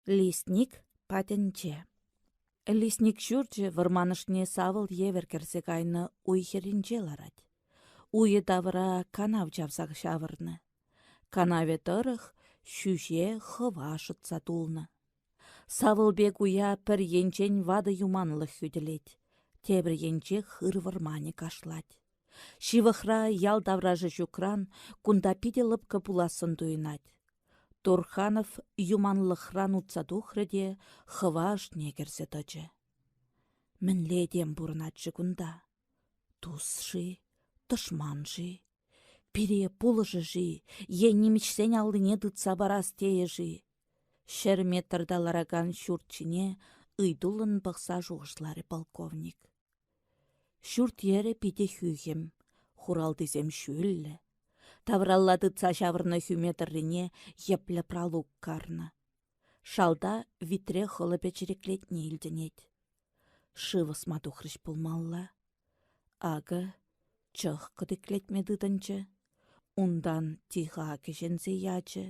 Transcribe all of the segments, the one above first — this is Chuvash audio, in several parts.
Лесник патӗнче. Лесник ҫурчӗ вӑрман ӑшне савӑл евӗр кӗрсе кайнӑ уй хӗрринче ларать. Уйӗ тавра канав чавса ҫавӑрнӑ. Канавӗ тӑрӑх ҫӳҫе хӑва шӑтса тулнӑ. Савӑл пек уя пӗр енчен ватӑ юманлӑх хӳтӗлет, тепӗр енче хыр вӑрманӗ кашлать. Ҫывӑхра ял таврашӗ ҫукран кунта питӗ лӑпкӑ пулассӑн туйӑнать. Турханов юманлӑхран утса тухрӗ те хӑва ӑшне кӗрсе тӑчӗ. Мӗнле этем пурӑнать-ши кунта? Тус-ши, тӑшман-ши? Пире пулӑшӗ-ши е нимӗҫсен аллине тытса парас тейӗ-ши? Ҫӗр метрта ларакан ҫурт ҫине ыйтуллӑн пӑхса шухӑшларӗ полковник. Ҫурт-йӗрӗ питӗ хӳхӗм, хуралтисем ҫӳллӗ. Тавралла тытса ҫавӑрнӑ хӳме тӑррине йӗплӗ пралук карнӑ. Шалта витре хӑлӑпӗ чӗриклетни илтӗнет. Шыв ӑсма тухрӗҫ пулмалла. Акӑ чӑх кӑтиклетме тытӑнчӗ. Унтан тиха кӗҫенсе ячӗ.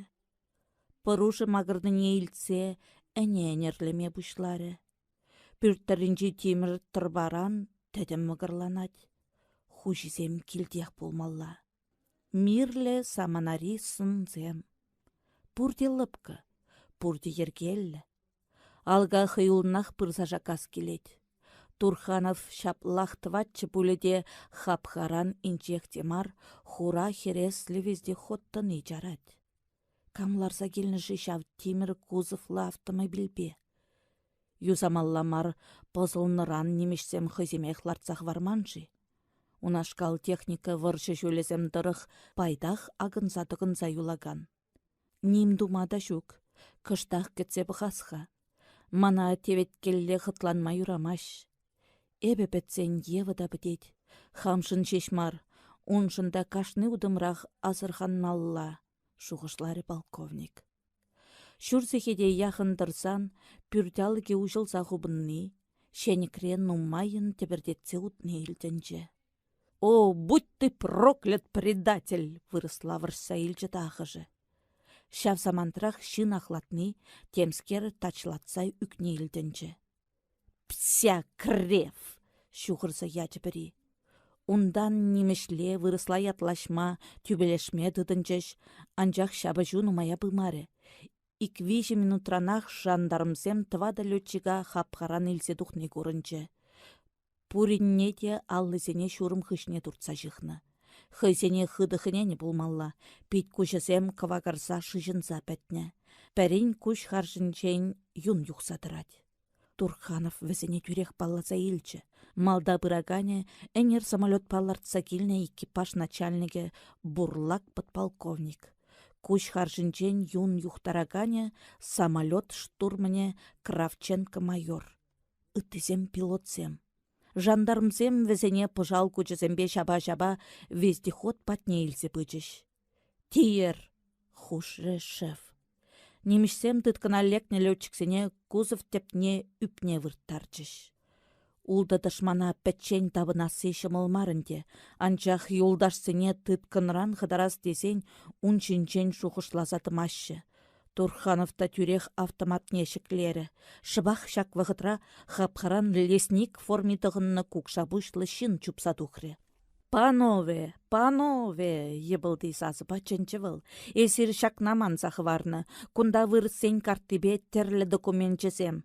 Пӑрушӗ макӑрнине илтсе ӗне ӗнерлеме пуҫларӗ. Пӳрт тӑрринчи тимӗр тӑрпаран тӗтӗм мӑкӑрланать. Хуҫисем килтех пулмалла. Мирлӗ саманари сӑнсем. Пурте лӑпкӑ, пурте йӗркеллӗ. Алка хӑюллӑнах пырса шаккас килет. Турханов ҫаплах тӑватчӗ пулӗ те хапхаран инҫех те мар хура хӗреслӗ вездеход тӑни чарать. Кам ларса килнӗ-ши ҫав тимӗр кузовлӑ автомобильпе? Юсамалла мар пӑсӑлнӑран нимӗҫсем хӑйсемех лартса хӑварман-ши? Унашкал техника вӑрҫӑ ҫулӗсем тӑрӑх пайтах акӑнса-тӑкӑнса юлакан. Ним тума та ҫук, кӑштах кӗтсе пӑхас-ха. Мана теветкелле хӑтланма юрамасть. Эпӗ пӗтсен Ева та пӗтет. Хамшӑн ҫеҫ мар, уншӑн та кашни утӑмрах асӑрханмалла, шухӑшларӗ полковник. Ҫур сехете яхӑн тӑрсан пӳрт алӑкӗ уҫӑлса хупӑнни, ҫенӗкре нумаййӑн тӗпӗртетсе утни илтӗнчӗ. «О, будь ты проклят, предатель!» — вырӑсла вӑрҫса илчӗ тахӑшӗ. Ҫав самантрах ҫын ахлатни, темскер тачлатса ӳкни илтӗнчӗ. «Пся крев!» — ҫухӑрса ячӗ пӗри. Унтан нимӗҫле, вырӑсла ятлаҫма, тӳпелешме тытӑнчӗҫ, анчах ҫапӑҫу нумая пымарӗ. Ик-виҫӗ минутранах жандармсем тӑватӑ летчика хапхаран илсе тухни курӑнчӗ. Пуринне те аллисене ҫурӑм хыҫне туртса ҫыхнӑ. Хӑйсене хытӑ хӗненӗ пулмалла, пит-куҫӗсем кӑвакарса шыҫӑнса пӗтнӗ. Пӗрин куҫ харшинчен юн юхса тӑрать. Турханов вӗсене тӳрех палласа илчӗ. Малта пыраканӗ ӗнер самолетпа лартса килнӗ экипаж начальникӗ Бурлак подполковник. Куҫ харшинчен юн юхтараканӗ самолет штурманӗ Кравченко майор. Ыттисем пилотсем. Жандармсем вӗсене пӑшал кучӗсемпе ҫапа-ҫапа вездеход патне илсе пычӗҫ. «Тиер!» — хушрӗ шеф. Нимӗҫсем тыткӑна лекнӗ летчиксене кузов тӗпне ӳпне вырттарчӗҫ. Ултӑ тӑшмана пӗччен тапӑнасси ҫӑмӑл мар ӗнтӗ, анчах юлташсене тыткӑнран хӑтарас тесен ун ҫинчен шухӑшласа тӑмаҫҫӗ. Турханов та тӳрех автоматне ҫӗклерӗ. Шӑпах ҫак вӑхӑтра хапхаран лесник форми тӑхӑннӑ кукша пуҫлӑ ҫын чупса тухрӗ. «Панове! Панове!» — йӑпӑлти сасӑпа чӗнчӗ вӑл. «Эсир ҫакна манса хӑварнӑ. Кунта вырӑссен карттипе тӗрлӗ докуменчӗсем.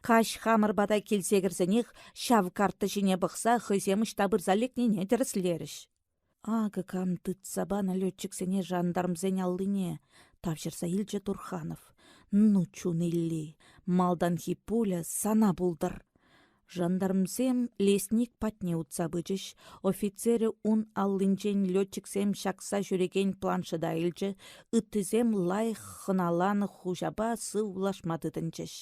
Каҫ хамӑр пата килсе кӗрсенех ҫав карта ҫине пӑхса хӑйсем ӑҫта пырса лекнине тӗрӗслерӗҫ». Акӑ кам тытса панӑ летчиксене жандармсен аллине, тавҫӑрса илчӗ Турханов. Ну, чун илли, малтанхи пуля сана пултӑр. Жандармсем лесник патне утса пычӗҫ, офицерӗ ун аллинчен летчиксем ҫакса ҫӳрекен планшета илчӗ, ыттисем лайӑх хӑналанӑ хуҫапа сывлашма тытӑнчӗҫ.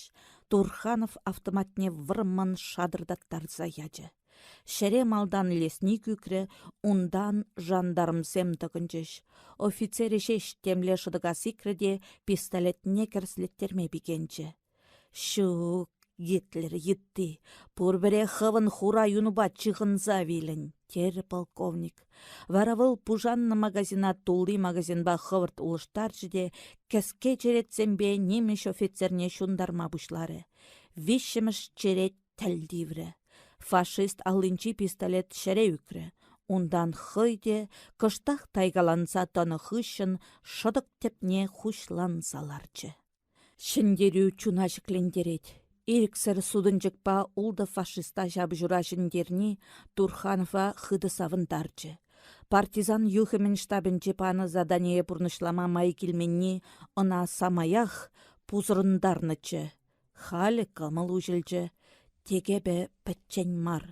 Турханов автоматне вӑрман шатӑртаттарса ячӗ. Ҫӗре малтан лесник ӳкрӗ, унтан жандармсем тӑкӑнчӗҫ. Офицерӗ ҫеҫ темле шӑтӑка сикрӗ те пистолетне кӗрслеттерме пикенчӗ. Ҫук, Гитлер йытти, пурпӗрех хӑвӑн хура юнупа чыхӑнса вилӗн, терӗ полковник. Вара вӑл пушаннӑ магазина тулли магазинпа хӑвӑрт улӑштарчӗ те кӗске черетсемпе нимӗҫ офицерне ҫунтарма пуҫларӗ. Виҫҫӗмӗш черет тӗл тиврӗ. Фашист аллинчи пистолет ҫӗре ӳкрӗ. Унтан хӑй те кӑштах тайкаланса тӑнӑ хыҫҫӑн шӑтӑк тӗпне хуҫланса ларчӗ. Ҫӗнтерӳ чуна ҫӗклентерет. Ирӗксӗр сутӑнчӑкпа ултӑ фашиста ҫапӑҫура ҫӗнтерни Турханова хытӑ савӑнтарчӗ. Партизан юхӑмӗн штабӗнче панӑ задание пурнӑҫлама май килменни ӑна самаях пусӑрӑнтарнӑччӗ. Халӗ кӑмӑл уҫӑлчӗ. Тек эпӗ пӗччен мар,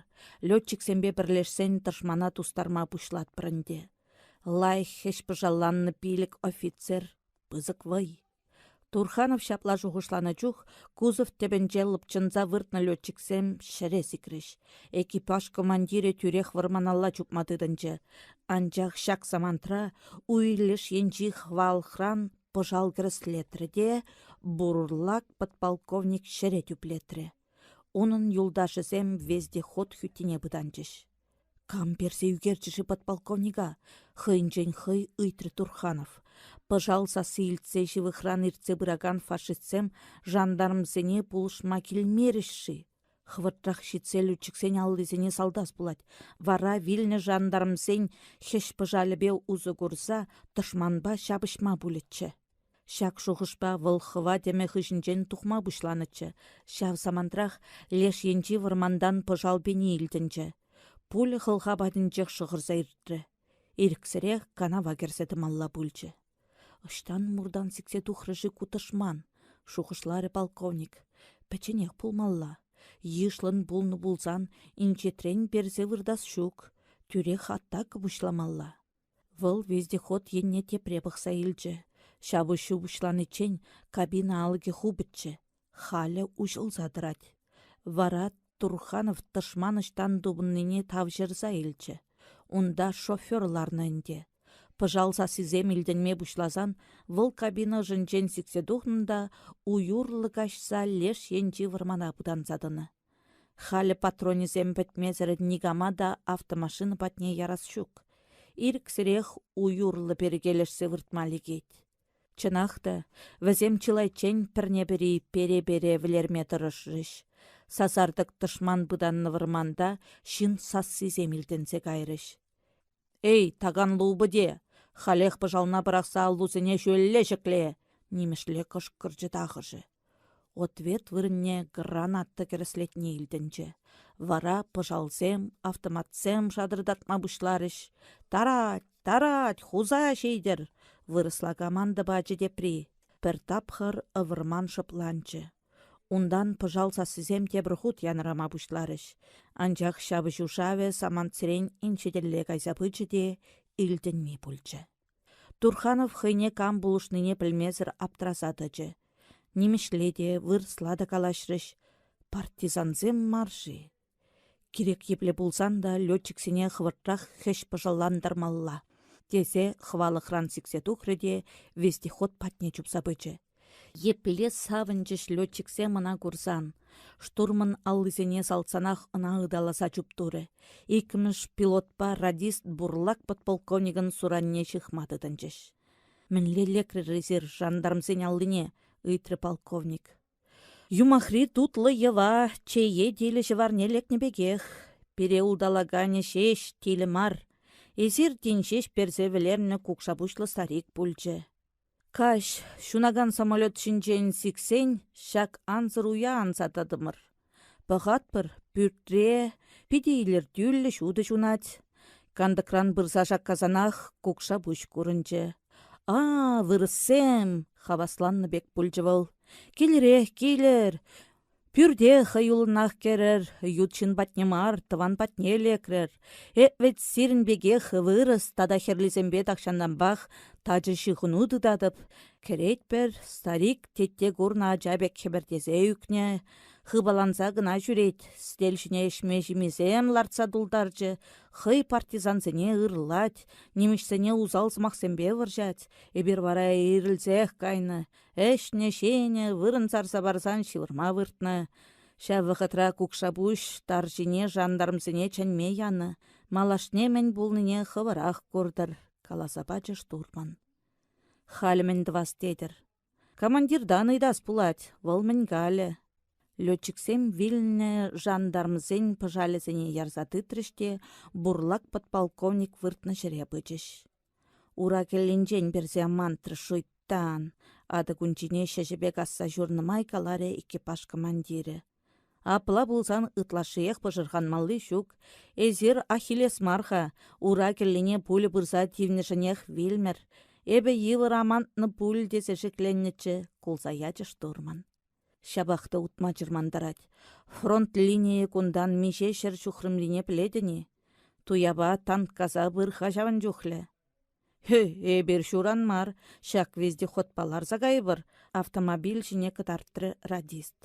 летчиксемпе пӗрлешсен тӑшмана тустарма пуҫлатпӑр ӗнтӗ. Лайӑх хӗҫ-пӑшалланнӑ пилӗк офицер пысӑк вӑй. Турханов ҫапла шухӑшланӑ чух кузов тӗпӗнче лӑпчӑнса выртнӑ летчиксем ҫӗре сикрӗҫ. Экипаж командирӗ тӳрех вӑрманалла чупма тытӑнчӗ. Анчах ҫак самантра уй леш енчи хвалхран пӑшал кӗрӗслетрӗ те бурлак подполковник ҫӗре тӳплетрӗ. Унӑн юлташӗсем вездеход хӳттине пытанчӗҫ. Кам персе ӳкерчӗ-ши подполковника? Хӑйӗнчен хӑй ыйтрӗ Турханов. Пӑшал сасси илтсе ҫывӑхран иртсе пыракан фашистсем жандармсене пулӑшма килмерӗҫ-ши? Хӑвӑртрах ҫитсе летчиксен аллисене салтас пулать. Вара вилнӗ жандармсен хӗҫ-пӑшалӗпе усӑ курса тӑшманпа ҫапӑҫма пулӗччӗ. Ҫак шухӑшпа вӑл хӑва тӗмӗ хыҫӗнчен тухма пуҫланӑччӗ. Ҫав самантрах леш енчи вӑрмантан пӑшал пени илтӗнчӗ. Пуля хӑлха патӗнчех шӑхӑрса иртрӗ. Ирӗксӗрех канава кӗрсе тӑмалла пулчӗ. Ӑҫтан муртан сиксе тухрӗ-ши ку тӑшман? шухӑшларӗ полковник. Пӗчченех пулмалла. Йышлӑн пулнӑ пулсан инҫетрен персе выртас ҫук. Тӳрех атака пуҫламалла. Вӑл вездеход енне тепре пӑхса илчӗ. Ҫапӑҫу пуҫланиччен кабина алӑкӗ хупӑччӗ, халӗ уҫӑлса тӑрать. Вара Турханов тӑшман ӑҫтан тупӑннине тавҫӑрса илчӗ. Унта шофер ларнӑ ӗнтӗ. Пӑшал сассисем илтӗнме пуҫласан вӑл кабина ӑшӗнчен сиксе тухнӑ та уй урлӑ каҫса леш енчи вӑрмана пытанса тӑнӑ. Халӗ патронӗсем пӗтмесӗр никама та автомашина патне ярас ҫук. Ирӗксӗрех уй урлӑ перкелешсе выртма лекет. Чӑнах та, вӗсем чылайччен пӗрне-пӗри пере-пере вӗлерме тӑрӑшрӗҫ. Сасартӑк тӑшман пытаннӑ вӑрманта ҫын сассисем илтӗнсе кайрӗҫ. «Эй, таканлӑ упӑте, халех пӑшална пӑрахса аллусене ҫӳлелле ҫӗкле!» — нимӗҫле кӑшкӑрчӗ тахӑшӗ. Ответ вырӑнне граната кӗрӗслетни илтӗнчӗ. Вара пӑшалсем, автоматсем шатӑртатма пуҫларӗҫ. «Тарать! Тарать! Хуса ҫитӗр!» — вырӑсла команда пачӗ тепри. Пӗр тапхӑр вӑрман шӑпланчӗ. Унтан пӑшал сассисем тепӗр хут янӑрама пуҫларӗҫ. Анчах ҫапӑҫу шавӗ самантсерен инҫетелле кайса пычӗ те илтӗнми пулчӗ. Турханов хӑйне кам пулӑшнине пӗлмесӗр аптраса тӑчӗ. Нимӗҫле те, вырӑсла та калаҫрӗҫ. Партизансем мар-ши? Кирек епле пулсан та летчиксене хӑвӑртрах хӗҫ-пӑшаллантармалла, тесе хӑвалӑхран сиксе тухрӗ те вездеход патне чупса пычӗ. Епле савӑнчӗҫ летчиксем ӑна курсан. Штурман аллисене салтсанах ӑна ыталаса чуптурӗ. Иккӗмӗш пилотпа радист бурлак подполковникӑн суранне ҫыхма тытӑнчӗҫ. «Мӗнле лекрӗр эсир жандармсен аллине?» — ыйтрӗ полковник. Юмахри тутлӑ йӑва чее тилӗ ҫӑварне лекнӗ пекех. Пире улталаканӗ ҫеҫ тилӗ мар. Эсир тин ҫеҫ персе вӗлернӗ кукша пуҫлӑ старик пулчӗ. Каҫ, ҫунакан самолет ҫинчен сиксен, ҫак ансӑр уя анса тӑтӑмӑр. Пӑхатпӑр, пӳртре питӗ илӗртӳллӗ ҫутӑ ҫунать. Кантӑкран пырса шаккасанах кукша пуҫ курӑнчӗ. «А, вырӑссем!» — хавасланнӑ пек пулчӗ вӑл. «Килӗрех, килӗр! Пӳрте хӑюллӑнах кӗрӗр, ют ҫын патне мар, тӑван патне лекрӗр. Эп вӗт сирӗн пекех вырӑс тата хӗрлисемпе тахҫантанпах тачӑ ҫыхӑну тытатӑп. Кӗретпӗр, старик тетте курнӑ ача пек хӗпӗртесе ӳкнӗ. Хыпаланса кӑна ҫӳрет, сӗтел ҫине ӗҫме-ҫимесем лартса тултарчӗ, хӑй партизансене ырлать, нимӗҫсене усал сӑмахсемпе вӑрҫать. Эпир вара ирӗлсех кайнӑ. Ӗҫнӗ-ҫинӗ, вырӑн сарса парсан ҫывӑрма выртнӑ. Ҫав вӑхӑтра кукшапуҫ тарҫине жандармсене чӗнме янӑ. Малашне мӗн пулнине хӑвӑрах куртӑр, каласа пачӗ штурман. Халь мӗн тӑвас тетӗр? Командиртан ыйтас пулать, вӑл мӗн калӗ. Летчиксем вилнӗ жандармсен пӑшалӗсене ярса тытрӗҫ те бурлак подполковник выртнӑ ҫӗре пычӗҫ. Ура кӗллинчен персе мантрӗ шуйттан, атӑ кунчине ҫӗҫӗпе касса ҫурнӑ май каларӗ экипаж командирӗ. Апла пулсан ытлашшиех пӑшӑрханмалли ҫук. Эсир Ахиллес мар-ха, ура кӗллине пуля пырса тивнӗшӗнех вилмӗр. Эпӗ йывӑр амантнӑ пуль тесе шикленнӗччӗ, кулса ячӗ штурман. Ҫапах та утма чӑрмантарать. Фронт линийӗ кунтан миҫе ҫӗр ҫухрӑмрине пӗлетӗн-и? Туяпа танккаса пыр-ха ҫавӑн чухлӗ. Хе, эпир ҫуран мар, ҫак вездеходпа ларса кайӑпӑр, автомобиль ҫине кӑтартрӗ радист.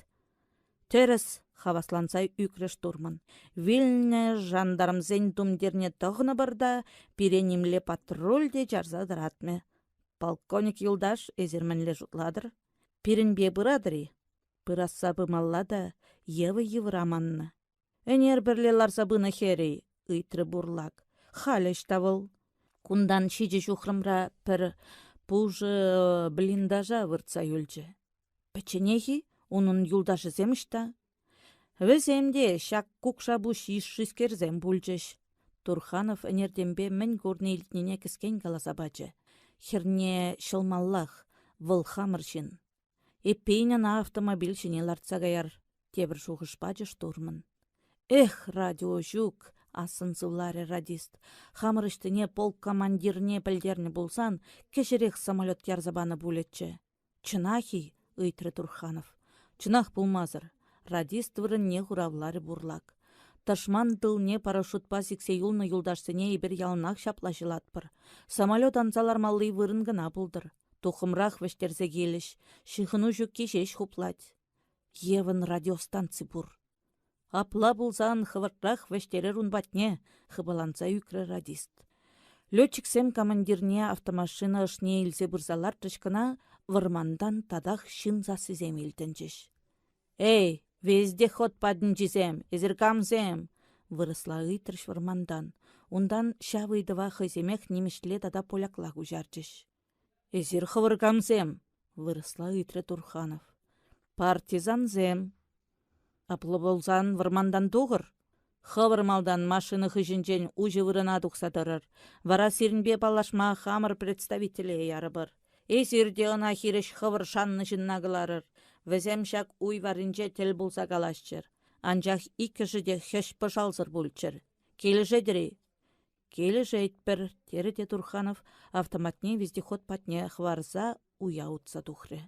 Тӗрӗс, хавасланса ӳкрӗ штурман. Вилнӗ жандармсен тумтирне тӑхӑнӑпӑр та пире нимле патруль те чарса тӑратмӗ. Полковник юлташ, эсир мӗнле шутлатӑр? Пирӗнпе пыратӑр-и? Пырасса пымалла та Ева йывӑр аманнӑ. Ӗнер пӗрле ларса пынӑ хӗр-и? ыйтрӗ бурлак. Халь ӑҫта вӑл? Кунтан ҫичӗ ҫухрӑмра пӗр пушӑ блиндажа выртса юлчӗ. Пӗчченех-и? Унӑн юлташӗсем ӑҫта? Вӗсем те ҫак кукша пуҫ йышшискерсем пулчӗҫ. Турханов ӗнертенпе мӗн курни-илтнине кӗскен каласа пачӗ. Хӗрне ҫӑлмаллах, вӑл хамӑр ҫын. Эппин ӑна автомобиль ҫине лартса каяр, тепӗр шухӑш пачӗ штурман. Эх, радио ҫук, ассӑн сывларӗ радист. Хамӑр ӑҫтине полк командирне пӗлтернӗ пулсан, кӗҫӗрех самолет ярса панӑ пулӗччӗ. Чӑнах-и? ыйтрӗ Турханов. Чӑнах пулмасӑр, радист вырӑнне хуравларӗ бурлак. Тӑшман тылне парашютпа сиксе юлнӑ юлташсене эпир яланах ҫапла ҫӑлатпӑр. Самолет анса лармалли вырӑн кӑна пултӑр. Туххӑмрах вӗҫтерсе килӗҫ, ҫыхӑну ҫукки ҫеҫ хуплать. Евӑн радиостанци пур. Апла пулсан хӑвӑртрах вӗҫтерер ун патне, хыпаланса ӳкрӗ радист. Летчиксем командирне автомашина ӑшне илсе пырса лартрӗҫ кӑна, вӑрмантан татах ҫын сассисем илтӗнчӗҫ. «Эй, вездеход патӗнчисем, эсир камсем?» вырӑсла ыйтрӗҫ вӑрмантан. Унтан ҫав ыйтӑва хӑйсемех нимӗҫле тата полякла куҫарчӗҫ. «Эсир хӑвӑр камсем?» вырӑсла ыйтрӗ Турханов. «Партизансем». Апла пулсан вӑрмантан тухӑр. Хӑвӑр малтан машина хыҫӗнчен уҫӑ вырӑна тухса тӑрӑр. Вара сирӗнпе паллашма хамӑр представителе ярӑпӑр. Эсир те ӑна хирӗҫ хӑвӑр шаннӑ ҫынна кӑларӑр. Вӗсем ҫак уй варринче тӗл пулса калаҫчӑр. Анчах иккӗшӗ те хӗҫ-пӑшалсӑр пулччӑр. Килӗшетӗр-и? Килӗшетпӗр, терӗ те Турханов автоматне вездеход патне хӑварса уя утса тухрӗ.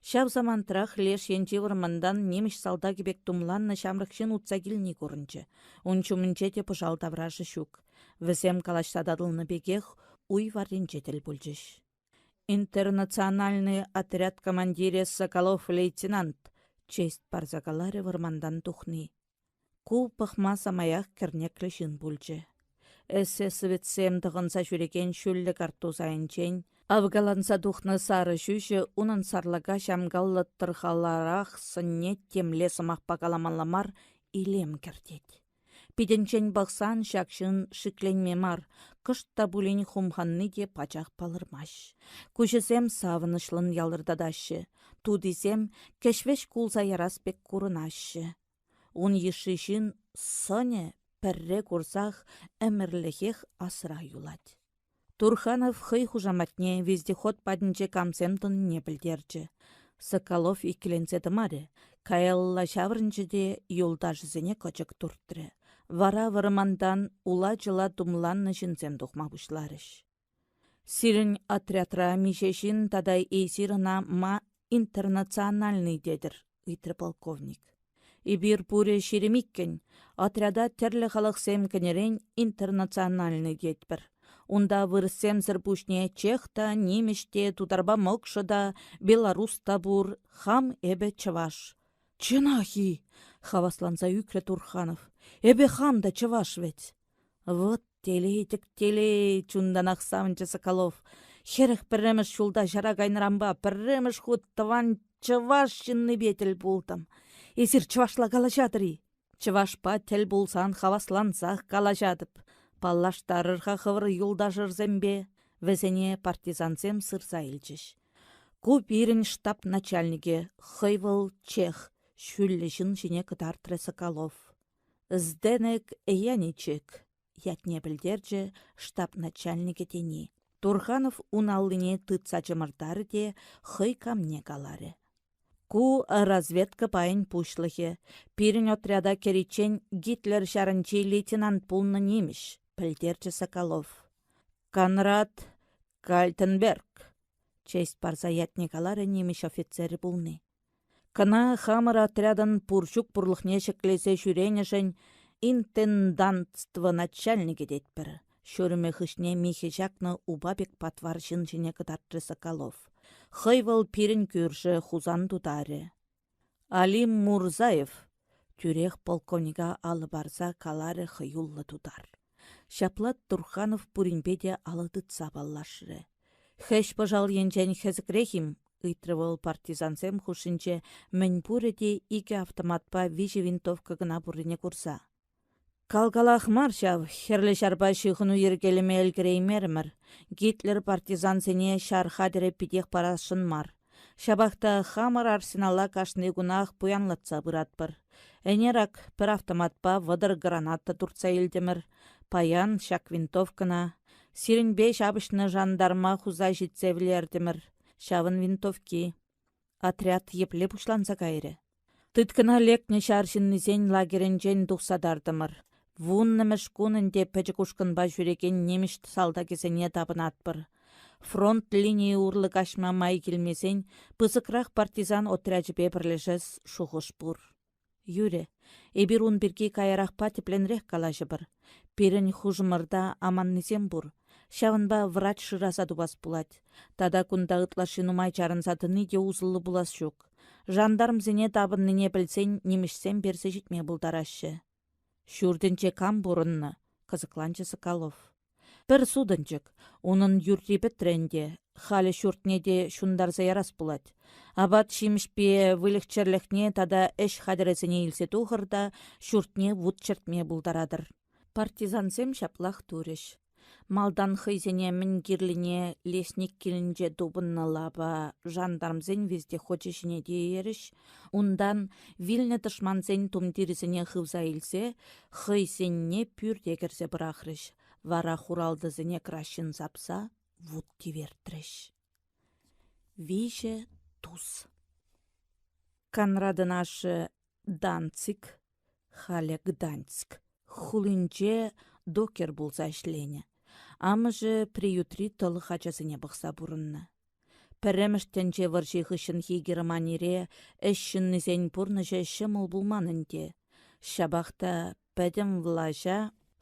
Ҫав самантрах леш енчи вӑрмантан нимӗҫ салтакӗ пек тумланнӑ ҫамрӑк ҫын утса килни курӑнчӗ. Ун ҫумӗнче те пӑшал таврашӗ ҫук. Вӗсем калаҫса татӑлнӑ пекех уй варринче тӗл пулчӗҫ. «Интернациональный отряд командирӗ Соколов лейтенант», честь парса каларӗ вӑрмантан тухни. Ку пӑхма самаях кӗрнеклӗ ҫын пулчӗ. Эсэсовецсем тӑхӑнса ҫӳрекен ҫӳллӗ карттус айӗнчен авкаланса тухнӑ сарӑ ҫӳҫӗ унӑн сарлака ҫамкаллӑ тӑрхаларах сӑнне темле сӑмахпа каламалла мар илем кӗртет. Питӗнчен пӑхсан ҫак ҫын шикленме мар, кӑшт та пулин хумханни те пачах палӑрмасть. Куҫӗсем савӑнӑҫлӑн ялӑртатаҫҫӗ, тутисем кӗҫ-вӗҫ кулса ярас пек курӑнаҫҫӗ. Ун йышши ҫын сӑнӗ пӗрре курсах ӗмӗрлӗхех асра юлать. Турханов хӑй хушаматне вездеход патӗнче камсем тӑнине пӗлтерчӗ. Соколов иккӗленсе тӑмарӗ, каялла ҫаврӑнчӗ те юлташӗсене кӑчӑк туртрӗ. Вара вӑрмантан ула-чӑла тумланнӑ ҫынсем тухма пуҫларӗҫ. Сирӗн отрядра миҫе ҫын тата эсир ӑна ма интернациональный тетӗр? ыйтрӗ полковник. Эпир пурӗ 22-ӗн, отряда тӗрлӗ халӑхсем кӗнӗрен интернациональный тетпӗр. Унта вырӑссемсӗр пуҫне чех та, нимӗҫ те, тутарпа мӑкшӑ та, белорус та пур, хам эпӗ чӑваш. Чӑнах-и? хавасланса ӳкрӗ Турханов. Эпӗ хам та чӑваш вӗт. Вӑт телей-тӗк телей, чунтанах савӑнчӗ Соколов. 41-мӗш ҫулта ҫара кайнӑранпа пӗрремӗш хут тӑван чӑваш ҫыннипе тӗл пултӑм. Эсир чӑвашла калаҫатӑр-и? Чӑвашпа тӗл пулсан хаваслансах калаҫатӑп. Паллаштарӑр-ха хӑвӑр юлташӑрсемпе. Вӗсене партизансем сырса илчӗҫ. Ку пирӗн штаб начальникӗ, хӑй вӑл чех, ҫӳллӗ ҫын ҫине кӑтартрӗ Соколов. Зденек Яничек, ятне пӗлтерчӗ штаб начальникӗ тени. Турханов ун аллине тытса чӑмӑртарӗ те хӑй камне каларӗ. Ку разведка пайӗн пуҫлӑхӗ, пирӗн отряда кӗриччен Гитлер ҫарӗнчи лейтенант пулнӑ нимӗҫ, пӗлтерчӗ Соколов. Конрад Кальтенберг, честь парса ятне каларӗ нимӗҫ офицерӗ пулни. Кӑна хамӑр отрядӑн пур-ҫук пурлӑхне ҫӗклесе ҫӳренӗшӗн интендантство начальникӗ тетпӗр, ҫурӑмӗ хыҫне михӗ ҫакнӑ упа пек патвар ҫын ҫине кӑтартрӗ Соколов. Хӑй вӑл пирӗн кӳршӗ Хусан тутарӗ. Алим Мурзаев, тӳрех полковника алӑ парса каларӗ хӑюллӑ тутар. Ҫапла Турханов пуринпе те алӑ тытса паллашрӗ. Хӗҫ-пӑшал енчен хӗсӗкрех-им? ыйтрӗ вӑл партизансем хушшинче мӗнпурӗ те икӗ автоматпа виҫӗ винтовка кӑна пуррине курса. Кал-калах мар ҫав, Хӗрлӗ Ҫарпа ҫыхӑну йӗркелеме ӗлкӗреймерӗмӗр. Гитлер партизансене ҫар хатӗрӗ питех парасшӑн мар. Ҫапах та хамӑр арсенала кашни кунах пуянлатса пыратпӑр. Ӗнер ак пӗр автоматпа 30 граната туртса илтӗмӗр. Паян ҫак винтовкӑна сирӗнпе ҫапӑҫнӑ жандарма хуса ҫитсе вӗлертӗмӗр. Ҫавӑн винтовки. Отряд епле пуҫланса кайрӗ. Тыткӑна лекнӗ ҫар ҫыннисен лагерӗнчен тухса тартӑмӑр. Вуннӑмӗш кун ӗнтӗ пӗчӗк ушкӑнпа ҫӳрекен нимӗҫ салтакӗсене тапӑнатпӑр. Фронт линийӗ урлӑ каҫма май килмесен пысӑкрах партизан отрячӗпе пӗрлешес шухӑш пур. Юрӗ, эпир ун пирки каярахпа тӗплӗнрех калаҫӑпӑр. Пирӗн хушӑмӑрта аманнисем пур. Ҫавӑнпа врач шыраса тупас пулать. Тата кунта ытлашши нумай чарӑнса тӑни те усӑллӑ пулас ҫук. Жандармсене тапӑннине пӗлсен нимӗҫсем персе ҫитме пултараҫҫӗ. Ҫуртӗнче кам пурӑннӑ? кӑсӑкланчӗ Соколов. Пӗр сутӑнчӑк. Унӑн юрри пӗтрӗ ӗнтӗ. Халӗ ҫуртне те ҫунтарса ярас пулать. Апат-ҫимӗҫпе выльӑх-чӗрлӗхне тата ӗҫ хатӗрӗсене илсе тухӑр та ҫуртне вут чӗртме пултаратӑр. Партизансем ҫаплах турӗҫ. Малтан хӑйсене мӗн кирлине лесник килӗнче тупӑннӑ лапа жандармсен вездехочӗ ҫине тиерӗҫ, унтан вилнӗ тӑшмансен тумтирӗсене хывса илсе хӑйсенне пӳрте кӗрсе пӑрахрӗҫ, вара хуралтӑсене краҫҫын сапса вут тивертрӗҫ. Виҫӗ тус. Конрадӑн ашшӗ Данциг халӗ Гданьск, хулинче докер пулса ӗҫленӗ. Амӑшӗ приютри тӑлӑх ачасене пӑхса пурӑннӑ. Пӗрремӗш тӗнче вӑрҫи хыҫҫӑнхи Германире ӗҫ ҫыннисен пурнӑҫӗ ҫӑмӑл пулман ӗнтӗ. Ҫапах та пӗтӗм влаҫа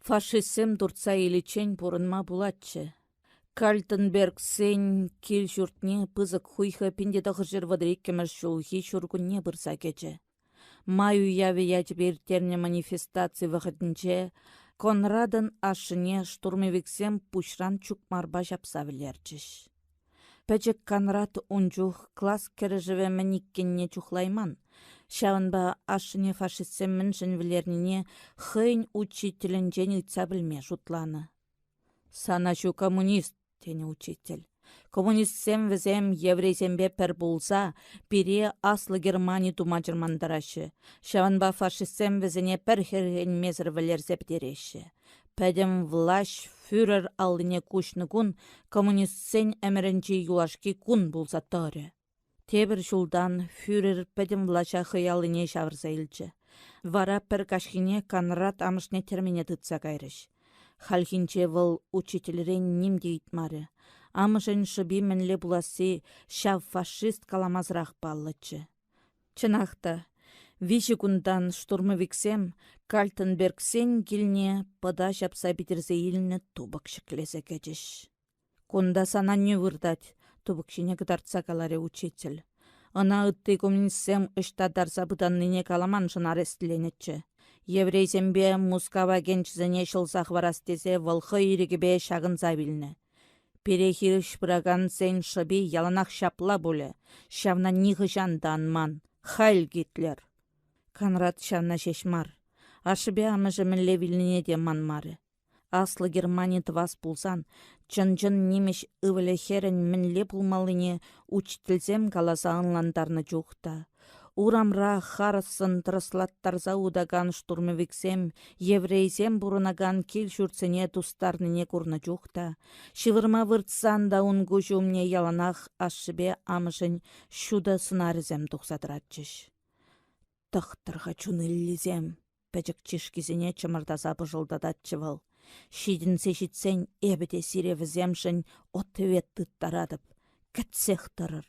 фашистсем туртса иличчен пурӑнма пулатчӗ. Кальтенбергсен кил-ҫуртне пысӑк хуйхӑ 1932 ҫулхи ҫуркунне пырса кӗчӗ. Май уявӗ ячӗпе ирттернӗ манифестаци вӑхӑтӗнче Конрадӑн ашшӗне штурмовиксем пуҫран чукмарпа ҫапса вӗлерчӗҫ. Пӗчӗк Конрад ун чух класс кӗрешӗвӗ мӗн иккенне чухлайман, ҫавӑнпа ашшӗне фашистсем мӗншӗн вӗлернине хӑйӗн учителӗнчен ыйтса пӗлме шутланӑ. «Сан аҫу коммунист», тенӗ учитель. Коммунистсем вӗсем еврейсемпе пӗр пулса пире аслӑ Германи тума чӑрмантараҫҫӗ. Ҫавӑнпа фашистсем вӗсене пӗр хӗрхенмесӗр вӗлерсе пӗтереҫҫӗ. Пӗтӗм влаҫ фюрер аллине куҫнӑ кун коммунистсен ӗмӗрӗнчи юлашки кун пулса тӑрӗ. Тепӗр ҫултан фюрер пӗтӗм влаҫа хӑй аллине ҫавӑрса илчӗ. Вара пӗр каҫхине Конрад амӑшне тӗрмене тытса кайрӗҫ. Хальхинче вӑл учительрен ним те ыйтмарӗ. Амӑшӗн шӑпи мӗнле пуласси ҫав фашист каламасӑрах паллӑччӗ. Чӑнах та, виҫӗ кунтан штурмовиксем Кальтенбергсен килне пӑта ҫапса питӗрсе илнӗ тупӑк ҫӗклесе кӗчӗҫ. Кунта сан аннӳ выртать, тупӑк ҫине кӑтартса каларӗ учитель. Ӑна ытти коммунистсем ӑҫта тарса пытаннине каламаншӑн арестленӗччӗ. Еврейсемпе Мускав агенчӗсене ҫӑлса хӑварас тесе вӑл хӑй ирӗкӗпе ҫакӑнса вилнӗ. Пире хирӗҫ пыракансен шӑпи яланах ҫапла пулӗ, ҫавна нихӑҫан та ан ман. Хайль Гитлер! Конрад ҫавна ҫеҫ мар, ашшӗпе амӑшӗ мӗнле вилнине те манмарӗ. Аслӑ Германи тӑвас пулсан чӑн-чӑн нимӗҫ ывӑлӗ-хӗрӗн мӗнле пулмаллине учительсем каласа ӑнлантарнӑ чух та, урамра харӑссӑн тӑрӑслаттарса утакан штурмовиксем еврейсем пурӑнакан кил-ҫуртсене тустарнине курнӑ чух та, ҫывӑрма выртсан та ун куҫӗ умне яланах ашшӗпе амӑшӗн ҫутӑ сӑнарӗсем тухса тӑратчӗҫ. Тӑхтӑр-ха чуниллисем, пӗчӗк чышкисене чӑмӑртаса пӑшӑлтататчӗ вӑл. Ҫитӗнсе ҫитсен эпӗ те сире вӗсемшӗн ответ тыттаратӑп. Кӗтсех тӑрӑр.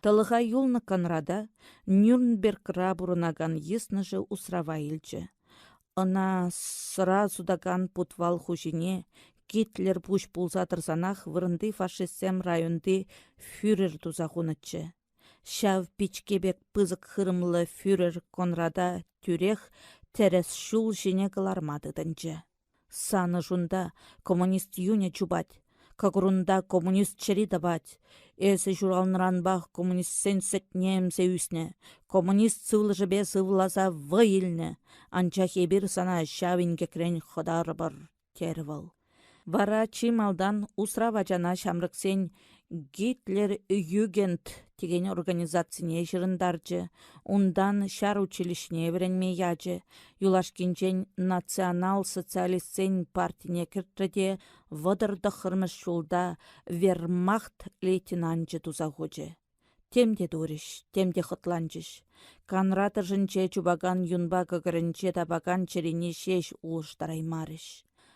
Тӑлӑха юлнӑ Конрада Нюрнбергра пурӑнакан йыснӑшӗ усрава илчӗ. Ӑна сӑра сутакан путвал хуҫине Гитлер пуҫ пулса тӑрсанах вырӑнти фашистсем районти фюрер туса хунӑччӗ. Ҫав пичке пек пысӑк хырӑмлӑ фюрер Конрада тӳрех тӗрӗс ҫул ҫине кӑларма тытӑнчӗ. Сан ӑшунта коммунист юнӗ чупать, кӑкӑрунта коммунист чӗри тапать. Эсӗ ҫуралнӑранпах коммунистсен сӗтне ӗмсе ӳснӗ, коммунист сывлӑшӗпе сывласа вӑй илнӗ, анчах эпир сана ҫав инкекрен хӑтарӑпӑр, терӗ вӑл. Вара чи малтан усрав ачана ҫамрӑксен Гитлер Югент текен организацине ҫырӑнтарчӗ, унтан ҫар училищине вӗренме ячӗ, юлашкинчен национал-социалистсен партине кӗртрӗ те 39-мӗш ҫулта вермахт лейтенанчӗ туса хучӗ. Тем те турӗҫ, тем те хӑтланчӗҫ. Канра тӑшӗнче чупакан юнпа кӑкӑрӗнче тапакан чӗрине ҫеҫ улӑштараймарӗҫ.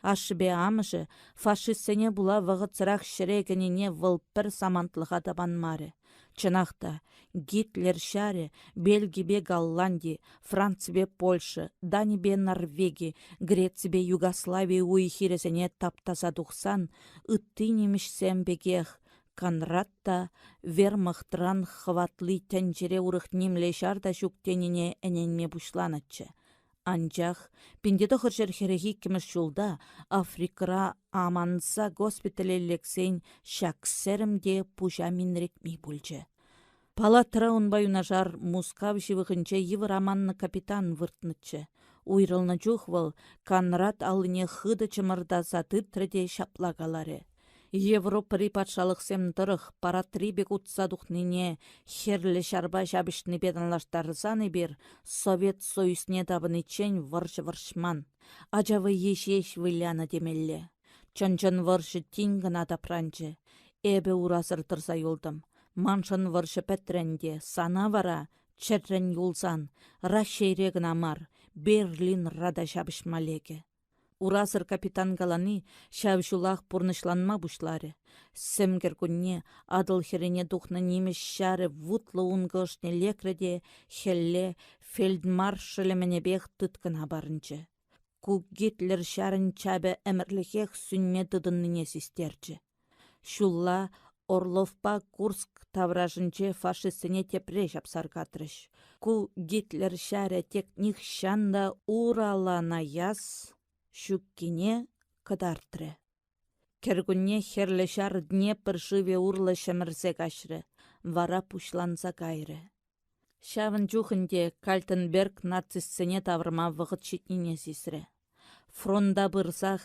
Ашшӗпе амӑшӗ фашистсене пула вӑхӑтсӑрах ҫӗре кӗнине вӑл пӗр самантлӑха та манмарӗ. Чӑнах та, Гитлер ҫарӗ Бельгипе Голланди, Франципе Польша, Данипе Норвеги, Греципе Югослави уй-хирӗсене таптаса тухсан ытти нимӗҫсем пекех Конрад та вермахтран хӑватли тӗнчере урӑх нимле ҫар та ҫук тенине ӗненме пуҫланӑччӗ. Анчах 1942 ҫулта Африкӑра аманса госпитале лексен ҫак сӗрӗм те пуҫа минретми пулчӗ. Палатӑра унпа юнашар Мускав ҫывӑхӗнче йывӑр аманнӑ капитан выртнӑччӗ. Уйрӑлнӑ чух вӑл Конрад аллине хытӑ чӑмӑртаса тытрӗ те ҫапла каларӗ: Европӑри патшалӑхсем тӑрӑх парадри пек утса тухнине Хӗрлӗ Ҫарпа ҫапӑҫнипе танлаштарсан эпир Совет Союзне тапӑниччен вӑрҫӑ вӑрҫман, ача вӑййи ҫеҫ вылянӑ темелле. Чӑн-чӑн вӑрҫӑ тин кӑна тапранчӗ. Эпӗ урасӑр тӑрса юлтӑм. Маншӑн вӑрҫӑ пӗтрӗ ӗнтӗ, сана вара, чӗррӗн юлсан, Раҫҫейре кӑна мар, Берлинра та ҫапӑҫма лекӗ. Урасӑр капитан калани ҫав ҫулах пурнӑҫланма пуҫларӗ. Сӗм кӗркунне Атӑл хӗррине тухнӑ нимӗҫ ҫарӗ вутлӑ ункӑ ӑшне лекрӗ те хӗлле фельдмаршалӗ-мӗнӗпех тыткӑна парӑнчӗ. Ку Гитлер ҫарӗн чапӗ ӗмӗрлӗхех сӳнме тытӑннине систерчӗ. Ҫулла Орловпа Курск таврашӗнче фашистсене тепре ҫапса аркатрӗҫ. Ку Гитлер ҫарӗ тек нихҫан та ураланаяс ҫуккине кӑтартрӗ. Кӗркунне Хӗрлӗ Ҫар Днепр шывӗ урлӑ ҫӗмӗрсе каҫрӗ, вара пуҫланса кайрӗ. Ҫавӑн чух ӗнтӗ Кальтенберг нацистсене тавӑрма вӑхӑт ҫитнине сисрӗ. Фронта пырсах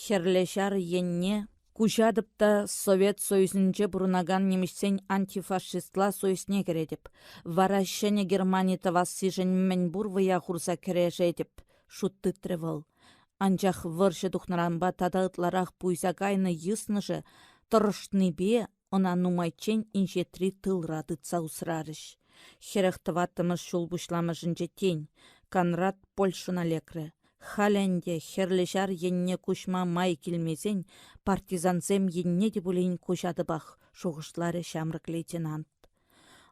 Хӗрлӗ Ҫар енне куҫатӑп та Совет Союзӗнче пурӑнакан нимӗҫсен антифашистла союзне кӗретӗп, вара ҫӗнӗ Германи тӑвассишӗн мӗнпур вӑя хурса кӗрешетӗп, шут тытрӗ вӑл. Анчах вӑрҫӑ тухнӑранпа тата ытларах пуйса кайнӑ йыснӑшӗ тӑрӑшнипе Ӑна нумайччен инҫетри тылра тытса усрарӗҫ. 44-мӗш ҫул пуҫламӑшӗнче тин Конрад Польшӑна лекрӗ. Халӗ ӗнтӗ Хӗрлӗ Ҫар енне куҫма май килмесен партизансем енне те пулин куҫатӑпах, шухӑшларӗ ҫамрӑк лейтенант.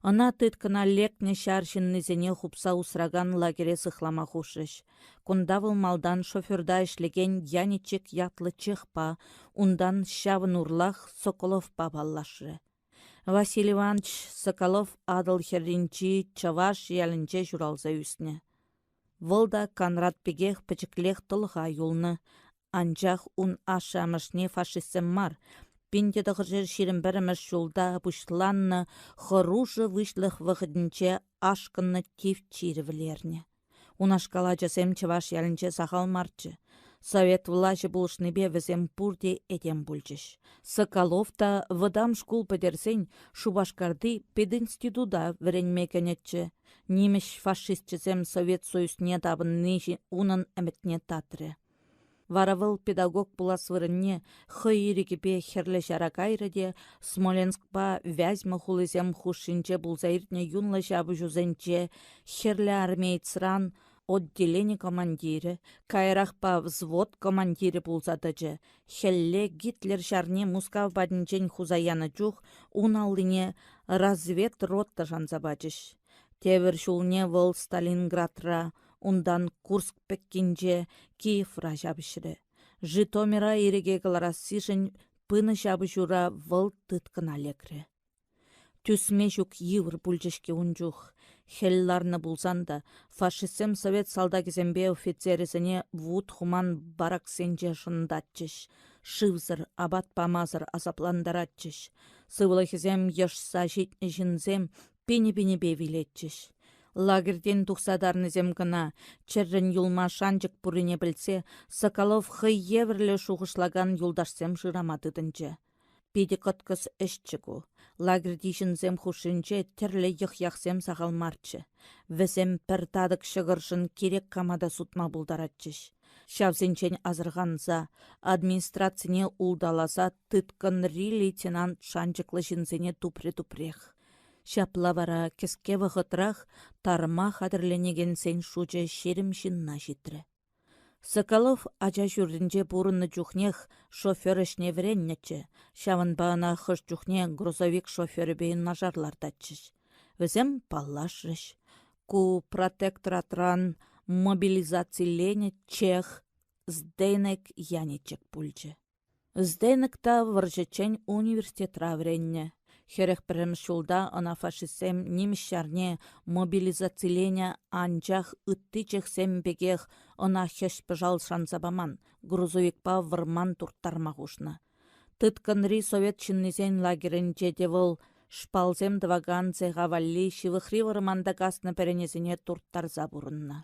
Ӑна тыткӑна лекнӗ ҫар ҫыннисене хупса усракан лагере сыхлама хушрӗҫ. Кунта вӑл малтан шоферта ӗҫлекен Яничек ятлӑ чехпа, унтан ҫавӑн урлах Соколовпа паллашрӗ. Василий Иванович Соколов Атӑл хӗрринчи чӑваш ялӗнче ҫуралса ӳснӗ. Вӑл та Конрад пекех пӗчӗклех тӑлӑха юлнӑ, анчах ун ашшӗ-амӑшне фашистсем мар, 1921 ҫулта пуҫланнӑ хӑрушӑ выҫлӑх вӑхӑтӗнче ашкӑннӑ тиф чирӗ вӗлернӗ. Унашкал ачасем чӑваш ялӗнче сахал марччӗ. Совет влаҫӗ пулӑшнипе вӗсем пурте этем пулчӗҫ. Соколов та вӑтам шкул пӗтерсен Шупашкарти пединститута вӗренме кӗнӗччӗ. Нимӗҫ фашисчӗсем Совет Союзне тапӑнни унӑн ӗмӗтне татрӗ. Вара вӑл педагог пулас вырӑнне хӑй ирӗкӗпе Хӗрлӗ Ҫара кайрӗ те Смоленскпа Вязьма хулисем хушшинче пулса иртнӗ юнлӑ ҫапӑҫусенче хӗрлӗ армеецран отделени командирӗ, каярахпа взвод командирӗ пулса тӑчӗ, хӗлле Гитлер ҫарне Мускав патӗнчен хуса янӑ чух ун аллине разведрота шанса пачӗҫ. Тепӗр ҫулне вӑл Сталинградра, унтан Курск пӗккинче Киевра ҫапӑҫрӗ. Житомира ирӗке кӑларассишӗн пынӑ ҫапӑҫура вӑл тыткӑна лекрӗ. Тӳсме ҫук йывӑр пулчӗ-ҫке ун чух. Хӗл ларнӑ пулсан та фашистсем совет салтакӗсемпе офицерӗсене вут хуман бараксенче шӑнтатчӗҫ, шывсӑр, апат памасӑр асаплантаратчӗҫ. Сывлӑхӗсем йӑшса ҫитнӗ ҫынсем пинӗ-пинӗпе вилетчӗҫ. Лагерьтен тухса тарнисем кӑна, чӗррӗн юлма шанчӑк пуррине пӗлсе, Соколов хӑй евӗрлӗ шухӑшлакан юлташсем шырама тытӑнчӗ. Питӗ кӑткӑс ӗҫчӗ ку. Лагерьти ҫынсем хушшинче тӗрлӗ йӑх-яхсем сахал марччӗ. Вӗсем пӗр татӑк ҫӑкӑршӑн кирек кама та сутма пултаратчӗҫ. Ҫавсенчен асӑрханса, администрацине улталаса тыткӑнри лейтенант шанчӑклӑ ҫынсене тупрӗ-тупрех. Ҫапла вара кӗске вӑхӑтрах тарма хатӗрленекенсен шучӗ 20 ҫынна ҫитрӗ. Соколов ача ҫуртӗнче пурӑннӑ чухнех шофер ӗҫне вӗреннӗччӗ, ҫавӑнпа ӑна хӑш чухне грузовик шоферӗпе юнашар лартатчӗҫ. Вӗсем паллашрӗҫ. Ку протекторатран мобилизациленӗ чех Зденек Яничек пулчӗ. Зденек та вӑрҫӑччен университетра вӗреннӗ. 41 ҫулта ӑна фашистсем нимӗҫ ҫарне мобилизациленӗ, анчах ытти чехсем пекех ӑна хӗҫ-пӑшал шанса паман, грузовикпа вӑрман турттарма хушнӑ. Тыткӑнри совет ҫыннисен лагерӗнче те вӑл шпалсем тӑвакан цеха валли ҫывӑхри вӑрманта каснӑ пӗренесене турттарса пурӑннӑ.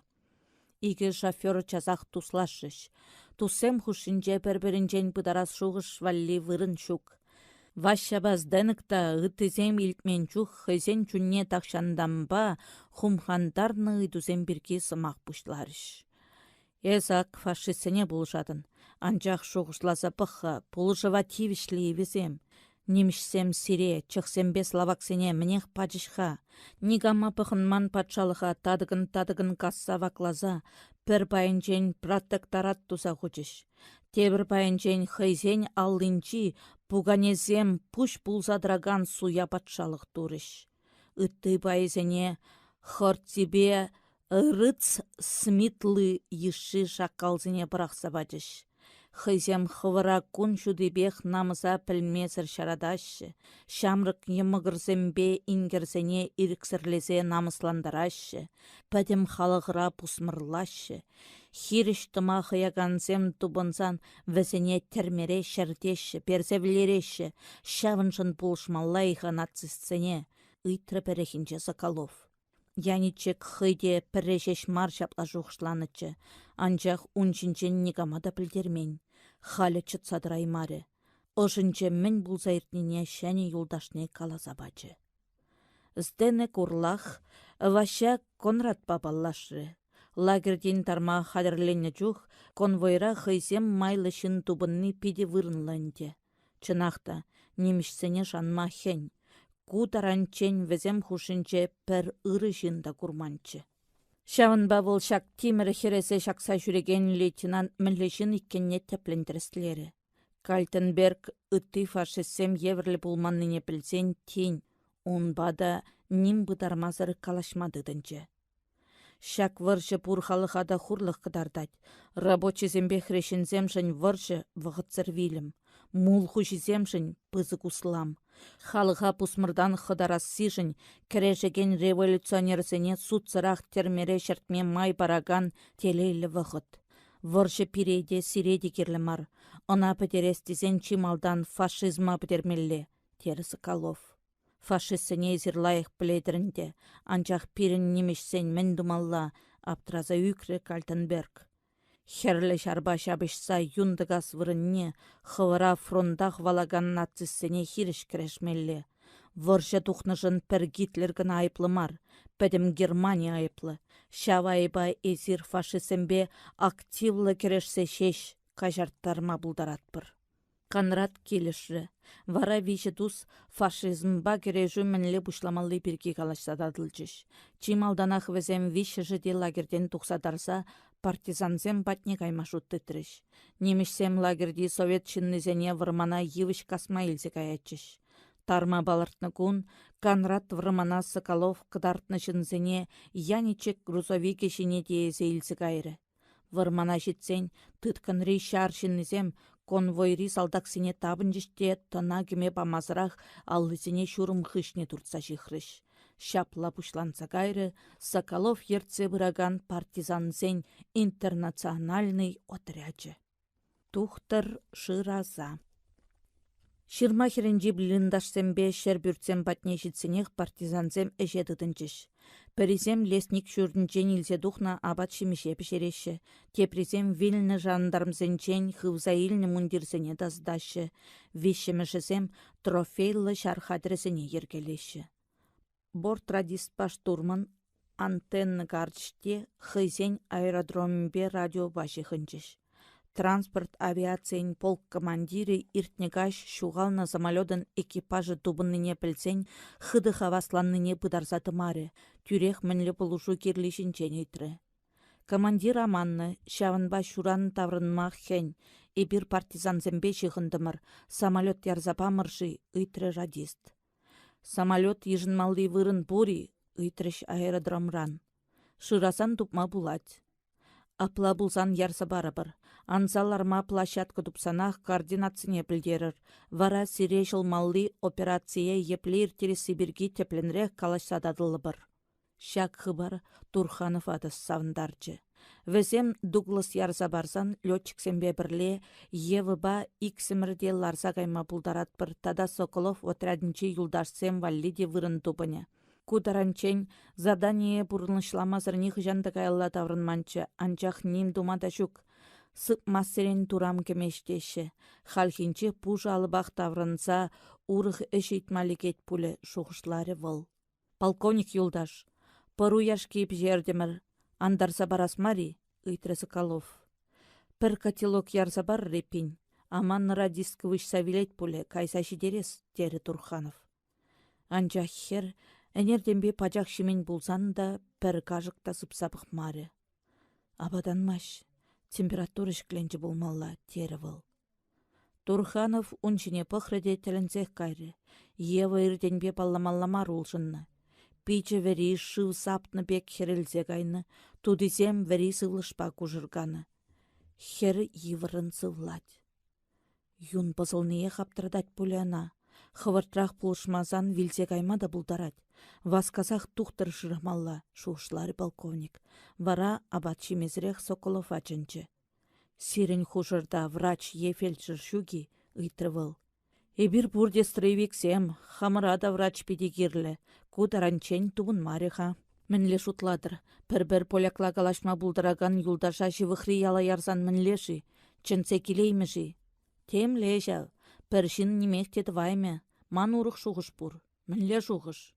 Икӗ шофер часах туслашрӗҫ. Туссем хушшинче пӗр-пӗринчен пытарас шухӑш валли вырӑн ҫук. Ваҫҫапа Зденек та ыттисем илтмен чух хӑйсен чунне тахҫантанпа хумхантарнӑ ыйтусем пирки сӑмах пуҫларӗҫ. Эс ак фашистсене пулӑшатӑн, анчах шухӑшласа пӑх-ха, пулӑшӑва тивӗҫлӗ-и вӗсем? Нимӗҫсем сире, чӑхсемпе словаксене мӗнех пачӗҫ-ха? Никама пӑхӑнман патшалӑха татӑкӑн-татӑкӑн касса вакласа пӗр пайӗнчен протекторат туса хучӗҫ. Тепӗр пайӗнчен хӑйсен аллинчи пуканесем пуҫ пулса тӑракан суя патшалӑх турӗҫ. Ытти пайӗсене Хортипе Рыц Смитлы йышши шаккалсене пӑрахса пачӗҫ. Хӑйсем хӑвӑра кун ҫутипех намӑса пӗлмесӗр ҫаратаҫҫӗ, ҫамрӑк йӑмӑкӑрсемпе инкӗрсене ирӗксӗрлесе намӑслантараҫҫӗ, пӗтӗм халӑхӑра пусмӑрлаҫҫӗ. Хирӗҫ тӑма хӑякансем тупӑнсан вӗсене тӗрмере ҫӗртеҫҫӗ, персе вӗлереҫҫӗ. Ҫавӑншӑн пулӑшмалла-и-ха нацистсене? ыйтрӗ пӗррехинче Соколов. Яничек хӑй те пӗрре ҫеҫ мар ҫапла шухӑшланӑччӗ, анчах ун ҫинчен никама та пӗлтермен. Халӗ чӑтса тӑраймарӗ. Ӑшӗнче мӗн пулса иртнине ҫӗнӗ юлташне каласа пачӗ. Зденек урлах Ваҫҫа Конрадпа паллашрӗ. Лагерьтен тарма хатӗрленнӗ чух конвойра хӑйсем майлӑ ҫын тупӑнни питӗ вырӑнлӑ ӗнтӗ. Чӑнах та, нимӗҫсене шанма хӗн. Ку таранччен вӗсем хушшинче пӗр ырӑ ҫын та курманччӗ. Ҫавӑнпа вӑл ҫак тимӗр хӗресе ҫакса ҫӳрекен лейтенант мӗнле ҫын иккенне тӗплӗн тӗрӗслерӗ. Кальтенберг ытти фашистсем евӗрлӗ пулманнине пӗлсен тин унпа та ним пытармасӑр калаҫма тытӑнчӗ. Ҫак вӑрҫӑ пур халӑха та хурлӑх кӑтартать. Рабочисемпе хресченсемшӗн вӑрҫӑ — вӑхӑтсӑр вилӗм, мул хуҫисемшӗн — пысӑк услам. Халӑха пусмӑртан хӑтарассишӗн кӗрешекен революционерсене судсӑрах тӗрмере ҫӗртме май паракан телейлӗ вӑхӑт. Вӑрҫӑ пире те, сире те кирлӗ мар. Ӑна пӗтерес тесен чи малтан фашизма пӗтермелле, терӗ Соколов. Фашистсене эсир лайӑх пӗлетӗр ӗнтӗ, анчах пирӗн нимӗҫсен мӗн тумалла? Аптраса ӳкрӗ Кальтенберг. Хӗрлӗ ҫарпа ҫапӑҫса юн тӑкас вырӑнне хӑвӑра фронта хӑвалакан нацистсене хирӗҫ кӗрешмелле. Вӑрҫӑ тухнӑшӑн пӗр Гитлер кӑна айӑплӑ мар, пӗтӗм Германи айӑплӑ. Ҫав айӑпа эсир фашистсемпе активлӑ кӗрешсе ҫеҫ каҫарттарма пултаратпӑр. Конрад килӗшрӗ. Вара виҫӗ тус фашизмпа кӗрешӳ мӗнле пуҫламалли пирки калаҫса татӑлчӗҫ. Чи малтанах вӗсем виҫҫӗшӗ те лагерьтен тухса тарса партизансем патне кайма шут тытрӗҫ. Нимӗҫсем лагерьти совет ҫыннисене вӑрмана йывӑҫ касма илсе каятчӗҫ. Тарма палӑртнӑ кун Конрад вӑрмана Соколов кӑтартнӑ ҫынсене Яничек грузовикӗ ҫине тиесе илсе кайрӗ. Вӑрмана ҫитсен тыткӑнри ҫар ҫыннисем конвойри салтаксене тапӑнчӗҫ те тӑна кӗме памасӑрах аллисене ҫурӑм хыҫне туртса ҫыхрӗҫ. Ҫапла пуҫланса кайрӗ Соколов ертсе пыракан партизансен интернациональнӑй отрячӗ. Тухтӑр шыраса. Ҫырма хӗрринчи блиндажсемпе ҫӗрпӳртсем патне ҫитсенех партизансем ӗҫе тытӑнчӗҫ. Пӗрисем лесник ҫуртӗнчен илсе тухнӑ апат-ҫимӗҫе пӗҫереҫҫӗ, теприсем вилнӗ жандармсенчен хывса илнӗ мундирсене тасатаҫҫӗ, виҫҫӗмӗшӗсем трофейлӑ ҫар хатӗрӗсене йӗркелеҫҫӗ. Бортрадистпа штурман антенна карчӗҫ те хӑйсен аэродромӗпе радиопа ҫыхӑнчӗҫ. Транспорт авиацийӗн полк командирӗ иртнӗ каҫ ҫухалнӑ самолетӑн экипажӗ тупӑннине пӗлсен хытӑ хавасланнине пытарса тӑмарӗ, тӳрех мӗнле пулӑшу кирли ҫинчен ыйтрӗ. Командир аманнӑ, ҫавӑнпа ҫуран таврӑнма хӗн. Эпир партизансемпе ҫыхӑнтӑмӑр, самолет ярса памӑр-ши? ыйтрӗ радист. Самолет йышӑнмалли вырӑн пур-и? ыйтрӗҫ аэродромран. Шырасан тупма пулать. Апла пулсан ярса парӑпӑр. Анса ларма площадка тупсанах координатсене пӗлтерӗр. Вара сире ҫӑлмалли операцие епле ирттересси пирки тӗплӗнрех калаҫса татӑлӑпӑр. Ҫак хыпар Турханова та савӑнтарчӗ. Вӗсем Дуглас ярса парсан летчиксемпе пӗрле Евӑпа иксӗмӗр те ларса кайма пултаратпӑр тата Соколов отрядӗнчи юлташсем валли те вырӑн тупӑнӗ. Ку таранччен задание пурнӑҫламасӑр нихӑҫан та каялла таврӑнманччӗ, анчах ним тума та ҫук. Сыпмассерен турам кӗмест теҫҫӗ. Хальхинче пушӑ алӑпах таврӑнса урӑх ӗҫ ыйтма лекет пулӗ, шухӑшларӗ вӑл. Полковник юлташ, пӑру яшки пӗҫертӗмӗр. Антарса парас мар-и? ыйтрӗ Соколов. Пӗр котелок ярса парӑр эппин. Аманнӑ радистка выҫса вилет пулӗ, кайса ҫитерес, терӗ Турханов. Анчах хӗр ӗнертенпе пачах ҫимен пулсан та пӗр кашӑк та сыпса пӑхмарӗ. Апат анмасть, температура ҫӗкленчӗ пулмалла, терӗ вӑл. Турханов ун ҫине пӑхрӗ те тӗлӗнсех кайрӗ. Ева иртенпе палламалла мар улшӑннӑ. Пичӗ вӗри шыв сапнӑ пек хӗрелсе кайнӑ, тутисем вӗри сывлӑшпа кушӑрканӑ. Хӗр йывӑррӑн сывлать. Юн пӑсӑлниех аптӑратать пулӗ ӑна. Хӑвӑртрах пулӑшмасан вилсе кайма та пултарать. Васкасах тухтӑр шырамалла, шухӑшларӗ полковник. Вара апат ҫимесӗрех Соколова чӗнчӗ. Сирӗн хушӑрта врач е фельдшер ҫук-и? ыйтрӗ вӑл. Эпир пурте строевиксем, хамӑра та врач питӗ кирлӗ. Ку таранччен тупӑнмарӗ-ха. Мӗнле шутлатӑр, пӗр-пӗр полякла калаҫма пултаракан юлташа ҫывӑхри яла ярсан мӗнле-ши? Чӗнсе килеймӗ-ши? Темле ҫав, пӗр ҫын нимех те тӑваймӗ. Ман урӑх шухӑш пур. Мӗнле шухӑш?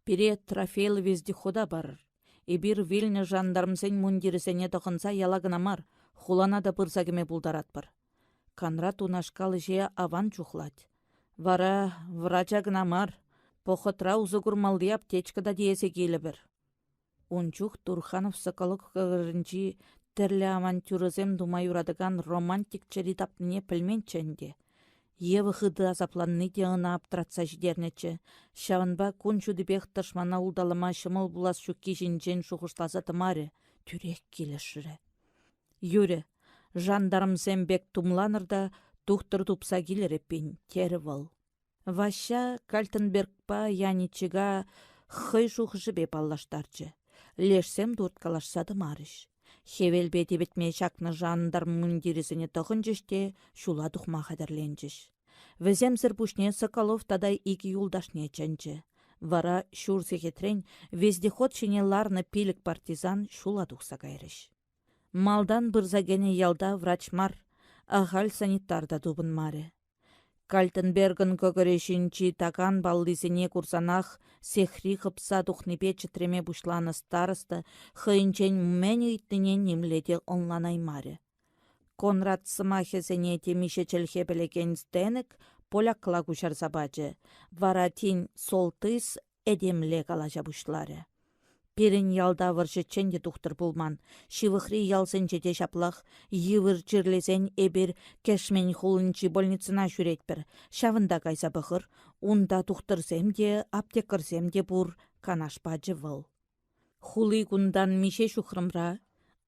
Пире трофейлӑ вездехода парӑр. Эпир вилнӗ жандармсен мундирӗсене тӑхӑнса яла кӑна мар, хулана та пырса кӗме пултаратпӑр. Конрад унашкал ӗҫе аван чухлать. Вара врача кӑна мар, походра усӑ курмалли аптечка та тиесе килӗпӗр. Ун чух Турханов Соколов кӑкӑрӗнчи тӗрлӗ авантюрӑсем тума юратакан романтик чӗри тапнине пӗлменччӗ ӗнтӗ. Ева хытӑ асапланни те ӑна аптратса ҫитернӗччӗ, ҫавӑнпа кун ҫутипех тӑшмана улталама ҫӑмӑл пулас ҫукки ҫинчен шухӑшласа тӑмарӗ, тӳрех килӗшрӗ. Юрӗ, жандармсем пек тумланӑр та тухтӑр тупса килӗр эппин, терӗ вӑл. Ваҫҫа Кальтенбергпа Яничека хӑй шухӑшӗпе паллаштарчӗ. Лешсем турткалашса тӑмарӗҫ. Хӗвелпе типӗтме ҫакнӑ жандарм мундирӗсене тӑхӑнчӗҫ те ҫула тухма хатӗрленчӗҫ. Вӗсемсӗр пуҫне Соколов тата икӗ юлташне чӗнчӗ. Вара ҫур сехетрен вездеход ҫине ларнӑ пилӗк партизан ҫула тухса кайрӗҫ. Малтан пырса кӗнӗ ялта врач мар, ахаль санитар та тупӑнмарӗ. Кальтенбергӑн кӑкӑрӗ ҫинчи такан паллисене курсанах сехри хӑпса тухнипе чӗтреме пуҫланӑ староста хӑйӗнчен мӗн ыйтнине нимле те ӑнланаймарӗ. Конрад сӑмахӗсене темиҫе чӗлхе пӗлекен Стенек полякла куҫарса пачӗ, вара тин Солтыс этемле калаҫа пуҫларӗ. Пирӗн ялта вӑрҫӑччен те тухтӑр пулман, ҫывӑхри ялсенче те ҫаплах. Йывӑр чирлесен эпир Кӗшмен хулинчи больницӑна ҫӳретпӗр, ҫавӑнта кайса пӑхӑр, унта тухтӑрсем те, аптекарьсем те пур, канаш пачӗ вӑл. Хули кунтан миҫе ҫухрӑмра?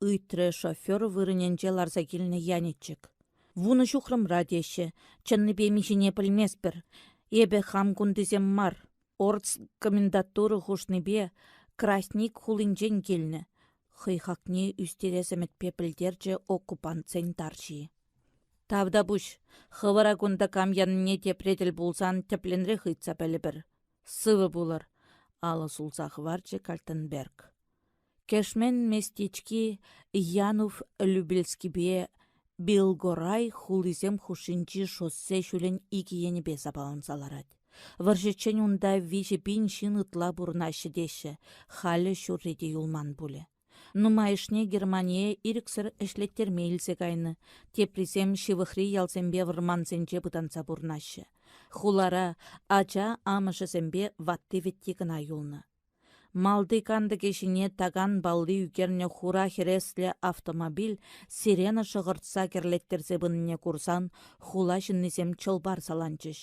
ыйтрӗ шофер вырӑнӗнче ларса килнӗ Яничек. Вунӑ ҫухрӑмра теҫҫӗ, чӑннипе миҫине пӗлместпӗр. Эпӗ хам кунтисем мар. Орц комендатура хушнипе Красник хулинчен килнӗ, хӑй хакне ӳстерес ӗмӗтпе пӗлтерчӗ оккупантсен тарҫи. Тавтапуҫ, хӑвӑра кунта кам янине тепре тӗл пулсан тӗплӗнрех ыйтса пӗлӗпӗр. Сывӑ пулӑр, алӑ сулса хӑварчӗ Кальтенберг. Кӗшмен местечки Янув Любельскипе Белгорай хулисем хушшинчи шоссе ҫулӗн икӗ енӗпе сапаланса ларать. Вӑрҫӑччен унта 3000 ҫын ытла пурӑнаҫҫӗ теҫҫӗ, халӗ ҫурри те юлман пулӗ. Нумайӑшне Германие ирӗксӗр ӗҫлеттерме илсе кайнӑ, теприсем ҫывӑхри ялсемпе вӑрмансенче пытанса пурӑнаҫҫӗ. Хулара ача амӑшӗсемпе ватти-вӗтти кӑна юлнӑ. Малти кантӑкӗ ҫине такан палли ӳкернӗ хура хӗреслӗ автомобиль сирена шӑхӑртса кӗрлеттерсе пынине курсан хула ҫыннисем чӑл-пар саланчӗҫ.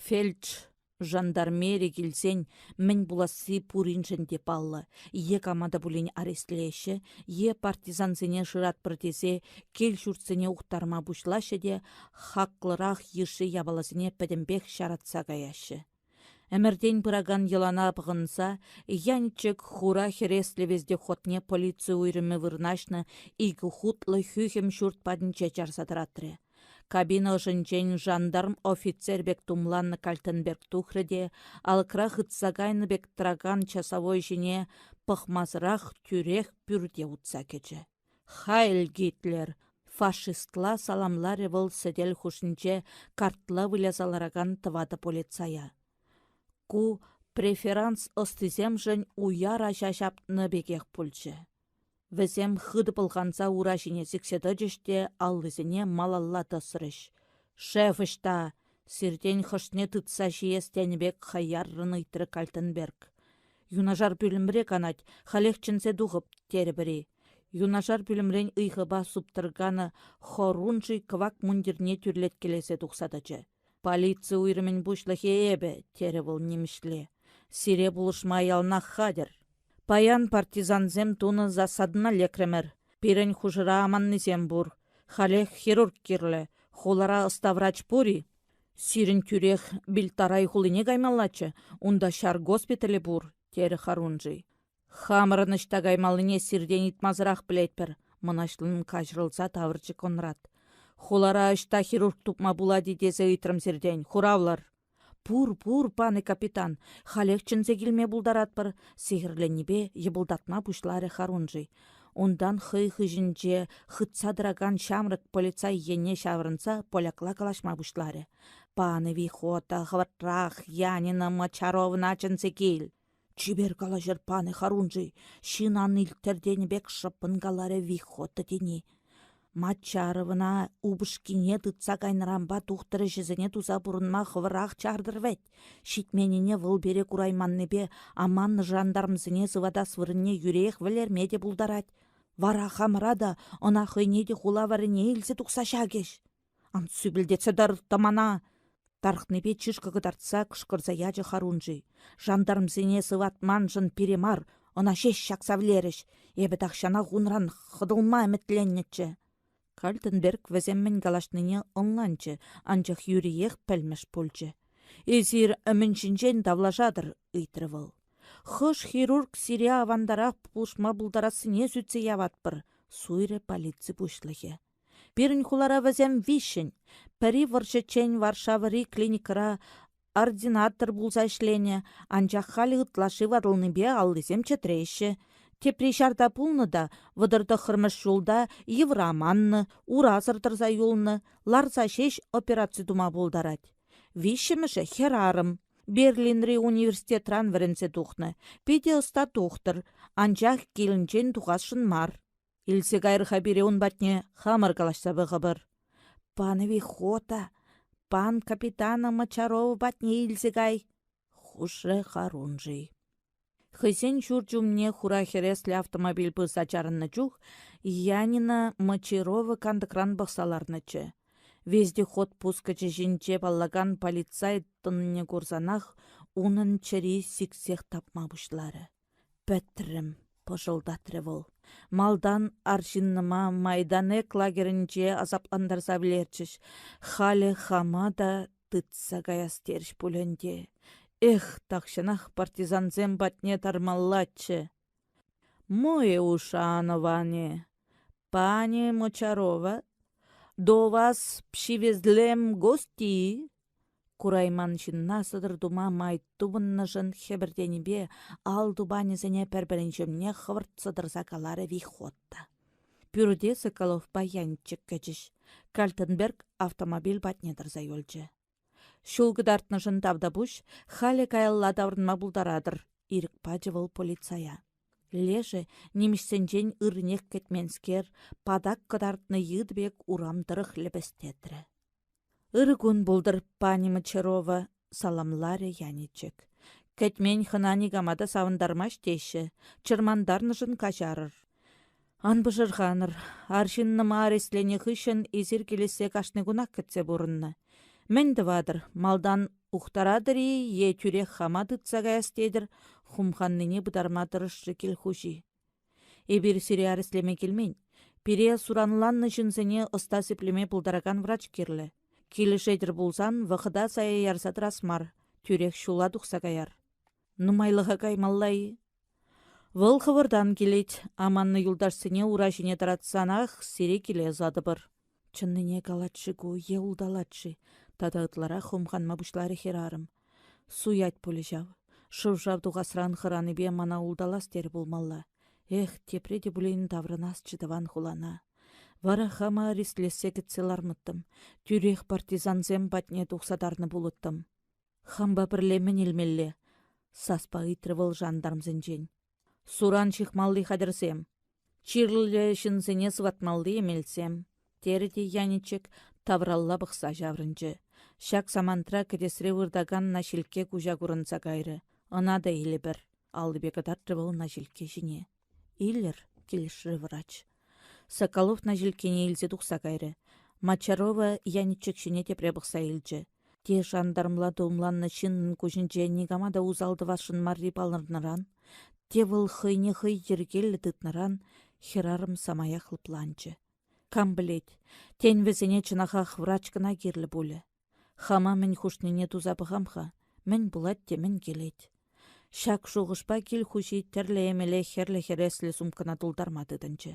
Фельдш жандармери килсен мӗн пуласси пуриншӗн те паллӑ: е кама та пулин арестлеҫҫӗ, е партизансене шыратпӑр тесе кил-ҫуртсене ухтарма пуҫлаҫҫӗ те хаклӑрах йышши япаласене пӗтӗмпех ҫаратса каяҫҫӗ. Ӗмӗртен пыракан йӑлана пӑхӑнса, Янчик хура хӗреслӗ вездеходне полици уйрӑмӗ вырнаҫнӑ икӗ хутлӑ хӳхӗм ҫурт патӗнче чарса тӑратрӗ. Кабина ӑшӗнчен жандарм офицер пек тумланнӑ Кальтенберг тухрӗ те алӑкра хытса кайнӑ пек тӑракан часовой ҫине пӑхмасӑрах тӳрех пӳрте утса кӗчӗ. «Хайль Гитлер!» фашистла саламларӗ вӑл сӗтел хушшинче картла выляса ларакан тӑватӑ полицая. Ку преферанс ӑстисемшӗн уяр аҫа ҫапнӑ пекех пулчӗ. Вӗсем хытӑ пӑлханса ура ҫине сиксе тӑчӗҫ те аллисене малалла тӑсрӗҫ. «Шеф ӑҫта?» Сиртен хӑшне тытса ҫиес тенӗ пек хаяррӑн ыйтрӗ Кальтенберг. Юнашар пӳлӗмре канать, халех чӗнсе тухӑп, терӗ пӗри. Юнашар пӳлӗмрен ыйхӑпа суптӑрканӑ хорунжий кӑвак мундирне тӳрлеткелесе тухса тӑчӗ. Полици уйрӑмӗн пуҫлӑхӗ эпӗ, терӗ вӑл нимӗҫле. Сире пулӑшма яланах хатӗр. Паян партизансем тунӑ засадӑна лекрӗмӗр. Пирӗн хушӑра аманнисем пур. Халех хирург кирлӗ. Хулара ӑста врач пур-и? Сирӗн тӳрех Бильтарай хулине каймаллаччӗ, унта ҫар госпиталӗ пур, терӗ Харунжий. Хамӑрӑн ӑҫта каймаллине сиртен ыйтмасӑрах пӗлетпӗр, мӑнаҫлӑн каҫӑрӑлса тавӑрчӗ Конрад. Хулара ӑҫта хирург тупма пулать-и тесе ыйтрӑм сиртен, хуравлӑр. Пур, пур, панӑ капитан, халех чӗнсе килме пултаратпӑр, сехӗрленнипе йӑпӑлтатма пуҫларӗ Харунжий. Унтан хӑй хыҫӗнче хытса тӑракан ҫамрӑк полицай енне ҫаврӑнса полякла калаҫма пуҫларӗ. Панӑ Вихота, хӑвӑртрах Янина Мочаровна чӗнсе кил. Чипер калаҫӑр панӑ Харунжий, ҫын ан илттӗр тенӗ пек шӑппӑн каларӗ Вихота тени. Мачаровӑна упӑшкине тытса кайнӑранпа тухтӑр ӗҫӗсене туса пурӑнма хӑвӑрах чартӑр вӗт. Ҫитменнине вӑл пире курайманнипе аманнӑ жандармсене сыватас вырӑнне юриех вӗлерме те пултарать. Вара хамӑра та, ӑна хӑйне те хула варрине илсе тухса ҫакӗҫ. Ан сӳпӗлтетсе тӑр, тӑмана! Тарӑхнипе чышкӑ кӑтартса кӑшкӑрса ячӗ Харунжий. Жандармсене сыватманшӑн пире мар, ӑна ҫеҫ ҫакса вӗлерӗҫ. Эпӗ тахҫанах унран хӑтӑлма ӗмӗтленнӗччӗ. Кальтенберг вӗсем мӗн калаҫнине ӑнланчӗ, анчах юриех пӗлмӗш пулчӗ. «Эсир мӗн ҫинчен тавлашатӑр?» — ыйтрӗ вӑл. «Хӑш хирург сире авантарах пулӑшма пултарассине сӳтсе яватпӑр», — суйрӗ полици пуҫлӑхӗ. Пирӗн хулара вӗсем виҫҫӗн. Пӗри вӑрҫӑччен Варшавӑри клиникӑра Ординатор пулса ӗҫленӗ, анчах халӗ ытлашши ватӑлнипе аллисем чӗтреҫҫӗ. Тепри ҫарта пулнӑ та 39-мӗш ҫулта йывӑр аманнӑ, урасӑр тӑрса юлнӑ, ларса ҫеҫ операци тума пултарать. Виҫҫӗмӗшӗ хӗрарӑм. Берлинри университетран вӗренсе тухнӑ. Питӗ ӑста тухтӑр, анчах килӗнчен тухасшӑн мар. Илсе кайӑр-ха пире ун патне, хамӑр калаҫса пӑхӑпӑр. Пан Вихота, пан капитана Мочарова патне илсе кай, хушрӗ Харунжий. Хӑйсен ҫурчӗ умне хура хӗреслӗ автомобиль пырса чарӑннӑ чух Янина Мочарова кантӑкран пӑхса ларнӑччӗ. Вездеход пускӑчӗ ҫинче паллакан полицай тӑнине курсанах унӑн чӗри сиксех тапма пуҫларӗ. Пӗтрӗм, пӑшӑлтатрӗ вӑл. Малтан арҫыннӑма Майданек лагерӗнче асаплантарса вӗлерчӗҫ. Халӗ хама та тытса каяс терӗҫ пуль ӗнтӗ. Эх, тахҫанах партизансем патне тармаллаччӗ. Мое ушановане, пани Мочарова, до вас привезлем гости. Курайман ҫынна сӑтӑр тума май тупӑннӑшӑн хӗпӗртенипе ал тупанӗсене пӗр-пӗрин ҫумне хӑвӑрт сӑтӑрса каларӗ Вихотта. Пӳрте Соколовпа Янчик кӗчӗҫ. Кальтенберг автомобиль патне тӑрса юлчӗ. Ҫул кӑтартнӑшӑн тавтапуҫ, халӗ каялла таврӑнма пултаратӑр, ирӗк пачӗ вӑл полицая. Лешӗ, нимӗҫсенчен ырнех кӗтменскер, патак кӑтартнӑ йытӑ пек урам тӑрӑх лӗпӗстетрӗ. Ырӑ кун пултӑр, пани Мочарова, саламларӗ Яничек. Кӗтмен хӑна никама та савӑнтармасть теҫҫӗ, чӑрмантарнӑшӑн каҫарӑр. Ан пӑшӑрханӑр, арҫыннӑма арестленӗ хыҫҫӑн эсир килессе кашни кунах кӗтсе пурӑннӑ. Мӗн тӑватӑр, малтан ухтаратӑр-и е тӳрех хама тытса каяс тетӗр, хумханнине пытарма тӑрӑшрӗ кил хуҫи. Эпир сире арестлеме килмен. Пире суранланнӑ ҫынсене ӑста сиплеме пултаракан врач кирлӗ. Килӗшетӗр пулсан вӑхӑта сая ярса тӑрас мар, тӳрех ҫула тухса каяр. Нумайлӑха каймалла-и? Вӑл хӑвӑртан килет, аманнӑ юлташсене ура ҫине тӑратсанах сире киле ӑсатӑпӑр. Чӑннине калать-ши ку е улталать-ши? Тата ытларах хумханма пуҫларӗ хӗрарӑм. Суять пулӗ ҫав. Шӑв-шав тухасран хӑранипе мана улталас терӗ пулмалла. Эх, тепре те пулин таврӑнасчӗ тӑван хулана. Вара хама арестлессе кӗтсе лармӑттӑм. Тӳрех партизансем патне тухса тарнӑ пулӑттӑм. Хампа пӗрле мӗн илмелле? саспа ыйтрӗ вӑл жандармсенчен. Суран ҫыхмалли хатӗрсем. Чирлӗ ҫынсене сыватмалли эмелсем, терӗ те Яничек тавралла пӑхса ҫаврӑнчӗ. Ҫак самантра кӗтесре выртакан наҫилкке куҫа курӑнса кайрӗ. Ӑна та илӗпӗр, аллипе кӑтартрӗ вӑл наҫилкке ҫине. Илӗр, килӗшрӗ врач. Соколов наҫилккене илсе тухса кайрӗ. Мочарова Яничек ҫине тепре пӑхса илчӗ. Те шантармла тумланнӑ ҫыннӑн куҫӗнче никама та усал тӑвасшӑн марри палӑрнӑран, те вӑл хӑйне хӑй йӗркеллӗ тытнӑран хӗрарӑм самаях лӑпланчӗ. Кам пӗлет, тен, вӗсене чӑнахах врач кӑна кирлӗ пулӗ. Хама мӗн хушнине туса пӑхам-ха, мӗн пулать те мӗн килет. Ҫак шухӑшпа кил хуҫи тӗрлӗ эмеле хӗрлӗ хӗреслӗ сумкӑна тултарма тытӑнчӗ.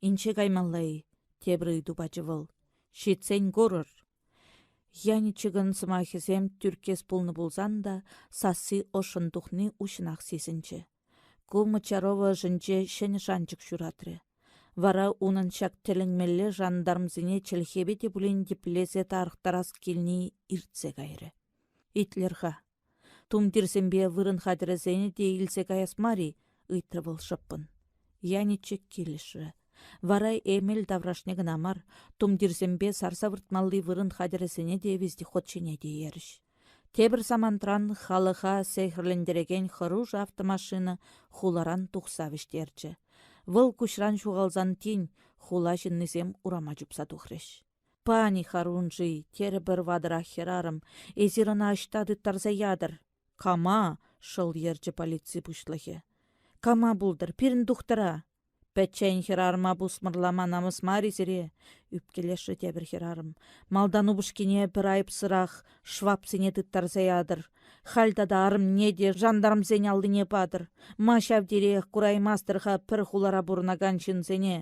Инҫе каймалла-и? тепӗр ыйту пачӗ вӑл. Ҫитсен курӑр. Яничекӑн сӑмахӗсем тӳрккес пулнӑ пулсан та сасси ӑшшӑн тухни уҫҫӑнах сисӗнчӗ. Ку Мочарова ӑшӗнче ҫӗнӗ шанчӑк ҫуратрӗ. Вара унӑн ҫак тӗлӗнмелле жандармсене чӗлхепе те пулин йӗплесе тарӑхтарас килни иртсе кайрӗ. Итлӗр-ха, тумтирсемпе вырӑн хатӗрӗсене те илсе каяс мар-и? ыйтрӗ вӑл шӑппӑн. Яничек килӗшрӗ. Вара эмел таврашне кӑна мар, тумтирсемпе сарса выртмалли вырӑн хатӗрӗсене те вездеход ҫине тиерӗҫ. Тепӗр самантран халӑха сехӗрлентерекен хӑрушӑ автомашина хуларан тухса вӗҫтерчӗ. Вӑл куҫран ҫухалсан тин хула ҫыннисем урама чупса тухрӗҫ. «Пани Харунжи, терӗ пӗр ватӑрах хӗрарӑм, эсир ӑна ӑҫта тыттарса ятӑр? Кама? шӑл йӗрчӗ полици пуҫлӑхӗ. Кама пултӑр, пирӗн тухтӑра. Пӗччен хӗрарӑма пусмӑрлама намӑс мар-и сире? ӳпкелешрӗ тепӗр хӗрарӑм. Малтан упӑшкине пӗр айӑпсӑрах швабсене тыттарса ятӑр. Халь тата арӑмне те жандармсен аллине патӑр. Ма ҫав териех кураймастӑр-ха пӗр хулара пурӑнакан ҫынсене?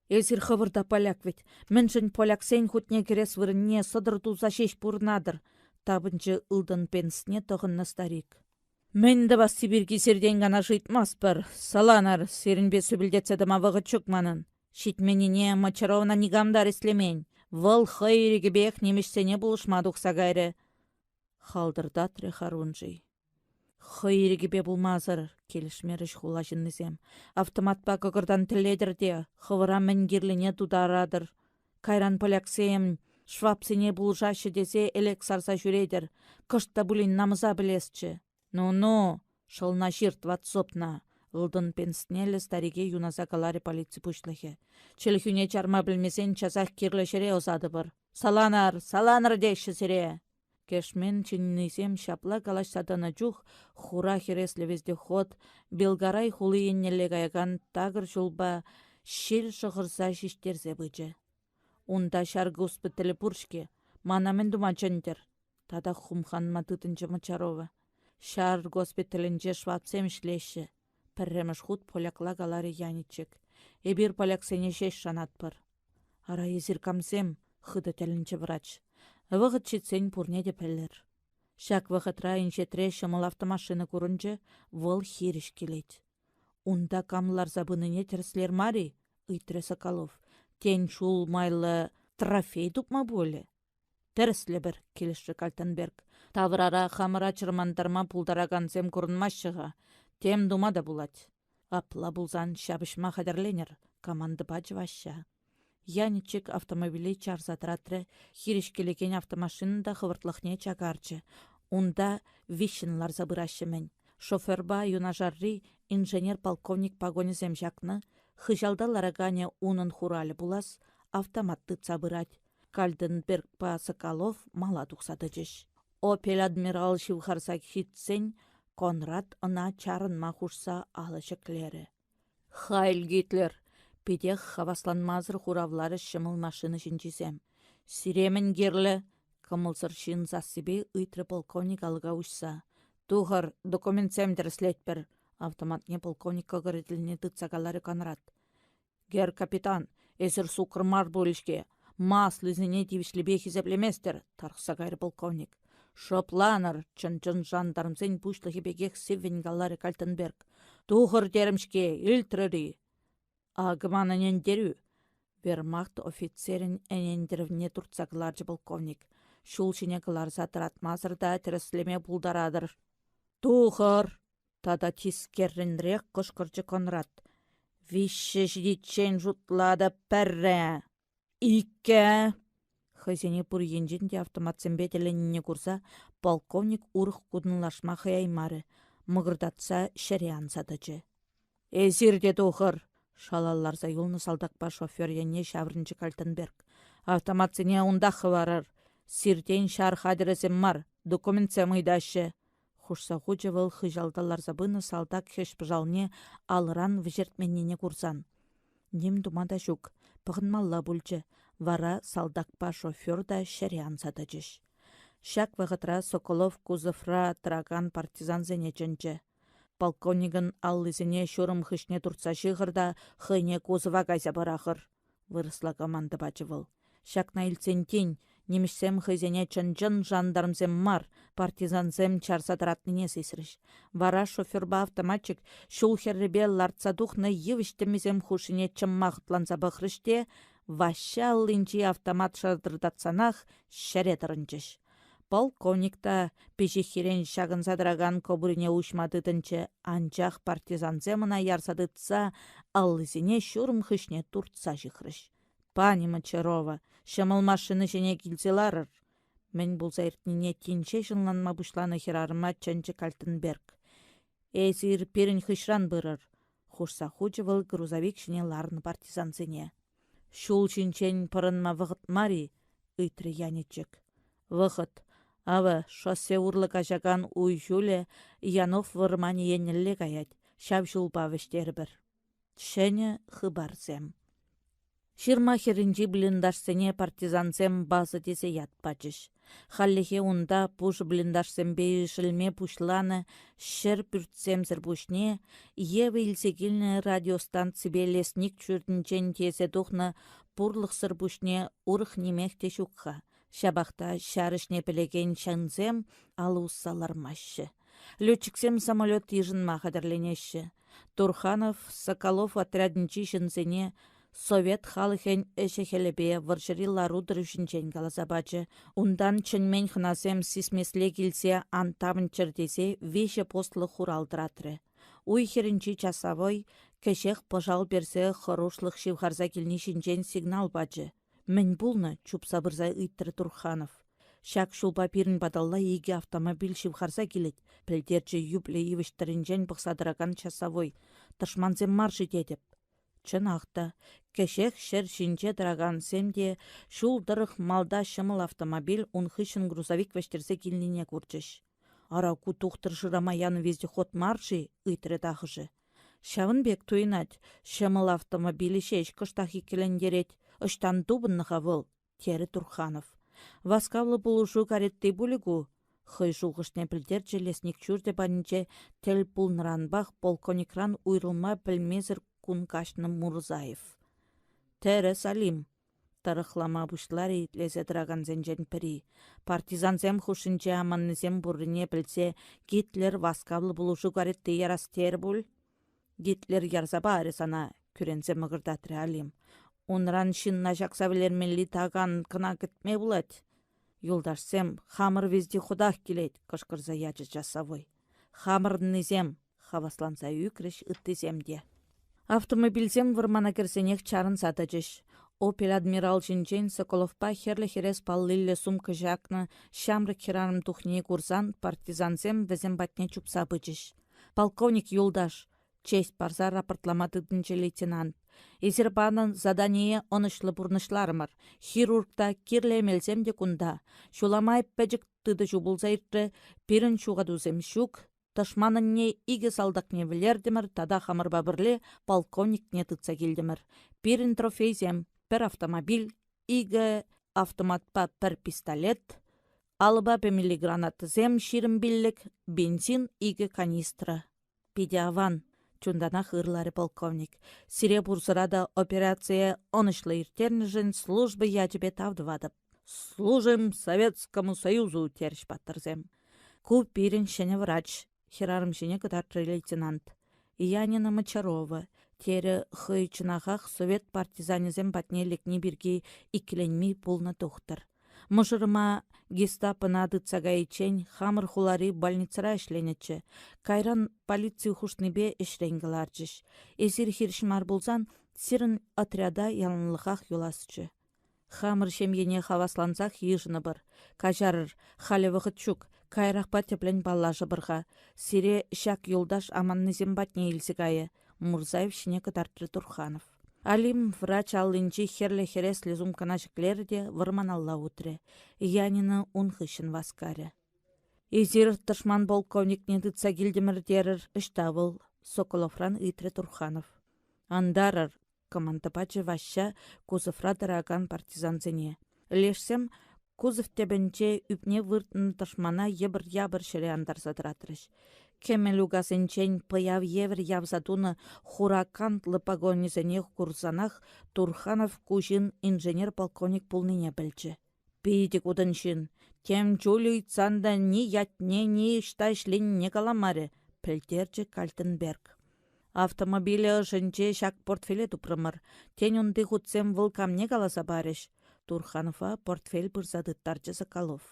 Эсир хӑвӑр та поляк вӗт. Мӗншӗн поляксен хутне кӗрес вырӑнне сӑтӑр туса ҫеҫ пурӑнатӑр? Тапӑнчӗ ылтӑн пенсне тӑхӑннӑ старик. Мӗн тӑвасси пирки сиртен канаш ыйтмастпӑр. Саланӑр, сирӗнпе сӳпӗлтетсе тӑма вӑхӑт ҫук манӑн. Ҫитменнине Мочаровна никам та арестлемен. Вӑл хӑй ирӗкӗпех нимӗҫсене пулӑшма тухса кайрӗ. Халтӑртатрӗ Харунжий. Хӑй ирӗкӗпе пулмасӑр, килӗшмерӗҫ хула ҫыннисем. Автоматпа кӑкӑртан тӗллетӗр те хӑвӑра мӗн кирлине тутаратӑр. Кайран поляксем швабсене пулӑшаҫҫӗ тесе элек сарса ҫӳретӗр. Кӑшт та пулин намӑса пӗлесчӗ. Ну-ну, шӑлна ҫырт, ватсопна, ылтӑн пенснеллӗ старике юнаса каларӗ полици пуҫлӑхӗ. Чӗлхӳне чарма пӗлмесен часах кирлӗ ҫӗре ӑсатӑпӑр. Саланӑр, саланӑр теҫҫӗ сире! Кӗшмен ҫыннисем ҫапла калаҫса тӑнӑ чух хура хӗреслӗ вездеход Белгарай хули еннелле каякан такӑр ҫулпа ҫил шӑхӑрса ҫиҫтерсе пычӗ. Унта ҫар госпиталӗ пур-ҫке, мана мӗн тума чӗнтӗр? Татах хумханма тытӑнчӗ Мочарова. Ҫар госпиталӗнче швабсем ӗҫлеҫҫӗ. Пӗрремӗш хут полякла каларӗ Яничек. Эпир поляксене ҫеҫ шанатпӑр. Ара, эсир камсем? хытӑ тӗлӗнчӗ врач. Вӑхӑт ҫитсен пурне те пӗлӗр. Ҫак вӑхӑтра инҫетре ҫӑмӑл автомашина курӑнчӗ, вӑл хирӗҫ килет. Унта кам ларса пынине тӗрӗслер мар-и? ыйтрӗ Соколов. Тен, ҫул майлӑ трофей тупма пулӗ? Тӗрӗслӗпӗр, килӗшрӗ Кальтенберг. Таврара хамӑра чӑрмантарма пултаракансем курӑнмаҫҫӗ-ха. Тем тума та пулать. Апла пулсан ҫапӑҫма хатӗрленӗр, команда пачӗ Ваҫҫа. Яничек автомобиле чарса тӑратрӗ, хирӗҫ килекен автомашина та хӑвӑртлӑхне чакарчӗ. Унта виҫҫӗн ларса пыраҫҫӗ-мӗн. Шоферпа юнашарри инженер-полковник погонӗсем ҫакнӑ, хыҫалта лараканӗ унӑн хуралӗ пулас, автомат тытса пырать. Кальденбергпа Соколов мала тухса тӑчӗҫ. «Опель Адмирал» ҫывхарса ҫитсен Конрад ӑна чарӑнма хушса алӑ ҫӗклерӗ. «Хайль Гитлер!» — питех хавасланмасӑр хуравларӗҫ ҫӑмӑл машина ҫинчисем. «Сире мӗн кирлӗ?» — кӑмӑлсӑр ҫын сассипе ыйтрӗ полковник алӑка уҫса. «Тухӑр, документсем тӗрӗслетпӗр», — автоматне полковник кӑкӑрӗ тӗлне тытса каларӗ Конрад. Герр капитан, эсир суккӑр мар пуль-ҫке. Ма аслисене тивӗҫлипе хисеплеместӗр, тарӑхса кайрӗ полковник. Шӑпланӑр, чӑн-чӑн жандармсен пуҫлӑхӗ пекех сиввӗн каларӗ Кальтенберг. Тухӑр терӗм-ҫке, илтрӗр-и? Акӑ ман ӗнентерӳ. Вермахт офицерӗн ӗнентерӗвне туртса кӑларчӗ полковник. Ҫул ҫине кӑларса тӑратмасӑр та тӗрӗслеме пултаратӑр. Тухӑр! Тата тискеррӗнрех кӑшкӑрчӗ Конрад. Виҫҫӗ ҫитиччен шутлатӑп пӗрре, иккӗ. Хӑйсене пур енчен те автоматсемпе тӗлленнине курса полковник урӑх кутӑнлашма хӑяймарӗ, мӑкӑртатса ҫӗре анса тӑчӗ. Эсир те тухӑр! шалалларса юлнӑ салтакпа шофер енне ҫаврӑнчӗ Кальтенберг. Автоматсене унтах хӑварӑр. Сиртен ҫар хатӗрӗсем мар, документсем ыйтаҫҫӗ. Хушса хучӗ вӑл хыҫалта ларса пынӑ салтак хӗҫ-пӑшалне алӑран вӗҫертменнине курсан. Ним тума та ҫук, пӑхӑнмалла пулчӗ, вара салтакпа шофер та ҫӗре анса тӑчӗҫ. Ҫак вӑхӑтра Соколов кузовра тӑракан партизансене чӗнчӗ. Полковникӑн аллисене ҫурӑм хыҫне туртса ҫыхӑр та хӑйне кузова кайса пӑрахӑр, вырӑсла команда пачӗ вӑл. Ҫакна илтсен тин нимӗҫсем хӑйсене чӑн-чӑн жандармсем мар, партизансем чарса тӑратнине сисрӗҫ. Вара шоферпа автоматчик ҫул хӗррипе лартса тухнӑ йывӑҫ тӗмисем хушшине чӑмма хӑтланса пӑхрӗҫ те Ваҫҫа аллинчи автомат шатӑртатсанах ҫӗре тӑрӑнчӗҫ. Полковник та пиҫиххирен ҫакӑнса тӑракан кобурине уҫма тытӑнчӗ, анчах партизансем ӑна ярса тытса аллисене ҫурӑм хыҫне туртса ҫыхрӗҫ. Пани Мочарова, ҫӑмӑл машина ҫине килсе ларӑр. Мӗн пулса иртнине тин ҫеҫ ӑнланма пуҫланӑ хӗрарӑма чӗнчӗ Кальтенберг. Эсир пирӗн хыҫран пырӑр, хушса хучӗ вӑл грузовик ҫине ларнӑ партизансене. Ҫул ҫинчен пӑрӑнма вӑхӑт мар-и? ыйтрӗ Яничек. Вӑхӑт. Авӑ, шоссе урлӑ каҫакан уй ҫулӗ Янов вӑрманӗ еннелле каять. Ҫав ҫулпа вӗҫтерӗпӗр. Ҫӗнӗ хыпарсем. Ҫырма хӗрринчи блиндажсене партизансем база тесе ят пачӗҫ. Хальлӗхе унта пушӑ блиндажсемпе ишӗлме пуҫланӑ ҫӗр пӳртсемсӗр пуҫне Ева илсе килнӗ радиостанципе лесник ҫуртӗнчен тиесе тухнӑ пурлӑхсӑр пуҫне урӑх нимех те ҫук-ха. Ҫапах та ҫар ӗҫне пӗлекен ҫынсем алӑ усса лармаҫҫӗ. Летчиксем самолет йышӑнма хатӗрленеҫҫӗ. Турханов Соколов отрядӗнчи ҫынсене совет халӑхӗн ӗҫӗ-хӗлӗпе вӑрҫӑри лару-тӑру ҫинчен каласа пачӗ. Унтан чӗнмен хӑнасем сисмесле килсе ан тапӑнччӑр тесе виҫӗ постлӑ хурал тӑратрӗ. Уй хӗрринчи часовой кӗҫех пӑшал персе хӑрушлӑх ҫывхарса килни ҫинчен сигнал пачӗ. Мӗн пулнӑ? чупса пырса ыйтрӗ Турханов. Ҫак ҫулпа пирӗн паталла икӗ автомобиль ҫывхарса килет, пӗлтерчӗ юплӗ йывӑҫ тӑрринчен пӑхса тӑракан часовой. Тӑшмансем мар-ши тетӗп. Чӑнах та, кӗҫех ҫӗр ҫинче тӑракансем те ҫул тӑрӑх малта ҫӑмӑл автомобиль, ун хыҫҫӑн грузовик вӗҫтерсе килнине курчӗҫ. Ара, ку тухтӑр шырама янӑ вездеход мар-ши? ыйтрӗ тахӑшӗ. Ҫавӑн пек туйӑнать, ҫӑмӑл автомобилӗ ҫеҫ кӑштах иккӗлентерет. Ӑҫтан тупӑннӑ-ха вӑл? терӗ Турханов. Васкавлӑ пулӑшу каретти пулӗ ку, хӑй шухӑшне пӗлтерчӗ лесник ҫурчӗ патӗнче тӗл пулнӑранпах полковникран уйрӑлма пӗлмесӗр кун каҫнӑ Мурзаев. Тӗрӗс, Алим, тӑрӑхлама пуҫларӗ итлесе тӑракансенчен пӗри. Партизансем хушшинче аманнисем пуррине пӗлсе Гитлер васкавлӑ пулӑшу каретти ярас терӗ пуль. Гитлер ярса парӗ сана, кӳренсе мӑкӑртатрӗ Алим. Унран ҫынна ҫакса вӗлермелли такан кӑна кӗтме пулать. Юлташсем, хамӑр вездеходах килет, кӑшкӑрса ячӗ часовой. Хамӑрӑннисем, хавасланса ӳкрӗҫ ыттисем те. Автомобильсем вӑрмана кӗрсенех чарӑнса тӑчӗҫ. «Опель Адмирал» ҫинчен Соколовпа хӗрлӗ хӗрес паллиллӗ сумка ҫакнӑ ҫамрӑк хӗрарӑм тухнине курсан партизансем вӗсем патне чупса пычӗҫ. «Полковник юлташ, честь парса рапортлама тытӑнчӗ лейтенант. Эсир панӑ задание ӑнӑҫлӑ пурнӑҫларӑмӑр. Хирург та, кирлӗ эмелсем те кунта. Ҫула май пӗчӗк тытӑҫу пулса иртрӗ. Пирӗн ҫухатусем ҫук. Тӑшманӑнне икӗ салтакне вӗлертӗмӗр тата хамӑрпа пӗрле полковникне тытса килтӗмӗр. Пирӗн трофейсем, пӗр автомобиль, икӗ автоматпа пӗр пистолет, алӑпа пемелли гранатӑсем 25, бензин икӗ канистра. Питӗ аван, чунтанах ырларӗ полковник. Сире пурсӑра та операцие ӑнӑҫлӑ ирттернӗшӗн служба ячӗпе тав тӑватӑп. Служим Советскому Союзу, терӗҫ паттӑрсем. Ку пирӗн ҫӗнӗ врач, хӗрарӑм ҫине кӑтартрӗ лейтенант. Янина Мочарова, терӗ хӑй чӑнахах совет партизанӗсем патне лекни пирки иккӗленми пулнӑ тухтӑр. Мӑшӑрӑма гестапӑна тытса кайиччен хамӑр хулари больницӑра ӗҫленӗччӗ. Кайран полици хушнипе ӗҫрен кӑларчӗҫ. Эсир хирӗҫ мар пулсан сирӗн отряда яланлӑхах юласчӗ. Хамӑр ҫемьене хаваслансах йышӑнӑпӑр. Каҫарӑр, халӗ вӑхӑт ҫук, каярахпа тӗплӗн паллашӑпӑр-ха. Сире ҫак юлташ аманнисем патне илсе кайӗ, Мурзаев ҫине кӑтартрӗ Турханов. Алим врач аллинчи хӗрлӗ хӗреслӗ сумкӑна ҫӗклерӗ те вӑрманалла утрӗ. Янина ун хыҫҫӑн васкарӗ. «Эсир тӑшман полковникне тытса килтӗмӗр терӗр, ӑҫта вӑл?» — Соколовран ыйтрӗ Турханов. «Антарӑр, команда пачӗ Ваҫҫа кузовра тӑракан партизансене. Лешсем кузов тӗпӗнче ӳпне выртнӑ тӑшмана йӑпӑр-япӑр ҫӗре антарса тӑратрӗҫ. Кӗмӗл укасенчен пӑяв евӗр явса тунӑ хура кантлӑ погонӗсене курсанах Турханов ку ҫын инженер-полковник пулнине пӗлчӗ. Питӗ кутӑн ҫын. Тем чуль ыйтсан та ни ятне, ни ӑҫта ӗҫленине каламарӗ, пӗлтерчӗ Кальтенберг. Автомобилӗ ӑшӗнче ҫак портфеле тупрӑмӑр. Тен, унти хутсем вӑл камне каласа парӗҫ. Турханова портфель пырса тыттарчӗ Соколов.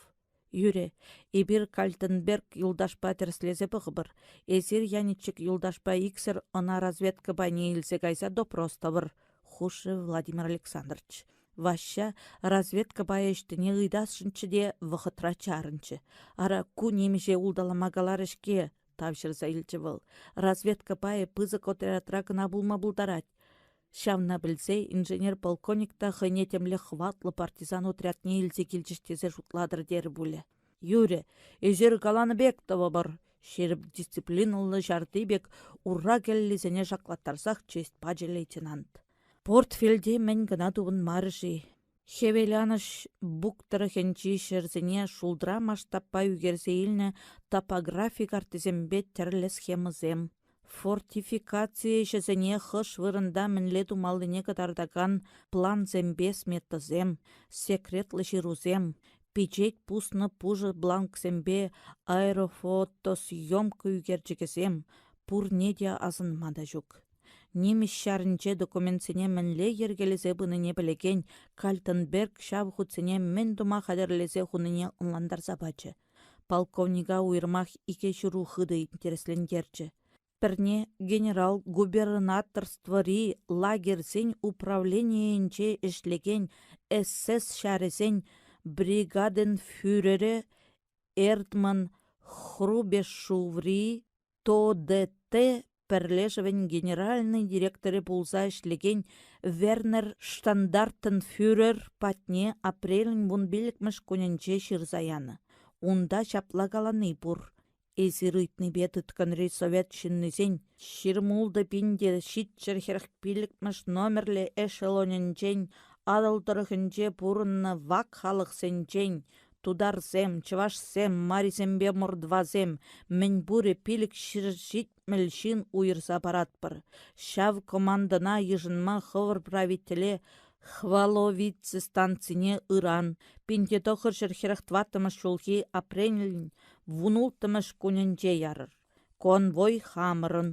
Юрӗ, эпир Кальтенберг юлташпа тӗрӗслесе пӑхӑпӑр. Эсир Яничек юлташпа иксӗр ӑна разведка пайне илсе кайса допрос тӑвӑр, хушрӗ Владимир Александрович. Ваҫҫа разведка пайӗ ӑҫтине ыйтасшӑнччӗ те вӑхӑтра чарӑнчӗ. Ара, ку нимӗҫе улталама каларӗ-ҫке, тавҫӑрса илчӗ вӑл. Разведка пайӗ пысӑк отрядра кӑна пулма пултарать. Ҫавна пӗлсе инженер-полковник та хӑйне темле хӑватлӑ партизан отрядне илсе килчӗҫ тесе шутлатӑр терӗ пулӗ. Юрӗ, эсир каланӑ пек тӑвӑпӑр, ҫирӗп дисциплинӑллӑ ҫарти пек ура кӗллисене шаклаттарсах честь пачӗ лейтенант. Портфельте мӗн кӑна тупӑнмарӗ-ши? Хӗвеланӑҫ Буг тӑрӑхӗнчи ҫӗрсене шултра масштабпа ӳкерсе илнӗ топографи карттисемпе тӗрлӗ схемӑсем. Фортификаци ӗҫӗсене хӑш вырӑнта мӗнле тумаллине кӑтартакан плансемпе сметӑсем, секретлӑ ҫырусем, пичет пуснӑ пушӑ бланксемпе аэрофотосъемка ӳкерчӗкӗсем, пурне те асӑнма та ҫук. Нимӗҫ ҫарӗнче документсене мӗнле йӗркелесе пынине пӗлекен Кальтенберг ҫав хутсене мӗн тума хатӗрлесе хунине ӑнлантарса пачӗ. Полковника уйрӑмах икӗ ҫыру хытӑ интереслентерчӗ. Пӗрне генерал-губернаторствӑри лагерьсен управленийӗнче ӗҫлекен СС ҫарӗсен бригаденфюрерӗ Эрдман Хрубешуври ТОДТ пӗрлешӗвӗн генеральнӑй директорӗ пулса ӗҫлекен Вернер Штандартенфюрер патне апрелӗн вунпиллӗкмӗш кунӗнче ҫырса янӑ. Унта ҫапла калани пур: Эсир ыйтнипе тыткӑнри совет ҫыннисен 26745 номерлӗ эшелонӗнчен Атӑл тӑрӑхӗнче пурӑннӑ вак халӑхсенчен Тутарсем, чӑвашсем, марисемпе мордвасем мӗнпурӗ 570 ҫын уйӑрса паратпӑр. Ҫав командӑна йышӑнма хӑвӑр правителе Хваловице станцине ыран, 1944 ҫулхи апрелӗн вунулттӑмӗш кунӗнче ярӑр. Конвой хамӑрӑн.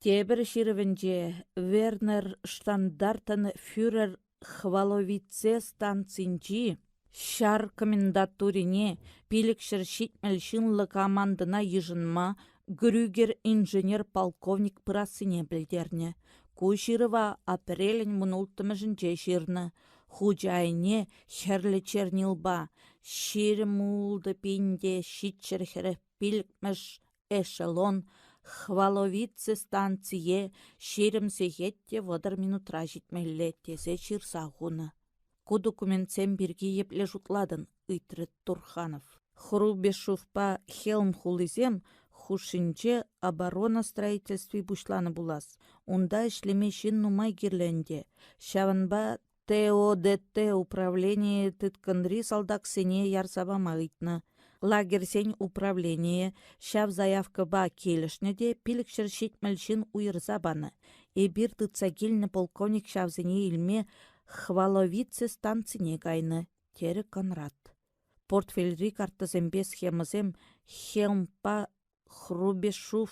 Тепӗр ҫырӑвӗнче Вернер Штандартен фюрер Хваловице станцинчи ҫар комендатурине 570 ҫынлӑ командӑна йышӑнма Грюгер инженер-полковник пырассине пӗлтернӗ. Ку ҫырӑва апрелӗн вунулттӑмӗшӗнче ҫырнӑ. Хучӗ айне хӗрлӗ чернилпа 26745-мӗш эшелон Хваловице станцие 20 сехет те 30 минутра ҫитмелле тесе ҫырса хунӑ. Ку документсем пирки епле шутлатӑн? ыйтрӗ Турханов. Хрубешевпа Хелм хулисем хушшинче оборона строительстви пуҫланӑ пулас. Унта ӗҫлеме ҫын нумай кирлӗ ӗнтӗ. Ҫавӑнпа ТОДТ управленийӗ тыткӑнри салтаксене ярса пама ыйтнӑ. Лагерьсен управленийӗ ҫав заявкӑпа килӗшнӗ те 570 ҫын уйӑрса панӑ. Эпир тытса килнӗ полковник ҫавсене илме Хваловице станцине кайнӑ, терӗ Конрад. Портфельри карттӑсемпе схемӑсем Хелмпа Хрубешув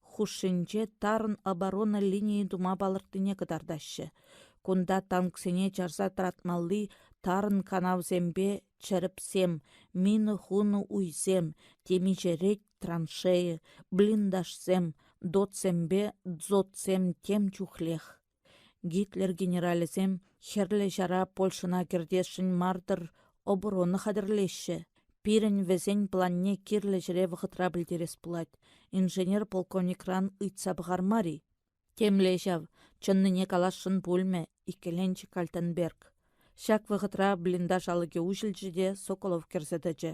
хушшинче тарӑн оборона линийӗ тума палӑртнине кӑтартаҫҫӗ. Кунта танксене чарса тӑратмалли тарӑн канавсемпе чӗрӗпсем, мина хунӑ уйсем, темиҫе рет траншея, блиндажсем, дотсемпе дзотсем тем чухлех. Гитлер генералӗсем Хӗрлӗ Ҫара Польшӑна кӗртесшӗн мар-тӑр оборона хатӗрлеҫҫӗ. Пирӗн вӗсен планне кирлӗ ҫӗре вӑхӑтра пӗлтерес пулать. Инженер-полковникран ыйтса пӑхар мар-и? Темле ҫав, чӑннине каласшӑн пулмӗ, иккӗленчӗ Кальтенберг. Ҫак вӑхӑтра блиндаж алӑкӗ уҫӑлчӗ те Соколов кӗрсе тӑчӗ.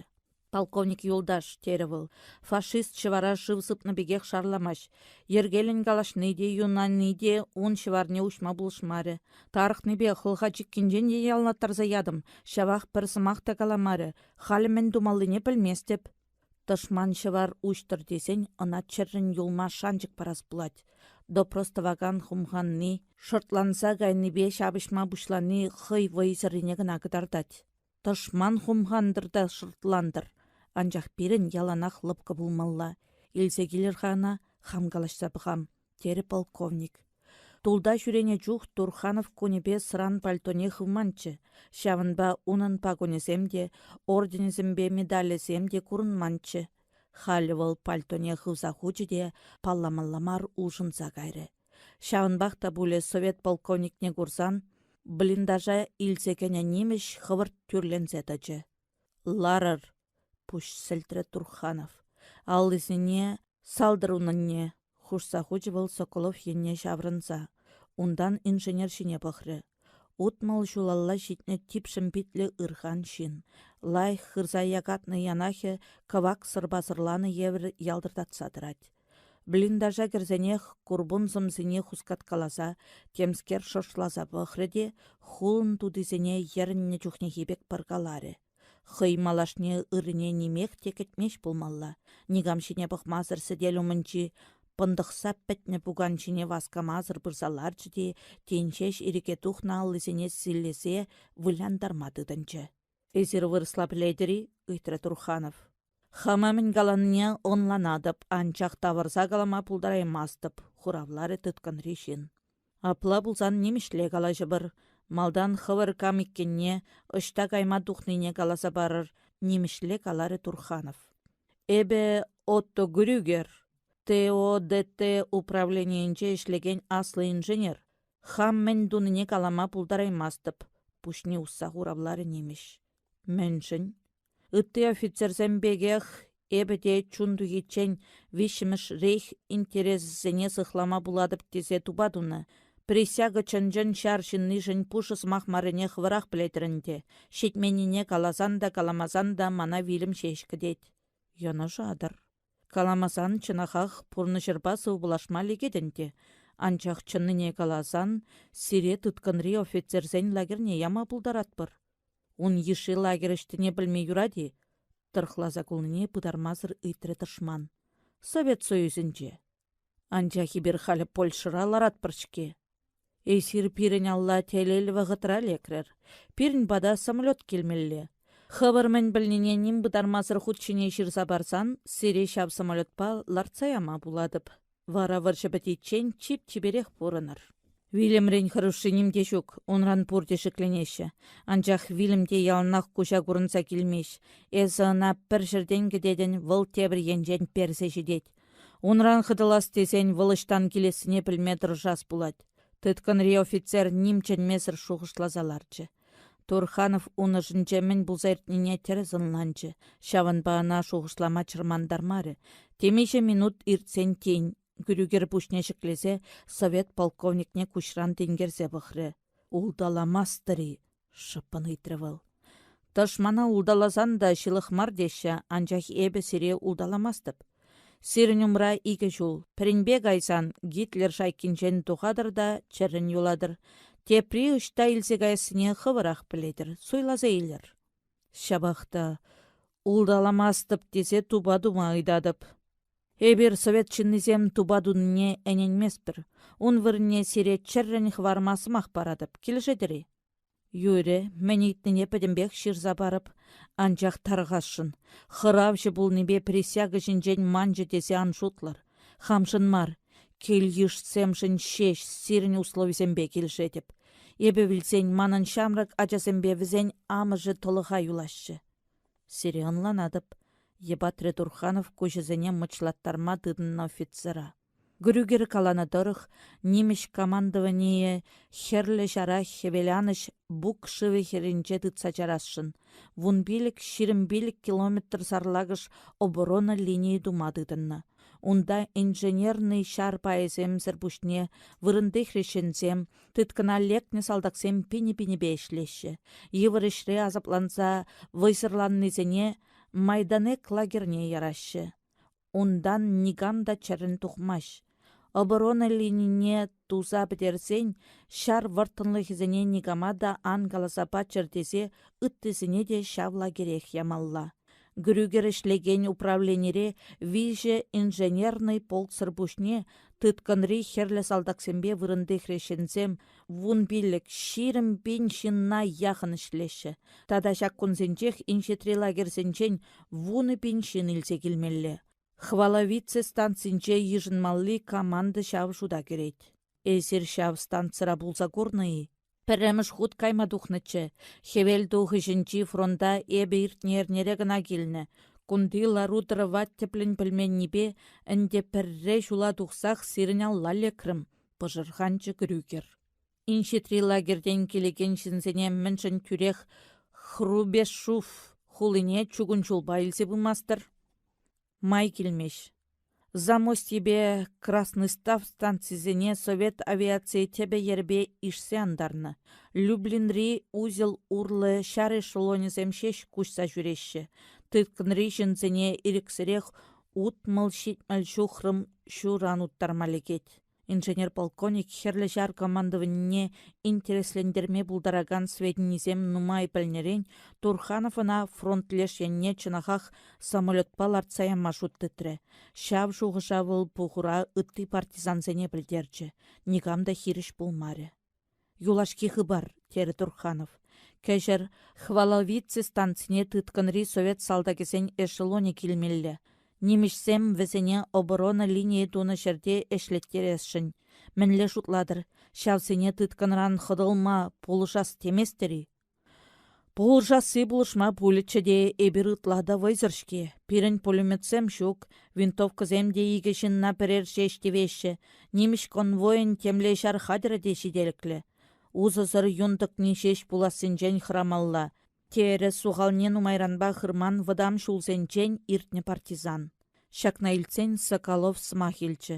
Полковник юлташ, терӗ вӑл, фашист ҫӑвара шыв сыпнӑ пекех шарламасть. Йӗркеллӗн калаҫни те, юнани те ун ҫӑварне уҫма пулӑшмарӗ. Тарӑхнипе хӑлха чиккинчен те яллаттарса ятӑм, ҫавах пӗр сӑмах та каламарӗ. Халӗ мӗн тумаллине пӗлместӗп. Тӑшман ҫӑвар уҫтӑр тесен ӑна чӗррӗн юлма шанчӑк парас пулать. Допрос тӑвакан хумханни, шӑртланса кайнипе ҫапӑҫма пуҫлани хӑй вӑйсӑррине кӑна кӑтартать. Тӑшман хумхантӑр та шӑртлантӑр, анчах пирӗн яланах лӑпкӑ пулмалла. Илсе килӗр-ха ӑна, хам калаҫса пӑхам, терӗ полковник. Тулта ҫӳренӗ чух Турханов кунӗпе сӑран пальтоне хывманччӗ, ҫавӑнпа унӑн пакунӗсем те, орденӗсемпе медалӗсем те курӑнманччӗ. Халӗ вӑл пальтоне хывса хучӗ те палламалла мар улшӑнса кайрӗ. Ҫавӑнпах та пулӗ совет полковникне курсан блиндажа илсе кӗнӗ нимӗҫ хӑвӑрт тӳрленсе тӑчӗ. «Ларӑр!» — пуҫ сӗлтрӗ Турханов. Аллисене салтӑр унӑнне, хушса хучӗ вӑл Соколов енне ҫаврӑнса. Унтан инженер ҫине пӑхрӗ. 60 ҫулалла ҫитнӗ типшӗм питлӗ ырхан ҫын. Лайӑх хырса якатнӑ янахӗ кӑвак сӑрпа сӑрланӑ евӗр ялтӑртатса тӑрать. Блиндажа кӗрсенех курпун сӑмсине хускаткаласа, темскер шӑршласа пӑхрӗ те хулӑн тутисене йӗрӗннӗ чухнехи пек пӑркаларӗ. Хӑй малашне ыррине нимех те кӗтмест пулмалла, никам ҫине пӑхмасӑр сӗтел умӗнчи. Пӑнтӑхса пӗтнӗ пукан ҫине васкамасӑр пырса ларчӗ те тин ҫеҫ ирӗке тухнӑ аллисене силлесе вылянтарма тытӑнчӗ. «Эсир вырӑсла пӗлетӗр-и?» — ыйтрӗ Турханов. «Хама мӗн каланине ӑнланатӑп, анчах тавӑрса калама пултараймастӑп», — хуравларӗ тыткӑнри ҫын. «Апла пулсан нимӗҫле калаҫӑпӑр. Малтан хӑвӑр кам иккенне, ӑҫта кайма тухнине каласа парӑр», — нимӗҫле каларӗ Турханов. «Эпӗ Отто Грюгер, ТОДТ управленийӗнче ӗҫлекен аслӑ инженер. Хам мӗн тунине калама пултараймастӑп, пуҫне усса хуравларӗ нимӗҫ. Мӗншӗн? Ытти офицерсем пекех эпӗ те чун тухиччен виҫҫӗмӗш рейх интересӗсене сыхлама пулатӑп тесе тупа тунӑ. Присяга чӑн-чӑн ҫар ҫыннишӗн пушӑ сӑмах маррине хӑвӑрах пӗлетӗр ӗнтӗ. Ҫитменнине каласан та каламасан та мана вилӗм ҫеҫ кӗтет. Йӑнӑшатӑр. Каламасан, чӑнахах, пурнӑҫӑрпа сывпуллашма лекет ӗнтӗ. Анчах чӑннине каласан, сире тыткӑнри офицерсен лагерьне яма пултаратпӑр. Ун йышши лагерь ӑҫтине пӗлме юрать-и? тӑрӑхласа кулнине пытармасӑр ыйтрӗ тӑшман. Совет Союзӗнче. Анчах эпир халӗ Польшӑра ларатпӑр-ҫке. Эсир пирӗн алла телейлӗ вӑхӑтра лекрӗр. Пирӗн пата самолет килмелле. Хӑвӑр мӗн пӗлнине ним пытармасӑр хут ҫине ҫырса парсан сире ҫав самолетпа лартса яма пулатӑп. Вара вӑрҫӑ пӗтиччен чип-чиперех пурӑнӑр. Вилӗмрен хӑрушши ним те ҫук, унран пурте шикленеҫҫӗ. Анчах вилӗм те яланах куҫа курӑнса килмест. Эсӗ ӑна пӗр ҫӗртен кӗтетӗн, вӑл тепӗр енчен персе ҫитет. Унран хӑтӑлас тесен вӑл ӑҫтан килессине пӗлме тӑрӑшас пулать. Тыткӑнри офицер ним чӗнмесӗр шухӑшласа ларчӗ. Турханов ун ӑшӗнче мӗн пулса иртнине тӗрӗс ӑнланчӗ, ҫавӑнпа ӑна шухӑшлама чӑрмантармарӗ. Темиҫе минут иртсен тин, Грюгер пуҫне ҫӗклесе, совет полковникне куҫран тинкерсе пӑхрӗ. «Улталамастӑр-и?» — шӑппӑн ыйтрӗ вӑл. Тӑшмана улталасан та ҫылӑх мар теҫҫӗ, анчах эпӗ сире улталамастӑп. Сирӗн умра икӗ ҫул. Пӗринпе кайсан Гитлер шайккинчен тухатӑр та чӗррӗн юлатӑр. Тепри ӑҫта илсе каяссине хӑвӑрах пӗлетӗр, суйласа илӗр. Ҫапах та улталамастӑп тесе тупа тума ыйтатӑп. Эпир совет ҫыннисем тупа тунине ӗненместпӗр. Ун вырӑнне сире чӗррӗн хӑварма сӑмах паратӑп. Килӗшетӗр-и? Юрӗ, мӗн ыйтнине пӗтӗмпех ҫырса парӑп. Анчах тархасшӑн, хӑравҫӑ пулнипе присяга ҫинчен манчӗ тесе ан шутлӑр. Хамшӑн мар, кил-йышсемшӗн ҫеҫ сирӗн условисемпе килӗшетӗп. Эпӗ вилсен манӑн ҫамрӑк ачасемпе вӗсен амӑшӗ тӑлӑха юлаҫҫӗ. Сире ӑнланатӑп, йӑпатрӗ Турханов куҫӗсене мӑчлаттарма тытӑннӑ офицера. Грюгер каланӑ тӑрӑх, нимӗҫ командованийӗ Хӗрлӗ Ҫара Хӗвеланӑҫ Буг шывӗ хӗрринче тытса чарасшӑн, 15-25 километр сарлакӑш оборона линийӗ тума тытӑннӑ. Унта инженернӑй ҫар пайӗсемсӗр пуҫне вырӑнти хресченсем, тыткӑна лекнӗ салтаксем пинӗ-пинӗпе ӗҫлеҫҫӗ. Йывӑр ӗҫре асапланса вӑйсӑрланнисене Майданек лагерьне яраҫҫӗ. Унтан никам та чӗррӗн тухмасть. Оборона линине туса пӗтерсен ҫар вӑрттӑнлӑхӗсене никама та ан каласа паччӑр тесе ыттисене те ҫав лагерех ямалла. Грюгер ӗҫлекен управленире виҫӗ инженернӑй полксӑр пуҫне тыткӑнри хӗрлӗ салтаксемпе вырӑнти хресченсем 15-20 пин ҫынна яхӑн ӗҫлеҫҫӗ. Тата ҫак кунсенчех инҫетри лагерьсенчен 10 000 ҫын илсе килмелле. Хваловице станцинче йышӑнмалли команда ҫав шута кӗрет. Эсир ҫав станцӑра пулса курнӑ-и? Пӗрремӗш хут кайма тухнӑччӗ. Хӗвел тухӑҫӗнчи фронта эпӗ иртнӗ эрнере кӑна килнӗ. Кунти лару-тӑрӑва тӗплӗн пӗлменнипе ӗнтӗ пӗрре ҫула тухсах сирӗн алла лекрӗм, пӑшӑрханчӗ Крюгер. Инҫетри лагерьтен килекен ҫынсене мӗншӗн тӳрех Хрубешуф хулине чугун ҫулпа илсе пымастӑр? Май килмест. Замостьепе Красный Став станцисене совет авиацийӗ тӗпӗ-йӗрпе ишсе антарнӑ. Люблинри узел урлӑ ҫар эшелонӗсем ҫеҫ куҫса ҫӳреҫҫӗ. Тыткӑнри ҫынсене ирӗксӗрех 60-70 ҫухрӑм ҫуран уттарма лекет. Инженер-полковник Хӗрлӗ Ҫар командованине интереслентерме пултаракан сведенисем нумай пӗлнӗрен Турханов ӑна фронт леш енне чӑнахах самолетпа лартса яма шут тытрӗ. Ҫав шухӑша вӑл пухура ытти партизансене пӗлтерчӗ, никам та хирӗҫ пулмарӗ. Юлашки хыпар, терӗ Турханов. Кӗҫӗр Хваловицы станцине тыткӑнри совет салтакӗсен эшелонӗ килмелле. Нимӗҫсем вӗсене оборона линийӗ тунӑ ҫӗрте ӗҫлеттересшӗн. Мӗнле шутлатӑр, ҫавсене тыткӑнран хӑтӑлма пулӑшас теместӗр-и? Пулӑшасси пулӑшма пулӗччӗ те, эпир ытла та вӑйсӑр-ҫке. Пирӗн пулеметсем ҫук, винтовкӑсем те икӗ ҫынна пӗрер ҫеҫ тивеҫҫӗ. Нимӗҫ конвойӗн темле ҫар хатӗрӗ те ҫителӗклӗ. Усӑсӑр юн тӑкни ҫеҫ пулассинчен хӑрамалла, терӗ сухалне нумайранпа хырман вӑтам ҫулсенчен иртнӗ партизан. Ҫакна илтсен Соколов сӑмах илчӗ.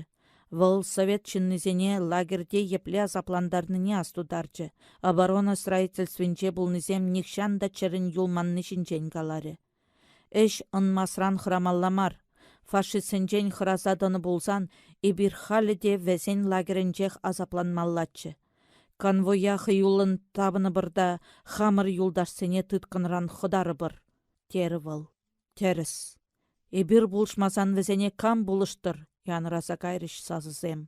Вӑл совет ҫыннисене лагерьте епле асаплантарнине астутарчӗ, оборона строительствинче пулнисем нихҫан та чӗрӗн юлманни ҫинчен каларӗ. Ӗҫ ӑнмасран хӑрамалла мар. Фашистсенчен хӑраса тӑнӑ пулсан эпир халӗ те вӗсен лагерӗнчех асапланмаллаччӗ. Конвоя хӑюллӑн тапӑнӑпӑр та хамӑр юлташсене тыткӑнран хӑтарӑпӑр, терӗ вӑл. Тӗрӗс. Эпир пулӑшмасан вӗсене кам пулӑштӑр? янӑраса кайрӗҫ сасӑсем.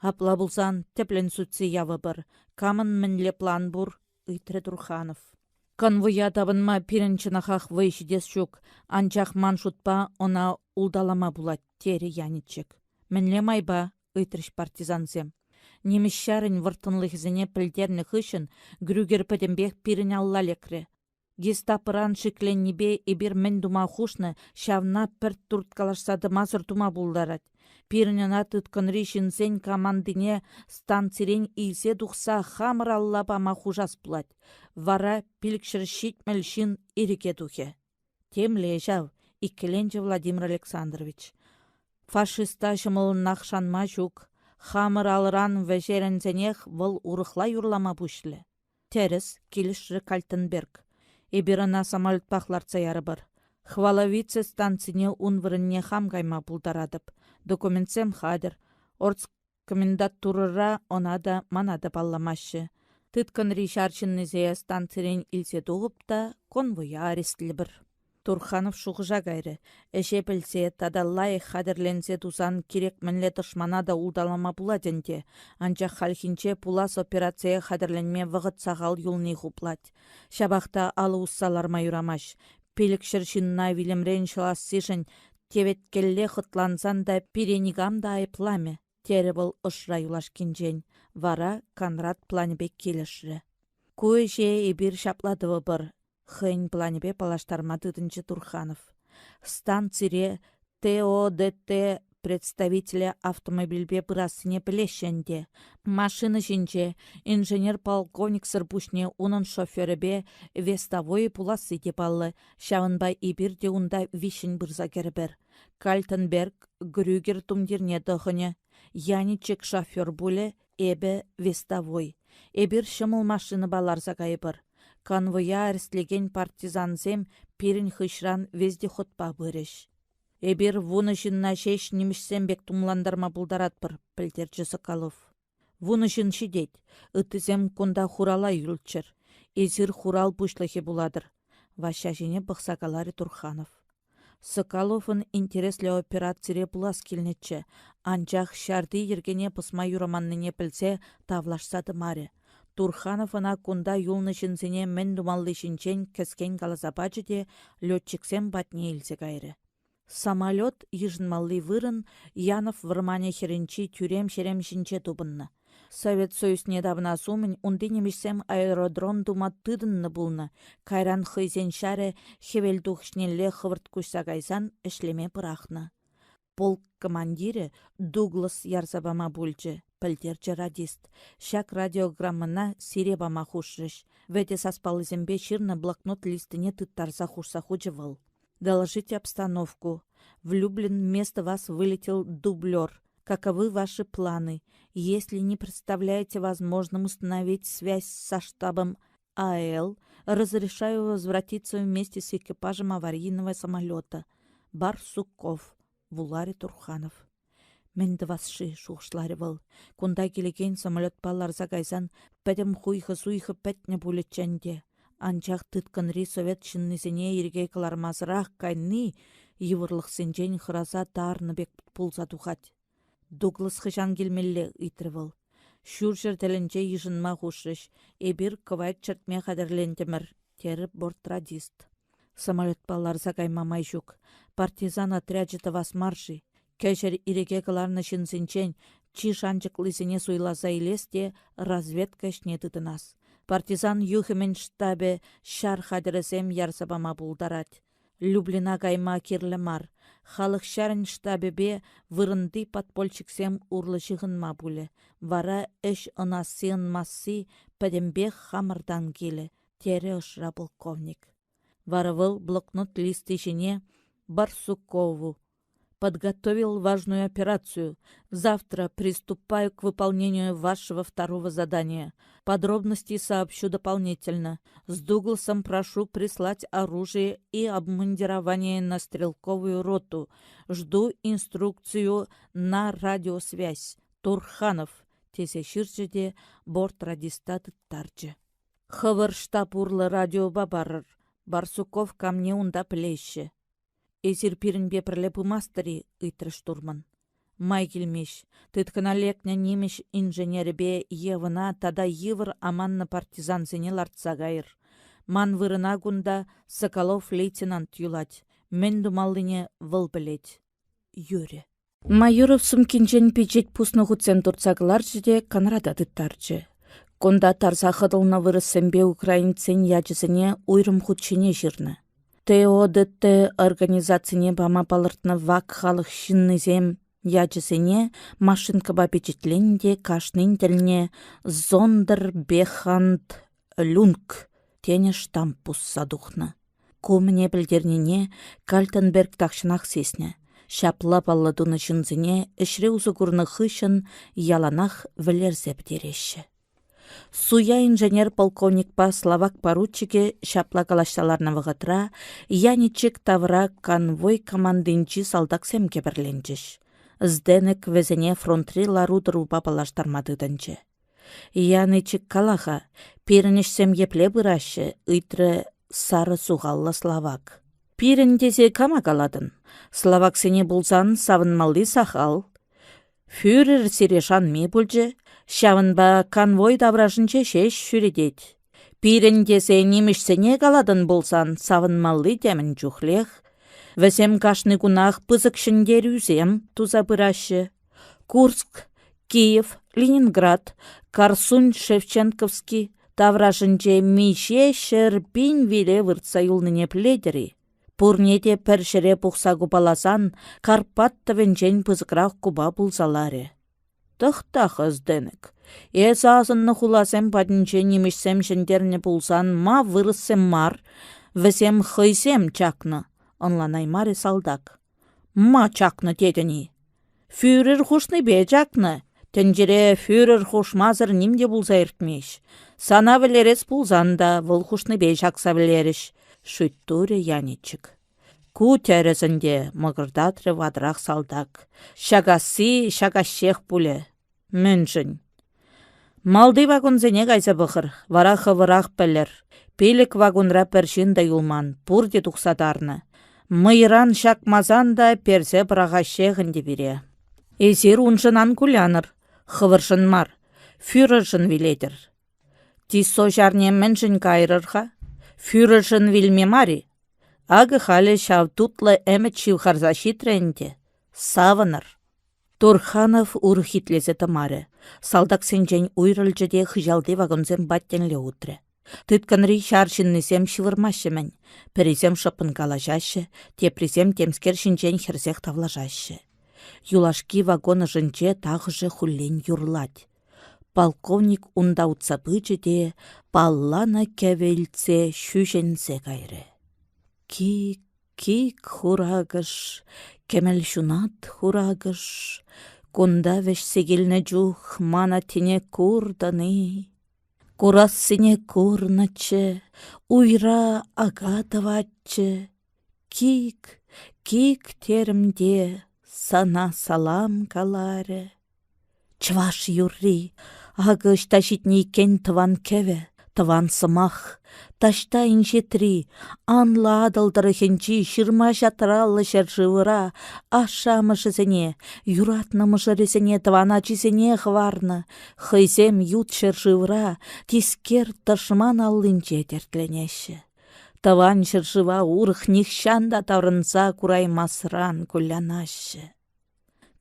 Апла пулсан тӗплӗн сӳтсе явӑпӑр. Камӑн мӗнле план пур? ыйтрӗ Турханов. Конвоя тапӑнма пирӗн чӑнахах вӑй ҫитес ҫук, анчах ман шутпа ӑна улталама пулать, терӗ Яничек. Мӗнле майпа? ыйтрӗҫ партизансем. Нимӗҫ ҫарӗн вӑрттӑнлӑхӗсене пӗлтернӗ хыҫҫӑн Грюгер пӗтӗмпех пирӗн алла лекрӗ. Гестапӑран шикленнипе эпир мӗн тума хушнӑ, ҫавна пӗр турткалашса тӑмасӑр тума пултарать. Пирӗн ӑна тыткӑнри ҫынсен командине станцирен илсе тухса хамӑр алла пама хушас пулать. Вара 570 ҫын ирӗке тухӗ. Темле ҫав, иккӗленчӗ Владимир Александрович. Фашиста ҫӑмӑллӑнах шанма ҫук. Хамӑр алӑран вӗҫерӗнсенех вӑл урӑхла юрлама пуҫлӗ. Тӗрӗс, килӗшрӗ Кальтенберг. Эпир ӑна самолетпах лартса ярӑпӑр. Хваловица станцине ун вырӑнне хам кайма пултаратӑп. Документсем хатӗр. Ордскомендатурӑра ӑна та, мана та палламаҫҫӗ. Тыткӑнри ҫар ҫыннисене станцирен илсе тухӑп та конвоя арестлӗпӗр. Турханов шухӑша кайрӗ. Ӗҫе пӗлсе тата лайӑх хатӗрленсе тусан кирек мӗнле тӑшмана та улталама пулать ӗнтӗ, анчах хальхинче пулас операцие хатӗрленме вӑхӑт сахал юлни хуплать. Ҫапах та алӑ усса ларма юрамасть. 500 ҫынна вилӗмрен ҫӑлассишӗн теветкелле хӑтлансан та пире никам та айӑпламӗ, терӗ вӑл ӑшра юлашкинчен. Вара Конрад планӗпе килӗшрӗ. Ку ӗҫе эпир ҫапла тӑвӑпӑр, Хӑйӗн планӗпе паллаштарма тытӑнчӗ Турханов. Станцире ТОДТ представителӗ автомобильпе пырассине пӗлеҫҫӗ ӗнтӗ. Машина ҫинче инженер-полковниксӑр пуҫне унӑн шоферӗпе вестовойӗ пуласси те паллӑ, ҫавӑнпа эпир те унта виҫҫӗн пырса кӗрӗпӗр. Кальтенберг Грюгер тумтирне тӑхӑнӗ, Яничек шофер пулӗ, Эпӗ вестовой. Эпир ҫӑмӑл машинӑпа ларса кайӑпӑр. Конвоя арестлекен партизансем пирӗн хыҫран вездеходпа пырӗҫ. Эпир вунӑ ҫынна ҫеҫ нимӗҫсем пек тумлантарма пултаратпӑр, пӗлтерчӗ Соколов. Вунӑ ҫын ҫитет. Ыттисем кунта хурала юлччӑр. Эсир хурал пуҫлӑхӗ пулатӑр, Ваҫҫа ҫине пӑхса каларӗ Турханов. Соколовӑн интереслӗ операцире пулас килнӗччӗ, анчах ҫарти йӗркене пӑсма юраманнине пӗлсе тавлашса тӑмарӗ. Турханов ӑна кунта юлнӑ ҫынсене мӗн тумалли ҫинчен кӗскен каласа пачӗ те летчиксем патне илсе кайрӗ. Самолет йышӑнмалли вырӑн Янов вӑрманӗ хӗрринчи тӳрем ҫерем ҫинче тупӑннӑ. Совет Союзне тапӑнас умӗн унти нимӗҫсем аэродром тума тытӑннӑ пулнӑ, кайран хӑйсен ҫарӗ хӗвелтухӑҫнелле хӑвӑрт куҫса кайсан ӗҫлеме пӑрахнӑ. Полк командирӗ Дуглас ярса пама пулчӗ, пӗлтерчӗ радист. Ҫак радиограммӑна сире пама хушрӗҫ. Вӗтӗ саспаллисемпе ҫырнӑ блокнот листине тыттарса хушса хучӗ вӑл. Доложите обстановку. В Люблин вместо вас вылетел дублер. Каковы ваши планы? Если не представляете возможным установить связь со штабом АЛ, разрешаю возвратиться вместе с экипажем аварийного самолета. Барсуков, вуларӗ Турханов. Мӗн тӑвас-ши, шухӑшларӗ вӑл. Кунта килекен самолетпа ларса кайсан пӗтӗм хуйхӑ-суйхӑ пӗтнӗ пулӗччӗ ӗнтӗ. Анчах тыткӑнри совет ҫыннисене ирӗке кӑлармасӑрах кайни йывӑрлӑхсенчен хӑраса тарнӑ пек пулса тухать. Дуглас хӑҫан килмелле? ыйтрӗ вӑл. Ҫурҫӗр тӗлӗнче йышӑнма хушрӗҫ. Эпир кӑвайт чӗртме хатӗрлентӗмӗр, терӗ бортрадист. Самолетпа ларса кайма май ҫук. Партизан отрячӗ тӑвас мар-ши? Кӗҫӗр ирӗке кӑларнӑ ҫынсенчен чи шанчӑклисене суйласа илес те разведка ӗҫне тытӑнас. Партизан юхӑмӗн штабӗ ҫар хатӗрӗсем ярса пама пултарать. Люблина кайма кирлӗ мар, халӑх ҫарӗн штабӗпе вырӑнти подпольщиксем урлӑ ҫыхӑнма пулӗ, вара ӗҫ ӑнасси-ӑнмасси пӗтӗмпех хамӑртан килӗ, терӗ ӑшра полковник. Вара вӑл блокнот листи ҫине Барсукову Подготовил важную операцию. Завтра приступаю к выполнению вашего второго задания. Подробности сообщу дополнительно. С Дугласом прошу прислать оружие и обмундирование на стрелковую роту. Жду инструкцию на радиосвязь. Турханов, тесе ҫырчӗ те борт радиста тыттарчӗ. Хӑвӑр штаб урлӑ радиопа парӑр. Барсуков камне унта пӗлеҫҫӗ. Эсир пирӗнпе пӗрле пымастӑр-и? ыйтрӗ штурман. Май килмест. Тыткӑна лекнӗ нимӗҫ инженерӗпе Евӑна тата йывӑр аманнӑ партизансене лартса кайӑр. Ман вырӑна кунта Соколов лейтенант юлать. Мӗн тумаллине вӑл пӗлет. Юрӗ. Майоров сумкинчен пичет пуснӑ хутсем туртса кӑларчӗ те Конрада тыттарчӗ. Кунта тарса хӑтӑлнӑ вырӑссемпе украинцсен ячӗсене уйрӑм хут ҫине ҫырнӑ. ТОДТ организацине пама палӑртнӑ вак халӑх ҫыннисем ячӗсене машинкӑпа пичетленӗ те кашнин тӗлне «Зондербеханд Люнг» тенӗ штамп пусса тухнӑ. Ку мӗне пӗлтернине Кальтенберг тахҫанах сиснӗ. Ҫапла паллӑ тунӑ ҫынсене ӗҫре усӑ курнӑ хыҫҫӑн яланах вӗлерсе пӗтереҫҫӗ. Суя инженер полковникпа словак поручикӗ ҫапла калаҫса ларнӑ вӑхӑтра Яничек тавра конвой командинчи салтаксем кӗпӗрленчӗҫ. Зденек вӗсене фронтри лару-тӑрупа паллаштарма тытӑнчӗ. Янычек кала-ха, пирӗн ӗҫсем епле пыраҫҫӗ? — ыйтрӗ сарӑ сухаллӑ словак. Пирӗн тесе кама калатӑн? Словаксене пулсан савӑнмалли сахал. Фюрер сире шанми пулчӗ, ҫавӑнпа конвой таврашӗнче ҫеҫ ҫӳретет. Пирӗн тесе нимӗҫсене калатӑн пулсан савӑнмалли темӗн чухлех. Вӗсем кашни кунах пысӑк ҫӗнтерӳсем туса пыраҫҫӗ. Курск, Киев, Ленинград, Карсунь-Шевченковски таврашӗнче миҫе 100 000 виле выртса юлнине пӗлетӗр-и? Пурне те пӗр ҫӗре пухса купаласан Карпат тӑвӗнчен пысӑкрах купа пулса ларӗ. Тӑхта-ха, Зденек, эсӗ асӑннӑ хуласем патӗнче нимӗҫсем ҫӗнтернӗ пулсан ма вырӑссем мар, вӗсем хӑйсем чакнӑ, ӑнланаймарӗ салтак. Ма чакнӑ тетӗн-и? Фюрер хушнипе чакнӑ. Тӗнчере фюрер хушмасӑр ним те пулса иртмест. Сана вӗлерес пулсан та вӑл хушнипе ҫакса вӗлерӗҫ, шӳт турӗ Яничек. Ку тӗрӗс ӗнтӗ, мӑкӑртатрӗ ватӑрах салтак. Ҫакасси ҫакаҫҫех пулӗ. Мӗншӗн? Малти вакунсене кайса пӑхӑр, вара хӑвӑрах пӗлӗр. Пилӗк вакунра пӗр ҫын та юлман, пурте тухса тарнӑ. Мӑйран ҫакмасан та персе пӑрахаҫҫех ӗнтӗ пире. Эсир уншӑн ан кулянӑр, хӑвӑршӑн мар, фюрершӑн вилетӗр. Тиссо ҫарне мӗншӗн кайрӑр-ха? Фюрершӑн вилме мар-и? Акӑ халӗ ҫав тутлӑ ӗмӗт ҫывхарса ҫитрӗ ӗнтӗ. Савӑнӑр. Турханов урӑх итлесе тӑмарӗ, салтаксенчен уйрӑлчӗ те хыҫалти вагонсем патнелле утрӗ. Тыткӑнри ҫар ҫыннисем ҫывӑрмаҫҫӗ-мӗн, пӗрисем шӑппӑн калаҫаҫҫӗ, теприсем темскер ҫинчен хӗрсех тавлашаҫҫӗ. Юлашки вагон ӑшӗнче тахӑшӗ хуллен юрлать. Полковник унта утса пычӗ те палланӑ кӗвӗ илтсе ҫӳҫенсе кайрӗ. Кик, Кик хуракӑш, кӗмӗл ҫунат хуракӑш, Кунта вӗҫсе килнӗ чух ман аттене куртӑн-и? Курассине курнӑччӗ, уйра ака тӑватчӗ. Кик, кик терӗм те, Сана салам каларӗ. Чӑваш юрри! Акӑ ӑҫта ҫитнӗ иккен тӑван кӗвӗ, тӑван сӑмах. Таҫта инҫетри, анлӑ Атӑл тӑрӑхӗнчи ҫырма-ҫатраллӑ ҫӗршывра ашшӗ-амӑшӗсене, юратнӑ мӑшӑрӗсене тӑван ачисене хӑварнӑ, хӑйсем ют ҫӗршывра тискер тӑшман аллинче тертленеҫҫӗ. Тӑван ҫӗршыва урӑх нихҫан та таврӑнса кураймасран кулянаҫҫӗ.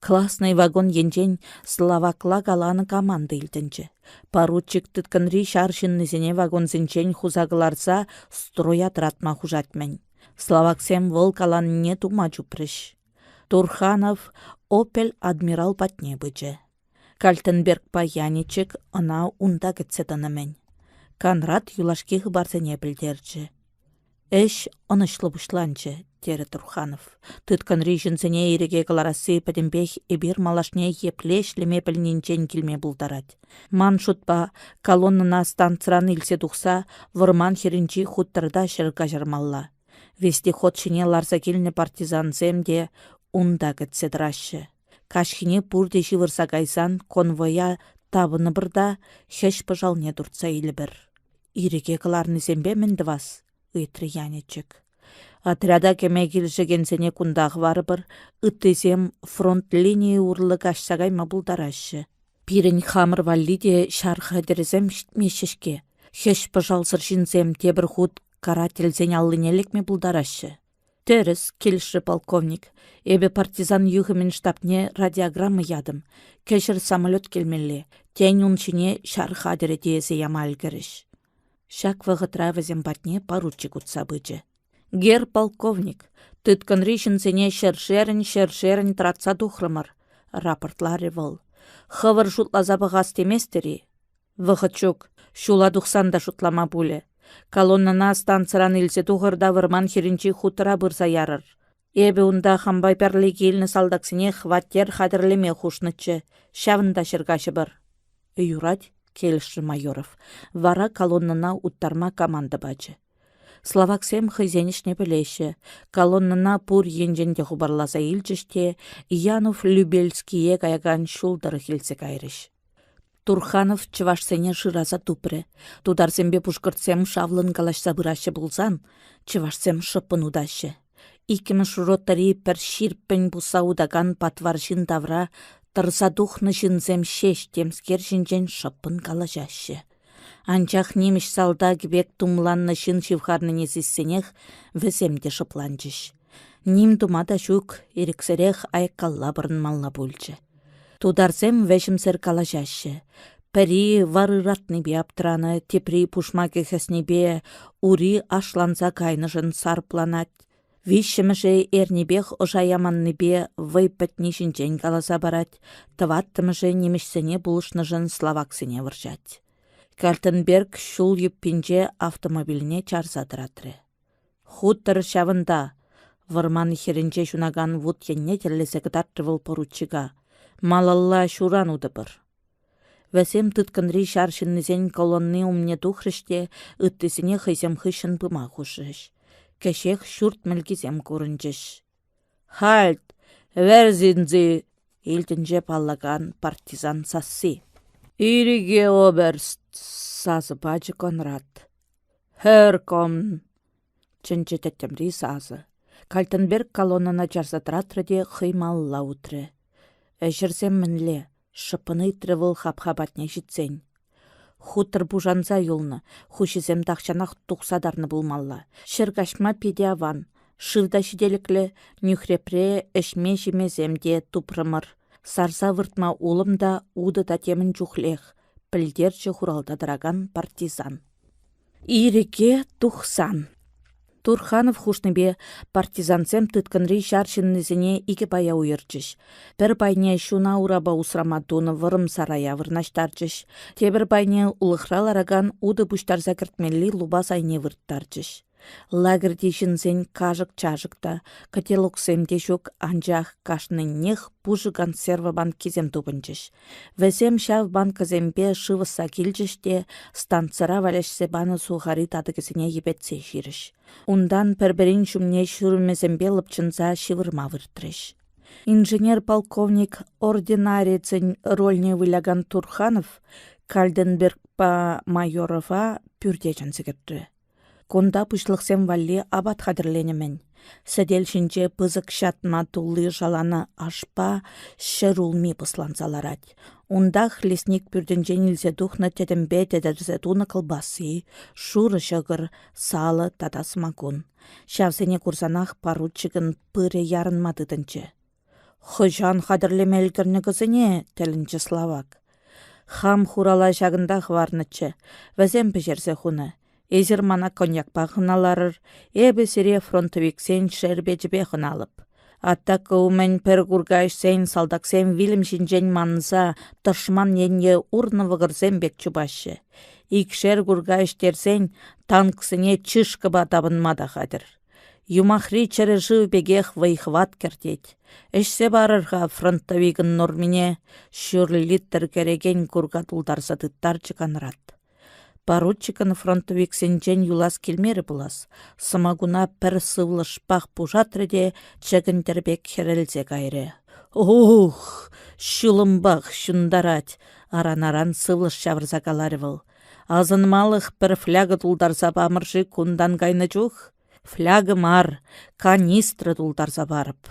Класнӑй вагон енчен словакла каланӑ команда илтӗнчӗ. Поручик тыткӑнри ҫар ҫыннисене вагонсенчен хуса кӑларса строя тӑратма хушать-мӗн. Словаксем вӑл каланине тума чупрӗҫ. Турханов «Опель Адмирал» патне пычӗ. Кальтенбергпа Яничек ӑна унта кӗтсе тӑнӑ-мӗн. Конрад юлашки хыпарсене пӗлтерчӗ. Ӗҫ ӑнӑҫлӑ пуҫланчӗ, терӗ Турханов. Тыткӑнри ҫынсене ирӗке кӑларасси пӗтӗмпех эпир малашне епле ӗҫлеме пӗлнинчен килме пултарать. Ман шутпа, колоннӑна станцӑран илсе тухса вӑрман хӗрринчи хуторта ҫӗр каҫармалла. Вездеход ҫине ларса килнӗ партизансем те унта кӗтсе тӑраҫҫӗ. Каҫхине пурте ҫывӑрса кайсан конвоя тапӑнӑпӑр та хӗҫ-пӑшалне туртса илӗпӗр. Ирӗке кӑларнисемпе мӗн тӑвас? ыйтрӗ Яничек. Отряда кӗме килӗшекенсене кунта хӑварӑпӑр, ыттисем фронт линийӗ урлӑ каҫса кайма пултараҫҫӗ. Пирӗн хамӑр валли те ҫар хатӗрӗсем ҫитмеҫҫӗ-ҫке. Хӗҫ-пӑшалсӑр ҫынсем тепӗр хут карательсен аллине лекме пултараҫҫӗ. Тӗрӗс, килӗшрӗ полковник. Эпӗ партизан юхӑмӗн штабне радиограмма ятӑм. Кӗҫӗр самолет килмелле. Тен, ун ҫине ҫар хатӗрӗ тиесе яма ӗлкӗрӗҫ. Ҫак вӑхӑтра вӗсем патне поручик утса пычӗ. Гер полковник, тыткӑнри ҫынсене ҫӗршерӗн-ҫӗршерӗн тӑратса тухрӑмӑр, рапортларӗ вӑл. Хӑвӑр шутласа пӑхас теместӗр-и? Вӑхӑт ҫук, ҫула тухсан та шутлама пулӗ. Колоннӑна станцӑран илсе тухӑр та вӑрман хӗрринчи хутора пырса ярӑр. Эпӗ унта хампа пӗрле килнӗ салтаксене хваттер хатӗрлеме хушнӑччӗ, ҫавӑнта ҫӗр каҫӑпӑр. Юрать, килӗшрӗ Майоров. Вара колоннӑна уттарма команда пачӗ. Словаксем хӑйсен ӗҫне пӗлеҫҫӗ. Колоннӑна пур енчен те хупӑрласа илчӗҫ те Янов Любельские каякан ҫул тӑрӑх илсе кайрӗҫ. Турханов чӑвашсене шыраса тупрӗ. Тутарсемпе пушкӑртсем шавлӑн калаҫса пыраҫҫӗ пулсан, чӑвашсем шӑппӑн утаҫҫӗ. Иккӗмӗш ротӑри пӗр ҫирӗппӗн пусса утакан патвар ҫын тавра тӑрса тухнӑ ҫынсем ҫеҫ темскер ҫинчен шӑппӑн калаҫаҫҫӗ. Анчах нимӗҫ салтакӗ пек тумланнӑ ҫын ҫывхарнине сиссенех вӗсем те шӑпланчӗҫ. Ним тума та ҫук, ирӗксӗрех аяккалла пӑрӑнмалла пулчӗ. Тутарсем вӗҫӗмсӗр калаҫаҫҫӗ. Пӗри вар ыратнипе аптранӑ, тепри пушмакӗ хӗснипе ури ашланса кайнӑшӑн сарӑпланать. Виҫҫӗмӗшӗ эрнипех ӑша яманнипе вӑй пӗтни ҫинчен каласа парать, тӑваттӑмӗшӗ нимӗҫсене пулӑшнӑшӑн словаксене вӑрҫать. Кальтенберг ҫул юппинче автомобильне чарса тӑратрӗ. Хутор ҫавӑнта, вӑрман хӗрринче ҫунакан вут енне тӗллесе кӑтартрӗ вӑл поручика. Малалла ҫуран утӑпӑр. Вӗсем тыткӑнри ҫар ҫыннисен колонни умне тухрӗҫ те ыттисене хӑйсем хыҫҫӑн пыма хушрӗҫ. Кӗҫех ҫурт мӗлкисем курӑнчӗҫ. «Хальт! Верзинзи!» илтӗнчӗ паллакан партизан сасси. «Ирӗке, оберст!» сасӑ пачӗ Конрад. «Хӗрком!» чӗнчӗ тӗттӗмри сасӑ. Кальтенберг колоннӑна чарса тӑратрӗ те хӑй малалла утрӗ. Ӗҫӗрсем мӗнле? шӑппӑн ыйтрӗ вӑл хапха патне ҫитсен. Хутор пушанса юлнӑ, хуҫисем тахҫанах тухса тарнӑ пулмалла. Ҫӗр каҫма питӗ аван. Шыв та ҫителӗклӗ, нӳхрепре ӗҫме-ҫимесем те тупрӑмӑр. Сарса выртма улӑм та, утӑ та темӗн чухлех, пӗлтерчӗ хуралта тӑракан партизан. Ирӗке тухсан. Турханов хушнипе партизансем тыткӑнри ҫар ҫыннисене икӗ пая уйӑрчӗҫ. Пӗр пайне ҫуна урапа усрама тунӑ вӑрӑм сарая вырнаҫтарчӗҫ, тепӗр пайне улӑхра ларакан утӑ пуҫтарса кӗртмелли лупас айне вырттарчӗҫ. Лагерьти ҫынсен кашӑк-чашӑк та, котелоксем те ҫук, анчах кашниннех пушӑ консерва банкисем тупӑнчӗҫ. Вӗсем ҫав банкӑсемпе шыв ӑсса килчӗҫ те станцӑра валеҫсе панӑ сухари татӑкӗсене йӗпетсе ҫирӗҫ. Унтан пӗр-пӗрин ҫумне ҫурӑмӗсемпе лӑпчӑнса ҫывӑрма выртрӗҫ. Инженер-полковник ординарецӗн рольне вылякан Турханов Кальденбергпа Майорова пӳрте чӗнсе кӗртрӗ. Кунта пуҫлӑхсем валли апат хатӗрленӗ-мӗн. Сӗтел ҫинче пысӑк ҫатма тулли шаланӑ ашпа ҫӗрулми пӑсланса ларать. Унтах лесник пӳртӗнчен илсе тухнӑ тӗтӗмпе тӗтӗрсе тунӑ кӑлпасси, шурӑ ҫӑкӑр, салӑ тата сӑмакун. Ҫавсене курсанах поручикӑн пырӗ ярӑнма тытӑнчӗ. Хӑҫан хатӗрлеме ӗлкӗрнӗ кӑсене? тӗлӗнчӗ Славак. Хам хурала ҫакӑнта хӑварнӑччӗ. Вӗсем пӗҫерсе хунӑ. Эсир мана коньякпа хӑналарӑр, эпӗ сире фронтовиксен шерпечӗпе хӑналӑп. Атака умӗн пӗр курка ӗҫсен салтаксем вилӗм ҫинчен манса тӑшман енне урнӑ вӑкӑрсем пек чупаҫҫӗ. Икшер курка ӗҫтерсен танксене чышкӑпа тапӑнма та хатӗр. Юмахри чӗрӗ шыв пекех вӑй-хӑват кӗртет. Ӗҫсе парӑр-ха фронтовикӑн нормине, ҫур литр кӗрекен курка тултарса тыттарчӗ Конрад. Поручикӑн фронтовиксенчен юлас килмерӗ пулас, сӑмакуна пӗр сывлӑшпах пушатрӗ те чӗкӗнтӗр пек хӗрелсе кайрӗ. Ух, ҫулӑмпах ҫунтарать, аран-аран сывлӑш ҫавӑрса каларӗ вӑл. Асӑнмалӑх пӗр фляга тултарса памӑр-ши кунтан кайнӑ чух? Фляга мар, канистра тултарса парӑп.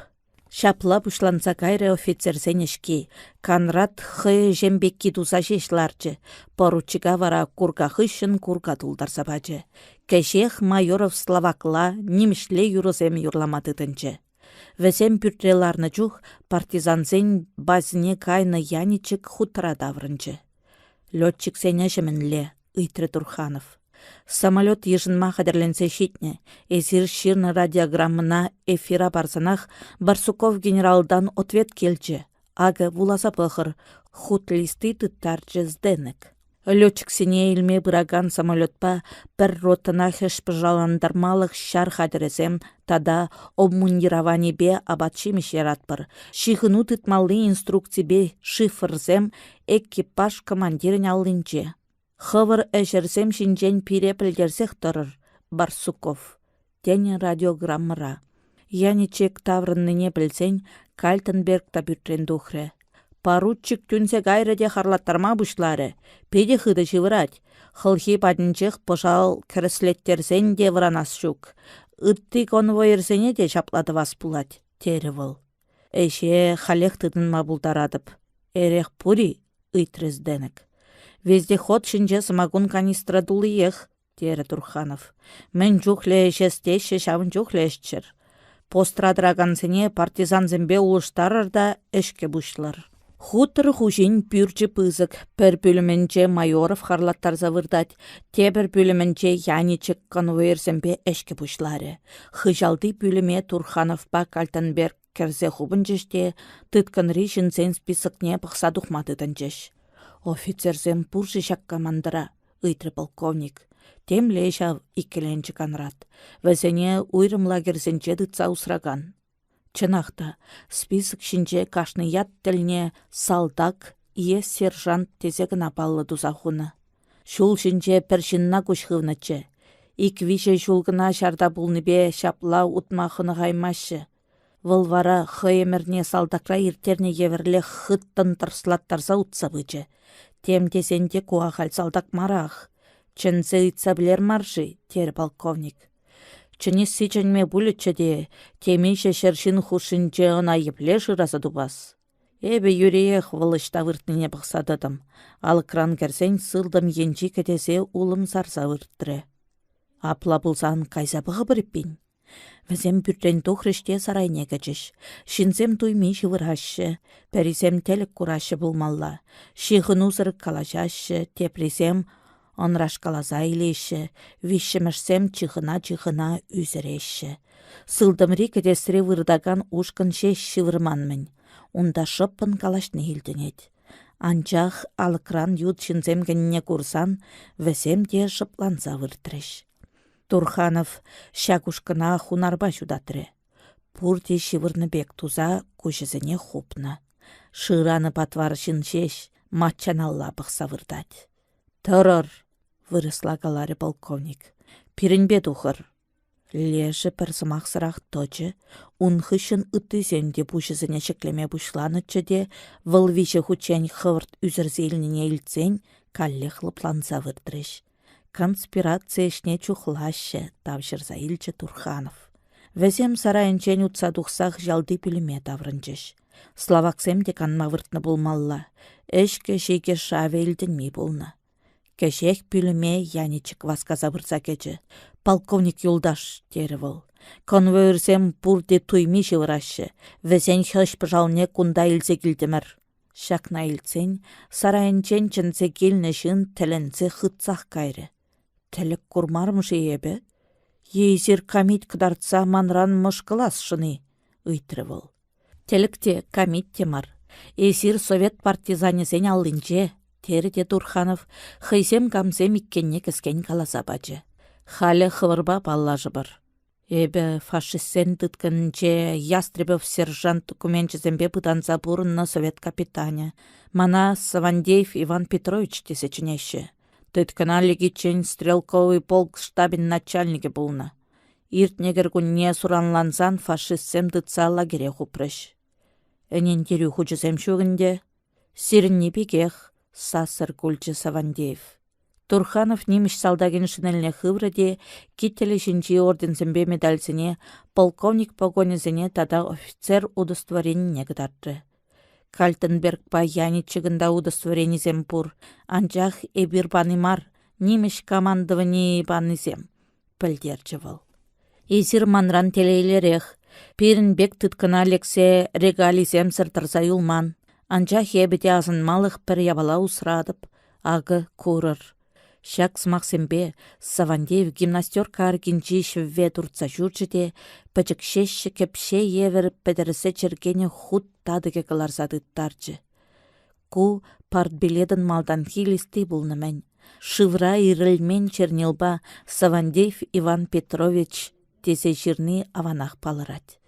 Ҫапла пуҫланса кайрӗ офицерсен ӗҫки. Конрад хӑй ӗҫем пекки туса ҫеҫ ларчӗ, поручика вара курка хыҫҫӑн курка тултарса пачӗ. Кӗҫех Майоров словакла, нимӗҫле юрӑсем юрлама тытӑнчӗ. Вӗсем пӳртре ларнӑ чух партизансен базине кайнӑ Яничек хутора таврӑнчӗ. Летчиксен ӗҫӗ мӗнле? ыйтрӗ Турханов. Самолет йышӑнма хатӗрленсе ҫитнӗ. Эсир ҫырнӑ радиограммӑна эфира парсанах Барсуков генералтан ответ килчӗ. Акӑ, вуласа пӑхӑр, хут листи тыттарчӗ Зденек. Летчиксене илме пыракан самолетпа пӗр ротӑна хӗҫпӑшаллантармалӑх ҫар хатӗрӗсем тата обмундированипе апат-ҫимӗҫ яратпӑр, ҫыхӑну тытмалли инструкципе шифрсем экипаж командирӗн аллинче. Хӑвӑр ӗҫӗрсем ҫинчен пире пӗлтерсех тӑрӑр, Барсуков, тенӗ радиограммӑра. Яничек таврӑннине пӗлсен Кальтенберг та пӳртрен тухрӗ. Поручик тӳнсе кайрӗ те харлаттарма пуҫларӗ. Питӗ хытӑ ҫывӑрать. Хӑлхи патӗнчех пӑшал кӗрӗслеттерсен те вӑранас ҫук. Ытти конвоирсене те ҫапла тӑвас пулать, терӗ вӑл. Ӗҫе халех тытӑнма пултаратӑп. Эрех пур-и? ыйтрӗ Зденек. Вездеход ҫинче сӑмакун канистра туллиех, терӗ Турханов. Мӗн чухлӗ ӗҫес теҫҫӗ, ҫавӑн чухлӗ ӗҫчӗр. Постра тӑракансене партизансемпе улӑштарӑр та ӗҫкӗ пуҫлӑр. Хутор хуҫин пӳрчӗ пысӑк, пӗр пӳлӗмӗнче Майоров харлаттарса выртать, тепӗр пӳлӗмӗнче Яничек конвоирсемпе ӗҫкӗ пуҫларӗ. Хыҫалти пӳлӗме Турхановпа Кальтенберг кӗрсе хупӑнчӗҫ те тыткӑнри ҫынсен списокне пӑхса тухма тытӑнчӗҫ. Офицерсем пур-ши ҫак командӑра? ыйтрӗ полковник. Темле ҫав, иккӗленчӗ Конрад. Вӗсене уйрӑм лагерьсенче тытса усракан. Чӑнах та, список ҫинче кашни ят тӗлне салтак е сержант тесе кӑна паллӑ туса хунӑ. Ҫул ҫинче пӗр ҫынна куҫ хывнӑччӗ. Ик-виҫӗ ҫул кӑна ҫарта пулнипе ҫапла утма хӑнӑхаймаҫҫӗ. Вӑл вара хӑй ӗмӗрне салтакра ирттернӗ евӗрлех хыттӑн тӑрслаттарса утса пычӗ. Тем тесен те ку ахаль салтак марах. Чӗнсе ыйтса пӗлер мар-ши, терӗ полковник. Чӗнесси чӗнме пулӗччӗ те, темиҫе ҫӗр ҫын хушшинче ӑна епле шыраса тупас? Эпӗ юриех вӑл ӑҫта выртнине пӑхса тӑтӑм. Алӑкран кӗрсен сылтӑм енчи кӗтесе улӑм сарса выртрӗ. Апла пулсан кайса пӑхӑпӑр эппин. Вӗсем пӳртрен тухрӗҫ те сарайне кӗчӗҫ. Ҫынсем туйми ҫывӑраҫҫӗ, пӗрисем тӗлӗк кураҫҫӗ пулмалла, ҫыхӑнусӑр калаҫаҫҫӗ, теприсем ӑнрашкаласа илеҫҫӗ, виҫҫӗмӗшсем чыхӑна-чыхӑна ӳсӗреҫҫӗ. Сылтӑмри кӗтесре выртакан ушкӑн ҫеҫ ҫывӑрман-мӗн. Унта шӑппӑн калаҫни илтӗнет. Анчах алӑкран ют ҫынсем кӗнине курсан вӗсем те шӑпланса выртрӗҫ. Турханов ҫак ушкӑна хунарпа ҫутатрӗ. Пурте ҫывӑрнӑ пек туса куҫӗсене хупнӑ. Шыранӑ патвар ҫын ҫеҫ маччаналла пӑхса выртать. «Тӑрӑр!» — вырӑсла каларӗ полковник. «Пирӗнпе тухӑр!» Лешӗ пӗр сӑмахсӑрах тӑчӗ, ун хыҫҫӑн ыттисем те пуҫӗсене ҫӗклеме пуҫланӑччӗ те вӑл виҫӗ хутчен хӑвӑрт ӳсӗрсе илнине илтсен каллех лӑпланса выртрӗҫ. Конспираци ӗҫне чухлаҫҫӗ, тавҫӑрса илчӗ Турханов. Вӗсем сарайӗнчен утса тухса хыҫалти пӳлӗме таврӑнчӗҫ. Словаксем те канма выртнӑ пулмалла. Ӗҫкӗ-ҫикӗ шавӗ илтӗнми пулнӑ. Кӗҫех пӳлӗме Яничек васкаса пырса кӗчӗ. «Полковник юлташ», — терӗ вӑл. «Конвоирсем пурте туйми ҫывӑраҫҫӗ. Вӗсен хӗҫ-пӑшалне кунта илсе килтӗмӗр». Ҫакна илтсен сарайӗнчен чӗнсе килнӗ ҫын тӗлӗнсе хытсах кайрӗ. «Тӗлӗк курмарӑм-ши эпӗ? Е эсир камит кӑтартса манран мӑшкӑласшӑн-и?» — ыйтрӗ вӑл. Тӗлӗк те, камит те мар. Эсир совет партизанӗсен аллинче, терӗ те Турханов, хӑйсем камсем иккенне кӗскен каласа пачӗ. Халӗ хӑвӑрпа паллашӑпӑр. Эпӗ фашистсен тыткӑнӗнче Ястребов сержант докуменчӗсемпе пытанса пурӑннӑ совет капитанӗ. Мана Савандеев Иван Петрович тесе чӗнеҫҫӗ. Тыткӑна лекиччен стрелковый полк штабӗн начальникӗ пулнӑ. Иртнӗ кӗркунне суранлансан фашистсем тытса лагере хупрӗҫ. Ӗнентерӳ хучӗсем ҫук ӗнтӗ. Сирӗнни пекех, сассӑр кулчӗ Савандеев. Турханов нимӗҫ салтакӗн шинельне хыврӗ те кителӗ ҫинчи орденсемпе медальсене, полковник погонӗсене тата офицер удостоверенине кӑтартрӗ. Кальтенбергпа Яничекӑн та удостоверенисем пур, анчах эпир пани мар, нимӗҫ командованийӗ панисем, пӗлтерчӗ вӑл. Эсир манран телейлӗрех. Пирӗн пек тыткӑна лексе регалисемсӗр тӑрса юлман. Анчах эпӗ те асӑнмалӑх пӗр япала усратӑп. Акӑ, курӑр. Ҫак сӑмахсемпе Савантеев гимнастерка аркинчи ҫӗвве туртса ҫурчӗ те пӗчӗкҫеҫҫӗ кӗпҫе евӗр пӗтӗрсе чӗркенӗ хут татӑкӗ кӑларса тыттарчӗ. Ку партбилетӑн малтанхи листи пулнӑ-мӗн. Шывра ирӗлмен чернилпа Савандеев Иван Петрович тесе ҫырни аванах палӑрать.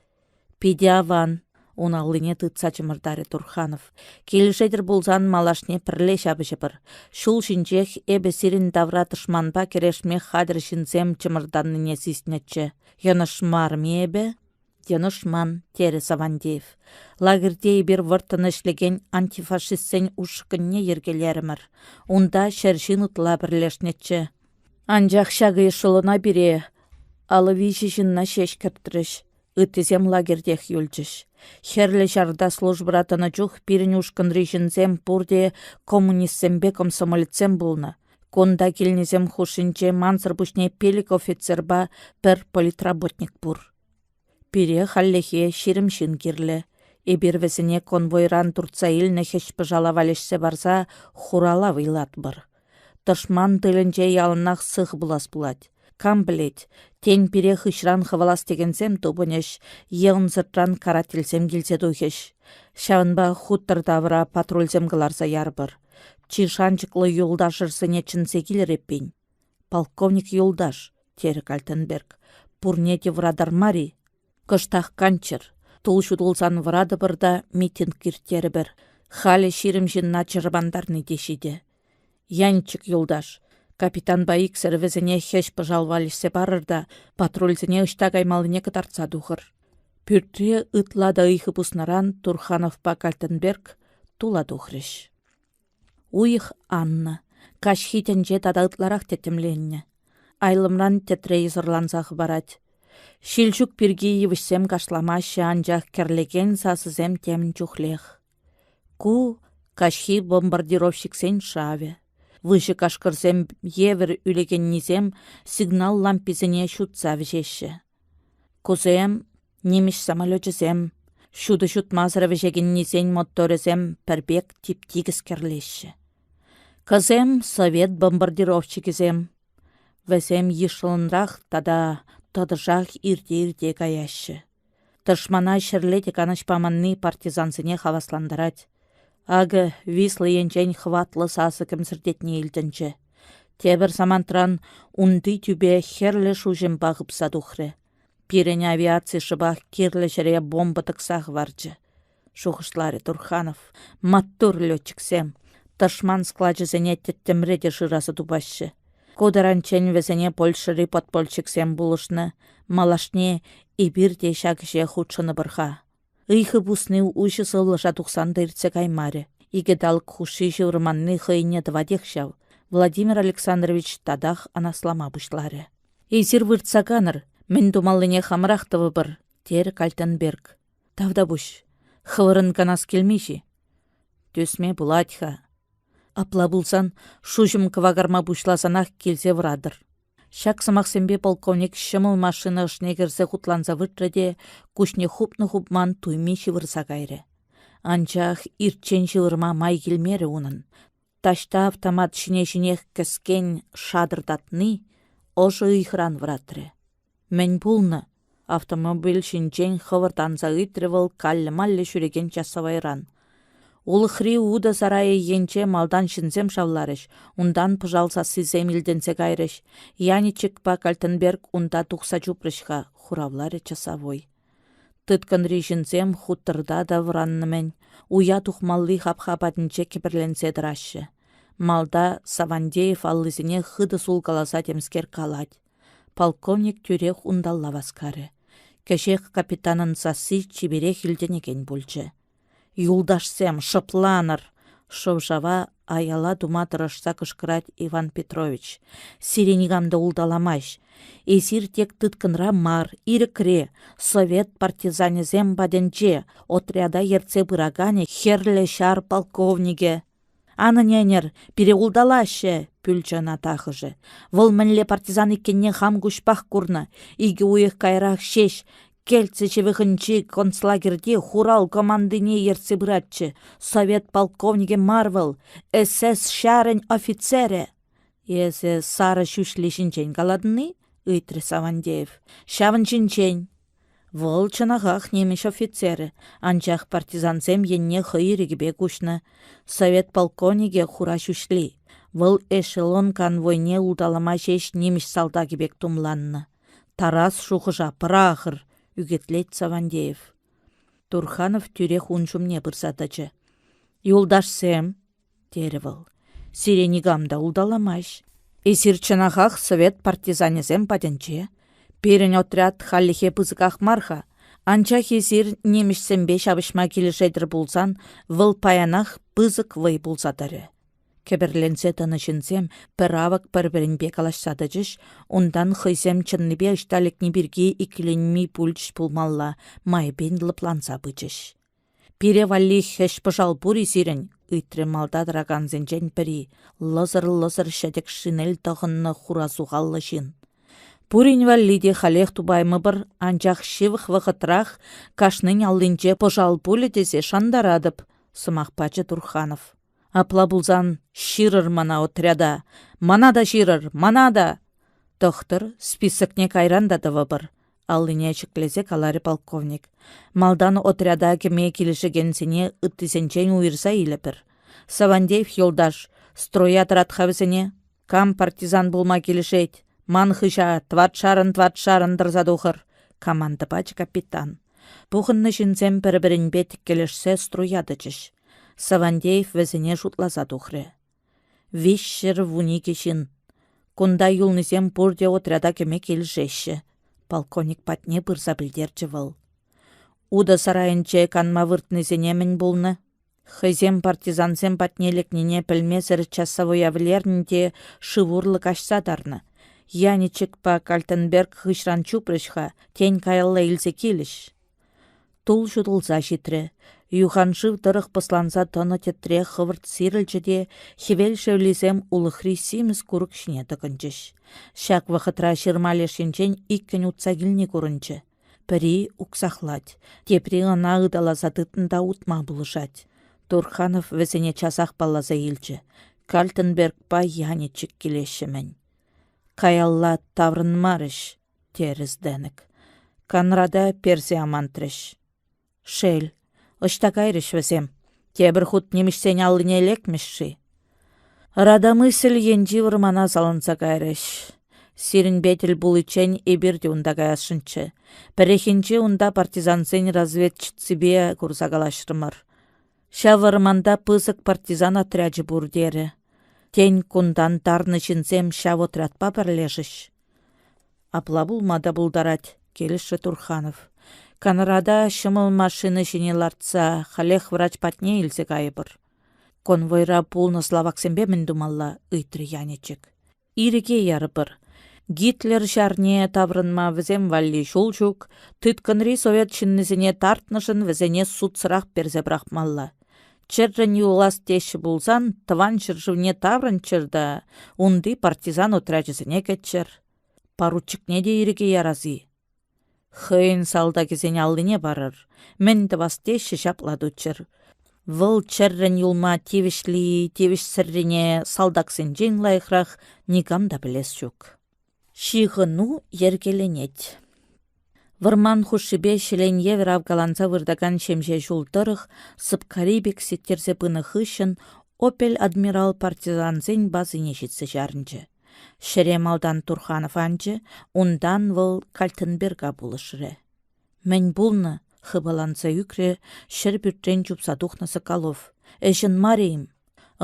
Питӗ аван, ун аллине тытса чӑмӑртарӗ Турханов. Килӗшетӗр пулсан малашне пӗрле ҫапӑҫӑпӑр. Ҫул ҫинчех эпӗ сирӗн тавра тӑшманпа кӗрешме хатӗр ҫынсем чӑмӑртаннине сиснӗччӗ. Йӑнӑшмарӑм-и эпӗ? Йӑнӑшман, терӗ Савандеев. Лагерьте эпир вӑрттӑн ӗҫлекен антифашистсен ушкӑнне йӗркелерӗмӗр. Унта 100 ҫын ытла пӗрлешнӗччӗ. Анчах ҫакӑ эшелона пире 53 ҫынна ҫеҫ кӗртрӗҫ. Ыттисем лагерьтех юлчӗҫ. Хӗрлӗ ҫарта службӑра тӑнӑ чух пирӗн ушкӑнри ҫынсем пурте коммунистсемпе комсомолецсем пулнӑ. Кунта килнисем хушшинче мансӑр пуҫне пилӗк офицерпа пӗр политработник пур. Пире хальлӗхе 20 ҫын кирлӗ. Эпир вӗсене конвойран туртса илнӗ хӗҫ-пӑшала валеҫсе парса хурала вӑйлатпӑр. Тӑшман тылӗнче яланах сых пулас пулать. Кам пӗлет, тен, пире хыҫран хӑвалас текенсем тупӑнӗҫ е ӑнсӑртран карательсем килсе тухӗҫ. Ҫавӑнпа хутор тавра патрульсем кӑларса ярӑпӑр. Чи шанчӑклӑ юлташӑрсене чӗнсе килӗр эппин. Полковник юлташ, терӗ Кальтенберг, пурне те вӑратар мар-и? Кӑштах канччӑр. Тул ҫутӑлсан вӑратӑпӑр та митинг ирттерӗпӗр. Халӗ 20 ҫынна чӑрмантарни те ҫитӗ. Янчик юлташ, капитанпа иксӗр вӗсене хӗҫ-пӑшал валеҫсе парӑр та патрульсене ӑҫта каймаллине кӑтартса тухӑр. Пӳртре ытла та ыйхӑ пуснӑран Турхановпа Кальтенберг тула тухрӗҫ. Уйӑх аннӑ, каҫхи тӗнче тата ытларах тӗттӗмленнӗ. Айлӑмран тӗтре йӑсӑрланса хӑпарать. Ҫил ҫук пирки йывӑҫсем кашламаҫҫӗ, анчах кӗрлекен сасӑсем темӗн чухлех. Ку каҫхи бомбардировщиксен шавӗ. Выҫӑ кашкӑрсем евӗр ӳлекеннисем сигнал ламписене ҫутса вӗҫеҫҫӗ. Кусем нимӗҫ самолечӗсем, ҫутӑ ҫутмасӑр вӗҫекеннисен моторӗсем пӗр пек тип-тикӗс кӗрлеҫҫӗ. Кӑсем совет бомбардировщикӗсем. Вӗсем йышлӑнрах тата тӑтӑшах ирте-ирте каяҫҫӗ. Тӑшмана ҫӗрле те канӑҫ паманни партизансене хаваслантарать. Акӑ Висла енчен хӑватлӑ сасӑ кӗмсӗртетни илтӗнчӗ. Тепӗр самантран унти тӳпе хӗрлӗ шуҫӑмпа хыпса тухрӗ. Пирӗн авиаци шӑпах кирлӗ ҫӗре бомба тӑкса хӑварчӗ, шухӑшларӗ Турханов. Маттур летчиксем! Тӑшман склачӗсене тӗттӗмре те шыраса тупаҫҫӗ. Ку таранччен вӗсене Польшӑри подпольщиксем пулӑшнӑ. Малашне эпир те ҫак ӗҫе хутшӑнӑпӑр-ха. Ыйхӑ пусни уҫӑ сывлӑша тухсан та иртсе каймарӗ. Икӗ талӑк хушши ҫывӑрманни хӑйне тӑватех ҫав. Владимир Александрович татах анаслама пуҫларӗ. Эсир выртса канӑр, мӗн тумаллине хамӑрах тӑвӑпӑр, терӗ Кальтенберг. Тавтапуҫ. Хӑвӑрӑн канас килми-ши? Тӳсме пулать-ха. Апла пулсан шуҫӑм кӑвакарма пуҫласанах килсе вӑратӑр. Ҫак сӑмахсемпе полковник ҫӑмӑл машина ӑшне кӗрсе хутланса выртрӗ те куҫне хупнӑ-хупман туйми ҫывӑрса кайрӗ. Анчах ирччен ҫывӑрма май килмерӗ унӑн. Таҫта автомат ҫине-ҫинех кӗскен шатӑртатни ӑшӑ ыйхӑран вӑратрӗ. Мӗн пулнӑ? Автомобиль ҫинчен хӑвӑрт анса ыйтрӗ вӑл каллӗ-маллӗ ҫӳрекен часавайран. Улӑхри утӑ сарайӗ енче малтан ҫынсем шавларӗҫ, унтан пӑшал сассисем илтӗнсе кайрӗҫ. Яничекпа Кальтенберг унта тухса чупрӗҫ-ха, хуравларӗ часовой. Тыткӑнри ҫынсем хуторта та вӑраннӑ-мӗн, уя тухмалли хапха патӗнче кӗпӗрленсе тӑраҫҫӗ. Малта Савандеев аллисене хытӑ сулкаласа темскер калать. Полковник тӳрех унталла васкарӗ. Кӗҫех капитанӑн сасси чиперех илтӗнекен пулчӗ. «Юлташсем, шӑпланӑр!» шӑв-шава аяла тума тӑрӑшса кӑшкӑрать Иван Петрович. «Сире никам та улталамасть. Эсир тек тыткӑнра мар, ирӗкре, совет партизанӗсем патӗнче, отряда ертсе пыраканӗ Хӗрлӗ Ҫар полковникӗ. Ан ӗненӗр, пире улталаҫҫӗ, пӳлчӗ ӑна тахӑшӗ. Вӑл мӗнле партизан иккенне хам куҫпах курнӑ. Икӗ уйӑх каярах ҫеҫ Кельце ҫывӑхӗнчи концлагерьте хурал командине ертсе пыратчӗ. Совет полковникӗ мар вӑл, СС ҫарӗн офицерӗ. Эсӗ сарӑ ҫӳҫли ҫинчен калатӑн-и? ыйтрӗ Савандеев. Ҫавӑн ҫинчен. Вӑл чӑнахах нимӗҫ офицерӗ, анчах партизансем енне хӑй ирӗкӗпе куҫнӑ. Совет полковникӗ хура ҫӳҫли. Вӑл эшелон конвойне улталама ҫеҫ нимӗҫ салтакӗ пек тумланнӑ. Тарас шухӑша пӑрахӑр, ӳкӗтлет Савандеев. Турханов тӳрех ун ҫумне пырса тӑчӗ. Юлташсем, терӗ вӑл. Сире никам та улталамасть. Эсир чӑнахах совет партизанӗсем патӗнче. Пирӗн отряд хальлӗхе пысӑках мар-ха. Анчах эсир нимӗҫсемпе ҫапӑҫма килӗшетӗр пулсан вӑл паянах пысӑк вӑй пулса тӑрӗ. Кӗпӗрленсе тӑнӑ ҫынсем пӗр авӑк пӗр-пӗринпе калаҫса тӑчӗҫ, унтан хӑйсем чӑннипе ӑҫта лекни пирки иккӗленми пулчӗҫ пулмалла, майӗпен лӑпланса пычӗҫ. Пире валли хӗҫ-пӑшал пур-и сирӗн? ыйтрӗ малта тӑракансенчен пӗри, лӑсӑр-лӑсӑр ҫӗтӗк шинель тӑхӑннӑ хура сухаллӑ ҫын. Пурин валли те халех тупаймӑпӑр, анчах ҫывӑх вӑхӑтрах кашнин аллинче пӑшал пулӗ тесе шантаратӑп, сӑмах пачӗ Турханов. Апла пулсан ҫырӑр мана отряда. Мана та ҫырӑр, мана та! Тӑхтӑр, списокне кайран та тӑвӑпӑр, аллине ҫӗклесе каларӗ полковник. Малтан отряда кӗме килӗшекенсене ыттисенчен уйӑрса илӗпӗр. Савандеев юлташ, строя тӑрат-ха вӗсене. Кам партизан пулма килӗшет, ман хыҫа тӑватшарӑн-тӑватшарӑн тӑрса тухӑр, команда пачӗ капитан. Пухӑннӑ ҫынсем пӗр-пӗринпе тӗккелешсе струя тӑчӗҫ. Савандеев вӗсене шутласа тухрӗ. 312 ҫын. Кунта юлнисем пурте отряда кӗме килӗшеҫҫӗ, полковник патне пырса пӗлтерчӗ вӑл. Утӑ сарайӗнче канма выртнисене мӗн пулнӑ? Хӑйсем партизансем патне лекнине пӗлмесӗр часовоя вӗлернӗ те шыв урлӑ каҫса тарнӑ. Яничекпа Кальтенберг хыҫран чупрӗҫ-ха, тен, каялла илсе килӗҫ. Тул ҫутӑлса ҫитрӗ. Юханшыв тӑрӑх пӑсланса тӑнӑ тӗтре хӑвӑрт сирӗлчӗ те хӗвел шевлисем улӑхри симӗс курӑк ҫине тӑкӑнчӗҫ. Ҫак вӑхӑтра ҫырма леш енчен иккӗн утса килни курӑнчӗ. Пӗри уксахлать, тепри ӑна ыталаса тытнӑ та утма пулӑшать. Турханов вӗсене часах палласа илчӗ. Кальтенбергпа Яничек килеҫҫӗ-мӗн. Каялла таврӑнмарӗҫ, терӗ Зденек. Конрада персе амантрӗҫ. Шел, ӑҫта кайрӗҫ вӗсем? Тепӗр хут нимӗҫсен аллине лекмӗҫ-ши? Радомысль енчи вӑрмана саланса кайрӗҫ. Сирӗнпе тӗл пуличчен эпир те унта каясшӑнччӗ. Пӗррехинче унта партизансен разведчиципе курса калаҫрӑмӑр. Ҫав вӑрманта пысӑк партизан отрячӗ пур терӗ. Тен, кунтан тарнӑ ҫынсем ҫав отрядпа пӗрлешӗҫ. Апла пулма та пултарать, килӗшрӗ Турханов. Конрада ҫӑмӑл машина ҫине лартса халех врач патне илсе кайӑпӑр. Конвойра пулнӑ словаксемпе мӗн тумалла? ыйтрӗ Яничек. Ирӗке ярӑпӑр. Гитлер ҫарне таврӑнма вӗсем валли ҫул ҫук, тыткӑнри совет ҫыннисене тартнӑшӑн вӗсене судсӑрах персе пӑрахмалла. Чӗррӗн юлас теҫҫӗ пулсан тӑван ҫӗршывне таврӑнччӑр та унти партизан отрячӗсене кӗччӗр. Поручикне те ирӗке ярас-и? Хӑйӗн салтакӗсен аллине парӑр, мӗн тӑвас теҫҫӗ ҫапла туччӑр. Вӑл чӗррӗн юлма тивӗҫли тивӗҫсӗррине салтаксенчен лайӑхрах никам та пӗлес ҫук. Ҫыхӑну йӗркеленет. Вӑрман хушшипе ҫӗлен евӗр авкаланса выртакан ҫемҫе ҫул тӑрӑх сӑпкари пек сиктерсе пынӑ хыҫҫӑн «Опель Адмирал» партизансен базине ҫитсе чарӑнчӗ. Ҫӗре малтан Турханов анчӗ, унтан вӑл Кальтенберга пулӑшрӗ. Мӗн пулнӑ? — хыпаланса ӳкрӗ ҫӗрпӳртрен чупса тухнӑ Соколов. Ӗҫӗн мар-им?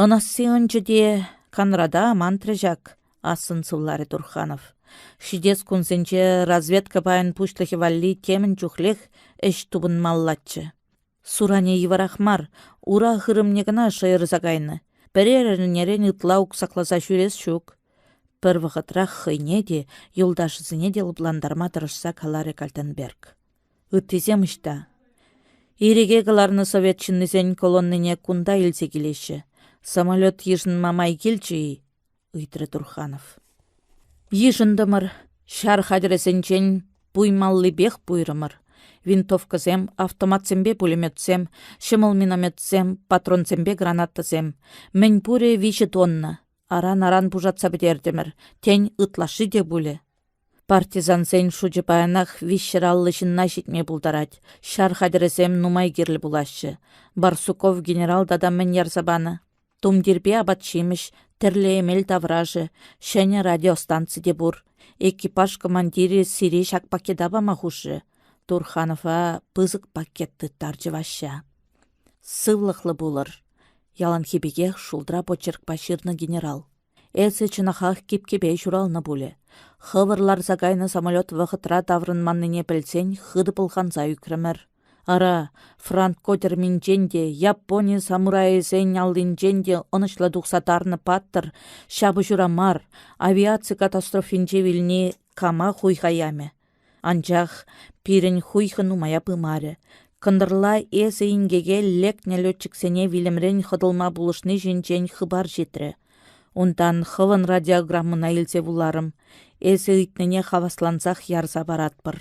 Ӑнасси ӑнчӗ те Конрада амантрӗ ҫак, — ассӑн сывларӗ Турханов. Ҫитес кунсенче разведка пайӗн пуҫлӑхӗ валли темӗн чухлех ӗҫ тупӑнмаллаччӗ. Суранӗ йывӑрах мар, ура хырӑмне кӑна шӑйӑрса кайнӑ. Пӗрер эрнерен ытла уксакласа ҫӳрес ҫук. Пӗр вӑхӑтрах хӑйне те, юлташӗсене те лӑплантарма тӑрӑшса каларӗ Кальтенберг. Ыттисем ӑҫта? Ирӗке кӑларнӑ совет ҫыннисен колоннине кунта илсе килеҫҫӗ. Самолет йышӑнма май килчӗ-и? ыйтрӗ Турханов. Йышӑнтӑмӑр, ҫар хатӗрӗсенчен пуймаллипех пуйрӑмӑр. Винтовкӑсем, автоматсемпе пулеметсем, ҫӑмӑл минометсем, патронсемпе гранатӑсем. Мӗнпурӗ виҫӗ тонна. Аран-аран пушатса пӗтертӗмӗр. Тен, ытлашши те пулӗ. Партизансен шучӗ паянах 350 ҫынна ҫитме пултарать. Ҫар хатӗрӗсем нумай кирлӗ пулаҫҫӗ. Барсуков генерал тата мӗн ярса панӑ? Тумтирпе апат-ҫимӗҫ, тӗрлӗ эмел таврашӗ, ҫӗнӗ радиостанци те пур. Экипаж командирӗ сире ҫак пакета пама хушрӗ. Турханова пысӑк пакет тыттарчӗ Ваҫҫа. Сывлӑхлӑ пулӑр, яланхи пекех шултра почеркпа ҫырнӑ генерал. Эсӗ чӑнахах кипкепе ҫуралнӑ пулӗ. Хӑвӑр ларса кайнӑ самолет вӑхӑтра таврӑнманнине пӗлсен хытӑ пӑлханса ӳкрӗмӗр. Ара, Франко тӗрминчен те, Япони самурайӗсен аллинчен те ӑнӑҫлӑ тухса тарнӑ паттӑр ҫапӑҫура мар, авиаци катастрофинче вилни кама хуйха ямӗ? Анчах пирӗн хуйхӑ нумая пымарӗ. Кӑнтӑрла эсӗ инкеке лекнӗ летчиксене вилӗмрен хӑтӑлма пулӑшни ҫинчен хыпар ҫитрӗ. Унтан хӑвӑн радиограммӑна илсе вуларӑм. Эсӗ ыйтнине хаваслансах ярса паратпӑр.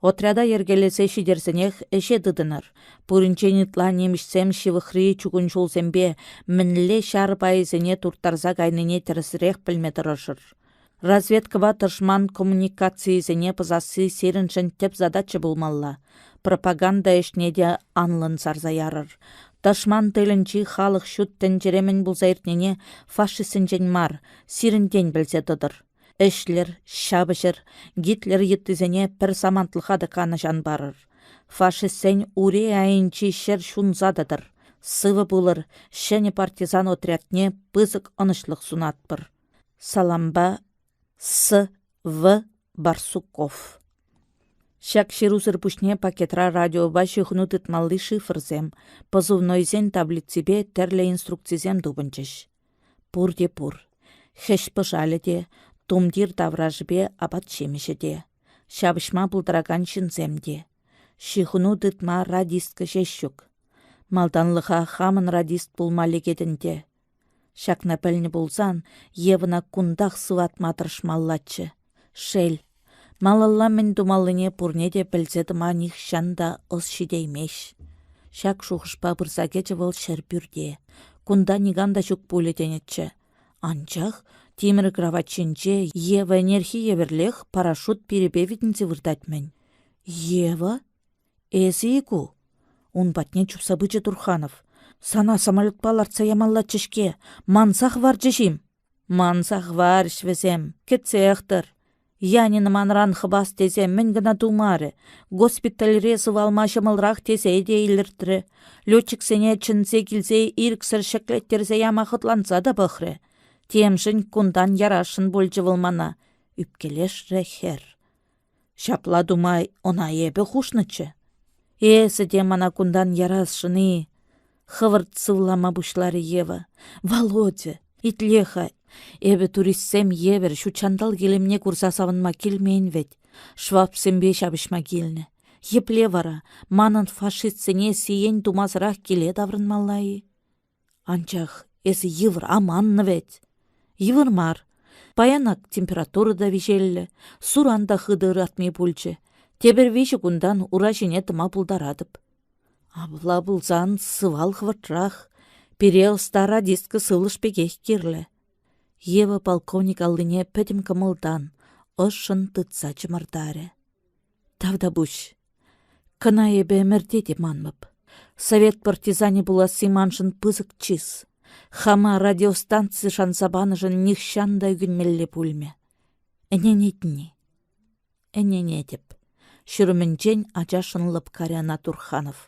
Отряда йӗркелесе ҫитерсенех ӗҫе тытӑнӑр. Пуринчен ытла нимӗҫсем ҫывӑхри чукун ҫулсемпе мӗнле ҫар пайӗсене турттарса кайнине тӗрӗсрех пӗлме тӑрӑшӑр. Разведкӑпа тӑшман коммуникацийӗсене пӑсасси сирӗншӗн тӗп задача пулмалла. Пропаганда ӗҫне те анлӑн сарса ярӑр. Тӑшман тылӗнчи халӑх ҫут тӗнчере мӗн пулса иртнине фашистсенчен мар, сирӗнтен пӗлсе тӑтӑр. Ӗҫлӗр, ҫапӑҫӑр, Гитлер йыттисене пӗр самантлӑха та канӑҫ ан парӑр. Фашистсен ури айӗнчи ҫӗр ҫунса тӑтӑр. Сывӑ пулӑр, ҫӗнӗ партизан отрядне пысӑк ӑнӑҫлӑх сунатпӑр. Салампа С. В. Барсуков. Ҫак ҫырусӑр пуҫне пакетра радиопа ҫыхӑну тытмалли шифрсем, позывнойсен таблиципе тӗрлӗ инструкцисем тупӑнчӗҫ. Пурте пур. Хӗҫ-пӑшалӗ те, тумтир таврашӗпе апат-ҫимӗҫӗ те, ҫапӑҫма пултаракан ҫынсем те. Ҫыхӑну тытма радистка ҫеҫ ҫук. Малтанлӑха хамӑн радист пулма лекет ӗнтӗ. Ҫакна пӗлнӗ пулсан Евӑна кунтах сыватма тӑрӑшмаллаччӗ. Шел, малалла мӗн тумаллине пурне те пӗлсе тӑма нихҫан та ӑс ҫитеймест. Ҫак шухӑшпа пырса кӗчӗ вӑл ҫӗрпӳрте. Кунта никам та ҫук пулӗ тенӗччӗ. Анчах тимӗр кравать ҫинче Ева ӗнерхи евӗрлех парашют пирӗпе витӗнсе выртать-мӗн. Ева? Эсӗ-и ку? Ун патне чупса пычӗ Турханов. Сана самолетпа лартса ямаллаччӗ-ҫке. Манса хӑварчӗҫ-им? Манса хӑварӗҫ вӗсем. Кӗтсех тӑр. Янина манран хӑпас тесе мӗн кӑна тумарӗ. Госпитальре сывалма ҫӑмӑлрах тесе те илӗртрӗ. Летчиксене чӗнсе килсе ирӗксӗр ҫӗклеттерсе яма хӑтланса та пӑхрӗ. Темшӗн кунтан ярасшӑн пулчӗ вӑл мана, ӳпкелешрӗ хӗр. Ҫапла тума ӑна эпӗ хушнӑччӗ. Эсӗ те мана кунтан ярасшӑн-и? Хӑвӑрт сывлама пуҫларӗ Ева. Володя, итле-ха, эпӗ туристсем евӗр ҫутҫанталӑк илемне курса савӑнма килмен вӗт. Швабсемпе ҫапӑҫма килнӗ. Епле вара манӑн фашистсене сиен тумасӑрах киле таврӑнмалла-и? Анчах эсӗ йывӑр аманнӑ вӗт. Йывӑр мар. Паян ак температура та виҫеллӗ, суран та хытӑ ыратми пулчӗ. Тепӗр виҫӗ кунтан ура ҫине тӑма пултаратӑп. Апла пулсан сывал хӑвӑртрах. Пире ӑста радистка сывлӑш пекех кирлӗ. Ева полковник аллине пӗтӗм кӑмӑлтан, ӑшшӑн тытса чӑмӑртарӗ. Тавтапуҫ. Кӑна эпӗ ӗмӗрте те манмӑп. Совет партизанӗ пуласси маншӑн пысӑк чыс. Хама радиостанци шанса панӑшӑн нихҫан та ӳкӗнмелле пулмӗ. Ӗненетни? Ӗненетӗп. Ҫурӑмӗнчен ачашшӑн лӑпкарӗ ӑна Турханов.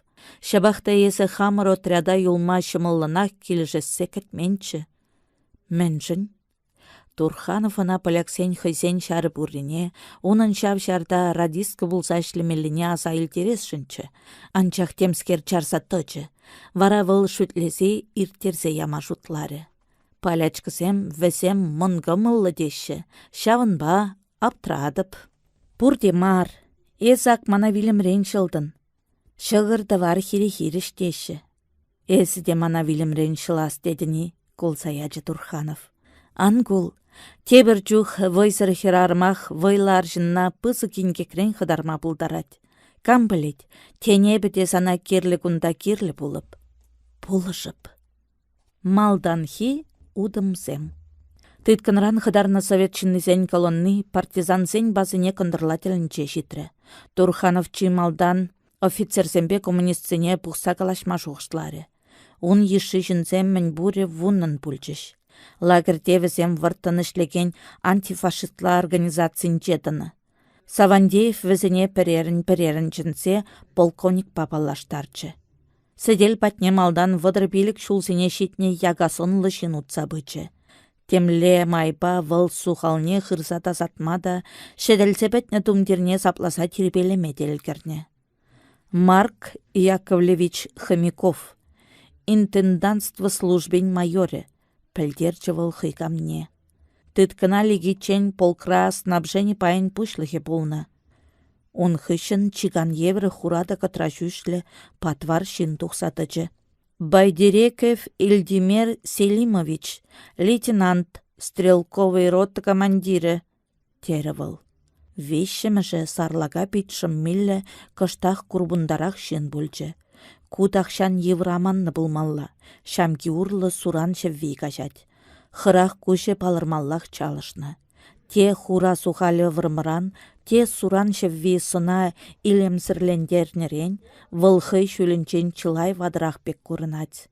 Ҫапах та эсӗ хамӑр отряда юлма ҫӑмӑллӑнах килӗшессе кӗтменччӗ. Мӗншӗн? Турханов ӑна поляксен хӑйсен ҫарӗ пуррине, унӑн ҫав ҫарта радистка пулса ӗҫлемеллине аса илтересшӗнччӗ, анчах темскер чарса тӑчӗ. Вара вӑл шӳтлесе ирттерсе яма шутларӗ. Полячкӑсем вӗсем мӑнкӑмӑллӑ теҫҫӗ, ҫавӑнпа аптратӑп. Пурте мар, эс ак мана вилӗмрен ҫӑлтӑн. Ҫӑкӑр-тӑвар хире-хирӗҫ теҫҫӗ. Эсӗ те мана вилӗмрен ҫӑлас тетӗн-и? кулса ячӗ Турханов. Ан кул. Тепӗр чух вӑйсӑр хӗрарӑмах вӑйлӑ арҫынна пысӑк инкекрен хӑтарма пултарать. Кам пӗлет, тен, эпӗ те сана кирлӗ кунта кирлӗ пулӑп. Пулӑшӑп. Малтанхи утӑмсем. Тыткӑнран хӑтарнӑ совет ҫыннисен колонни партизансен базине кӑнтӑрла тӗлӗнче ҫитрӗ. Турханов чи малтан офицерсемпе коммунистсене пухса калаҫма шухӑшларӗ. Ун йышши ҫынсем мӗнпурӗ вуннӑн пулчӗҫ. Лагерьте вӗсем вӑрттӑн ӗҫлекен антифашистла организацинче тӑнӑ. Савандеев вӗсене пӗрерӗн-пӗрерӗн чӗнсе полковникпа паллаштарчӗ. Сӗтел патне малтан 35 ҫулсене ҫитнӗ яка сӑнлӑ ҫын утса пычӗ. Темле майпа вӑл сухалне хырса тасатма та, ҫӗтӗлсе пӗтнӗ тумтирне сапласа тирпейлеме те ӗлкӗрнӗ. Марк Яковлевич Хомяков, интендантство службин майорӗ, пӗлтерчӗ вӑл хӑй камне. Тыткӑна лекиччен полкра снабжени пайӗн пуҫлӑхӗ пулнӑ. Ун хыҫҫӑн чикан евӗр хура та кӑтра ҫӳҫлӗ патвар ҫын тухса тӑчӗ. Байдереков Ильдимер Селимович, лейтенант, стрелковӑй рота командирӗ, терӗ вӑл. Виҫҫӗмӗшӗ сарлака пит шӑммиллӗ, кӑштах курпунтарах ҫын пулчӗ. Ку тахҫан йывӑр аманнӑ пулмалла, ҫамки урлӑ суран ҫӗвви каҫать. Хӑрах куҫӗ палӑрмаллах чалӑшнӑ. Те хура сухалӗ вӑрмӑран, те суран ҫӗвви сӑна илемсӗрлентернӗрен вӑл хӑй ҫулӗнчен чылай ватӑрах пек курӑнать.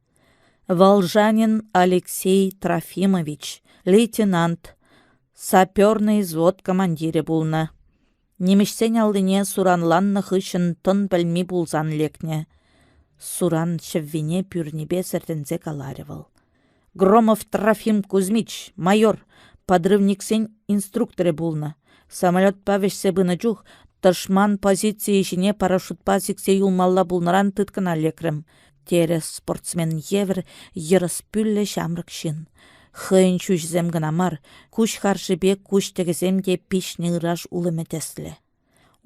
Волжанин Алексей Трофимович, лейтенант, саперный взвод командирӗ пулнӑ. Нимӗҫсен аллине суранланнӑ хыҫҫӑн тӑн пӗлми пулсан лекнӗ. Суран ҫӗввине пӳрнипе сӗртӗнсе каларӗ вӑл. Громов Трофим Кузьмич, майор, подрывниксен инструкторӗ пулнӑ. Самолетпа вӗҫсе пынӑ чух тӑшман позицийӗ ҫине парашютпа сиксе юлмалла пулнӑран тыткӑна лекрӗм, терӗ спортсмен евӗр йӑрӑс пӳллӗ ҫамрӑк ҫын. Хӑйӗн ҫӳҫӗсем кӑна мар, куҫ харшипе куҫ тӗкӗсем те пиҫнӗ ыраш улӑмӗ тӗслӗ.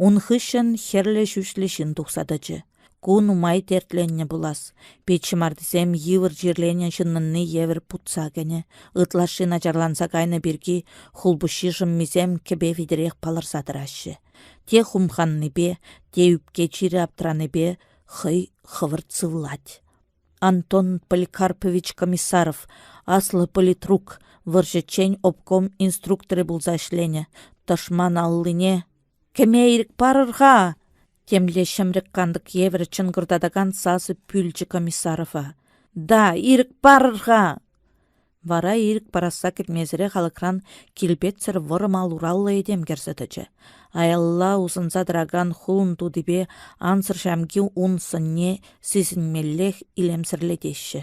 Ун хыҫҫӑн хӗрлӗ ҫӳҫлӗ ҫын тухса тӑчӗ. Ку нумай тертленнӗ пулас. Пит ҫӑмартисем йывӑр чирленӗ ҫыннӑнни евӗр путса кӗнӗ. Ытлашши начарланса кайнӑ пирки хулпуҫҫи шӑммисем кӗпе витӗрех палӑрса тӑраҫҫӗ. Те хумханнипе, те ӳпке чирӗ аптранипе хӑй хӑвӑрт сывлать. Антон Поликарпович Комиссаров, аслӑ политрук, вӑрҫӑччен обком инструкторӗ пулса ӗҫленӗ, тӑшман аллине «Кӗме ирӗк парӑр-ха!» темле ҫӗмрӗк кантӑк евӗр чӑнкӑртатакан сасӑ пӳлчӗ Комиссарова. «Да, ирӗк парӑр-ха!» Вара ирӗк парасса кӗтмесӗрех алӑкран килпетсӗр вӑрӑм ал-ураллӑ этем кӗрсе тӑчӗ. Аялла усӑнса тӑракан хулӑн тутипе ансӑр ҫамки ун сӑнне сисӗнмеллех илемсӗрлетеҫҫӗ.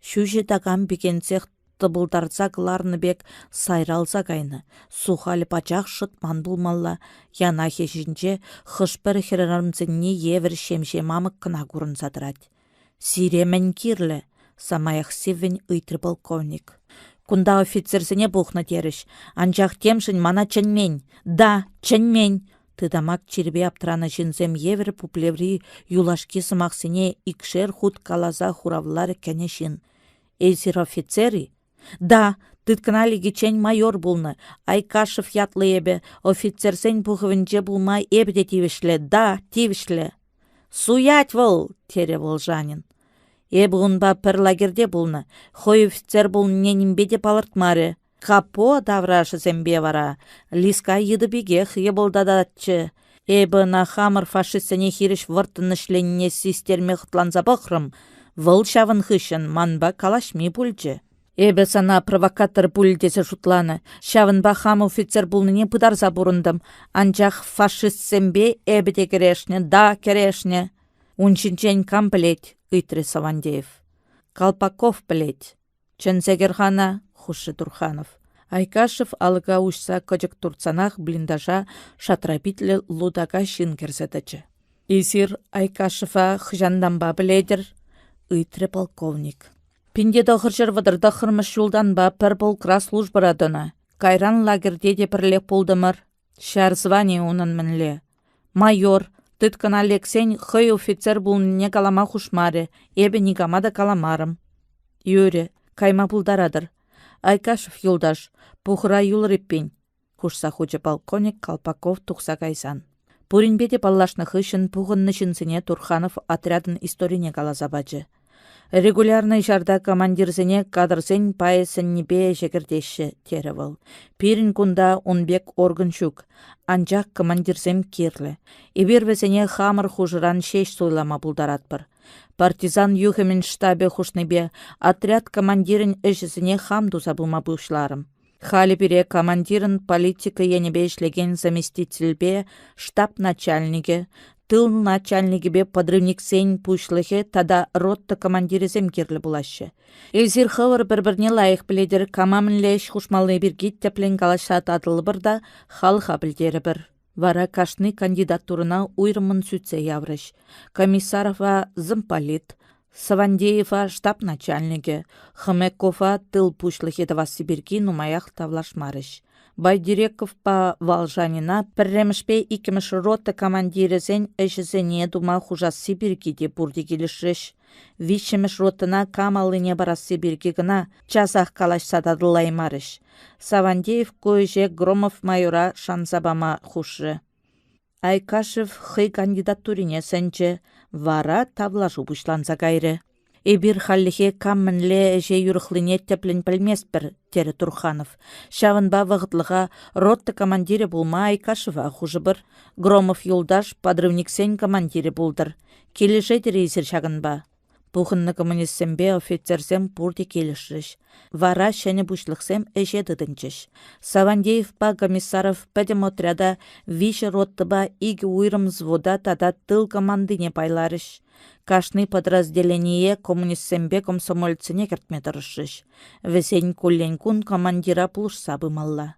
Ҫӳҫӗ такам пикенсех тӑпӑлтарса кӑларнӑ пек сайралса кайнӑ, сухалӗ пачах шӑтман пулмалла, янахӗ ҫинче хӑш-пӗр хӗрарӑмсенни евӗр ҫемҫе мамӑк кӑна курӑнса тӑрать. «Сире мӗн кирлӗ?» — самаях сиввӗн ыйтрӗ полковник. «Кунта офицерсене пухнӑ терӗҫ, анчах темшӗн мана чӗнмен. Да, чӗнмен!» Тытамак чирпе аптранӑ ҫынсем евӗр пуплеври юлашки сӑмахсене икшер хут каласа хуравларӗ кӗнӗ ҫын. «Эсир офицер-и?» «Да, тыткӑна лекиччен майор пулнӑ. Айкашев ятлӑ эпӗ. Офицерсен пухӑвӗнче пулма эпӗ те тивӗҫлӗ. Да, тивӗҫлӗ!» «Суять вӑл!» — терӗ Волжанин. «Эпӗ унпа пӗр лагерьте пулнӑ. Хӑй офицер пулнине нимпе те палӑртмарӗ. Капо таврашӗсемпе вара Лиска йытӑ пекех йӑпӑлтататчӗ. Эпӗ ӑна хамӑр фашистсене хирӗҫ вӑрттӑн ӗҫленине систерме хӑтланса пӑхрӑм. Вӑл ҫавӑн хыҫҫӑн манпа калаҫми пулчӗ. Эпӗ сана провокатор пуль тесе шутланӑ, ҫавӑнпа хам офицер пулнине пытарса пурӑнтӑм. Анчах фашистсемпе эпӗ те кӗрешнӗ, да, кӗрешнӗ. Ун ҫинчен кам пӗлет? ыйтрӗ Савандеев. Колпаков пӗлет. Чӗнсе кӗр-ха ӑна, хушрӗ Турханов. Айкашев алӑка уҫса кӑчӑк туртсанах блиндажа шатра питлӗ лутака ҫын кӗрсе тӑчӗ. «Эсир Айкашева хӑҫантанпа пӗлетӗр?» — ыйтрӗ полковник. Пинте тӑхӑрҫӗр вӑтӑр тӑххӑрмӗш ҫултанпа пӗр полкра службӑра тӑнӑ. Кайран лагерьте те пӗрлех пултӑмӑр. Ҫар званийӗ унӑн мӗнле? Майор, тыткӑна лексен хӑй офицер пулнине калама хушмарӗ, эпӗ никама та каламарӑм. Юрӗ, кайма пултаратӑр. Айкашев юлташ, пухура юлӑр эппин, хушса хучӗ полковник Колпаков тухса кайсан. Пуринпе те паллашнӑ хыҫҫӑн пухӑннӑ ҫынсене Турханов отрядӑн историне каласа пачӗ. Регулярнӑй ҫарта командирсене кадрсен пайӗ сӗннипе ӗҫе кӗртеҫҫӗ, терӗ вӑл. Пирӗн кунта ун пек орган ҫук, анчах командирсем кирлӗ. Эпир вӗсене хамӑр хушӑран ҫеҫ суйлама пултаратпӑр. Партизан юхӑмӗн штабӗ хушнипе отряд командирӗн ӗҫӗсене хам туса пыма пуҫларӑм. Халӗ пире командирӑн политика енӗпе ӗҫлекен заместительпе штаб начальникӗ, тыл начальникӗпе подрывниксен пуҫлӑхӗ тата рота командирӗсем кирлӗ пулаҫҫӗ. Эсир хӑвӑр пӗр-пӗрне лайӑх пӗлетӗр, кама мӗнле ӗҫ хушмалли пирки тӗплӗн калаҫса татӑлӑпӑр та халӑха пӗлтерӗпӗр. Вара кашни кандидатурӑна уйрӑммӑн сӳтсе яврӗҫ. Комиссарова замполит, Савандеева штаб начальникӗ, Хомякова тыл пуҫлӑхӗ тӑвасси пирки нумаях тавлашмарӗҫ. Байдирековпа Волжанина пӗрремӗшпе иккӗмӗш рота командирӗсен ӗҫӗсене тума хушасси пирки те пурте килӗшрӗҫ. Виҫҫӗмӗш ротӑна кам аллине парасси пирки кӑна часах калаҫса татӑлаймарӗҫ. Савандеев ку ӗҫе Громов майора шанса пама хушрӗ. Айкашев хӑй кандидатурине сӗнчӗ, вара тавлашу пуҫланса кайрӗ. «Эпир хальлӗхе кам мӗнле ӗҫе юрӑхлине тӗплӗн пӗлместпӗр», терӗ Турханов. «Ҫавӑнпа вӑхӑтлӑха рота командирӗ пулма Айкашева хушӑпӑр. Громов юлташ подрывниксен командирӗ пултӑр. Килӗшетӗр-и эсир ҫакӑнпа?» Пухӑннӑ коммунистсемпе офицерсем пурте килӗшрӗҫ. Вара ҫӗнӗ пуҫлӑхсем ӗҫе тытӑнчӗҫ. Савандеевпа Комиссаров пӗтӗм отряда виҫӗ ротӑпа икӗ уйрӑм взвода тата тыл командине пайларӗҫ. Кашни подразделение коммунистсемпе комсомолецсене кӗртме тӑрӑшрӗҫ. Вӗсен куллен-кун командира пулӑшса пымалла.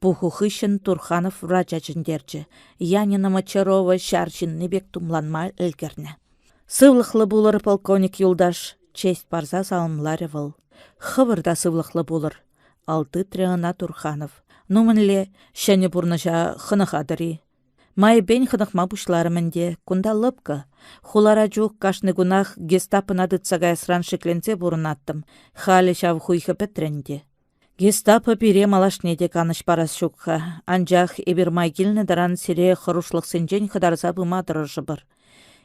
Пуху хыҫҫӑн Турханов врача чӗнтерчӗ. Янина Мочарова ҫар ҫынни пек тумланма ӗлкӗрнӗ. «Сывлӑхлӑ пулӑр, полковник юлташ!» — честь парса саламларӗ вӑл. «Хӑвӑр та сывлӑхлӑ пулӑр!» — ал тытрӗ ӑна Турханов. «Ну мӗнле, ҫӗнӗ пурнӑҫа хӑнӑхатӑр-и?» Майӗпен хӑнӑхма пуҫларӑм ӗнтӗ. Кунта лӑпкӑ. Хулара чух кашни кунах гестапӑна тытса каясран шикленсе пурӑнаттӑм. Халӗ ҫав хуйхӑ пӗтрӗ ӗнтӗ. Гестапо пире малашне те канӑҫ парас ҫук-ха, анчах эпир май килнӗ таран сире хӑрушлӑхсенчен хӑтарса пыма тӑрӑшӑпӑр.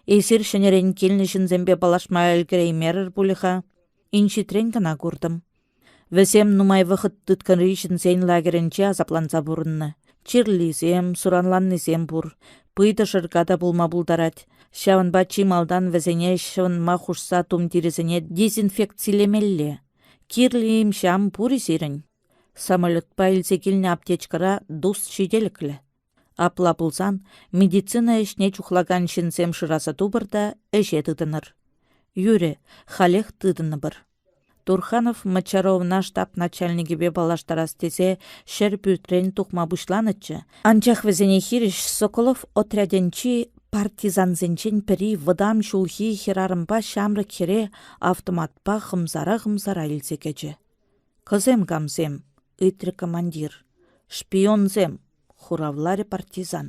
Эсир ҫӗнӗрен килнӗ ҫынсемпе паллашма ӗлкӗреймерӗр пулӗ-ха. Инҫетрен кӑна куртӑм. Вӗсем нумай вӑхӑт тыткӑнри ҫынсен лагерӗнче асапланса пурӑннӑ. Чирлисем, суранланнисем пур. Пыйтӑ шӑрка та пулма пултарать. Ҫавӑнпа чи малтан вӗсене ҫӑвӑнма хушса тумтирӗсене дезинфекцилемелле. Кирлӗ-им ҫам пур-и сирӗн? Самолетпа илсе килнӗ аптечкӑра дус ҫителӗклӗ. Апла пулсан медицина ӗҫне чухлакан ҫынсем шыраса тупӑр та ӗҫе тытӑнӑр. Юрӗ, халех тытӑнӑпӑр. Турханов Мочаровна штаб начальникӗпе паллаштарас тесе ҫӗрпӳртрен тухма пуҫланӑччӗ, анчах вӗсене хирӗҫ Соколов отрядӗнчи партизансенчен пӗри вӑтам ҫулхи хӗрарӑмпа ҫамрӑк хӗре автоматпа хӑмсара-хӑмсара илсе кӗчӗ. «Кӑсем камсем?» — ыйтрӗ командир. «Шпионсем!» хуравларӗ партизан.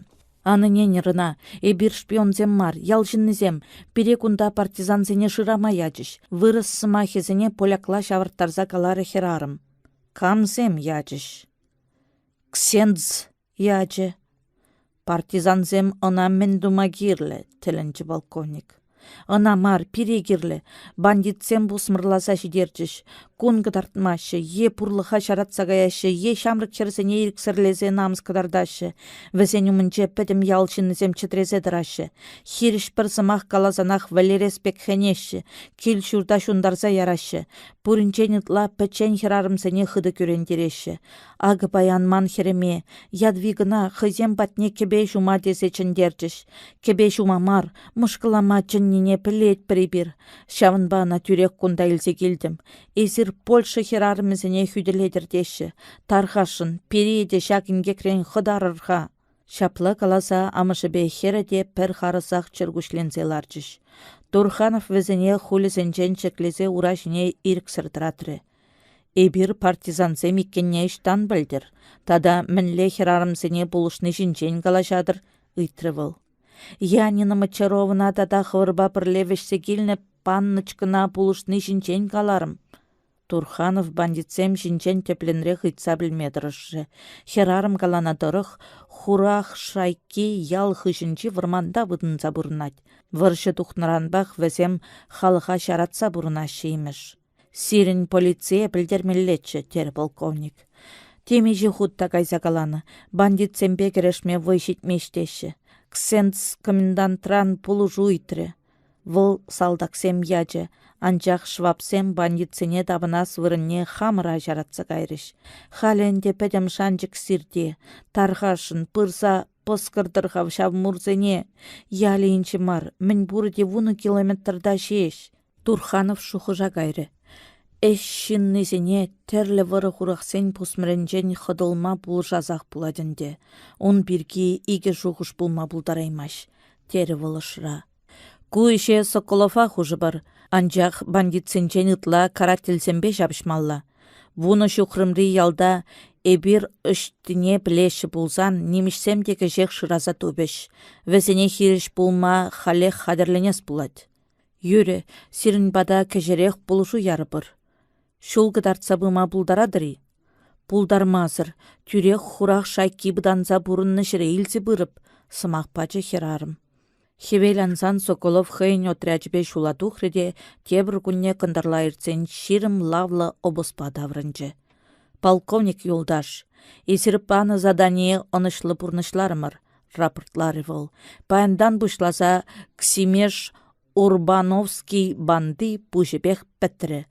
Ан ӗненӗр ӑна, эпир шпионсем мар, ял ҫыннисем. Пире кунта партизансене шырама ячӗҫ, вырӑс сӑмахӗсене полякла ҫавӑрттарса каларӗ хӗрарӑм. Камсем ячӗҫ? Ксендз ячӗ. Партизансем ӑна мӗн тума кирлӗ? тӗлӗнчӗ полковник. Ӑна мар, пире кирлӗ. Бандитсем пусмӑрласа ҫитерчӗҫ. Кун кӑтартмаҫҫӗ, е пурлӑха ҫаратса каяҫҫӗ, е ҫамрӑк хӗрсене ирӗксӗрлесе намӑс кӑтартаҫҫӗ. Вӗсен умӗнче пӗтӗм ял ҫыннисем чӗтресе тӑраҫҫӗ. Хирӗҫ пӗр сӑмах каласанах вӗлерес пек хӗнеҫҫӗ, кил-ҫурта ҫунтарса яраҫҫӗ. Пуринчен ытла пӗччен хӗрарӑмсене хытӑ кӳрентереҫҫӗ. Акӑ паян ман хӗрӗме, Ядвигӑна, хӑйсем патне кӗпе ҫума тесе чӗнтерчӗҫ. Кӗпе ҫума мар, мӑшкӑлама чӗннине пӗлетпӗр эпир. Ҫавӑнпа ӑна тӳрех кунта илсе килтӗм. Эсир Польша хӗрарӑмӗсене хӳтӗлетӗр теҫҫӗ. Тархасшӑн, пире те ҫак инкекрен хӑтарӑр-ха. Ҫапла каласа амӑшӗпе хӗрӗ те пӗр харӑсах чӗркуҫленсе ларчӗҫ. Турханов вӗсене хулӗсенчен ҫӗклесе ура ҫине ирӗксӗр тӑратрӗ. Эпир партизансем иккенне ӑҫтан пӗлтӗр тата мӗнле хӗрарӑмсене пулӑшни ҫинчен калаҫатӑр? ыйтрӗ вӑл. Янина Мочаровӑна тата хӑвӑрпа пӗрле вӗҫсе килнӗ панночкӑна пулӑшни ҫинчен каларӑм. Турханов бандитсем ҫинчен тӗплӗнрех ыйтса пӗлме тӑрӑшрӗ. Хӗрарӑм каланӑ тӑрӑх, хурах шайкки ял хыҫӗнчи вӑрманта выртӑнса пурӑнать. Вӑрҫӑ тухнӑранпах вӗсем халӑха ҫаратса пурӑнаҫҫӗ имӗш. Сирӗн полицие пӗлтермеллеччӗ, терӗ полковник. Темиҫе хут та кайса каланӑ, бандитсемпе кӗрешме вӑй ҫитмест теҫҫӗ. Ксендз комендантран пулӑшу ыйтрӗ. Вӑл салтаксем ячӗ, анчах швабсем бандитсене тапӑнас вырӑнне хамӑра ҫаратса кайрӗҫ. Халӗ ӗнтӗ пӗтӗм шанчӑк сирте. Тархасшӑн, пырса пӑскӑртӑр-ха ҫав мурсене. Ялӗ инҫе мар, мӗнпурӗ те вунӑ километрта ҫеҫ. Турханов шухӑша кайрӗ. Ӗҫ ҫыннисене тӗрлӗ вӑрӑ-хурахсен пусмӑрӗнчен хӑтӑлма пулӑшасах пулать ӗнтӗ. Ун пирки икӗ шухӑш пулма пултараймасть, терӗ вӑл ӑшра. Ку ӗҫе Соколова хушӑпӑр, анчах бандитсенчен ытла карательсемпе ҫапӑҫмалла. Вунӑ ҫухрӑмри ялта эпир ӑҫтине пӗлеҫҫӗ пулсан нимӗҫсем те кӗҫех шыраса тупӗҫ. Вӗсене хирӗҫ пулма халех хатӗрленес пулать. Юрӗ, сирӗн пата кӗҫӗрех пулӑшу ярӑпӑр. Ҫул кӑтартса пыма пултаратӑр-и? Пултармасӑр, тӳрех хурах шайкки пытанса пурӑннӑ ҫӗре илсе пырӑп, сӑмах пачӗ хӗрарӑм. Хӗвел ансан Соколов хӑйӗн отрячӗпе ҫула тухрӗ те тепӗр кунне кӑнтӑрла иртсен 20 лавлӑ обозпа таврӑнчӗ. Полковник юлташ, эсир панӑ задание ӑнӑҫлӑ пурнӑҫларӑмӑр, рапортларӗ вӑл. Паянтан пуҫласа Ксимеш Урбановский банди пуҫӗпех пӗтрӗ.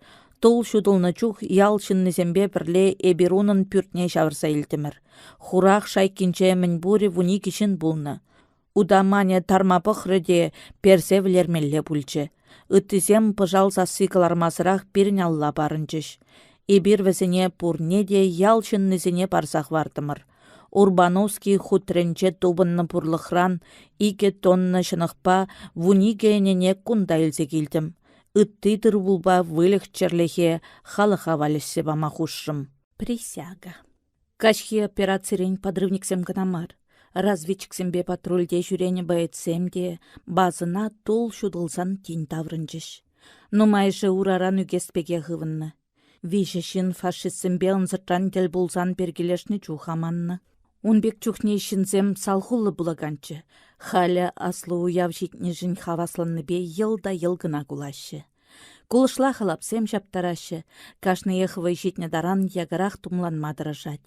Тул ҫутӑлнӑ чух ял ҫыннисемпе пӗрле эпир унӑн пӳртне ҫавӑрса илтӗмӗр. Хурах шайккинче мӗнпурӗ 12 ҫын пулнӑ. Утаманӗ тарма пӑхрӗ те персе вӗлермелле пулчӗ. Ыттисем пӑшал сасси кӑлармасӑрах пирӗн алла парӑнчӗҫ. Эпир вӗсене пурне те ял ҫыннисене парса хӑвартӑмӑр. Урбановский хутрӗнче тупӑннӑ пурлӑхран икӗ тонна ҫӑнӑхпа 12 ӗнене кунта илсе килтӗм. Ытти тыр-пулпа выльӑх-чӗрлӗхе халӑха валеҫсе пама хушрӑм. Присяга. Каҫхи операцирен подрывниксем кӑна мар, разведчиксемпе патрульте ҫӳренӗ боецсем те базӑна тул ҫутӑлсан тин таврӑнчӗҫ. Нумайӑшӗ ураран ӳкес пекех ывӑннӑ. Виҫӗ ҫын фашистсемпе ӑнсӑртран тӗл пулсан перкелешнӗ чух аманнӑ. Ун пек чухне ҫынсем салхуллӑ пулаканччӗ. Халӗ аслӑ уяв ҫитнӗшӗн хавасланнипе йӑл та йӑл кӑна кулаҫҫӗ. Кулӑшла халапсем ҫаптараҫҫӗ, кашниех вӑй ҫитнӗ таран якӑрах тумланма тӑрӑшать.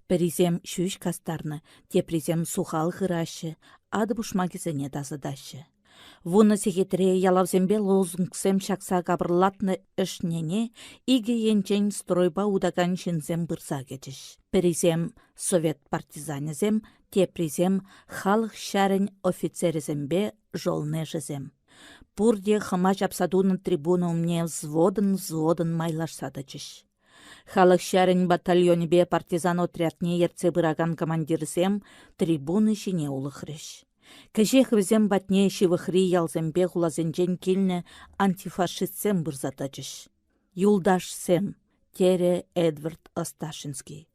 Пӗрисем ҫӳҫ кастарнӑ, теприсем сухал хыраҫҫӗ, атӑ пушмакӗсене тасатаҫҫӗ. Вунӑ сехетре ялавсемпе лозунгсем ҫакса капӑрлатнӑ ӗшнене икӗ енчен стройпа утакан ҫынсем пырса кӗчӗҫ. Пӗрисем совет партизанӗсем, теприсем халӑх ҫарӗн офицерӗсемпе жолнешӗсем. Пурте хӑма ҫапса тунӑ трибуна умне взводӑн-взводӑн майлашса тӑчӗҫ. Халӑх ҫарӗн батальонӗпе партизан отрядне ертсе пыракан командирсем трибуна ҫине улӑхрӗҫ. Кӗҫех вӗсем патне ҫывӑхри ялсемпе хуласенчен килнӗ антифашистсем пырса тӑчӗҫ. «Юлташсем», терӗ Эдвард Осташинский.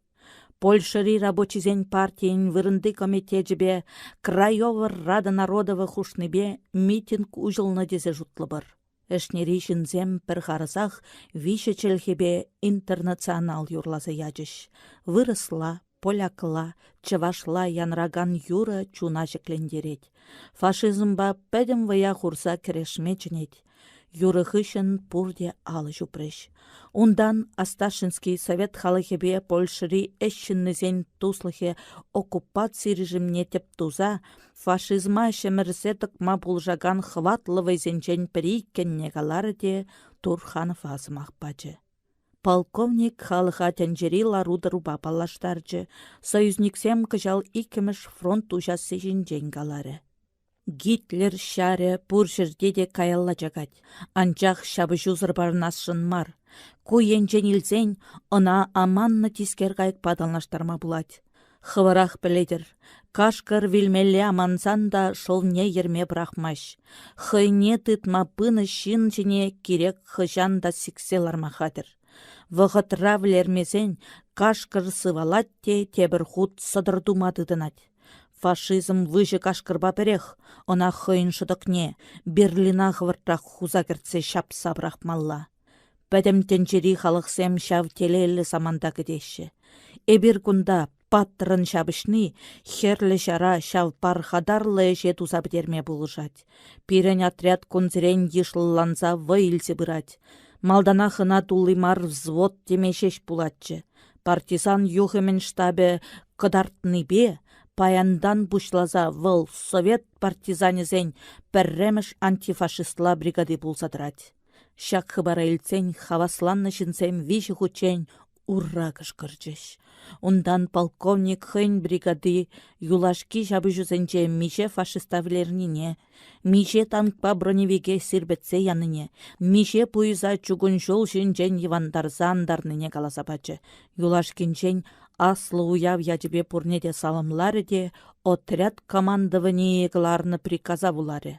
Польшӑри рабочисен партийӗн вырӑнти комитечӗпе Краева Рада Народова хушнипе митинг уҫӑлнӑ тесе шутлӑпӑр. Ӗшнери ҫынсем пӗр харӑсах виҫӗ чӗлхепе интернационал юрласа ячӗҫ. Вырӑсла, полякла, чӑвашла янракан юрӑ чуна ҫӗклентерет. Фашизмпа пӗтӗм вӑя хурса кӗрешме чӗнет. Юрӑ хыҫҫӑн пурте алӑ ҫупрӗҫ. Унтан Осташинский совет халӑхӗпе Польшӑри ӗҫ ҫыннисен туслӑхӗ оккупаци режимне тӗп туса фашизма ҫӗмӗрсе тӑкма пулӑшакан хӑватлӑ вӑйсенчен пӗри иккенне каларӗ те Турханова сӑмах пачӗ. Полковник халӑха тӗнчери лару-тӑрупа паллаштарчӗ, союзниксем кӑҫал иккӗмӗш фронт уҫасси ҫинчен каларӗ. Гитлер ҫарӗ пур ҫӗрте те каялла чакать, анчах ҫапӑҫусӑр парӑнасшӑн мар. Ку енчен илсен ӑна аманнӑ тискер кайӑкпа танлаштарма пулать. Хӑвӑрах пӗлетӗр, кашкӑр вилмелле амансан та шӑлне йӗрме пӑрахмасть. Хӑйне тытма пынӑ ҫын ҫине кирек хӑҫан та сиксе ларма хатӗр. Вӑхӑтра вӗлермесен кашкӑр сывалать те тепӗр хут сӑтӑр тума тытӑнать. Фашизм выҫӑ кашкӑрпа пӗрех, ӑна хӑйӗн шӑтӑкне, Берлина хӑвӑртрах хуса кӗртсе ҫапса пӑрахмалла. Пӗтӗм тӗнчери халӑхсем ҫав телейлӗ саманта кӗтеҫҫӗ. Эпир кунта паттӑрӑн ҫапӑҫни Хӗрлӗ Ҫара ҫав пархатарлӑ ӗҫе туса пӗтерме пулӑшать. Пирӗн отряд кунсерен йышлӑланса вӑй илсе пырать. Малтанах ӑна тулли мар взвод теме ҫеҫ пулатчӗ. Партизан юхӑмӗн штабӗ кӑтартнипе паянтан пуҫласа вӑл совет партизанӗсен пӗрремӗш антифашистла бригади пулса тӑрать. Ҫак хыпара илтсен хавасланнӑ ҫынсем виҫӗ хутчен «Ура!» кӑшкӑрчӗҫ. Унтан полковник хӑйӗн бригади юлашки ҫапӑҫусенче миҫе фашиста вӗлернине, миҫе танкпа броневике сирпӗтсе янине, миҫе пуйӑса чукун ҫул ҫинчен йӑвантарса антарнине каласа пачӗ. Юлашкинчен аслӑ уяв ячӗпе пурне те саламларӗ те отряд командованийӗ кӑларнӑ приказа вуларӗ.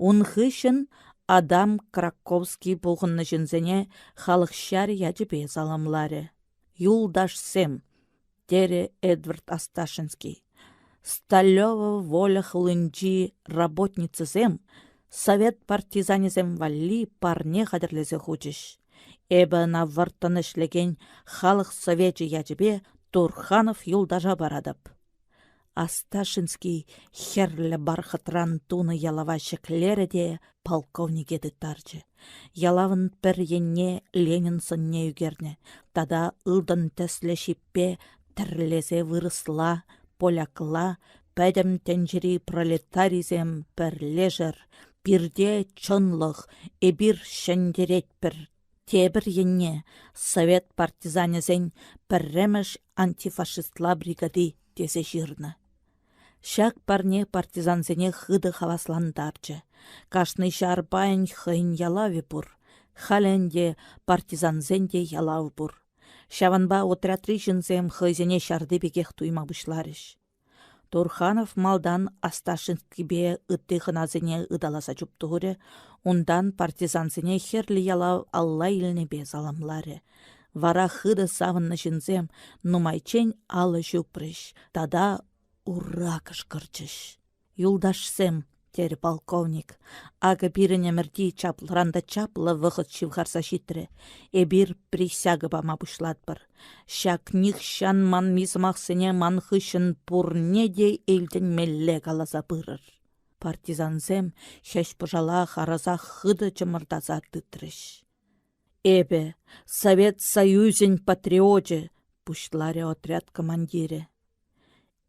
Ун хыҫҫӑн Адам Краковский пухӑннӑ ҫынсене халӑх ҫарӗ ячӗпе саламларӗ. «Юлташсем!» — терӗ Эдвард Осташинский. Сталева Воля хулинчи работницӑсем совет партизанӗсем валли парне хатӗрлесе хучӗҫ. Эпӗ ӑна вӑрттӑн ӗҫлекен халӑх совечӗ ячӗпе Турханов юлташа паратӑп. Асташинский хӗрлӗ бархатран тунӑ ялава ҫӗклерӗ те полковнике тыттарчӗ. Ялавӑн пӗр енне Ленин сӑнне ӳкернӗ тата ылтӑн тӗслӗ ҫиппе тӗрлесе вырӑсла, полякла пӗтӗм тӗнчери пролетарисем пӗрлешӗр, пирте чӑнлӑх, эпир ҫӗнтеретпӗр Тепӗр енне совет партизанӗсен пӗрремӗш антифашистла бригади тесе ҫырнӑ. Ҫак парне партизансене хытӑ хаваслантарчӗ. Кашни ҫар пайӗн хӑйӗн ялавӗ пур. Халӗ ӗнтӗ партизансен те ялав пур. Ҫавӑнпа отрядри ҫынсем хӑйсене ҫарти пекех туйма пуҫларӗҫ. Турханов малтан Осташинскипе ытти хӑнасене ыталаса чуптурӗ, унтан партизансене хӗрлӗ ялав алла илнипе саламларӗ. Вара хытӑ савӑннӑ ҫынсем нумайччен алӑ ҫупрӗҫ тата ура кӑшкӑрчӗҫ. «Юлташсем», — терӗ полковник, — «акӑ пирӗн ӗмӗрти чаплӑран та чаплӑ вӑхӑт ҫывхарса ҫитрӗ. Эпир присяга пама пуҫлатпӑр. Ҫак нихҫан манми сӑмахсене ман хыҫҫӑн пурне те илтӗнмелле каласа пырӑр». Партизансем хӗҫ-пӑшала харӑсах хытӑ чӑмӑртаса тытрӗҫ. «Эпӗ Совет Союзӗн патриочӗ», — пуҫларӗ отряд командирӗ.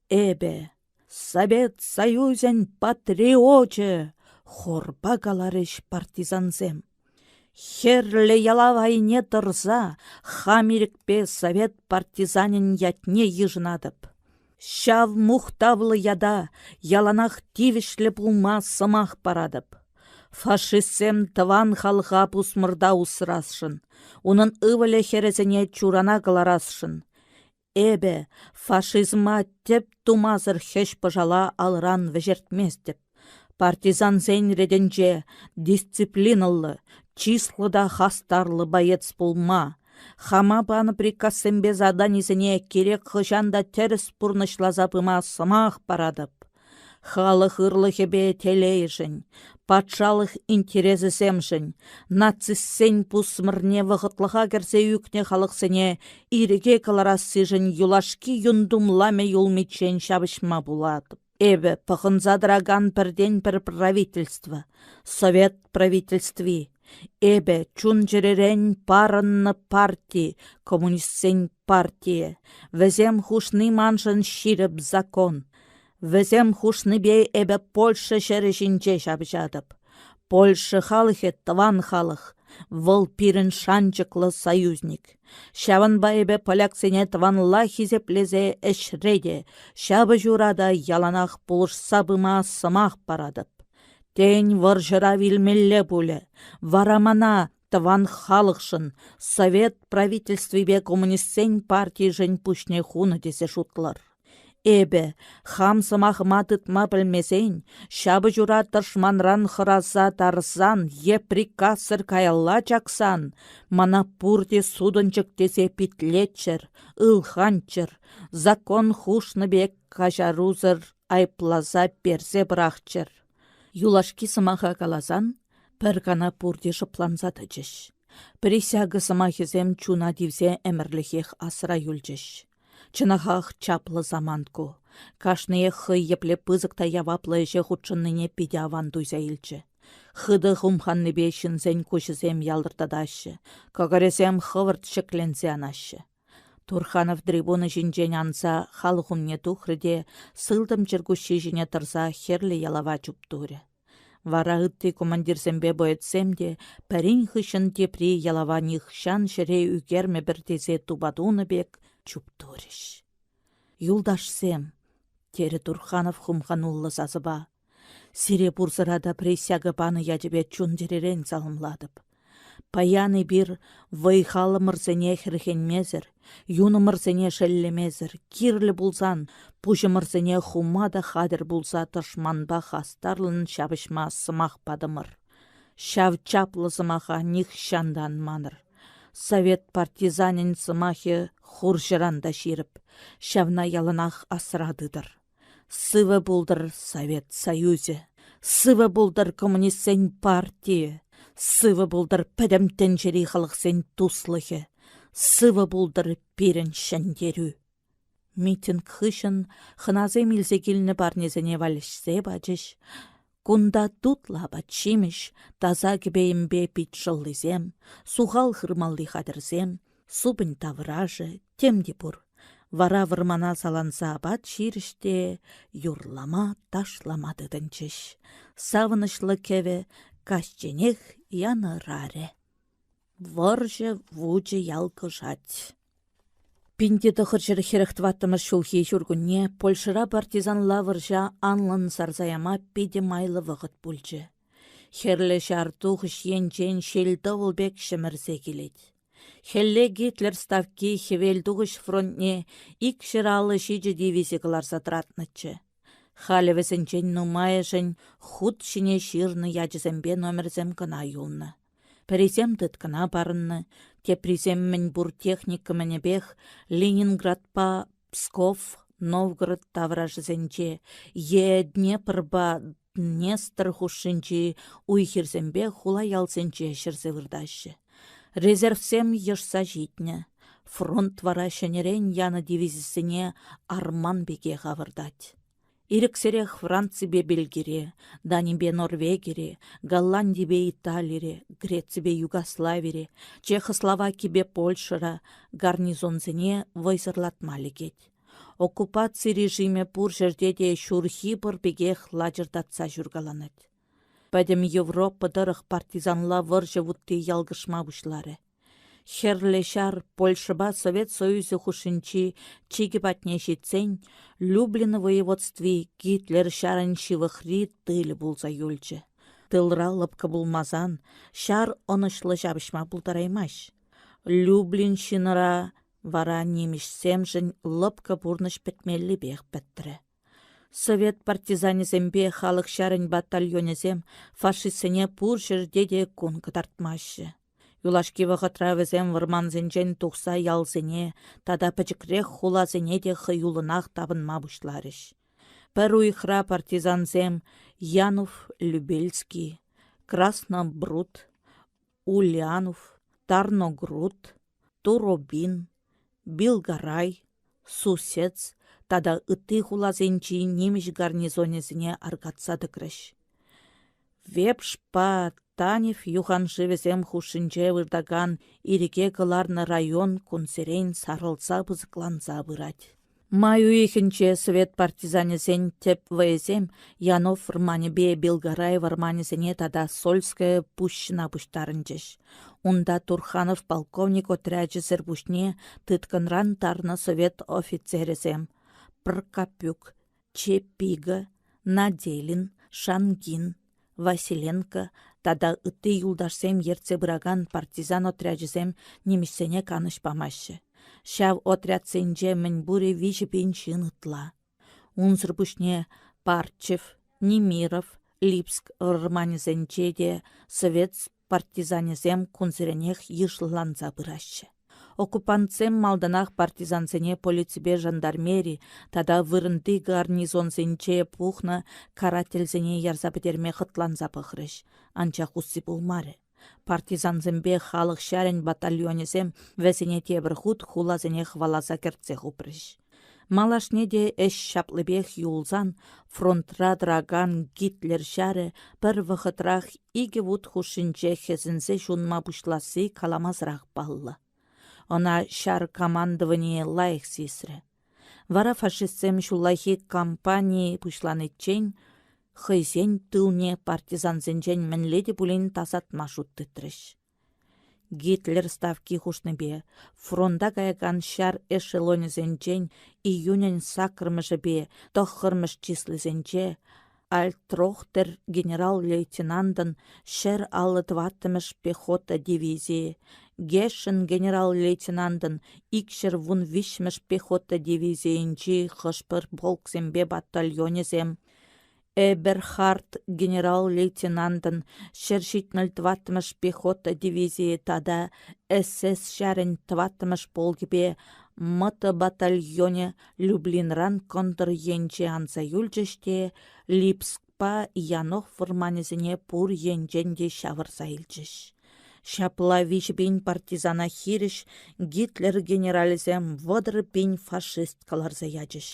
Эпӗ, Совет Союзӗн патриочӗ, хорпа каларӗҫ партизансем. Хӗрлӗ ялав айне тӑрса хам ирӗкпе совет партизанӗн ятне йышӑнатӑп. Ҫав мухтавлӑ ята яланах тивӗҫлӗ пулма сӑмах паратӑп. Фашистсем тӑван халӑха пусмӑрта усрасшӑн, унӑн ывӑлӗ-хӗрӗсене чурана кӑларасшӑн. Эпӗ фашизма тӗп тумасӑр хӗҫ-пӑшала алран вӗҫертместӗп. Партизансен ретӗнче дисциплинӑллӑ, чыслӑ та хастарлӑ боец пулма, хама панӑ приказсемпе заданисене кирек хӑҫан та тӗрӗс пурнӑҫласа пыма сӑмах паратӑп. Халӑх ырлӑхӗпе телейшӗн, патшалӑх интересӗсемшӗн, нацистсен пусмӑрне вӑхӑтлӑха кӗрсе ӳкнӗ халӑхсене ирӗке кӑларассишӗн юлашки юн тумламӗ юлмиччен ҫапӑҫма пулатӑп. Эпӗ пӑхӑнса тӑракан пӗртен-пӗр правительство, Совет правительстви. Эпӗ чун-чӗререн парӑннӑ парти, коммунистсен партийӗ. Вӗсем хушни маншӑн ҫирӗп закон. Вӗсем хушнипе эпӗ Польша ҫӗрӗ ҫинче ҫапӑҫатӑп. Польша халӑхӗ тӑван халӑх, вӑл пирӗн шанчӑклӑ союзник. Ҫавӑнпа эпӗ поляксене тӑванла хисеплесе ӗҫре те, ҫапӑҫура та яланах пулӑшса пыма сӑмах паратӑп. Тен, вӑрҫӑра вилмелле пулӗ, вара мана тӑван халӑхшӑн, Совет правительствипе коммунистсен партийӗшӗн пуҫне хунӑ тесе шутлӑр. Эпӗ, хам сӑмахӑма тытма пӗлмесен, ҫапӑҫура тӑшманран хӑраса тарсан е приказсӑр каялла чаксан, мана пурте сутӑнчӑк тесе питлеччӗр, ылханччӑр, закон хушнӑ пек каҫарусӑр айӑпласа персе пӑрахчӑр. Юлашки сӑмаха каласан, пӗр кана пурте шӑпланса тӑчӗҫ. Присяга сӑмахӗсем чуна тивсе ӗмӗрлӗхех асра юлчӗҫ. Чӑнахах чаплӑ самант ку. Кашниех хӑй епле пысӑк та яваплӑ ӗҫе хутшӑннине питӗ аван туйса илчӗ. Хытӑ хумханнипе ҫынсен куҫӗсем ялтӑртатаҫҫӗ, кӑкӑрӗсем хӑвӑрт ҫӗкленсе анаҫҫӗ. Турханов трибуна ҫинчен анса халӑх умне тухрӗ те сылтӑм чӗркуҫҫи ҫине тӑрса хӗрлӗ ялава чуптурӗ. Вара ытти командирсемпе боецсем те пӗрин хыҫҫӑн тепри ялава нихҫан ҫӗре ӳкермӗпӗр тесе тупа тунӑ пек чуптурӗҫ. «Юлташсем», — терӗ Турханов хумхануллӑ сасӑпа, — «сире пурсӑра та присяга панӑ ячӗпе чун-чӗререн саламлатӑп. Паян эпир вӑй-халӑмӑрсене хӗрхенмесӗр, юнӑмӑрсене шеллемесӗр, кирлӗ пулсан пуҫӑмӑрсене хума та хатӗр пулса тӑшманпа хастарлӑн ҫапӑҫма сӑмах патӑмӑр. Ҫав чаплӑ сӑмаха нихҫан та ан манӑр. Совет партизанӗн сӑмахӗ хурҫӑран та ҫирӗп, ҫавна яланах асра тытӑр. Сывӑ пултӑр Совет Союзӗ! Сывӑ пултӑр коммунистсен партийӗ! Сывӑ пултӑр пӗтӗм тӗнчери халӑхсен туслӑхӗ! Сывӑ пултӑр пирӗн ҫӗнтерӳ! Митинг хыҫҫӑн хӑнасем илсе килнӗ парнесене валеҫсе пачӗҫ. Кунта тутлӑ апат-ҫимӗҫ, таса кӗпе-йӗмпе пит шӑллисем, сухал хырмалли хатӗрсем, супӑнь таврашӗ, тем те пур. Вара вӑрмана саланса апат ҫирӗҫ те юрлама, ташлама тытӑнчӗҫ. Савӑнӑҫлӑ кӗвӗ каҫченех янӑрарӗ. Вӑрҫӑ вучӗ ялкӑшать. 1944 ҫулхи ҫуркунне Польшӑра партизанла вӑрҫа анлӑн сарса яма питӗ майлӑ вӑхӑт пулчӗ. Хӗрлӗ Ҫар тухӑҫ енчен ҫил-тӑвӑл пек ҫӗмӗрсе килет. Хӗлле Гитлер ставки Хӗвелтухӑҫ фронтне 257 дивизи кӑларса тӑратнӑччӗ. Халӗ вӗсенчен нумайӑшӗн хут ҫине ҫырнӑ ячӗсемпе номерсем кӑна юлнӑ. Пӗрисем тыткӑна парӑннӑ, теприсем мӗнпур техника мӗнӗпех Ленинградпа Псков, Новгород таврашӗсенче е Днепрпа Днестр хушшинчи уй-хирсемпе хула-ялсенче ҫӗрсе выртаҫҫӗ. Резервсем йӑшса ҫитнӗ, фронт вара ҫӗнӗрен янӑ дивизисене арман пекех авӑртать. Ирӗксӗрех Франципе Бельгире, Данипе Норвегире, Голландипе Италире, Греципе Югославире, Чехословакипе Польшӑра гарнизонсене вӑйсӑрлатма лекет. Оккупаци режимӗ пур ҫӗрте те ҫурхи пӑр пекех лачӑртатса ҫуркаланать. Пӗтӗм Европа тӑрӑх партизанла вӑрҫӑ вутти ялкӑшма пуҫларӗ. Хӗрлӗ Ҫар Польшӑпа Совет Союзӗ хушшинчи чикӗ патне ҫитсен Люблин воеводстви Гитлер ҫарӗн ҫывӑхри тылӗ пулса юлчӗ. Тылра лӑпкӑ пулмасан ҫар ӑнӑҫлӑ ҫапӑҫма пултараймасть. Люблинщинӑра вара нимӗҫсемшӗн лӑпкӑ пурнӑҫ пӗтмеллипех пӗтрӗ. Совет партизанӗсемпе халӑх ҫарӗн батальонӗсем фашистсене пур ҫӗрте те кун кӑтартмаҫҫӗ. Юлашки вӑхӑтра вӗсем вӑрмансенчен тухса ялсене тата пӗчӗкрех хуласене те хӑюллӑнах тапӑнма пуҫларӗҫ. Пӗр уйӑхра партизансем Янов Любельский, Краснобруд, Ульянов, Тарногруд, Туробин, Билгарай, Сусец тата ытти хуласенчи нимӗҫ гарнизонӗсене аркатса тӑкрӗҫ. Вепшпа Танев юханшывӗсем хушшинче выртакан ирӗке кӑларнӑ район кунсерен сарӑлса пысӑкланса пырать. Май уйӑхӗнче совет партизанӗсен тӗп вӑйӗсем Янов вӑрманӗпе Белгарай вӑрманӗсене тата Сольская пущӑна пуҫтарӑнчӗҫ. Унта Турханов полковник отрячӗсӗр пуҫне тыткӑнран тарнӑ совет офицерӗсем Прокопюк, Чепига, Наделин, Шангин, Василенко тата ытти юлташсем ертсе пыракан партизан отрячӗсем нимӗҫсене канӑҫ памаҫҫӗ. Ҫав отрядсенче мӗнпурӗ 3000 ҫын ытла. Унсӑр пуҫне Парчев, Немиров, Липск вӑрманӗсенче те совет партизанӗсем кунсеренех йышлӑланса пыраҫҫӗ. Оккупантсем малтанах партизансене полиципе жандармери тата вырӑнти гарнизонсенче пухнӑ карательсене ярса пӗтерме хӑтланса пӑхрӗҫ, анчах усси пулмарӗ. Партизансемпе халӑх ҫарӗн батальонӗсем вӗсене тепӗр хут хуласене хӑваласа кӗртсе хупрӗҫ. Малашне те ӗҫ ҫаплипех юлсан фронтра тӑракан Гитлер ҫарӗ пӗр вӑхӑтрах икӗ вут хушшинче хӗсӗнсе ҫунма пуҫласси каламасӑрах паллӑ. Ӑна ҫар командованийӗ лайӑх сисрӗ. Вара фашистсем ҫуллахи кампани пуҫланиччен хӑйсен тылне партизансенчен мӗнле те пулин тасатма шут тытрӗҫ. Гитлер ставки хушнипе фронта каякан ҫар эшелонӗсенчен июнӗн саккӑрмӗшӗпе тӑххӑрмӗш числисенче Альтрохтер генерал-лейтенантӑн 154-мӗш пехота дивизийӗ, Гешшен генерал-лейтенантӑн 213-мӗш пехота дивизийӗнчи хӑш-пӗр полксемпе батальонӗсем, Эберхард генерал-лейтенантӑн 174-мӗш пехота дивизийӗ тата СС ҫарӗн 4-мӗш полкӗпе мотобатальонӗ Люблинран кӑнтӑр енче анса юлчӗҫ те Липскпа Янов вӑрманӗсене пур енчен те ҫавӑрса илчӗҫ. Ҫапла 3000 партизана хирӗҫ Гитлер генералӗсем 30 000 фашист кӑларса ячӗҫ.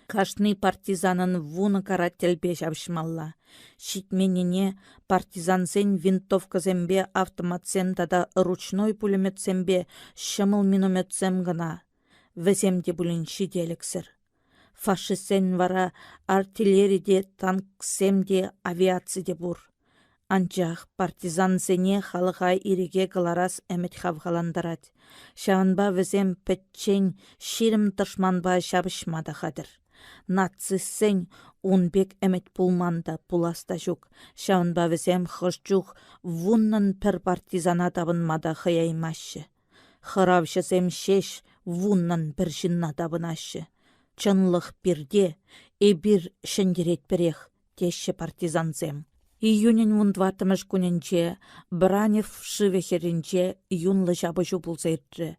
Кашни партизанӑн вунӑ карательпе ҫапӑҫмалла. Ҫитменнине, партизансен винтовкӑсемпе автоматсем тата ручной пулеметсемпе ҫӑмӑл минометсем кӑна. Вӗсем те пулин ҫителӗксӗр. Фашистсен вара артиллери те, танксем те, авиаци те пур. Анчах партизансене халӑха ирӗке кӑларас ӗмӗт хавхалантарать. Ҫавӑнпа вӗсем пӗччен 20 тӑшманпа ҫапӑҫма та хатӗр. Нацистсен ун пек ӗмӗт пулман та, пулас та ҫук. Ҫавӑнпа вӗсем хӑш чух вуннӑн пӗр партизана тапӑнма та хӑяймаҫҫӗ. Хӑравҫӑсем ҫеҫ вуннӑн пӗр ҫынна тапӑнаҫҫӗ. Чӑнлӑх пирте, эпир ҫӗнтеретпӗрех, теҫҫӗ партизансем. Июнӗн вунтӑваттӑмӗш кунӗнче Бранев шывӗ хӗрринче юнлӑ ҫапӑҫу пулса иртрӗ.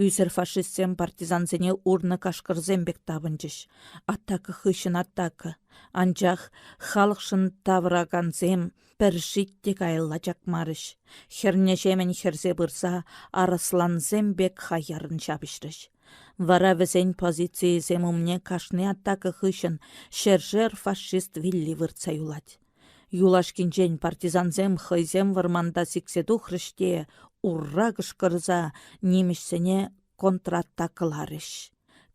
Ӳсӗр фашистсем партизансене урнӑ кашкӑрсем пек тапӑнчӗҫ. Атака хыҫҫӑн атака. Анчах халӑхшӑн тавӑракансем пӗр шит те каялла чакмарӗҫ. Хӗрнӗҫемӗн хӗрсе пырса арӑслансем пек хаяррӑн ҫапӑҫрӗҫ. Вара вӗсен позицийӗсем умне кашни атака хыҫҫӑн ҫӗршер фашист вилли выртса юлать. Юлашкинчен партизансем хӑйсем вӑрманта сиксе тухрӗҫ те урра кӑшкӑрса нимӗҫсене контратакӑларӗҫ.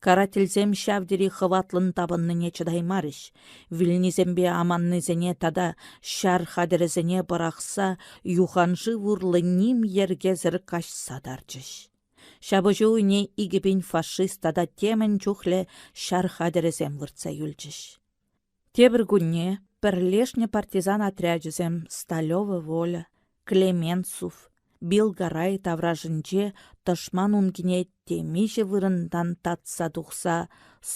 Карательсем ҫав тери хӑватлӑн тапӑннине чӑтаймарӗҫ, вилнисемпе аманнисене тата ҫар хатӗрӗсене пӑрахса юханшыв урлӑ ним йӗркесӗр каҫса тарчӗҫ. Ҫапӑҫу уйне 2000 фашист тата темӗн чухлӗ ҫар хатӗрӗсем выртса юлчӗҫ. Тепӗр кунне. Пӗрлешнӗ партизан отрячӗсем Сталева Воля, Клеменцов, Билгарай таврашӗнче тӑшман ункине темиҫе вырӑнтан татса тухса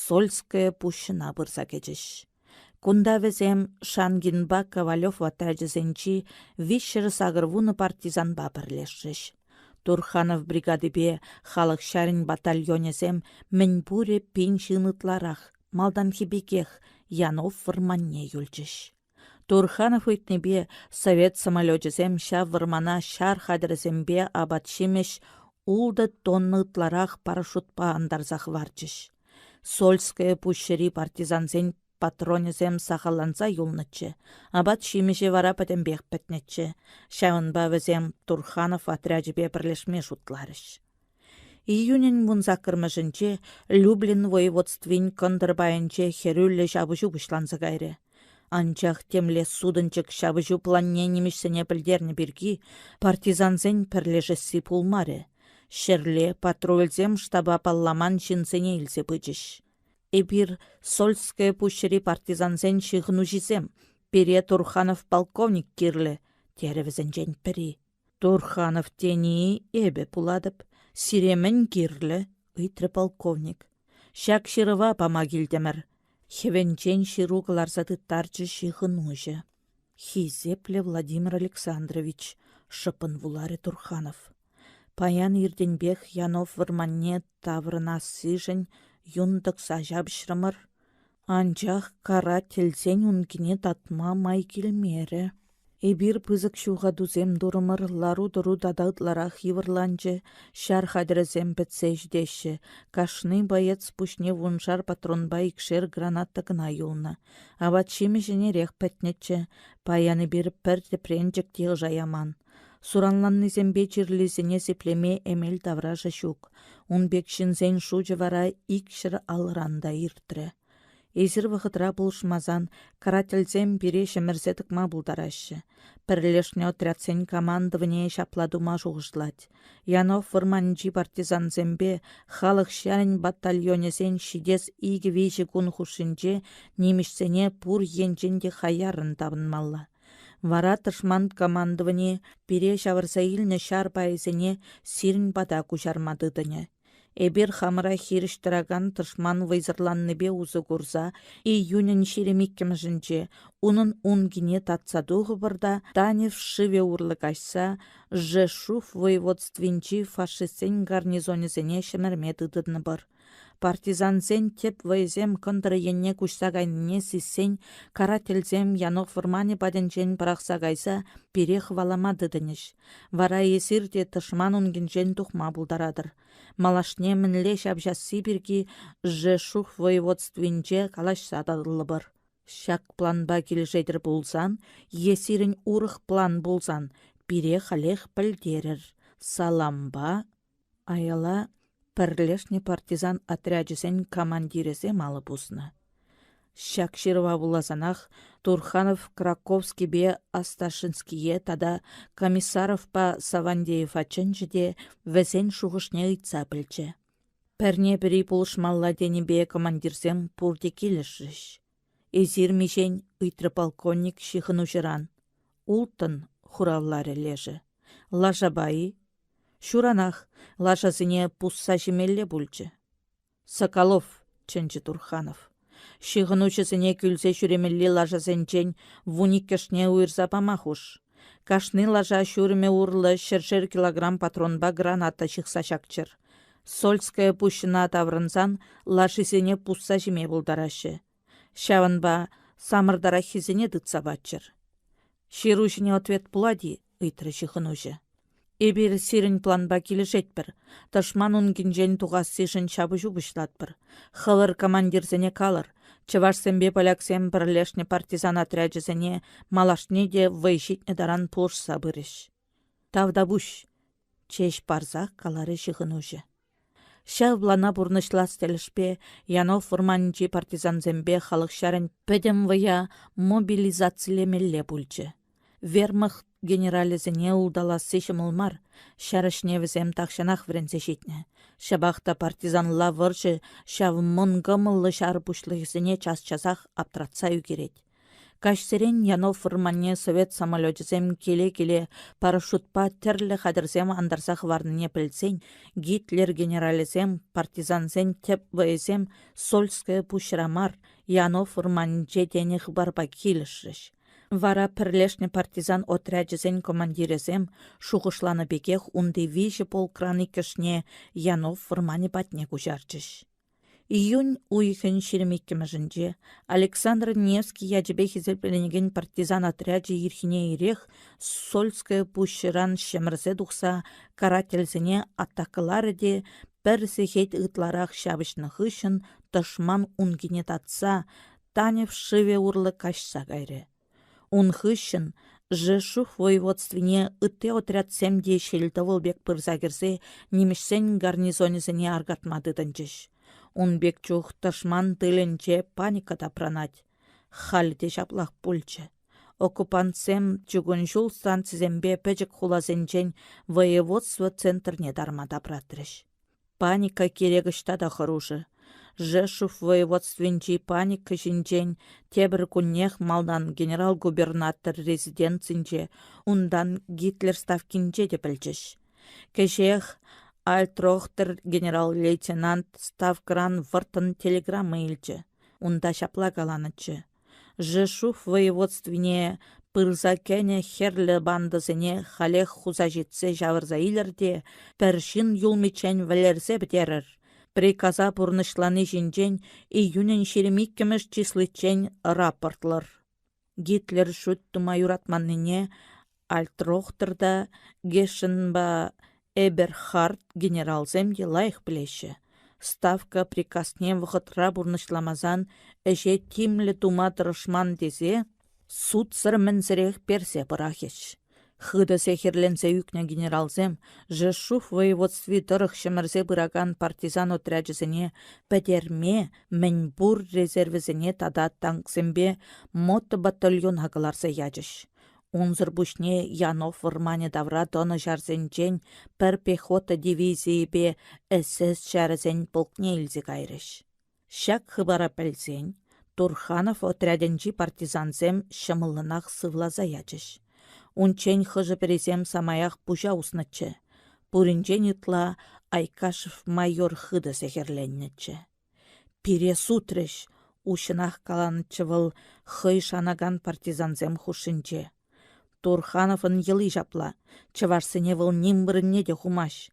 Сольская пущӑна пырса кӗчӗҫ. Кунта вӗсем Шангинпа Ковалев отрячӗсенчи 380 партизанпа пӗрлешрӗҫ. Турханов бригадипе халӑх ҫарӗн батальонӗсем мӗнпурӗ пин ҫын ытларах, малтанхи пекех, Янов вӑрманне юлчӗҫ. Турханов ыйтнипе совет самолечӗсем ҫав вӑрмана ҫар хатӗрӗсемпе апат-ҫимӗҫ ултӑ тонна ытларах парашютпа антарса хӑварчӗҫ. Сольское пуҫҫӑри партизансен патронӗсем сахалланса юлнӑччӗ, апат-ҫимӗҫӗ вара пӗтӗмпех пӗтнӗччӗ, ҫавӑнпа вӗсем Турханов отрячӗпе пӗрлешме шутларӗҫ. Июнӗн вунсаккӑрмӗшӗнче Люблин воеводствин кӑнтӑр пайӗнче хӗрӳллӗ ҫапӑҫу пуҫланса кайрӗ. Анчах темле сутӑнчӑк ҫапӑҫу планне нимӗҫсене пӗлтернӗ пирки партизансен пӗрлешесси пулмарӗ. Ҫӗрле патрульсем штаба палламан ҫынсене илсе пычӗҫ. Эпир Сольское пуҫри партизансен ҫыхӑнуҫисем, пире Турханов полковник кирлӗ, терӗ вӗсенчен пӗри. Турханов тени эпӗ пулатӑп. Сире мӗн кирлӗ? ыйтрӗ полковник. Ҫак ҫырӑва пама килтӗмӗр. Хӗвӗнчен ҫыру кӑларса тыттарчӗ ҫыхӑнуҫӑ. Хисеплӗ Владимир Александрович, шӑппӑн вуларӗ Турханов. Паян иртенпех Янов вӑрманне таврӑнассишӗн юн тӑкса ҫапӑҫрӑмӑр. Анчах карательсен ункине татма май килмерӗ. Эпир пысӑк ҫухатусем турӑмӑр, лару-тӑру тата ытларах йывӑрланчӗ, ҫар хатӗрӗсем пӗтсе ҫитеҫҫӗ, кашни боец пуҫне вуншар патронпа икшер граната кӑна юлнӑ. Апат-ҫимӗҫ ӗнерех пӗтнӗччӗ, паян эпир пӗр тӗпренчӗк те ӑша яман. Суранланнисемпе чирлисене сиплеме эмел таврашӗ ҫук. Ун пек ҫынсен шучӗ вара 200 алран та иртрӗ. Эсир вӑхӑтра пулӑшмасан карательсем пире ҫӗмӗрсе тӑкма пултараҫҫӗ. Пӗрлешнӗ отрядсен командованийӗ ҫапла тума шухӑшлать. Янов вӑрманӗнчи партизансемпе халӑх ҫарӗн батальонӗсен ҫитес икӗ-виҫӗ кун хушшинче нимӗҫсене пур енчен те хаяррӑн тапӑнмалла. Вара тӑшман командовани пире ҫавӑрса илнӗ ҫар пайӗсене сирӗн пата куҫарма тытӑнӗ. Эпир хамӑра хирӗҫ тӑракан тӑшман вӑйсӑрланнипе усӑ курса июнӗн 22-мӗшӗнче унӑн ункине татса тухӑпӑр та Танев шывӗ урлӑ каҫса Жешув воеводствинчи фашистсен гарнизонӗсене ҫӗмӗрме тытӑнӑпӑр. Партизансен тӗп вӑйӗсем кӑнтӑр енне куҫса кайнине сиссен карательсем Янов вӑрманӗ патӗнчен пӑрахса кайса пире хӑвалама тытӑнӗҫ. Вара эсир те тӑшман ункинчен тухма пултаратӑр. Малашне мӗнле ҫапӑҫасси пирки Жешух воеводствинче калаҫса татӑлӑпӑр. Ҫак планпа килӗшетӗр пулсан е сирӗн урӑх план пулсан пире халех пӗлтерӗр. Салампа Аяла пӗрлешнӗ партизан отрячӗсен командирӗсем алӑ пуснӑ. Ҫак ҫырӑва вуласанах Турханов Краковскипе Осташинские тата Комиссаровпа Савандеева чӗнчӗ те вӗсен шухӑшне ыйтса пӗлчӗ. Пӗрне-пӗри пулӑшмалла тенипе командирсем пурте килӗшрӗҫ. «Эсир миҫен?» — ыйтрӗ полковник ҫыхӑнуҫӑран. «Улттӑн», — хуравларӗ лешӗ. «Лашапа-и?» Ҫуранах лашасене пусса ҫимелле пулчӗ. «Соколов», — чӗнчӗ Турханов. «Ҫыхӑнуҫӑсене кӳлсе ҫӳремелли лашасенчен вуниккӗшне уйӑрса пама хуш. Кашни лаша ҫурӑмӗ урлӑ ҫӗршер килограмм патронпа граната ҫыхса ҫакчӑр. Сольская пуҫҫӑна таврӑнсан лашисене пусса ҫиме пултараҫҫӗ. Ҫавӑнпа самӑртараххисене тытса паччӑр. Ҫыру ҫине ответ пулать-и? ыйтрӗ ҫыхӑнуҫӑ. Эпир сирӗн планпа килӗшетпӗр. Тӑшман ункинчен тухассишӗн ҫапӑҫу пуҫлатпӑр. Хӑвӑр командирсене калӑр, чӑвашсемпе поляксем пӗрлешнӗ партизан отрячӗсене малашне те вӑй ҫитнӗ таран пулӑшса пырӗҫ. Тавтапуҫ, чеҫ парсах каларӗ ҫыхӑнуҫӑ. Ҫав плана пурнӑҫлас тӗлӗшпе Янов вӑрманӗнчи партизансемпе халӑх ҫарӗн пӗтӗм вӑя мобилизацилемелле пулчӗ. Вермахт генералӗсене улталасси ҫӑмӑл мар, ҫар ӗҫне вӗсем тахҫанах вӗренсе ҫитнӗ. Ҫапах та партизанла вӑрҫӑ ҫав мӑнкӑмӑллӑ ҫар пуҫлӑхӗсене час-часах аптратса ӳкерет. Каҫсерен Янов вӑрманне совет самолечӗсем киле-киле парашютпа тӗрлӗ хатӗрсем антарса хӑварнине пӗлсен Гитлер генералӗсем партизансен тӗп вӑйӗсем Сольское пуҫра мар, Янов вӑрманӗнче тенӗ хыпарпа килӗшрӗҫ. Вара пӗрлешнӗ партизан отрячӗсен командирӗсем шухӑшланӑ пекех унти виҫӗ полкран иккӗшне Янов вӑрманӗ патне куҫарчӗҫ. Июнь уйӑхӗн 22-мӗшӗнче Александр Невский ячӗпе хисепленекен партизан отрячӗ ирхине ирех Сольское пуҫран ҫӗмӗрсе тухса карательсене атакӑларӗ те пӗр сехет ытларах ҫапӑҫнӑ хыҫҫӑн тӑшман ункине татса Танев шывӗ урлӑ каҫса кайрӗ. Ун хыҫҫӑн Жешув воеводствине ытти отрядсем те ҫил-тӑвӑл пек пырса кӗрсе нимӗҫсен гарнизонӗсене аркатма тытӑнчӗҫ. Ун пек чух тӑшман тылӗнче паника тапранать. Халь те ҫаплах пулчӗ. Оккупантсем чукун ҫул станцисемпе пӗчӗк хуласенчен воеводство центрне тарма тапратрӗҫ. Паника кирек ӑҫта та хӑрушӑ. Жешув воеводствинчи паника ҫинчен тепӗр куннех малтан генерал-губернатор резиденцинче, унтан Гитлер ставкинче те пӗлчӗҫ. Кӗҫех Альтрохтер генерал-лейтенант ставкӑран вӑрттӑн телеграмма илчӗ. Унта ҫапла каланӑччӗ: Жешув воеводствине пырса кӗнӗ хӗрлӗ бандӑсене халех хуса ҫитсе ҫавӑрса илӗр те пӗр ҫын юлмиччен вӗлерсе пӗтерӗр. Приказа пурнӑҫлани ҫинчен июнӗн 22-мӗш числиччен рапортлӑр. Гитлер шӳт тума юратманнине Альтрохтер та, Гешенпа Эберхард генералсем те лайӑх пӗлеҫҫӗ. Ставка приказне вӑхӑтра пурнӑҫламасан ӗҫе тимлӗ тума тӑрӑшман тесе судсӑр-мӗнсӗрех персе пӑрахӗҫ. Хытӑ сехӗрленсе ӳкнӗ генералсем Жешув воеводстви тӑрӑх ҫӗмӗрсе пыракан партизан отрячӗсене пӗтерме мӗнпур резервӗсене тата танксемпе мотобатальона кӑларса ячӗҫ. Унсӑр пуҫне Янов вӑрманӗ тавра тӑнӑ ҫарсенчен пӗр пехота дивизийӗпе СС ҫарӗсен полкне илсе кайрӗҫ. Ҫак хыпара пӗлсен Турханов отрядӗнчи партизансем ҫӑмӑллӑнах сывласа ячӗҫ. Унччен хӑшӗ-пӗрисем самаях пуҫа уснӑччӗ. Пуринчен ытла Айкашев майор хытӑ сехӗрленнӗччӗ. Пире сутрӗҫ, уҫҫӑнах каланӑччӗ вӑл хӑй шанакан партизансем хушшинче. Турхановӑн йӑли ҫапла, чӑвашсене вӑл ним вырӑнне те хумасть.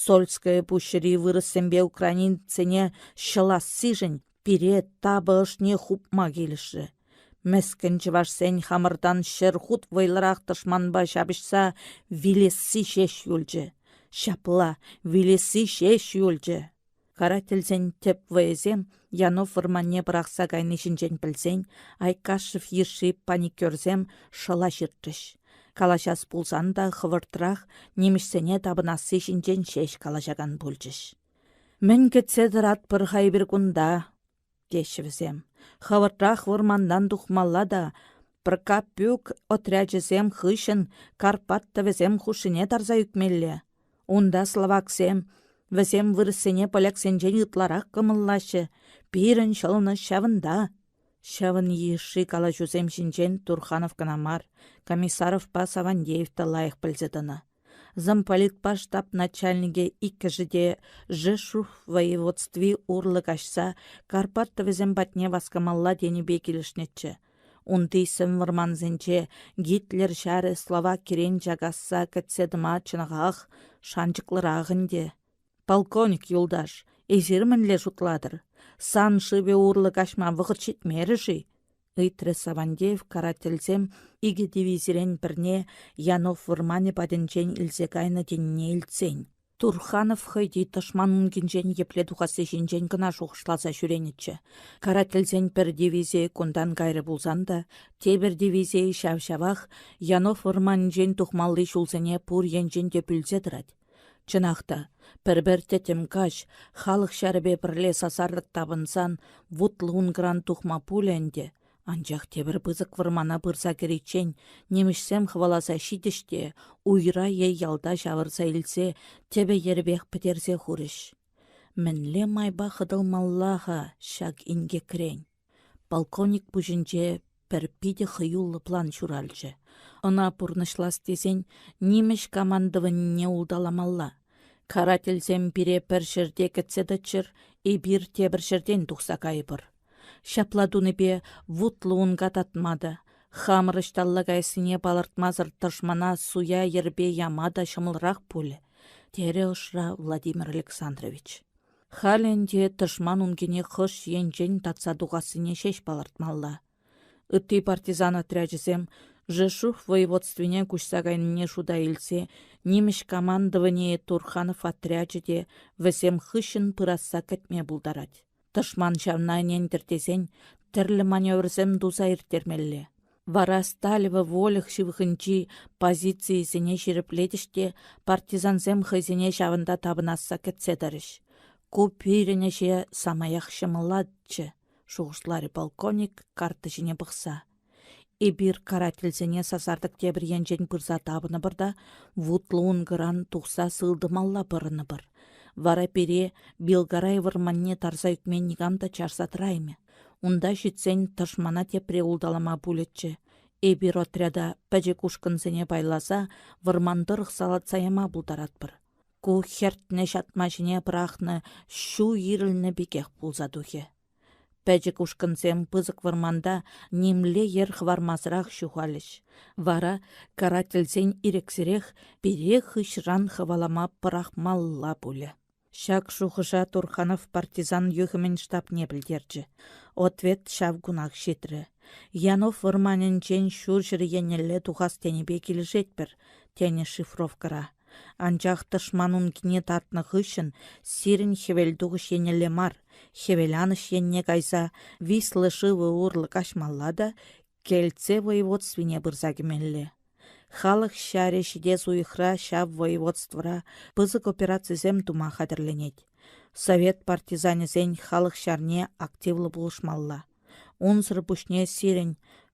Сольское пуҫри вырӑссемпе украинцсене ҫӑлассишӗн пире тапӑ ӑшне хупма килӗшрӗ. Мӗскӗн чӑвашсен хамӑртан 100 хут вӑйлӑрах тӑшманпа ҫапӑҫса вилесси ҫеҫ юлчӗ. Ҫапла, вилесси ҫеҫ юлчӗ. Карательсен тӗп вӑйӗсем Янов вӑрманне пӑрахса кайни ҫинчен пӗлсен Айкашев йышши паникерсем шӑла ҫыртрӗҫ. Калаҫас пулсан та хӑвӑртрах нимӗҫсене тапӑнасси ҫинчен ҫеҫ калаҫакан пулчӗҫ. Мӗн кӗтсе тӑратпӑр-ха эпир кунта? теҫҫӗ вӗсем. Хӑвӑртрах вӑрмантан тухмалла та Прокопюк отрячӗсем хыҫҫӑн Карпат тӑвӗсем хушшине тарса ӳкмелле. Унта словаксем, вӗсем вырӑссене поляксенчен ытларах кӑмӑллаҫҫӗ, пирӗн ҫӑлӑнӑҫ ҫавӑнта. Ҫавӑн йышши калаҫусем ҫинчен Турханов кӑна мар, Комиссаровпа Савандеев та лайӑх пӗлсе тӑнӑ. Замполитпа штаб начальникӗ иккӗшӗ те Жешув воеводстви урлӑ каҫса Карпат тӑвӗсем патне васкамалла тенипе килӗшнӗччӗ. Унти сӗм вӑрмансенче Гитлер ҫарӗ Словакирен чакасса кӗтсе тӑма чӑнахах шанчӑклӑрах ӗнтӗ. Полковник юлташ, эсир мӗнле шутлатӑр? Сан шывӗ урлӑ каҫма вӑхӑт ҫитмерӗ-ши? ыйтрӗ Савандеев карательсем икӗ дивизирен пӗрне Янов вӑрманӗ патӗнчен илсе кайнӑ тенине илтсен. Турханов хӑй те тӑшман ункинчен епле тухасси ҫинчен кӑна шухӑшласа ҫӳренӗччӗ. Карательсен пӗр дивизийӗ кунтан кайрӗ пулсан та, тепӗр дивизийӗ ҫав-ҫавах Янов вӑрманӗнчен тухмалли ҫулсене пур енчен те пӳлсе тӑрать. Чӑнах та, пӗр-пӗр тӗттӗм каҫ халӑх ҫарӗпе пӗрле сасартӑк тапӑнсан вутлӑ ункӑран тухма пулӗ ӗнтӗ, анчах тепӗр пысӑк вӑрмана пырса кӗриччен нимӗҫсем хӑваласа ҫитӗҫ те уйра е ялта ҫавӑрса илсе тӗпӗ-йӗрӗпех пӗтерсе хурӗҫ. Мӗнле майпа хӑтӑлмалла-ха ҫак инкекрен? Полковник пуҫӗнче пӗр питӗ хӑюллӑ план ҫуралчӗ. Ӑна пурнӑҫлас тесен нимӗҫ командованине улталамалла. Карательсем пире пӗр ҫӗрте кӗтсе тӑччӑр, эпир тепӗр ҫӗртен тухса кайӑпӑр. Ҫапла тунипе вутлӑ унка татма та, хамӑр ӑҫталла каяссине палӑртмасӑр тӑшмана суя йӗрпе яма та ҫӑмӑлрах пулӗ, терӗ ӑшра Владимир Александрович. Халӗ ӗнтӗ тӑшман ункине хӑш енчен татса тухассине ҫеҫ палӑртмалла. Ытти партизан отрячӗсем Жешув воеводствине куҫса кайнине шута илсе нимӗҫ командованийӗ Турханов отрячӗ те вӗсем хыҫҫӑн пырасса кӗтме пултарать. Тӑшман ҫавна ӗнентӗр тесен тӗрлӗ маневрсем туса ирттермелле. Вара Сталево Волях ҫывӑхӗнчи позицийӗсене ҫирӗплетӗҫ те партизансем хӑйсене ҫавӑнта тапӑнасса кӗтсе тӑрӗҫ. Ку пирӗн ӗҫе самаях ҫӑмӑллатчӗ, шухӑшларӗ полковник карта ҫине пӑхса. Эпир карательсене сасартӑк тепӗр енчен пырса тапӑнӑпӑр та вутлӑ ункӑран тухса сылтӑмалла пӑрӑнӑпӑр. Вара пире Белгарай вӑрманне тарса ӳкме никам та чарса тӑраймӗ. Унта ҫитсен тӑшмана тепре улталама пулӗччӗ. Эпир отряда пӗчӗк ушкӑнсене пайласа вӑрман тӑрӑх салатса яма пултаратпӑр. Ку хӗртнӗ ҫатма ҫине пӑрахнӑ ҫу ирӗлнӗ пекех пулса тухӗ. Пӗчӗк ушкӑнсем пысӑк вӑрманта нимле йӗр хӑвармасӑрах ҫухалӗҫ. Вара карательсен ирӗксӗрех пире хыҫран хӑвалама пӑрахмалла пулӗ. Ҫак шухӑша Турханов партизан юхӑмӗн штабне пӗлтерчӗ. Ответ ҫав кунах ҫитрӗ. Янов вӑрманӗнчен ҫурҫӗр еннелле тухас тенипе килӗшетпӗр, тенӗ шифровкӑра. Анчах тӑшман ункине татнӑ хыҫҫӑн сирӗн хӗвелтухӑҫ еннелле мар, хӗвеланӑҫ енне кайса Висла шывӗ урлӑ каҫмалла та Кельце воеводствине пырса кӗмелле. Халӑх ҫарӗ ҫитес уйӑхра ҫав воеводствӑра пысӑк операцисем тума хатӗрленет. Совет партизанӗсен халӑх ҫарне активлӑ пулӑшмалла. Унсӑр пуҫне сирӗн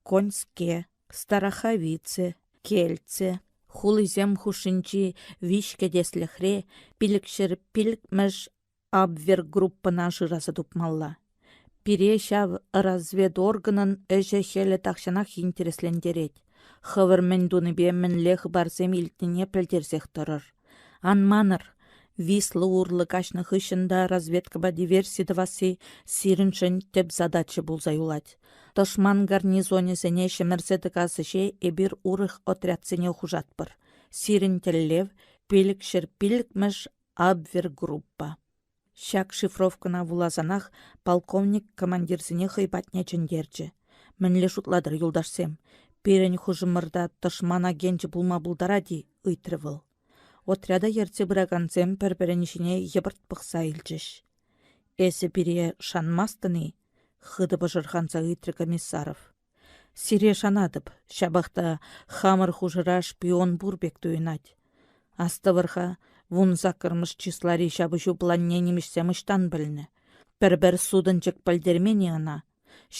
Коньске, Староховице, Кельце хулисем хушшинчи виҫ кӗтеслӗхре 505-мӗш Абвергруппӑна шыраса тупмалла. Пире ҫав разведорганӑн ӗҫӗ-хӗлӗ тахҫанах интереслентерет. Хӑвӑр мӗн тунипе мӗнле хыпарсем илтнине пӗлтерсех тӑрӑр. Ан манӑр, Висла урлӑ каҫнӑ хыҫҫӑн та разведкӑпа диверси тӑвасси сирӗншӗн тӗп задача пулса юлать. Тӑшман гарнизонӗсене ҫӗмӗрсе тӑкас ӗҫе эпир урӑх отрядсене хушатпӑр. Сирӗн тӗллев — 505-мӗш Абвергруппа. Ҫак шифровкӑна вуласанах полковник командирсене хӑй патне чӗнтерчӗ. Мӗнле шутлатӑр, юлташсем, пирӗн хушӑмӑрта тӑшман агенчӗ пулма пултарать-и? ыйтрӗ вӑл. Отряда ертсе пыракансем пӗр-пӗрин ҫине йӑпӑрт пӑхса илчӗҫ. Эсӗ пире шанмастӑн-и? хытӑ пӑшӑрханса ыйтрӗ Комиссаров. Сире шанатӑп, ҫапах та хамӑр хушӑра шпион пур пек туйӑнать. Астӑвӑр-ха, вунсаккӑрмӗш числари ҫапӑҫу планне нимӗҫсем ӑҫтан пӗлнӗ? Пӗр-пӗр сутӑнчӑк пӗлтермен-и ӑна?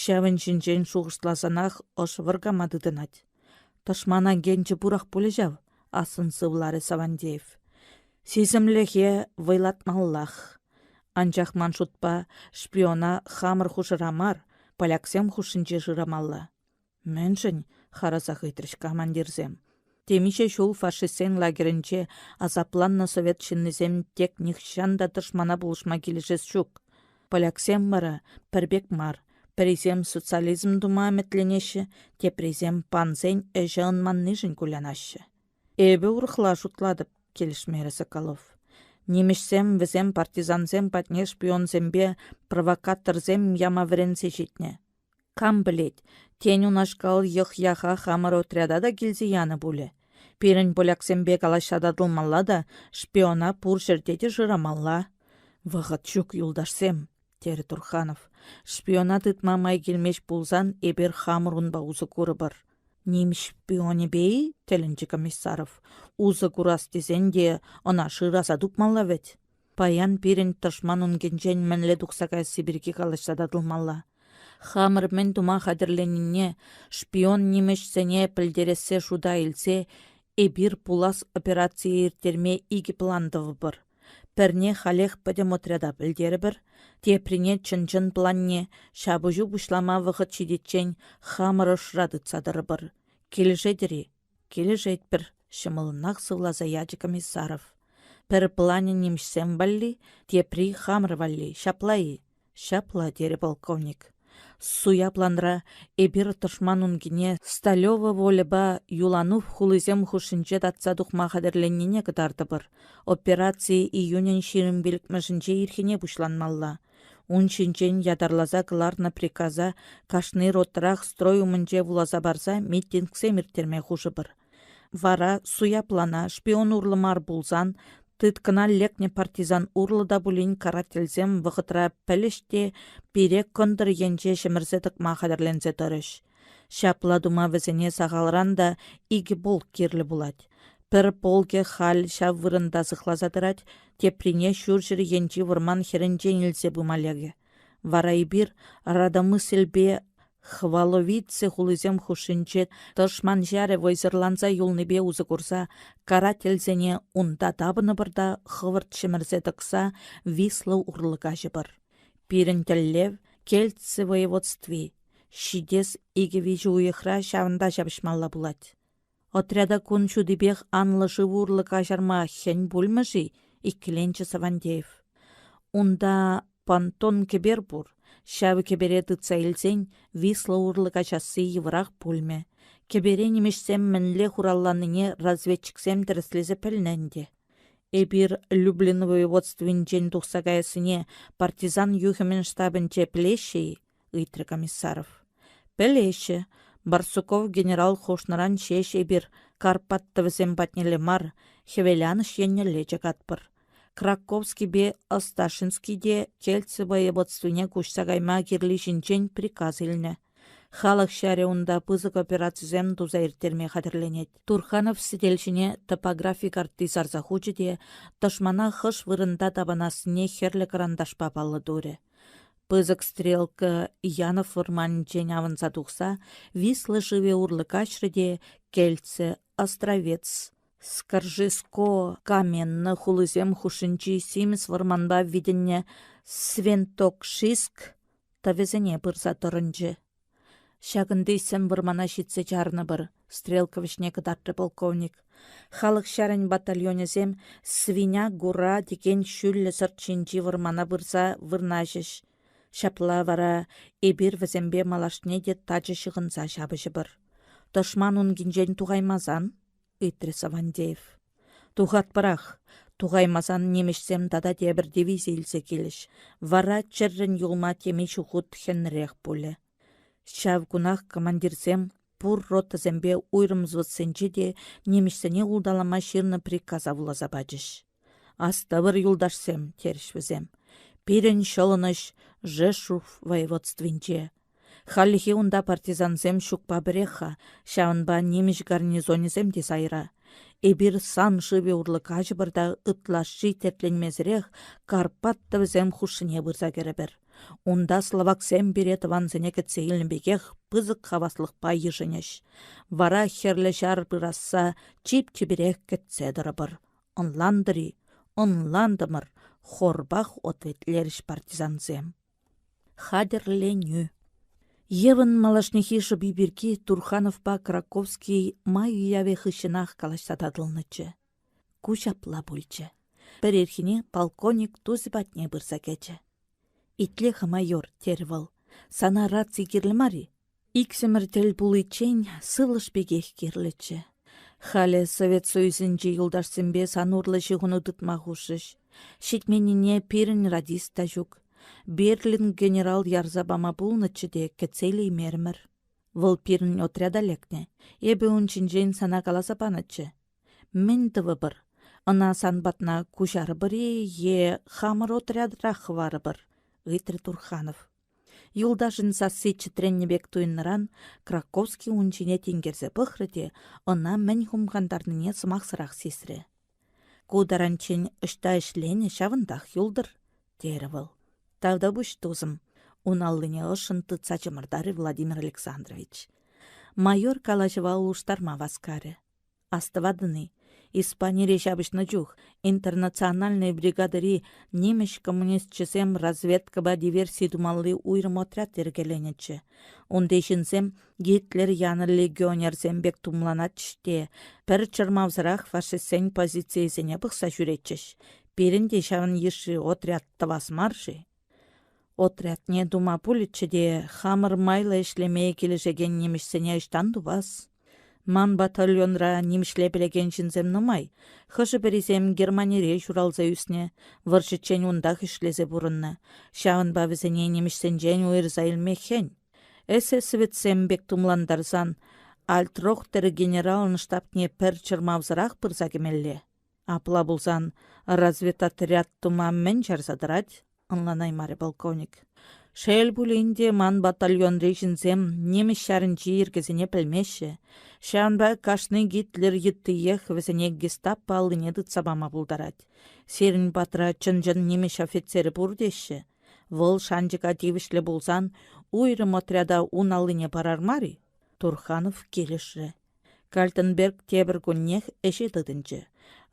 Ҫавӑн ҫинчен шухӑшласанах ӑш вӑркама тытӑнать. Тӑшман агенчӗ пурах пулӗ ҫав, ассӑн сывларӗ Савандеев. Сисӗмлӗхе вӑйлатмаллах. Анчах ман шутпа, шпиона хамӑр хушӑра мар, поляксем хушшинче шырамалла. Мӗншӗн? харӑсах ыйтрӗҫ командирсем. Темиҫе ҫул фашистсен лагерӗнче асапланнӑ совет ҫыннисем тек нихҫан та тӑшмана пулӑшма килӗшес ҫук. Поляксем вара пӗр пек мар. Пӗрисем социализм тума ӗмӗтленеҫҫӗ, теприсем пансен ӗҫӗ ӑнманнишӗн кулянаҫҫӗ. Эпӗ урӑхла шутлатӑп, килӗшмерӗ Соколов. Нимӗҫсем вӗсем партизансем патне шпионсемпе провокаторсем яма вӗренсе ҫитнӗ. Кам пӗлет, тен, унашкал йӑх-яха хамӑр отряда та килсе янӑ пулӗ. Пирӗн поляксемпе калаҫса татӑлмалла та шпиона пур ҫӗрте те шырамалла. Вӑхӑт ҫук, юлташсем, терӗ Турханов. Шпиона тытма май килмест пулсан эпир хамӑр унпа усӑ курӑпӑр. Нимӗҫ шпионӗпе-и? тӗлӗнчӗ Комиссаров. Усӑ курас тесен те ӑна шыраса тупмалла вӗт. Паян пирӗн тӑшман ункинчен мӗнле тухса каясси пирки калаҫса татӑлмалла. Хамӑр мӗн тума хатӗрленнине шпион нимӗҫсене пӗлтерессе шута илсе эпир пулас операцие ирттерме икӗ план тӑвӑпӑр. Пӗрне халех пӗтӗм отряда пӗлтерӗпӗр, теприне чӑн-чӑн планне ҫапӑҫу пуҫлама вӑхӑт ҫитиччен хамӑр ӑшра тытса тӑрӑпӑр. Килӗшетӗр-и? Килӗшетпӗр, ҫӑмӑллӑнах сывласа ячӗ Комиссаров. Пӗр планӗ нимӗҫсем валли, тепри хамӑр валли, ҫапла-и? Ҫапла, терӗ полковник. Суя планра эпир тӑшман ункине Сталева Вольӑпа Юланув хулисем хушшинче татса тухма хатӗрленнине кӑтартӑпӑр. Операци июнӗн 25-мӗшӗнче ирхине пуҫланмалла. Ун ҫинчен ятарласа кӑларнӑ приказа кашни ротӑрах строй умӗнче вуласа парса митингсем ирттерме хушӑпӑр. Вара суя плана шпион урлӑ мар пулсан, тыткӑна лекнӗ партизан урлӑ та пулин карательсем вӑхӑтра пӗлӗҫ те пире кӑнтӑр енче ҫӗмӗрсе тӑкма хатӗрленсе тӑрӗҫ. Ҫапла тума вӗсене сахалран та икӗ полк кирлӗ пулать. Пӗр полкӗ халь ҫав вырӑнта сыхласа тӑрать, теприне ҫурҫӗр енчи вӑрман хӗрӗнчен илсе пыма лекӗ. Вара эпир Радомысльпе Хваловице хулисем хушшинче тӑшман ҫарӗ вӑйсӑрланса юлнипе усӑ курса карательсене унта тапӑнӑпӑр та хӑвӑрт ҫӗмӗрсе тӑкса Висла урлӑ каҫӑпӑр. Пирӗн тӗллев — Кельце воеводстви. Ҫитес икӗ-виҫӗ уйӑхра ҫавӑнта ҫапӑҫмалла пулать. Отряда кун ҫутипех анлӑ шыв урлӑ каҫарма хӗн пулмӗ-ши? иккӗленчӗ Савантеев. Унта понтон кӗпер пур. Ҫав кӗпере тытса илсен Висла урлӑ каҫасси йывӑрах пулмӗ. Кӗпере нимӗҫсем мӗнле хуралланине разведчиксем тӗрӗслесе пӗлнӗ ӗнтӗ. Эпир Люблин воеводствинчен тухса каяссине партизан юхӑмӗн штабӗнче пӗлеҫҫӗ-и? ыйтрӗ Комиссаров. Пӗлеҫҫӗ, Барсуков генерал хушнӑран ҫеҫ эпир Карпат тӑвӗсем патнелле мар, хӗвеланӑҫ еннелле чакатпӑр. Краковскипе Осташинский те Кельце воеводствине куҫса кайма кирли ҫинчен приказ илнӗ. Халӑх ҫарӗ унта пысӑк операцисем туса ирттерме хатӗрленет. Турханов сӗтел ҫине топографи картти сарса хучӗ те тӑшмана хӑш вырӑнта тапӑнассине хӗрлӗ кӑранташпа паллӑ турӗ. Пысӑк стрелка Янов вӑрманӗнчен авӑнса тухса Висла шывӗ урлӑ каҫрӗ те Кельце, Островец, Скаржиско, Каменнӑ хулисем хушшинчи симӗс вӑрманпа витӗннӗ Свентокшиск тӑвӗсене пырса тӑрӑнчӗ. Ҫакӑнти сӗм вӑрмана ҫитсе чарнӑпӑр, стрелка вӗҫне кӑтартрӗ полковник. Халӑх ҫарӗн батальонӗсем Свиня гора текен ҫӳллӗ сӑрт ҫинчи вӑрмана пырса вырнаҫӗҫ. Ҫапла вара эпир вӗсемпе малашне те тачӑ ҫыхӑнса ҫапӑҫӑпӑр. Тӑшман ункинчен тухаймасан? ыйтрӗ Савандеев. Тухатпӑрах. Тухаймасан нимӗҫсем тата тепӗр дивизи илсе килӗҫ. Вара чӗррӗн юлма темиҫе хут хӗнрех пулӗ. Ҫав кунах командирсем пур ротӑсемпе уйрӑм взводсенче те нимӗҫсене улталама ҫырнӑ приказа вуласа пачӗҫ. Астӑвӑр, юлташсем, терӗҫ вӗсем. Пирӗн ҫӑлӑнӑҫ Жешув воеводствинче. Хальлӗхе унта партизансем ҫукпа пӗрех-ха, ҫавӑнпа нимӗҫ гарнизонӗсем те сайра. Эпир Сан шывӗ урлӑ каҫӑпӑр та ытлашши тертленмесӗрех Карпат тӑвӗсем хушшине пырса кӗрӗпӗр. Унта словаксем пире тӑвансене кӗтсе илнӗ пекех пысӑк хаваслӑхпа йышӑнӗҫ. Вара Хӗрлӗ Ҫар пырасса чип-чиперех кӗтсе тӑрӑпӑр. Ӑнлантӑр-и? Ӑнлантӑмӑр, хорпах ответлерӗҫ партизансем. Хатӗрленӳ. Евӑн малашнехи шӑпи пирки Турхановпа Краковский май уявӗ хыҫҫӑнах калаҫса татӑлнӑччӗ. Ку ҫапла пулчӗ. Пӗр ирхине полковник тусӗ патне пырса кӗчӗ. «Итле-ха, майор», — терӗ вӑл, — «сана раци кирлӗ мар-и? Иксӗмӗр тӗл пуличчен сывлӑш пекех кирлӗччӗ. Халӗ Совет Союзӗнчи юлташсемпе сан урлӑ ҫыхӑну тытма хушрӗҫ. Ҫитменнине пирӗн радист та ҫук. Берлин генерал ярса пама пулнӑччӗ те кӗтсе илеймерӗмӗр. Вӑл пирӗн отряда лекнӗ. Эпӗ ун ҫинчен сана каласа панӑччӗ. Мӗн тӑвӑпӑр? Ӑна сан патна куҫарӑпӑр-и е хамӑр отрядрах хӑварӑпӑр? ыйтрӗ Турханов. Юлташӗн сасси чӗтреннӗ пек туйӑннӑран Краковский ун ҫине тинкерсе пӑхрӗ те ӑна мӗн хумхантарнине сӑмахсӑрах сисрӗ. «Ку таранччен ӑҫта ӗҫленӗ, ҫавӑнтах юлтӑр», — терӗ вӑл. «Тавтапуҫ, тусӑм», — ун аллине ӑшшӑн тытса чӑмӑртарӗ Владимир Александрович. Майор калаҫӑва улӑштарма васкарӗ. Астӑватӑн-и? Испанире ҫапӑҫнӑ чух интернациональнӑй бригадӑри нимӗҫ коммунисчӗсем разведкӑпа диверси тумалли уйрӑм отряд йӗркеленӗччӗ. Унти ҫынсем Гитлер янӑ легионерсем пек тумланатчӗҫ те пӗр чӑрмавсӑрах фашистсен позицийӗсене пӑхса ҫӳретчӗҫ. Пирӗн те ҫавӑн йышши отряд тӑвас мар-ши? Отрядне тума пулӗччӗ те хамӑр майлӑ ӗҫлеме килӗшекен нимӗҫсене ӑҫтан тупас? Ман батальонра нимӗҫле пӗлекен ҫынсем нумай. Хӑшӗ-пӗрисем Германире ҫуралса ӳснӗ, вӑрҫӑччен унтах ӗҫлесе пурӑннӑ. Ҫавӑнпа вӗсене нимӗҫсенчен уйӑрса илме хӗн. Эсэсовецсем пек тумлантарсан Альтрохтер генералӑн штабне пӗр чӑрмавсӑрах пырса кӗмелле. Апла пулсан разведотряд тума мӗн чарса тӑрать? ӑнланаймарӗ полковник. Шел пулин те, ман батальонри ҫынсем нимӗҫ ҫарӗнчи йӗркесене пӗлмеҫҫӗ. Ҫавӑнпа кашни Гитлер йыттиех вӗсене гестапо аллине тытса пама пултарать. Сирӗн патра чӑн-чӑн нимӗҫ офицерӗ пур теҫҫӗ. Вӑл шанчӑка тивӗҫлӗ пулсан уйрӑм отряда ун аллине парар мар-и? Турханов килӗшрӗ. Кальтенберг тепӗр куннех ӗҫе тытӑнчӗ.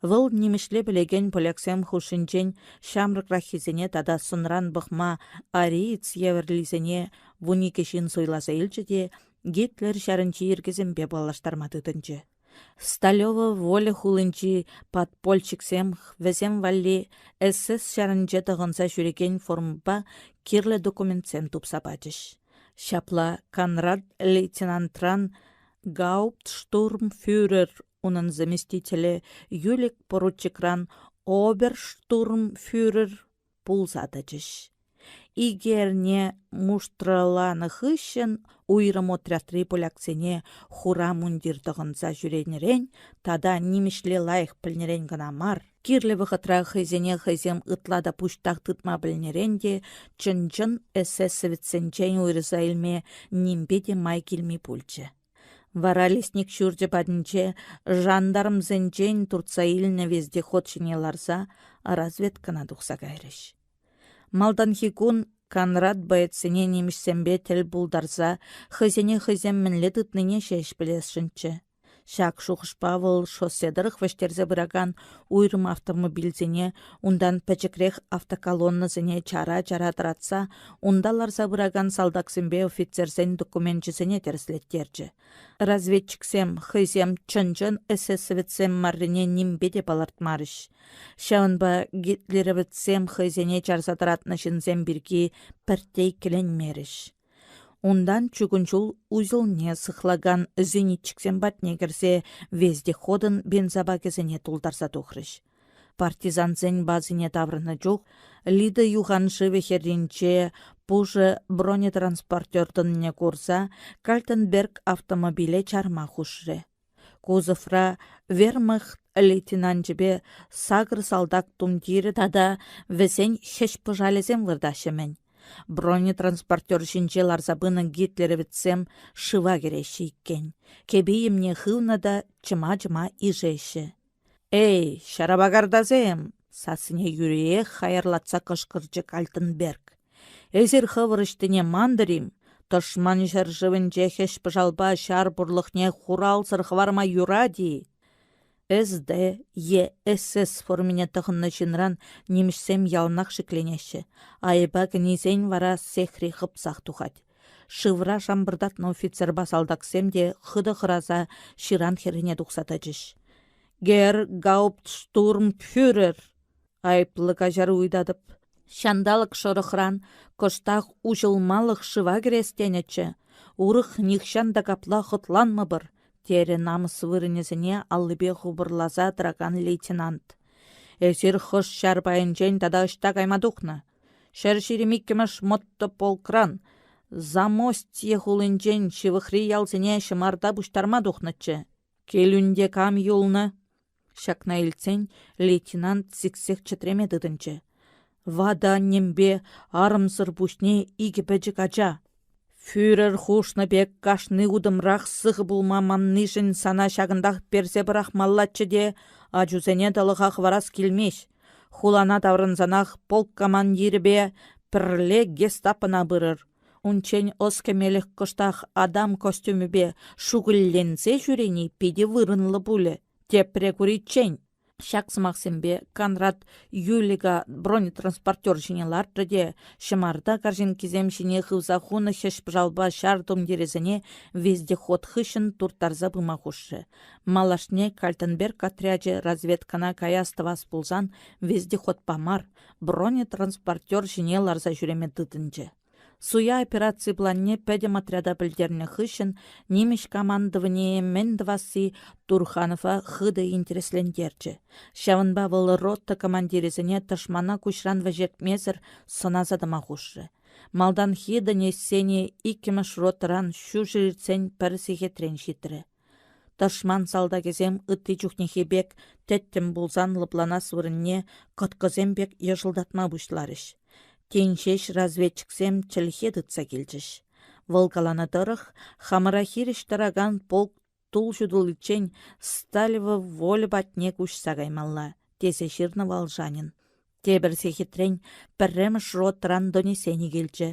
Вӑл нимӗҫле пӗлекен поляксем хушшинчен ҫамрӑкраххисене тата сӑнран пӑхма ариец евӗрлисене вуникӗ ҫын суйласа илчӗ те Гитлер ҫарӗнчи йӗркесемпе паллаштарма тытӑнчӗ. Сталево Воля хулинчи подпольщиксем вӗсем валли СС ҫарӗнче тӑхӑнса ҫӳрекен формӑпа кирлӗ документсем тупса пачӗҫ. Ҫапла Конрад лейтенантран гауптштурмфюрер унӑн заместителӗ Юлик поручикран оберштурмфюрер пулса тӑчӗҫ. Икӗ эрне муштраланӑ хыҫҫӑн уйрӑм отрядри поляксене хура мундир тӑхӑнса ҫӳренӗрен тата нимӗҫле лайӑх пӗлнӗрен кӑна мар, кирлӗ вӑхӑтра хӑйсене хӑйсем ытла та пуҫтах тытма пӗлнӗрен те чӑн-чӑн эсэсовецсенчен уйӑрса илме нимпе те май килми пулчӗ. Вара лесник ҫурчӗ патӗнче жандармсенчен туртса илнӗ вездеход ҫине ларса разведкӑна тухса кайрӗҫ. Малтанхи кун Конрад боецсене нимӗҫсемпе тӗл пултарса хӑйсене хӑйсем мӗнле тытнине ҫеҫ пӗлесшӗнччӗ. Ҫак шухӑшпа вӑл шоссе тӑрӑх вӗҫтерсе пыракан уйрӑм автомобильсене, унтан пӗчӗкрех автоколоннӑсене чара-чара тӑратса унта ларса пыракан салтаксемпе офицерсен докуменчӗсене тӗрӗслеттерчӗ. Разведчиксем хӑйсем чӑн-чӑн эсэсовецсем маррине нимпе те палӑртмарӗҫ. Ҫавӑнпа гитлеровецсем хӑйсене чарса тӑратнӑ ҫынсем пирки пӗртте иккӗленмерӗҫ. Унтан чукун ҫул узелне сыхлакан зенитчиксем патне кӗрсе вездеходӑн бензобакӗсене тултарса тухрӗҫ. Партизансен базине таврӑннӑ чух Лида юханшывӗ хӗрринче пушӑ бронетранспортер тӑнине курса Кальтенберг автомобиле чарма хушрӗ. Кузовра вермахт лейтенанчӗпе сакӑр салтак тумтирӗ тата вӗсен хӗҫ-пӑшалӗсем выртаҫҫӗ-мӗн. Бронетранспортер ҫинче ларса пынӑ гитлеровецсем шыва кӗреҫҫӗ иккен. Кӗпи-йӗмне хывнӑ та чӑма-чӑма ишеҫҫӗ. «Эй, ҫарапакартасем!» — сассине юриех хаярлатса кӑшкӑрчӗ Кальтенберг. «Эсир хӑвӑр ӑҫтине мантӑр-им? Тӑшман ҫӗршывӗнче хӗҫ-пӑшалпа ҫар пурлӑхне хуралсӑр хӑварма юрать-и?» СД е СС формине тӑхӑннӑ ҫынран нимӗҫсем яланах шикленеҫҫӗ, айӑпа кӗнисен вара сехри хӑпсах тухать. Шывра шампӑртатнӑ офицерпа салтаксем те хытӑ хӑраса ҫыран хӗррине тухса тӑчӗҫ. «Герр гауптштурмфюрер!» Айӑплӑ каҫару ыйтатӑп. Ҫанталӑк шӑрӑхран кӑштах уҫӑлмалӑх шыва кӗрес тенӗччӗ. Урӑх нихҫан та капла хӑтланмӑпӑр, терӗ намӑс вырӑнӗсене аллипе хупӑрласа тӑракан лейтенант. Эсир хӑш ҫар пайӗнчен тата ӑҫта кайма тухнӑ? 122-мӗш мотополкран Замостье хулинчен ҫывӑхри ялсене ҫӑмарта пуҫтарма тухнӑччӗ. Килӳнте кам юлнӑ? Ҫакна илтсен лейтенант сиксех чӗтреме тытӑнчӗ. Ватӑ аннемпе арӑмсӑр пуҫне икӗ пӗчӗк ача. Фюрер хушнӑ пек кашни утӑмрах сыхӑ пулма маннишӗн сана ҫакӑнтах персе пӑрахмаллаччӗ те ачусене тӑлӑха хӑварас килмест. Хулана таврӑнсанах полк командирӗпе пӗрле гестапӑна пырӑр. Унччен ӑс кӗмелӗх кӑштах Адам костюмӗпе шукӑльленсе ҫӳрени питӗ вырӑнлӑ пулӗ, Тепре куриччен! Ҫак сӑмахсемпе Конрад Юлика бронетранспортер ҫине лартрӗ те ҫӑмарта карҫинккисем ҫине хывса хунӑ хӗҫ-пӑшалпа ҫар тумтирӗсене вездеход хыҫҫӑн турттарса пыма хушрӗ. Малашне Кальтенберг отрячӗ разведкӑна каяс-тӑвас пулсан вездеходпа мар, бронетранспортер ҫине ларса ҫӳреме тытӑнчӗ. Суя операци планне пӗтӗм отряда пӗлтернӗ хыҫҫӑн нимӗҫ командованийӗ мӗн тӑвасси Турханова хытӑ интереслентерчӗ. Ҫавӑнпа вӑл рота командирӗсене тӑшмана куҫран вӗҫертмесӗр сӑнаса тӑма хушрӗ. Малтанхи донесени иккӗмӗш ротӑран ҫурҫӗр иртсен пӗр сехетрен ҫитрӗ. Тӑшман салтакӗсем ытти чухнехи пек тӗттӗм пулсан лӑпланас вырӑнне кӑткӑсем пек йӑшӑлтатма пуҫларӗҫ. Тин ҫеҫ разведчиксем чӗлхе тытса килчӗҫ. Вӑл каланӑ тӑрӑх, хамӑра хирӗҫ тӑракан полк тул ҫутӑличчен Сталево воля патне куҫса каймалла, тесе ҫырнӑ Волжанин. Тепӗр сехетрен пӗрремӗш ротӑран донесени килчӗ.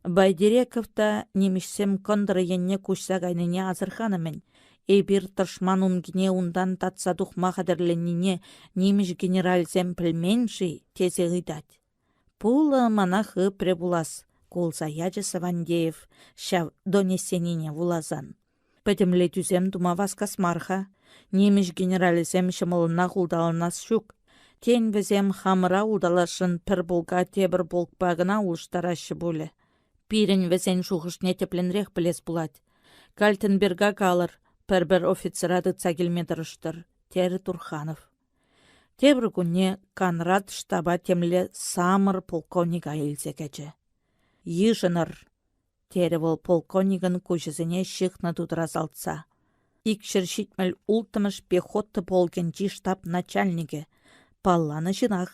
Байдереков та нимӗҫсем кӑнтӑр енне куҫса кайнине асӑрханӑ-мӗн. Эпир тӑшман ункине унтан татса тухма хатӗрленнине нимӗҫ генералсем пӗлмен-ши тесе ыйтать. Пулӑ мана хыпрӗ пулас, кулса ячӗ Савандеев ҫав донесенине вуласан. Пӗтӗмлетӳсем тума васкас мар-ха. Нимӗҫ генералӗсем ҫӑмӑллӑнах улталанас ҫук. Тен, вӗсем хамӑра улталасшӑн пӗр полка тепӗр полкпа кӑна улӑштараҫҫӗ пулӗ. Пирӗн вӗсен шухӑшне тӗплӗнрех пӗлес пулать. Кальтенберга калӑр, пӗр-пӗр офицера тытса килме тӑрӑштӑр, терӗ Турханов. Тепӗр кунне Конрад штаба темле самӑр полковника илсе кӗчӗ. Йышӑнӑр, терӗ вӑл полковникӑн куҫӗсене ҫыхнӑ тутӑра салтса. 276-мӗш пехота полкӗнчи штаб начальникӗ, палланӑ ҫынах,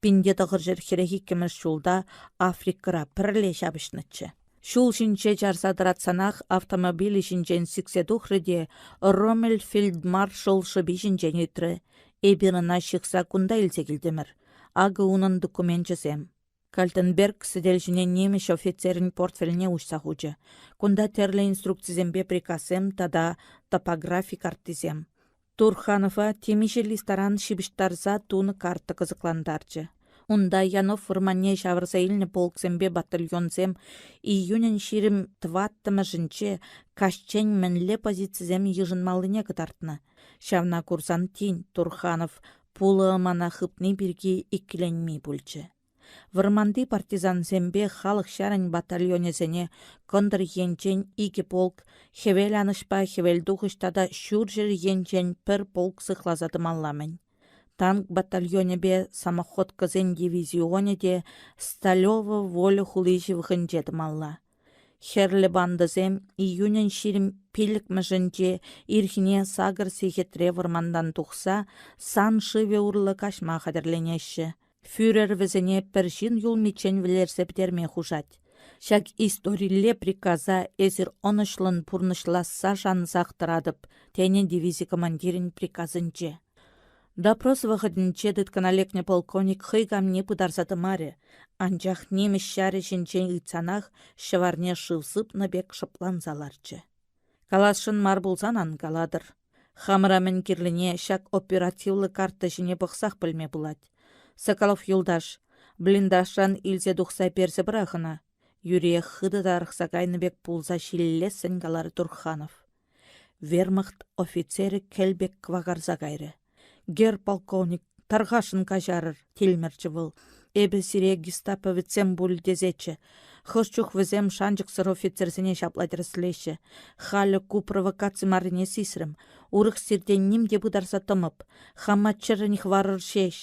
1942 ҫулта Африкӑра пӗрле ҫапӑҫнӑччӗ. Ҫул ҫинче чарса тӑратсанах автомобилӗ ҫинчен сиксе тухрӗ те Ромель фельдмаршал шӑпи ҫинчен ыйтрӗ. Эпир ӑна ҫыхса кунта илсе килтӗмӗр. Акӑ унӑн докуменчӗсем. Кальтенберг сӗтел ҫине нимӗҫ офицерӗн портфельне уҫса хучӗ. Кунта тӗрлӗ инструкцисемпе приказсем тата топографи карттисем. Турханова темиҫе листаран ҫыпӑҫтарса тунӑ карта кӑсӑклантарчӗ. Унта Янов вӑрманне ҫавӑрса илнӗ полксемпе батальонсем июнӗн 24-мӗшӗнче каҫчен мӗнле позицисем йышӑнмаллине кӑтартнӑ. Ҫавна курсан тин Турханов пулӑ ӑмана хыпни пирки иккӗленми пулчӗ. Вӑрманти партизансемпе халӑх ҫарӗн батальонӗсене кӑнтӑр енчен икӗ полк, хӗвел анӑҫпа хӗвелтухӑҫ тата ҫурҫӗр енчен пӗр полк сыхласа тӑмалла-мӗн. Танк батальонӗпе самоходкӑсен дивизионӗ те Сталево Воля хули ҫывӑхӗнче тӑмалла. Хӗрлӗ бандӑсем июнӗн 25-мӗшӗнче ирхине сакӑр сехетре вӑрмантан тухса Сан шывӗ урлӑ каҫма хатӗрленеҫҫӗ. Фюрер вӗсене пӗр ҫын юлмиччен вӗлерсе пӗтерме хушать. Ҫак историлле приказа эсир ӑнӑҫлӑн пурнӑҫласса шансах тӑратӑп, тенӗ дивизи командирӗн приказӗнче. Допрос вӑхӑтӗнче тыткӑна лекнӗ полковник хӑй камне пытарса тӑмарӗ, анчах нимӗҫ ҫарӗ ҫинчен ыйтсанах ҫӑварне шыв сыпнӑ пек шӑпланса ларчӗ. Каласшӑн мар пулсан ан калатӑр. Хамӑра мӗн кирлине ҫак оперативлӑ карта ҫине пӑхсах пӗлме пулать. Соколов юлташ, блиндажран илсе тухса персе пӑрах ӑна, юриех хытӑ тарӑхса кайнӑ пек пулса ҫиллессӗн каларӗ Турханов. Вермахт офицерӗ кӗл пек кӑвакарса кайрӗ. «Герр полковник, тархасшӑн каҫарӑр», — тилмӗрчӗ вӑл. «Эпӗ сире гестаповецсем пуль тесеччӗ. Хӑш чух вӗсем шанчӑксӑр офицерсене ҫапла тӗрӗслеҫҫӗ. Халӗ ку провокаци маррине сисрӗм. Урӑх сиртен ним те пытарса тӑмӑп. Хама чӗррӗн хӑварӑр ҫеҫ».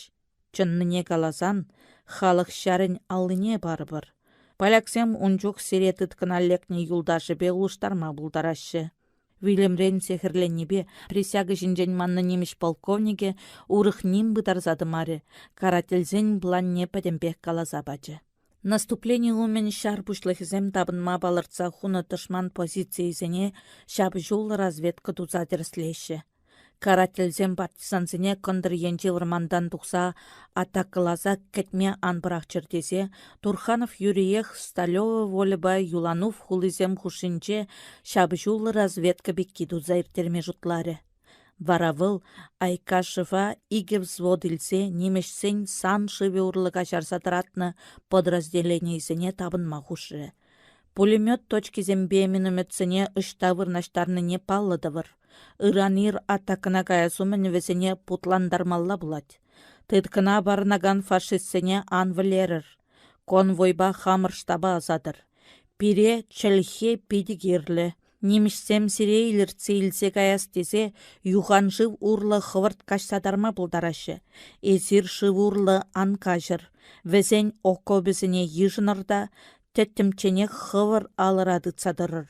Чӑннине каласан, халӑх ҫарӗн аллине парӑпӑр. Поляксем ун чух сире тыткӑна лекнӗ юлташӗпе улӑштарма пултараҫҫӗ. Вилӗмрен сехӗрленнипе присяга ҫинчен маннӑ нимӗҫ полковникӗ урӑх ним пытарса тӑмарӗ, карательсен планне пӗтӗмпех каласа пачӗ. Наступлени умӗн ҫар пуҫлӑхӗсем тапӑнма палӑртса хунӑ тӑшман позицийӗсене ҫапӑҫуллӑ разведка туса тӗрӗслеҫҫӗ. Карательсем партизансене кӑнтӑр енчи вӑрмантан тухса атакӑласа кӗтме ан пӑрахчӑр тесе Турханов юриех Сталево Вольӑпа Юланув хулисем хушшинче ҫапӑҫуллӑ разведка пекки туса ирттерме шутларӗ. Вара вӑл Айкашева икӗ взвод илсе нимӗҫсен Сан шывӗ урлӑ каҫарса тӑратнӑ подразделенийӗсене тапӑнма хушрӗ. Пулемет точкисемпе минометсене ӑҫта вырнаҫтарнине паллӑ тӑвӑр. Ыран ир атакӑна каяс умӗн вӗсене путлантармалла пулать. Тыткӑна парӑнакан фашистсене ан вӗлерӗр. Конвойпа хамӑр штаба ӑсатӑр. Пире чӗлхе питӗ кирлӗ. Нимӗҫсем сире илӗртсе илсе каяс тесе юханшыв урлӑ хӑвӑрт каҫса тарма пултараҫҫӗ. Эсир шыв урлӑ ан каҫӑр. Вӗсен окопӗсене йышӑнӑр та тӗттӗмчченех хӑвӑр алӑра тытса тӑрӑр.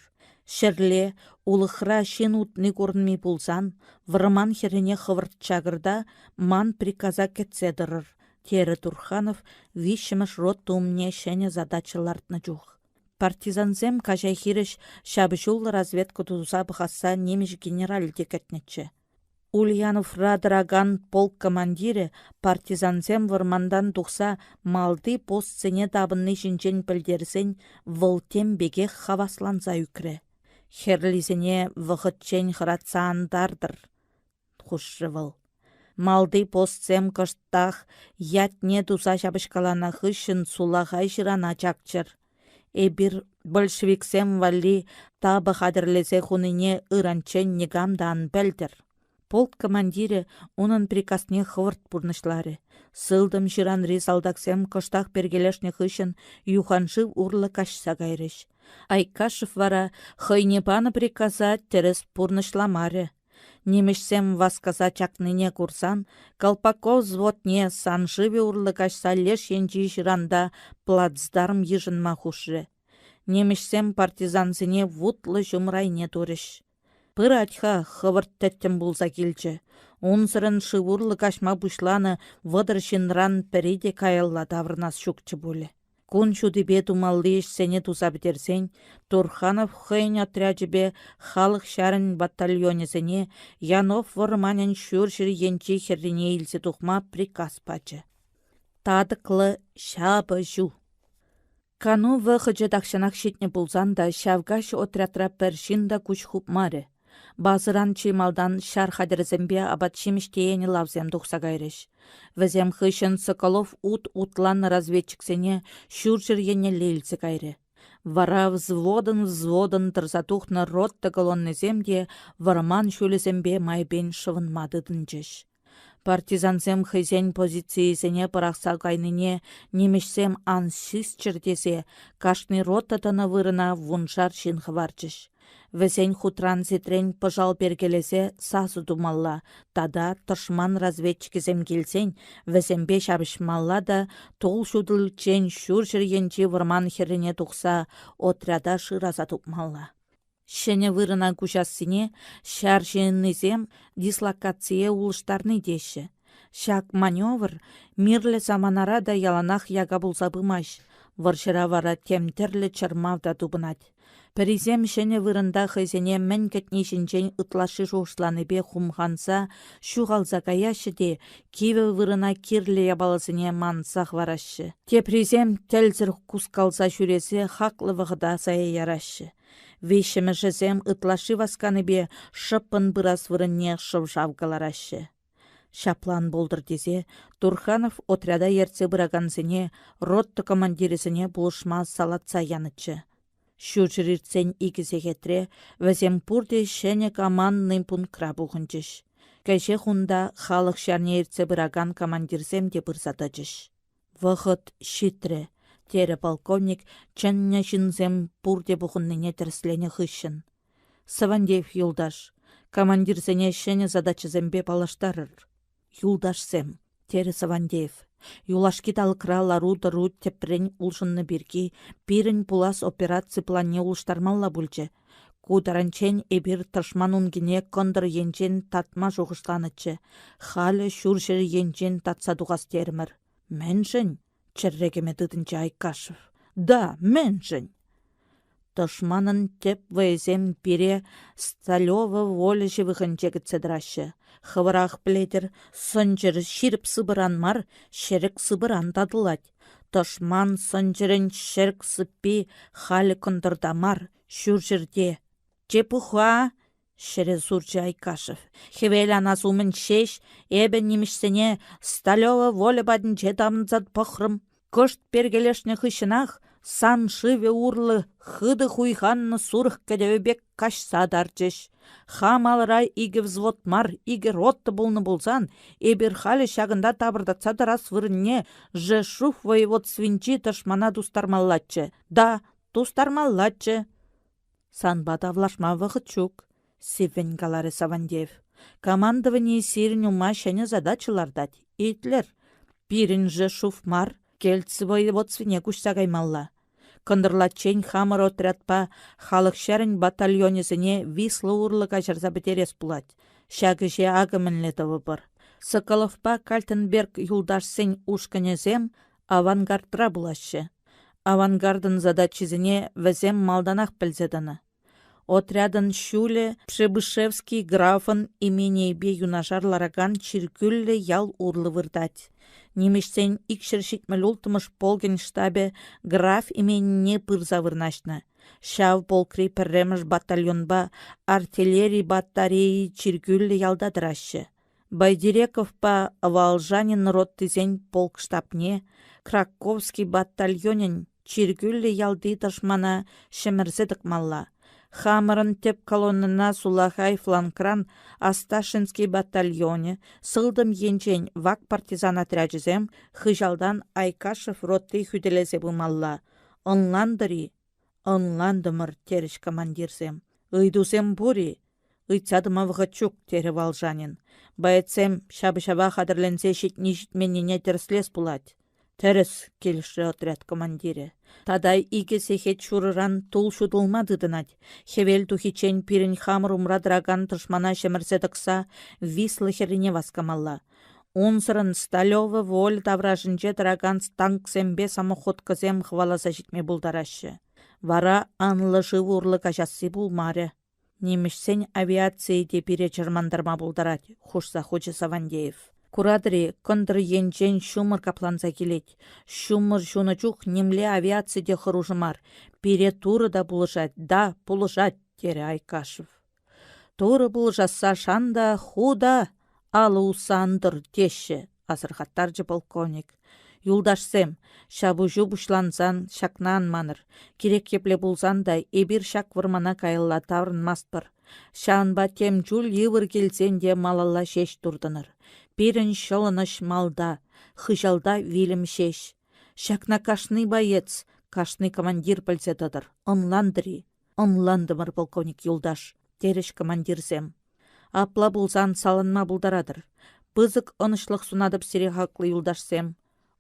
Ҫӗрле улӑхра ҫын утни курӑнми пулсан вӑрман хӗррине хӑвӑрт чакӑр та ман приказа кӗтсе тӑрӑр, терӗ Турханов виҫҫӗмӗш рота умне ҫӗнӗ задача лартнӑ чух. Партизансем каҫа хирӗҫ ҫапӑҫуллӑ разведка туса пӑхасса нимӗҫ генералӗ те кӗтнӗччӗ. Ульяновра тӑракан полк командирӗ партизансем вӑрмантан тухса малти постсене тапӑнни ҫинчен пӗлтерсен вӑл тем пекех хавасланса ӳкрӗ. Хӗрлисене вӑхӑтчен хӑратса антартӑр, хушрӗ вӑл. Малти постсем кӑштах ятне туса ҫапӑҫкаланӑ хыҫҫӑн сулахай ҫырана чакчӑр. Эпир большевиксем валли тапӑ хатӗрлесе хунине ыранччен никам та ан пӗлтӗр. Полк командирӗ унӑн приказне хӑвӑрт пурнӑҫларӗ. Сылтӑм ҫыранри салтаксем кӑштах перкелешнӗ хыҫҫӑн юханшыв урлӑ каҫса кайрӗҫ. Айкашев вара хӑйне панӑ приказа тӗрӗс пурнӑҫламарӗ. Нимӗҫсем васкаса чакнине курсан Колпаков взводне Сан шывӗ урлӑ каҫса леш енчи ҫыранта плацдарм йышӑнма хушрӗ. Нимӗҫсем партизансене вутлӑ ҫумӑр айне турӗҫ. Пырать-ха, хӑвӑрт тӗттӗм пулса килчӗ. Унсӑрӑн шыв урлӑ каҫма пуҫланӑ 30 ҫынран пӗри те каялла таврӑнас ҫукчӗ пулӗ. Кун ҫутипе тумалли ӗҫсене туса пӗтерсен Турханов хӑйӗн отрячӗпе халӑх ҫарӗн батальонӗсене Янов вӑрманӗн ҫурҫӗр енчи хӗррине илсе тухма приказ пачӗ. Татӑклӑ ҫапӑҫу. Кану вӑхӑчӗ тахҫанах ҫитнӗ пулсан та ҫав каҫ отрядра пӗр ҫын та куҫ хупмарӗ. Базӑран чи малтан ҫар хатӗрӗсемпе апат-ҫимӗҫ тиенӗ лавсем тухса кайрӗҫ. Вӗсем хыҫҫӑн Соколов ут утланнӑ разведчиксене ҫурҫӗр еннелле илсе кайрӗ. Вара взводӑн-взводӑн тӑрса тухнӑ рота колоннисем те вӑрман ҫулӗсемпе майпен шӑвӑнма тытӑнчӗҫ. Партизансем хӑйсен позицийӗсене пӑрахса кайнине нимӗҫсем ан сисчӗр тесе кашни рота тӑнӑ вырӑна вуншар ҫын хӑварчӗҫ. Вӗсен хутран-ситрен пӑшал перкелесе сасӑ тумалла тата тӑшман разведчикӗсем килсен вӗсемпе ҫапӑҫмалла та тул ҫутӑличчен ҫурҫӗр енчи вӑрман хӗррине тухса отряда шыраса тупмалла. Ҫӗнӗ вырӑна куҫассине ҫар ҫыннисем дислокацие улӑштарни теҫҫӗ. Ҫак маневр мирлӗ саманара та яланах яка пулса пымасть, вӑрҫӑра вара тем тӗрлӗ чӑрмав та тупӑнать. Пӗрисем ҫӗнӗ вырӑнта хӑйсене мӗн кӗтни ҫинчен ытлашши шухӑшланипе хумханса ҫухалса каяҫҫӗ те кивӗ вырӑна кирлӗ япаласене манса хӑвараҫҫӗ. Теприсем тӗлсӗр хускалса ҫӳресе хаклӑ вӑхӑта сая яраҫҫӗ. Виҫҫӗмӗшӗсем ытлашши васканипе шӑппӑн пырас вырӑнне шӑв-шав кӑлараҫҫӗ. Ҫапла ан пултӑр тесе Турханов отряда ертсе пыракансене, рота командирӗсене пулӑшма салатса янӑччӗ. Ҫурҫӗр иртсен икӗ сехетре вӗсем пурте ҫӗнӗ команднӑй пунктра пухӑнчӗҫ. Кӗҫех унта халӑх ҫарне ертсе пыракан командирсем те пырса тӑчӗҫ. Вӑхӑт ҫитрӗ, терӗ полковник чӗннӗ ҫынсем пурте пухӑннине тӗрӗсленӗ хыҫҫӑн. Савандеев юлташ, командирсене ҫӗнӗ задачӑсемпе паллаштарӑр. Юлташсем, терӗ Савандеев, юлашки талӑкра лару-тӑру тӗпрен улшӑннӑ пирки пирӗн пулас операци планне улӑштармалла пулчӗ. Ку таранччен эпир тӑшман ункине кӑнтӑр енчен татма шухӑшланӑччӗ, халӗ ҫурҫӗр енчен татса тухас терӗмӗр. Мӗншӗн? чӗрре кӗме тытӑнчӗ Айкашев. Да, мӗншӗн? Тӑшманӑн тӗп вӑйӗсем пире Сталева воля ҫывӑхӗнче кӗтсе тӑраҫҫӗ. Хӑвӑрах пӗлетӗр, сӑнчӑр ҫирӗп сыпӑран мар, ҫӗрӗк сыпӑран татӑлать. Тӑшман сӑнчӑрӗн ҫӗрӗк сыппи халӗ кӑнтӑрта мар, ҫурҫӗрте. Чепуха! Ҫӗре сурчӗ Айкашев. Хӗвел анас умӗн ҫеҫ эпӗ нимӗҫсене Сталева воля патӗнче тавӑнса пӑхрӑм. Кӑшт перкелешнӗ хыҫҫӑнах сан шывӗ урлӑ хытӑ хуйханнӑ сурӑх кӗтӗвӗ пек каҫса тарчӗҫ. Хам алӑра икӗ взвод мар, икӗ рота пулнӑ пулсан, эпир халӗ ҫакӑнта тапӑртатса тӑрас вырӑнне Жешув воеводствинчи тӑшмана тустармаллаччӗ. Да, тустармаллаччӗ. Санпа тавлашма вӑхӑт ҫук, сиввӗн каларӗ Савантеев. Командовани сирӗн ума ҫӗнӗ задача лартать. Итлӗр, пирӗн Жешув мар, Кельц воеводствине куҫса каймалла. Кӑнтӑрлаччен хамӑр отрядпа халӑх ҫарӗн батальонӗсене Висла урлӑ каҫарса пӗтерес пулать. Ҫак ӗҫе акӑ мӗнле тӑвӑпӑр. Соколовпа Кальтенберг юлташсен ушкӑнӗсем авангардра пулаҫҫӗ. Авангардӑн задачисене вӗсем малтанах пӗлсе тӑнӑ. Отрядӑн ҫулӗ Пшебышевский графӑн именийӗпе юнашар ларакан чиркӳллӗ ял урлӑ выртать. Нимӗҫсен 276-мӗш полкӗн штабӗ граф именине пырса вырнаҫнӑ. Ҫав полкри пӗрремӗш батальонпа артиллери батарейи чиркӳллӗ ялта тӑраҫҫӗ. Байдерековпа Волжанин роттисен полк штабне, Краковский батальонӗн чиркӳллӗ ялти тӑшмана ҫӗмӗрсе тӑкмалла. Хамӑрӑн тӗп колоннӑна сулахай флангран Асташинский батальонӗ, сылтӑм енчен вак партизан отрячӗсем, хыҫалтан Айкашев ротти хӳтӗлесе пымалла. Ӑнлантӑр-и? Ӑнлантӑмӑр, терӗҫ командирсем. Ыйтусем пур-и? Ыйтса тӑма вӑхӑт ҫук, терӗ Волжанин. Боецсем ҫапӑҫӑва хатӗрленсе ҫитни-ҫитменнине тӗрӗслес пулать. Тӗрӗс, килӗшрӗ отряд командирӗ. Тата икӗ сехет ҫурӑран тул ҫутӑлма тытӑнать. Хӗвел тухиччен пирӗн хамӑр умра тӑракан тӑшмана ҫӗмӗрсе тӑкса Висла хӗррине васкамалла. Унсӑрӑн Сталева Воль таврашӗнче тӑракан танксемпе самоходкӑсем хӑваласа ҫитме пултараҫҫӗ. Вара анлӑ шыв урлӑ каҫасси пулмарӗ. Нимӗҫсен авиацийӗ те пире чӑрмантарма пултарать, хушса хучӗ Савандеев. Куратӑр-и, кӑнтӑр енчен ҫумӑр капланса килет. Ҫумӑр ҫунӑ чух нимле авиаци те хӑрушӑ мар. Пире Турӑ та пулӑшать, да, пулӑшать, терӗ Айкашев. Турӑ пулӑшасса шан та, ху та алӑ усса ан тӑр, теҫҫӗ, асӑрхаттарчӗ полковник. Юлташсем, ҫапӑҫу пуҫлансан ҫакна ан манӑр. Кирек епле пулсан та эпир ҫак вӑрмана каялла таврӑнмастпӑр. Ҫавӑнпа тем чуль йывӑр килсен те малалла ҫеҫ туртӑнӑр. Пирӗн ҫӑлӑнӑҫ малта, хыҫалта вилӗм ҫеҫ. Ҫакна кашни боец, кашни командир пӗлсе тӑтӑр. Ӑнлантӑр-и? Ӑнлантӑмӑр, полковник юлташ, терӗҫ командирсем. Апла пулсан саланма пултаратӑр. Пысӑк ӑнӑҫлӑх сунатӑп сире, хаклӑ юлташсем,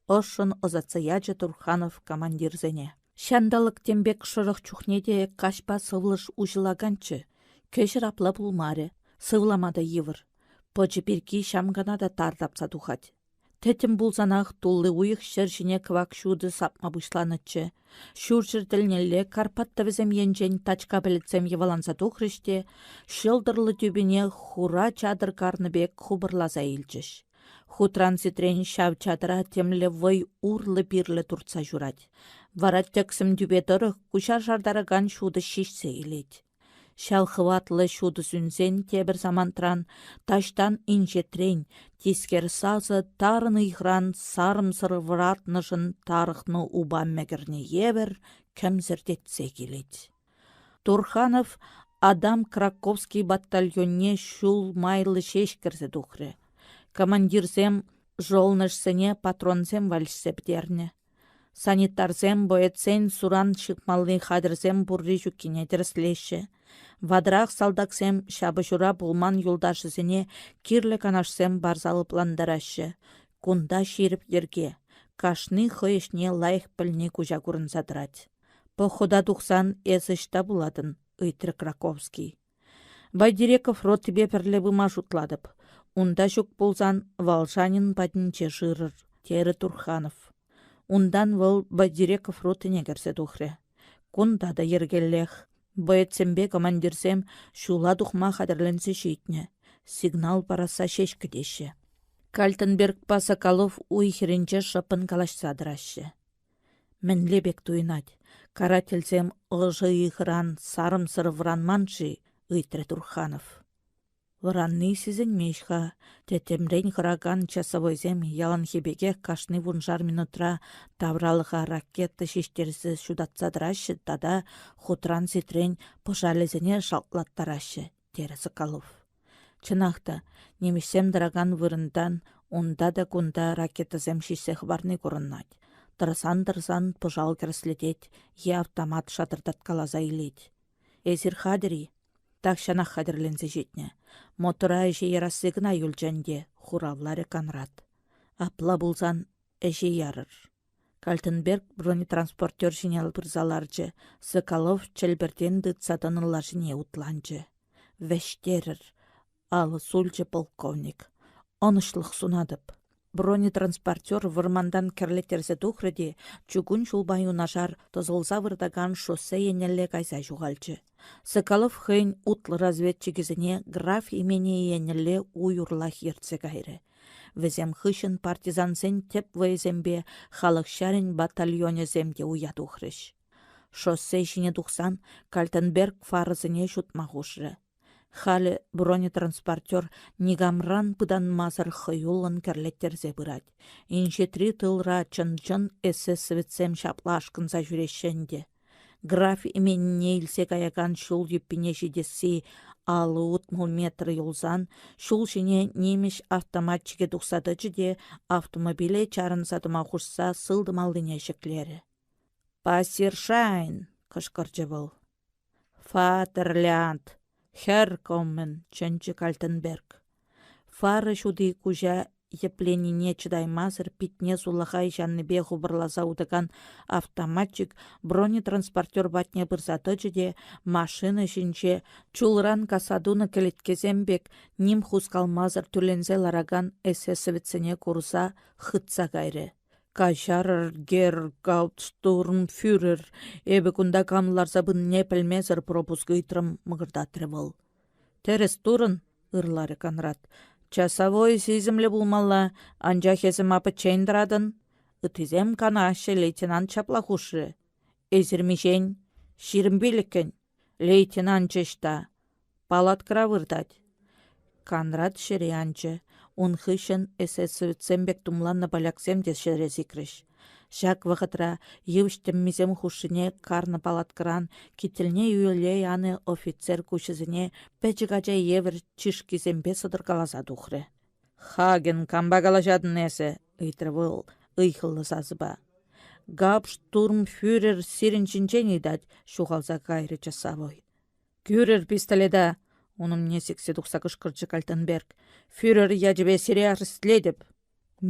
ӑшшӑн ӑсатса ячӗ Турханов командирсене. Ҫанталӑк тем пек шӑрӑх чухне те каҫпа сывлӑш уҫӑлаканччӗ. Кӗҫӗр апла пулмарӗ. Сывлама та йывӑр. Пӑчӑ пирки ҫамкана та тар тапса тухать. Тӗттӗм пулсанах тулли уйӑх ҫӗр ҫине кӑвак ҫутӑ сапма пуҫланӑччӗ. Ҫурҫӗр тӗлнелле Карпат тӑвӗсем енчен тачка пӗлӗтсем йӑваланса тухрӗҫ те ҫӑлтӑрлӑ тӳпене хура чатӑр карнӑ пек хупӑрласа илчӗҫ. Хутран-ситрен ҫав чатӑра темле вӑй урлӑ-пирлӗ туртса ҫурать. Вара тӗксӗм тӳпе тӑрӑх куҫа шартаракан ҫутӑ ҫиҫсе илет. Ҫав хӑватлӑ ҫутӑ сӳнсен тепӗр самантран таҫтан инҫетрен тискер сасӑ тарӑн ыйхӑран сарӑмсӑр вӑратнӑшӑн тарӑхнӑ упа мӗкӗрнӗ евӗр кӗмсӗртетсе килет. Турханов Адам Краковский батальонне ҫул майлӑ ҫеҫ кӗрсе тухрӗ. Командирсем жолнӑшсене патронсем валеҫсе пӗтернӗ. Санитарсем боецсен суран ҫыхмалли хатӗрсем пурри-ҫуккине тӗрӗслеҫҫӗ. Ватӑрах салтаксем ҫапӑҫура пулман юлташӗсене кирлӗ канашсем парса лӑплантараҫҫӗ. Кунта ҫирӗп йӗрке, кашни хӑй ӗҫне лайӑх пӗлни куҫа курӑнса тӑрать. Похода тухсан эс ӑҫта пулатӑн? ыйтрӗ Краковский. Байдиреков ротипе пӗрле пыма шутлатӑп. Унта ҫук пулсан Волжанин патӗнче шырӑр, терӗ Турханов. Унтан вӑл Байдиреков ротине кӗрсе тухрӗ. Кунта та йӗркеллех. Боецсемпе командирсем ҫула тухма хатӗрленсе ҫитнӗ. Сигнал парасса ҫеҫ кӗтеҫҫӗ. Кальтенбергпа Соколов уй хӗрринче шӑппӑн калаҫса тӑраҫҫӗ. Мӗнле пек туйӑнать, карательсем ӑшӑ ыйхӑран сарӑмсӑр вӑранман-ши? ыйтрӗ Турханов. Вӑранни сисӗнмест-ха, тӗттӗмрен хӑракан часовойсем яланхи пекех кашни вуншар минутра тавралӑха ракета ҫиҫтерсе ҫутатса тӑраҫҫӗ тата хутран-ситрен пӑшалӗсене шалтлаттараҫҫӗ, терӗ Соколов. Чӑнах та, нимӗҫсем тӑракан вырӑнтан унта та кунта ракетӑсем ҫиҫсе хӑпарни курӑнать. Тӑрсан-тӑрсан пӑшал кӗрслетет е автомат шатӑртаткаласа илет. Эсир хатӗр-и? Тахҫанах хатӗрленсе ҫитнӗ. Мотора ӗҫе ярасси кӑна юлчӗ ӗнтӗ, хуравларӗ Конрад. Апла пулсан ӗҫе ярӑр. Кальтенберг бронетранспортер ҫине пырса ларчӗ, Соколов чӗлпӗртен тытса тӑнӑ лашине утланчӗ. Вӗҫтерӗр, алӑ сулчӗ полковник. Ӑнӑҫлӑх сунатӑп. Бронетранспортер вӑрмантан кӗрлеттерсе тухрӗ те чукун ҫулпа юнашар тӑсӑлса выртакан шоссе еннелле кайса ҫухалчӗ. Соколов хӑйӗн утлӑ разведчикӗсене граф именийӗ еннелле уй урлах ертсе кайрӗ. Вӗсем хыҫҫӑн партизансен тӗп вӑйӗсемпе халӑх ҫарӗн батальонӗсем те уя тухрӗҫ. Шоссе ҫине тухсан Кальтенберг фарӑсене ҫутма хушрӗ. Халӗ бронетранспортер никамран пытанмасӑр хӑюллӑн кӗрлеттерсе пырать. Инҫетри тылра чӑн-чӑн эсэсовецсем ҫапла ашкӑнса ҫӳреҫҫӗ ӗнтӗ. Граф именнине илсе каякан ҫул юппине ҫитесси 50-60 метр юлсан ҫул ҫине нимӗҫ автоматчикӗ тухса тӑчӗ те автомобиле чарӑнса тӑма хушса сылтӑм аллине ҫӗклерӗ. «Пассершайн!» кӑшкӑрчӗ вӑл. «Фатерланд! Хӗр коммен!» чӗнчӗ Кальтенберг. Фара ҫути куҫа йӗпленине чӑтаймасӑр питне сулахай ҫаннипе хупӑрласа утакан автоматчик бронетранспортер патне пырса тӑчӗ те машина ҫинче чулран касса тунӑ кӗлеткесем пек ним хускалмасӑр тӳрленсе ларакан эсэсовецсене курса хытса кайрӗ. Каҫарӑр, герр гауптштурмфюрер, эпӗ кунта кам ларса пынине пӗлмесӗр пропуск ыйтрӑм, мӑкӑртатрӗ вӑл. Тӗрӗс турӑн, ырларӗ Конрад. Часовой сисӗмлӗ пулмалла, анчах эсӗ ма пӗччен тӑратӑн? Ыттисем канаҫҫӗ, лейтенант ҫапла хушрӗ. Эсир миҫен? 25-ӗн. Лейтенанчӗ ӑҫта? Палаткӑра выртать. Конрад ҫӗре анчӗ. Ун хыҫҫӑн эсэсовецсем пек тумланнӑ поляксем те ҫӗре сикрӗҫ. Ҫак вӑхӑтра йывӑҫ тӗммисем хушшине карнӑ палаткӑран кительне ӳле янӑ офицер куҫӗсене пӗчӗк ача евӗр чышкисемпе сӑтӑркаласа тухрӗ. «Хаген, кампа калаҫатӑн эсӗ?» — ыйтрӗ вӑл ыйхӑллӑ сасӑпа. «Гауптштурмфюрер сирӗн ҫинчен ыйтать», — ҫухалса кайрӗ часовой. «Кӳрӗр пистолета!» — ун умне сиксе тухса кӑшкӑрчӗ Кальтенберг. «Фюрер ячӗпе сире арестлетӗп!»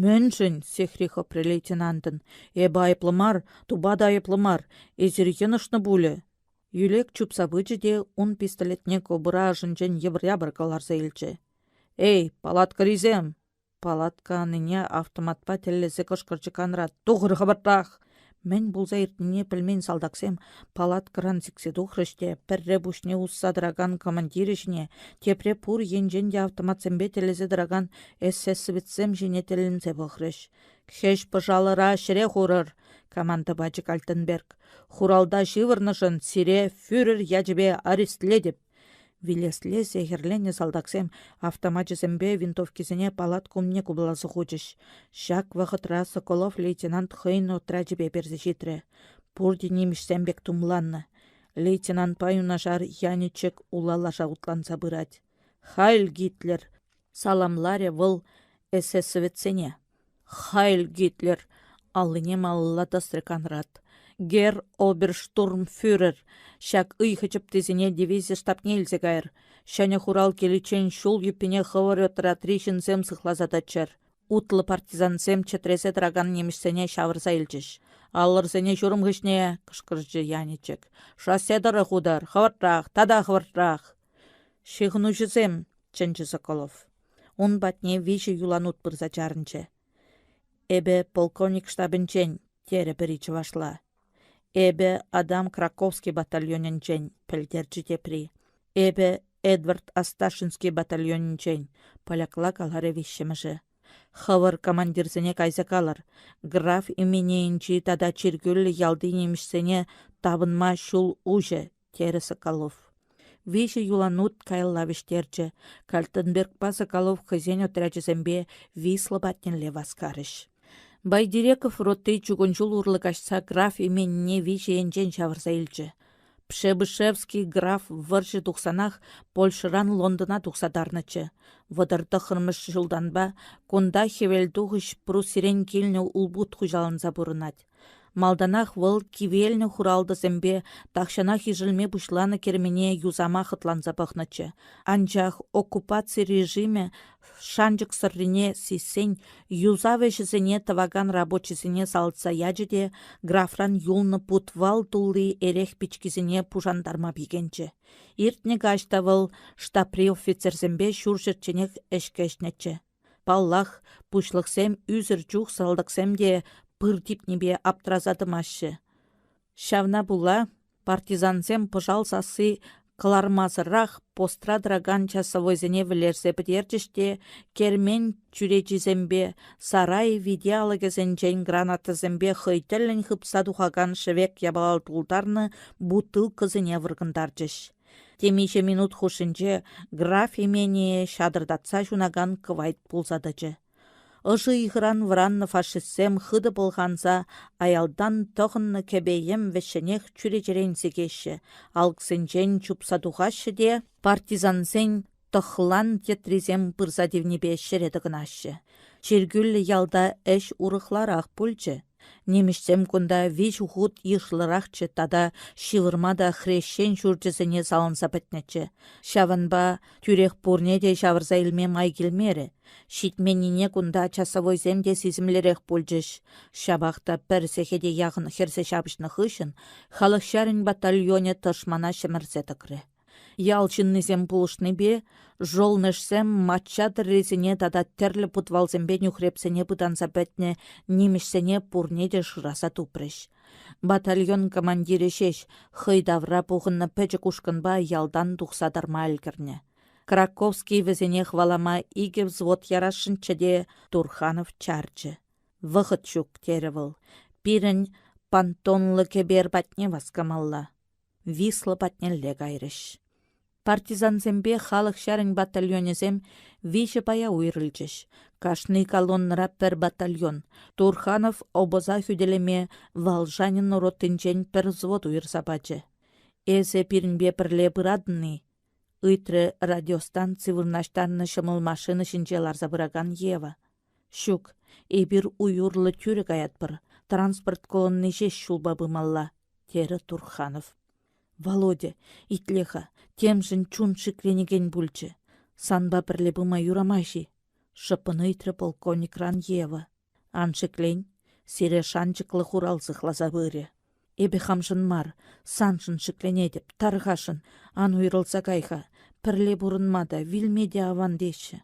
«Мӗншӗн?» — сехри хӑпрӗ лейтенантӑн. «Эпӗ айӑплӑ мар, тупа та айӑплӑ мар. Эсир йӑнӑшнӑ пулӗ». Юлек чупса пычӗ те ун пистолетне кобура ӑшӗнчен йӑпӑр-япӑр кӑларса илчӗ. «Эй, палаткӑрисем!» Палатка анине автоматпа тӗллесе кӑшкӑрчӗ Конрад. «Тухӑр хӑвӑртрах!» Мӗн пулса иртнине пӗлмен салтаксем палаткӑран сиксе тухрӗҫ те пӗрре пуҫне усса тӑракан командирӗ ҫине, тепре пур енчен те автоматсемпе тӗллесе тӑракан эсэсовецсем ҫине тӗлӗнсе пӑхрӗҫ. «Хӗҫ-пӑшалӑра ҫӗре хурӑр!» — команда пачӗ Кальтенберг. «Хуралта ҫывӑрнӑшӑн сире фюрер ячӗпе арестлетӗп!» Вилесле сехӗрленнӗ салтаксем автомачӗсемпе винтовкисене палатка умне купаласа хучӗҫ. Ҫак вӑхӑтра Соколов лейтенант хӑйӗн отрячӗпе персе ҫитрӗ. Пурте нимӗҫсем пек тумланнӑ. Лейтенантпа юнашар Яничек ула лаша утланса пырать. «Хайль Гитлер!» — саламларӗ вӑл эсэсовецсене. «Хайль Гитлер!» — аллине малалла тӑсрӗ Конрад. «Герр оберштурмфюрер, ҫак ыйхӑ чӑптисене дивизи штабне илсе кайӑр. Ҫӗнӗ хурал киличчен ҫул юппине хӑвӑр отрядри ҫынсем сыхласа тӑччӑр». Утлӑ партизансем чӗтресе тӑракан нимӗҫсене ҫавӑрса илчӗҫ. «Аллӑрсене ҫурӑм хыҫне!» — кӑшкӑрчӗ Яничек. «Шоссе тӑрӑх утӑр! Хӑвӑртрах! Тата хӑвӑртрах!» «Ҫыхӑнуҫӑсем!» — чӗнчӗ Соколов. Ун патне виҫӗ юланут пырса чарӑнчӗ. «Эпӗ полковник штабӗнчен», — терӗ пӗри чӑвашла. «Эпӗ Адам Краковский батальонӗнчен», — пӗлтерчӗ тепри. «Эпӗ Эдвард Асташинский батальонӗнчен», — полякла каларӗ виҫҫӗмӗшӗ. «Хӑвӑр командирсене кайса калӑр, граф именийӗнчи тата чиркӳллӗ ялти нимӗҫсене тапӑнма ҫул уҫӑ», терӗ Соколов. Виҫӗ юланут каялла вӗҫтерчӗ. Кальтенбергпа Соколов хӑйсен отрячӗсемпе Висла патнелле васкарӗҫ. Байдиреков роти чугун ҫул урлӑ каҫса граф именне виҫӗ енчен ҫавӑрса илчӗ. Пшебышевский граф вӑрҫӑ тухсанах Польшӑран Лондона тухса тарнӑччӗ. 39-мӗш ҫултанпа кунта Хӗвелтухӑҫ Пруссирен килнӗ улпут хуҫаланса пурӑнать. Малтанах вӑл кивелнӗ хуралтӑсемпе тахҫанах ишӗлме пуҫланӑ кермене юсама хӑтланса пӑхнӑччӗ, анчах оккупаци режимӗ шанчӑксӑррине сиссен юсав ӗҫӗсене тӑвакан рабочисене салатса ячӗ те графран юлнӑ путвал тулли эрех пичкисене пушантарма пикенчӗ. Иртнӗ каҫ та вӑл штабри офицерсемпе ҫур ҫӗрчченех ӗҫкӗ ӗҫнӗччӗ. Паллах, пуҫлӑхсем ӳсӗр чух салтаксем те пыр типнипе аптраса тӑмаҫҫӗ. Ҫавна пула партизансем пӑшал сасси кӑлармасӑрах постра тӑракан часовойсене вӗлерсе пӗтерчӗҫ те кермен чӳречисемпе сарай вите алӑкӗсенчен гранатӑсемпе хӑй тӗллӗн хыпса тухакан шӗвек япала тултарнӑ бутылкӑсене вӑркӑнтарчӗҫ. Темиҫе минут хушшинче граф именийӗ ҫатӑртатса ҫунакан кӑвайт пулса тӑчӗ. Ӑшӑ ыйхӑран вӑраннӑ фашистсем хытӑ пӑлханса аялтан тӑхӑннӑ кӗпе-йӗм вӗҫҫӗнех чӳречерен сикеҫҫӗ, алӑксенчен чупса тухаҫҫӗ те партизансен тӑхлан тӗтрисем пырса тивнипе ҫӗре тӑкӑнаҫҫӗ. Чиркӳллӗ ялта ӗҫ урӑхларах пулчӗ. Нимӗҫсем кунта виҫ хут йышлӑрахчӗ тата ҫывӑрма та хресчен ҫурчӗсене саланса пӗтнӗччӗ. Ҫавӑнпа тӳрех пурне те ҫавӑрса илме май килмерӗ. Ҫитменнине кунта часовойсем те сисӗмлӗрех пулчӗҫ. Ҫапах та пӗр сехете яхӑн хӗрсе ҫапӑҫнӑ хыҫҫӑн халӑх ҫарӗн батальонӗ тӑшмана ҫӗмӗрсе тӑкрӗ. Ял ҫыннисем пулӑшнипе жолнышсем мачча тӑррисене тата тӗрлӗ путвалсемпе нӳхрепсене пытанса пӗтнӗ нимӗҫсене пурне те шыраса тупрӗҫ. Батальон командирӗ ҫеҫ хӑй тавра пухӑннӑ пӗчӗк ушкӑнпа ялтан тухса тарма ӗлкӗрнӗ. Краковский вӗсене хӑвалама икӗ взвод ярасшӑнччӗ те Турханов чарчӗ. «Вӑхӑт ҫук», терӗ вӑл. «Пирӗн понтонлӑ кӗпер патне васкамалла». Висла патнелле кайрӗҫ. Партизансемпе халӑх ҫарӗн батальонӗсем виҫӗ пая уйрӑлчӗҫ. Кашни колоннӑра пӗр батальон. Турханов обоза хӳтӗлеме Волжанин ротинчен пӗр взвод уйӑрса пачӗ. «Эсӗ пирӗнпе пӗрле пыратӑн-и?» ыйтрӗ радиостанци вырнаҫтарнӑ ҫӑмӑл машина ҫинче ларса пыракан Ева. Ҫук, эпир уй урлӑ тӳрӗ каятпӑр, транспорт колонни ҫеҫ ҫулпа пымалла, терӗ Турханов. Володя, итле-ха, темшӗн чун шикленекен пулчӗ. Санпа пӗрле пыма юрамасть-и? шӑппӑн ыйтрӗ полковникран Ева. Ан шиклен, сире шанчӑклӑ хурал сыхласа пырӗ. Эпӗ хамшӑн мар, саншӑн шикленетӗп, тархасшӑн, ан уйрӑлса кай-ха. Пӗрле пурӑнма та, вилме те аван теҫҫӗ.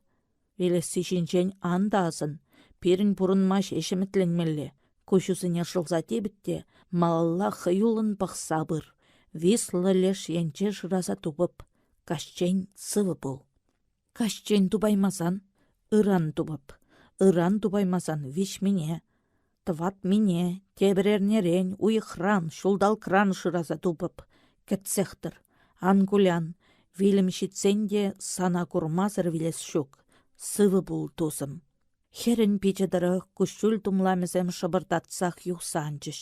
Вилесси ҫинчен ан та асӑн. Пирӗн пурӑнма ҫеҫ ӗмӗтленмелле. Куҫусене шӑлса типӗт те малалла хӑюллӑн пӑхса пыр. Вислӑ леш енче шыраса тупӑп. Каҫчен сывӑ пул. Каҫчен тупаймасан ыран тупӑп. Ыран тупаймасан виҫмине. Тӑватмине, тепӗр эрнерен, уйӑхран, ҫулталӑкран шыраса тупӑп. Кӗтсех тӑр. Ан кулян. Вилӗм ҫитсен те сана курмасӑр вилес ҫук. Сывӑ пул, тусӑм. Хӗрӗн пичӗ тӑрӑх куҫҫуль тумламӗсем шӑпӑртатсах юхса анчӗҫ.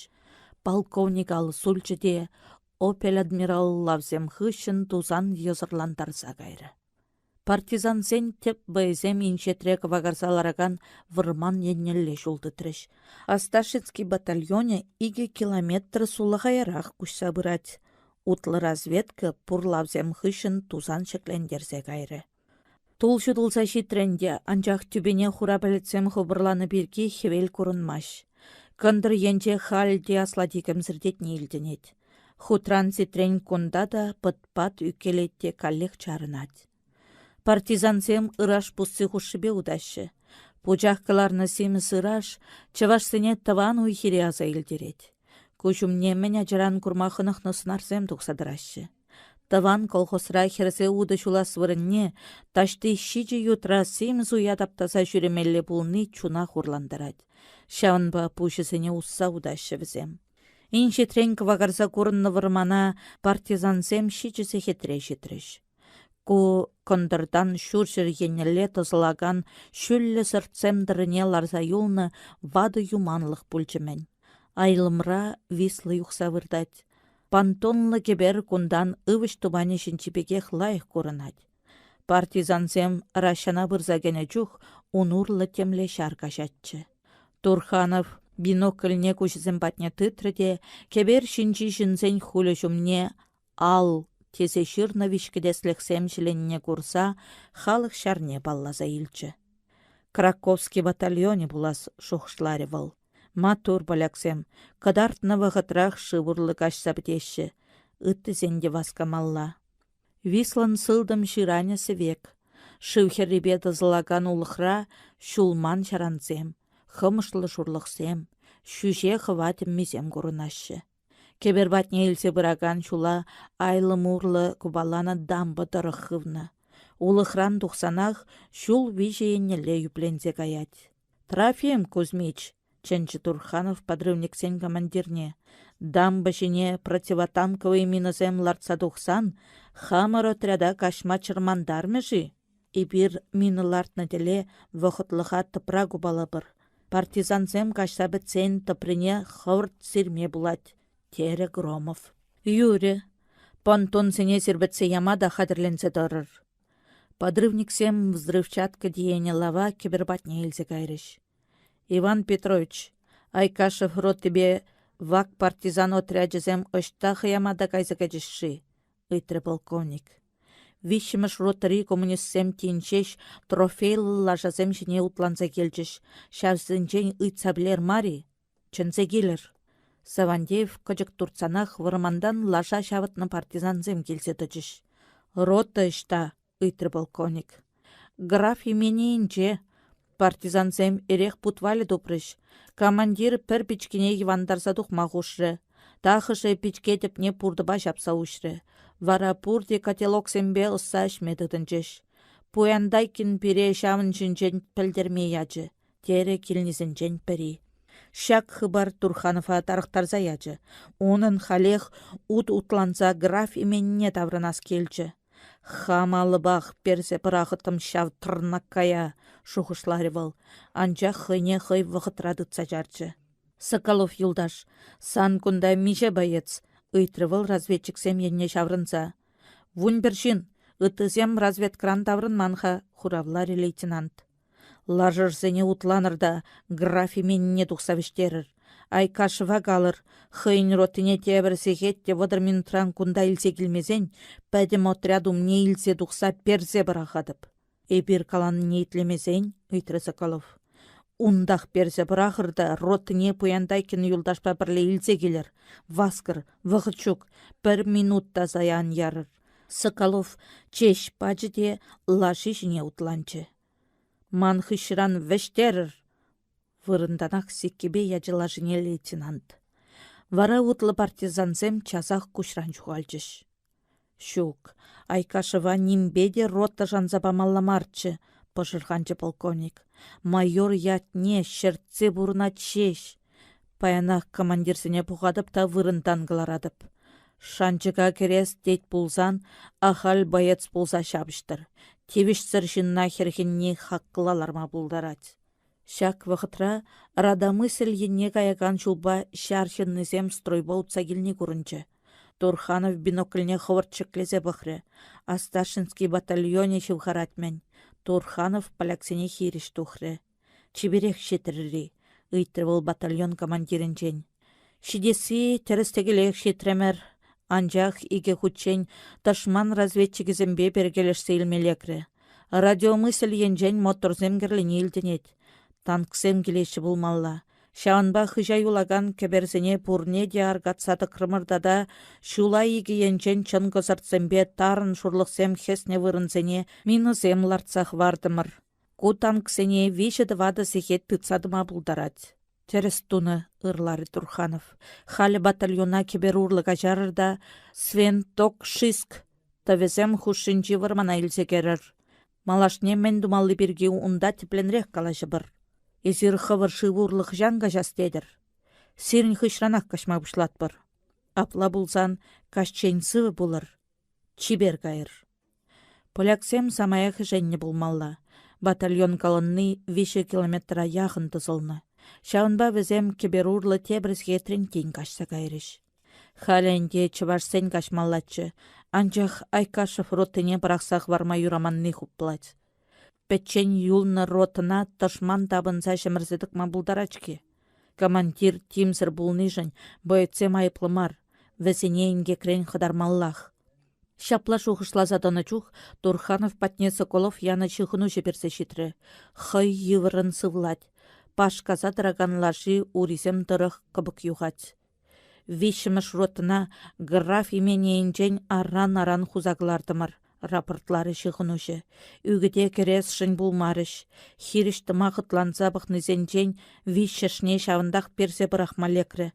Полковник ал сулчӗ те «Опель Адмирал» лавсем хыҫҫӑн тусан йӑсӑрлантарса кайрӗ. Партизансен тӗп вӑйӗсем инҫетре кӑвакарса ларакан вӑрман еннелле ҫул тытрӗҫ. Осташинский батальонӗ икӗ километр сулахаярах куҫса пырать. Утлӑ разведка пур лавсем хыҫҫӑн тусан ҫӗклентерсе кайрӗ. Тул ҫутӑлса ҫитрӗ ӗнтӗ, анчах тӳпене хура пӗлӗтсем хупӑрланӑ пирки хӗвел курӑнмасть. Кӑнтӑр енче халь те аслати кӗмсӗртетни илтӗнет. Хутран-ситрен кунта та пӑт-пат ӳккелет те каллех чарӑнать. Партизансем ыраш пусси хушшипе утаҫҫӗ. Пучах кӑларнӑ симӗс ыраш чӑвашсене тӑван уй-хире аса илтерет. Куҫ умне мӗн ачаран курма хӑнӑхнӑ сӑнарсем тухса тӑраҫҫӗ. Тӑван колхозра хӗрсе утӑ ҫулас вырӑнне таҫти ҫичӗ ютра симӗс уя таптаса ҫӳремелле пулни чуна хурлантарать. Ҫавӑнпа пуҫӗсене усса утаҫҫӗ вӗсем. Инҫетрен кӑвакарса курӑннӑ вӑрмана партизансем ҫичӗ сехетре ҫитрӗҫ. Ку кӑнтӑртан ҫурҫӗр еннелле тӑсӑлакан ҫӳллӗ сӑртсем тӑррине ларса юлнӑ ватӑ юманлӑх пулчӗ-мӗн. Айлӑмра Висла юхса выртать. Понтонлӑ кӗпер кунтан ывӑҫ тупанӗ ҫинчи пекех лайӑх курӑнать. Партизансем ращана пырса кӗнӗ чух ун урлӑ темле ҫар каҫатчӗ. Турханов бинокльне куҫӗсем патне тытрӗ те кӗпер ҫинчи ҫынсен хулӗ ҫумне «Ал» тесе ҫырнӑ виҫкӗтеслӗхсем ҫӗленне курса халӑх ҫарне палласа илчӗ. Краковский батальонӗ пулас, шухӑшларӗ вӑл. Маттур поляксем, кӑтартнӑ вӑхӑтрах шыв урлӑ каҫса пӗтеҫҫӗ. Ыттисен те васкамалла. Вислӑн сылтӑм ҫыранӗ сӗвек. Шыв хӗррипе тӑсӑлакан улӑхра ҫулман ҫарансем, хӑмӑшлӑ шурлӑхсем, ҫӳҫе хӑва тӗммисем курӑнаҫҫӗ. Кӗпер патне илсе пыракан ҫула айлӑм урлӑ купаланӑ дамба тӑрӑх хывнӑ. Улӑхран тухсанах ҫул виҫӗ еннелле юпленсе каять. Трофим Кузьмич, чӗнчӗ Турханов подрывниксен командирне, дамба ҫине противотанковый минӑсем лартса тухсан хамӑр отряда каҫма чӑрмантармӗ-ши? Эпир мина лартнӑ тӗле вӑхӑтлӑха тӑпра купалӑпӑр. Партизансем каҫса пӗтсен тӑприне хӑвӑрт сирме пулать, терӗ Громов. Юрӗ. Понтонсене сирпӗтсе яма та хатӗрленсе тӑрӑр. Подрывниксем взрывчатка тиенӗ лава кӗпер патне илсе кайрӗҫ. Иван Петрович, Айкашев ротипе вак партизан отрячӗсем ӑҫта хӑямата кайса кӗчӗҫ-ши? ыйтрӗ полковник. Виҫҫӗмӗш ротӑри коммунистсем тин ҫеҫ трофейлӑ лашасем ҫине утланса килчӗҫ. Ҫавсенчен ыйтса пӗлер мар-и? Чӗнсе килӗр. Савантеев кӑчӑк туртсанах вӑрмантан лаша ҫавӑтнӑ партизансем килсе тӑчӗҫ. Рота ӑҫта? ыйтрӗ полковник. Граф именийӗнче. Партизансем эрех путвалӗ тупрӗҫ. Командир пӗр пичкине йӑвантарса тухма хушрӗ. Тахӑшӗ пичке тӗпне пуртӑпа ҫапса уҫрӗ. Вара пурте котелоксемпе ӑсса ӗҫме тытӑнчӗҫ. Пуянтайкин пире ҫавӑн ҫинчен пӗлтерме ячӗ. терӗ килнисенчен пӗри. Ҫак хыпар Турханова тарӑхтарса ячӗ. Унӑн халех ут утланса граф именне таврӑнас килчӗ. Хам алӑпах персе пӑрахӑттӑм ҫав тӑрнаккая, шухӑшларӗ вӑл, анчах хӑйне хӑй вӑхӑтра тытса чарчӗ. Соколов юлташ, сан кунта миҫе боец? ыйтрӗ вӑл разведчиксем енне ҫаврӑнса. Вунпӗр ҫын, ыттисем разведкӑран таврӑнман-ха, хуравларӗ лейтенант. Лашӑрсене утланӑр та граф именне тухса вӗҫтерӗр. Айкашева калӑр, хӑйӗн ротине тепӗр сехет те 30 минутран кунта илсе килмесен, пӗтӗм отряд умне илсе тухса персе пӑрахатӑп. Эпир каланине итлемесен, ыйтрӗ Соколов. Унтах персе пӑрахӑр та ротине Пуянтайкин юлташпа пӗрле илсе килӗр. Васкӑр, вӑхӑт ҫук, пӗр минут та сая ан ярӑр. Соколов чеҫ пачӗ те лаши ҫине утланчӗ. «Ман хыҫран вӗҫтерӗр!» Вырӑнтанах сиккипе ячӗ лашине лейтенант. Вара утлӑ партизансем часах куҫран ҫухалчӗҫ. Ҫук, Айкашева нимпе те рота шанса памалла марччӗ, пӑшӑрханчӗ полковник. Майор ятне ҫӗртсе пурӑнать ҫеҫ. Паянах командирсене пухатӑп та вырӑнтан кӑларатӑп. Шанчӑка кӗрес тет пулсан ахаль боец пулса ҫапӑҫтӑр. Тивӗҫсӗр ҫынна хӗрхенни хакла ларма пултарать. Ҫак вӑхӑтра Радомысль енне каякан ҫулпа ҫар ҫыннисем стройпа утса килни курӑнчӗ. Турханов бинокльне хӑвӑрт ҫӗклесе пӑхрӗ. Асташинский батальонӗ ҫывхарать-мӗн. Турханов поляксене хирӗҫ тухрӗ. Чиперех ҫитрӗр-и? ыйтрӗ вӑл батальон командирӗнчен. Ҫитесси тӗрӗс-тӗкелех ҫитрӗмӗр. Анчах икӗ хутчен тӑшман разведчикӗсемпе перкелешсе илме лекрӗ. Радиомысль енчен моторсем кӗрлени илтӗнет. Танксем килеҫҫӗ пулмалла. Ҫавӑнпа хыҫа юлакан кӗперсене пурне те аркатса тӑкрӑмӑр тата ҫула икӗ енчен чӑнкӑ сӑртсемпе тарӑн шурлӑхсем хӗснӗ вырӑнсене минӑсем лартса хӑвартӑмӑр. Ку танксене виҫӗ-тӑватӑ сехет тытса тӑма пултарать. Тӗрӗс тунӑ, ырларӗ Турханов. Халӗ батальона кӗпер урлӑ каҫарӑр та Свентокшиск тӑвӗсем хушшинчи вӑрмана илсе кӗрӗр. Малашне мӗн тумалли пирки унта тӗплӗнрех калаҫӑпӑр. Эсир хӑвӑр шыв урлӑ хӑҫан каҫас тетӗр? Сирӗн хыҫранах каҫма пуҫлатпӑр. Апла пулсан каҫчен сывӑ пулӑр. Чипер кайӑр. Поляксем самаях ӗшеннӗ пулмалла. Батальон колонни виҫӗ километра яхӑн тӑсӑлнӑ. Ҫавӑнпа вӗсем кӗпер урлӑ тепӗр сехетрен тин каҫса кайрӗҫ. Халӗ ӗнтӗ чӑвашсен каҫмаллаччӗ, анчах Айкашев ротине пӑрахса хӑварма юраманни хуплать. Пӗччен юлнӑ ротӑна тӑшман тапӑнса ҫӗмӗрсе тӑкма пултарать-ҫке. Командир тимсӗр пулнишӗн боецсем айӑплӑ мар, вӗсене инкекрен хӑтармаллах. Ҫапла шухӑшласа тӑнӑ чух Турханов патне Соколов янӑ ҫыхӑнуҫӑ персе ҫитрӗ. Хӑй йывӑррӑн сывлать, пашкаса тӑракан лаши урисем тӑрӑх кӑпӑк юхать. Виҫҫӗмӗш ротӑна граф именийӗнчен аран-аран хуса кӑлартӑмӑр, рапортларӗ ҫыхӑнуҫӑ. Ӳкӗте кӗресшӗн пулмарӗҫ. Хирӗҫ тӑма хӑтланса пӑхнисенчен виҫҫӗшне ҫавӑнтах персе пӑрахма лекрӗ.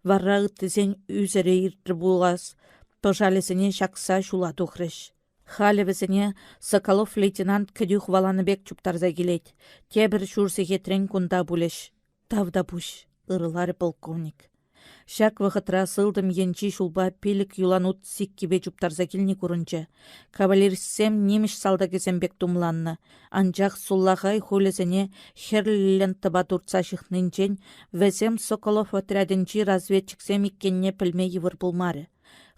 Вара ыттисен ӳсӗрӗ иртрӗ пулас, пӑшалӗсене ҫакса ҫула тухрӗҫ. Халӗ вӗсене Соколов лейтенант кӗтӳ хӑваланӑ пек чуптарса килет. Тепӗр ҫур сехетрен кунта пулӗҫ. Тавтапуҫ, ырларӗ полковник. Ҫак вӑхӑтра сылтӑм енчи ҫулпа пилӗк юланут сиккипе чуптарса килни курӑнчӗ. Кавалеристсем нимӗҫ салтакӗсем пек тумланнӑ, анчах сулахай хулӗсене хӗрлӗ лентӑпа туртса ҫыхнинчен вӗсем Соколов отрядӗнчи разведчиксем иккенне пӗлме йывӑр пулмарӗ.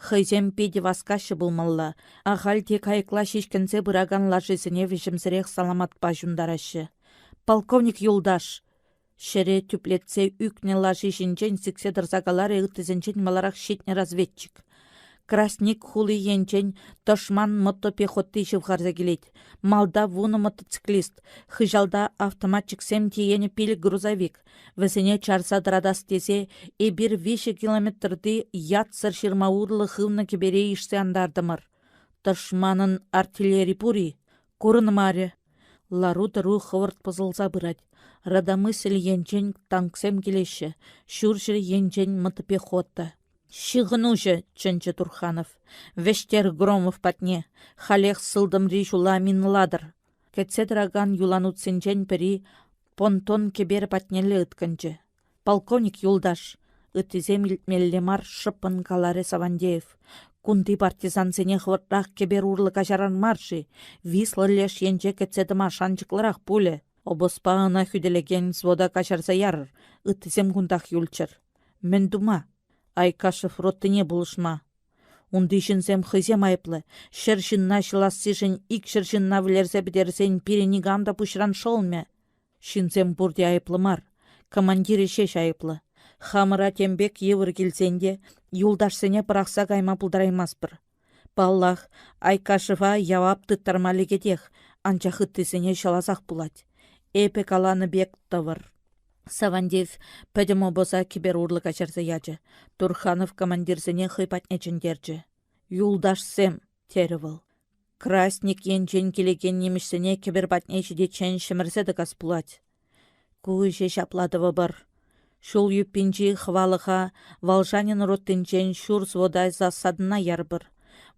Хӑйсем питӗ васкаҫҫӗ пулмалла, ахаль те кайӑкла ҫиҫкӗнсе пыракан лашисене вӗҫӗмсӗрех саламатпа ҫунтараҫҫӗ. «Полковник юлташ!» Ҫӗре тӳплетсе ӳкнӗ лаши ҫинчен сиксе тӑрса каларӗ ыттисенчен маларах ҫитнӗ разведчик. Красник хули енчен тӑшман мотопехоти ҫывхарса килет. Малта вунӑ мотоциклист, хыҫалта автоматчиксем тиенӗ пилӗк грузовик. Вӗсене чарса тӑратас тесе эпир виҫӗ километрти ятсӑр ҫырма урлӑ хывнӑ кӗпере ишсе антартӑмӑр. Тӑшманӑн артиллери пур-и? Курӑнмарӗ. Лару-тӑру хӑвӑрт пӑсӑлса пырать. Радомысль енчен танксем килеҫҫӗ, ҫурҫӗр енчен мотопехота. «Ҫыхӑнуҫӑ!» — чӗнчӗ Турханов. «Вӗҫтер Громов патне! Халех сылтӑмри ҫула минӑлатӑр!» Кӗтсе тӑракан юланутсенчен пӗри понтон кӗпер патнелле ыткӑнчӗ. «Полковник юлташ!» — ыттисем илтмелле мар шӑппӑн каларӗ Савандеев. «Кунти партизансене хӑвӑртрах кӗпер урлӑ каҫарар мар-ши? Висла леш енче кӗтсе тӑма шанчӑклӑрах пулӗ. Обозпа ӑна хӳтӗлекен взвода каҫарса ярӑр, ыттисем кунтах юлччӑр. Мӗн тума? Айкашев ротине пулӑшма. Унти ҫынсем хӑйсем айӑплӑ. Ҫӗр ҫынна ҫӑлассишӗн икҫӗр ҫынна вӗлерсе пӗтерсен пире никам та пуҫран шӑлмӗ. Ҫынсем пурте айӑплӑ мар, командирӗ ҫеҫ айӑплӑ. Хамӑра тем пек йывӑр килсен те юлташсене пӑрахса кайма пултараймастпӑр. Паллах, Айкашева явап тыттарма лекетех, анчах ыттисене ҫӑласах пулать. Эпӗ каланӑ пек тӑвӑр. Савантеев пӗтӗм обоза кӗпер урлӑ каҫарса ячӗ. Турханов командирсене хӑй патне чӗнтерчӗ. «Юлташсем!» терӗ вӑл. Красник енчен килекен нимӗҫсене кӗпер патне ҫитиччен ҫӗмӗрсе тӑкас пулать. Ку ӗҫе ҫапла тӑвӑпӑр. Ҫул юппинчи хӑвалӑха Волжанин ротинчен ҫур взвода засадӑна ярӑпӑр.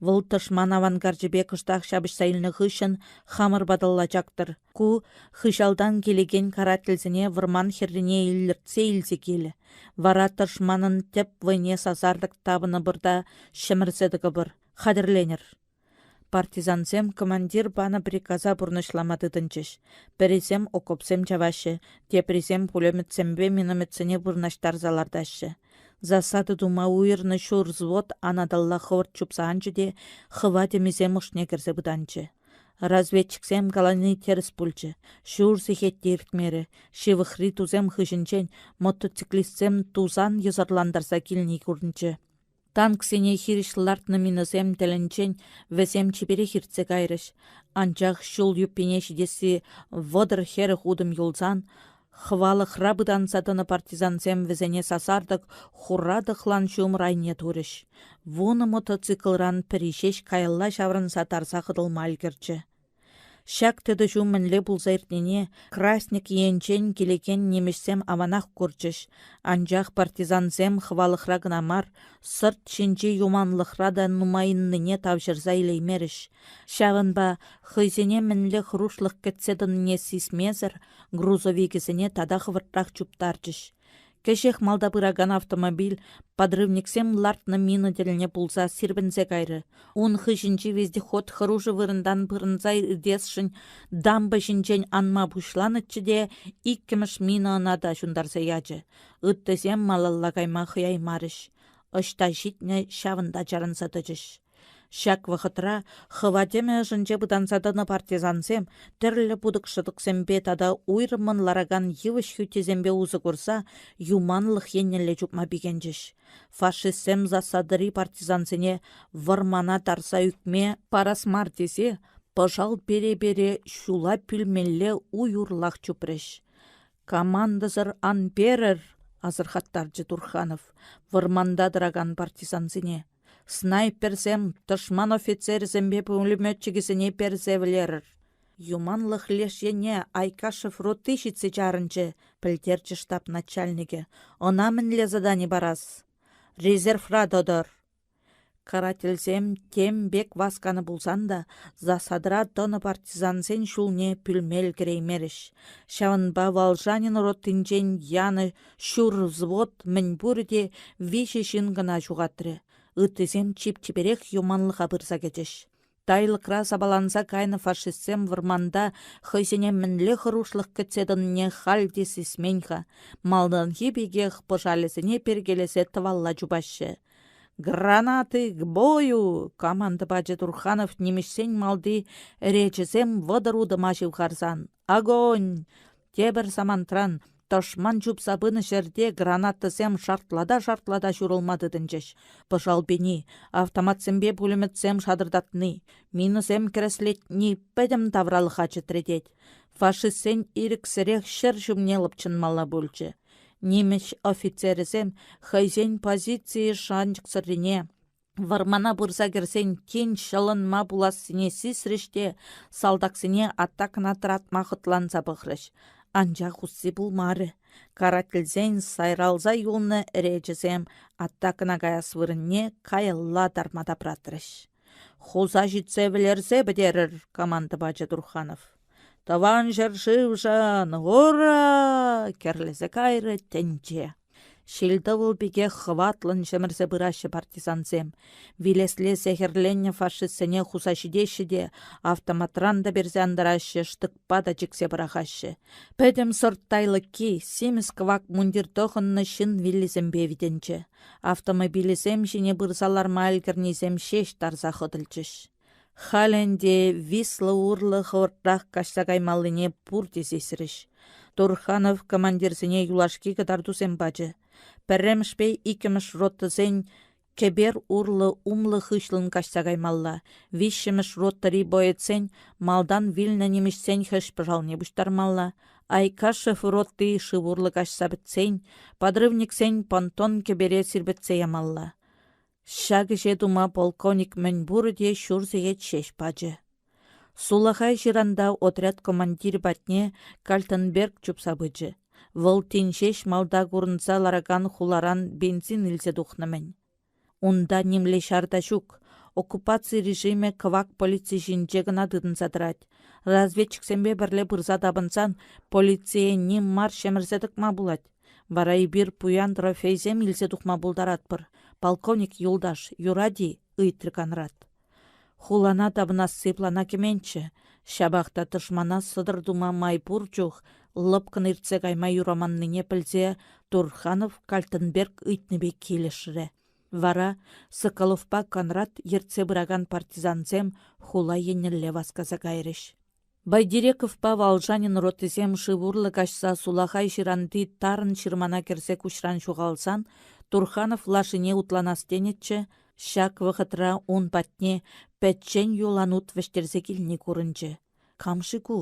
Вӑл тӑшман авангарчӗпе кӑштах ҫапӑҫса илнӗ хыҫҫӑн хамӑр паталла чактӑр. Ку хыҫалтан килекен карательсене вӑрман хӗррине илӗртсе илсе килӗ. Вара тӑшманӑн тӗп вӑйне сасартӑк тапӑнӑпӑр та ҫӗмӗрсе тӑкӑпӑр. Хатӗрленӗр. Партизансем командир панӑ приказа пурнӑҫлама тытӑнчӗҫ. Пӗрисем окопсем чаваҫҫӗ, теприсем пулеметсемпе минометсене вырнаҫтарса лартаҫҫӗ. Засада тума уйӑрнӑ ҫур взвод анаталла хӑвӑрт чупса анчӗ те хӑва тӗмисем ӑшне кӗрсе пытанчӗ. Разведчиксем калани тӗрӗс пулчӗ. Ҫур сехет те иртмерӗ, ҫывӑхри тусем хыҫӗнчен мотоциклистсем тусан йӑсӑрлантарса килни курӑнчӗ. Танксене хирӗҫ лартнӑ минӑсем тӗлӗнчен вӗсем чиперех иртсе кайрӗҫ, анчах ҫул юппине ҫитесси вӑтӑр-хӗрӗх утӑм юлсан, хӑвалӑхра пытанса тӑнӑ партизансем вӗсене сасартӑк хура тӑхлан ҫумӑр айне турӗҫ. Вунӑ мотоциклран пӗри ҫеҫ каялла ҫаврӑнса тарса хӑтӑлма ӗлкӗрчӗ. Ҫак тытӑҫу мӗнле пулса иртнине Красник енчен килекен нимӗҫсем аванах курчӗҫ, анчах партизансем хӑвалӑхра кӑна мар, сӑрт ҫинчи юманлӑхра та нумайӑннине тавҫӑрса илеймерӗҫ. Ҫавӑнпа хӑйсене мӗнле хӑрушлӑх кӗтсе тӑнине сисмесӗр грузовикӗсене тата хӑвӑртрах чуптарчӗҫ. Кӗҫех малта пыракан автомобиль подрывниксем лартнӑ мина тӗлне пулса сирпӗнсе кайрӗ. Ун хыҫӗнчи вездеход хӑрушӑ вырӑнтан пӑрӑнса иртесшӗн дамба ҫинчен анма пуҫланӑччӗ те иккӗмӗш мина ӑна та ҫунтарса ячӗ. Ыттисем малалла кайма хӑяймарӗҫ. Ӑҫта ҫитнӗ, ҫавӑнта чарӑнса тӑчӗҫ. Ҫак вӑхӑтра хӑва тӗмӗ ӑшӗнче пытанса тӑнӑ партизансем тӗрлӗ путӑк-шӑтӑксемпе тата уйрӑммӑн ларакан йывӑҫ хӳттисемпе усӑ курса юманлӑх еннелле чупма пикенчӗҫ. Фашистсем засадӑри партизансене вӑрмана тарса ӳкме парас мар тесе пӑшал пере-пере ҫула пӳлмелле уй урлах чупрӗҫ. «Командӑсӑр ан перӗр!» — асӑрхаттарчӗ Турханов вӑрманта тӑракан партизансене. Снайперсем тӑшман офицерӗсемпе пулеметчикӗсене персе вӗлерӗр. Юманлӑх леш енне Айкашев ротти ҫитсе чарӑнчӗ, пӗлтерчӗ штаб начальникӗ. Ӑна мӗнле задани парас? Резервра тӑтӑр. Карательсем тем пек васканӑ пулсан та засадӑра тӑнӑ партизансен ҫулне пӳлме ӗлкӗреймерӗҫ. Ҫавӑнпа Волжанин ротинчен янӑ Ҫур взвод мӗнпурӗ те виҫӗ ҫын кӑна ҫухатрӗ, ыттисем чип-чиперех юманлӑха пырса кӗчӗҫ. Тайлӑкра сапаланса кайнӑ фашистсем вӑрманта хӑйсене мӗнле хӑрушлӑх кӗтсе тӑнине халь те сисмен-ха, малтанхи пекех пӑшалӗсене перкелесе тӑвалла чупаҫҫӗ. «Гранаты к бою!» — команда пачӗ Турханов нимӗҫсен малти речӗсем 30 утӑма ҫывхарсан. «Огонь!» Тепӗр самантран тӑшман чупса пынӑ ҫӗрте гранатӑсем шартлата-шартлата ҫурӑлма тытӑнчӗҫ. Пӑшал пени, автоматсемпе пулеметсем шатӑртатни, минӑсем кӗрӗслетни пӗтӗм тавралӑха чӗтретет. Фашистсен ирӗксӗрех ҫӗр ҫумне лӑпчӑнмалла пулчӗ. Нимӗҫ офицерӗсем хӑйсен позицийӗ шанчӑксӑррине, Вӑрмана пырса кӗрсен тин ҫӑлӑнма пулассине сисрӗҫ те салтаксене атакӑна тӑратма хӑтланса пӑхрӗҫ. Анчах усси пулмарӗ. Карательсен сайралса юлнӑ ӗречӗсем атакӑна каяс вырӑнне каялла тарма тапратрӗҫ. «Хуса ҫитсе вӗлерсе пӗтерӗр!» — команда пачӗ Турханов. «Тӑван ҫӗршывшӑн! Ура!» — кӗрлесе кайрӗ тӗнче. Ҫил-тӑвӑл пекех хӑватлӑн ҫӗмӗрсе пыраҫҫӗ партизансем. Вилесле сехӗрленнӗ фашистсене хуса ҫитеҫҫӗ те автоматран та персе антараҫҫӗ, штыкпа та чиксе пӑрахаҫҫӗ. Пӗтӗм сӑрт тайлӑкки симӗс-кӑвак мундир тӑхӑннӑ ҫын виллисемпе витӗнчӗ. Автомобилӗсем ҫине пырса ларма ӗлкӗрнисем ҫеҫ тарса хӑтӑлчӗҫ. Халь ӗнтӗ Висла урлӑ хӑвӑртрах каҫса каймаллине пурте сисрӗҫ. Турханов командирсене юлашки кӑтартусем пачӗ. Пӗрремӗшпе иккӗмӗш ротӑсен кӗпер урлӑ умлӑ-хыҫлӑн каҫса каймалла, виҫҫӗмӗш ротӑри боецсен малтан вилнӗ нимӗҫсен хӗҫ-пӑшалне пуҫтармалла, Айкашев ротти шыв урлӑ каҫса пӗтсен подрывниксен понтон кӗпере сирпӗтсе ямалла. Ҫак ӗҫе тума полковник мӗнпурӗ те ҫур сехет ҫеҫ пачӗ. Сулахай ҫыранта отряд командирӗ патне Кальтенберг чупса пычӗ. Вӑл тин ҫеҫ малта курӑнса ларакан хуларан бензин илсе тухнӑ-мӗн. Унта нимле ҫар та ҫук, оккупаци режимӗ кӑвак полици ҫинче кӑна тытӑнса тӑрать. Разведчиксемпе пӗрле пырса тапӑнсан полицие ним мар ҫӗмӗрсе тӑкма пулать. Вара эпир пуян трофейсем илсе тухма пултаратпӑр. Полковник юлташ, юрать-и? ыйтрӗ Конрад. Хулана тапӑнасси плана кӗменччӗ. Ҫапах та тӑшмана сӑтӑр тума май пур чух лӑпкӑн иртсе кайма юраманнине пӗлсе Турханов Кальтенберг ыйтнипе килӗшрӗ. Вара Соколовпа Конрад ертсе пыракан партизансем хула еннелле васкаса кайрӗҫ. Байдерековпа Волжанин ротисем шыв урлӑ каҫса сулахай ҫыранти тарӑн ҫырмана кӗрсе куҫран ҫухалсан Турханов лашине утланас тенӗччӗ, ҫак вӑхӑтра ун патне пӗччен юланут вӗҫтерсе килни курӑнчӗ. Кам-ши ку?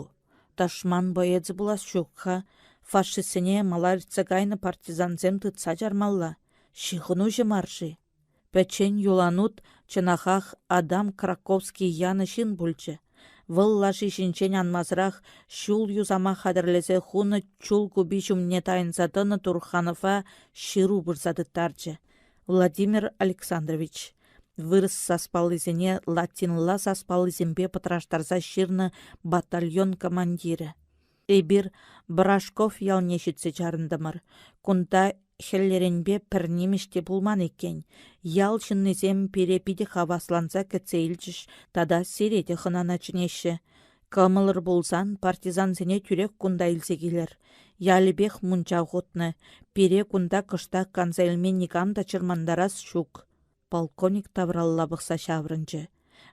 Тӑшман боецӗ пулас ҫук-ха. Фашистсене мала иртсе кайнӑ партизансем тытса чармалла. Ҫыхӑнуҫӑ мар-ши? Пӗччен юланут чӑнахах Адам Краковский янӑ ҫын пулчӗ. Вӑл лаши ҫинчен анмасӑрах ҫул юсама хатӗрлесе хунӑ чул купи ҫумне тайӑнса тӑнӑ Турханова ҫыру пырса тыттарчӗ. Владимир Александрович вырӑс саспаллисене латинла саспаллисемпе пӑтраштарса ҫырнӑ батальон командирӗ. Эпир Брашков ялне ҫитсе чарӑнтӑмӑр. Кунта Хӗллеренпе пӗр нимӗҫ те пулман иккен. Ял ҫыннисем пире питӗ хавасланса кӗтсе илчӗҫ тата сире те хӑнана чӗнеҫҫӗ. Кӑмӑлӑр пулсан партизансене тӳрех кунта илсе килӗр. Ялӗпех мунча хутнӑ. Пире кунта кӑштах канса илме никам та чӑрмантарас ҫук. Полковник тавралла пӑхса ҫаврӑнчӗ.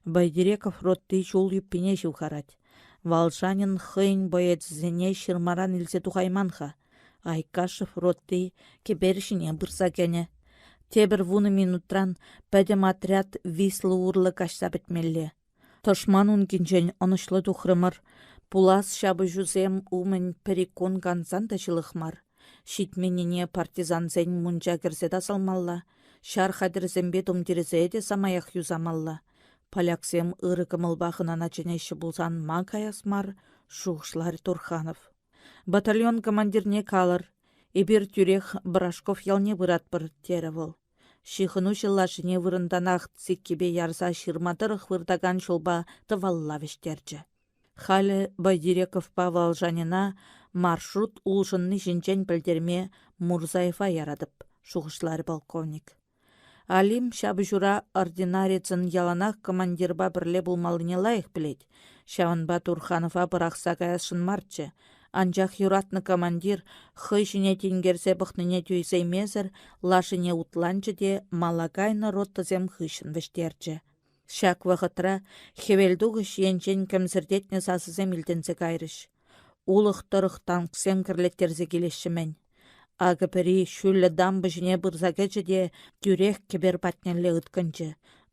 Байдереков ротти ҫул юппине ҫывхарать. Волжанин хӑйӗн боецӗсене ҫырмаран илсе тухайман-ха. Айкашев ротти кӗпер ҫине пырса кӗнӗ. Тепӗр вунӑ минутран пӗтӗм отряд Висла урлӑ каҫса пӗтмелле. Тӑшман ункинчен ӑнӑҫлӑ тухрӑмӑр. Пулас ҫапӑҫусем умӗн пӗр-ик кун кансан та ҫылӑх мар. Ҫитменнине партизансен мунча кӗрсе тасалмалла, ҫар хатӗрӗсемпе тумтирӗсене те самаях юсамалла. Поляксем ырӑ кӑмӑлпа хӑнана чӗнеҫҫӗ пулсан ма каяс мар, шухӑшларӗ Турханов. Батальон командирне калӑр, эпир тӳрех Брашков ялне пыратпӑр, терӗ вӑл. Ҫыхӑнуҫӑ лашине вырӑнтанах сиккипе ярса ҫырма тӑрӑх выртакан ҫулпа тӑвалла вӗҫтерчӗ. Халӗ Байдирековпа Волжанина маршрут улшӑнни ҫинчен пӗлтерме Мурзаева яратӑп, шухӑшларӗ полковник. Алим ҫапӑҫура ординарецӑн яланах командирпа пӗрле пулмаллине лайӑх пӗлет, ҫавӑнпа Турханова пӑрахса каясшӑн марччӗ, Анчах юратнӑ командир хӑй ҫине тинкерсе пӑхнине тӳсеймесӗр лашине утланчӗ те мала кайнӑ ротӑсем хыҫҫӑн вӗҫтерчӗ. Ҫак вӑхӑтра хӗвелтухӑҫ енчен кӗмсӗртетнӗ сасӑсем илтӗнсе кайрӗҫ. Улӑх тӑрӑх танксем кӗрлеттерсе килеҫҫӗ-мӗн. Акӑ пӗри ҫӳллӗ дамба ҫине пырса кӗчӗ те тӳрех кӗпер патнелле ыткӑнчӗ.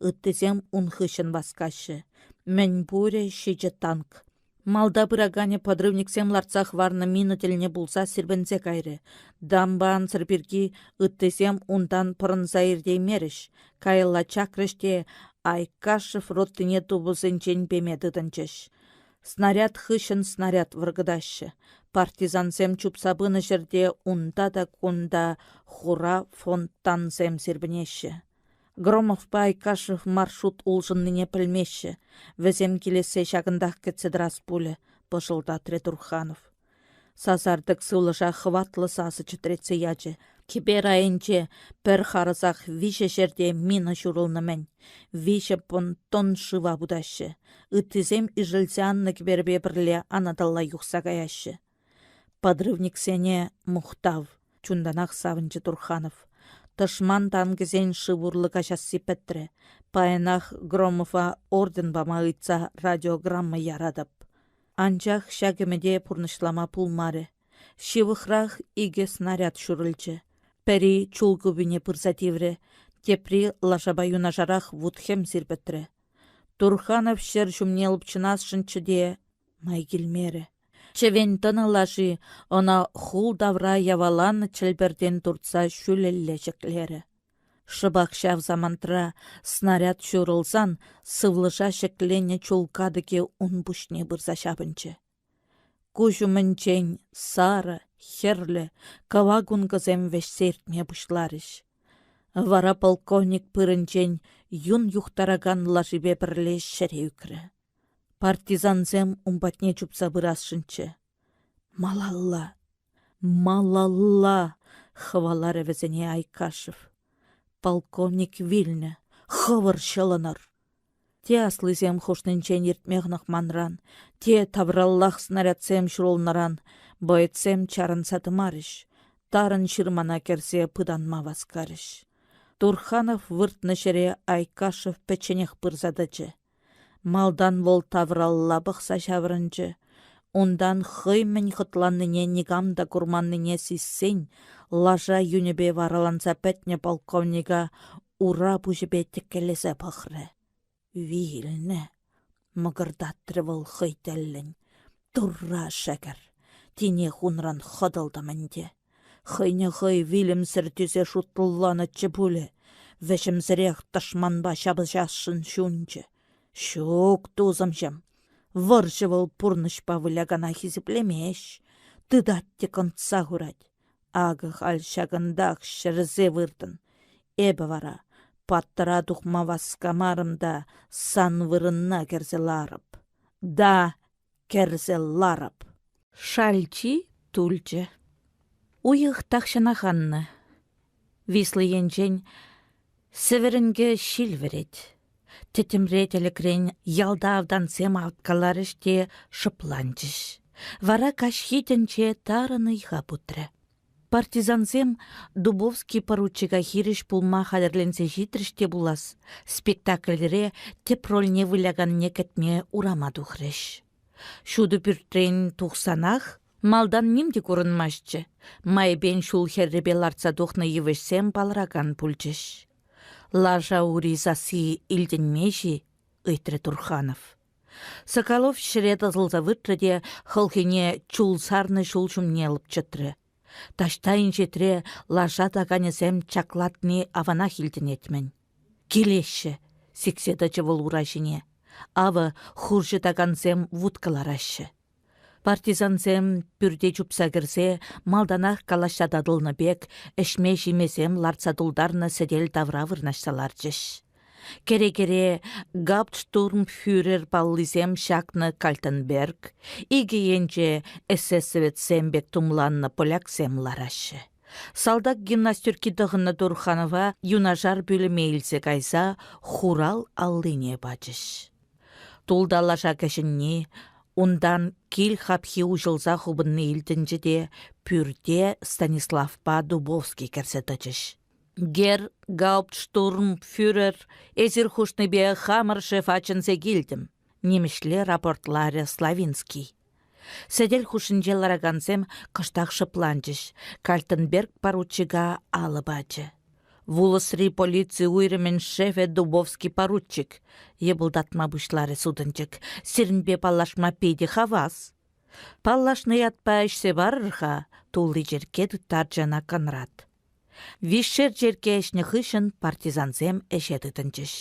Ыттисем ун хыҫҫӑн васкаҫҫӗ. Мӗнпурӗ ҫичӗ танк. Малта пыраканӗ подрывниксем лартса хӑварнӑ мина тӗлне пулса сирпӗнсе кайрӗ. Дамба ансӑр пирки ыттисем унтан пӑрӑнса иртеймерӗҫ, каялла чакрӗҫ те Айкашев ротине тупӑсенчен пеме тытӑнчӗҫ. Снаряд хыҫҫӑн снаряд вӑркӑтаҫҫӗ. Партизансем чупса пынӑ ҫӗрте унта та кунта хура фонтансем сирпӗнеҫҫӗ. Громовпа Айкашев маршрут улшӑннине пӗлмеҫҫӗ. Вӗсем килессе ҫакӑнтах кӗтсе тӑрас пулӗ, пӑшӑлтатрӗ Турханов. Сасартӑк сывлӑша хӑватлӑ сасӑ чӗтретсе ячӗ. Кӗпер айӗнче пӗр харӑсах виҫӗ ҫӗрте мина ҫурӑлнӑ-мӗн. Виҫӗ понтон шыва путаҫҫӗ. Ыттисем ишӗлсе аннӑ кӗперпе пӗрле анаталла юхса каяҫҫӗ. Подрывниксене мухтав, чунтанах савӑнчӗ Турханов. Тӑшман танкӗсен шыв урлӑ каҫасси пӗтрӗ. Паянах Громова орден пама ыйтса радиограмма яратӑп. Анчах ҫак ӗмӗте пурнӑҫлама пулмарӗ. Ҫывӑхрах икӗ снаряд ҫурӑлчӗ. Пӗри чул купине пырса тиврӗ, тепри лашапа юнашарах вут-хӗм сирпӗтрӗ. Турханов ҫӗр ҫумне лӑпчӑнасшӑнччӗ те май килмерӗ. Чӗвен тӑнӑ лаши ӑна хул тавра яваланӑ чӗлпӗртен туртса ҫӳлелле ҫӗклерӗ. Шӑпах ҫав самантра снаряд ҫурӑлсан сывлӑша ҫӗкленнӗ чул катӑкӗ ун пуҫне пырса ҫапӑнчӗ. Куҫ умӗнчен сарӑ, хӗрлӗ, кӑвак ункӑсем вӗҫсе иртме пуҫларӗҫ. Вара полковник пырӗнчен юн юхтаракан лашипе пӗрле ҫӗре ӳкрӗ. Партизансем ун патне чупса пырасшӑнччӗ. Малалла, малалла хӑваларӗ вӗсене Айкашев. Полковник вилнӗ, хӑвӑр ҫӑлӑнӑр. Те аслисем хушнинчен иртме хӑнӑхманран, те тавраллах снарядсем ҫурӑлнӑран боецсем чарӑнса тӑмарӗҫ, тарӑн ҫырмана кӗрсе пытанма васкарӗҫ. Турханов выртнӑ ҫӗре Айкашев пӗчченех пырса тӑчӗ. Малтан вӑл тавралла пӑхса ҫаврӑнчӗ. Унтан хӑй мӗн хӑтланнине никам та курманнине сиссен лаша юнӗпе вараланса пӗтнӗ полковника ура пуҫӗпе тӗккелесе пӑхрӗ. Вилнӗ, мӑкӑртатрӗ вӑл хӑй тӗллӗн. Турра шӗкӗр, тинех унран хӑтӑлтӑм ӗнтӗ. Хӑйне хӑй вилӗмсӗр тесе шутланӑччӗ пулӗ, вӗҫӗмсӗрех тӑшманпа ҫапӑҫасшӑн ҫунчӗ. Ҫук, тусӑмҫӑм, вӑрҫӑ вӑл пурнӑҫпа вылякана хисеплемест, тытать те кӑнтса хурать. Акӑ халь ҫакӑнтах ҫӗрсе выртӑн. Эпӗ вара паттӑра тухма васкамарӑм та сан вырӑнна кӗрсе ларӑп. Да, кӗрсе ларӑп. Шалчи тулчӗ. Уйӑх тахҫанах аннӑ. Вислӑ енчен сӗвӗрӗнкӗ ҫил вӗрет. Тӗттӗмре тӗлӗкрен ялта автансем авткаларӗҫ те шӑпланчӗҫ. Вара каҫхи тӗнче тарӑн ыйха путрӗ. Партизансем Дубовский поручика хирӗҫ пулма хатӗрленсе ҫитрӗҫ те пулас, спектакльре тӗп рольне выляканне кӗтме урама тухрӗҫ. Ҫутӑ пӳртрен тухсанах малтан ним те курӑнмастчӗ, майӗпен ҫул хӗррипе лартса тухнӑ йывӑҫсем палӑракан пулчӗҫ. Лаша ури сасси илтӗнме-ши? ыйтрӗ Турханов. Соколов ҫӗре тӑсӑлса выртрӗ те хӑлхине чул сарнӑ ҫул ҫумне лӑпчӑтрӗ. Таҫта инҫетре лаша таканӗсем чаклатни аванах илтӗнет-мӗн. «Килеҫҫӗ!» — сиксе тӑчӗ вӑл ура ҫине. Авӑ, хурҫӑ такансем вут кӑлараҫҫӗ. Партизансем пӳрте чупса кӗрсе малтанах калаҫса татӑлнӑ пек ӗҫме-ҫимесем лартса тултарнӑ сӗтел тавра вырнаҫса ларчӗҫ. Кӗрекере гауптштурмфюрер паллисем ҫакнӑ Кальтенберг, икӗ енче эсэсовецсем пек тумланнӑ поляксем лараҫҫӗ. Салтак гимнастерки тӑхӑннӑ Турханова юнашар пӳлӗме илсе кайса хурал аллине пачӗҫ. Тулта лаша кӗҫӗнни, унтан кил хапхи уҫӑлса хупӑнни илтӗнчӗ те пӳрте Станиславпа Дубовский кӗрсе тӑчӗҫ. Герр гауптштурмфюрер, эсир хушнипе хамӑр шефа чӗнсе килтӗм, нимӗҫле рапортларӗ Славинский. Сӗтел хушшинче ларакансем кӑштах шӑпланчӗҫ, Кальтенберг поручика алӑ пачӗ. Вулӑсри полици уйрӑмӗн шефӗ Дубовский поручик, йӑпӑлтатма пуҫларӗ сутӑнчӑк, сирӗнпе паллашма питӗ хавас. Паллашнӑ ятпа ӗҫсе парӑр-ха, тулли черкке тыттарчӗ ӑна Конрад. Виҫшер черкке ӗҫнӗ хыҫҫӑн партизансем ӗҫе тытӑнчӗҫ.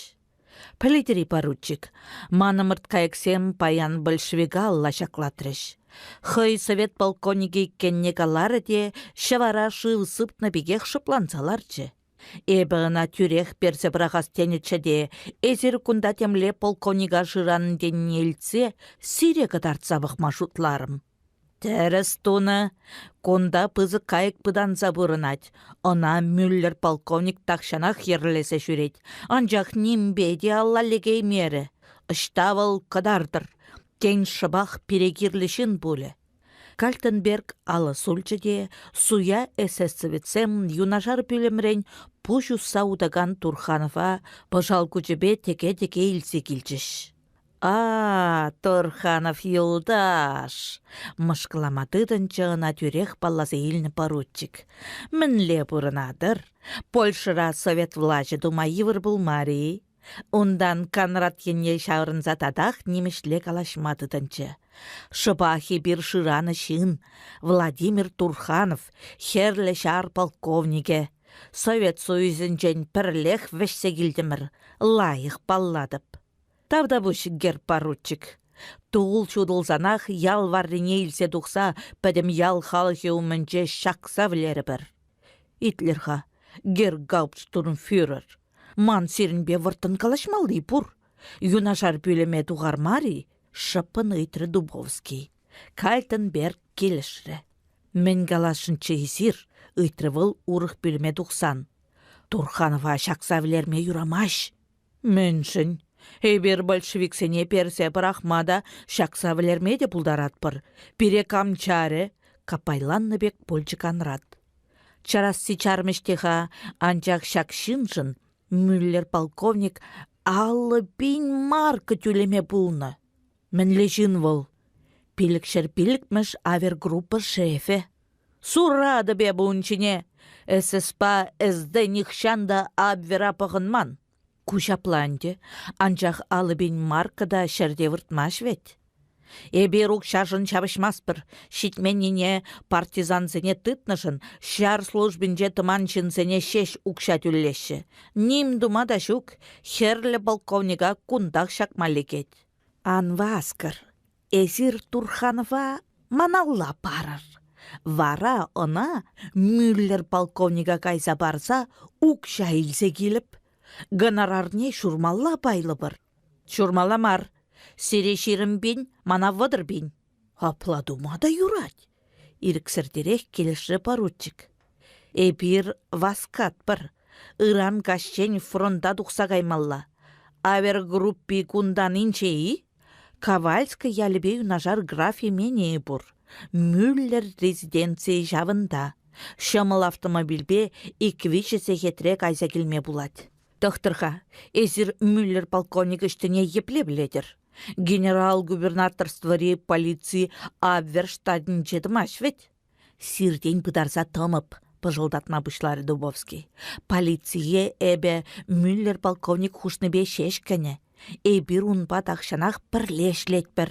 Пӗлетӗр-и, поручик, ман ӑмӑрткайӑксем паян большевика алла ҫаклатрӗҫ. Хӑй совет полковникӗ иккенне каларӗ те ҫӑвара шыв сыпнӑ пекех шӑпланса ларчӗ. Эпӗ ӑна тӳрех персе пӑрахас тенӗччӗ те, эсир кунта темле полковника шыранӑ тенине илтсе сире кӑтартса пӑхма шутларӑм. Тӗрӗс тунӑ. Кунта пысӑк кайӑк пытанса пурӑнать. Ӑна Мюллер полковник тахҫанах йӗрлесе ҫӳрет. Анчах нимпе те алла лекеймерӗ. Ӑҫта вӑл кӑтартӑр. Тен, шӑпах пире кирлӗ ҫын пулӗ. Кальтенберг алӑ сулчӗ те суя эсэсовецсем юнашар пӳлӗмрен пуҫ усса утакан Турханова пӑшал кучӗпе тӗке-тӗке илсе килчӗҫ. «А, Турханов юлташ!» — мӑшкӑлама тытӑнчӗ ӑна тӳрех палласа илнӗ поручик. «Мӗнле пурӑнатӑр? Польшӑра совет влаҫӗ тума йывӑр пулмарӗ-и?» Унтан Конрад енне ҫаврӑнса татах нимӗҫле калаҫма тытӑнчӗ. «Шӑпах эпир шыранӑ ҫын, Владимир Турханов, Хӗрлӗ Ҫар полковникӗ. Совет Союзӗнчен пӗрлех вӗҫсе килтӗмӗр, лайӑх паллатӑп. Тавтапуҫ, герб-поручик. Тул ҫутӑлсанах ял варрине илсе тухса пӗтӗм ял халӑхӗ умӗнче ҫакса вӗлерӗпӗр. Итлӗр-ха, герр-гауптштурмфюрер, ман сирӗнпе вӑрттӑн калаҫмалли пур. Юнашар пӳлӗме тухар мар-и? шӑппӑн ыйтрӗ Дубовский. Кальтенберг килӗшрӗ. Мӗн каласшӑнччӗ эсир? ыйтрӗ вӑл урӑх пӳлӗме тухсан. Турханова ҫакса вӗлерме юрамасть. Мӗншӗн? Эпир большевиксене персе пӑрахма та, ҫакса вӗлерме те пултаратпӑр. Пире кам чарӗ? каппайланнӑ пек пулчӗ Конрад. Чарасси чармӗҫ те-ха, анчах ҫак ҫыншӑн Мюллер полковник 50 000 марка тӳлеме пулнӑ. Мӗнле ҫын вӑл? 505-мӗш авергруппа шефӗ. Суратӑп эпӗ ун ҫине. ССПа СД нихҫан та Абвера пӑхӑнман. Ку ҫапла ӗнтӗ, анчах 50 000 марка та ҫӗрте выртмасть вӗт. Эпир укҫашӑн ҫапӑҫмастпӑр, ҫитменнине партизансене тытнӑшӑн ҫар службинче тӑман ҫынсене ҫеҫ укҫа тӳлеҫҫӗ. Ним тума та ҫук, хӗрлӗ полковника кунтах ҫакма лекет. Ан васкӑр, эсир Турханова маналла парӑр. Вара ӑна Мюллер полковника кайса парса укҫа илсе килӗп. Гонорарне ҫурмалла пайлӑпӑр. Ҫурмалла мар. Сире 20 000, мана 30 000. Апла тума та юрать. Ирӗксӗртерех килӗшрӗ поручик. Эпир васкатпӑр. Ыран каҫчен фронта тухса каймалла. Авергруппи кунтан инҫе-и? Кавальска ялӗпе юнашар граф именийӗ пур. Мюллер резиденцийӗ ҫавӑнта. Ҫӑмӑл автомобильпе ик-виҫӗ сехетре кайса килме пулать. Тӑхтӑр-ха, эсир Мюллер полковник ӑҫтине епле пӗлетӗр? Генерал-губернаторствӑри полици Абвер штатӗнче тӑмасть вӗт? Сиртен пытарса тӑмӑп, пӑшӑлтатма пуҫларӗ Дубовский. Полицие эпӗ Мюллер полковник хушнипе ҫеҫ кӗнӗ. Эпир унпа тахҫанах пӗрле ӗҫлетпӗр.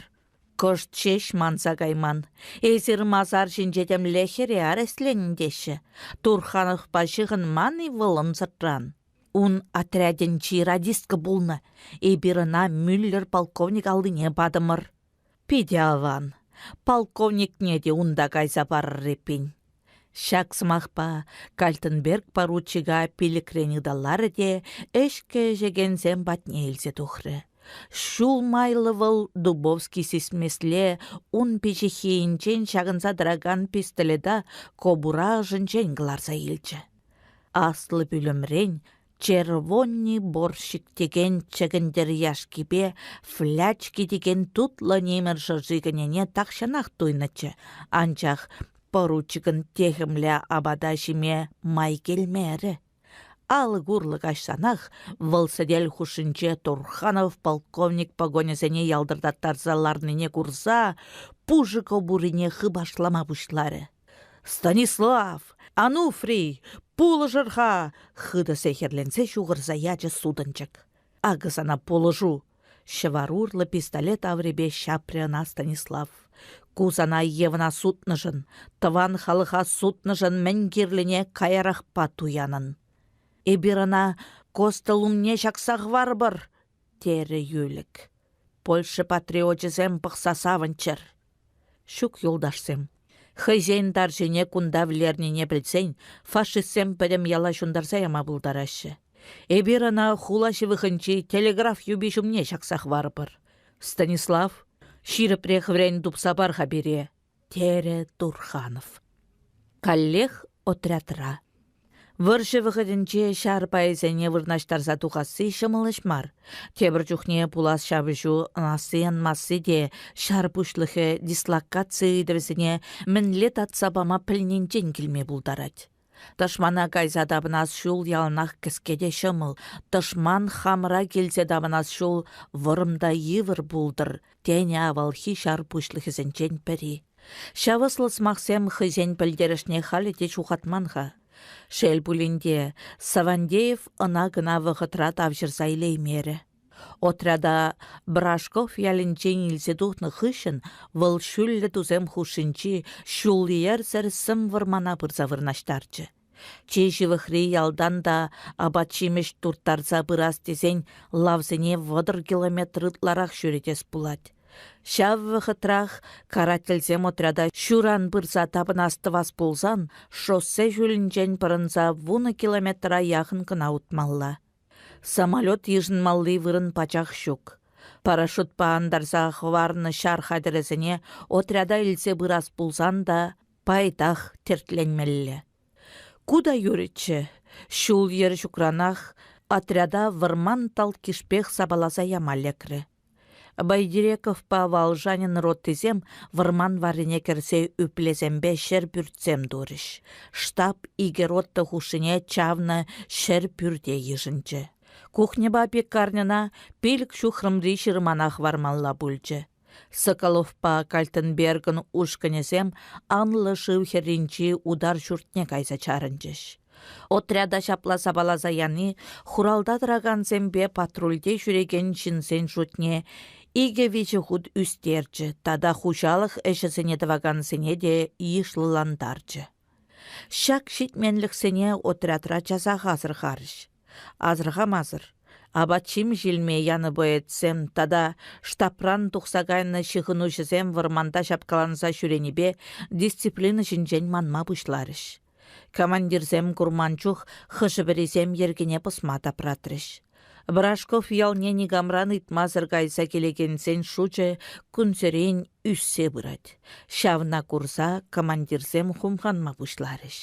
Кӑшт ҫеҫ манса кайман. Эсир масар ҫинче темле хӗре арестленӗ теҫҫӗ. Турхановпа ҫыхӑнман-и вӑл ӑнсӑртран? Ун отрядӗнчи радистка пулнӑ. Эпир ӑна Мюллер полковник аллине патӑмӑр. Питӗ аван. Полковникне те унта кайса парӑр эппин. Ҫак сӑмахпа Кальтенберг поручика пилӗкрен ыталарӗ те ӗҫкӗ ӗҫекенсем патне илсе тухрӗ. Ҫул майлӑ вӑл Дубовский сисмесле ун пиҫиххийӗнчен ҫакӑнса тӑракан пистолета кобура ӑшӗнчен кӑларса илчӗ. Аслӑ пӳлӗмрен Червонни борщик текен чӗкӗнтӗр яшкипе флячки текен тутлӑ нимӗр шӑрши кӗнине тахҫанах туйнӑччӗ, анчах поручикӑн техӗмлӗ апата ҫиме май килмерӗ. Алӑк урлӑ каҫсанах вӑл сӗтел хушшинче Турханов полковник погонӗсене ялтӑртаттарса ларнине курса пушӑ кобурине хыпашлама пуҫларӗ. «Станислав! Ануфрий! Пулӑшӑр-ха!» хытӑ сехӗрленсе ҫухӑрса ячӗ сутӑнчӑк. «Акӑ сана пулӑшу!» Ҫӑвар урлӑ пистолет аврипе ҫапрӗ ӑна Станислав. «Ку сана Евӑна сутнӑшӑн, тӑван халӑха сутнӑшӑн мӗн кирлине каярахпа туянӑн. Эпир ӑна костел умне ҫакса хӑварӑпӑр!» терӗ Юлӗк. Польша патриочӗсем пӑхса савӑнччӑр. Ҫук, юлташсем, хӑйсен тарҫине кунта вӗлернине пӗлсен фашистсем пӗтӗм яла ҫунтарса яма пултараҫҫӗ. Эпир ӑна хула ҫывӑхӗнчи телеграф юпи ҫумне ҫакса хӑварӑпӑр. Станислав, ҫирӗпрех вӗрен тупса пар-ха пире, терӗ Турханов. Каллех отрядра. Вӑрҫӑ вӑхӑтӗнче ҫар пайӗсене вырнаҫтарса тухасси ҫӑмӑл ӗҫ мар. Тепӗр чухне пулас ҫапӑҫу ӑнасси-ӑнмасси те ҫар пуҫлӑхӗ дислокаци ыйтӑвӗсене мӗнле татса пама пӗлнинчен килме пултарать. Тӑшмана кайса тапӑнас ҫул яланах кӗске те ҫӑмӑл, тӑшман хамӑра килсе тапӑнас ҫул вӑрӑм та йывӑр пултӑр, тенӗ авалхи ҫар пуҫлӑхӗсенчен пӗри. Ҫав ӑслӑ сӑмахсем хӑйсен пӗлтерӗшне халӗ те ҫухатман-ха. Шел пулин те, Савандеев ӑна-кӑна вӑхӑтра тавҫӑрса илеймерӗ. Отряда Брашков ялӗнчен илсе тухнӑ хыҫҫӑн вӑл ҫӳллӗ тусем хушшинчи ҫул-йӗрсӗр сӗм вӑрмана пырса вырнаҫтарчӗ. Чи ҫывӑхри ялтан та апат-ҫимӗҫ турттарса пырас тесен лавсене 30 километр ытларах ҫӳретес пулать. Ҫав вӑхӑтрах карательсем отряда ҫуран пырса тапӑнас-тӑвас пулсан шоссе ҫулӗнчен пӑрӑнса вунӑ километра яхӑн кӑна утмалла. Самолет йышӑнмалли вырӑн пачах ҫук. Парашютпа антарса хӑварнӑ ҫар хатӗрӗсене отряда илсе пырас пулсан та пайтах тертленмелле. Ку та юрӗччӗ. Ҫул-йӗр ҫукранах отряда вӑрман талккишпех сапаласа яма лекрӗ. Байдерековпа Волжанин ротисем вӑрман варрине кӗрсе ӳплесемпе ҫӗрпӳртсем турӗҫ. Штаб икӗ рота хушшине чавнӑ ҫӗрпӳрте йышӑнчӗ. Кухньӑпа пекарньӑна пилӗк ҫухрӑмри ҫырмана хӑвармалла пулчӗ. Соколовпа Кальтенбергӑн ушкӑнӗсем анлӑ шыв хӗрринчи утар ҫуртне кайса чарӑнчӗҫ. Отряда ҫапла сапаласа яни хуралта тӑракансемпе патрульте ҫӳрекен ҫынсен шутне икӗ-виҫӗ хут ӳстерчӗ тата хуҫалӑх ӗҫӗсене тӑвакансене те йышлӑлантарчӗ. Ҫак ҫитменлӗхсене отрядра часах асӑрхарӗҫ. Асӑрхамасӑр, апат-ҫимӗҫ илме янӑ боецсем тата штабран тухса кайнӑ ҫыхӑнуҫӑсем вӑрманта ҫапкаланса ҫӳренипе дисциплина ҫинчен манма пуҫларӗҫ. Командирсем курман чух хӑшӗ-пӗрисем йӗркене пӑсма тапратрӗҫ. Брашков ялне никамран ыйтмасӑр кайса килекенсен шучӗ кунсерен ӳссе пырать. Ҫавна курса командирсем хумханма пуҫларӗҫ.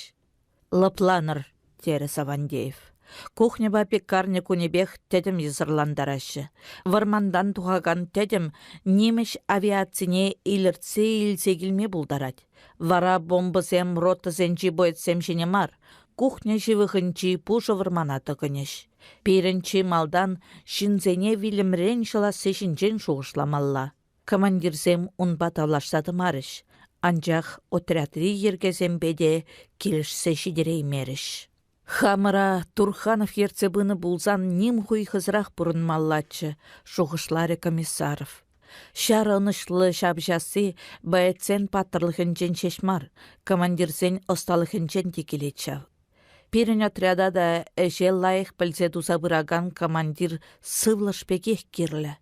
Лӑпланӑр, терӗ Савандеев. Кухньӑпа пекарня кунӗпех тӗтӗм йӑсӑрлантараҫҫӗ. Вӑрмантан тухакан тӗтӗм нимӗҫ авиацине илӗртсе илсе килме пултарать. Вара бомбӑсем ротӑсенчи боецсем ҫине мар, кухня ҫывӑхӗнчи пушӑ вӑрмана тӑкӑнӗҫ. Пирӗн чи малтан ҫынсене вилӗмрен ҫӑласси ҫинчен шухӑшламалла. Командирсем унпа тавлашса тӑмарӗҫ, анчах отрядри йӗркесемпе те килӗшсе ҫитереймерӗҫ. Хамӑра Турханов ертсе пынӑ пулсан ним хуйхӑсӑрах пурӑнмаллаччӗ, шухӑшларӗ Комиссаров. Ҫар ӑнӑҫлӑ ҫапӑҫасси боецсен паттӑрлӑхӗнчен ҫеҫ мар, командирсен ӑсталӑхӗнчен те килет ҫав. Пирӗн отряда та ӗҫе лайӑх пӗлсе туса пыракан командир сывлӑш пекех кирлӗ.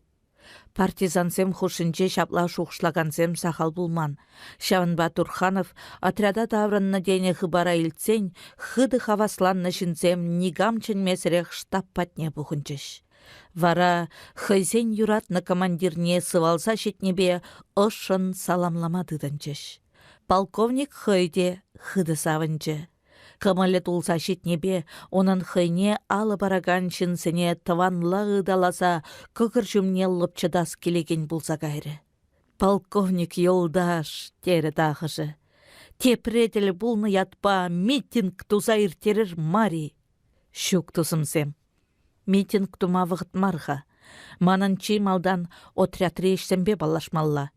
Партизансем хушшинче ҫапла шухӑшлакансем сахал пулман. Ҫавӑнпа Турханов отряда таврӑннӑ тенӗ хыпара илтсен хытӑ хавасланнӑ ҫынсем никам чӗнмесӗрех штаб патне пухӑнчӗҫ. Вара хӑйсен юратнӑ командирне сывалса ҫитнипе ӑшшӑн саламлама тытӑнчӗҫ. Полковник хӑй те хытӑ савӑнчӗ. Кӑмӑлӗ тулса ҫитнипе унӑн хӑйне алӑ паракан ҫынсене тӑванла ыталаса кӑкӑр ҫумне лӑпчӑтас килекен пулса кайрӗ. «Полковник юлташ», терӗ тахӑшӗ, «тепре тӗл пулнӑ ятпа митинг туса ирттерер мар-и?» Ҫук, тусӑмсем, митинг тума вӑхӑт мар-ха. Манӑн чи малтан отрядри ӗҫсемпе паллашмалла.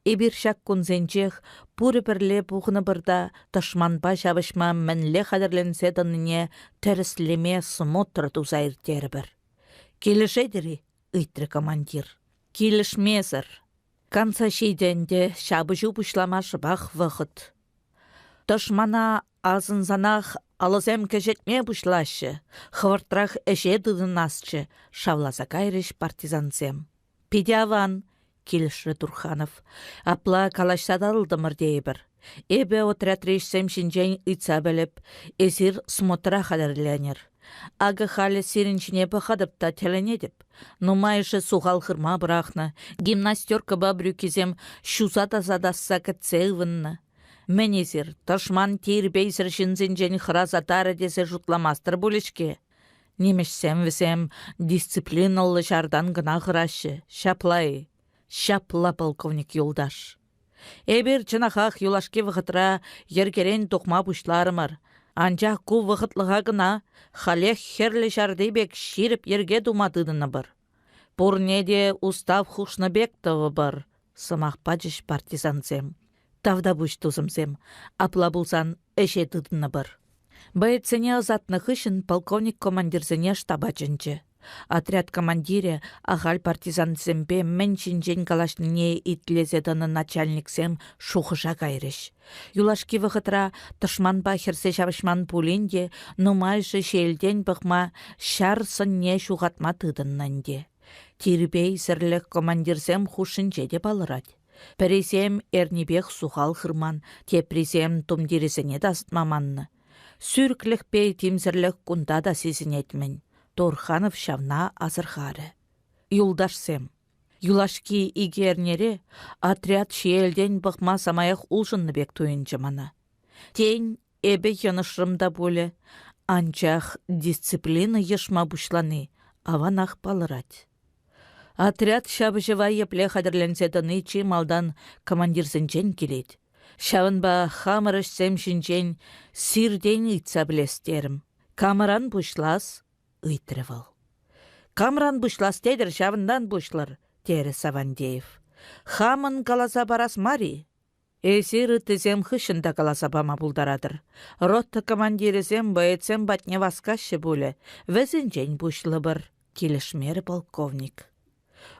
Эпир ҫак кунсенчех пурӗ пӗрле пухӑнӑпӑр та тӑшманпа ҫапӑҫма мӗнле хатӗрленсе тӑнине тӗрӗслеме смотр туса ирттерӗпӗр. Килӗшетӗр-и? ыйтрӗ командир. Килӗшмесӗр. Канса ҫитӗ ӗнтӗ, ҫапӑҫу пуҫлама шӑпах вӑхӑт. Тӑшмана асӑнсанах алӑсем кӗҫӗтме пуҫлаҫҫӗ, хӑвӑртрах ӗҫе тытӑнасчӗ, шавласа кайрӗҫ партизансем. Питӗ аван, килӗшрӗ Турханов. Апла калаҫса татӑлтӑмӑр тейӗпӗр. Эпӗ отрядри ӗҫсем ҫинчен ыйтса пӗлӗп, эсир смотра хатӗрленӗр. Акӑ халӗ сирӗн ҫине пӑхатӑп та тӗлӗнетӗп. Нумайӑшӗ сухал хырма пӑрахнӑ, гимнастеркӑпа брюкисем ҫуса тасатасса кӗтсе ывӑннӑ. Мӗн эсир, тӑшман тирпейсӗр ҫынсенчен хӑраса тарӗ тесе шутламастӑр пулӗ-ҫке? Нимӗҫсем вӗсем дисциплинӑллӑ ҫартан кӑна хӑраҫҫӗ, ҫапла-и? Ҫапла, полковник юлташ. Эпир чӑнахах юлашки вӑхӑтра йӗркерен тухма пуҫларӑмӑр. Анчах ку вӑхӑтлӑха кӑна, халех Хӗрлӗ Ҫарти пек ҫирӗп йӗрке тума тытӑнӑпӑр. Пурне те устав хушнӑ пек тӑвӑпӑр, сӑмах пачӗҫ партизансем. Тавтапуҫ, тусӑмсем, апла пулсан ӗҫе тытӑнӑпӑр. Боецсене ӑсатнӑ хыҫҫӑн полковник командирсене штаба чӗнчӗ. Отряд командирӗ ахаль партизансемпе мӗн ҫинчен калаҫнине итлесе тӑнӑ начальниксем шухӑша кайрӗҫ. Юлашки вӑхӑтра тӑшманпа хӗрсе ҫапӑҫман пулин те нумайӑшӗ ҫиелтен пӑхма ҫар сӑнне ҫухатма тытӑннӑ ӗнтӗ. Тирпейсӗрлӗх командирсем хушшинче те палӑрать. Пӗрисем эрнипех сухал хырман, теприсем тумтирӗсене тасатма маннӑ. Сӳрӗклӗхпе тимсӗрлӗх кунта та сисӗнет-мӗн. Турханов ҫавна асӑрхарӗ. Юлташсем, юлашки икӗ эрнере отряд ҫиелтен пӑхма самаях улшӑннӑ пек туйӑнчӗ мана. Тен, эпӗ йӑнӑшрӑм та пулӗ, анчах дисциплина йӑшма пуҫлани аванах палӑрать. Отряд ҫапӑҫӑва епле хатӗрленсе тӑни чи малтан командирсенчен килет. Ҫавӑнпа хамӑр ӗҫсем ҫинчен сиртен ыйтса пӗлес терӗм. Камран пуҫлас? ыйтрӗ вӑл. Камран пуҫлас тетӗр, ҫавӑнтан пуҫлӑр, терӗ Савандеев. Хамӑн каласа парас мар-и? Эсир ыттисем хыҫҫӑн та каласа пама пултаратӑр. Рота командирӗсем боецсем патне васкаҫҫӗ пулӗ, вӗсенчен пуҫлӑпӑр, килӗшмерӗ полковник.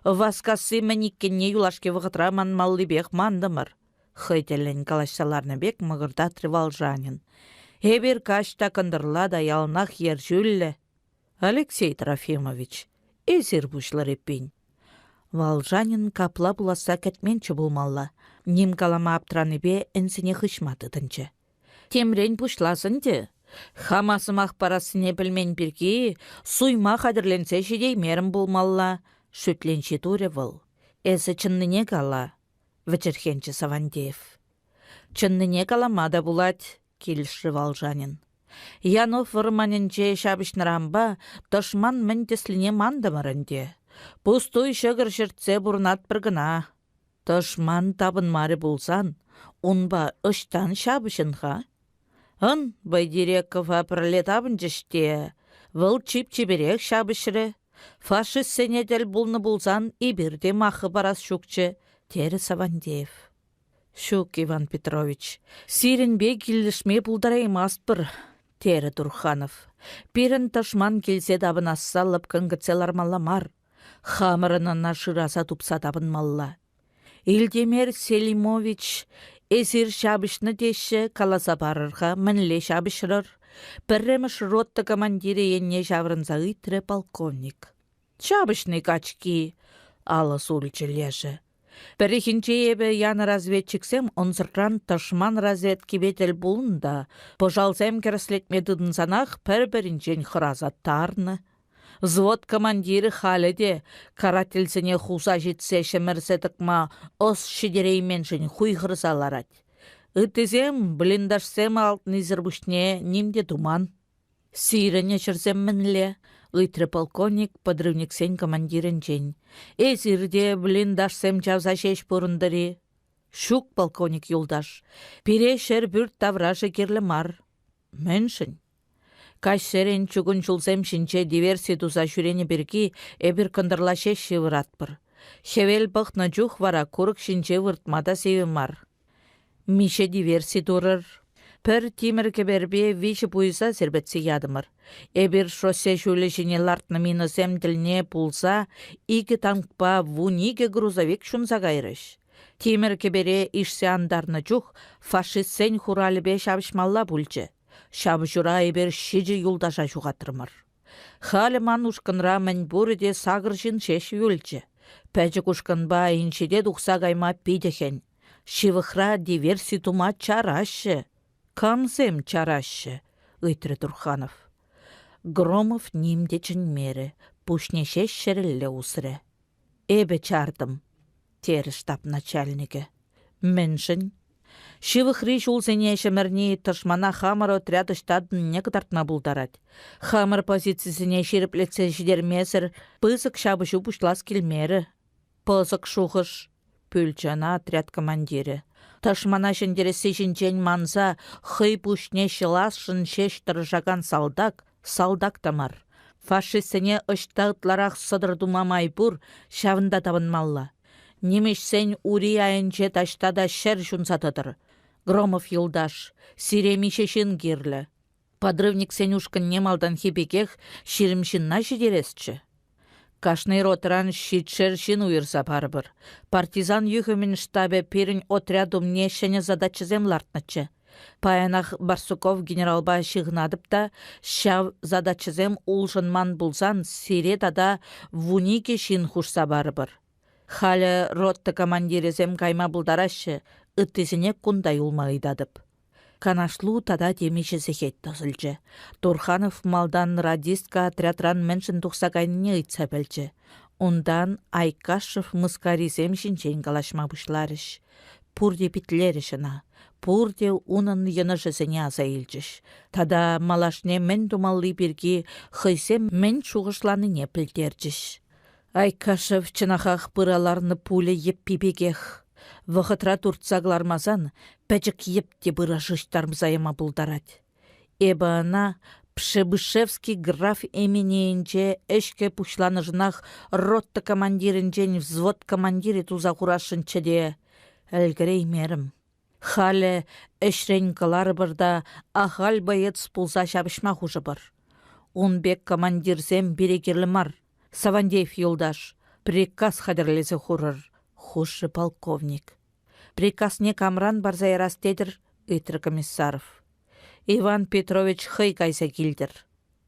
Васкасси мӗн иккенне юлашки вӑхӑтра манмаллипех мантӑмӑр, хӑй тӗллӗн калаҫса ларнӑ пек мӑкӑртатрӗ Волжанин. Эпир каҫ та кӑнтӑрла та яланах ерҫӳллӗ. Алексей Трофимович, эсир пуҫлӑр эппин. Волжанин капла пуласса кӗтменччӗ пулмалла, ним калама аптранипе ӗнсине хыҫма тытӑнчӗ. Темрен пуҫлас ӗнтӗ. Хама сӑмах парассине пӗлмен пирки суйма хатӗрленсе ҫитеймерӗм пулмалла, шӳтленҫи турӗ вӑл. Эсӗ чӑннине кала, вӗчӗрхенчӗ Савантеев. Чӑннине калама та пулать, килӗшрӗ Волжанин. Янов вӑрманӗнче ҫапӑҫнӑранпа тӑшман мӗн тӗслине мантӑмӑр ӗнтӗ. Пустуй ҫӑкӑр ҫӗртсе пурӑнатпӑр кӑна. Тӑшман тапӑнмарӗ пулсан, унпа ӑҫтан ҫапӑҫӑн-ха? Ӑн, Байдирекова пӗрле тапӑнчӗҫ те, вӑл чип-чиперех ҫапӑҫрӗ. Фашистсене тӗл пулнӑ пулсан эпир те маххӑ парас ҫукчӗ, терӗ Савантеев. Ҫук, Иван Петрович, сирӗнпе килӗшме пултараймастпӑр, терӗ Турханов. Пирӗн тӑшман килсе тапӑнасса лӑпкӑн кӗтсе лармалла мар. Хамӑрӑн ӑна шыраса тупса тапӑнмалла. Илтимер Селимович, эсир ҫапӑҫнӑ теҫҫӗ, каласа парӑр-ха, мӗнле ҫапӑҫрӑр? Пӗрремӗш рота командирӗ енне ҫаврӑнса ыйтрӗ полковник. Ҫапӑҫнӑ качки, алӑ сулчӗ лешӗ. Пӗррехинче эпӗ янӑ разведчиксем ӑнсӑртран тӑшман разведкипе тӗл пулнӑ та пӑшалсем кӗрӗслетме тытӑнсанах пӗр-пӗринчен хӑраса тарнӑ. Взвод командирӗ халӗ те карательсене хуса ҫитсе ҫӗмӗрсе тӑкма ӑс ҫитерейменшӗн хуйхӑрса ларать. Ыттисем блиндажсем алтнисӗр пуҫне ним те туман. «Сирӗн ӗҫӗрсем мӗнле?» — ыйтрӗ полковник подрывниксен командирӗнчен. «Эсир те блиндажсем чавса ҫеҫ пурӑнтӑр-и?» «Ҫук, полковник юлташ, пире ҫӗрпӳрт таврашӗ кирлӗ мар». «Мӗншӗн?» Каҫсерен чукун ҫулсем ҫинче диверси туса ҫӳренӗ пирки эпир кӑнтӑрла ҫеҫ ҫывӑратпӑр. Хӗвел пӑхнӑ чух вара курӑк ҫинче выртма та сивӗ мар. Миҫе диверси турӑр? Пӗр тимӗр кӗперпе виҫӗ пуйӑса сирпӗтсе ятӑмӑр. Эпир шоссе ҫулӗ ҫине лартнӑ минӑсем тӗлне пулса икӗ танкпа 12 грузовик ҫунса кайрӗҫ. Тимӗр кӗпере ишсе антарнӑ чух фашистсен хуралӗпе ҫапӑҫмалла пулчӗ. Ҫапӑҫура эпир ҫичӗ юлташа ҫухатрӑмӑр. Халӗ ман ушкӑнра мӗнпурӗ те сакӑр ҫын ҫеҫ юлчӗ. Пӗчӗк ушкӑнпа инҫете тухса кайма питӗ хӗн. Ҫывӑхра диверси тума чараҫҫӗ. Камсем чараҫҫӗ? ыйтрӗ Турханов. Громов ним те чӗнмерӗ, пуҫне ҫеҫ ҫӗрелле усрӗ. Эпӗ чартӑм, терӗ штаб начальникӗ. Мӗншӗн? Ҫывӑхри ҫулсене ҫӗмӗрни тӑшмана хамӑр отряд ӑҫта тӑнине кӑтартма пултарать. Хамӑр позицисене ҫирӗплетсе ҫитермесӗр пысӑк ҫапӑҫу пуҫлас килмерӗ. Пысӑк шухӑш, пӳлчӗ ӑна отряд командирӗ. Тӑшмана ҫӗнтересси ҫинчен манса хӑй пуҫне ҫӑласшӑн ҫеҫ тӑрӑшакан салтак салтак та мар. Фашистсене ӑҫта ытларах сӑтӑр тума май пур, ҫавӑнта тапӑнмалла. Нимӗҫсен ури айӗнче таҫта та ҫӗр ҫунса тӑтӑр. Громов юлташ, сире миҫе ҫын кирлӗ? Подрывниксен ушкӑнне малтанхи пекех 20 ҫынна ҫитересчӗ. Кашни ротӑран ҫичшер ҫын уйӑрса парӑпӑр. Партизан юхӑмӗн штабӗ пирӗн отряд умне ҫӗнӗ задачӑсем лартнӑччӗ. Паянах Барсуков генералпа ҫыхӑнатӑп та ҫав задачӑсем улшӑнман пулсан сире тата 12 ҫын хушса парӑпӑр. Халӗ рота командирӗсем кайма пултараҫҫӗ, ыттисене кунта юлма ыйтатӑп. Канашлу тата темиҫе сехет тӑсӑлчӗ. Турханов малтан радистка отрядран мӗншӗн тухса кайнине ыйтса пӗлчӗ. Унтан Айкашев мыскарисем ҫинчен калаҫма пуҫларӗҫ. Пурте питлерӗҫ ӑна, пурте унӑн йӑнӑшӗсене аса илчӗҫ. Тата малашне мӗн тумалли пирки хӑйсем мӗн шухӑшланине пӗлтерчӗҫ. Айкашев чӑнахах пыра ларнӑ пуля йӗппи пекех. Вӑхӑтра туртса кӑлармасан пӗчӗк йӗп те пыра шыҫтарса яма пултарать. Эпӗ ӑна Пшебышевский граф именийӗнче ӗҫкӗ пуҫланӑшӑнах рота командирӗнчен взвод командирӗ туса хурасшӑнччӗ те ӗлкӗреймерӗм. Халӗ ӗҫрен кӑларӑпӑр та ахаль боец пулса ҫапӑҫма хушӑпӑр. Ун пек командирсем пире кирлӗ мар. Савандеев юлташ, приказ хатӗрлесе хурӑр, хушрӗ полковник. Приказне камран парса ярас тетӗр? ыйтрӗ Комиссаров. Иван Петрович хӑй кайса килтӗр.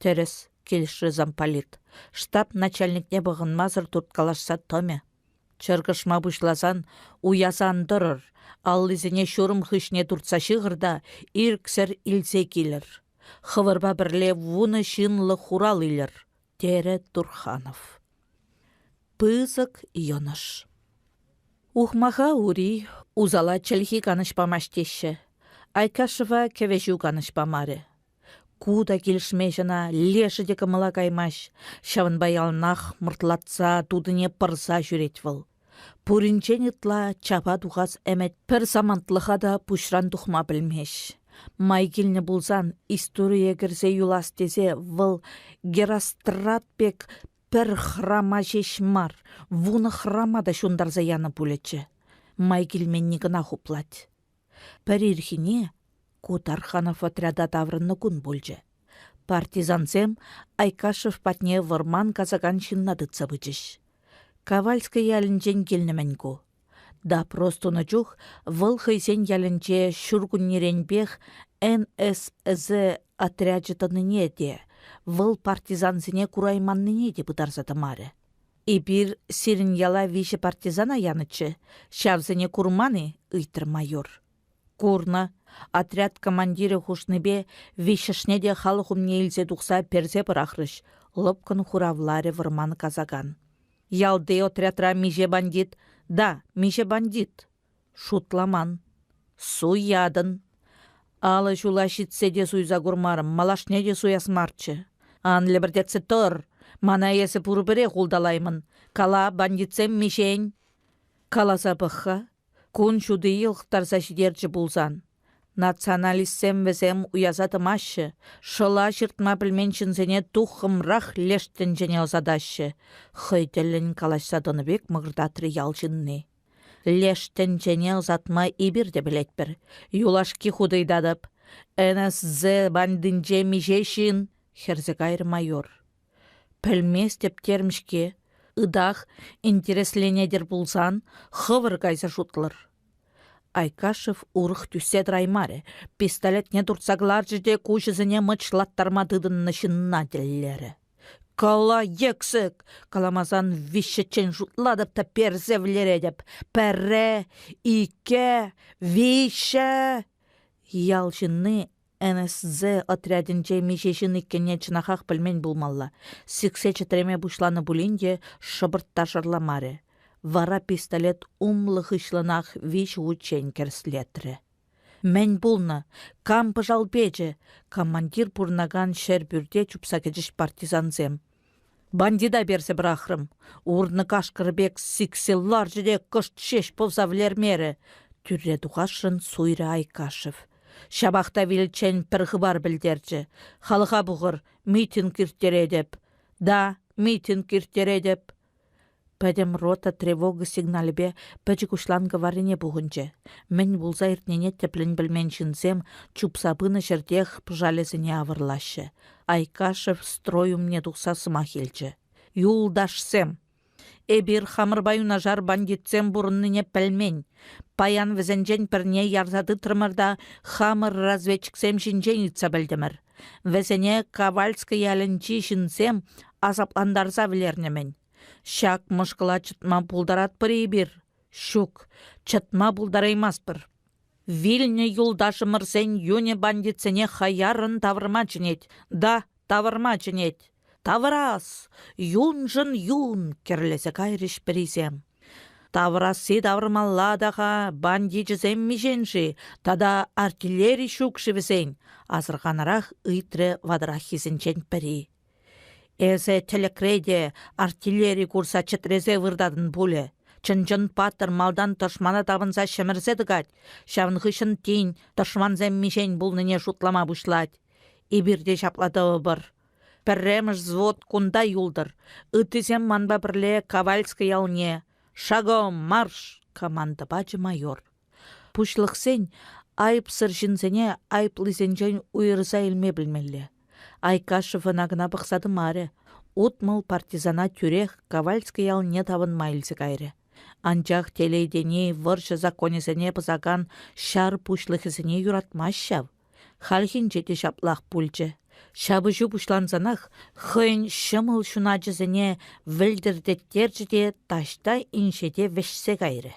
Тӗрӗс, килӗшрӗ замполит. Штаб начальникне пӑхӑнмасӑр турткалашса тӑмӗ. Чӑркӑшма пуҫласан уяса ан тӑрӑр, аллисене ҫурӑм хыҫне туртса ҫыхӑр та ирӗксӗр илсе килӗр. Хӑвӑрпа пӗрле 10 ҫынлӑ хурал илӗр, терӗ Турханов. Пысӑк йӑнӑш. Ухмаха ури, усала чӗлхи канӑҫ памасть теҫҫӗ. Айкашева кӗвӗҫӳ канӑҫ памарӗ. Ку та килӗшмест ӑна, лешӗ те кӑмӑла каймасть. Ҫавӑнпа яланах мӑртлатса, тутине пӑрса ҫӳрет вӑл. Пуринчен ытла чапа тухас ӗмӗт пӗр самантлӑха та пуҫран тухма пӗлмест. Май килнӗ пулсан историе кӗрсе юлас тесе вӑл Герострат пек пӗр храма ҫеҫ мар, вунӑ храма та ҫунтарса янӑ пулӗччӗ. Май килменни кӑна хуплать. Пӗр ирхине ку Тарханов отряда таврӑннӑ кун пулчӗ. Партизансем Айкашев патне вӑрман касакан ҫынна тытса пычӗҫ. Кавальски ялӗнчен килнӗ-мӗн ку. Допрос тунӑ чух вӑл хӑйсен ялӗнче ҫуркуннеренпех НСЗ отрячӗ тӑнине те, вӑл партизансене курайманнине те пытарса тӑмарӗ. Эпир сирӗн яла виҫӗ партизана янӑччӗ, ҫавсене курман-и? ыйтрӗ майор. Курнӑ. Отряд командирӗ хушнипе виҫҫӗшне те халӑх умне илсе тухса персе пӑрахрӗҫ, лӑпкӑн хуравларӗ вӑрман касакан. Ялти отрядра миҫе бандит? Да, миҫе бандит? Шутламан. Суятӑн. Алӑ ҫула ҫитсе те суйса курмарӑм, малашне те суяс марччӗ. Ан лӗпӗртетсе тӑр, мана эсӗ пурпӗрех улталаймӑн. Кала, бандитсем миҫен? Каласа пӑх-ха, Кун ҫути йӑлӑхтарса ҫитерчӗ пулсан. Националистсем вӗсем уяса тӑмаҫҫӗ, шӑла ҫыртма пӗлмен ҫынсене туххӑмрах леш тӗнчене ӑсатаҫҫӗ, хӑй тӗллӗн калаҫса тӑнӑ пек мӑкӑртатрӗ ял ҫынни. Леш тӗнчене ӑсатма эпир те пӗлетпӗр. Юлашки хут ыйтатӑп. НСЗ бандинче миҫе ҫын? хӗрсе кайрӗ майор. Пӗлместӗп терӗм-ҫке. Ытах интересленетӗр пулсан хӑвӑр кайса шутлӑр. Айкашев урӑх тӳссе тӑраймарӗ, пистолетне туртса кӑларчӗ те куҫӗсене мӑчлаттарма тытӑннӑ ҫынна тӗллерӗ. «Кала, йӗксӗк! Каламасан виҫҫӗччен шутлатӑп та персе вӗлеретӗп. Пӗрре, иккӗ, виҫҫӗ!» Ял ҫынни НСЗ отрядӗнче миҫе ҫын иккенне чӑнахах пӗлмен пулмалла, сиксе чӗтреме пуҫланӑ пулин те шӑпӑрт та шарламарӗ. Вара пистолет умлӑ-хыҫлӑнах виҫ хутчен кӗрслетрӗ. Мӗн пулнӑ? Кам пӑшал печӗ? Командир пурӑнакан ҫӗрпӳрте чупса кӗчӗҫ партизансем. Бандита персе пӑрахрӑм. Урнӑ кашкӑр пек сиксе ларчӗ те кӑшт ҫеҫ пӑвса вӗлермерӗ. Тӳрре тухасшӑн суйрӗ Айкашев. Ҫапах та виличчен пӗр хыпар пӗлтерчӗ. Халӑха пухӑр, митинг ирттеретӗп. Да, митинг ирттеретӗп. Пӗтӗм рота тревога сигналӗпе пӗчӗк уҫланкӑ варрине пухӑнчӗ. Мӗн пулса иртнине тӗплӗн пӗлмен ҫынсем чупса пынӑ ҫӗртех пӑшалӗсене авӑрлаҫҫӗ. Айкашев строй умне тухса сӑмах илчӗ. «Юлташсем! Эпир хамӑрпа юнашар бандитсем пурӑннине пӗлмен. Паян вӗсенчен пӗрне ярса тытрӑмӑр та хамӑр разведчиксем ҫинчен ыйтса пӗлтӗмӗр. Вӗсене Ковальски ялӗнчи ҫынсем асаплантарса вӗлернӗ-мӗн. Ҫак мӑшкӑла чӑтма пултаратпӑр-и эпир? Ҫук, чӑтма пултараймастпӑр. Вилнӗ юлташӑмӑрсен юнӗ бандитсене хаяррӑн тавӑрма чӗнет. Да, тавӑрма чӗнет. Тавӑрас! Юншӑн юн! кӗрлесе кайрӗҫ пӗрисем. Тавӑрасси тавӑрмалла та-ха, бандичӗсем миҫен-ши тата артиллери ҫук-ши вӗсен? асӑрханарах ыйтрӗ ватӑраххисенчен пӗри. Эсӗ тӗлӗкре те артиллери курса чӗтресе выртатӑн пулӗ. Чӑн-чӑн паттӑр малтан тӑшмана тапӑнса ҫӗмӗрсе тӑкать, ҫавӑн хыҫҫӑн тин тӑшмансем миҫен пулнине шутлама пуҫлать. Эпир те ҫапла тӑвӑпӑр. Пӗрремӗш взвод кунта юлтӑр, ыттисем манпа пӗрле Кавальски ялне. Шагом марш! команда пачӗ майор. Пуҫлӑхсен айӑпсӑр ҫынсене айӑплисенчен уйӑрса илме пӗлмелле. Айкашев ӑна-кӑна пӑхса тӑмарӗ, 60 партизана тӳрех Кавальски ялне тапӑнма илсе кайрӗ. Анчах телей тени вӑрҫӑ законӗсене пӑсакан ҫар пуҫлӑхӗсене юратмасть ҫав. Хальхинче те ҫаплах пулчӗ. Ҫапӑҫу пуҫлансанах хӑйӗн ҫӑмӑл ҫуначӗсене вӗлтӗртеттерчӗ те таҫта инҫете вӗҫсе кайрӗ.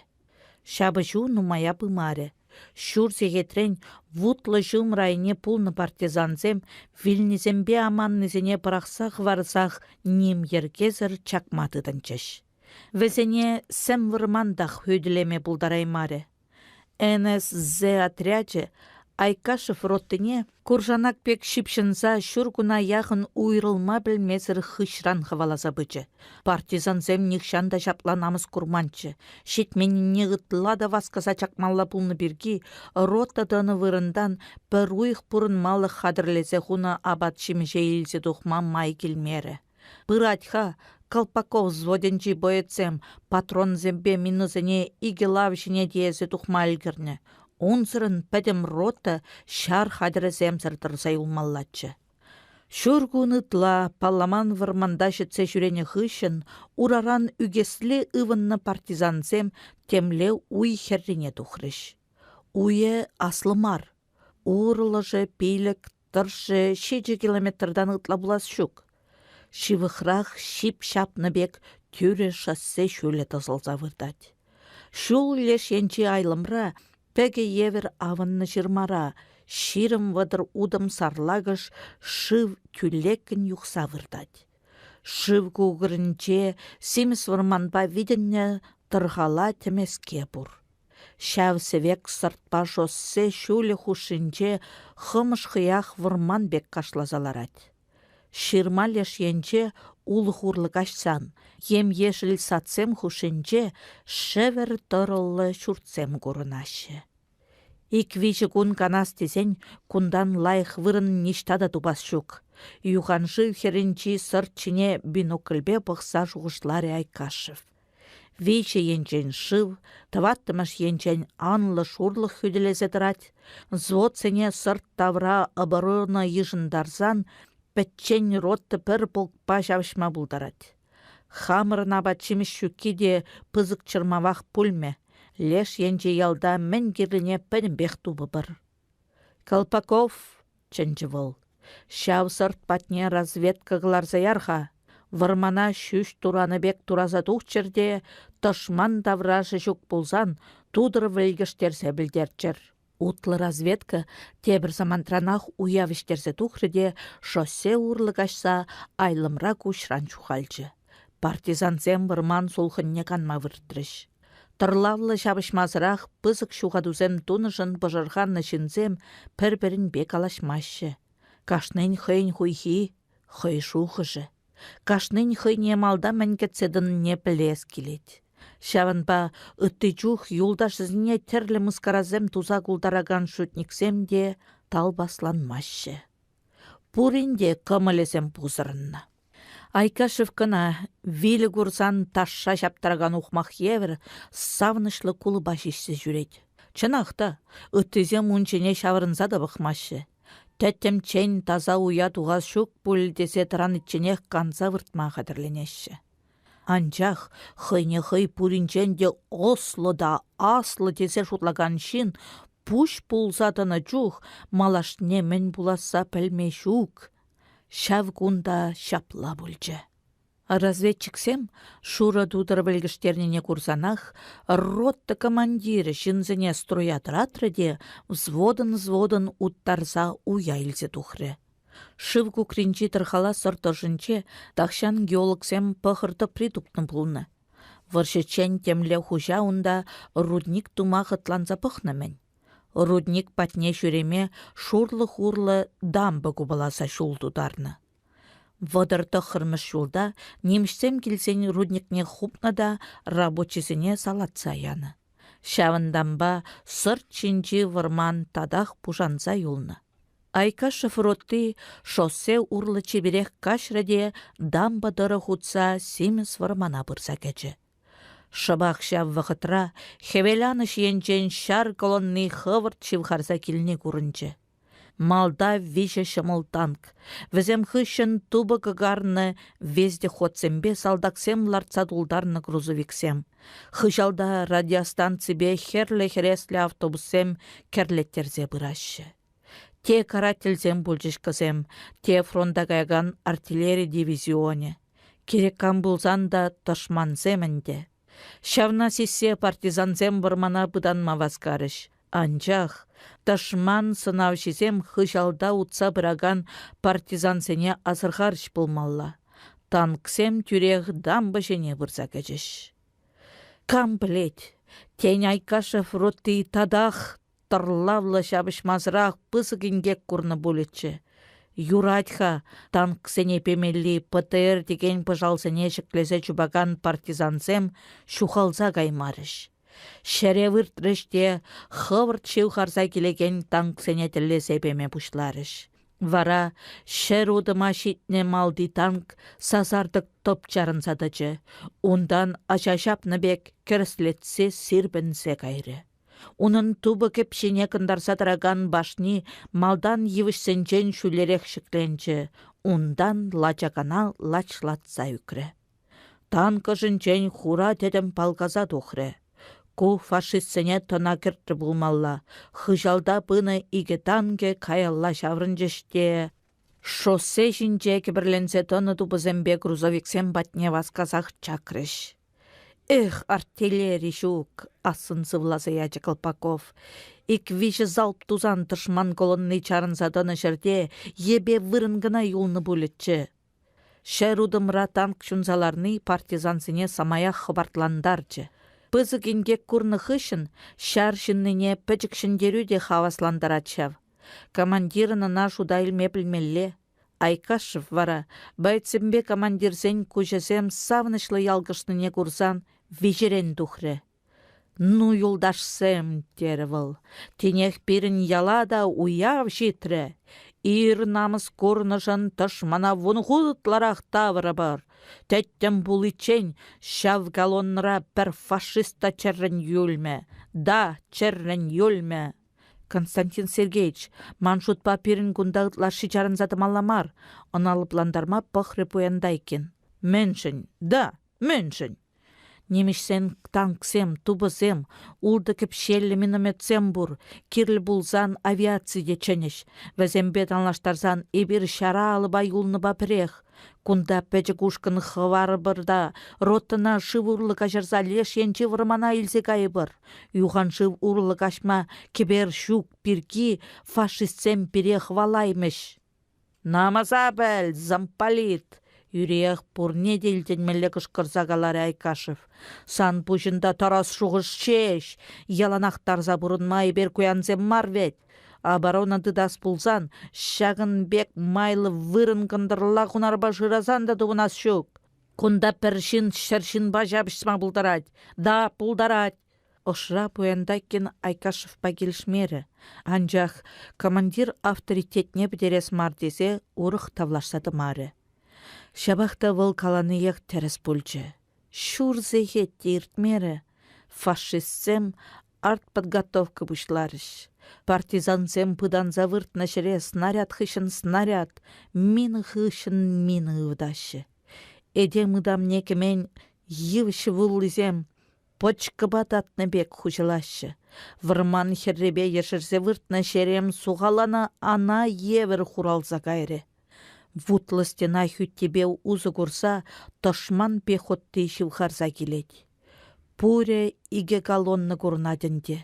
Ҫапӑҫу нумая пымарӗ. Ҫур сехетрен вутлӑ ҫумӑр айне пулнӑ партизансем вилнисемпе аманнисене пӑрахса хӑварсах ним йӗркесӗр чакма тытӑнчӗҫ. Вӗсене сӗм вӑрмантах хӳтӗлеме пултараймарӗ. НСЗ отрячӗ. Айкашев ротине куршанак пек ҫыпҫӑнса ҫур куна яхӑн уйрӑлма пӗлмесӗр хыҫран хӑваласа пычӗ. Партизансем нихҫан та ҫапла намӑс курманччӗ. Ҫитменнине ытла та васкаса чакмалла пулнӑ пирки рота тӑнӑ вырӑнтан пӗр уйӑх пурӑнмалӑх хатӗрлесе хунӑ апат-ҫимӗҫе илсе тухма май килмерӗ. Пырать-ха Колпаков взводӗнчи боецсем патронсемпе минӑсене икӗ лав ҫине тиесе тухма ӗлкӗрнӗ. Унсӑрӑн пӗтӗм рота ҫар хатӗрӗсемсӗр тӑрса юлмаллаччӗ. Ҫур кун ытла палламан вӑрманта ҫӗтсе ҫӳренӗ хыҫҫӑн ураран ӳкесле ывӑннӑ партизансем темле уй хӗррине тухрӗҫ. Уйӗ аслӑ мар. Урлӑшӗ пилӗк, тӑршшӗ ҫичӗ километртан ытла пулас ҫук. Ҫывӑхрах ҫип ҫапнӑ пек тӳрӗ шоссе ҫулӗ тӑсӑлса выртать. Ҫул леш енчи айлӑмра пӗкӗ евӗр авӑннӑ ҫырмара 20-30 утӑм сарлакӑш шыв тӳлеккӗн юхса выртать. Шыв кукӑрӗнче симӗс вӑрманпа витӗннӗ тӑрхала тӗмеске пур. Ҫав сӗвек сӑртпа шоссе ҫулӗ хушшинче хӑмӑш хӑях вӑрман пек кашласа ларать. Ҫырма леш енче улӑх урлӑ каҫсан, ем-ешӗл садсем хушшинче шӗвӗр тӑрӑллӑ ҫуртсем курӑнаҫҫӗ. Ик-виҫӗ кун канас тесен кунтан лайӑх вырӑн ниҫта та тупас ҫук. Юханшыв хӗрринчи сӑрт ҫине бинокльпе пӑхса шухӑшларӗ Айкашев. Виҫӗ енчен шыв, тӑваттӑмӗш енчен анлӑ шурлӑх хӳтӗлесе тӑрать. Взводсене сӑрт тавра оборона йышӑнтарсан пӗччен рота пӗр полкпа ҫапӑҫма пултарать. Хамӑрӑн апат-ҫимӗҫ ҫукки те пысӑк чӑрмавах пулмӗ. Леш енчи ялта мӗн кирлине пӗтӗмпех тупӑпӑр. Колпаков чӗнчӗ вӑл. Ҫав сӑрт патне разведка кӑларса яр-ха. Вӑрмана ҫӳҫ туранӑ пек тураса тухчӑр те тӑшман таврашӗ ҫук пулсан тутӑр вӗлкӗштерсе пӗлтерччӗр. Утлӑ разведка тепӗр самантранах уя вӗҫтерсе тухрӗ те шоссе урлӑ каҫса айлӑмра куҫран ҫухалчӗ. Партизансем вӑрман сулхӑнне канма выртрӗҫ. Тӑрлавлӑ ҫапӑҫмасӑрах пысӑк ҫухатусем тунӑшӑн пӑшӑрханнӑ ҫынсем пӗр-пӗринпе калаҫмаҫҫӗ. Кашнин хӑйӗн хуйхи, хӑй шухӑшӗ. Кашнин хӑйне малта мӗн кӗтсе тӑнине пӗлес килет. Ҫавӑнпа ытти чух юлташӗсене тӗрлӗ мыскарасем туса култаракан шутниксем те талпасланмаҫҫӗ. Пурин те кӑмӑлӗсем пусӑрӑннӑ. Айкашев кӑна, вилӗ курсан ташша ҫаптаракан ухмах евӗр, савӑнӑҫлӑ кулӑпа ҫиҫсе ҫӳрет. Чӑнах та, ыттисем ун ҫине ҫаврӑнса та пӑхмаҫҫӗ. Тӗттӗмччен таса уя тухас ҫук пуль тесе тӑраничченех канса выртма хатӗрленеҫҫӗ. Анчах хӑйне хӑй пуринчен те ӑслӑ та аслӑ тесе шутлакан ҫын пуҫ пулса тӑнӑ чух малашне мӗн пуласса пӗлме ҫук. Ҫав кун та ҫапла пулчӗ. Разведчиксем шурӑ тутӑр вӗлкӗштернине курсанах рота командирӗ ҫынсене строя тӑратрӗ те взводӑн-взводӑн уттарса уя илсе тухрӗ. Шыв кукринчи тӑрхала сӑрт ӑшӗнче тахҫан геологсем пӑхӑр тӑпри тупнӑ пулнӑ. Вӑрҫӑччен темле хуҫа унта рудник тума хӑтланса пӑхнӑ-мӗн. Рудник патне ҫӳреме шурлӑх урлӑ дамба купаласа ҫул тутарнӑ. 39-мӗш ҫулта нимӗҫсем килсен рудникне хупнӑ та рабочисене салатса янӑ. Ҫавӑнтанпа сӑрт ҫинчи вӑрман татах пушанса юлнӑ. Айкашев ротти шоссе урлӑ чиперех каҫрӗ те дамба тӑрӑх утса симӗс вӑрмана пырса кӗчӗ. Шӑпах ҫав вӑхӑтра хӗвеланӑҫ енчен ҫар колонни хӑвӑрт ҫывхарса килни курӑнчӗ. Малта виҫӗ ҫӑмӑл танк, вӗсем хыҫҫӑн тупӑ кӑкарнӑ вездеходсемпе салтаксем лартса тултарнӑ грузовиксем. Хыҫалта радиостанципе хӗрлӗ хӗреслӗ автобуссем кӗрлеттерсе пыраҫҫӗ. Те карательсем пулчӗҫ кӑсем, те фронта каякан артиллери дивизионӗ. Кирек кам пулсан та тӑшмансем ӗнтӗ. Ҫавна сиссе партизансем вӑрмана пытанма васкарӗҫ. Анчах тӑшман сӑнавҫисем хыҫалта утса пыракан партизансене асӑрхарӗҫ пулмалла. Танксем тӳрех дамба ҫине пырса кӗчӗҫ. Кам пӗлет, тен, Айкашев ротти татах. тӑрлавлӑ ҫапӑҫмасӑрах пысӑк инкек курнӑ пулӗччӗ. Юрать-ха, танксене пемелли ПТР текен пӑшалсене ҫӗклесе чупакан партизансем ҫухалса каймарӗҫ. Ҫӗре выртрӗҫ те хӑвӑрт ҫывхарса килекен танксене тӗллесе пеме пуҫларӗҫ. Вара ҫӗр утӑма ҫитнӗ малти танк сасартӑк тӑп чарӑнса тӑчӗ, унтан аҫа ҫапнӑ пек кӗрӗслетсе сирпӗнсе кайрӗ. Унӑн тупӑ кӗпҫине кӑнтарса тӑракан башни малтан йывӑҫсенчен ҫӳлерех ҫӗкленчӗ, унтан лачакана лачлатса ӳкрӗ. Танк ӑшӗнчен хура тӗтӗм палкаса тухрӗ. Ку фашистсене тӑна кӗртрӗ пулмалла, хыҫалта пынӑ икӗ танкӗ каялла ҫаврӑнчӗҫ те шоссе ҫинче кӗпӗрленсе тӑнӑ тупӑсемпе грузовиксем патне васкасах чакрӗҫ. «Эх, артиллери ҫук!» — ассӑн сывласа ячӗ Колпаков. Ик-виҫӗ залп тусан тӑшман колонни чарӑнса тӑнӑ ҫӗрте йӗпе вырӑн кӑна юлнӑ пулӗччӗ. Ҫӗр утӑмра танк ҫунса ларни партизансене самаях хӑпартлантарчӗ. Пысӑк инкек курнӑ хыҫҫӑн ҫар ҫыннине пӗчӗк ҫӗнтерӳ те хаваслантарать ҫав. Командирӑн ӑна шута илме пӗлмелле. Айкашев вара боецсемпе командирсен куҫӗсем савӑнӑҫлӑ ялкӑшнине курсан виҫерен тухрӗ. «Ну, юлташсем, — терӗ вӑл, — тинех пирӗн яла та уяв ҫитрӗ. Ир намӑс курнӑшӑн тӑшмана вун хут ытларах тавӑрӑпӑр. Тӗттӗм пуличчен ҫав колоннӑра пӗр фашист та чӗррӗн юлмӗ. Да, чӗррӗн юлмӗ!» Константин Сергеевич, ман шутпа пирӗн кунта ытлашши чарӑнса тӑмалла мар, ӑна лӑплантарма пӑхрӗ Пуянтайкин. Мӗншӗн? Да, мӗншӗн? Нимӗҫсен танксем, тупӑсем, ултӑ кӗпҫеллӗ минометсем пур, кирлӗ пулсан авиаци те чӗнӗҫ. Вӗсемпе танлаштарсан эпир ҫара алӑпа юлнӑпа пӗрех. Кунта пӗчӗк ушкӑн хӑварӑпӑр та ротӑна шыв урлӑ каҫарса леш енчи вӑрмана илсе кайӑпӑр. Юханшыв урлӑ каҫма кӗпер ҫук пирки фашистсем пире хӑвалаймӗҫ. «Намӑса пӗл, замполит!» — юриех пурне те илтӗнмелле кӑшкӑрса каларӗ Айкашев. «Сан пуҫӑнта тарас шухӑш ҫеҫ! Яланах тарса пурӑнма эпир куянсем мар вӗт! Оборона тытас пулсан, ҫакӑн пек майлӑ вырӑн кӑнтӑрла хунарпа шырасан та тупӑнас ҫук. Кунта пӗр ҫын ҫӗр ҫынпа ҫапӑҫма пултарать. Да, пултарать! Ӑшра Пуянтайкин Айкашевпа килӗшмерӗ, анчах командир авторитетне пӗтерес мар тесе урӑх тавлашса тӑмарӗ. Ҫапах та вӑл каланиех тӗрӗс пулчӗ. Ҫур сехет те иртмерӗ, фашистсем артподготовка пуҫларӗҫ. Партизансем пытанса выртнӑ ҫӗре снаряд хыҫҫӑн снаряд, мина хыҫҫӑн мина ывӑтаҫҫӗ. Этем ытамне кӗмен йывӑҫ вуллисем Пӑчкӑпа татнӑ пек хуҫӑлаҫҫӗ. Вӑрман хӗррипе ешерсе выртнӑ ҫерем сухаланӑ ана евӗр хуралса кайрӗ. Вутлӑ стена хӳттипе усӑ курса тӑшман пехотти ҫывхарса килет. Пурӗ икӗ колонна курӑнать ӗнтӗ.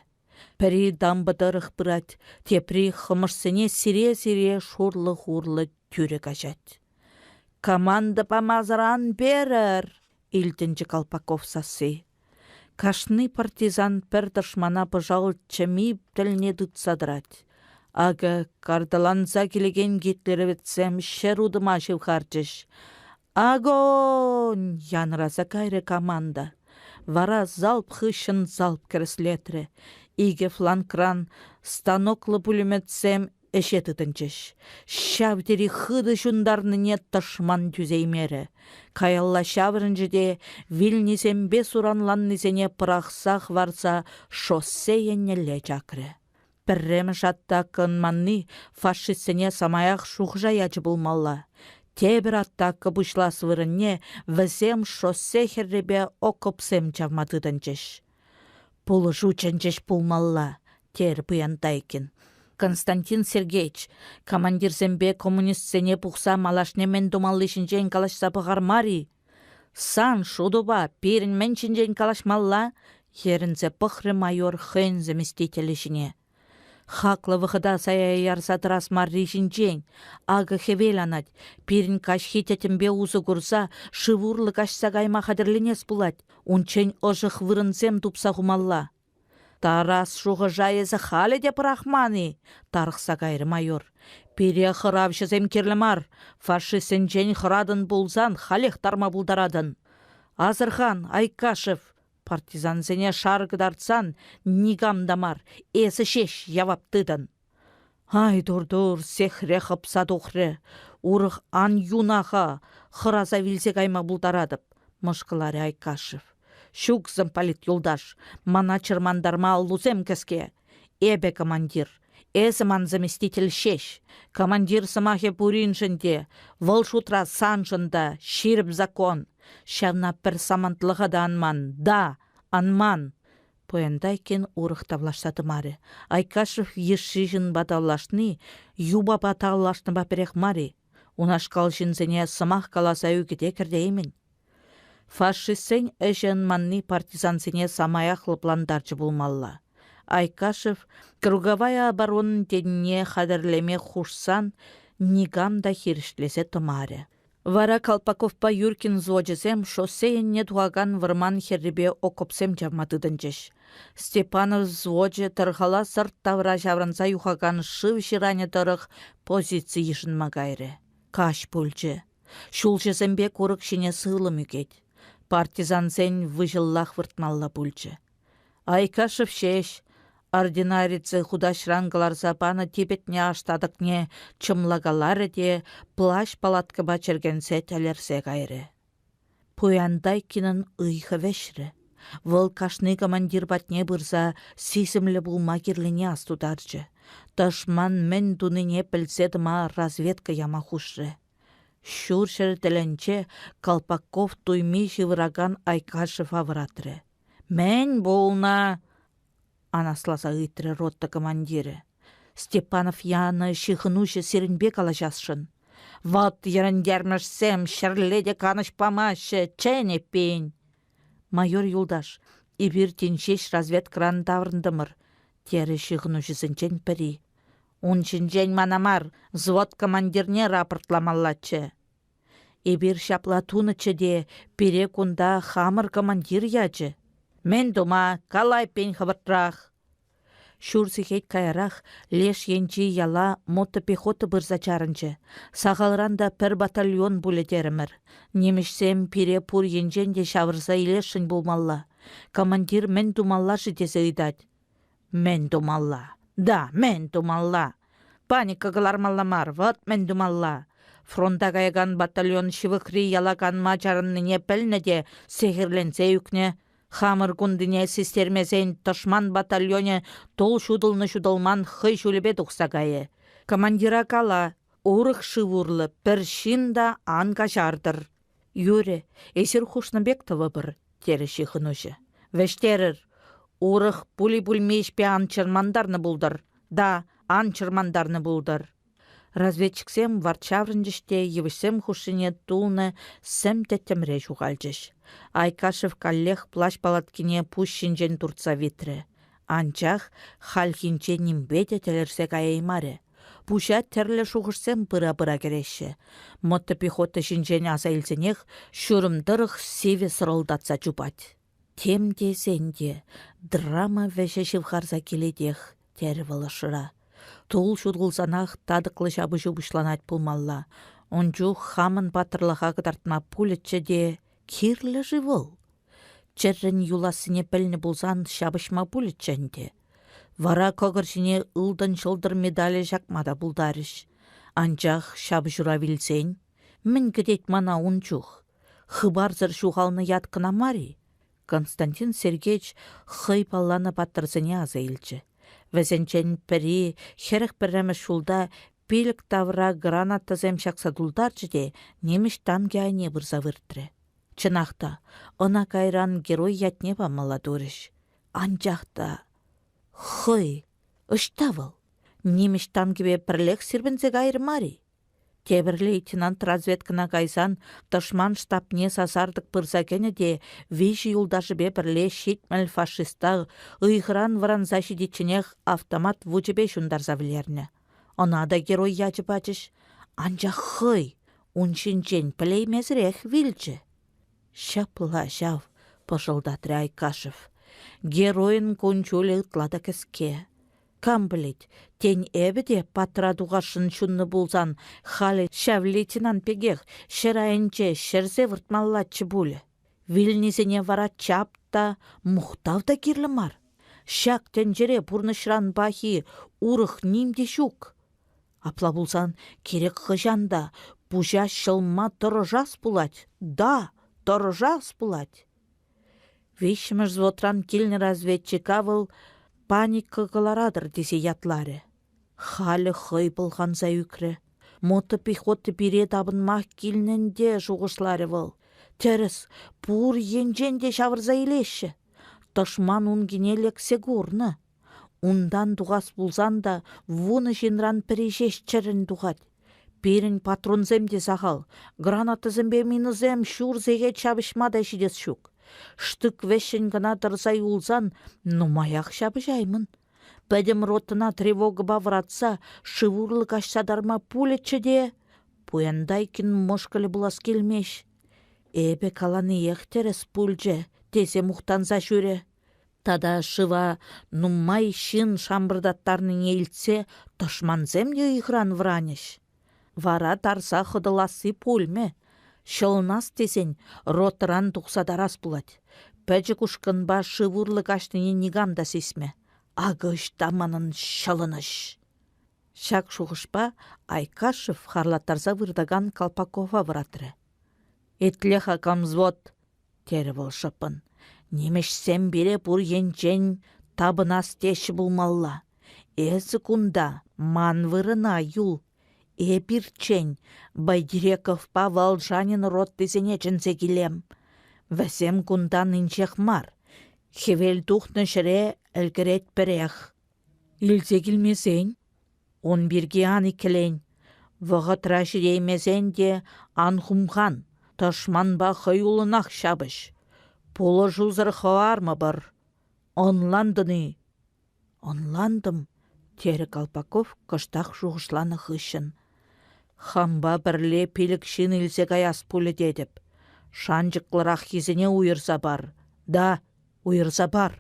Пӗри дамба тӑрӑх пырать, тепри хӑмӑшсене сире-сире шурлӑх урлӑ тӳрӗ каҫать. «Команда памасӑр ан перӗр!» илтӗнчӗ Колпаков сасси. Кашни партизан пӗр тӑшмана пӑшал чӗми тӗлне тытса тӑрать. Акӑ карталанса килекен гитлеровецсем ҫӗр утӑма ҫывхарчӗҫ. «Огонь!» янӑраса кайрӗ команда. Вара залп хыҫҫӑн залп кӗрӗслетрӗ. Икӗ флангран станоклӑ пулеметсем ӗҫе тытӑнчӗҫ. Ҫав тери хытӑ ҫунтарнине тӑшман тӳсеймерӗ. Каялла ҫаврӑнчӗ те вилнисемпе суранланнисене пӑрахса хӑварса шоссе еннелле чакрӗ. Пӗрремӗш атака ӑнманни фашистсене самаях шухӑша ячӗ пулмалла. Тепӗр атака пуҫлас вырӑнне вӗсем шоссе хӗррипе окопсем чавма тытӑнчӗҫ. Пулӑшу чӗнчӗҫ пулмалла, терӗ Пуянтайкин. Константин Сергеевич, командирсемпе коммунистсене пухса малашне мӗн тумалли ҫинчен калаҫса пӑхар мар-и? Сан шутупа пирӗн мӗн ҫинчен калаҫмалла? йӗрӗнсе пӑхрӗ майор хӑйӗн заместителӗ ҫине. Хаклӑ вӑхӑта сая ярса тӑрас марри ҫинчен. Акӑ хӗвел анать, пирӗн каҫхи тӗтӗмпе усӑ курса шыв урлӑ каҫса кайма хатӗрленес пулать, унччен ӑшӑх вырӑнсем тупса хумалла. Тарас шухӑша эсӗ халӗ те пӑрахман-и? тарӑхса кайрӗ майор. Пире хӑравҫӑсем кирлӗ мар. Фашистсенчен хӑратӑн пулсан халех тарма пултаратӑн. Асӑрхан, Айкашев, партизансене шар кӑтартсан никам та мар, эсӗ ҫеҫ явап тытӑн. Ай тур-тур, сехре хӑпса тухрӗ. Урӑх ан юна-ха, хӑраса вилсе кайма пултаратӑп, мӑшкӑларӗ Айкашев. Ҫук, замполит юлташ, мана чӑрмантарма аллусем кӗске. Эпӗ командир, эсӗ ман заместитель ҫеҫ. Командир сӑмахӗ пуриншӗн те, вӑл шутра саншӑн та, ҫирӗп закон. Ҫавна пӗр самантлӑха та ан ман, да, ан ман. Пуянтайкин урӑх тавлашса тӑмарӗ. Айкашев йышши ҫынпа тавлашни юпапа тавлашнӑпа пӗрех мар-и? Унашкал ҫынсене сӑмах каласа ӳкӗте кӗртеймӗн. Фашистсен ӗҫӗ ӑнманни партизансене самаях лӑплантарчӗ пулмалла. Айкашев круговая оборона тенине хатӗрлеме хушсан никам та хирӗҫлесе тӑмарӗ. Вара Колпаковпа Юркин взвочӗсем шоссе енне тухакан вӑрман хӗррипе окопсем чавма тытӑнчӗҫ. Степанов взвочӗ тӑрхала сӑрт тавра ҫаврӑнса юхакан шыв ҫыранӗ тӑрӑх позици йышӑнма кайрӗ. Каҫ пулчӗ. Ҫулҫӑсемпе курӑк ҫине сывлӑм ӳкет. Партизансен выҫӑллах выртмалла пулчӗ. Айкашев ҫеҫ ординарецӗ хутаҫран кӑларса панӑ типӗтнӗ аш татӑкне чӑмлакаларӗ те плащ-палаткӑпа чӗркенсе тӗлӗрсе кайрӗ. Пуянтайкинӑн ыйхӑ вӗҫрӗ. Вӑл кашни командир патне пырса сисӗмлӗ пулма кирлине астутарчӗ. Тӑшман мӗн тунине пӗлсе тӑма разведка яма хушрӗ. Ҫурҫӗр тӗлӗнче Колпаков туйми ҫывӑракан Айкашева вӑратрӗ. «Мӗн пулнӑ?» — анасласа ыйтрӗ рота командирӗ. «Степанов янӑ ҫыхӑнуҫӑ сирӗнпе калаҫасшӑн. Вӑт йӗрӗнтермӗшсем ҫӗрле те канӑҫ памаҫҫӗ, чӗн эппин!» «Майор юлташ, эпир тин ҫеҫ разведкӑран таврӑнтӑмӑр», — терӗ ҫыхӑнуҫӑсенчен пӗри. Ун ҫинчен мана мар, взвод командирне рапортламаллаччӗ. Эпир ҫапла тунӑччӗ те пире кунта хамӑр командир ячӗ. Мӗн тума, калай пин хӑвӑртрах. Ҫур сехет каярах леш енчи яла мотопехота пырса чарӑнчӗ. Сахалран та пӗр батальон пулӗ терӗмӗр. Нимӗҫсем пире пур енчен те ҫавӑрса илесшӗн пулмалла. Командир мӗн тумалла-ши тесе ыйтать. Мӗн тумалла? Да, мӗн тумалла? Паника кӑлармалла мар, вӑт мӗн тумалла. Фронта каякан батальон ҫывӑхри яла канма чарӑннине пӗлнӗ те сехӗрленсе ӳкнӗ. Хамӑр кунтине систермесен тӑшман батальонӗ тул ҫутӑлнӑ-ҫутӑлман хӑй ҫулӗпе тухса кайӗ. Командира кала, урӑх шыв урлӑ пӗр ҫын та ан каҫартӑр. Юрӗ, эсир хушнӑ пек тӑвӑпӑр, терӗ ҫыхӑнуҫӑ. Вӗҫтерӗр. Урӑх пули-пулми ӗҫпе ан чӑрмантарнӑ пултӑр. Да, ан чӑрмантарнӑ пултӑр. Разведчиксем варт ҫаврӑнчӗҫ те йывӑҫсем хушшине тулнӑ сӗм тӗттӗмре ҫухалчӗҫ. Айкашев каллех плащ-палаткине пуҫ ҫинчен туртса витрӗ. Анчах хальхинче нимпе те тӗлӗрсе каяймарӗ. Пуҫа тӗрлӗ шухӑшсем пыра-пыра кӗреҫҫӗ. Мотопехота ҫинчен аса илсенех ҫурӑм тӑрӑх сивӗ сӑрӑлтатса чупать. Тем тесен те драма вӗҫӗ ҫывхарса килетех, терӗ вӑл ӑшра. Тул ҫутӑлсанах татӑклӑ ҫапӑҫу пуҫланать пулмалла. Ун чух хамӑн паттӑрлӑха кӑтартма пулӗччӗ те, кирлӗ-ши вӑл? Чӗррӗн юлассине пӗлнӗ пулсан ҫапӑҫма пулӗччӗ ӗнтӗ. Вара кӑкӑр ҫине ылтӑн ҫӑлтӑр медалӗ ҫакма та пултарӗҫ. Анчах ҫапӑҫура вилсен, мӗн кӗтет мана ун чух? Хыпарсӑр ҫухалнӑ ят кӑна мар-и? Константин Сергеевич хӑй палланӑ паттӑрсене аса илчӗ. Вӗсенчен пӗри 41-мӗш ҫулта пилӗк тавра гранатӑсем ҫакса тултарчӗ те нимӗҫ танкӗ айне пырса выртрӗ. Чӑнах та, ӑна кайран герой ятне памалла турӗҫ. Анчах та хӑй ӑҫта вӑл? Нимӗҫ танкӗпе пӗрлех сирпӗнсе кайрӗ мар-и? Тепӗр лейтенант разведкӑна кайсан тӑшман штабне сасартӑк пырса кӗнӗ те виҫӗ юлташӗпе пӗрле 70 фашиста ыйхӑран вӑранса ҫитичченех автомат вучӗпе ҫунтарса вӗлернӗ. Ӑна та герой ячӗ пачӗҫ. Анчах хӑй ун ҫинчен пӗлеймесӗрех вилчӗ. Ҫапла ҫав, пӑшӑлтатрӗ Айкашев. Геройӑн кун-ҫулӗ ытла та кӗске. Кам пӗлет, тен, эпӗ те паттӑра тухасшӑн ҫуннӑ пулсан халӗ ҫав лейтенант пекех ҫӗр айӗнче ҫӗрсе выртмаллаччӗ пулӗ. Вилнисене вара чап та, мухтав та кирлӗ мар. Ҫак тӗнчере пурнӑҫран пахи урӑх ним те ҫук. Апла пулсан кирек хӑҫан та пуҫа ҫӑлма тӑрӑшас пулать, да, тӑрӑшас пулать. Виҫҫӗмӗш взводран килнӗ разведчика вӑл паника кӑларатӑр тесе ятларӗ. Халӗ хӑй пӑлханса ӳкрӗ. Мотопехота пире тапӑнмах килнӗ ӗнтӗ, шухӑшларӗ вӑл. Тӗрӗс, пур енчен те ҫавӑрса илеҫҫӗ. Тӑшман ункине лексе курнӑ. Унтан тухас пулсан та вунӑ ҫынран пӗри ҫеҫ чӗррӗн тухать. Пирӗн патронсем те сахал, гранатӑсемпе минӑсем ҫур сехет ҫапӑҫма та ҫитес ҫук. Штык вӗҫҫӗн кӑна тӑрса юлсан нумаях ҫапӑҫаймӑн. Пӗтӗм ротӑна тревогӑпа вӑратса шыв урлӑ каҫса тарма пулӗччӗ те, Пуянтайкин мӑшкӑлӗ пулас килмест. Эпӗ каланиех тӗрӗс пулчӗ, тесе мухтанса ҫӳрӗ. Тата шыва нумай ҫын шампӑртаттарнине илтсе тӑшмансем те ыйхӑран вӑранӗҫ. Вара тарса хӑтӑласси пулмӗ. Ҫӑлӑнас тесен ротӑран тухса тарас пулать. Пӗчӗк ушкӑнпа шыв урлӑ каҫнине никам та сисмӗ. Акӑ ӑҫта манӑн ҫӑлӑнӑҫ! Ҫак шухӑшпа Айкашев харлаттарса выртакан Колпакова вӑратрӗ. «Итле-ха, комвзвод!» терӗ вӑл шӑппӑн. Нимӗҫсем пире пур енчен тапӑнас теҫҫӗ пулмалла. Эсӗ кунта ман вырӑна юл. Эпирччен Байдирековпа Волжанин роттисене чӗнсе килем. Вӗсем кунтан инҫех мар. Хӗвел тухнӑ ҫӗре ӗлкӗретпӗрех. Илсе килмесен? Ун пирки ан иккӗлен. Вӑхӑтра ҫитеймесен те ан хумхан, тӑшманпа хӑюллӑнах ҫапӑҫ. Пулӑшусӑр хӑвармӑпӑр. Ӑнлантӑн-и? Ӑнлантӑм, терӗ Колпаков кӑштах шухӑшланӑ хыҫҫӑн. Хампа пӗрле пилӗк ҫын илсе каяс пулӗ тетӗп. Шанчӑклӑраххисене уйӑрса пар. Да, уйӑрса пар.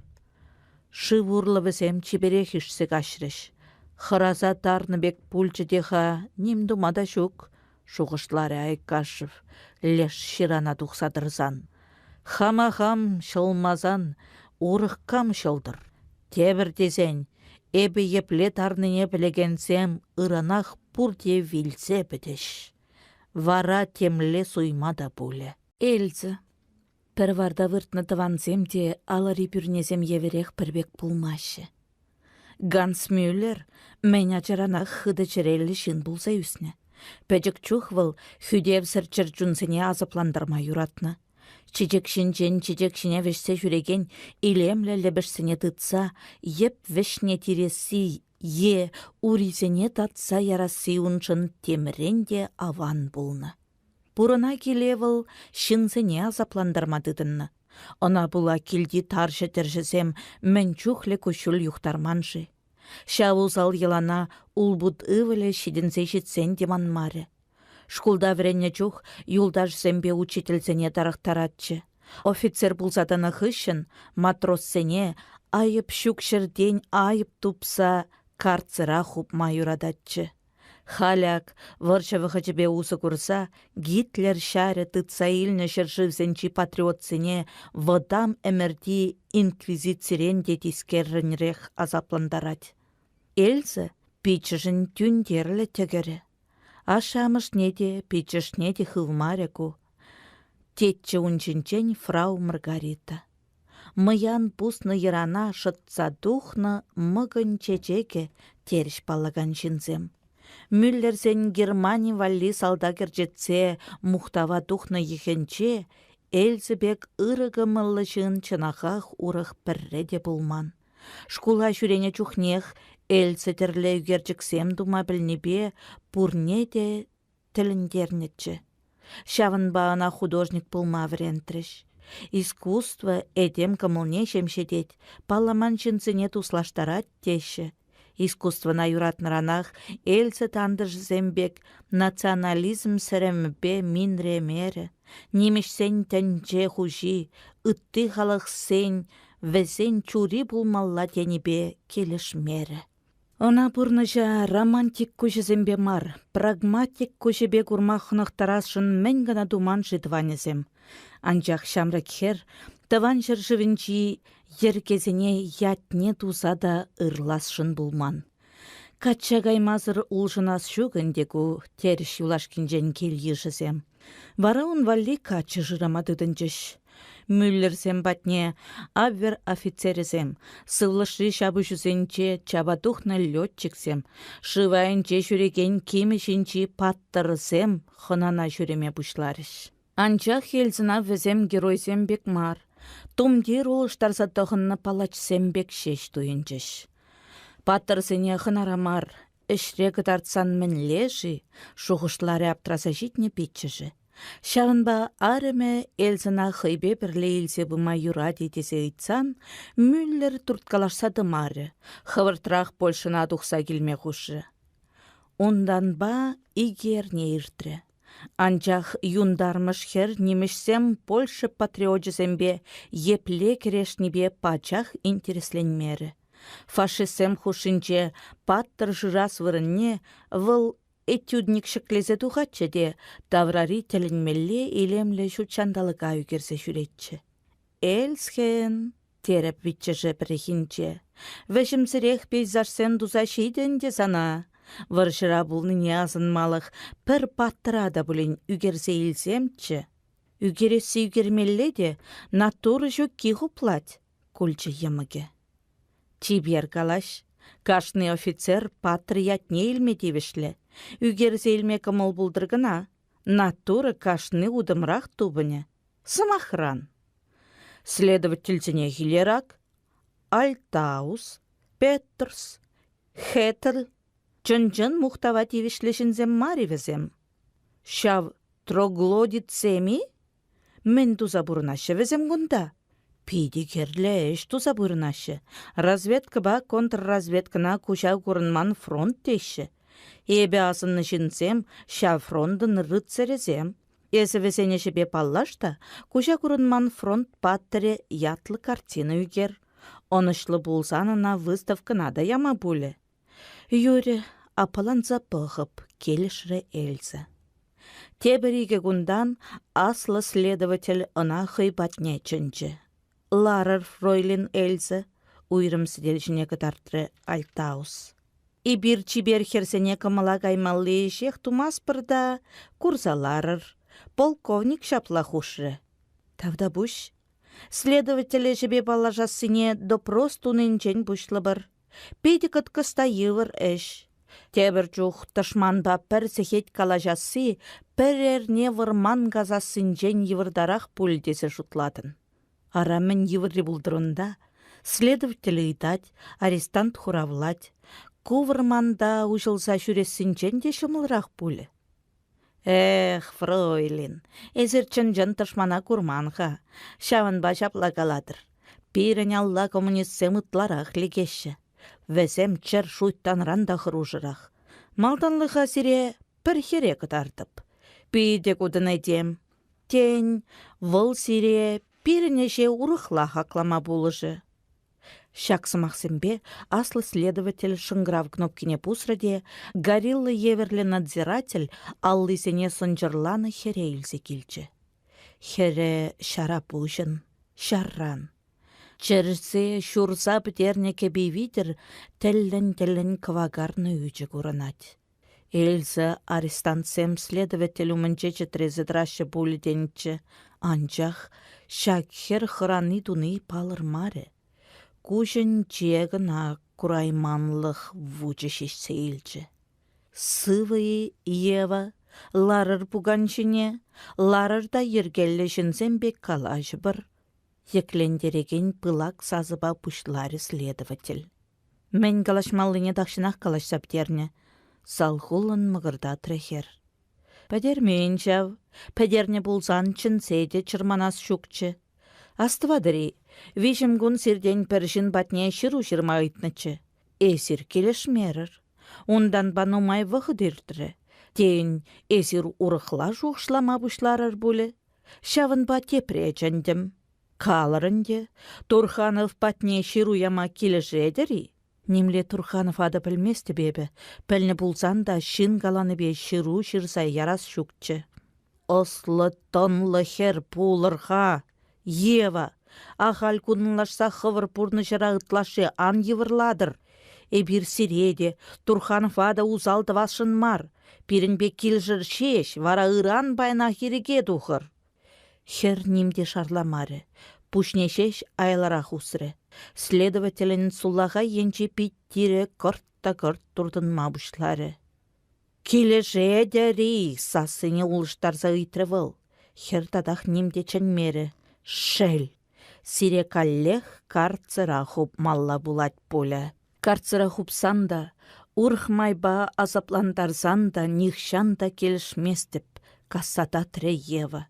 Шыв урлӑ вӗсем чиперех ишсе каҫрӗҫ. Хӑраса тарнӑ пек пулчӗ те-ха, ним тума та ҫук, шухӑшларӗ Айкашев, леш ҫырана тухса тӑрсан. Хама хам ҫӑлмасан урӑх кам ҫӑлтӑр? Тепӗр тесен, эпӗ епле тарнине пӗлекенсем ыранах пурте вилсе пӗтӗҫ. Вара темле суйма та пулӗ. Эльза Пӗр варта выртнӑ тӑвансем те алӑри пӳрнесем евӗрех пӗр пек пулмаҫҫӗ. Ганс Мюллер мӗн ачаранах хытӑ чӗреллӗ ҫын пулса ӳснӗ. Пӗчӗк чух вӑл хӳтевсӗр чӗрчунсене асаплантарма юратнӑ. Чечек ҫинчен чечек ҫине вӗҫсе ҫӳрекен илемлӗ лӗпӗшсене тытса йӗп вӗҫне тиресси е урисене татса ярасси уншӑн темрен те аван пулнӑ. Пурӑна киле вӑл ҫынсене асаплантарма тытӑннӑ. Ӑна пула килти тарҫӑ-тӗрҫӗсем мӗн чухлӗ куҫҫуль юхтарман-ши? Ҫав усал йӑлана улпут ывӑлӗ ҫитӗнсе ҫитсен те манмарӗ. Шкулта вӗреннӗ чух юлташсемпе учительсене тарӑхтаратчӗ. Офицер пулса тӑнӑ хыҫҫӑн матроссене айӑп ҫук ҫӗртен айӑп тупса карцера хупма юрататчӗ. Халь ак, вӑрҫӑ вӑхӑчӗпе усӑ курса, Гитлер ҫарӗ тытса илнӗ ҫӗршывсенчи патриотсене вӑтам ӗмӗрти инквизицирен те тискеррӗнрех асаплантарать. Эльза пиччӗшӗн тӳнтерлӗ тӗкӗрӗ. Ашшӗ-амӑшне те, пиччӗшне те хывмарӗ ку. Тетчӗ ун ҫинчен фрау Маргарита. Мӑян пуснӑ йӑрана шӑтса тухнӑ мӑкӑнь чечекӗ, терӗҫ паллакан ҫынсем. Мюллерсен Германи валли салтак ӗрчетсе мухтава тухнӑ йӑхӗнче Эльза пек ырӑ кӑмӑллӑ ҫын чӑнахах урӑх пӗрре те пулман. Шкула ҫӳренӗ чухнех Эльза тӗрлӗ ӳкерчӗксем тума пӗлнипе пурне те тӗлӗнтернӗччӗ. Ҫавӑнпа ӑна художник пулма вӗрентрӗҫ. Искусство этем кӑмӑлне ҫемҫетет, палламан ҫынсене туслаштарать теҫҫӗ. Искусствӑна юратнӑранах Эльза тантӑшӗсем пек национализм сӗрӗмӗпе минремерӗ, нимӗҫсен тӗнче хуҫи, ытти халӑхсен. вӗсен чури пулмалла тенипе килӗшмерӗ. Ӑна пурнӑҫа романтик куҫӗсемпе мар, прагматик куҫӗпе курма хӑнӑхтарасшӑн мӗн кӑна туман-ши тӑванӗсем. Анчах ҫамрӑк хӗр тӑван ҫӗршывӗнчи йӗркесене ятне туса та ырласшӑн пулман. Качча каймасӑр улшӑнас ҫук ӗнтӗ ку, терӗҫ юлашкинчен кил-йышӗсем. Вара ун валли каччӑ шырама тытӑнчӗҫ. Мюллерсем патне Абвер офицерӗсем, сывлӑшри ҫапӑҫусенче чапа тухнӑ летчиксем, шыв айӗнче ҫӳрекен кимӗ ҫинчи паттӑрсем хӑнана ҫӳреме пуҫларӗҫ. Анчах Ельцина вӗсем геройсем пек мар, тумтир улӑштарса тӑхӑннӑ палачсем пек ҫеҫ туйӑнчӗҫ. Паттӑрсене хӑнара мар, ӗҫре кӑтартсан мӗнле-ши, шухӑшларӗ аптраса ҫитнӗ пиччӗшӗ. Ҫавӑнпа арӑмӗ Эльзӑна хӑйпе пӗрле илсе пыма юрать-и тесе ыйтсан, Мюллер турткалашса тӑмарӗ, хӑвӑртрах Польшӑна тухса килме хушрӗ. Унтанпа икӗ эрне иртрӗ. Анчах юнтармӑш хӗр нимӗҫсем Польша патриочӗсемпе епле кӗрешнипе пачах интересленмерӗ. Фашистсем хушшинче паттӑр шырас вырӑнне вӑл этюдник ҫӗклесе тухатчӗ те таврари тӗлӗнмелле илемлӗ ҫутҫанталӑка ӳкерсе ҫӳретчӗ. «Эльсхен!» терӗ пиччӗшӗ пӗррехинче. Вӗҫӗмсӗрех пейзажсем туса ҫитӗ ӗнтӗ сана. Вӑрҫӑра пулнине асӑнмалӑх пӗр паттӑра та пулин ӳкерсе илсемччӗ. Ӳкересси ӳкермелле те натура ҫукки хуплать, кулчӗ йӑмӑкӗ. Чипер калаҫ. Кашни офицер паттӑр ятне илме тивӗҫлӗ. Ӳкерсе илме кӑмӑл пултӑр кӑна. Натура кашни утӑмрах тупӑнӗ. Сӑмахран, следовательсене илер ак. Альтаус, Петрс, Хетл чӑн-чӑн мухтава тивӗҫлӗ ҫынсем мар-и вӗсем? Ҫав троглодитсем-и? Мӗн туса пурӑнаҫҫӗ вӗсем кунта? Питӗ кирлӗ ӗҫ туса пурӑнаҫҫӗ. Разведкӑпа контрразведкӑна куҫа курӑнман фронт теҫҫӗ. Эпӗ асӑннӑ ҫынсем ҫав фронтӑн рыцарӗсем. Эсӗ вӗсен ӗҫӗпе паллаш та куҫа курӑнман фронт паттӑрӗ ятлӑ картина ӳкер. Ӑнӑҫлӑ пулсан ӑна выставкӑна та яма пулӗ. Юрӗ, аппаланса пӑхӑп, килӗшрӗ Эльза. Тепӗр икӗ кунтан аслӑ следователь ӑна хӑй патне чӗнчӗ. «Ларӑр, фройлен Эльза», уйрӑм сӗтел ҫине кӑтартрӗ Альтаус. Эпир чипер хӗрсене кӑмӑла каймалли ӗҫех тумастпӑр та, курса ларӑр. Полковник ҫапла хушрӗ. Тавтапуҫ. Следователь ӗҫӗпе паллашассине допрос тунинчен пуҫлӑпӑр. Питӗ кӑткӑс та йывӑр ӗҫ. Тепӗр чух тӑшманпа пӗр сехет калаҫасси пӗр эрне вӑрман касассинчен йывӑртарах пуль тесе шутлатӑн. Ара, мӗн йывӑрри пултӑр унта? Следователь ыйтать, арестант хуравлать. Ку вӑрманта уҫӑлса ҫӳрессинчен те ҫӑмӑлрах пулӗ. Эх, фройлин, эсир чӑн-чӑн тӑшмана курман-ха. Ҫавӑнпа ҫапла калатӑр. Пирӗн алла коммунистсем ытларах лекеҫҫӗ. Вӗсем чӗр шуйттанран та хӑрушӑрах. Малтанлӑха сире пӗр хӗре кӑтартӑп. Питӗ кутӑн этем. Тен, вӑл сире пирӗн ӗҫе урӑхла хаклама пулӑшӗ. Ҫак сӑмахсемпе аслӑ следователь шӑнкӑрав кнопкине пусрӗ те горилла евӗрлӗ надзиратель аллисене сӑнчӑрланӑ хӗре илсе килчӗ. Хӗрӗ ҫара пуҫӑн, ҫарран. Чӗрсе ҫурса пӗтернӗ кӗпи витӗр тӗллӗн-тӗллӗн кӑвакарнӑ ӳчӗ курӑнать. Эльза арестантсем следователь умӗнче чӗтресе тӑраҫҫӗ пулӗ тенӗччӗ, анчах ҫак хӗр хӑрани-туни палӑрмарӗ. Куҫӗнче кӑна курайманлӑх вучӗ ҫиҫсе илчӗ. «Сывӑ-и, Ева? Ларӑр пукан ҫине, ларӑр та йӗркеллӗ ҫынсем пек калаҫӑпӑр», — йӗклентерекен пылак сасӑпа пуҫларӗ следователь. Мӗн калаҫмаллине тахҫанах калаҫса пӗтернӗ. Салхуллӑн мӑкӑртатрӗ хӗр. Пӗтермен ҫав. Пӗтернӗ пулсан чӗнсе те чӑрманас ҫукчӗ. Астӑватӑр-и, виҫӗмкун сиртен пӗр ҫын патне ҫыру ҫырма ыйтнӑччӗ. Эсир килӗшмерӗр. Унтанпа нумай вӑхӑт иртрӗ. Тен, эсир урӑхла шухӑшлама пуҫларӑр пулӗ. Ҫавӑнпа тепре чӗнтӗм. Калӑр ӗнтӗ, Турханов патне ҫыру яма килӗшетӗр-и? Нимле Турханова та пӗлместӗп эпӗ, пӗлнӗ пулсан та ҫын каланипе ҫыру ҫырса ярас ҫукчӗ. Ӑслӑ-тӑнлӑ хӗр пулӑр-ха, Ева! Ахаль кутӑнлашса хӑвӑр пурнӑҫӑра ытлашши ан йывӑрлатӑр. Эпир сире те, Турханова та усал тӑвасшӑн мар. Пирӗнпе килшӗр ҫеҫ, вара ыран-паянах ирӗке тухӑр. Хӗр ним те шарламарӗ, пуҫне ҫеҫ аяларах усрӗ. Следователӗн сулахай енчи пит тирӗ кӑрт та кӑрт туртӑнма пуҫларӗ. «Килӗшетӗр-и?» — сассине улӑштарса ыйтрӗ вӑл. Хӗр татах ним те чӗнмерӗ. «Шел, сире каллех карцера хупмалла пулать пулӗ». Карцера хупсан та, урӑх майпа асаплантарсан та нихҫан та килӗшместӗп, касса татрӗ Ева.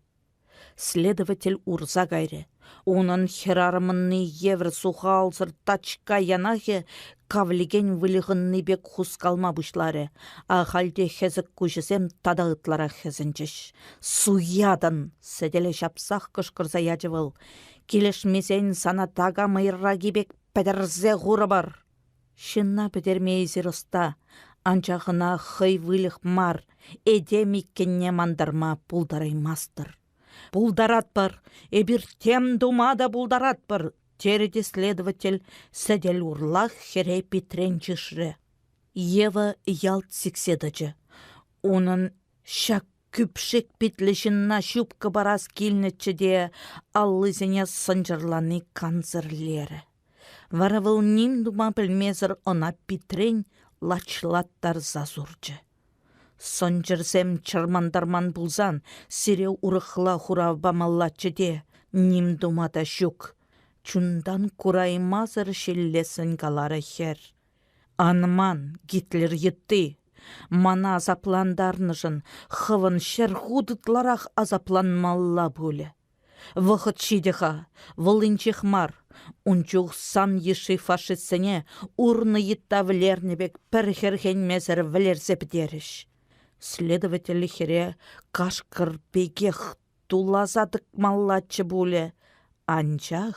Следователь урса кайрӗ. Унӑн хӗрарӑмӑнни евӗр сухалсӑр тачка янахӗ кавлекен выльӑхӑнни пек хускалма пуҫларӗ, ахаль те хӗсӗк куҫӗсем тата ытларах хӗсӗнчӗҫ. «Суятӑн!» — сӗтеле ҫапсах кӑшкӑрса ячӗ вӑл. «Килӗшмесен сана така мӑйраки пек пӗтӗрсе хурӑпӑр!» Ҫынна пӗтерме эсир ӑста, анчах ӑна хӑй выльӑх мар, этем иккенне мантарма пултараймастӑр. Пултаратпӑр, эпир тем тума та пултаратпӑр, терӗ те следователь сӗтел урлах хӗре питрен чышрӗ. Ева ялт сиксе тӑчӗ. Унӑн ҫак Кӳпшек питлӗ ҫынна ҫупкӑ парас килнӗччӗ те аллисене сӑнчӑрлани кансӗрлерӗ. Вара вӑл ним тума пӗлмесӗр ӑна питрен лачлаттарса сурчӗ. Сӑнчӑрсем чӑрмантарман пулсан сире урӑхла хурав памаллаччӗ те ним тума та ҫук. Чунтан кураймасӑр ҫиллессӗн каларӗ хӗр. Ан ман, Гитлер йытти! Мана асаплантарнӑшӑн хӑвӑн 100 хут ытларах асапланмалла пулӗ. Вӑхӑт ҫитӗ-ха, вӑл инҫех мар. Ун чух сан йышши фашистсене урнӑ йытта вӗлернӗ пек пӗр хӗрхенмесӗр вӗлерсе пӗтерӗҫ. Следователь хӗре кашкӑр пекех тулласа тӑкмаллаччӗ пулӗ, анчах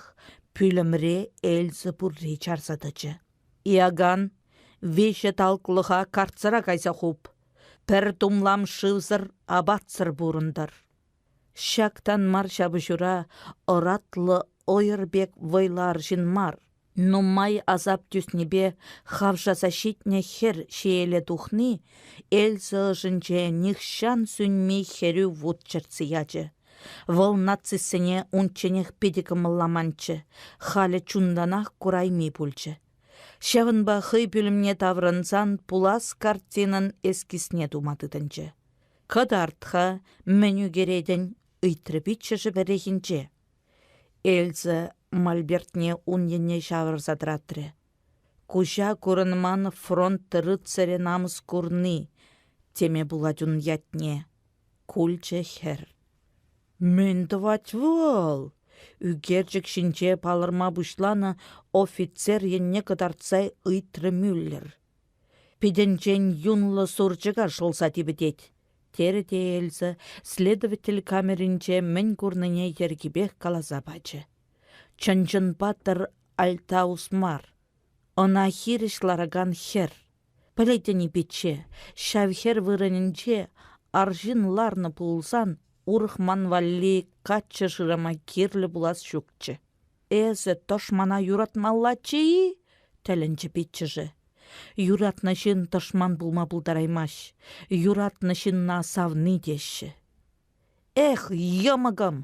пӳлӗмре Эльза пурри чарса тӑчӗ. Иоганн, виҫӗ талӑклӑха карцера кайса хуп. Пӗр тумлам шывсӑр, апатсӑр пурӑнтӑр. Ҫак тан мар ҫапӑҫура ӑратлӑ ӑйӑр пек вӑйлӑ арҫын мар, Нумай асап тӳснипе хавшаса ҫитнӗ хӗр ҫиеле тухни Эльза ӑшӗнче нихҫан сӳнми хӗрӳ вут чӗртсе ячӗ. Вӑл нацистсене унчченех питӗ кӑмӑлламанччӗ, халӗ чунтанах курайми пулчӗ. Ҫавӑнпа хӑй пӳлӗмне таврӑнсан пулас картинӑн эскизне тума тытӑнчӗ. «Кӑтарт-ха, мӗн ӳкеретӗн?» — ыйтрӗ пиччӗшӗ пӗррехинче. Эльза мольбертне ун енне ҫавӑрса тӑратрӗ. Куҫа курӑнман фронт рыцарӗ намӑс курни теме пулать ун ятне, кулчӗ хӗр. Мӗн тӑвать вӑл? Ӳкерчӗк ҫинче палӑрма пуҫланӑ офицер енне кӑтартса ыйтрӗ Мюллер. Питӗнчен юнлӑ сурчӑка шӑлса типӗтет. Терӗ те Эльза следователь камеринче мӗн курнине йӗркипех каласа пачӗ. Чӑн-чӑн паттӑр Альтаус мар, ӑна хирӗҫ ларакан хӗр. Пӗлетӗн-и, пичче, ҫав хӗр вырӑнӗнче арҫын ларнӑ пулсан урӑх ман валли каччӑ шырама кирлӗ пулас ҫукчӗ. Эсӗ тӑшмана юратмаллаччӗ-и? тӗлӗнчӗ пиччӗшӗ. Юратнӑ ҫын тӑшман пулма пултараймасть. Юратнӑ ҫынна савни теҫҫӗ. Эх, йӑмӑкӑм,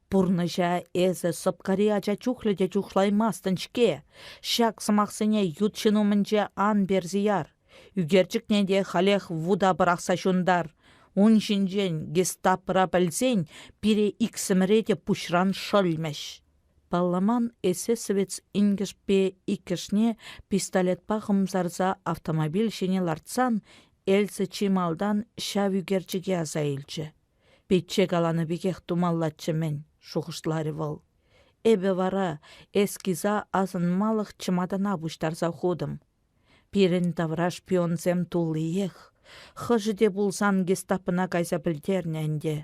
пурнӑҫа эсӗ сӑпкари ача чухлӗ те чухлаймастӑн-ҫке. Ҫак сӑмахсене ют ҫын умӗнче ан персе яр. Ӳкерчӗкне те халех вута пӑрахса ҫунтар. Ун ҫинчен гестапӑра пӗлсен пире иксӗмӗре те пуҫран шӑлмӗҫ. Палламан эсэсовец инкӗшпе иккӗшне пистолетпа хӑмсарса автомобиль ҫине лартсан Эльза чи малтан ҫав ӳкерчӗке аса илчӗ. Пичче каланӑ пекех тумаллаччӗ-мӗн, шухӑшларӗ вӑл. Эпӗ вара эскиза асӑнмалӑх чӑматана пуҫтарса хутӑм. Пирӗн тавра шпионсем туллиех. Хӑшӗ те пулсан гестапӑна кайса пӗлтернӗ ӗнтӗ.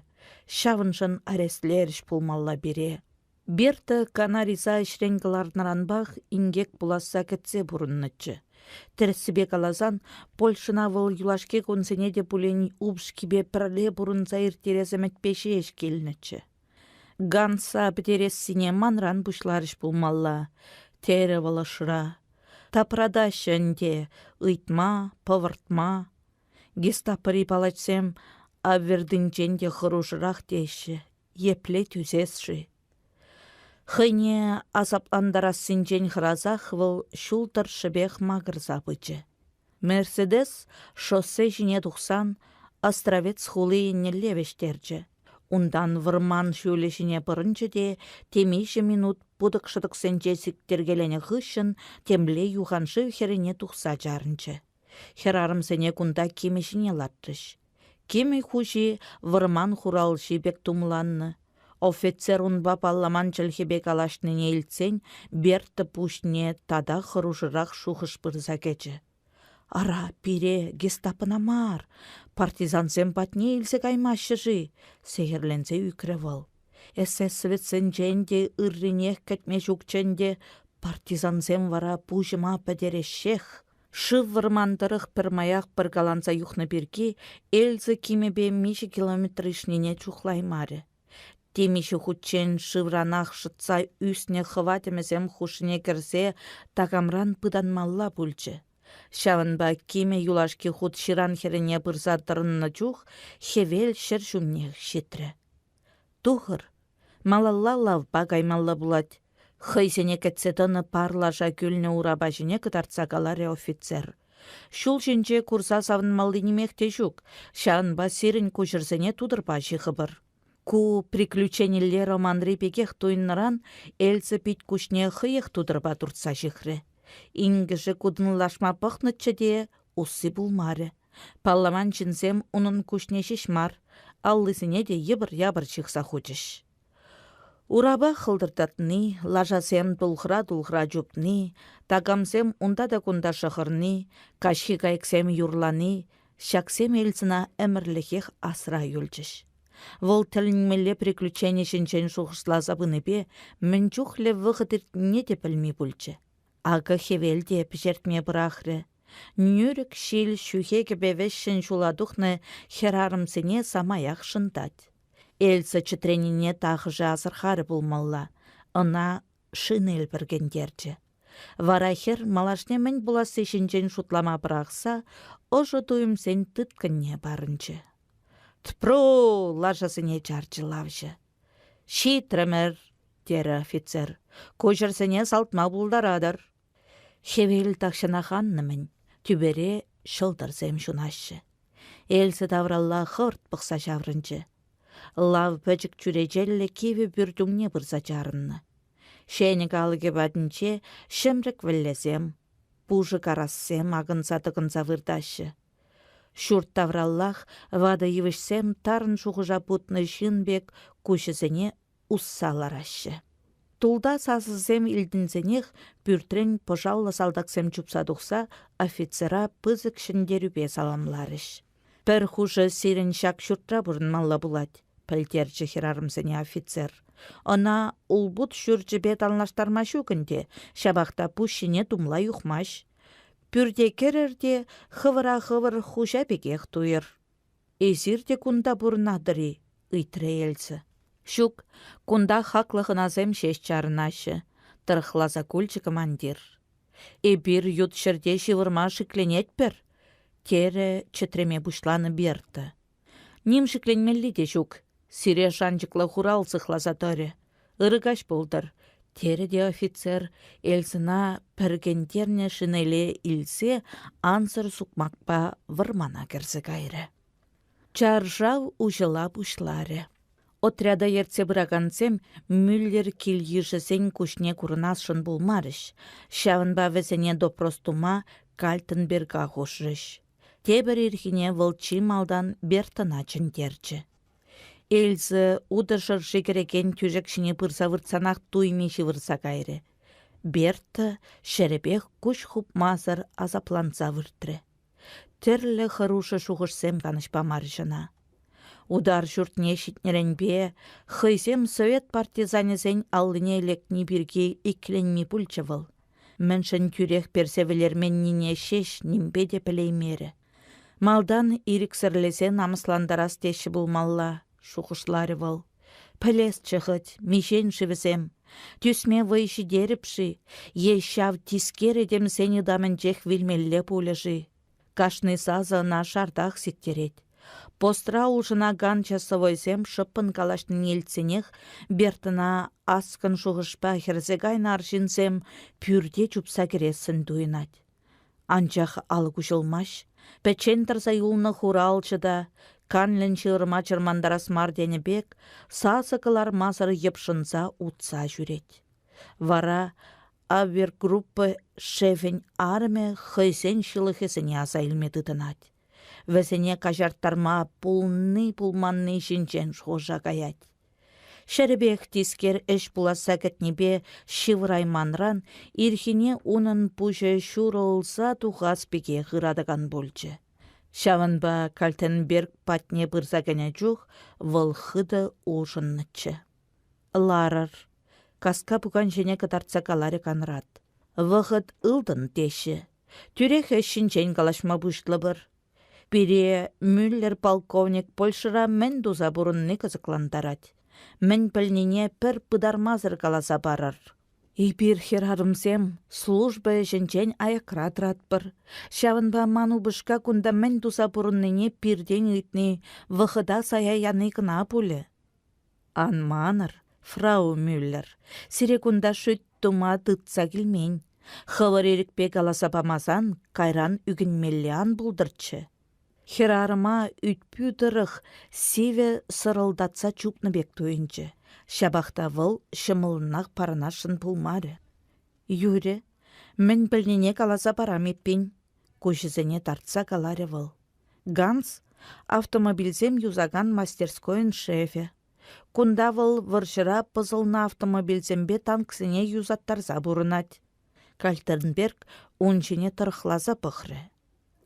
Ҫавӑншӑн арестлерӗҫ пулмалла пире. Берта Канариса ӗҫрен кӑларнӑранпах инкек пуласса кӗтсе пурӑннӑччӗ. Тӗрӗссипе каласан, Польшӑна вӑл юлашки кунсене те пулин упӑшкипе пӗрле пурӑнса ирттерес ӗмӗтпе ҫеҫ килнӗччӗ. Ганса пӗтерессине манран пуҫларӗҫ пулмалла, терӗ вӑл ӑшра. Тапратаҫҫӗ ӗнтӗ, ыйтма, пӑвӑртма. Гестапӑри палачсем Авердинчен те хӑрушӑрах теҫҫӗ. Епле тӳсес-ши? Хӑйне асаплантарассинчен хӑрасах вӑл ҫул тӑршшӗпех макӑрса пычӗ. «Мерседес» шоссе ҫине тухсан Островец хули еннелле вӗҫтерчӗ. Унтан вӑрман ҫулӗ ҫине пӑрӑнчӗ те темиҫе минут путӑк-шӑтӑксенче сиктеркеленӗ хыҫҫӑн темле юханшыв хӗррине тухса чарӑнчӗ. Хӗрарӑмсене кунта кимӗ ҫине лартрӗҫ. Кимӗ хуҫи вӑрман хуралҫи пек тумланнӑ. Офицер унпа палламан чӗлхепе калаҫнине илтсен Берта пуҫне тата хӑрушӑрах шухӑш пырса кӗчӗ. Ара, пире гестапӑна мар, партизансем патне илсе каймаҫҫӗ-ши? сехӗрленсе ӳкрӗ вӑл. Эсэсовецсенчен те ырринех кӗтме ҫукчӗ ӗнтӗ, партизансем вара пуҫӑма пӗтереҫҫех. Шыв вӑрман тӑрӑх пӗрмаях пӑркаланса юхнӑ пирки Эльза кимӗпе миҫе километр ишнине чухлаймарӗ. Темиҫе хутчен шывранах шӑтса ӳснӗ хӑва тӗмӗсем хушшине кӗрсе такамран пытанмалла пулчӗ. Ҫавӑнпа кимӗ юлашки хут ҫыран хӗррине пырса тӑрӑннӑ чух хӗвел ҫӗр ҫумнех ҫитрӗ. Тухӑр, малалла лавпа каймалла пулать, хӑйсене кӗтсе тӑнӑ пар лаша кӳлнӗ урапа ҫине кӑтартса каларӗ офицер. Ҫул ҫинче курса савӑнмалли нимех те ҫук, ҫавӑнпа сирӗн куҫӑрсене тутӑрпа ҫыхӑпӑр. Ку приключенилле романри пекех туйӑннӑран Эльза пит-куҫне хӑех тутӑрпа туртса ҫыхрӗ. Инкӗшӗ кутӑнлашма пӑхнӑччӗ те усси пулмарӗ. Палламан ҫынсем унӑн куҫне ҫеҫ мар, аллисене те йӑпӑр-япӑр ҫыхса хучӗҫ. Урапа хӑлтӑртатни, лашасем тулхӑра-тулхӑра чупни, такамсем унта та кунта шӑхӑрни, каҫхи кайӑксем юрлани ҫаксем Эльзӑна ӗмӗрлӗхех асра юлчӗҫ. Вӑл тӗлӗнмелле приключени ҫинчен шухӑшласа пынипе мӗн чухлӗ вӑхӑт иртнине те пӗлми пулчӗ. Акӑ хӗвел те пӗҫертме пӑрахрӗ. Нӳрӗк ҫил ҫӳхе кӗпе вӗҫҫӗн ҫула тухнӑ хӗрарӑмсене самаях шӑнтать. Эльза чӗтренине тахӑшӗ асӑрхарӗ пулмалла, ӑна шинель пӗркентерчӗ. Вара хӗр малашне мӗн пуласси ҫинчен шутлама пӑрахса ӑшӑ туйӑмсен тыткӑнне парӑнчӗ. «Тпру!» — лашасене чарчӗ лавҫӑ. «Ҫитрӗмӗр!» — терӗ офицер. «Куҫӑрсене салтма пултаратӑр». Хӗвел тахҫанах аннӑ-мӗн, тӳпере ҫӑлтӑрсем ҫунаҫҫӗ. Эльза тавралла хӑвӑрт пӑхса ҫаврӑнчӗ. Лав пӗчӗк чӳречеллӗ кивӗ пӳрт умне пырса чарӑннӑ. Ҫенӗк алӑкӗ патӗнче ҫӗмрӗк вӗллесем, пушӑ карассем акӑнса-тӑкӑнса выртаҫҫӗ. Ҫурт тавраллах ватӑ йывӑҫсем тарӑн шухӑша путнӑ ҫын пек куҫӗсене усса лараҫҫӗ. Тулта сасӑсем илтӗнсенех пӳртрен пӑшаллӑ салтаксем чупса тухса офицера пысӑк ҫӗнтерӳпе саламларӗҫ. «Пӗр хушӑ сирӗн ҫак ҫуртра пурӑнмалла пулать», — пӗлтерчӗ хӗрарӑмсене офицер. «Ӑна улпут ҫурчӗпе танлаштарма ҫук ӗнтӗ, ҫапах та пуҫ ҫине тумла юхмасть. Пӳрте кӗрӗр те хӑвӑра хӑвӑр хуҫа пекех туйӑр». «Эсир те кунта пурӑнатӑр-и?» — ыйтрӗ Эльза. «Ҫук, кунта хаклӑ хӑнасем ҫеҫ чарӑнаҫҫӗ», — тӑрӑхласа кулчӗ командир. «Эпир ют ҫӗрте ҫывӑрма шикленетпӗр», — терӗ чӗтреме пуҫланӑ Берта. «Ним шикленмелли те ҫук. Сире шанчӑклӑ хурал сыхласа тӑрӗ. Ырӑ каҫ пултӑр, терӗ те офицер Эльзӑна пӗркентернӗ шинеле илсе ансӑр сукмакпа вӑрмана кӗрсе кайрӗ. Чаршав уҫӑла пуҫларӗ. Отряда ертсе пыракансем Мюллер кил-йышӗсен куҫне курӑнасшӑн пулмарӗҫ, ҫавӑнпа вӗсене допрос тума Кальтенберга хушрӗҫ. Тепӗр ирхине вӑл чи малтан Бертӑна чӗнтерчӗ. Эльза утӑ шӑрши кӗрекен тӳшек ҫине пырса выртсанах туйми ҫывӑрса кайрӗ. Берта ҫӗрӗпех куҫ хупмасӑр асапланса выртрӗ. Тӗрлӗ хӑрушӑ шухӑшсем канӑҫ памарӗҫ ӑна. Утар ҫуртне ҫитнӗренпе хӑйсем совет партизанӗсен аллине лекни пирки иккӗленми пулчӗ вӑл. Мӗншӗн тӳрех персе вӗлерменнине ҫеҫ нимпе те пӗлеймерӗ. Малтан ирӗксӗрлесе намӑслантарас теҫҫӗ пулмалла, шухӑшларӗ вӑл. Пӗлесчӗ хӑть, миҫен-ши вӗсем? Тӳсме вӑй ҫитерӗп-ши е ҫав тискер этемсен ытамӗнчех вилмелле пулӗ-ши? Кашни сасӑ ӑна шартах сиктерет. Постра улшӑнакан часовойсем шӑппӑн калаҫнине илтсенех Бертӑна аскӑн шухӑшпа хӗрсе кайнӑ арҫынсем пӳрте чупса кӗрессӗн туйӑнать. Анчах алӑк уҫӑлмасть. Пӗччен тӑрса юлнӑ хуралҫӑ та, канлӗн ҫывӑрма чӑрмантарас мар тенӗ пек, сасӑ кӑлармасӑр йӑпшӑнса утса ҫӳрет. Вара Абвергруппа шефӗн арӑмӗ хӑйсен ҫылӑхӗсене аса илме тытӑнать. Вӗсене каҫарттарма пулни-пулманни ҫинчен шухӑша каять. Ҫӗрӗпех тискер ӗҫ пуласса кӗтнипе ҫывӑрайманран ирхине унӑн пуҫӗ ҫурӑлса тухас пекех ыратакан пулчӗ. Ҫавӑнпа Кальтенберг патне пырса кӗнӗ чух вӑл хытӑ улшӑннӑччӗ. Ларӑр, каска пукан ҫине кӑтартса каларӗ Конрад. Вӑхӑт ылтӑн теҫҫӗ. Тӳрех ӗҫ ҫинчен калаҫма пуҫлӑпӑр. Пире Мюллер полковник Польшӑра мӗн туса пурӑнни кӑсӑклантарать. Мӗн пӗлнине пӗр пытармасӑр каласа парӑр. Эпир, хӗрарӑмсем, служба ӗҫӗнчен аякра тӑратпӑр. Ҫавӑнпа ман упӑшка кунта мӗн туса пурӑннине пиртен ыйтни вӑхӑта сая яни кӑна пулӗ. Ан манӑр, фрау Мюллер, сире кунта шӳт тума тытса килмен. Хӑвӑр ирӗкпе каласа памасан кайран ӳкӗнмелле ан пултӑрччӗ. Хӗрарӑма ӳт-пӳ тӑрӑх сивӗ сӑрӑлтатса чупнӑ пек туйӑнчӗ. Ҫапах та вӑл ҫӑмӑллӑнах парӑнасшӑн пулмарӗ. Юрӗ, мӗн пӗлнине каласа парам эппин, куҫӗсене тартса каларӗ вӑл. Ганс — автомобильсем юсакан мастерскойӑн шефӗ. Кунта вӑл вӑрҫӑра пӑсӑлнӑ автомобильсемпе танксене юсаттарса пурӑнать. Кальтернберг ун ҫине тӑрӑхласа пӑхрӗ.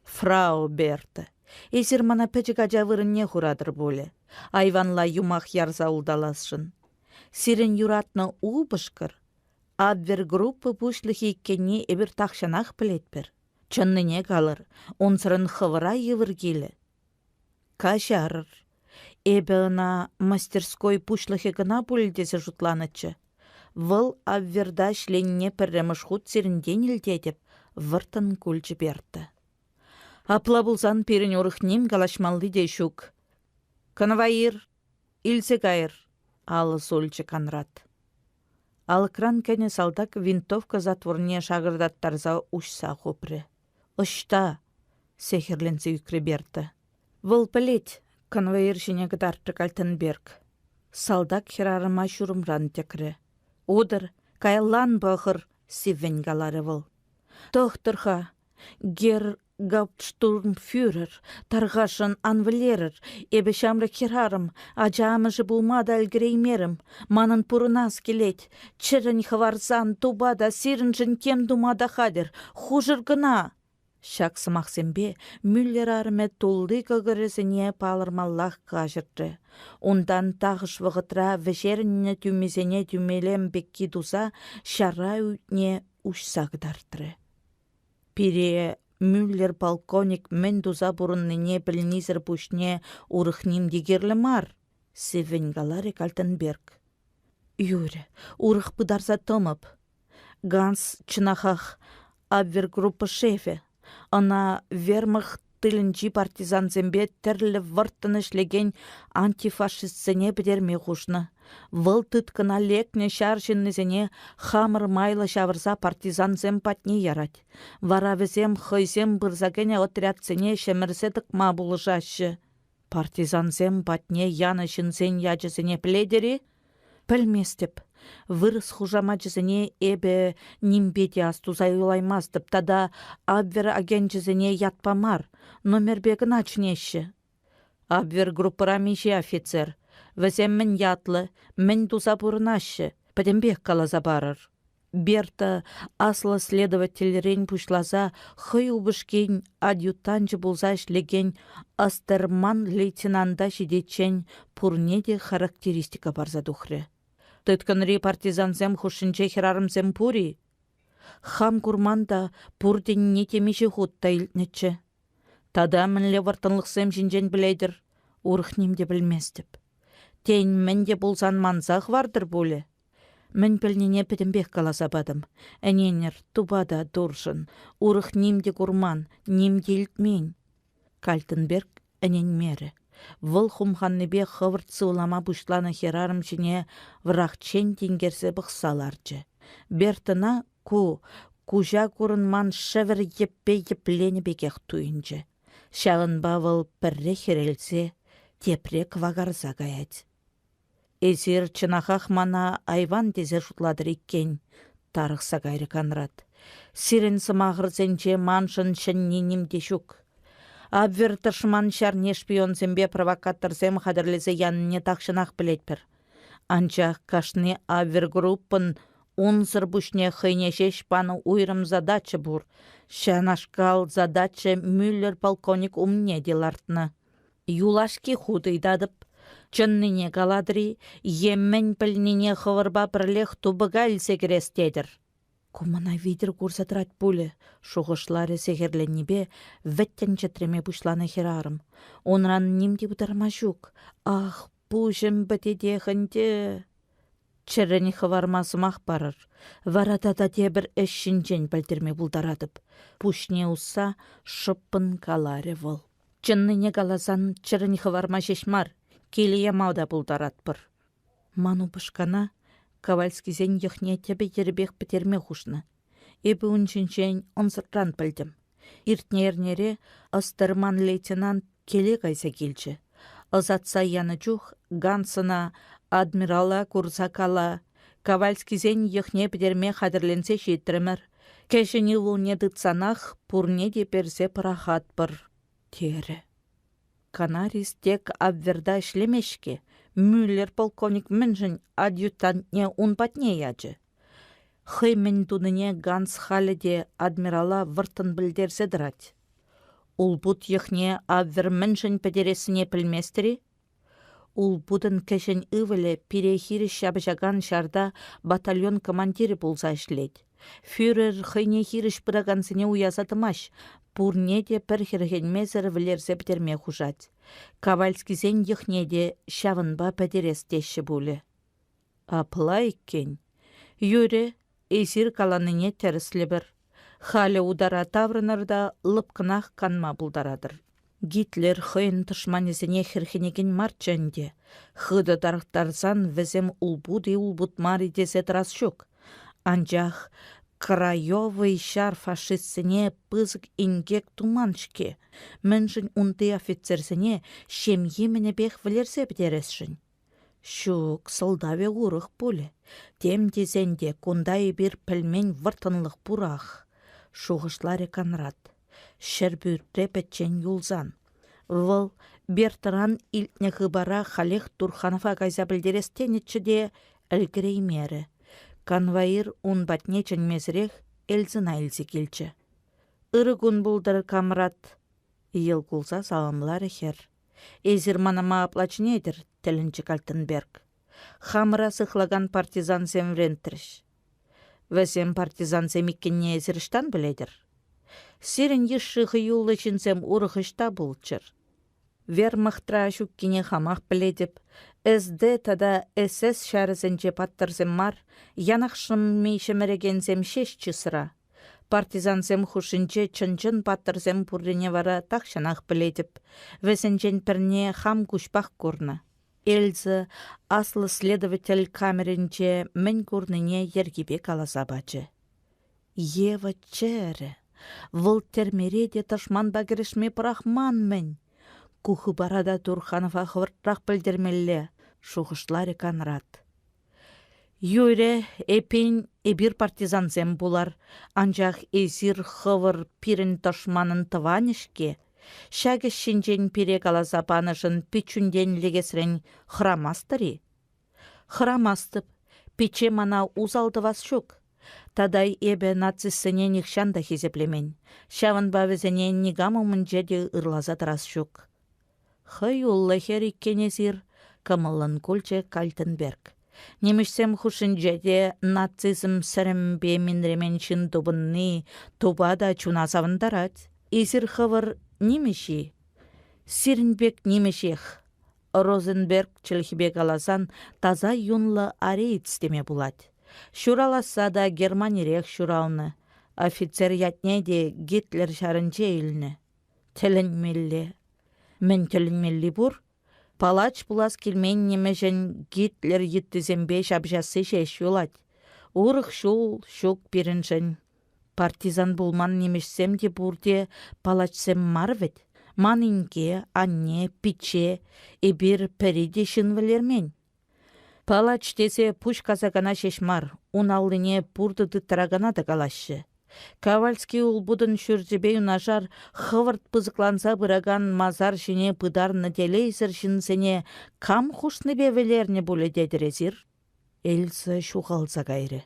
«Фрау Берта, эсир мана пӗчӗк ача вырӑнне хуратӑр пулӗ. Айванла юмах ярса улталасшӑн. Сирӗн юратнӑ упӑшкӑр Абвергруппа пуҫлӑхӗ иккенне эпир тахҫанах пӗлетпӗр. Чӑннине калӑр, унсӑрӑн хӑвӑра йывӑр килӗ. Каҫарӑр. Эпӗ ӑна мастерской пуҫлӑхӗ кӑна пуль тесе шутланӑччӗ. Вӑл Абверта ӗҫленине пӗрремӗш хут сирӗнтен илтетӗп, вӑрттӑн кулчӗ Берта. Апла пулсан пирӗн урӑх ним калаҫмалли те ҫук. Конвоир, илсе кайӑр, алӑ сулчӗ Конрад. Алӑкран кӗнӗ салтак винтовка затворне шакӑртаттарса уҫса хупрӗ. «Ӑҫта?» — сехӗрленсе ӳкрӗ Берта. «Вӑл пӗлет», — конвоир ҫине кӑтартрӗ Кальтенберг. Салтак хӗрарӑма ҫурӑмран тӗкрӗ. «Утӑр, каялла ан пӑхӑр», — сиввӗн каларӗ вӑл. «Тӑхтӑр-ха, герр Гауптштурмфюрер, тархасшӑн ан вӗлерӗр, эпӗ ҫамрӑк хӗрарӑм, ача амӑшӗ пулма та ӗлкӗреймерӗм, манӑн пурӑнас килет, чӗрӗн хӑварсан тупа та сирӗншӗн тем тума та хатӗр, хушӑр кӑна. Ҫак сӑмахсемпе Мюллер арӑмӗ тулли кӑкӑрӗсене палӑрмаллах каҫӑртрӗ. Унтан тахӑш вӑхӑтра вӗҫерӗннӗ тӳмисене тӳмелем пекки туса ҫара ӳтне уҫса кӑтартрӗ. Пире Мюллер полковник мӗн туса пурӑннине пӗлнисӗр пуҫне урӑх ним те кирлӗ мар, сиввӗн каларӗ Кальтенберг. Юрӗ, урӑх пытарса тӑмӑп. Ганс чӑнахах Абвергруппа шефӗ. Ӑна вермахт тылӗнчи партизансемпе тӗрлӗ вӑрттӑн ӗҫлекен антифашистсене пӗтерме хушнӑ. Вӑл тыткӑна лекнӗ ҫар ҫыннисене хамӑр майлӑ ҫавӑрса партизансем патне ярать. Вара вӗсем хӑйсем пырса кӗнӗ отрядсене ҫӗмӗрсе тӑкма пулӑшаҫҫӗ. Партизансем патне янӑ ҫынсен ячӗсене пӗлетӗр-и? Пӗлместӗп. Вырӑс хушамачӗсене эпӗ нимпе те астуса юлаймастӑп тата Абвер агенчӗсене ятпа мар, номерпе кӑна чӗнеҫҫӗ. Абвер группӑра миҫе офицер? Вӗсем мӗн ятлӑ, мӗн туса пурӑнаҫҫӗ? Пӗтӗмпех каласа парӑр. Берта аслӑ следовательрен пуҫласа хӑй упӑшкин адъютанчӗ пулса ӗҫлекен Остерман лейтенанта ҫитиччен пурне те характеристика парса тухрӗ. Тыткӑнри партизансем хушшинче хӗрарӑмсем пур-и? Хам курман та пур тенине темиҫе хут та илтнӗччӗ. Тата мӗнле вӑрттӑнлӑхсем ҫинчен пӗлетӗр? Урӑх ним те пӗлместӗп. Тен, мӗн те пулсан манса хӑвартӑр пулӗ? Мӗн пӗлнине пӗтӗмпех каласа патӑм. Ӗненӗр, тупа та туршӑн. Урӑх ним те курман, ним те илтмен. Кальтенберг ӗненмерӗ. Вӑл хумханнипе хӑвӑрт сывлама пуҫланӑ хӗрарӑм ҫине вӑрахчен тинкерсе пӑхса ларчӗ. Бертӑна ку куҫа курӑнман шӗвӗр йӗппе йӗпленӗ пекех туйӑнчӗ. Ҫавӑнпа вӑл пӗрре хӗрелсе, тепре кӑвакарса каять. «Эсир чӑнахах мана айван тесе шутлатӑр иккен», — тарӑхса кайрӗ Конрад. «Сирӗн сӑмахӑрсенче маншӑн ҫӗнни ним те ҫук. Абвер тӑшман ҫарне шпионсемпе провокаторсем хатӗрлесе янине тахҫанах пӗлетпӗр. Анчах кашни авергруппӑн унсӑр пуҫне хӑйне ҫеҫ панӑ уйрӑм задача пур. Ҫавнашкал задача Мюллер полковник умне те лартнӑ. Юлашки хут ыйтатӑп: чӑннине калатӑр-и е мӗн пӗлнине хӑвӑрпа пӗрлех тупӑка илсе кӗрес тетӗр? Ку мана витӗр курса тӑрать пулӗ, шухӑшларӗ сехӗрленнипе вӗттӗн чӗтреме пуҫланӑ хӗрарӑм. Унран ним те пытарма ҫук. Ах, пуҫӑм пӗтетех ӗнтӗ. Чӗррӗн хӑварма сӑмах парӑр, вара тата тепӗр ӗҫ ҫинчен пӗлтерме пултаратӑп, пуҫне усса шӑппӑн каларӗ вӑл. Чӑннине каласан, чӗрӗн хӑварма ҫеҫ мар, киле яма та пултаратпӑр. Ман упӑшкана Ковальскисен йӑхне тӗпӗ-йӗрӗпех пӗтерме хушнӑ. Эпӗ ун ҫинчен ӑнсӑртран пӗлтӗм. Иртнӗ эрнере Остерман лейтенант киле кайса килчӗ. Ӑсатса янӑ чух Гансона адмирала курса кала, Ковальскисен йӑхне пӗтерме хатӗрленсе ҫитрӗмӗр. Кӗҫӗн ывӑлне тытсанах пурне те персе пӑрахатпӑр, терӗ. Канарис тек Абверта ӗҫлемест-ҫке, Мюллер полковник мӗншӗн адъютантне ун патне ячӗ? Хӑй мӗн тунине Ганс халӗ те адмирала вӑрттӑн пӗлтерсе тӑрать. Улпут йӑхне Абвер мӗншӗн пӗтерессине пӗлместӗр-и? Улпутӑн кӗҫӗн ывӑлӗ пире хирӗҫ ҫапӑҫакан ҫарта батальон командирӗ пулса ӗҫлет. Фюрер хӑйне хирӗҫ пыракансене уяса тӑмасть, пурне те пӗр хӗрхенмесӗр вӗлерсе пӗтерме хушать. Ковальскисен йӑхне те ҫавӑнпа пӗтерес теҫҫӗ пулӗ. Апла иккен. Юрӗ, эсир каланине тӗрӗслӗпӗр. Халӗ утара таврӑнӑр та лӑпкӑнах канма пултаратӑр. Гитлер хӑйӗн тӑшманӗсене хӗрхенекен марччӗ ӗнтӗ. Хытӑ тарӑхтарсан вӗсем улпут-и улпут мар-и тесе тӑрас ҫук. Анчах Краевӑй ҫар фашистсене пысӑк инкек туман-ҫке. Мӗншӗн унти офицерсене ҫемйи-мӗнӗпех вӗлерсе пӗтересшӗн? Ҫук, сӑлтавӗ урӑх пулӗ. Тем тесен те кунта эпир пӗлмен вӑрттӑнлӑх пурах, шухӑшларӗ Конрад. Ҫӗрпӳртре пӗччен юлсан. Вӑл Бертӑран илтнӗ хыпара халех Турханова кайса пӗлтерес тенӗччӗ те ӗлкӗреймерӗ. Конвоир ун патне чӗнмесӗрех Эльзӑна илсе килчӗ. «Ырӑ кун пултӑр, Камрад!» йӑл кулса саламларӗ хӗр. Эсир мана ма апла чӗнетӗр? тӗлӗнчӗ Кальтенберг. Хамӑра сыхлакан партизансем вӗрентрӗҫ. Вӗсем партизансем иккенне эсир ӑҫтан пӗлетӗр? Сирӗн йышши хӑюллӑ ҫынсем урӑх ӑҫта пулччӑр? Вермахтра ҫуккине хамах пӗлетӗп. СД тата СС ҫарӗсенче паттӑрсем мар, янах шӑмми ҫӗмӗрекенсем ҫеҫ чысра. Партизансем хушшинче чӑн-чӑн паттӑрсем пуррине вара тахҫанах пӗлетӗп. Вӗсенчен пӗрне хам куҫпах курнӑ. Эльза аслӑ следователь камеринче мӗн курнине йӗркипе каласа пачӗ. Ева чӗрӗ. Вӑл тӗрмере те тӑшманпа кӗрешме пӑрахман-мӗн. Ку хыпара та Турханова хӑвӑртрах пӗлтермелле, шухӑшларӗ Конрад. Юрӗ, эппин, эпир партизансем пулар, анчах эсир хӑвӑр пирӗн тӑшманӑн тӑванӗ-ҫке. Ҫак ӗҫ ҫинчен пире каласа панӑшӑн пиччӳнтен лекесрен хӑрамастӑр-и? Хӑрамастӑп. Пичче мана усал тӑвас ҫук. Тата эпӗ нацистсене нихҫан та хисеплемен. Ҫавӑнпа вӗсене никам умӗнче те ырласа тӑрас ҫук. Хӑюллӑ хӗр иккен эсир, кӑмӑллӑн кулчӗ Кальтенберг. Нимӗҫсем хушшинче те нацизм сӗрӗмпе минремен ҫын тупӑнни тупа та чуна савӑнтарать. Эсир хӑвӑр нимӗҫ-и? Сирӗн пек нимӗҫех. Розенберг чӗлхипе каласан таса юнлӑ ареец теме пулать. Ҫураласса та Германирех ҫуралнӑ. Офицер ятне те Гитлер ҫарӗнче илнӗ. Тӗлӗнмелле. Мӗн тӗлӗнмелли пур? Палач пулас килмен нимӗҫӗн Гитлер йыттисемпе ҫапӑҫасси ҫеҫ юлать. Урӑх ҫул ҫук пирӗншӗн. Партизан пулман нимӗҫсем те пурте палачсем мар вӗт. Ман инке, анне, пичче, эпир пӗри те ҫын вӗлермен. Палач тесе пуҫ касакана ҫеҫ мар, ун аллине пуртӑ тыттаракана та калаҫҫӗ. Ковальский улпутӑн ҫурчӗпе юнашар хӑвӑрт пысӑкланса пыракан масар ҫине пытарнӑ телейсӗр ҫынсене кам хушнипе вӗлернӗ пулӗ тетӗр эсир? Эльза ҫухалса кайрӗ.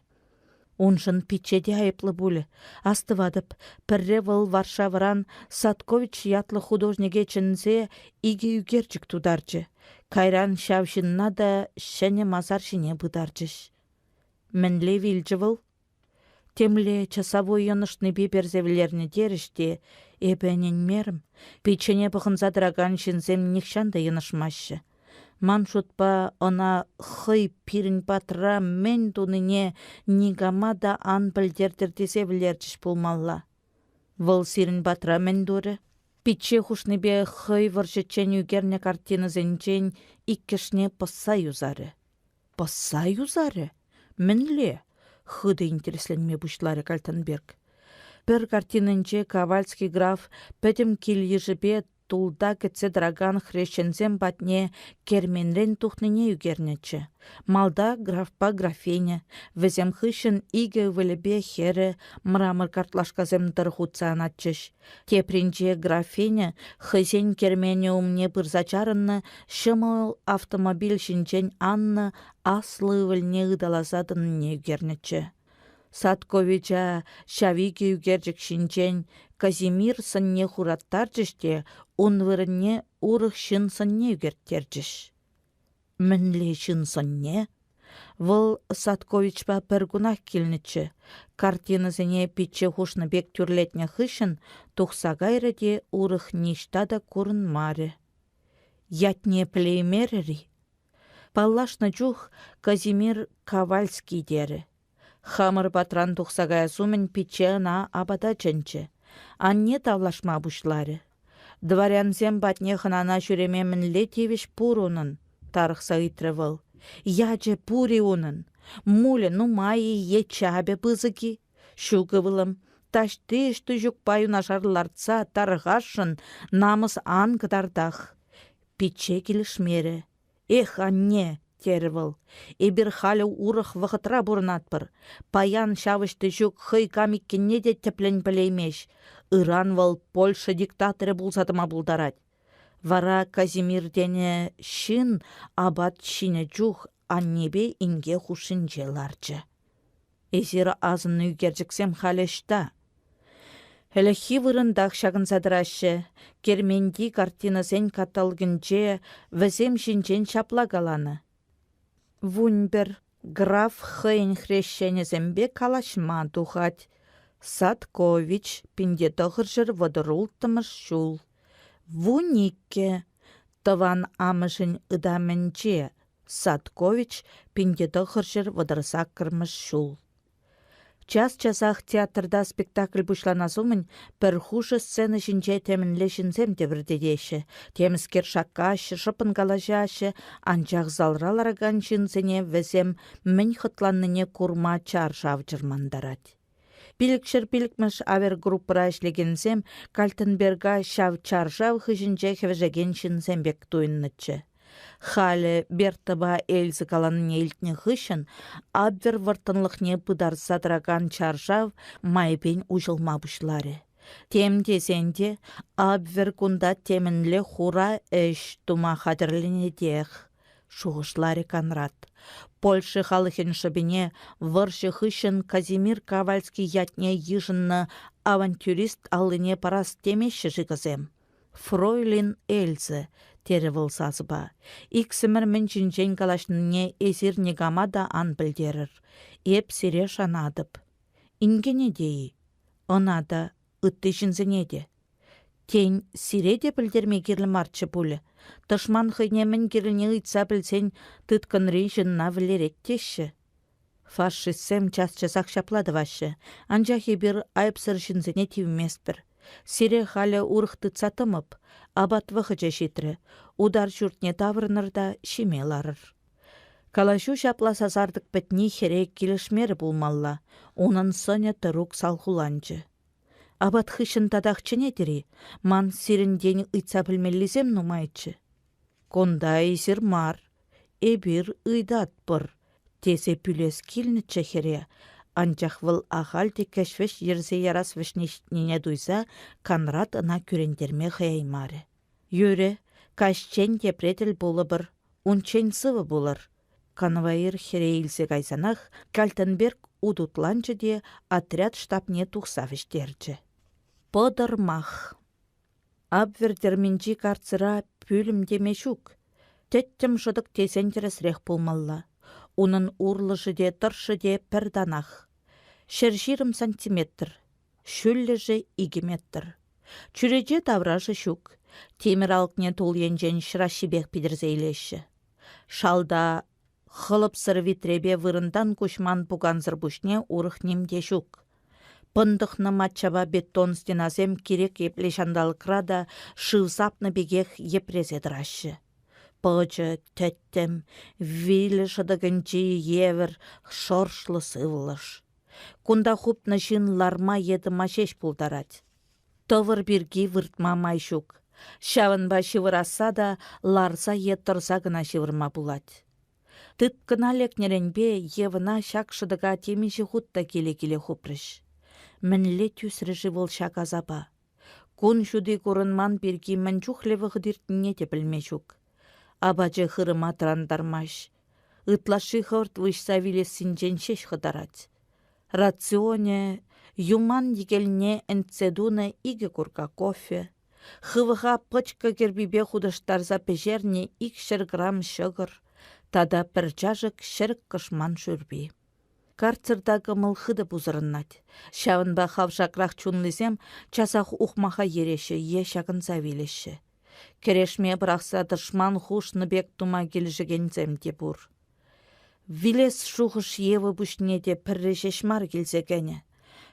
Уншӑн пичче те айӑплӑ пулӗ. Астӑватӑп, пӗрре вӑл Варшавӑран Садкович ятлӑ художнике чӗнсе икӗ ӳкерчӗк тутарчӗ. Кайран ҫав ҫынна та ҫӗнӗ масар ҫине пытарчӗҫ. Мӗнле вилчӗ вӑл? Темле часовой йӑнӑшнипе персе вӗлернӗ терӗҫ те, эпӗ ӗненмерӗм. Пиччене пӑхӑнса тӑракан ҫынсем нихҫан та йӑнӑшмаҫҫӗ. Ман шутпа, ӑна хӑй пирӗн патра мӗн тунине никама та ан пӗлтертӗр тесе вӗлерчӗҫ пулмалла. Вӑл сирӗн патра мӗн турӗ? Пичче хушнипе хӑй вӑрҫӑччен ӳкернӗ картинӑсенчен иккӗшне пӑсса юсарӗ. Пӑсса юсарӗ? Мӗнле? хытӑ интересленме пуҫларӗ Кальтенберг. Пӗр картининче Ковальский граф пӗтӗм кил-йышӗпе тулта кӗтсе тӑракан хресченсем патне керменрен тухнине ӳкернӗччӗ. Малта графпа графиня, вӗсем хыҫҫӑн икӗ ывӑлӗпе хӗрӗ мрамор картлашкасем тӑрӑх утса анатчӗҫ. Тепринче графиня хӑйсен керменӗ умне пырса чарӑннӑ ҫӑмӑл автомобиль ҫинчен аннӑ аслӑ ывӑлне ыталаса тӑнине ӳкернӗччӗ. Садковича ҫав икӗ ӳкерчӗк ҫинчен Казимир сӑнне хураттарчӗҫ те ун вырӑнне урӑх ҫын сӑнне ӳкерттерчӗҫ. Мӗнле ҫын сӑнне? Вӑл Садковичпа пӗр кунах килнӗччӗ. Картинӑсене пичче хушнӑ пек тӳрлетнӗ хыҫҫӑн тухса кайрӗ те урӑх ниҫта та курӑнмарӗ. Ятне пӗлеймерӗр-и? Паллашнӑ чух Казимир Ковальский терӗ. Хамӑр патран тухса каяс умӗн пичче ӑна апата чӗнчӗ. Анне тавлашма пуҫларӗ. Дворянсем патне хӑнана ҫӳреме мӗнле тивӗҫ пур унӑн? тарӑхса ыйтрӗ вӑл. Ячӗ пур-и унӑн? Мулӗ нумай-и е чапӗ пысӑк-и? Ҫук, ывӑлӑм, таҫти ӑҫтиҫукпа юнашар лартса тарӑхасшӑн намӑс ан кӑтартах. Пичче килӗшмерӗ. «Эх, анне!» терӗ вӑл. «Эпир халӗ урӑх вӑхӑтра пурӑнатпӑр. Паян ҫав ӑҫтиҫук хӑй кам иккенне те тӗплӗн пӗлеймест. Ыран вӑл Польша диктаторӗ пулса тӑма пултарать». Вара Казимир тенӗ ҫын апат ҫинӗ чух аннепе инке хушшинче ларчӗ. Эсир асӑннӑ ӳкерчӗксем халӗ ӑҫта? Ӗлӗкхи вырӑнтах ҫакӑнса тӑраҫҫӗ. Керменти картинӑсен каталогӗнче вӗсем ҫинчен ҫапла каланӑ: 11 граф хӑйӗн хресченӗсемпе калаҫма тухать. Садкович 1936 ҫул. 12 тӑван амӑшӗн ытамӗнче Садкович 1938 ҫул. Час-часах театрта спектакль пуҫланас умӗн пӗр хушӑ сцена ҫинче темӗнле ҫынсем тӗпӗртетеҫҫӗ, темскер шаккаҫҫӗ, шӑппӑн калаҫаҫҫӗ, анчах залра ларакан ҫынсене вӗсем мӗн хӑтланнине курма чаршав чӑрмантарать. 505-мӗш авиагруппӑра ӗҫлекенсем Кальтенберга ҫав чаршав хыҫӗнче хӗвӗшекен ҫынсем пек туйӑннӑччӗ. Халӗ Бертӑпа Эльза каланине илтнӗ хыҫҫӑн Абвер вӑрттӑнлӑхне пытарса тӑракан чаршав майӗпен уҫӑлма пуҫларӗ. Тем тесен те Абвер кунта темӗнле хура ӗҫ тума хатӗрленетех. шухӑшларӗ Конрад. Польша халӑхӗн шӑпине вӑрҫӑ хыҫҫӑн Казимир Ковальский ятне йышӑннӑ авантюрист аллине парас темеҫҫӗ-ши кӑсем? Фройлин Эльза, терӗ вӑл сасӑпа, иксӗмӗр мӗн ҫинчен калаҫнине эсир никама та ан пӗлтерӗр. Эп сире шанатӑп. Инкене те-и? Ӑна та, ытти ҫынсене те. Тен, сире те пӗлтерме кирлӗ марччӗ пулӗ. Тӑшман хӑйне мӗн кирлине ыйтса пӗлсен тыткӑнри ҫынна вӗлерет теҫҫӗ. Фашистсем час-часах ҫапла тӑваҫҫӗ, анчах эпир айӑпсӑр ҫынсене тивместпӗр. Сире халӗ урӑх тытса тӑмӑп, апат вӑхӑчӗ ҫитрӗ, утар ҫуртне таврӑнӑр та ҫиме ларӑр. Калаҫу ҫапла сасартӑк пӗтни хӗре килӗшмерӗ пулмалла, унӑн сӑнӗ тӑрук салхуланчӗ. Апат хыҫҫӑн татах чӗнетӗр-и? Ман сирӗнтен ыйтса пӗлмеллисем нумайччӗ. Кунта эсир мар, эпир ыйтатпӑр, тесе пӳлес килнӗччӗ хӗре, анчах вӑл ахаль те кӗҫ-вӗҫ йӗрсе ярас вӗҫне ҫитнине туйса Конрад ӑна кӳрентерме хӑяймарӗ. Юрӗ, каҫчен тепре тӗл пулӑпӑр, унччен сывӑ пулӑр. Конвоир хӗре илсе кайсанах Кальтенберг ут утланчӗ те отряд штабне тухса вӗҫтерчӗ. Пӑтӑрмах. Абвер тӗрминчи карцера пӳлӗм теме ҫук. Тӗттӗм шӑтӑк тесен тӗрӗсрех пулмалла. Унӑн урлӑшӗ те, тӑршшӗ те пӗр танах. 120 сантиметр. Ҫӳллӗшӗ икӗ метр. Чӳрече таврашӗ ҫук. Тимӗр алӑкне тул енчен ҫӑраҫҫипех питӗрсе илеҫҫӗ. Шалта хӑлӑпсӑр витрепе вырӑнтан куҫман пукансӑр пуҫне урӑх ним те ҫук. Пӑнтӑхнӑ маччапа бетон стенасем кирек епле ҫанталӑкра та шыв сапнӑ пекех йӗпресе тӑраҫҫӗ. Пӑчӑ, тӗттӗм, вилӗ шӑтӑкӗнчи евӗр шӑршлӑ сывлӑш. Кунта хупнӑ ҫын ларма е тӑма ҫеҫ пултарать. Тӑвӑр пирки выртма май ҫук. Ҫавӑнпа ҫывӑрасса та ларса е тӑрса кӑна ҫывӑрма пулать. Тыткӑна лекнӗренпе Евӑна ҫак шӑтӑка темиҫе хут та киле-киле хупрӗҫ. Мӗнле тӳсрӗ-ши вӑл ҫак асапа? Кун ҫути курӑнман пирки мӗн чухлӗ вӑхӑт иртнине те пӗлме ҫук. Апачӗ хырӑма тӑрантармасть. Ытлашши хӑвӑрт выҫса вилессинчен ҫеҫ хӑтарать. Рационӗ юман йӗкелне ӗнтсе тунӑ икӗ курка кофе, хывӑха пӑчкӑ кӗрпипе хутӑштарса пӗҫернӗ 200 грамм ҫӑкӑр тата пӗр чашӑк ҫӗрӗк кӑшман шӳрпи. Карцерта кӑмӑл хытӑ пусӑрӑнать. Ҫавӑнпа хавшакрах чунлисем часах ухмаха ереҫҫӗ е ҫакӑнса вилеҫҫӗ. Кӗрешме пӑрахса тӑшман хушнӑ пек тума килӗшекенсем те пур. Вилес шухӑш Ева пуҫне те пӗрре ҫеҫ мар килсе кӗнӗ.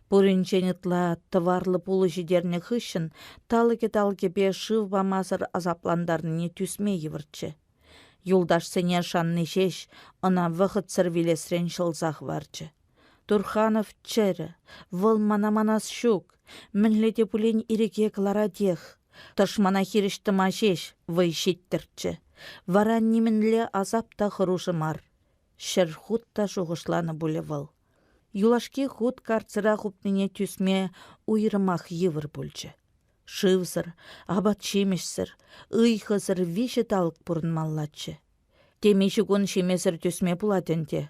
Пуринчен ытла тӑварлӑ пулӑ ҫитернӗ хыҫҫӑн талӑкӗ-талӑкӗпе шыв памасӑр асаплантарнине тӳсме йывӑрччӗ. Юлташсене шанни ҫеҫ ӑна вӑхӑтсӑр вилесрен ҫӑлса хӑварчӗ. Турханов чӗрӗ, вӑл мана манас ҫук, мӗнле те пулин ирӗке кӑларатех. Тӑшмана хирӗҫ тӑма ҫеҫ вӑй ҫиттӗрччӗ. Вара нимӗнле асап та хӑрушӑ мар. Ҫӗр хут та шухӑшланӑ пулӗ вӑл. Юлашки хут карцера хупнине тӳсме уйрӑмах йывӑр пулчӗ. Шывсӑр, апат-ҫимӗҫсӗр, ыйхӑсӑр виҫӗ талӑк пурӑнмаллаччӗ. Темиҫе кун ҫимесӗр тӳсме пулать ӗнтӗ,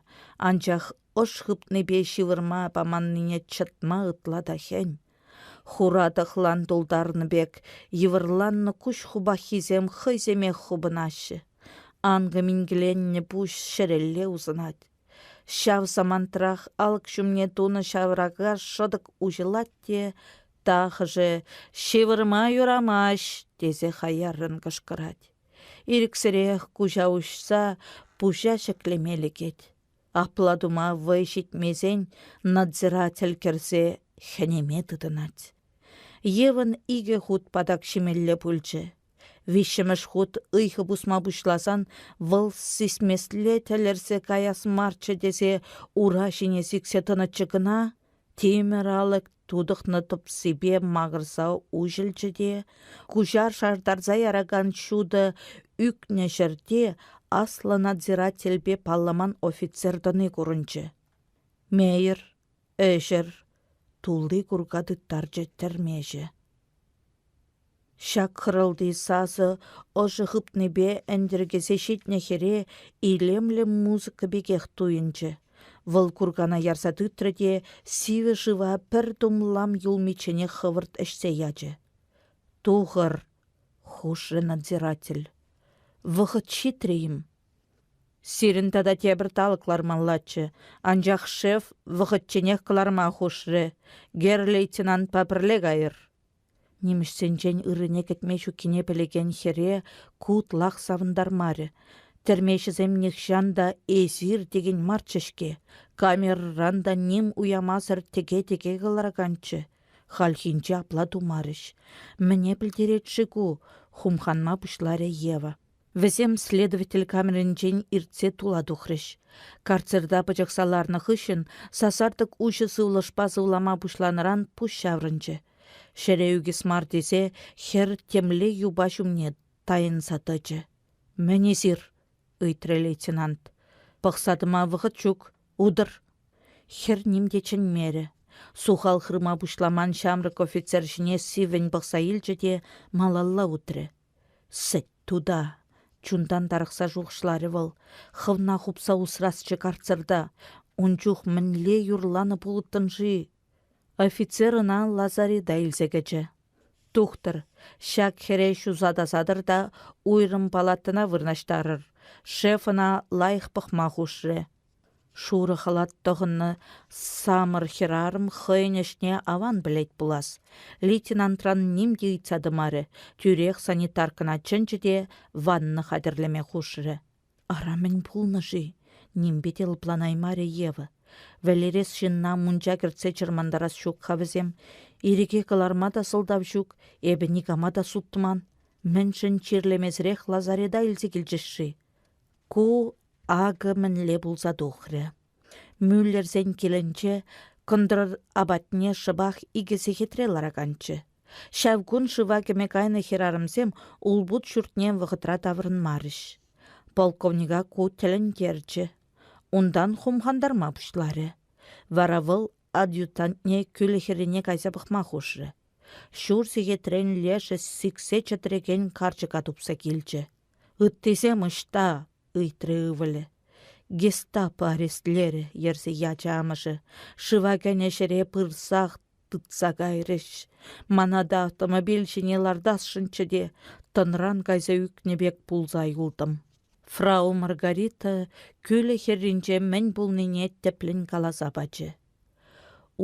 анчах ӑш хыпнипе ҫывӑрма паманнине чӑтма ытла та хӗн. Хура тӑхлан тултарнӑ пек йывӑрланнӑ куҫ хупаххисем хӑйсемех хупӑнаҫҫӗ. Анкӑ-минкӗленнӗ пуҫ ҫӗрелле усӑнать. Ҫав самантрах алӑк ҫумне тунӑ ҫаврака шӑтӑк уҫӑлать те тахӑшӗ «Ҫывӑрма юрамасть!» тесе хаяррӑн кӑшкӑрать. Ирӗксӗрех куҫа уҫса пуҫа ҫӗклеме лекет. Апла тума вӑй ҫитмесен надзиратель кӗрсе хӗнеме тытӑнать. Евӑн икӗ хут патак ҫимелле пулчӗ. Виҫҫӗмӗш хут ыйхӑ пусма пуҫласан вӑл сисмесле тӗлӗрсе каяс марччӗ тесе ура ҫине сиксе тӑнӑччӗ кӑна, тимӗр алӑк тутӑхнӑ тӑпсипе макӑрса уҫӑлчӗ те куҫа шартарса яракан ҫутӑ ӳкнӗ ҫӗрте аслӑ надзирательпе палламан офицер тӑни курӑнчӗ. Мейӗр, ӗҫӗр, тулли курка тыттарчӗ тӗрмеҫӗ. Ҫак хӑрӑлти сасӑ ӑшӗ хыпнипе ӗнтӗркесе ҫитнӗ хӗре илемлӗ музыка пекех туйӑнчӗ. Вӑл куркана ярса тытрӗ те сивӗ шыва пӗр тумлам юлмичченех хӑвӑрт ӗҫсе ячӗ. «Тухӑр!» — хушрӗ надзиратель. «Вӑхӑт ҫитрӗ-им?» Сирӗн тата тепӗр талӑк лармаллаччӗ, анчах шеф вӑхӑтченех кӑларма хушрӗ. Герр-лейтенантпа пӗрле кайӑр. Нимӗҫсенчен ыррине кӗтме ҫуккине пӗлекен хӗре ку ытлах савӑнтармарӗ. Тӗрмеҫӗсем нихҫан та эсир текен марччӗ-ҫке, камерӑран та ним уямасӑр тӗке-тӗке кӑлараканччӗ. Хальхинче апла тумарӗҫ. Мӗне пӗлтерет-ши ку? хумханма пуҫларӗ Ева. Вӗсем следователь камеринчен иртсе тула тухрӗҫ. Карцерта пӑчӑхса ларнӑ хыҫҫӑн сасартӑк уҫӑ сывлӑшпа сывлама пуҫланӑран пуҫ ҫаврӑнчӗ. Ҫӗре ӳкес мар тесе хӗр темле юпа ҫумне тайӑнса тӑчӗ. «Мӗн эсир?» — ыйтрӗ лейтенант. «Пӑхса тӑма вӑхӑт ҫук. Утӑр!» Хӗр ним те чӗнмерӗ. Сухал хырма пуҫламан ҫамрӑк офицер ҫине сиввӗн пӑхса илчӗ те малалла утрӗ. Сӗт тута! чунтан тарӑхса шухӑшларӗ вӑл. Хӑвна хупса усрасчӗ карцерта. Ун чух мӗнле юрланӑ пулӑттӑн-ши? Офицер ӑна лазарета илсе кӗчӗ. Тухтӑр, ҫак хӗре ҫуса тасатӑр та уйрӑм палатӑна вырнаҫтарӑр. Шеф ӑна лайӑх пӑхма хушрӗ. Шурӑ халат тӑхӑннӑ самӑр хӗрарӑм хӑйӗн ӗҫне аван пӗлет пулас. Лейтенантран ним те ыйтса тӑмарӗ, тӳрех санитаркӑна чӗнчӗ те ванна хатӗрлеме хушрӗ. Ара, мӗн пулнӑ-ши? Нимпе те лӑпланаймарӗ Ева. Вӗлерес ҫынна мунча кӗртсе чӑрмантарас ҫук-ха вӗсем. Ирӗке кӑларма та сӑлтав ҫук, эпӗ никама та сутман. Мӗншӗн чирлемесӗрех лазарета илсе килчӗҫ-ши? Ку акӑ мӗнле пулса тухрӗ. Мюллерсен килӗнче кӑнтӑр апатне шӑпах икӗ сехетре лараканччӗ. Ҫав кун шыва кӗме кайнӑ хӗрарӑмсем улпут ҫуртне вӑхӑтра таврӑнмарӗҫ. Полковника ку тӗлӗнтерчӗ. Унтан хумхантарма пуҫларӗ. Вара вӑл адъютантне кӳлӗ хӗррине кайса пӑхма хушрӗ. Ҫур сехетрен лешӗ сиксе чӗтрекен карчӑка тупса килчӗ. «Ыттисем ӑҫта?» ыйтрӗ ывӑлӗ. Гестапо арестлерӗ, йӗрсе ячӗ амӑшӗ. Шыва кӗнӗ ҫӗре пырсах тытса кайрӗҫ. Мана та автомобиль ҫине лартасшӑнччӗ те, тӑнран кайса ӳкнӗ пек пулса юлтӑм. Фрау Маргарита кӳлӗ хӗрринче мӗн пулнине тӗплӗн каласа пачӗ.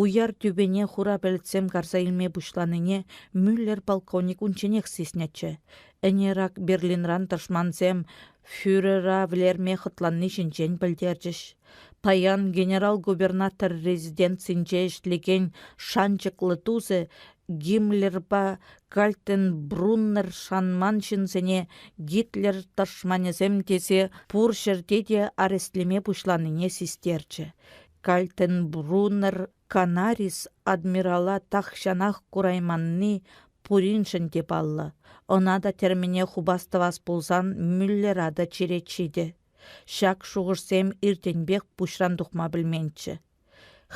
Уяр тӳпене хура пӗлӗтсем карса илме пуҫланине Мюллер полковник унчченех сиснӗччӗ. Ӗнер ак Берлинран тӑшмансем фюрера вӗлерме хӑтланни ҫинчен пӗлтерчӗҫ. Паян генерал-губернатор резиденцинче ӗҫлекен шанчӑклӑ тусӗ Гиммлерпа Кальтенбруннер шанман ҫынсене Гитлер тӑшманӗсем тесе пур ҫӗрте те арестлеме пуҫланине систерчӗ. Кальтенбруннер Канарис адмирала тахҫанах курайманни пуриншӗн те паллӑ, ӑна та тӗрмене хупас-тӑвас пулсан Мюллера та черет ҫитӗ. Ҫак шухӑшсем иртенпех пуҫран тухма пӗлменччӗ.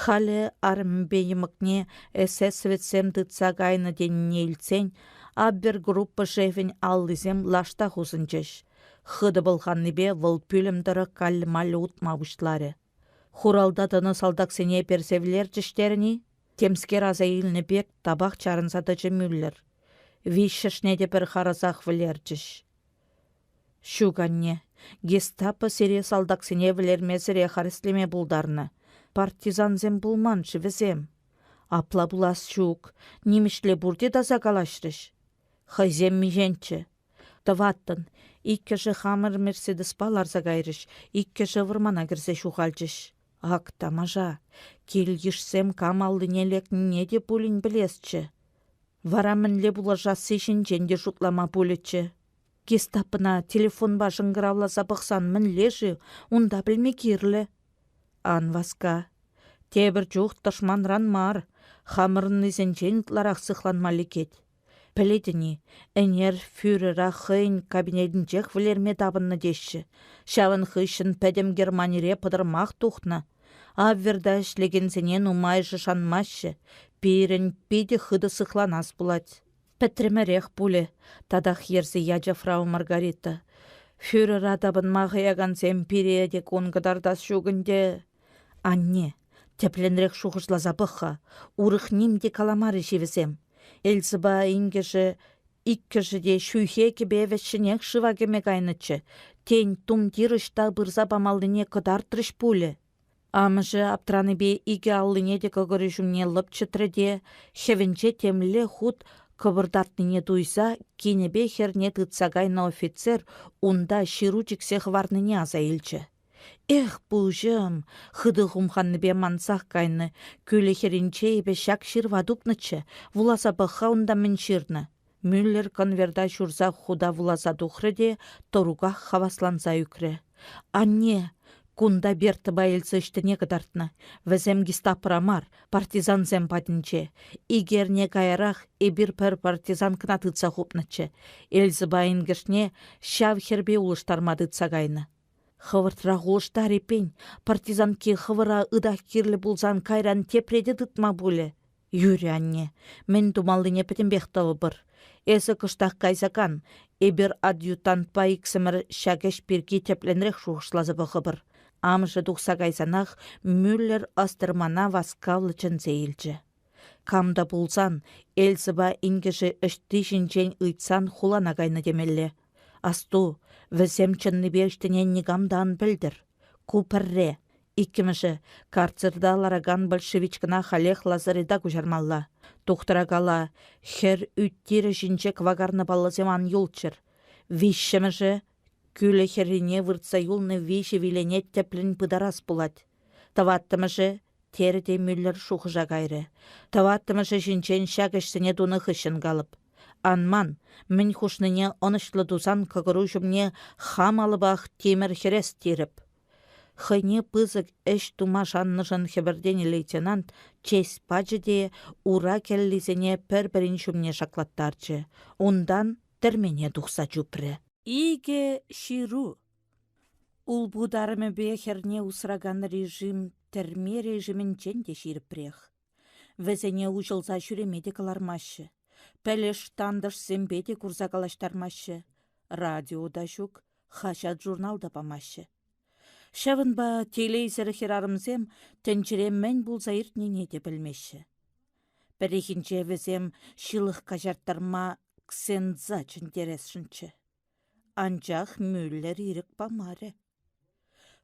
Халӗ арӑмӗпе йӑмӑкне эсэсовецсем тытса кайнӑ тенине илтсен Абвергруппа шефӗн аллисем лаштах усӑнчӗҫ. Хытӑ пӑлханнипе вӑл пӳлӗм тӑрӑх каллӗ-маллӗ утма пуҫларӗ. Хуралта тӑнӑ салтаксене персе вӗлерчӗҫ терӗн-и? Темскер аса илнӗ пек тапах чарӑнса тӑчӗ Мюллер. Виҫҫӗшне те пӗр харӑсах вӗлерчӗҫ. Ҫук, анне, гестапо сире салтаксене вӗлермесӗрех арестлеме пултарнӑ. Партизансем пулман-ши вӗсем? Апла пулас ҫук, нимӗҫле пурте таса калаҫрӗҫ. Хӑйсем миҫенччӗ? Тӑваттӑн. Иккӗшӗ хамӑр «Мерседеспа» ларса кайрӗҫ, иккӗшӗ вӑрмана кӗрсе ҫухалчӗҫ. Ак тамаша! Кил-йышсем кам аллине лекнине те пулин пӗлесчӗ. Вара мӗнле пулӑшасси ҫинчен те шутлама пулӗччӗ. Гестапӑна телефонпа шӑнкӑравласа пӑхсан мӗнле-ши, унта пӗлме кирлӗ. Ан васка. Тепӗр чух тӑшманран мар, хамӑрӑннисенчен ытларах сыхланма лекет. Пӗлетӗн-и, ӗнер фюрера хӑйӗн кабинетӗнчех вӗлерме тапӑннӑ теҫҫӗ. Ҫавӑн хыҫҫӑн пӗтӗм Германире пӑтӑрмах тухнӑ. Абверта ӗҫлекенсене нумайӑшӗ шанмаҫҫӗ. Пирӗн питӗ хытӑ сыхланас пулать. Пӗтрӗмӗрех пулӗ, татах йӗрсе ячӗ фрау Маргарита. Фюрера тапӑнма хӑякансем пире те кун кӑтартас ҫук ӗнтӗ. Анне, тӗплӗнрех шухӑшласа пӑх-ха, урӑх ним те каламарӗҫ-и вӗсем? Эльзӑпа инкӗшӗ иккӗшӗ те ҫӳхе кӗпе вӗҫҫӗнех шыва кӗме кайнӑччӗ. Тен, тумтир ӑҫта пырса памаллине кӑтартрӗҫ пулӗ. Амӑшӗ аптранипе икӗ аллине те кӑкӑрӗ ҫумне лӑпчӑтрӗ те хӗвӗнче темле хут кӑпӑртатнине туйса кинӗпе хӗрне тытса кайнӑ офицер унта ҫыру чиксе хӑварнине аса илчӗ. Эх, пуҫӑм, хытӑ хумханнипе мансах кайнӑ, кӳлӗ хӗрринче эпӗ ҫак ҫырӑва тупнӑччӗ, вуласа пӑх-ха унта мӗн ҫырнӑ. Мюллер конверта ҫурса хута вуласа тухрӗ те тӑруках хавасланса ӳкрӗ. «Анне, кунта Бертӑпа Эльза ӑҫтине кӑтартнӑ. Вӗсем гестапӑра мар, партизансем патӗнче. Ик эрне каярах эпир пӗр партизанкӑна тытса хупнӑччӗ. Эльзӑпа инкӗшне ҫав хӗрпе улӑштарма тытса кайнӑ. Хӑвӑртрах улӑштар эппин, партизанки хӑвӑра ытах кирлӗ пулсан кайран тепре те тытма пулӗ. Юрӗ, анне, мӗн тумаллине пӗтӗмпех тӑвӑпӑр. Эсӗ кӑштах кайса кан, эпир адъютантпа иксӗмӗр ҫак ӗҫ пирки тӗплӗнрех шухӑшласа пӑхӑпӑр. Амӑшӗ тухса кайсанах Мюллер Остермана васкавлӑ чӗнсе илчӗ. Кам та пулсан Эльзӑпа инкӗшӗ ӑҫти ҫинчен ыйтсан хулана кайнӑ темелле. Асту, вӗсем чӑннипе ӑҫтине никам та ан пӗлтӗр. Ку пӗрре. Иккӗмӗшӗ, карцерта ларакан большевичкӑна халех лазарета куҫармалла. Тухтӑра кала, хӗр ӳт-тирӗ ҫинче кӑвакарнӑ паллӑсем ан юлччӑр. Виҫҫӗмӗшӗ, кӳлӗ хӗррине выртса юлнӑ виҫӗ вилене тӗплӗн пытарас пулать. Тӑваттӑмӗшӗ, терӗ те Мюллер шухӑша кайрӗ. Тӑваттӑмӗшӗ ҫинчен ҫак ӗҫсене тунӑ хыҫҫӑн калӑп. Ан ман, мӗн хушнине ӑнӑҫлӑ тусан кӑкӑру ҫумне хам алӑпах тимӗр хӗрес тирӗп. Хӑйне пысӑк ӗҫ тума шаннӑшӑн хӗпӗртенӗ лейтенант честь пачӗ те ура кӗллисене пӗр-пӗрин ҫумне шаклаттарчӗ, унтан тӗрмене тухса чупрӗ. Икӗ ҫыру. Улпут арӑмӗпе хӗрне усракан режим тӗрме режимӗнчен те ҫирӗпрех. Вӗсене уҫӑлса ҫӳреме те кӑлармаҫҫӗ. Пӗлӗш-тантӑшсемпе те курса калаҫтармаҫҫӗ. Радио та ҫук, хаҫат-журнал та памаҫҫӗ. Ҫавӑнпа телейсӗр хӗрарӑмсем тӗнчере мӗн пулса иртнине те пӗлмеҫҫӗ. Пӗррехинче вӗсем ҫылӑх каҫарттарма ксендза чӗнтересшӗнччӗ. Анчах Мюллер ирӗк памарӗ.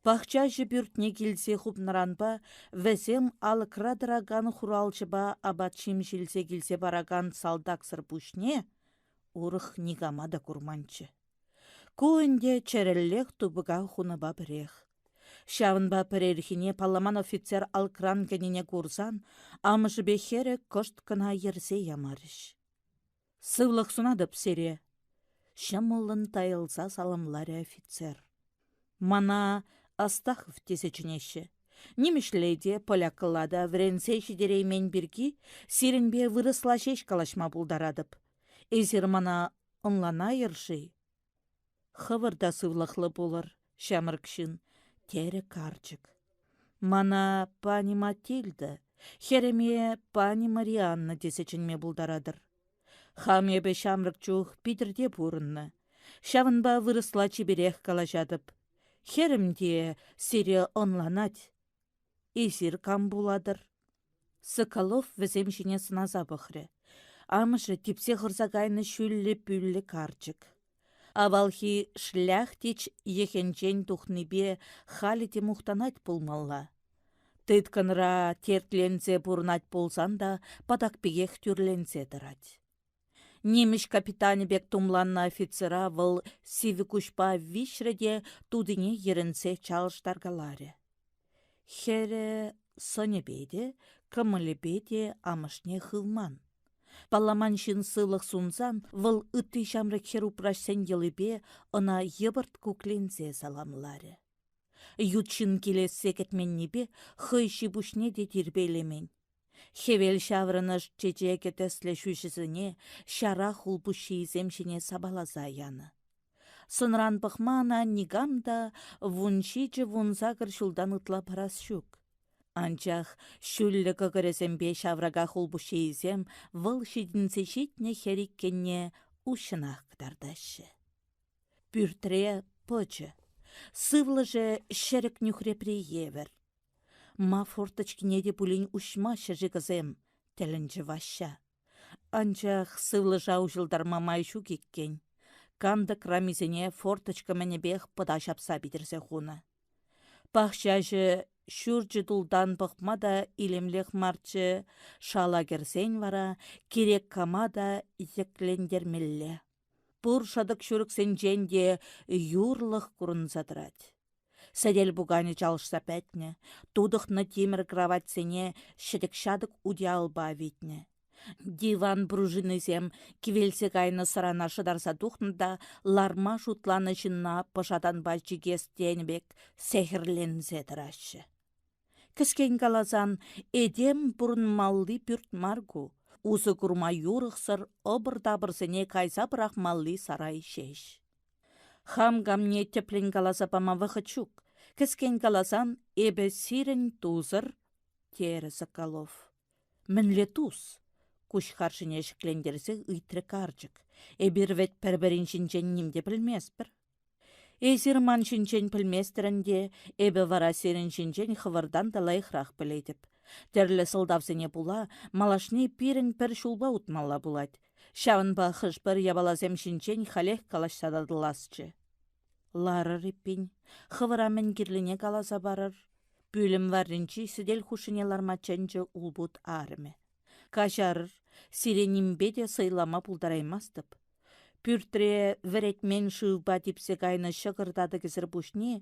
Пахчаҫӑ пӳртне килсе хупнӑранпа вӗсем алӑкра тӑракан хуралҫӑпа апат-ҫимӗҫ илсе килсе паракан салтаксӑр пуҫне урӑх никама та курманччӗ. Ку ӗнтӗ чӗрӗллех тупӑка хунӑпа пӗрех. Ҫавӑнпа пӗр ирхине палламан офицер алӑкран кӗнине курсан амӑшӗпе хӗрӗ кӑшт кӑна йӗрсе ямарӗҫ. Сывлӑх сунатӑп сире, ҫӑмӑллӑн тайӑлса саламларӗ офицер. Мана Астахов тесе чӗнеҫҫӗ. Нимӗҫле те, полякла та вӗренсе ҫитереймен пирки сирӗнпе вырӑсла ҫеҫ калаҫма пултаратӑп. Эсир мана ӑнланайӑр-ши? Хӑвӑр та сывлӑхлӑ пулӑр, ҫамрӑк ҫын, терӗ карчӑк. Мана пани Матильда, хӗрӗме пани Марианна тесе чӗнме пултаратӑр. Хам эпӗ ҫамрӑк чух Питӗрте пурӑннӑ. Ҫавӑнпа вырӑсла чиперех калаҫатӑп. Хӗрӗм те сире ӑнланать. Эсир кам пулатӑр? Соколов вӗсем ҫине сӑнаса пӑхрӗ. Амӑшӗ типсе хӑрса кайнӑ ҫӳллӗ пӳллӗ карчӑк. Авалхи шляхтич йӑхӗнчен тухнипе халӗ те мухтанать пулмалла. Тыткӑнра тертленсе пурӑнать пулсан та патак пекех тӳрленсе тӑрать. Нимӗҫ капитанӗ пек тумланнӑ офицера вӑл сивӗ куҫпа виҫрӗ те тутине йӗрӗнсе чалӑштаркаларӗ. Хӗрӗ сӑнӗпе те, кӑмӑлӗпе те амӑшне хывман. Палламан ҫын сывлӑх сунсан вӑл ытти ҫамрӑк хӗр-упраҫсен йӑлипе ӑна йӑпӑрт кукленсе саламларӗ. Ют ҫын килессе кӗтменнипе хӑй ҫи-пуҫне те тирпейлемен. Хӗвел ҫаврӑнӑш чечекӗ тӗслӗ ҫӳҫӗсене ҫара хулпуҫҫийӗсем ҫине сапаласа янӑ. Сӑнран пӑхма ӑна никам та 17-18 ҫултан ытла парас ҫук. Анчах ҫӳллӗ кӑкӑрӗсемпе ҫаврака хулпуҫҫийӗсем вӑл ҫитӗнсе ҫитнӗ хӗр иккенне уҫҫӑнах кӑтартаҫҫӗ. Пӳртре пӑчӑ. Сывлӑшӗ ҫӗрӗк нӳхрепри евӗр. Ма форточкине те пулин уҫмаҫҫӗ-ши кӑсем? тӗлӗнчӗ Ваҫҫа. Анчах сывлӑша уҫӑлтарма май ҫук иккен. Кантӑк рамисене форточка мӗнӗпех пӑта ҫапса питӗрсе хунӑ. Пахчаҫӑ ҫурчӗ тултан пӑхма та илемлех марччӗ, шала кӗрсен вара кирек кама та йӗклентермелле. Пур шӑтӑк-ҫурӑксенчен те юрлӑх курӑнса тӑрать. Сӗтел-пуканӗ чалӑшса пӗтнӗ, тутӑхнӑ тимӗр краватьсене ҫӗтӗк-ҫатӑк утиялпа витнӗ. Диван пружинисем кивелсе кайнӑ сӑрана шӑтарса тухнӑ та ларма шутланӑ ҫынна пӑшатанпа чикес тенӗ пек сехӗрленсе тӑраҫҫӗ. Кӗскен каласан, этем пурӑнмалли пӳрт мар ку, усӑ курма юрӑхсӑр ӑпӑр-тапӑрсене кайса пӑрахмалли сарай ҫеҫ. Хам камне тӗплӗн каласа пама вӑхӑт ҫук. Кӗскен каласан, эпӗ сирӗн тусӑр, терӗ Соколов. Мӗнле тус? куҫ харшине ҫӗклентерсе ыйтрӗ карчӑк. Эпир вӗт пӗр-пӗрин ҫинчен ним те пӗлместпӗр. Эсир ман ҫинчен пӗлместӗр ӗнтӗ, эпӗ вара сирӗн ҫинчен хӑвӑртан та лайӑхрах пӗлетӗп. Тӗрлӗ сӑлтавсене пула малашне пирӗн пӗр ҫулпа утмалла пулать. Ҫавӑнпа хӑш-пӗр япаласем ҫинчен халех калаҫса татӑласчӗ. Ларӑр эппин, хӑвӑра мӗн кирлине каласа парӑр. Пӳлӗм варринчи сӗтел хушшине ларма чӗнчӗ улпут арӑмӗ. Каҫарӑр, сире нимпе те сӑйлама пултараймастӑп. Пӳртре вӗретмен шывпа типсе кайнӑ ҫӑкӑр татӑкӗсӗр пуҫне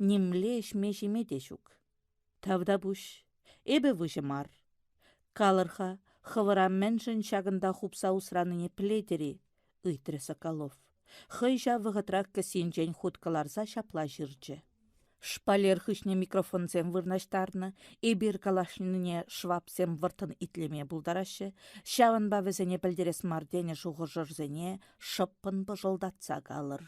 нимле ӗҫме-ҫиме те ҫук. Тавтапуҫ, эпӗ выҫӑ мар. Калӑр-ха, хӑвӑра мӗншӗн ҫакӑнта хупса усранине пӗлетӗр-и? ыйтрӗ Соколов. Хӑй ҫав вӑхӑтрах кӗсйинчен хут кӑларса ҫапла ҫырчӗ. Шпалер хыҫне микрофонсем вырнаҫтарнӑ, эпир калаҫнине швабсем вӑрттӑн итлеме пултараҫҫӗ, ҫавӑнпа вӗсене пӗлтерес мар тенӗ шухӑшӑрсене шӑппӑн пӑшӑлтатса калӑр.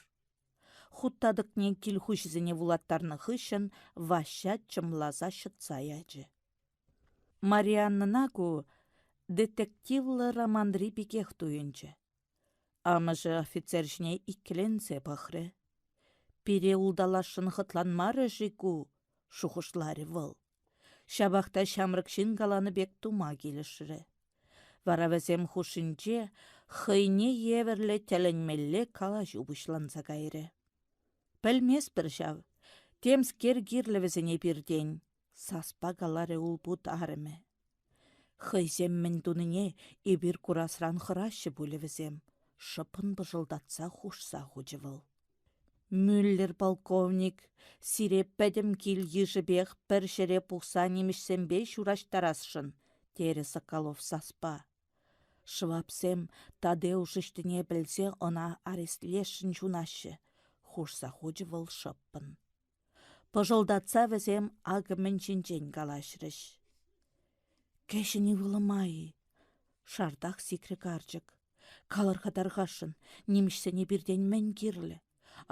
Хут татӑкне кил хуҫисене вулаттарнӑ хыҫҫӑн Ваҫҫа чӑмласа ҫӑтса ячӗ. Марианнӑна ку детективлӑ романри пекех туйӑнчӗ. Амӑшӗ офицер ҫине иккӗленсе пӑхрӗ. Пире улталасшӑн хӑтланмарӗ-ши ку? шухӑшларӗ вӑл. Ҫапах та ҫамрӑк ҫын каланӑ пек тума килӗшрӗ. Вара вӗсем хушшинче хӑйне евӗрлӗ тӗлӗнмелле калаҫу пуҫланса кайрӗ. Пӗлместпӗр ҫав, темскер кирлӗ вӗсене пиртен, саспа каларӗ улпут арӑмӗ. Хӑйсем мӗн тунине эпир курасран хӑраҫҫӗ пулӗ вӗсем, шӑппӑн пӑшӑлтатса хушса хучӗ вӑл. Мюллер полковник сире пӗтӗм кил-йышӗпех пӗр ҫӗре пухса нимӗҫсемпе ҫураҫтарасшӑн, терӗ Соколов саспа. Швабсем Тадеуш ӑҫтине пӗлсе ӑна арестлесшӗн ҫунаҫҫӗ, хушса хучӗ вӑл шӑппӑн. Пӑшӑлтатса вӗсем акӑ мӗн ҫинчен калаҫрӗҫ. Кӗҫӗн ывӑлӑма-и? Шартах сикрӗ карчӑк. Калӑр-ха тархасшӑн, нимӗҫсене пиртен мӗн кирлӗ?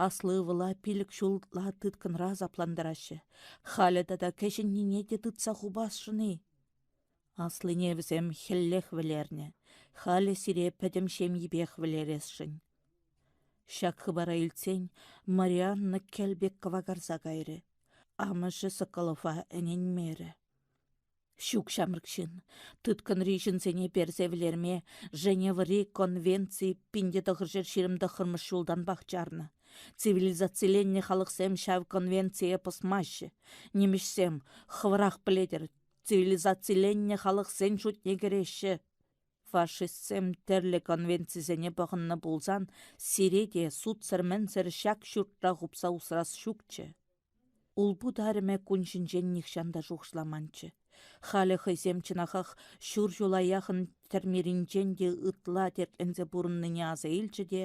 Аслӑ ывӑла пилӗк ҫулла тыткӑнра асаплантараҫҫӗ. Халӗ тата кӗҫӗннине те тытса хупасшӑн-и? Аслине вӗсем хӗллех вӗлернӗ. Халӗ сире пӗтӗм ҫемйипех вӗлересшӗн. Ҫак хыпара илтсен Марианна кӗл пек кӑвакарса кайрӗ. Амӑшӗ Соколова ӗненмерӗ. Ҫук ҫамрӑк ҫын, тыткӑнри ҫынсене персе вӗлерме Женевӑри конвенци 1929 ҫултанпах чарнӑ. Цивилизациленнӗ халӑхсем ҫав конвенцие пӑсмаҫҫӗ. Нимӗҫсем, хӑвӑрах пӗлетӗр, цивилизациленнӗ халӑхсен шутне кӗреҫҫӗ. Фашистсем тӗрлӗ конвенцисене пӑхӑннӑ пулсан сире те судсӑр-мӗнсӗр ҫак ҫуртра хупса усрас ҫукчӗ. Улпут арӑмӗ кун ҫинчен нихҫан та шухӑшламанччӗ. Халӗ хӑйсем чӑнахах ҫур ҫула яхӑн тӗрмеринчен те ытла тертленсе пурӑннине аса илчӗ те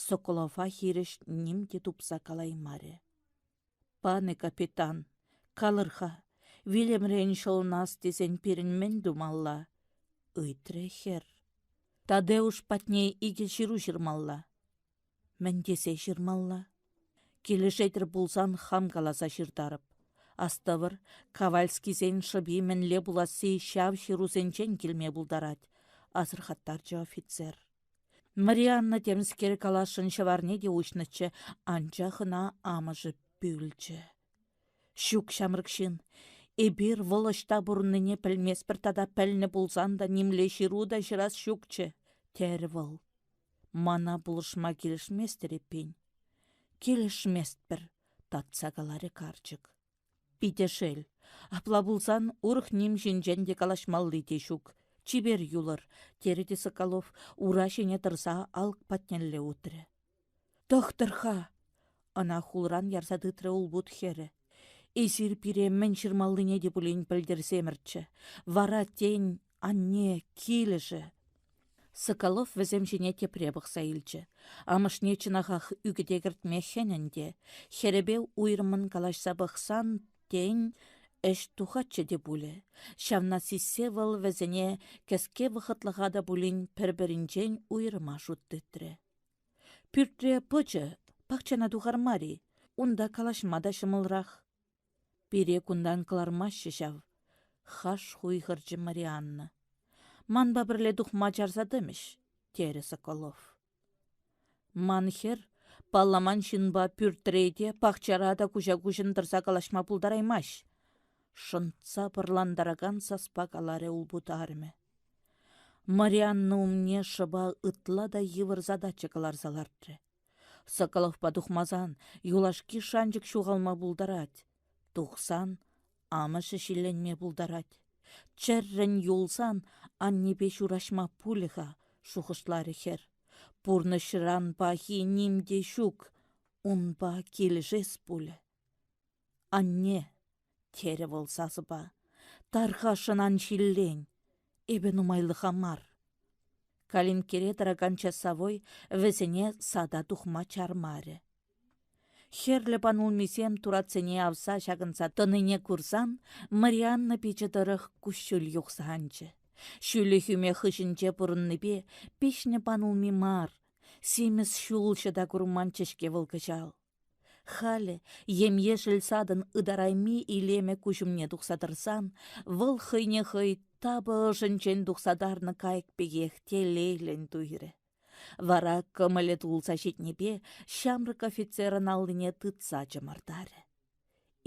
Соколова хирӗҫ ним те тупса калаймарӗ. Панӑ капитан, калӑр-ха, вилӗмрен ҫӑлӑнас тесен пирӗн мӗн тумалла? ыйтрӗ хӗр. Тадеуш патне икӗ ҫыру ҫырмалла. Мӗн тесе ҫырмалла? Килӗшетӗр пулсан хам каласа ҫыртарӑп. Астӑвӑр, Ковальскисен шӑпи мӗнле пуласси ҫав ҫырусенчен килме пултарать, асӑрхаттарчӗ офицер. Марианна темскер каласшӑн ҫӑварне те уҫнӑччӗ, анчах ӑна амӑшӗ пӳлчӗ. Ҫук, ҫамрӑк ҫын, эпир вӑл ӑҫта пурӑннине пӗлместпӗр тата пӗлнӗ пулсан та нимле ҫыру та ҫырас ҫукчӗ, терӗ вӑл. Мана пулӑшма килӗшместӗр эппин. Килӗшместпӗр, татса каларӗ карчӑк. Питӗ шел. Апла пулсан урӑх ним ҫинчен те калаҫмалли те ҫук. Чипер юлӑр, терӗ те Соколов ура ҫине тӑрса алӑк патнелле утрӗ. Тӑхтӑр-ха! Ӑна хулран ярса тытрӗ улпут хӗрӗ. Эсир пире мӗн ҫырмаллине те пулин пӗлтерсемӗрччӗ. Вара, тен, анне килӗшӗ. Соколов вӗсем ҫине тепре пӑхса илчӗ. Амӑшне чӑнахах ӳкӗте кӗртме хӗн ӗнтӗ. Хӗрӗпе уйрӑммӑн калаҫса пӑхсан, тен, ӗҫ тухатчӗ те пулӗ. Ҫавна сиссе вӑл вӗсене кӗске вӑхӑтлӑха та пулин пӗр-пӗринчен уйӑрма шут тытрӗ. Пӳртре пӑчӑ, пахчана тухар мар-и? Унта калаҫма та ҫӑмӑлрах. Пире кунтан кӑлармаҫҫӗ ҫав, хаш хуйхӑрчӗ Марианна. Манпа пӗрле тухма чарса тӑмӗҫ, терӗ Соколов. Ман хӗр палламан ҫынпа пӳртре те, пахчара та куҫа-куҫӑн тӑрса калаҫма пултараймасть, шӑнтса пӑрлантаракан саспа каларӗ улпут арӑмӗ. Марианна умне шӑпа ытла та йывӑр задача кӑларса лартрӗ. Соколовпа тухмасан юлашки шанчӑк ҫухалма пултарать. Тухсан амӑшӗ ҫилленме пултарать. Чӗррӗн юлсан аннепе ҫураҫма пулӗ-ха, шухӑшларӗ хӗр. Пурнӑҫран пахи ним те ҫук, унпа килӗшес пулӗ. Анне, терӗ вӑл сасӑпа, тархасшӑн ан ҫиллен. Эпӗ нумайлӑха мар. Калинккере тӑракан часовой вӗсене сада тухма чармарӗ. Хӗрлӗ панулмисем туратсене авса ҫакӑнса тӑнине курсан Марианна пичӗ тӑрӑх куҫҫуль юхса анчӗ. Ҫӳлӗ хӳме хыҫӗнче пурӑннипе пиҫнӗ панулми мар, симӗс ҫулҫӑ та курманччӗ-ҫке вӑл кӑҫал. Халӗ, ем-ешӗл садӑн ытарайми илемӗ куҫ умне тухса тӑрсан, вӑл хӑйне хӑй тапӑ ӑшӗнчен тухса тарнӑ кайӑк пекех телейлӗн туйрӗ. Вара кӑмӑлӗ тулса ҫитнипе ҫамрӑк офицерӑн аллине тытса чӑмӑртарӗ.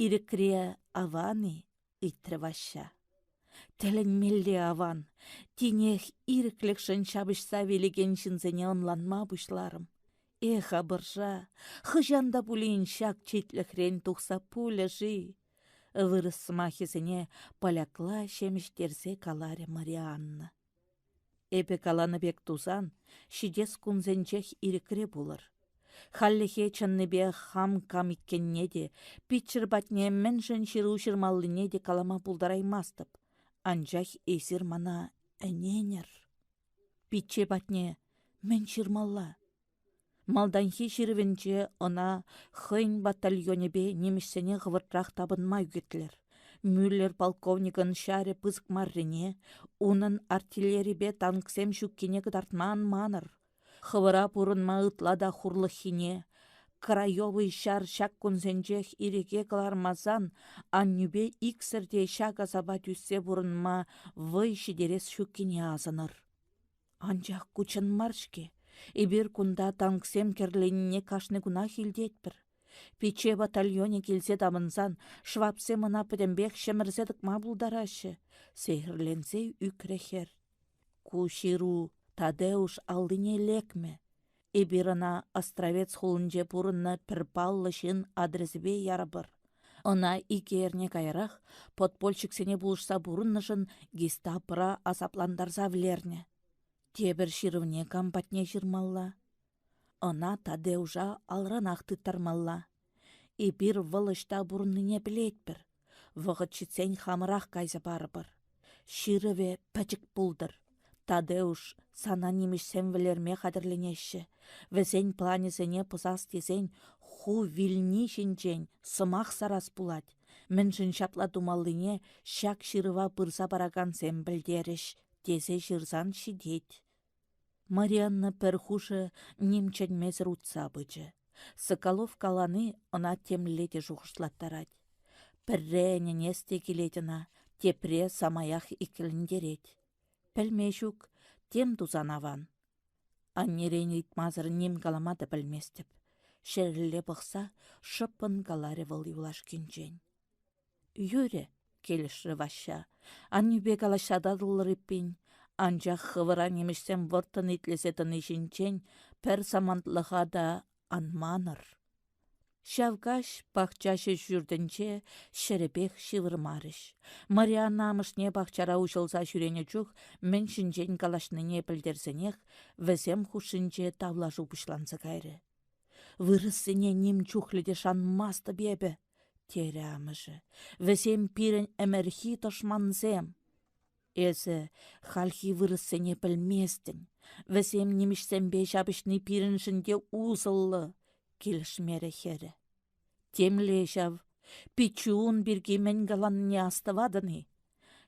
Ирӗкре аван-и? ыйтрӗ Ваҫҫа. Тӗлӗнмелле аван. Тинех ирӗклӗхшӗн ҫапӑҫса вилекен ҫынсене ӑнланма пуҫларӑм. Эх, апӑрша, хӑҫан та пулин ҫак читлӗхрен тухса пулӗ-ши? Вырӑс сӑмахӗсене полякла ҫемӗҫтерсе каларӗ Марианна. Эпӗ каланӑ пек тусан, ҫитес кунсенчех ирӗкре пулӑр. Хальлӗхе чӑннипе хам кам иккенне те, пиччӗр патне мӗншӗн ҫыру ҫырмаллине те калама пултараймастӑп. Анчах эсир мана ӗненӗр. Пичче патне мӗн ҫырмалла? Малтанхи ҫырӑвӗнче ӑна хӑйӗн батальонӗпе нимӗҫсене хӑвӑртрах тапӑнма ӳкӗтлӗр. Мюллер полковникӑн ҫарӗ пысӑк маррине, унӑн артиллерипе танксем ҫуккине кӑтартма ан манӑр. Хӑвӑра пурӑнма ытла та хурлӑххине, Краевӑй ҫар ҫак кунсенчех ирӗке кӑлармасан аннӳпе иксӗр те ҫак асапа тӳссе пурӑнма вӑй ҫитерес ҫуккине асӑнӑр. Анчах ку чӑн мар-ҫке. Эпир кунта танксем кӗрленине кашни кунах илтетпӗр. Пичче батальонӗ килсе тапӑнсан швабсем ӑна пӗтӗмпех ҫӗмӗрсе тӑкма пултараҫҫӗ, сехӗрленсе ӳкрӗ хӗр. Ку ҫыру Тадеуш аллине лекмӗ. Эпир ӑна Островец хулинче пурӑннӑ пӗр паллӑ ҫын адресӗпе ярӑпӑр. Ӑна икӗ эрне каярах подпольщиксене пулӑшса пурӑннӑшӑн гестапӑра асаплантарса вӗлернӗ. Тепӗр ҫырӑвне кам патне ҫырмалла? Ӑна Тадеуша алранах тыттармалла. Эпир вӑл ӑҫта пурӑннине пӗлетпӗр. Вӑхӑт ҫитсен хамӑрах кайса парӑпӑр. Ҫырӑвӗ пӗчӗк пултӑр. Тадеуш, сана нимӗҫсем вӗлерме хатӗрленеҫҫӗ. Вӗсен планӗсене пӑсас тесен ху вилни ҫинчен сӑмах сарас пулать. Мӗншӗн ҫапла тумаллине ҫак ҫырӑва пырса паракансем пӗлтерӗҫ, тесе ҫырсан ҫитет. Марианна пӗр хушӑ ним чӗнмесӗр утса пычӗ. Соколов калани ӑна темле те шухӑшлаттарать. Пӗрре ӗненес те килет ӑна, тепре самаях иккӗлентерет. Пӗлме ҫук, тем тусан аван. Аннерен ыйтмасӑр ним калама та пӗлместӗп. Ҫӗрелле пӑхса шӑппӑн каларӗ вӑл юлашкинчен. Юрӗ, килӗшрӗ Ваҫҫа. Аннӳпе калаҫса татӑлӑр эппин. Анчах хӑвӑра нимӗҫсем вӑрттӑн итлесе тӑни ҫинчен пӗр самантлӑха та ан манӑр. Ҫав каҫ пахчаҫӑ ҫуртӗнче ҫӗрӗпех ҫывӑрмарӗҫ. Марианна амӑшне пахчара уҫӑлса ҫӳренӗ чух мӗн ҫинчен калаҫнине пӗлтерсенех вӗсем хушшинче тавлашу пуҫланса кайрӗ. Вырӑссене ним чухлӗ те шанмастӑп эпӗ, терӗ амӑшӗ. Вӗсем пирӗн ӗмӗрхи тӑшмансем. Эсӗ хальхи вырӑссене пӗлместӗн. Вӗсем нимӗҫсемпе ҫапӑҫни пирӗншӗн те усӑллӑ, килӗшмерӗ хӗрӗ. Темле ҫав. Пиччӳ ун пирки мӗн каланине астӑватӑн-и?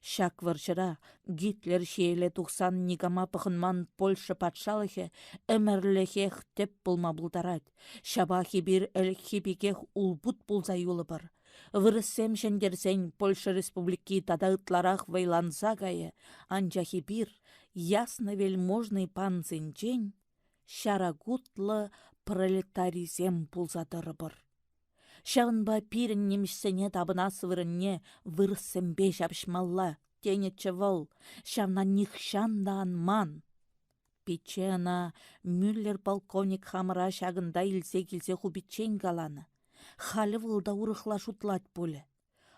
Ҫак вӑрҫӑра Гитлер ҫиеле тухсан никама пӑхӑнман Польша патшалӑхӗ ӗмӗрлӗхех тӗп пулма пултарать. Ҫапах эпир ӗлӗкхи пекех улпут пулса юлӑпӑр. Вырӑссем ҫӗнтерсен Польша Республики тата ытларах вӑйланса кайӗ, анчах эпир ясно-вельможный пансенчен ҫаракутлӑ пролетарисем пулса тӑрӑпӑр. Ҫавӑнпа пирӗн нимӗҫсене тапӑнас вырӑнне вырӑссемпе ҫапӑҫмалла, тенӗччӗ вӑл, ҫавна нихҫан та ан ман. Пичче ӑна Мюллер полковник хамӑра ҫакӑнта илсе килсе хупиччен каланӑ. Халӗ вӑл та урӑхла шутлать пулӗ.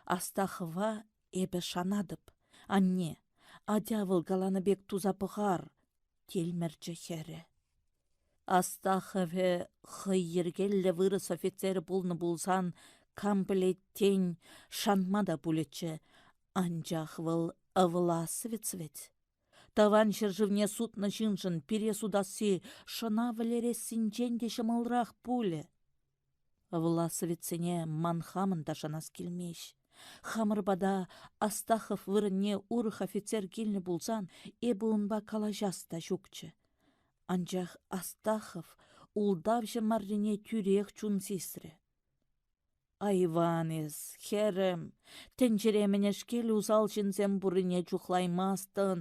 Астахова эпӗ шанатӑп. Анне, атя вӑл каланӑ пек туса пӑхар, тилмӗрчӗ хӗрӗ. Астаховӗ хӑй йӗркеллӗ вырӑс офицерӗ пулнӑ пулсан, кам пӗлет, тен, шанма та пулӗччӗ, анчах вӑл ывӑласвец вӗт. Тӑван ҫӗршывне сутнӑ ҫыншӑн пире сутасси шӑна вӗлерессинчен те ҫӑмӑлрах пулӗ. Власовецсене ман хамӑн та шанас килмест. Хамӑр пата Астахов вырӑнне урӑх офицер килнӗ пулсан эпӗ унпа калаҫас та ҫукчӗ. Анчах Астахов ултавҫӑ маррине тӳрех чун сисрӗ. Айван эс, хӗрӗм, тӗнчере мӗнешкел усал ҫынсем пуррине чухлаймастӑн.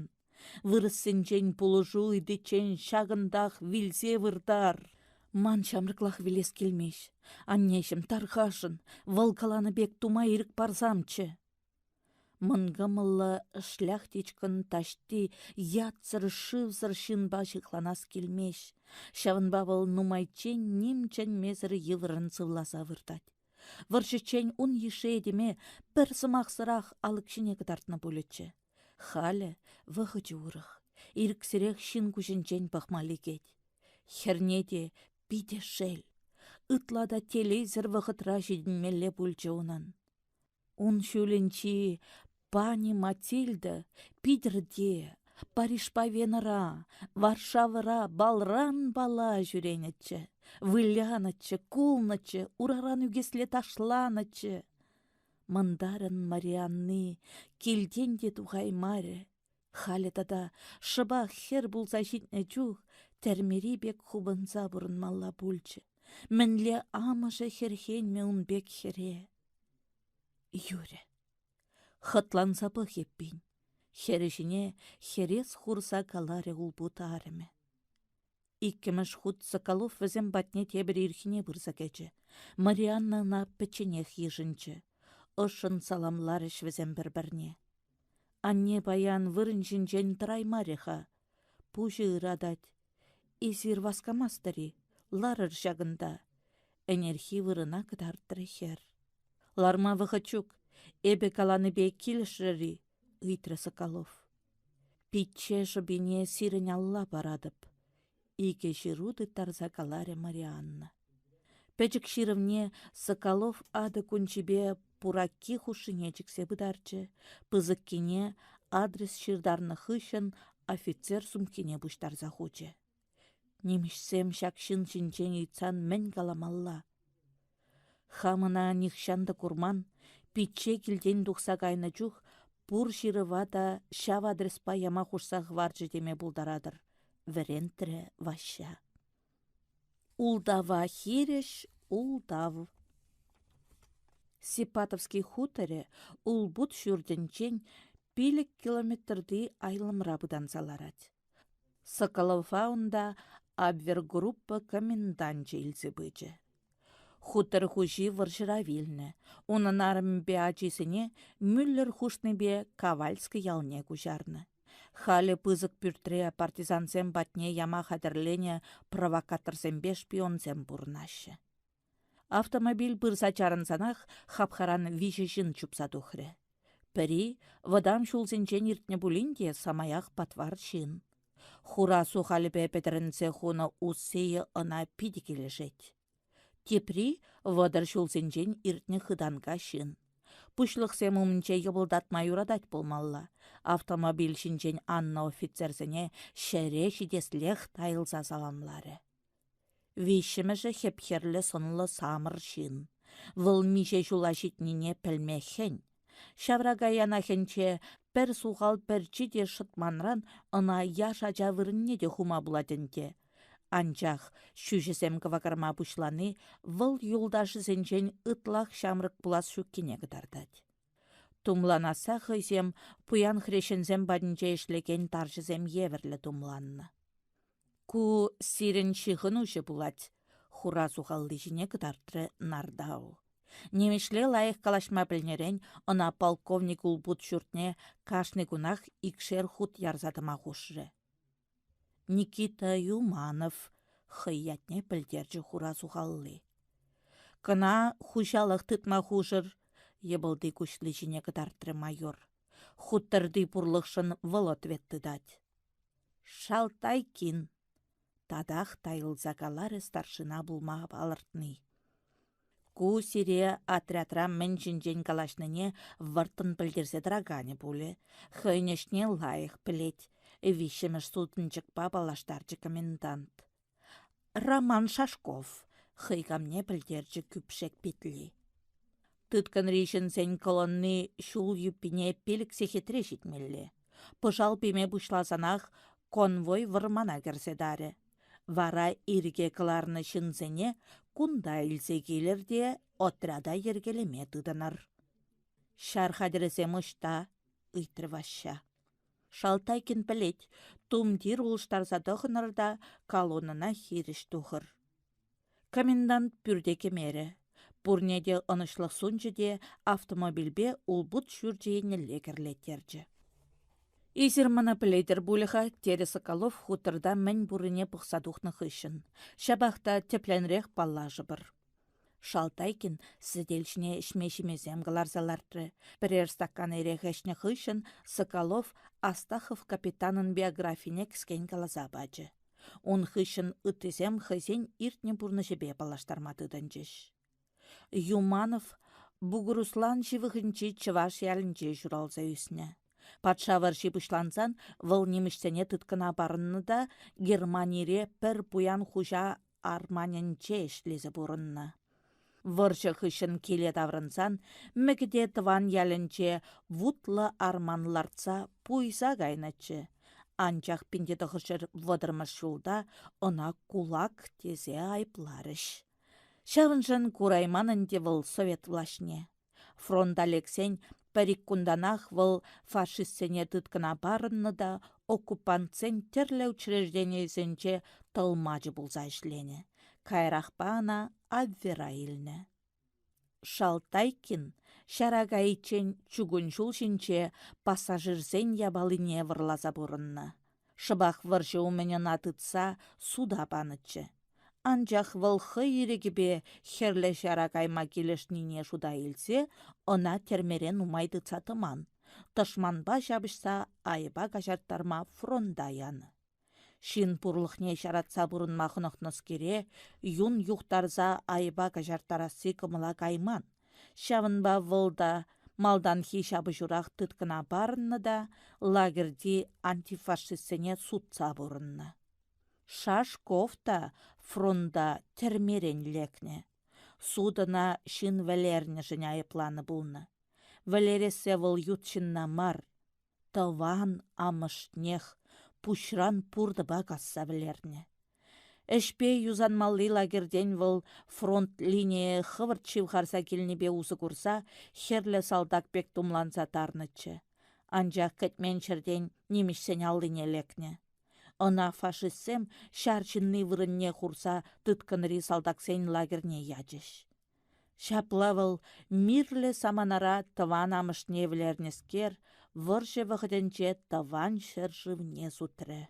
Вырӑссенчен пулӑшу ыйтиччен ҫакӑнтах вилсе выртар. Ман ҫамрӑклах вилес килмест. Аннеҫӗм, тархасшӑн, вӑл каланӑ пек тума ирӗк парсамччӗ. Мӑнкӑмӑллӑ шляхтичкӑн таҫти ятсӑр-шывсӑр ҫынпа ҫыхланас килмест. Ҫавӑнпа вӑл нумайччен ним чӗнмесӗр йывӑррӑн сывласа выртать. Вӑрҫӑччен ун йышши этеме пӗр сӑмахсӑрах алӑк ҫине кӑтартнӑ пулӗччӗ. Халӗ вӑхӑчӗ урӑх, ирӗксӗрех ҫын куҫӗнчен пӑхма лекет. Хӗрне те питӗ шел. Ытла та телейсӗр вӑхӑтра ҫитӗнмелле пулчӗ унӑн. Ун ҫулӗнчи пани Матильда Питӗрте, Парижпа Венӑра, Варшавӑра балран бала ҫӳренӗччӗ, вылянӑччӗ, кулнӑччӗ, ураран ӳкесле ташланӑччӗ. Мӑнтарӑн Марианни килтен те тухаймарӗ. Халӗ тата шӑпах хӗр пулса ҫитнӗ чух тӗрмери пек хупӑнса пурӑнмалла пулчӗ. Мӗнле амӑшӗ хӗрхенмӗ ун пек хӗре? Юрӗ. Хӑтланса пӑх эппин. Хӗрӗ ҫине хӗрес хурса каларӗ улпут арӑмӗ. Иккӗмӗш хут Соколов вӗсем патне тепӗр ирхине пырса кӗчӗ. Марианна ӑна пӗчченех йышӑнчӗ. Ӑшшӑн саламларӗҫ вӗсем пӗр-пӗрне. Анне паян вырӑн ҫинчен тӑраймарӗ-ха. Пуҫӗ ыратать. Эсир васкамастӑр-и? Ларӑр ҫакӑнта. Ӗнерхи вырӑна кӑтартрӗ хӗр. Ларма вӑхӑт ҫук. Эпӗ каланипе килӗшрӗр-и? ыйтрӗ Соколов. Пичче шӑпине сирӗн алла паратӑп, икӗ ҫыру тыттарса каларӗ Марианна. Пӗчӗк ҫырӑвне Соколов атӑ кунчипе пуракки хушшине чиксе пытарчӗ, пысӑккине адрес ҫыртарнӑ хыҫҫӑн офицер сумкине пуҫтарса хучӗ. Нимӗҫсем ҫак ҫын ҫинчен ыйтсан мӗн каламалла? Хам ӑна нихҫан та курман, пичче килтен тухса кайнӑ чух пур ҫырӑва та ҫав адреспа яма хушса хӑварчӗ теме пултаратӑр, вӗрентрӗ Ваҫҫа. Ултава хирӗҫ ултав. Сипатовский хуторӗ улпут ҫуртӗнчен 5 километрти айлӑмра пытанса ларать. Соколова унта Абвергруппа коменданчӗ илсе пычӗ. Хутор хуҫи вӑрҫӑра вилнӗ. Унӑн арӑмӗпе ачисене Мюллер хушнипе Кавальски ялне куҫарнӑ. Халӗ пысӑк пӳртре партизансем патне яма хатӗрленӗ провокаторсемпе шпионсем пурӑнаҫҫӗ. Автомобиль пырса чарӑнсанах хапхаран виҫӗ ҫын чупса тухрӗ. Пӗри, вӑтам ҫулсенчен иртнӗ пулин те, самаях патвар ҫын. Хура сухалӗпе пӗтӗрӗнсе хунӑ уссийӗ ӑна питӗ килӗшет. Тепри 30 ҫулсенчен иртнӗ хытанка ҫын. Пуҫлӑхсем умӗнче йӑпӑлтатма юратать пулмалла. Автомобиль ҫинчен аннӑ офицерсене ҫӗре ҫитеслех тайӑлса саламларӗ. Виҫҫӗмӗшӗ хӗп-хӗрлӗ сӑнлӑ самӑр ҫын. Вӑл миҫе ҫула ҫитнине пӗлме хӗн. Ҫаврака янахӗнче пӗр сухал пӗрчи те шӑтманран ӑна яш ача вырӑнне те хума пулать ӗнтӗ. Анчах ҫӳҫӗсем кӑвакарма пуҫлани вӑл юлташӗсенчен ытлах ҫамрӑк пулас ҫуккине кӑтартать. Тумланасса хӑйсем пуян хресченсем патӗнче ӗҫлекен тарҫӑсем евӗрлӗ тумланнӑ. Ку сирӗн ҫыхӑнуҫӑ пулать, хура сухалли ҫине кӑтартрӗ Нардау. Нимӗҫле лайӑх калаҫма пӗлнӗрен ӑна полковник улпут ҫуртне кашни кунах икшер хут ярса тӑма хушрӗ. Никита Юманов хӑй ятне пӗлтерчӗ хура сухалли. Кӑна хуҫалӑх тытма хушӑр, йӑпӑлти куҫли ҫине кӑтартрӗ майор. Хуторти пурлӑхшӑн вӑл ответ тытать. Шалтайкин! Татах тайӑлса каларӗ старшина пулма палӑртни. Ку сире отрядра мӗн ҫинчен калаҫнине вӑрттӑн пӗлтерсе тӑраканӗ пулӗ. Хӑйӗн ӗҫне лайӑх пӗлет, виҫҫӗмӗш сутӑнчӑкпа паллаштарчӗ комендант. Роман Шашков, хӑй камне пӗлтерчӗ кӳпшек питли. Тыткӑнри ҫынсен колонни ҫул юппине 5 сехетре ҫитмелле. Пӑшал пеме пуҫласанах конвой вӑрмана кӗрсе тарӗ. Вара ирӗке кӑларнӑ ҫынсене кунта илсе килӗр те отряда йӗркелеме тытӑнӑр. Ҫар хатӗрӗсем ӑҫта? ыйтрӗ Ваҫҫа. Шалтайкин пӗлет, тумтир улӑштарса тӑхӑнӑр та колоннӑна хирӗҫ тухӑр. Комендант пӳрте кӗмерӗ. Пурне те ӑнӑҫлӑх сунчӗ те автомобильпе улпут ҫурчӗ еннелле кӗрлеттерчӗ. «Эсир мана пӗлетӗр пулӗ-ха», терӗ Соколов хуторта мӗн пуррине пӑхса тухнӑ хыҫҫӑн. «Ҫапах та тӗплӗнрех паллашӑпӑр». Шалтайкин сӗтел ҫине ӗҫме-ҫимесем кӑларса лартрӗ. Пӗрер стакан эрех ӗҫнӗ хыҫҫӑн Соколов Астахов капитанӑн биографине кӗскен каласа пачӗ. Ун хыҫҫӑн ыттисем хӑйсен иртнӗ пурнӑҫӗпе паллаштарма тытӑнчӗҫ. Юманов Бугуруслан ҫывӑхӗнчи чӑваш ялӗнче ҫуралса ӳснӗ. Патша вӑрҫи пуҫлансан вӑл нимӗҫсене тыткӑна парӑннӑ та Германире пӗр пуян хуҫа арманӗнче ӗҫлесе пурӑннӑ. Вӑрҫӑ хыҫҫӑн киле таврӑнсан Мӗкӗте тӑван ялӗнче вутлӑ арман лартса пуйса кайнӑччӗ. Анчах 1930 ҫулта ӑна кулак тесе айӑпларӗҫ. Ҫавӑншӑн курайман ӗнтӗ вӑл совет влаҫне. Фронта лексен пӗр-ик кунтанах вӑл фашистсене тыткӑна парӑннӑ та оккупантсен тӗрлӗ учрежденийӗсенче тӑлмачӑ пулса ӗҫленӗ. Каярахпа ӑна Абвера илнӗ. Шалтайкин ҫара кайиччен чугун ҫул ҫинче пассажирсен япалине вӑрласа пурӑннӑ. Шӑпах вӑрҫӑ умӗн ӑна тытса суда панӑччӗ. Анчах вӑл хӑй ирӗкӗпе Хӗрлӗ Ҫара кайма килӗшнине шута илсе ӑна тӗрмере нумай тытса тӑман, тӑшманпа ҫапӑҫса айӑпа каҫарттарма фронта янӑ. Ҫын пурлӑхне ҫаратса пурӑнма хӑнӑхнӑскере юн юхтарса айӑпа каҫарттарасси кӑмӑла кайман. Ҫавӑнпа вӑл та малтанхи ҫапӑҫурах тыткӑна парӑннӑ та лагерьти антифашистсене сутса пурӑннӑ. Шашков та фронта тӗрмерен лекнӗ. Суд ӑна ҫын вӗлернӗшӗн айӑпланӑ пулнӑ. Вӗлерессе вӑл ют ҫынна мар, тӑван амӑшнех пуҫран пуртӑпа касса вӗлернӗ. Ӗҫпе юсанмалли лагерьтен вӑл фронт линийӗ хӑвӑрт ҫывхарса килнипе усӑ курса хӗрлӗ салтак пек тумланса тарнӑччӗ. Анчах кӗтмен ҫӗртен нимӗҫсен аллине лекнӗ. Ӑна фашистсем ҫар ҫынни вырӑнне хурса тыткӑнри салтаксен лагерьне ячӗҫ. Ҫапла вӑл мирлӗ саманара тӑван амӑшне вӗлернӗскер вӑрҫӑ вӑхӑтӗнче тӑван ҫӗршывне сутрӗ.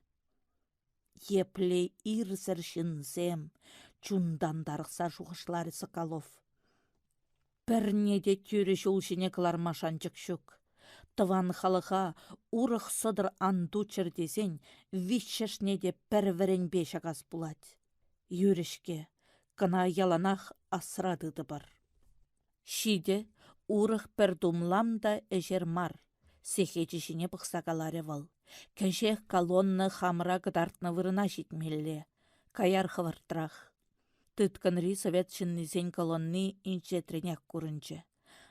Епле ирсӗр ҫынсем, чунтан тарӑхса шухӑшларӗ Соколов. Пӗрне те тӳрӗ ҫул ҫине кӑларма шанчӑк ҫук. Тӑван халӑха урӑх сӑтӑр ан туччӑр тесен виҫҫӗшне те пӗр вӗренпе ҫакас пулать. Юрӗ-ҫке, кӑна яланах асра тытӑпӑр. Ҫитӗ, урӑх пӗр тумлам та ӗҫер мар, сехечӗ ҫине пӑхса каларӗ вӑл. Кӗҫех колонна хамӑра кӑтартнӑ вырӑна ҫитмелле. Каяр хӑвӑртрах. Тыткӑнри совет ҫыннисен колонни инҫетренех курӑнчӗ.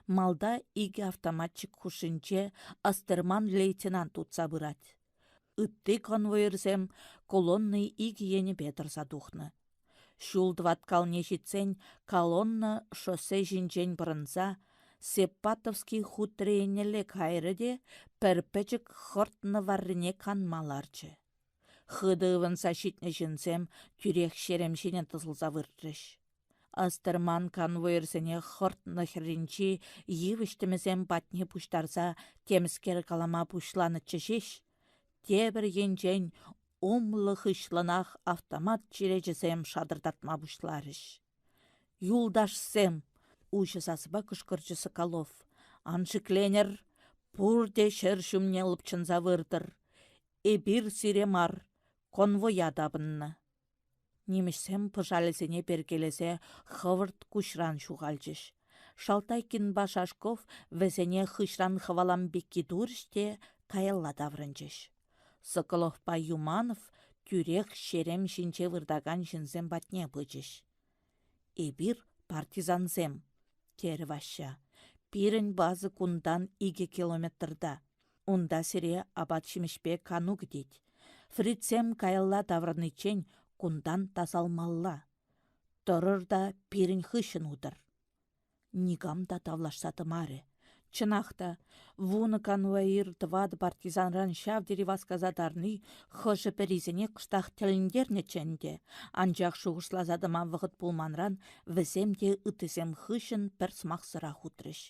Малта икӗ автоматчик хушшинче Астерман лейтенант утса пырать. Ытти конвоирсем колонна икӗ енӗпе тӑрса тухнӑ. Ҫул тӑваткалне ҫитсен колонна шоссе ҫинчен пӑрӑнса Сепатовский хуторӗ еннелле кайрӗ те пӗр пӗчӗк хӑртнӑ варрине канма ларчӗ. Хытӑ ывӑнса ҫитнӗ ҫынсем тӳрех ҫерем ҫине тӑсӑлса выртрӗҫ. Астерман конвоирсене хӑртнӑ хӗрринчи йывӑҫ тӗмӗсем патне пуҫтарса темскер калама пуҫланӑччӗ ҫеҫ, тепӗр енчен умлӑ-хыҫлӑнах автомат черечӗсем шатӑртатма пуҫларӗҫ. «Юлташсем!» — уҫӑ сасӑпа кӑшкӑрчӗ Соколов. «Ан шикленӗр! Пурте ҫӗр ҫумне лӑпчӑнса выртӑр! Эпир сире мар, конвоя тапӑннӑ!» Нимӗҫсем пӑшалӗсене перкелесе хӑвӑрт куҫран ҫухалчӗҫ. Шалтайкинпа Шашков вӗсене хыҫран хӑвалам пекки турӗҫ те каялла таврӑнчӗҫ. Соколовпа Юманов тӳрех ҫерем ҫинче выртакан ҫынсем патне пычӗҫ. «Эпир партизансем», — терӗ Ваҫҫа. «Пирӗн база кунтан икӗ километрта. Унта сире апат-ҫимӗҫпе кану кӗтет. Фрицсем каялла таврӑниччен кунтан тасалмалла. Тӑрӑр та пирӗн хыҫҫӑн утӑр. Никам та тавлашса тӑмарӗ. Чӑнах та, вунӑ конвоир тӑватӑ партизанран ҫав тери васкаса тарни хӑшӗ-пӗрисене кӑштах тӗлӗнтернӗччӗ ӗнтӗ, анчах шухӑшласа тӑма вӑхӑт пулманран вӗсем те ыттисем хыҫҫӑн пӗр сӑмахсӑрах утрӗҫ.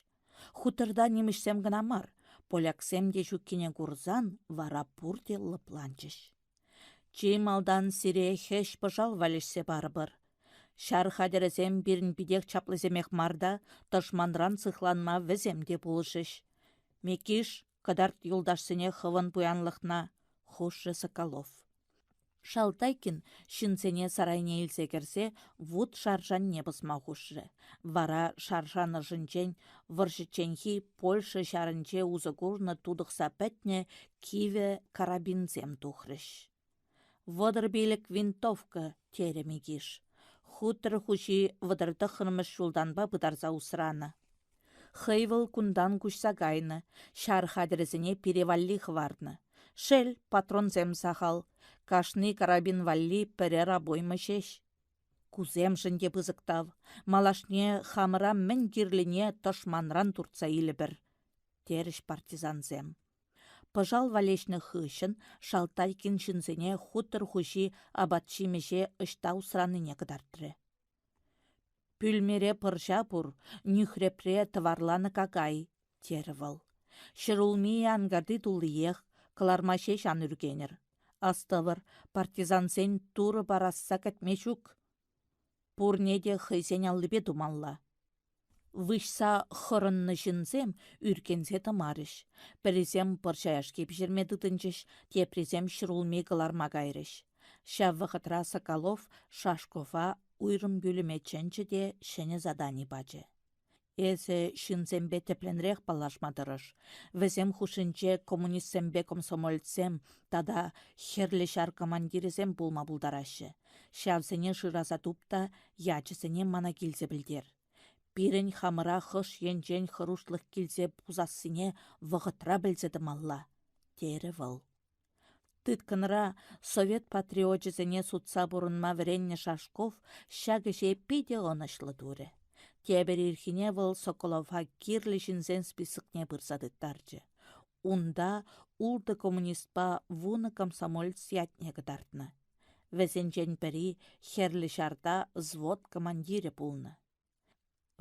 Хуторта нимӗҫсем кӑна мар, поляксем те ҫуккине курсан вара пурте лӑпланчӗҫ. Чи малтан сире хӗҫ-пӑшал валеҫсе парӑпӑр. Ҫар хатӗрӗсем пирӗн питех чаплисемех мар та, тӑшманран сыхланма вӗсем те пулӑшӗҫ. Микиш, кӑтарт юлташсене хӑвӑн пуянлӑхна, хушрӗ Соколов. Шалтайкин ҫынсене сарайне илсе кӗрсе вут шаршанне пӑсма хушрӗ. Вара шаршан ӑшӗнчен вӑрҫӑчченхи Польша ҫарӗнче усӑ курнӑ тутӑхса пӗтнӗ кивӗ карабинсем тухрӗҫ. «35 винтовка», — терӗ Микиш. Хутор хуҫи 39-мӗш ҫултанпа пытарса усранӑ. Хӑй вӑл кунтан куҫса кайнӑ, ҫар хатӗрӗсене пире валли хӑварнӑ. Шел, патронсем сахал. Кашни карабин валли пӗрер обойма ҫеҫ. Кусемшӗн те пысӑк тав. Малашне хамӑра мӗн кирлине тӑшманран туртса илӗпӗр, терӗҫ партизансем. Пӑшал валеҫнӗ хыҫҫӑн Шалтайкин ҫынсене хутор хуҫи апат-ҫимӗҫе ӑҫта усранине кӑтартрӗ. Пӳлмере пӑрҫа пур, нӳхрепре тӑварланӑ какай, терӗ вӑл. Ҫӗрулми анкарти туллиех, кӑларма ҫеҫ ан ӳркенӗр. Астӑвӑр, партизансен турӑ парасса кӗтме ҫук. Пурне те хӑйсен аллипе тумалла. Выҫса хӑрӑннӑ ҫынсем ӳркенсе тӑмарӗҫ. Пӗрисем пӑрҫа яшки пӗҫерме тытӑнчӗҫ, теприсем ҫӗрулми кӑларма кайрӗҫ. Ҫав вӑхӑтра Соколов Шашкова уйрӑм пӳлӗме чӗнчӗ те ҫӗнӗ задани пачӗ. Эсӗ ҫынсемпе тӗплӗнрех паллашма тӑрӑш. Вӗсем хушшинче коммунистсемпе комсомолецсем тата Хӗрлӗ Ҫар командирӗсем пулма пултараҫҫӗ. Ҫавсене шыраса туп та ячӗсене мана килсе пӗлтер. Пирӗн хамӑра хӑш енчен хӑрушлӑх килсе пусассине вӑхӑтра пӗлсе тӑмалла, терӗ вӑл. Тыткӑнра совет патриочӗсене сутса пурӑнма вӗреннӗ Шашков ҫак ӗҫе питӗ ӑнӑҫлӑ турӗ. Тепӗр ирхине вӑл Соколова кирлӗ ҫынсен списокне пырса тыттарчӗ. Унта ултӑ коммунистпа вунӑ комсомолец ятне кӑтартнӑ. Вӗсенчен пӗри Хӗрлӗ Ҫарта взвод командирӗ пулнӑ.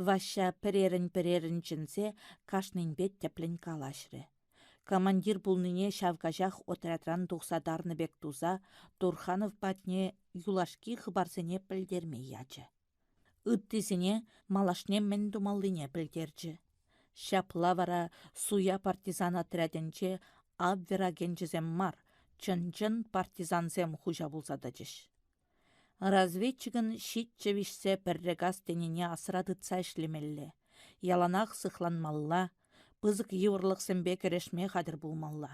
Ваҫҫа пӗрерӗн-пӗрерӗн чӗнсе кашнинпе тӗплӗн калаҫрӗ. Командир пулнине ҫав каҫах отрядран тухса тарнӑ пек туса Турханов патне юлашки хыпарсене пӗлтерме ячӗ. Ыттисене малашне мӗн тумаллине пӗлтерчӗ. Ҫапла вара суя партизан отрядӗнче Абвер агенчӗсем мар, чӑн-чӑн партизансем хуҫа пулса тӑчӗҫ. Разведчикӑн ҫиччӗ виҫсе пӗрре кас тенине асра тытса ӗҫлемелле, яланах сыхланмалла, пысӑк йывӑрлӑхсемпе кӗрешме хатӗр пулмалла.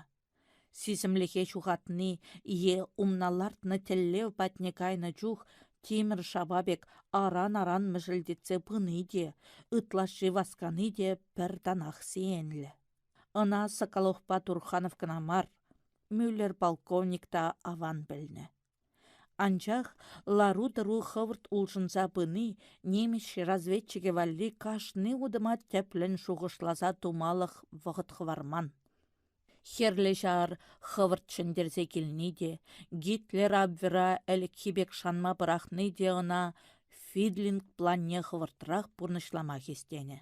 Сисӗмлӗхе ҫухатни е умна лартнӑ тӗллев патне кайнӑ чух тимӗр шапа пек аран-аран мӗшӗлтетсе пыни те, ытлашши васкани те пӗр танах сиенлӗ. Ӑна Соколовпа Турханов кӑна мар, Мюллер полковник та аван пӗлнӗ. Анчах лару-тӑру хӑвӑрт улшӑнса пыни нимӗҫ разведчикӗ валли кашни утӑма тӗплӗн шухӑшласа тумалӑх вӑхӑт хӑварман. Хӗрлӗ Ҫар хӑвӑрт ҫӗнтерсе килни те, Гитлер Абвера ӗлӗкхи пек шанма пӑрахни те ӑна Фидлинг планне хӑвӑртрах пурнӑҫлама хистенӗ.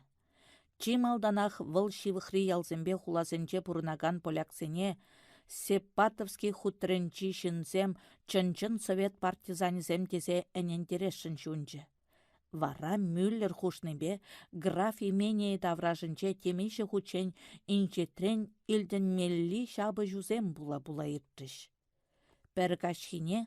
Чи малтанах вӑл ҫывӑхри ялсемпе хуласенче пурӑнакан поляксене Сепатовский хутрӗнчи ҫынсем чӑн-чӑн совет партизанӗсем тесе ӗнентересшӗн ҫунчӗ. Вара Мюллер хушнипе граф именийӗ таврашӗнче темиҫе хутчен инҫетрен илтӗнмелли ҫапӑҫусем пула-пула иртрӗҫ. Пӗр каҫхине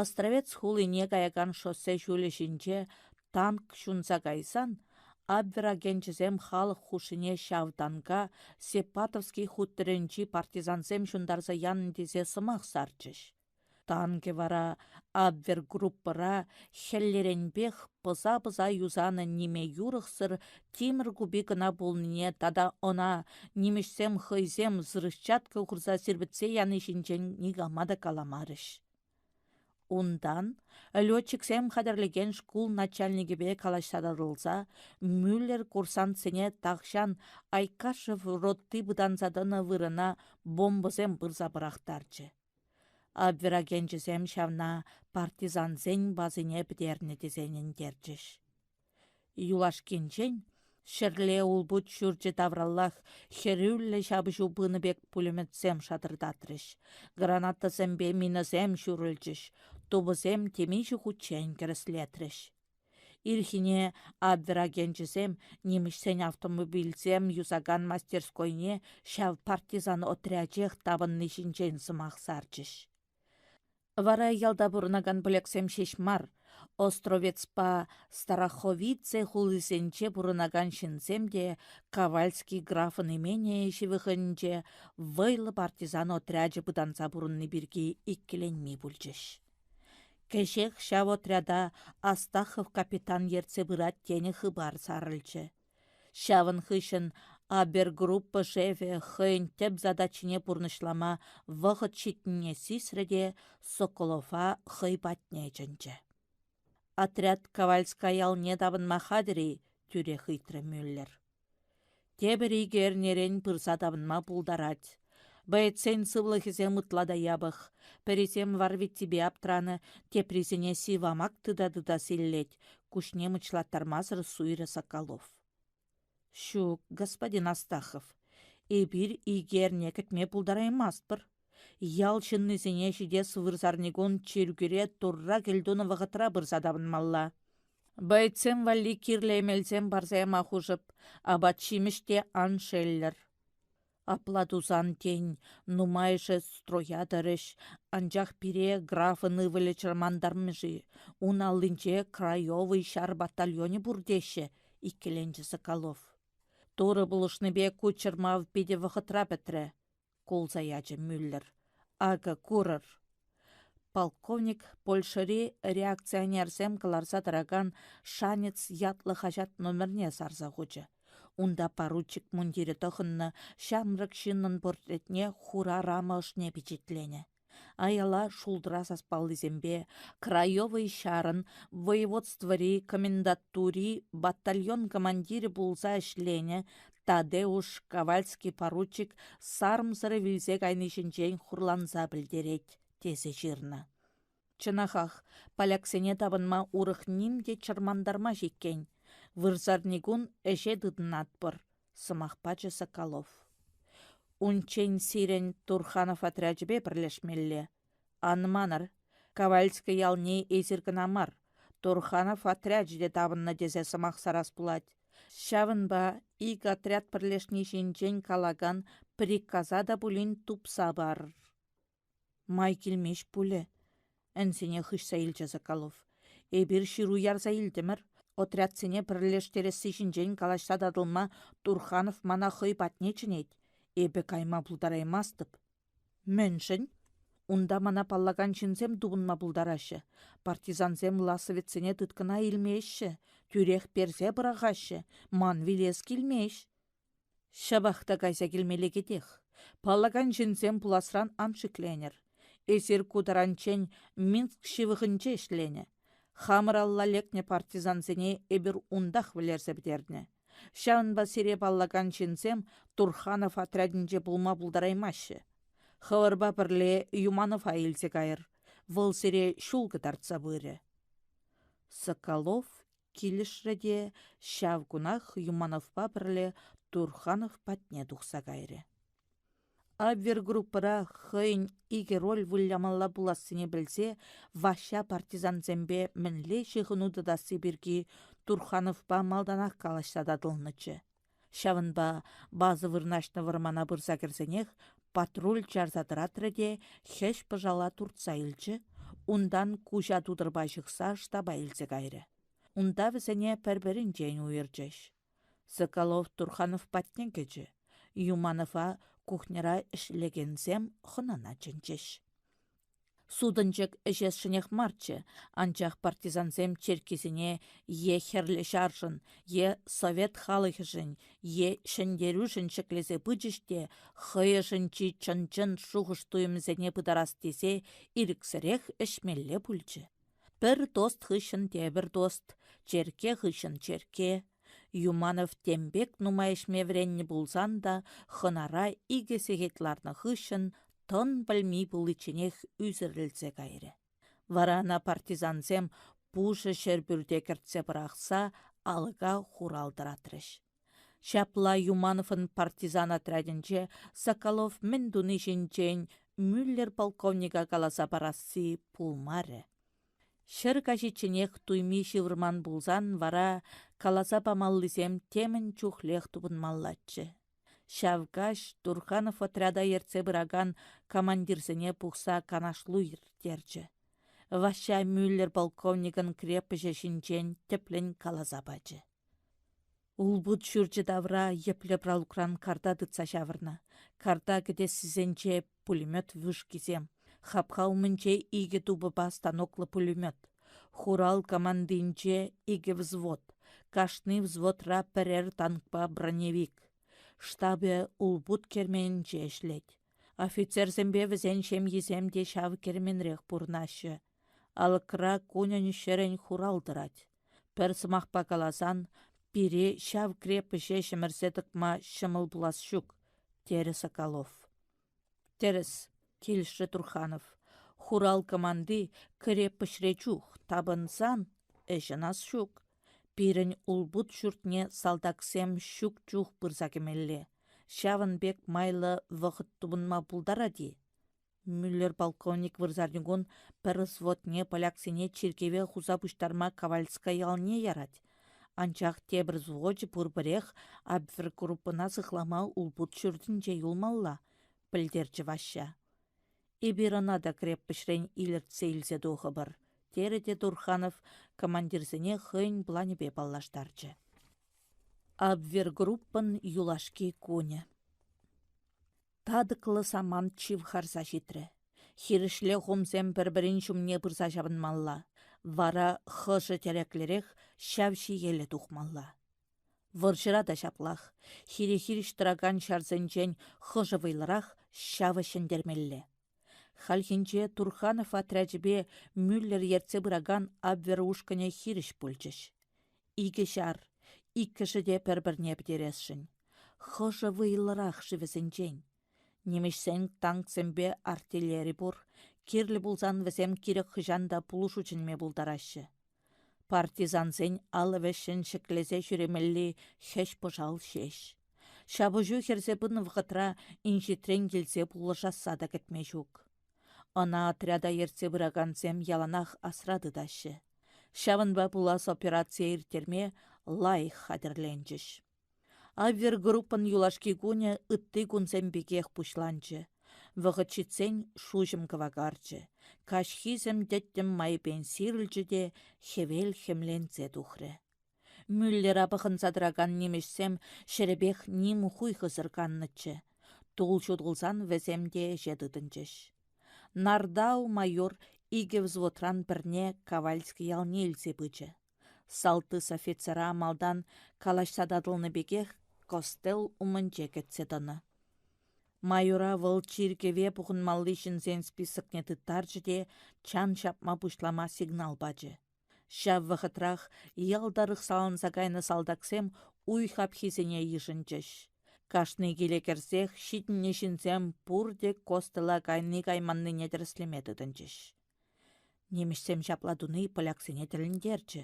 Островец хулине каякан шоссе ҫулӗ ҫинче танк ҫунса кайсан Абвер агенчӗсем халӑх хушшине ҫав танка Сепатовский хуторӗнчи партизансем ҫунтарса янӑ тесе сӑмах сарчӗҫ. Танкӗ вара Абвер группӑра хӗллеренпех пӑса-пӑса юсанӑ ниме юрӑхсӑр тимӗр купи кӑна пулнине тата ӑна нимӗҫсем хӑйсем взрывчатка хурса сирпӗтсе яни ҫинчен никама та каламарӗҫ. Унтан летчиксем хатӗрлекен шкул начальникӗпе калаҫса татӑлса Мюллер курсантсене тахҫан Айкашев ротти пытанса тӑнӑ вырӑна бомбӑсем пырса пӑрахтарчӗ. Абвер агенчӗсем ҫавна партизансен базине пӗтернӗ тесе ӗнентерчӗҫ. Юлашкинчен ҫӗрле улпут ҫурчӗ тавраллах хӗрӳллӗ ҫапӑҫу пынӑ пек пулеметсем шатӑртатрӗҫ, гранатӑсемпе минӑсем ҫурӑлчӗҫ, тупӑсем темиҫе хутчен кӗрӗслетрӗҫ. Ирхине Абвер агенчӗсем нимӗҫсен автомобильсем юсакан мастерскойне ҫав партизан отрячех тапӑнни ҫинчен сӑмах сарчӗҫ. Вара ялта пурӑнакан поляксем ҫеҫ мар, Островецпа Страховице хулисенче пурӑнакан ҫынсем те Ковальский графӑн именийӗ ҫывӑхӗнче вӑйлӑ партизан отрячӗ пытанса пурӑнни пирки иккӗленми пулчӗҫ. Кӗҫех ҫав отряда Астахов капитан ертсе пырать тенӗ хыпар сарӑлчӗ. Ҫавӑн хыҫҫӑн Абергруппа шефӗ хӑйӗн тӗп задачине пурнӑҫлама вӑхӑт ҫитнине сисрӗ те Соколова хӑй патне чӗнчӗ. «Отряд Ковальска ялне тапӑнма хатӗр-и?» — тӳрех ыйтрӗ Мюллер. Тепӗр икӗ эрнерен пырса тапӑнма пултарать. Боецсен сывлӑхӗсем ытла та япӑх. Пӗрисем варвиттипе аптранӑ, теприсене сив амак тыта-тыта силлет, куҫне мӑчлаттармасӑр суйрӗ Соколов. Ҫук, господин Астахов, эпир икӗ эрне кӗтме пултараймастпӑр. Ял ҫыннисене ҫитес вырсарникун чиркӳре Турра кӗлтунӑ вӑхӑтра пырса тапӑнмалла. Боецсем валли кирлӗ эмелсем парса яма хушӑп, апат-ҫимӗҫ те ан шеллӗр. Апла тусан, тен, нумайӑшӗ строя тӑрӗҫ, анчах пире графӑн ывӑлӗ чӑрмантармӗ-ши, ун аллинче краевӑй ҫар батальонӗ пур теҫҫӗ, иккӗленчӗ Соколов. Турӑ пулӑшнипе ку чӑрмав питӗ вӑхӑтра пӗтрӗ, кулса ячӗ Мюллер. Акӑ, курӑр. Полковник Польшӑри реакционерсем кӑларса тӑракан «Шанец» ятлӑ хаҫат номерне сарса хучӗ. Унта поручик мундирӗ тӑхӑннӑ ҫамрӑк ҫыннӑн портретне хура рама ӑшне пичетленӗ. Аяла шултра саспаллисемпе Краевӑй ҫарӑн воеводствӑри комендатури батальон командирӗ пулса ӗҫленӗ Тадеуш Ковальский поручик сарӑмсӑр вилсе кайни ҫинчен хурланса пӗлтерет, тесе ҫырнӑ. Чӑнахах, поляксене тапӑнма урӑх ним те чӑрмантармасть иккен. Вырсарникун ӗҫе тытӑнатпӑр, сӑмах пачӗ Соколов. Унччен сирӗн Турханов отрячӗпе пӗрлешмелле. Ан манӑр, Ковальски ялне эсир кӑна мар, Турханов отрячӗ те тапӑннӑ тесе сӑмах сарас пулать. Ҫавӑнпа ик отряд пӗрлешни ҫинчен калакан приказа та пулин тупса парӑр. Май килмест пулӗ, ӗнсине хыҫса илчӗ Соколов. Эпир ҫыру ярса илтӗмӗр. Отрядсене пӗрлештересси ҫинчен калаҫса татӑлма Турханов мана хӑй патне чӗнет. Эпӗ кайма пултараймастӑп. Мӗншӗн? Унта мана паллакан ҫынсем тупӑнма пултараҫҫӗ. Партизансем ласовецсене тыткӑна илмеҫҫӗ, тӳрех персе пӑрахаҫҫӗ. Ман вилес килмест. Ҫапах та кайса килме лекетех. Паллакан ҫынсем пуласран ан шикленӗр. Эсир ку таранччен Минск ҫывӑхӗнче ӗҫленӗ. Хамӑр алла лекнӗ партизансене эпир унтах вӗлерсе пӗтернӗ. Ҫавӑнпа сире паллакан ҫынсем Турханов отрядӗнче пулма пултараймаҫҫӗ. Хӑвӑрпа пӗрле Юманова илсе кайӑр. Вӑл сире ҫул кӑтартса пырӗ. Соколов Килӗшрӗ те ҫав кунах Юмановпа пӗрле Турханов патне тухса кайрӗ. Абвергруппӑра хӑйӗн икӗ роль вылямалла пулассине пӗлсе Ваҫҫа партизансемпе мӗнле ҫыхӑну тытасси пирки Турхановпа малтанах калаҫса татӑлнӑччӗ. Ҫавӑнпа база вырнаҫнӑ вӑрмана пырса кӗрсенех патруль чарса тӑратрӗ те хӗҫ-пӑшала туртса илчӗ, унтан куҫа тутӑрпа ҫыхса штаба илсе кайрӗ. Унта вӗсене пӗр-пӗринчен уйӑрчӗҫ. Соколов Турханов патне кӗчӗ. Юманова кухньӑра ӗҫлекенсем хӑнана чӗнчӗҫ. Сутӑнчӑк ӗҫесшӗнех марччӗ, анчах партизансем черккисене е Хӗрлӗ Ҫаршӑн, е совет халӑхӗшӗн, е Ҫӗнтерӳшӗн ҫӗклесе пычӗҫ те хӑй ӑшӗнчи чӑн-чӑн шухӑш-туйӑмӗсене пытарас тесе ирӗксӗрех ӗҫмелле пулчӗ. Пӗр тост хыҫҫӑн тепӗр тост, черкке хыҫҫӑн черкке. Юманов тем пек нумай ӗҫме вӗреннӗ пулсан та хӑнара икӗ сехет ларнӑ хыҫҫӑн тӑн пӗлми пуличченех ӳсӗрӗлсе кайрӗ. Вара ӑна партизансем пушӑ ҫӗрпӳрте кӗртсе пӑрахса алӑка хурал тӑратрӗҫ. Ҫапла Юмановӑн партизан отрядӗнче Соколов мӗн туни ҫинчен Мюллер полковника каласа парасси пулмарӗ. Ҫӗр каҫичченех туйми ҫывӑрман пулсан вара каласа памаллисем темӗн чухлех тупӑнмаллаччӗ. Ҫав каҫ Турханов отряда ертсе пыракан командирсене пухса канашлу ирттерчӗ. Ваҫҫа Мюллер полковникӑн крепоҫӗ ҫинчен тӗплӗн каласа пачӗ. Улпут ҫурчӗ тавра йӗплӗ пралукран карта тытса ҫавӑрнӑ. Карта кӗтессисенче пулемет вышкисем. Хапха умӗнче икӗ тупӑпа станоклӑ пулемет. Хурал командинче икӗ взвод. Кашни взводра пӗрер танкпа броневик. Штабӗ улпут керменӗнче ӗҫлет. Офицерсемпе вӗсен ҫемйисем те ҫав керменрех пурӑнаҫҫӗ. Алӑкра кунӗн-ҫӗрӗн хурал тӑрать. Пӗр сӑмахпа каласан, пире ҫав крепоҫе ҫӗмӗрсе тӑкма ҫӑмӑл пулас ҫук, терӗ Соколов. Тӗрӗс, килӗшрӗ Турханов. Хурал команди крепоҫре чух тапӑнсан ӗҫ ӑнас ҫук. Пирӗн улпут ҫуртне салтаксем ҫук чух пырса кӗмелле. Ҫавӑн пек майлӑ вӑхӑт тупӑнма пултарать-и? Мюллер полковник вырсарникун пӗр взводне поляксене чиркӗве хуса пуҫтарма Ковальская ялне ярать. Анчах тепӗр взвочӗ пурпӗрех абвергруппӑна сыхлама улпут ҫуртӗнче юлмалла, пӗлтерчӗ Ваҫҫа. Эпир ӑна та крепоҫрен илӗртсе илсе тухӑпӑр, терӗ те Турханов командирсене хӑйӗн планӗпе паллаштарчӗ. Абвергруппӑн юлашки кунӗ. Татӑклӑ самант ҫывхарса ҫитрӗ. Хирӗҫле хумсем пӗр-пӗрин ҫумне пырса ҫапӑнмалла. Вара хӑшӗ тӗреклӗрех ҫав ҫиеле тухмалла. Вӑрҫӑра та ҫаплах. Хире-хирӗҫ тӑракан ҫарсенчен хӑшӗ вӑйлӑрах, ҫавӑ ҫӗнтермелле. Хальхинче Турханов отрячӗпе Мюллер ертсе пыракан Абвер ушкӑнӗ хирӗҫ пулчӗҫ. Икӗ ҫар, иккӗшӗ те пӗр-пӗрне пӗтересшӗн. Хӑшӗ вӑйлӑрах-ши вӗсенчен? Нимӗҫсен танксемпе артиллери пур, кирлӗ пулсан вӗсем кирек хӑҫан та пулӑшу чӗнме пултараҫҫӗ. Партизансен алӑ вӗҫҫӗн ҫӗклесе ҫӳремелли хӗҫ-пӑшал ҫеҫ. Ҫапӑҫу хӗрсе пынӑ вӑхӑтра инҫетрен килсе пулӑшасса та кӗтме ҫук. Ӑна отряда ертсе пыракансем яланах асра тытаҫҫӗ. Ҫавӑнпа пулас операцие ирттерме лайӑх хатӗрленчӗҫ. Авергруппӑн юлашки кунӗ ытти кунсем пекех пуҫланчӗ. Вӑхӑт ҫитсен шуҫӑм кӑвакарчӗ. Каҫхи сӗм тӗттӗм майӗпен сирӗлчӗ те хӗвел хӗмленсе тухрӗ. Мюллера пӑхӑнса тӑракан нимӗҫсем ҫӗрӗпех ним хуйхӑсӑр каннӑччӗ. Тул ҫутӑлсан вӗсем те ӗҫе тытӑнчӗҫ. Нардау майор икӗ взводран пӗрне Ковальски ялне илсе пычӗ. Салтыс офицера малтан калаҫса татӑлнӑ пекех костел умӗнче кӗтсе тӑнӑ. Майора вӑл чиркӗве пухӑнмалли ҫынсен списокне тыттарчӗ те чан ҫапма пуҫлама сигнал пачӗ. Ҫав вӑхӑтрах ял тӑрӑх саланса кайнӑ салтаксем уй хапхисене йышӑнчӗҫ. Кашни киле кӗрсех ҫитӗннӗ ҫынсем пурте костела кайни-кайманнине тӗрӗслеме тытӑнчӗҫ. Нимӗҫсем ҫапла туни поляксене тӗлӗнтерчӗ.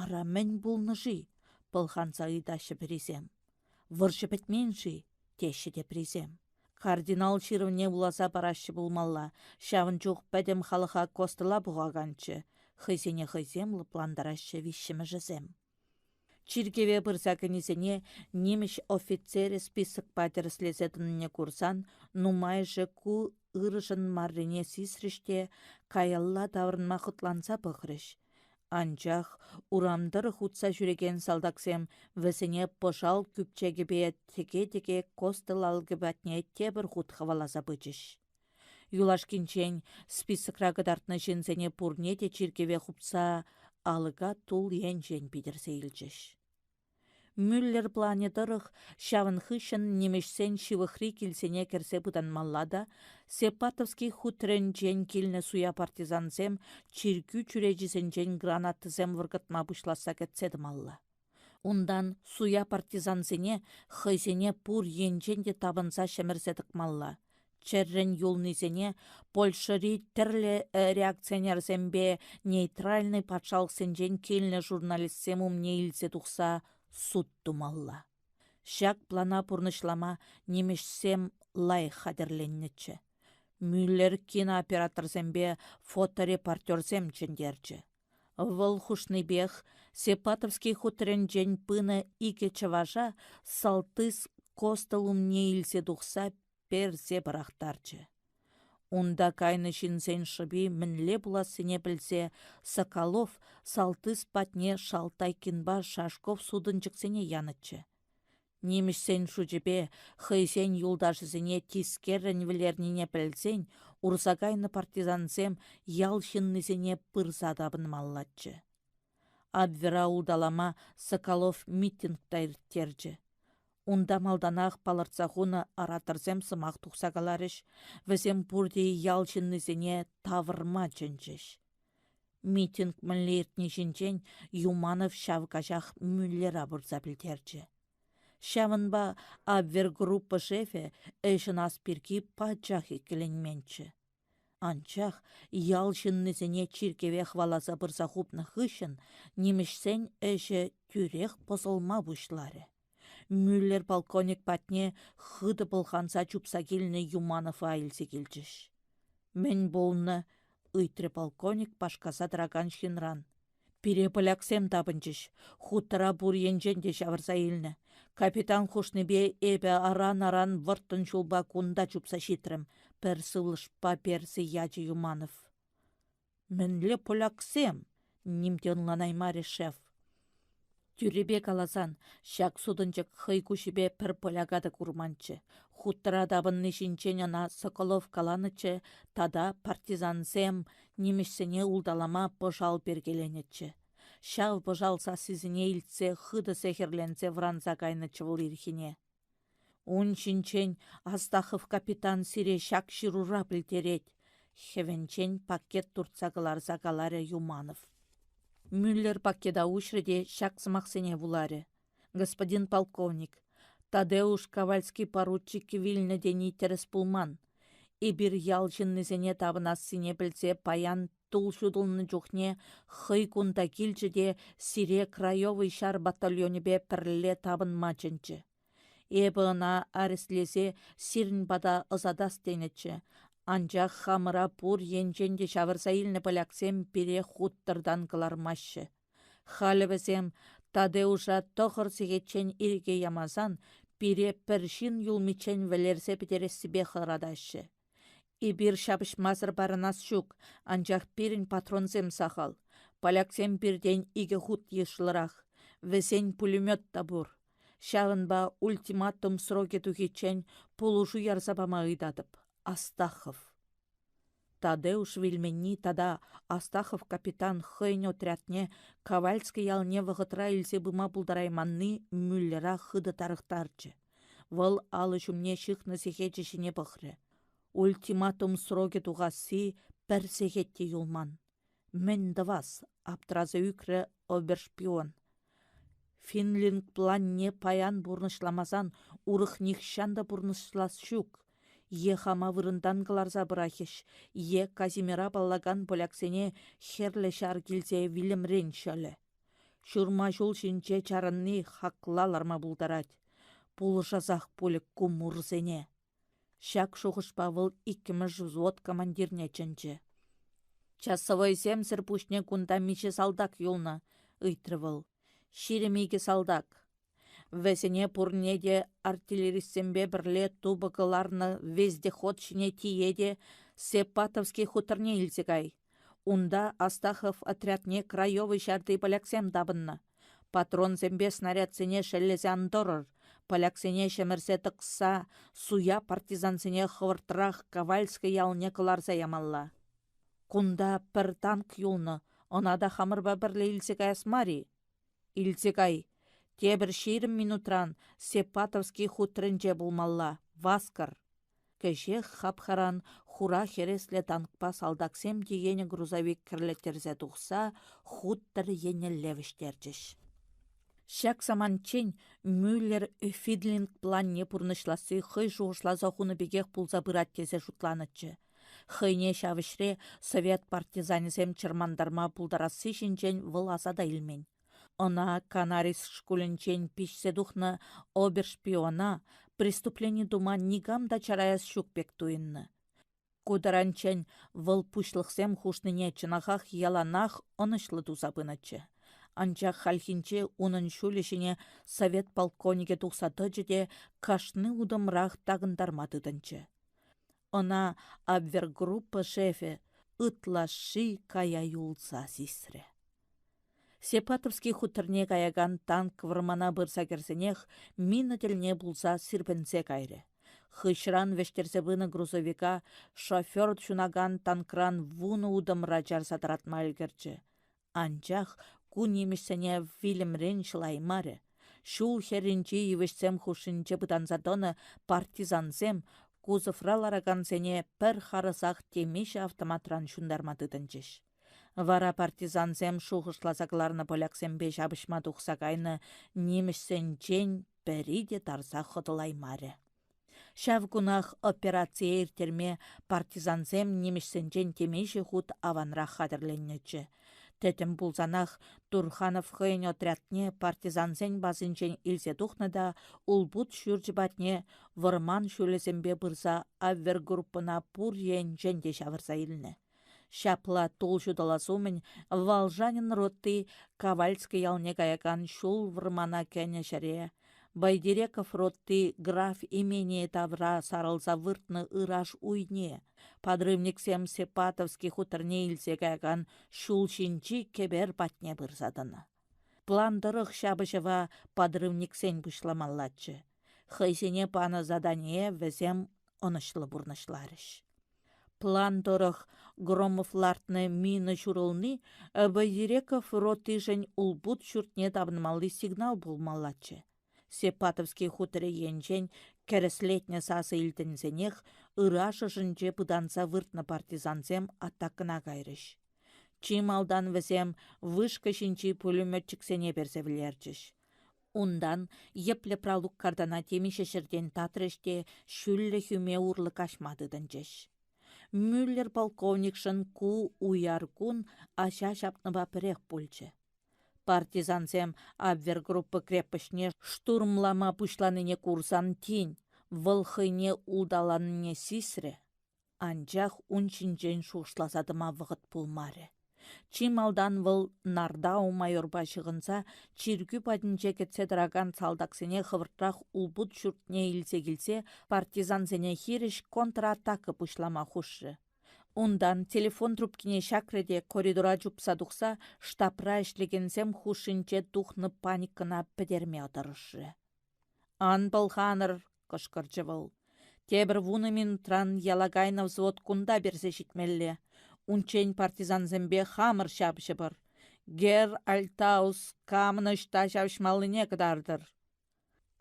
Ара, мӗн пулнӑ-ши? пӑлханса ыйтаҫҫӗ пӗрисем. Вӑрҫӑ пӗтмен-ши? теҫҫӗ теприсем. Кардинал ҫырӑвне вуласа параҫҫӗ пулмалла, ҫавӑн чух пӗтӗм халӑха костӑла пухаканччӗ, хӑйсене хӑйсем лӑплантараҫҫӗ виҫҫӗмӗшӗсем. Чиркӗве пырса кӗнисене нимӗҫ офицерӗ списокпа тӗрӗслесе тӑнине курсан нумайӑшӗ ку ырӑшӑн маррине сисрӗҫ те каялла таврӑнма хӑтланса пӑхрӗҫ. Анчах урам тӑрӑх утса ҫӳрекен салтаксем вӗсене пӑшал кӳпчекӗпе тӗке-тӗке костел алӑкӗ патне тепӗр хут хӑваласа пычӗҫ. Юлашкинчен списокра кӑтартнӑ ҫынсене пурне те чиркӗве хупса алӑка тул енчен питӗрсе илчӗҫ. Мюллер планӗ тӑрӑх ҫавӑн хыҫҫӑн нимӗҫсен ҫывӑхри килсене кӗрсе пытанмалла та Сепатовский хутрӗнчен килнӗ суя партизансем чиркӳ чӳречисенчен гранатӑсем вӑркӑтма пуҫласса кӗтсе тӑмалла. Унтан суя партизансене хӑйсене пур енчен те тапӑнса ҫӗмӗрсе тӑкмалла. Чӗррӗн юлнисене Польшӑри тӗрлӗ реакционерсемпе нейтральнӑй патшалӑхсенчен килнӗ журналистсем умне илсе тухса суд тумалла. Ҫак плана пурнӑҫлама нимӗҫсем лайӑх хатӗрленнӗччӗ. Мюллер кинооператорсемпе фоторепортерсем чӗнтерчӗ. Вӑл хушнипех Сепатовский хуторӗнчен пынӑ икӗ чӑваша Салтыс костел умне илсе тухса персе пӑрахтарчӗ. Унта кайнӑ ҫынсен шӑпи мӗнле пулассине пӗлсе Соколов Салтыс патне Шалтайкинпа Шашков сутӑнчӑксене янӑччӗ. Нимӗҫсен шучӗпе, хӑйсен юлташӗсене тискеррӗн вӗлернине пӗлсен, урса кайнӑ партизансем ял ҫыннисене пырса тапӑнмаллаччӗ. Абвера улталама Соколов митинг та ирттерчӗ. Унта малтанах палӑртса хунӑ ораторсем сӑмах тухса каларӗҫ, вӗсем пурте ял ҫыннисене тавӑрма чӗнчӗҫ. Митинг мӗнле иртни ҫинчен Юманов ҫав каҫах Мюллера пырса пӗлтерчӗ. Ҫавӑнпа Абвергруппа шефӗ ӗҫ ӑнас пирки пачах иккӗленменччӗ. Анчах ял ҫыннисене чиркӗве хӑваласа пырса хупнӑ хыҫҫӑн нимӗҫсен ӗҫӗ тӳрех пӑсӑлма пуҫларӗ. Мюллер полковник патне хытӑ пӑлханса чупса килнӗ Юманова илсе килчӗҫ. «Мӗн пулнӑ?» ыйтрӗ полковник пашкаса тӑракан ҫынран. Пире поляксем тапӑнчӗҫ. Хутора пур енчен те ҫавӑрса илнӗ. Капитан хушнипе эпӗ аран-аран вӑрттӑн ҫулпа кунта чупса ҫитрӗм, пӗр сывлӑшпа персе ячӗ Юманов. Мӗнле поляксем? ним те ӑнланаймарӗ шеф. Тӳррипе каласан, ҫак сутӑнчӑк хӑй куҫӗпе пӗр поляка та курманччӗ. Хутора тапӑнни ҫинчен ӑна Соколов каланӑччӗ тата партизансем нимӗҫсене улталама пӑшал перкеленӗччӗ. Ҫав пӑшал сассисене илтсе хытӑ сехӗрленсе вӑранса кайнӑччӗ вӑл ирхине. Ун ҫинчен Астахов капитан сире ҫак ҫырура пӗлтерет. Хӗвӗнчен пакет туртса кӑларса каларӗ Юманов. Мюллер пакета уҫрӗ те ҫак сӑмахсене вуларӗ. «Господин полковник, Тадеуш Ковальский поручик вилнӗ тени тӗрӗс пулман. Эпир ял ҫыннисене тапӑнассине пӗлсе паян тул ҫутӑлнӑ чухне хӑй кунта килчӗ те сире Краевӑй ҫар батальонӗпе пӗрле тапӑнма чӗнчӗ. Эпӗ ӑна арестлесе сирӗн пата ӑсатас тенӗччӗ, анчах хамӑра пур енчен те ҫавӑрса илнӗ поляксем пире хуттӑртан кӑлармаҫҫӗ. Халӗ вӗсем Тадеуша тӑхӑр сехетчен ирӗке ямасан пире пӗр ҫын юлмиччен вӗлерсе пӗтерессипе хӑратаҫҫӗ. Эпир ҫапӑҫмасӑр парӑнас ҫук, анчах пирӗн патронсем сахал. Поляксем пиртен икӗ хут йышлӑрах. Вӗсен пулемет та пур. Ҫавӑнпа ультиматум срокӗ тухиччен пулӑшу ярса пама ыйтатӑп. Астахов. Тадеуш вилменни тата Астахов капитан хӑйӗн отрядне Ковальски ялне вӑхӑтра илсе пыма пултарайманни Мюллера хытӑ тарӑхтарчӗ. Вӑл алӑ ҫумне ҫыхнӑ сехечӗ ҫине пӑхрӗ. Ультиматум срокӗ тухасси пӗр сехет те юлман. Мӗн тӑвас? аптраса ӳкрӗ обершпион. Финлинг планне паян пурнӑҫламасан урӑх нихҫан та пурнӑҫлас ҫук. Е хама вырӑнтан кӑларса пӑрахӗҫ, е Казимира паллакан поляксене Хӗрлӗ Ҫар килсе вилӗмрен ҫӑлӗ. Ҫурма ҫул ҫинче чарӑнни хакла ларма пултарать. Пулӑшасах пулӗ ку мурсене. Ҫак шухӑшпа вӑл иккӗмӗш взвод командирне чӗнчӗ. «Часовойсемсӗр пуҫне кунта миҫе салтак юлнӑ?» — ыйтрӗ вӑл. «22 салтак. Вӗсене пурне те артиллеристсемпе пӗрле тупӑ кӑларнӑ вездеход ҫине тие те Сепатовский хуторне илсе кай. Унта Астахов отрядне Краевӑй ҫарти поляксем тапӑннӑ. Патронсемпе снарядсене шеллесе ан тӑрӑр, поляксене ҫӗмӗрсе тӑкса суя партизансене хӑвӑртрах Ковальски ялне кӑларса ямалла. Кунта пӗр танк юлнӑ, ӑна та хамӑрпа пӗрле илсе каяс мар-и? Илсе кай. Тепӗр 20 минутран Сепатовский хутрӗнче пулмалла. Васкӑр. Кӗҫех хапхаран хура хӗреслӗ танкпа салтаксем тиенӗ грузовик кӗрлеттерсе тухса хуттӑр еннелле вӗҫтерчӗҫ. Ҫак самантчен Мюллер Фидлинг планне пурнӑҫласси хӑй шухӑшласа хунӑ пекех пулса пырать тесе шутланӑччӗ. Хӑйне ҫав ӗҫре совет партизанӗсем чӑрмантарма пултарасси ҫинчен вӑл аса та илмен. Ӑна Канарис шкулӗнчен пиҫсе тухнӑ обершпиона преступлени тума никам та чараяс ҫук пек туйӑннӑ. Ку таранччен вӑл пуҫлӑхсем хушнине чӑнахах яланах ӑнӑҫлӑ туса пынӑччӗ. Анчах хальхинче унӑн ҫулӗ ҫине совет полковникӗ тухса тӑчӗ те кашни утӑмрах такӑнтарма тытӑнчӗ. Ӑна абвергруппа шефӗ ытлашши кая юлса сисрӗ. Сепатовский хуторне каякан танк вӑрмана пырса кӗрсенех мина тӗлне пулса сирпӗнсе кайрӗ. Хыҫран вӗҫтерсе пынӑ грузовика шофер ҫунакан танкран вунӑ утӑмра чарса тӑратма ӗлкӗрчӗ. Анчах ку нимӗҫсене вилӗмрен ҫӑлаймарӗ. Ҫул хӗрринчи йывӑҫсем хушшинче пытанса тӑнӑ партизансем кузовра ларакансене пӗр харӑсах темиҫе автоматран ҫунтарма тытӑнчӗҫ. Вара партизансем шухӑшласа кӑларнӑ поляксемпе ҫапӑҫма тухса кайнӑ нимӗҫсенчен пӗри те тарса хӑтӑлаймарӗ. Ҫав кунах операцие ирттерме партизансем нимӗҫсенчен темиҫе хут аванрах хатӗрленнӗччӗ. Тӗттӗм пулсанах Турханов хӑйӗн отрядне партизансен базинчен илсе тухнӑ та улпут ҫурчӗ патне вӑрман ҫулӗсемпе пырса аввергруппӑна пур енчен те ҫавӑрса илнӗ. Ҫапла тул ҫутӑлас умӗн Волжанин ротти Ковальски ялне каякан ҫул вӑрмана кӗнӗ ҫӗре Байдиреков ротти граф именийӗ тавра сарӑлса выртнӑ ыраш уйне, подрывниксем Сепатовский хуторне илсе каякан ҫул ҫинчи кӗпер патне пырса тӑнӑ. План тӑрӑх ҫапӑҫӑва подрывниксен пуҫламаллаччӗ. Хӑйсене панӑ задание вӗсем ӑнӑҫлӑ пурнӑҫларӗҫ. План тӑрӑх Громов лартнӑ мина ҫурӑлни Байдиреков ротишӗн улпут ҫуртне тапӑнмалли сигнал пулмаллаччӗ. Сепатовский хуторӗ енчен Кӗрӗслетнӗ сасӑ илтӗнсенех ыраш ӑшӗнче пытанса выртнӑ партизансем атакӑна кайрӗҫ. Чи малтан вӗсем вышка ҫинчи пулеметчиксене персе вӗлерчӗҫ. Унтан йӗплӗ пралук картана темиҫе ҫӗртен татрӗҫ те ҫӳллӗ хӳме урлӑ каҫма тытӑнчӗҫ. Мюллер полковникшӑн ку уяр кун аҫа ҫапнӑпа пӗрех пулчӗ. Партизансем Абвергруппа крепоҫне штурмлама пуҫланине курсан тин вӑл хӑйне улталанине сисрӗ, анчах ун ҫинчен шухӑшласа тӑма вӑхӑт пулмарӗ. Чи малтан вӑл Нардау майорпа ҫыхӑнса чиркӳ патӗнче кӗтсе тӑракан салтаксене хӑвӑртрах улпут ҫуртне илсе килсе партизансене хирӗҫ контратака пуҫлама хушрӗ. Унтан телефон трубкине ҫакрӗ те коридора чупса тухса штабра ӗҫлекенсем хушшинче тухнӑ паникӑна пӗтерме тӑрӑшрӗ. «Ан пӑлханӑр!» — кӑшкӑрчӗ вӑл. «Тепӗр вунӑ минутран яла кайнӑ взвод кунта персе ҫитмелле. Унччен партизансемпе хамӑр ҫапӑҫӑпӑр. Герр Альтаус камӑн ӑҫта ҫапӑҫмаллине кӑтартӑр!»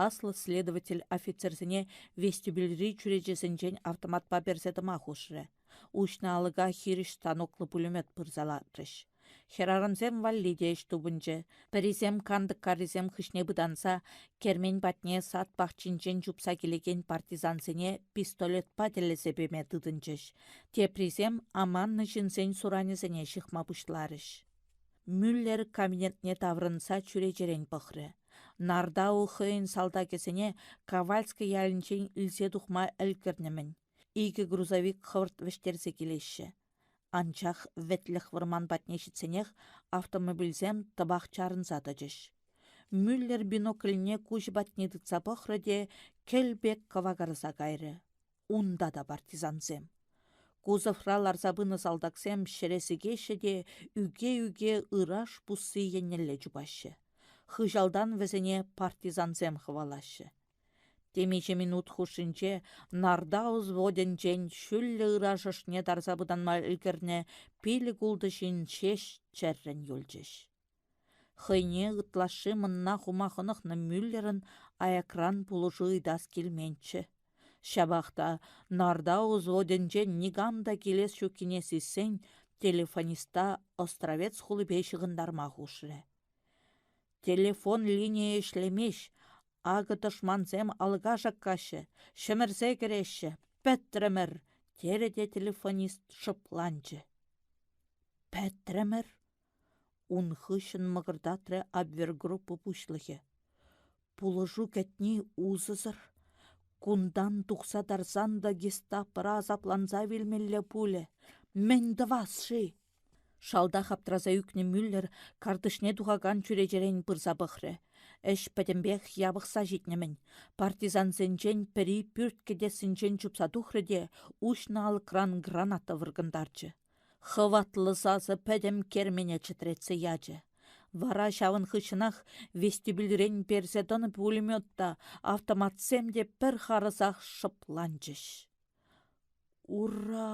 Аслӑ следователь офицерсене вестибюльри чӳречесенчен автоматпа персе тӑма хушрӗ. Уҫнӑ алӑка хирӗҫ станоклӑ пулемет пырса лартрӗҫ. Хӗрарӑмсем валли те ӗҫ тупӑнчӗ. Пӗрисем кантӑк каррисем хыҫне пытанса кермен патне сад пахчинчен чупса килекен партизансене пистолетпа тӗллесе пеме тытӑнчӗҫ, теприсем аманнӑ ҫынсен суранӗсене ҫыхма пуҫларӗҫ. Мюллер кабинетне таврӑнса чӳречерен пӑхрӗ. Нардау хӑйӗн салтакӗсене Ковальски ялӗнчен илсе тухма ӗлкӗрнӗ-мӗн. Икӗ грузовик хӑвӑрт вӗҫтерсе килеҫҫӗ. Анчах вӗтлӗх вӑрман патне ҫитсенех автомобильсем тӑпах чарӑнса тӑчӗҫ. Мюллер бинокльне куҫӗ патне тытса пӑхрӗ те кӗл пек кӑвакарса кайрӗ. Унта та партизансем. Кузовра ларса пынӑ салтаксем ҫӗре сикеҫҫӗ те ӳке-ӳке ыраш пусси еннелле чупаҫҫӗ. Хыҫалтан вӗсене партизансем хӑвалаҫҫӗ. Темиҫе минут хушшинче нарта взводӗнчен ҫӳллӗ ыраш ӑшне тарса пытанма ӗлкӗрнӗ пилӗк-ултӑ ҫын ҫеҫ чӗррӗн юлчӗҫ. Хӑйне ытлашши мӑнна хума хӑнӑхнӑ Мюллерӑн аякран пулӑшу ыйтас килменччӗ. Ҫапах та нарта взводӗнчен никам та килес ҫуккине сиссен телефониста Островец хулипе ҫыхӑнтарма хушрӗ. Телефон линийӗ ӗҫлемест, Акӑ тӑшмансем алӑка шаккаҫҫӗ, ҫӗмӗрсе кӗреҫҫӗ. Пӗтрӗмӗр, терӗ те телефонист шӑпланчӗ. Пӗтрӗмӗр? Ун хыҫҫӑн мӑкӑртатрӗ абвергруппа пуҫлӑхӗ. Пулӑшу кӗтни усӑсӑр. Кунтан тухса тарсан та гестапӑра асапланса вилмелле пулӗ. Мӗн тӑвас-ши? Шалтах аптраса ӳкнӗ Мюллер картишне тухакан чӳречерен пырса пӑхрӗ. Ӗҫ пӗтӗмпех япӑхса ҫитнӗ-мӗн. Партизансенчен пӗри пӳрт кӗтессинчен чупса тухрӗ те уҫнӑ алӑкран граната вӑркӑнтарчӗ. Хӑватлӑ сасӑ пӗтӗм кермене чӗтретсе ячӗ. Вара ҫавӑн хыҫҫӑнах вестибюльрен персе тӑнӑ пулемет та, автоматсем те пӗр харӑсах шӑпланчӗҫ. Ура!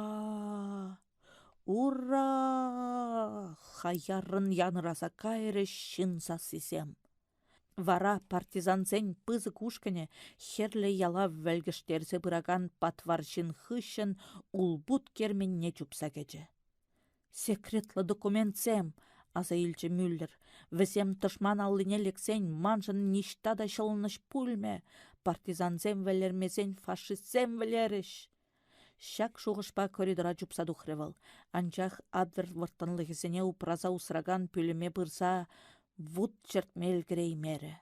Ура! хаяррӑн янӑраса кайрӗҫ ҫын сассисем. Вара партизансен пысӑк ушкӑнӗ хӗрлӗ ялав вӗлкӗштерсе пыракан патвар ҫын хыҫҫӑн улпут керменне чупса кӗчӗ. «Секретлӑ документсем!» — аса илчӗ Мюллер. «Вӗсем тӑшман аллине лексен маншӑн ниҫта та ҫӑлӑнӑҫ пулмӗ. Партизансем вӗлермесен фашистсем вӗлерӗҫ!» Ҫак шухӑшпа коридора чупса тухрӗ вӑл, анчах Адвер вӑрттӑнлӑхӗсене упраса усракан пӳлӗме пырса вут чӗртме ӗлкӗреймерӗ.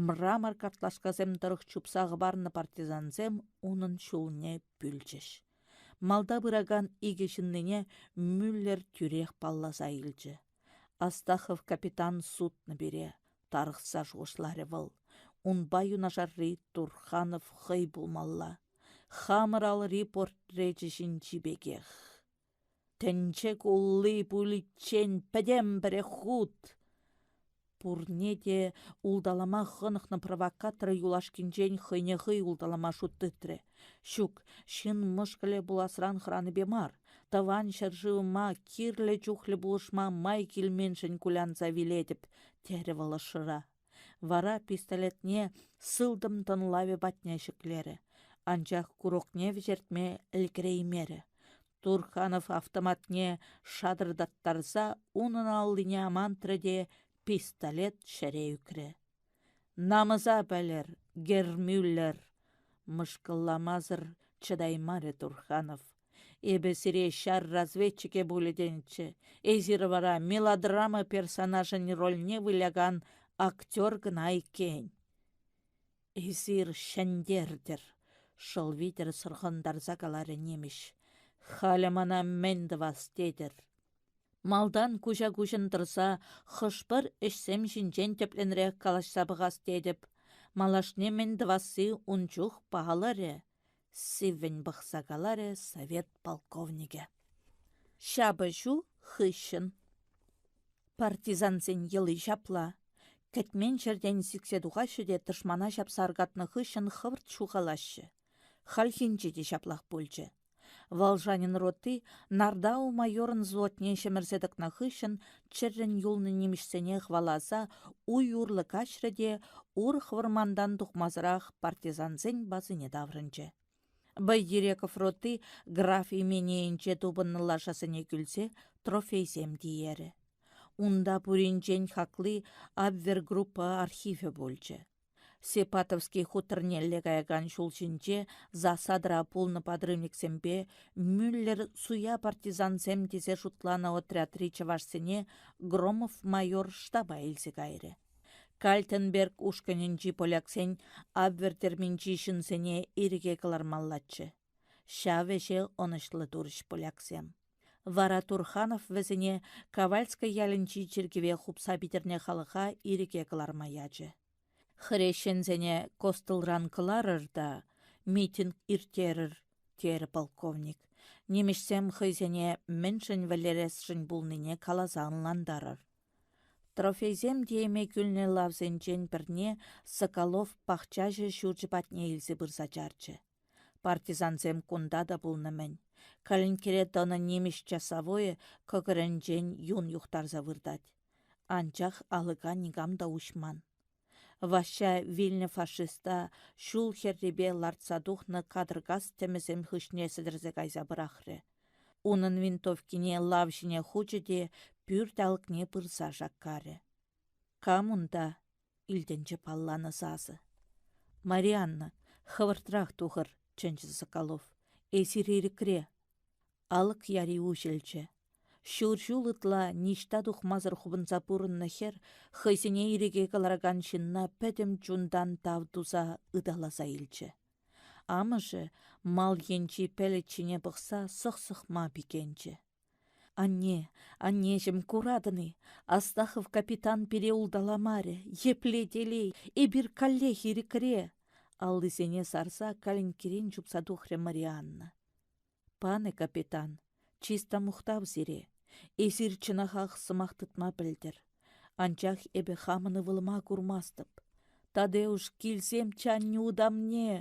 Мрамор картлашкасем тӑрӑх чупса хӑпарнӑ партизансем унӑн ҫулне пӳлчӗҫ. Малта пыракан икӗ ҫыннине Мюллер тӳрех палласа илчӗ. Астахов капитан сутнӑ пире, тарӑхса шухӑшларӗ вӑл. Унпа юнашарри Турханов хӑй пулмалла. Хамӑр алӑри портречӗ ҫинчи пекех. Тӗнче кулли пуличчен пӗтем пӗрех хут! Пурне те улталама хӑнӑхнӑ провокатор юлашкинчен хӑйне хӑй улталама шут тытрӗ. Ҫук, ҫын мӑшкӑлӗ пуласран хӑранипе мар, тӑван ҫӗршывӑма кирлӗ чухлӗ пулӑшма май килменшӗн кулянса вилетӗп, терӗ вӑл ӑшра. Вара пистолетне сылтӑм тӑнлавӗ патне ҫӗклерӗ. Анчах курокне вӗҫертме ӗлкӗреймерӗ. Турханов автоматне шатӑртаттарса унӑн аллине амантрӗ те пистолет ҫӗре ӳкрӗ. Намӑса пӗлӗр, Гермюллер! мӑшкӑлламасӑр чӑтаймарӗ Турханов. Эпӗ сире ҫар разведчикӗ пулӗ тенӗччӗ. Эсир вара мелодрама персонажӗн рольне вылякан актер кӑна иккен. Эсир ҫӗнтертӗр, шӑл витӗр сӑрхӑнтарса каларӗ нимӗҫ. Халӗ мана мӗн тӑвас тетӗр? Малтан куҫа-куҫӑн тӑрса хӑш-пӗр ӗҫсем ҫинчен тӗплӗнрех калаҫса пӑхас тетӗп. Малашне мӗн тӑвасси ун чух палӑрӗ, сиввӗн пӑхса каларӗ совет полковникӗ. Ҫапӑҫу хыҫҫӑн. Партизансен йӑли ҫапла. Кӗтмен ҫӗртен сиксе тухаҫҫӗ те тӑшмана ҫапса аркатнӑ хыҫҫӑн хӑвӑрт ҫухалаҫҫӗ. Хальхинче те ҫаплах пулчӗ. Волжанин роти Нардау майорӑн взводне ҫӗмӗрсе тӑкнӑ хыҫҫӑн чӗррӗн юлнӑ нимӗҫсене хӑваласа уй урлӑ каҫрӗ те урӑх вӑрмантан тухмасӑрах партизансен базине таврӑнчӗ. Байдиреков роти граф именийӗнче тупӑннӑ лашасене кӳлсе трофейсем тиерӗ. Унта пуринчен хакли Абвергруппа архивӗ пулчӗ. Сепатовский хуторнелле каякан ҫул ҫинче засадӑра пулнӑ подрывниксемпе Мюллер суя партизансем тесе шутланӑ отрядри чӑвашсене Громов майор штаба илсе кайрӗ. Кальтенберг ушкӑнӗнчи поляксен Абвер тӗрминчи ҫынсене ирӗке кӑлармаллаччӗ. Ҫав ӗҫе ӑнӑҫлӑ турӗҫ поляксем. Вара Турханов вӗсене Ковальская ялӗнчи чиркӗве хупса питӗрнӗ халӑха ирӗке кӑларма ячӗ. Хресченсене костылран кӑларӑр та митинг ирттерӗр, терӗ полковник. Нимӗҫсем хӑйсене мӗншӗн вӗлересшӗн пулнине каласа ӑнлантарӑр. Трофейсем тееме кӳлнӗ лавсенчен пӗрне Соколов пахчаҫӑ ҫурчӗ патне илсе пырса чарчӗ. Партизансем кунта та пулнӑ-мӗн. Калинккере тӑнӑ нимӗҫ часовойӗ кӑкӑрӗнчен юн юхтарса выртать. Анчах алӑка никам та уҫман. Ваҫҫа вилнӗ фашиста ҫул хӗррипе лартса тухнӑ катӑркас тӗмӗсем хыҫне сӗтӗрсе кайса пӑрахрӗ. Унӑн винтовкине лав ҫине хучӗ те пӳрт алӑкне пырса шаккарӗ. Кам унта? илтӗнчӗ палланӑ сасӑ. Марианна, хӑвӑртрах тухӑр, чӗнчӗ Соколов. Эсир ирӗкре. Алӑк яри уҫӑлчӗ. Ҫур ҫул ытла ниҫта тухмасӑр хупӑнса пурӑннӑ хӗр хӑйсене ирӗке кӑларакан ҫынна пӗтӗм чунтан тав туса ыталаса илчӗ. Амӑшӗ мал енчи пӗлӗт ҫине пӑхса сӑх-сӑхма пикенчӗ. Анне, аннеҫӗм, куратӑн-и, Астахов капитан пире улталамарӗ. Епле телей, эпир каллех ирӗкре! Аллисене сарса калинккерен чупса тухрӗ Марианна. Панӑ капитан, чыс та мухтав сире. Эсир чӑнахах сӑмах тытма пӗлтӗр. Анчах эпӗ хамӑн ывӑлӑма курмастӑп. Тадеуш килсемччӗ аннӳ ытамне!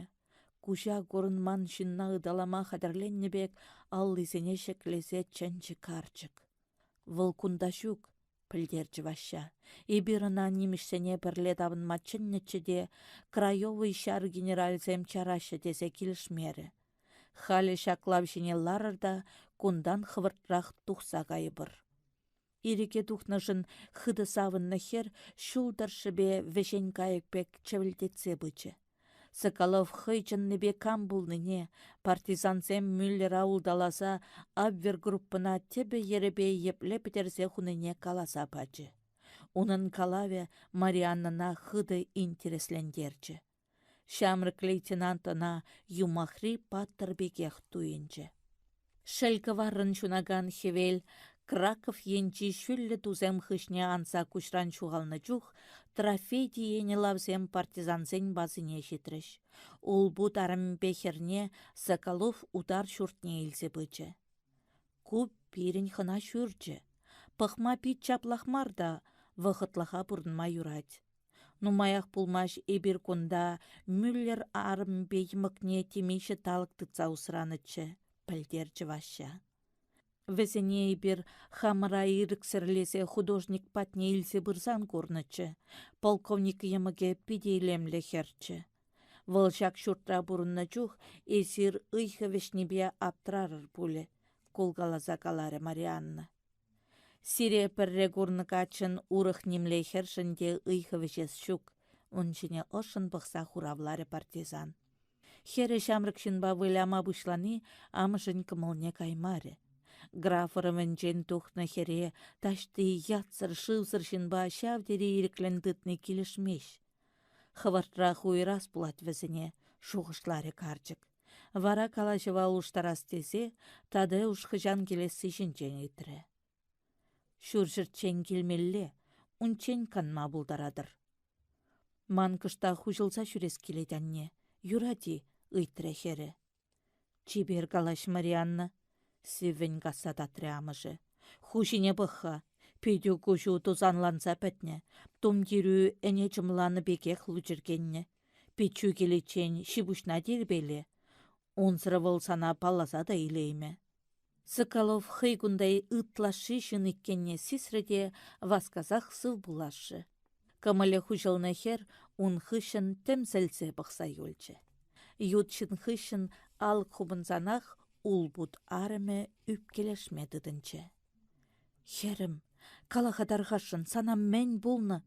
Куҫа курӑнман ҫынна ыталама хатӗрленнӗ пек аллисене ҫӗклесе чӗнчӗ карчӑк. Вӑл кунта ҫук, пӗлтерчӗ Ваҫҫа. Эпир ӑна нимӗҫсене пӗрле тапӑнма чӗннӗччӗ те Краевӑй ҫар генералӗсем чараҫҫӗ тесе килӗшмерӗ. Халӗ ҫак лав ҫине ларӑр та кунтан хӑвӑртрах тухса кайӑпӑр. Ирӗке тухнӑшӑн хытӑ савӑннӑ хӗр ҫул тӑршшӗпе вӗҫен кайӑк пек чӗвӗлтетсе пычӗ. Соколов хӑй чӑннипе кам пулнине, партизансем Мюллера улталаса Абвергруппӑна тӗпӗ-йӗрӗпе епле пӗтерсе хунине каласа пачӗ. Унӑн калавӗ Марианнӑна хытӑ интереслентерчӗ. Ҫамрӑк лейтенант ӑна юмахри паттӑр пекех туйӑнчӗ. Шӗл-кӑваррӑн ҫунакан хӗвел Краков енчи ҫӳллӗ тусем хыҫне анса куҫран ҫухалнӑ чух трофей тиенӗ лавсем партизансен базине ҫитрӗҫ. Улпут арӑмӗпе хӗрне Соколов утар ҫуртне илсе пычӗ. Ку пирӗн хӑна ҫурчӗ. Пӑхма пит чаплах мар та, вӑхӑтлӑха пурӑнма юрать. Нумаях пулмасть эпир кунта Мюллер арӑмӗпе йӑмӑкне темиҫе талӑк тытса усранӑччӗ, пӗлтерчӗ Ваҫҫа. Вӗсене эпир хамӑра ирӗксӗрлесе художник патне илсе пырсан курнӑччӗ. Полковник йӑмӑкӗ питӗ илемлӗ хӗрччӗ. Вӑл ҫак ҫуртра пурӑннӑ чух эсир ыйхӑ вӗҫнипе аптрарӑр пулӗ, кулкаласа каларӗ Марианна. Сире пӗрре курнӑ каччӑн урӑх нимле хӗршӗн те ыйхӑ вӗҫес ҫук, ун ҫине ӑшшӑн пӑхса хуравларӗ партизан. Хӗрӗ ҫамрӑк ҫынпа выляма пуҫлани амӑшӗн кӑмӑлне каймарӗ. Граф ӑрӑвӗнчен тухнӑ хӗре таҫти ятсӑр-шывсӑр ҫынпа ҫав тери ирӗклӗн тытни килӗшмест. Хӑвӑртрах уйӑрас пулать вӗсене, шухӑшларӗ карчӑк. Вара калаҫӑва улӑштарас тесе Тадеуш хӑҫан килесси ҫинчен ыйтрӗ. Ҫурҫӗрччен килмелле, унччен канма пултаратӑр. Ман кӑштах хуҫӑлса ҫӳрес килет, анне. Юрать-и? ыйтрӗ хӗрӗ. Чипер калаҫ, Марианна, сиввӗн касса татрӗ амӑшӗ. Хуҫине пӑх-ха, питӳ куҫу тусанланса пӗтнӗ, тумтирӳ ӗне чӑмланӑ пекех лучӗркеннӗ. Пиччӳ киличчен ҫи-пуҫна тирпейле. Унсӑр вӑл сана палласа та илеймӗ. Соколов хӑй кунта ытлашши ҫын иккенне сисрӗ те васкасах сыв пуласшӗ. Кӑмӑлӗ хуҫӑлнӑ хӗр ун хыҫҫӑн тӗмсӗлсе пӑхса юлчӗ. Ют ҫын хыҫҫӑн алӑк хупӑнсанах улпут арӑмӗ ӳпкелешме тытӑнчӗ. «Хӗрӗм, кала-ха тархасшӑн, сана мӗн пулнӑ?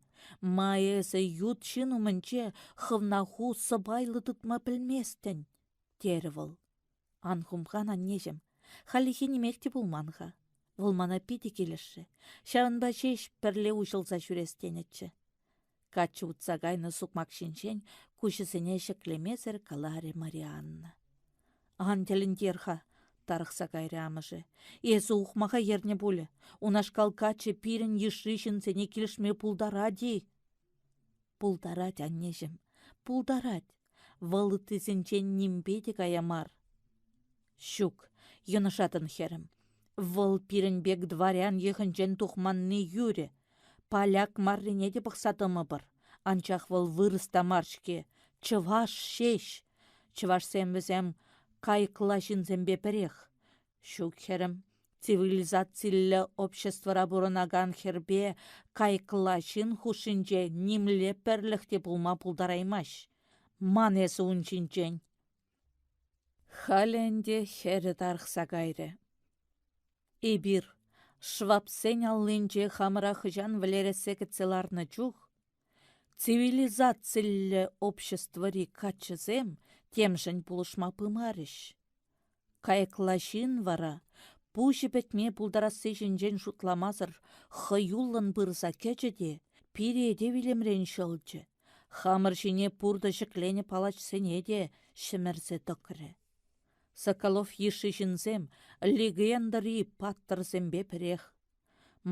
Ма эсӗ ют ҫын умӗнче хӑвна ху сӑпайлӑ тытма пӗлместӗн?» терӗ вӑл. Ан хумхан, аннеҫӗм, хальлӗхе нимех те пулман-ха. Вӑл мана питӗ килӗшрӗ. Ҫавӑнпа ҫеҫ пӗрле уҫӑлса ҫӳрес тенӗччӗ. Каччӑ утса кайнӑ сукмак ҫинчен куҫӗсене ҫӗклемесӗр каларӗ Марианна. Ан тӗлӗнтер-ха, тарӑхса кайрӗ амӑшӗ. Эсӗ ухмаха ернӗ пулӗ. Унашкал каччӑ пирӗн йышри ҫынсене килӗшме пултарать-и? Пултарать, аннеҫӗм, пултарать. Вӑл ыттисенчен нимпе те кая мар. Ҫук, йӑнӑшатӑн, хӗрӗм. Вӑл пирӗн пек дворян йӑхӗнчен тухманни юрӗ. Поляк маррине те пӑхса тӑмӑпӑр. Анчах вӑл вырӑс та мар-ҫке, чӑваш ҫеҫ. Чӑвашсем вӗсем кайӑкла ҫынсемпе пӗрех. Ҫук, хӗрӗм, цивилизациллӗ обществӑра пурӑнакан хӗрпе кайӑкла ҫын хушшинче нимле пӗрлӗх те пулма пултараймасть. Ман эсӗ ун ҫинчен. Халӗ ӗнтӗ хӗрӗ тарӑхса кайрӗ. Эпир, швабсен аллинче хамӑра хӑҫан вӗлерессе кӗтсе ларнӑ чух, цивилизациллӗ обществӑри каччӑсем темшӗн пулӑшма пымарӗҫ. Кайӑкла ҫын вара пуҫӗ пӗтме пултарасси ҫинчен шутламасӑр хӑюллӑн пырса кӗчӗ те пире те вилӗмрен ҫӑлчӗ, хамӑр ҫине пуртӑ ҫӗкленӗ палачсене те ҫӗмӗрсе тӑкрӗ. Соколов йышши ҫынсем легендӑри паттӑрсемпе пӗрех.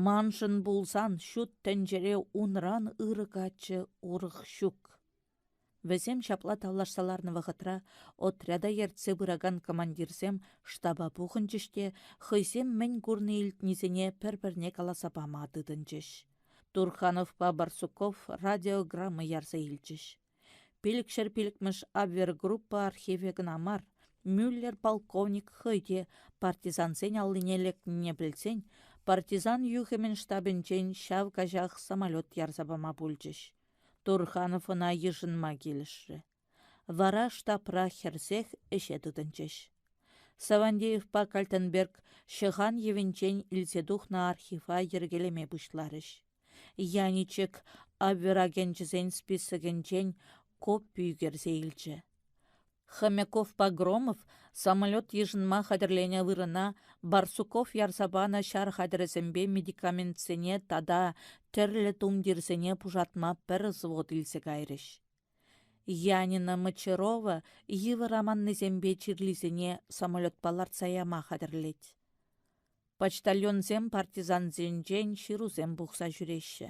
Маншӑн пулсан ҫут тӗнчере унран ырӑ каччӑ урӑх ҫук. Вӗсем ҫапла тавлашса ларнӑ вӑхӑтра отряда ертсе пыракан командирсем штаба пухӑнчӗҫ те хӑйсем мӗн курни-илтнисене пӗр-пӗрне каласа пама тытӑнчӗҫ. Турхановпа Барсуков радиограмма ярса илчӗҫ. Пилӗкҫӗр пилӗкмӗш авиагруппа архивӗ кӑна мар, Мюллер полковник хӑй те партизансен аллине лекнине пӗлсен партизан юхӑмӗн штабӗнчен ҫав каҫах самолет ярса пама пулчӗҫ. Турханов ӑна йышӑнма килӗшрӗ. Вара штабра хӗрсех ӗҫе тытӑнчӗҫ. Савандеевпа Кальтенберг ҫӑхан йӑвинчен илсе тухнӑ архива йӗркелеме пуҫларӗҫ. Яничек абверагенчӗсен списокӗнчен копи ӳкерсе илчӗ. Хомяковпа Громов самолет йышӑнма хатӗрленӗ вырӑна Барсуков ярса панӑ ҫар хатӗрӗсемпе медикаментсене тата тӗрлӗ тумтирсене пушатма пӗр взвод илсе кайрӗҫ. Янина Мочарова йывӑр аманнисемпе чирлисене самолетпа лартса яма хатӗрлет. Почтальонсем партизансенчен ҫырусем пухса ҫӳреҫҫӗ.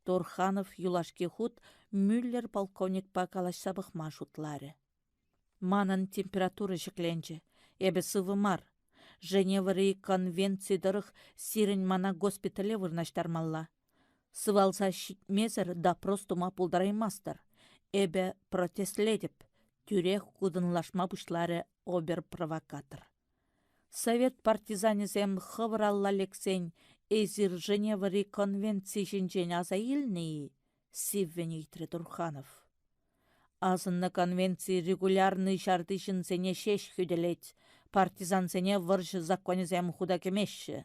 Турханов юлашки хут Мюллер полковникпа калаҫса пӑхма шутларӗ. Манӑн температура ҫӗкленчӗ. Эпӗ сывӑ мар. Женевӑри конвенци тӑрӑх сирӗн мана госпитале вырнаҫтармалла. Сывалса ҫитмесӗр допрос тума пултараймастӑр. Эпӗ протестлетӗп, тӳрех кутӑнлашма пуҫларӗ обер-провокатор. Совет партизанӗсем хӑвӑр алла лексен эсир Женевӑри конвенци ҫинчен аса илнӗ-и? сиввӗн ыйтрӗ Турханов. Асӑннӑ конвенци регулярнӑй ҫарти ҫынсене ҫеҫ хӳтӗлет, партизансене вӑрҫӑ законӗсем хута кӗмеҫҫӗ.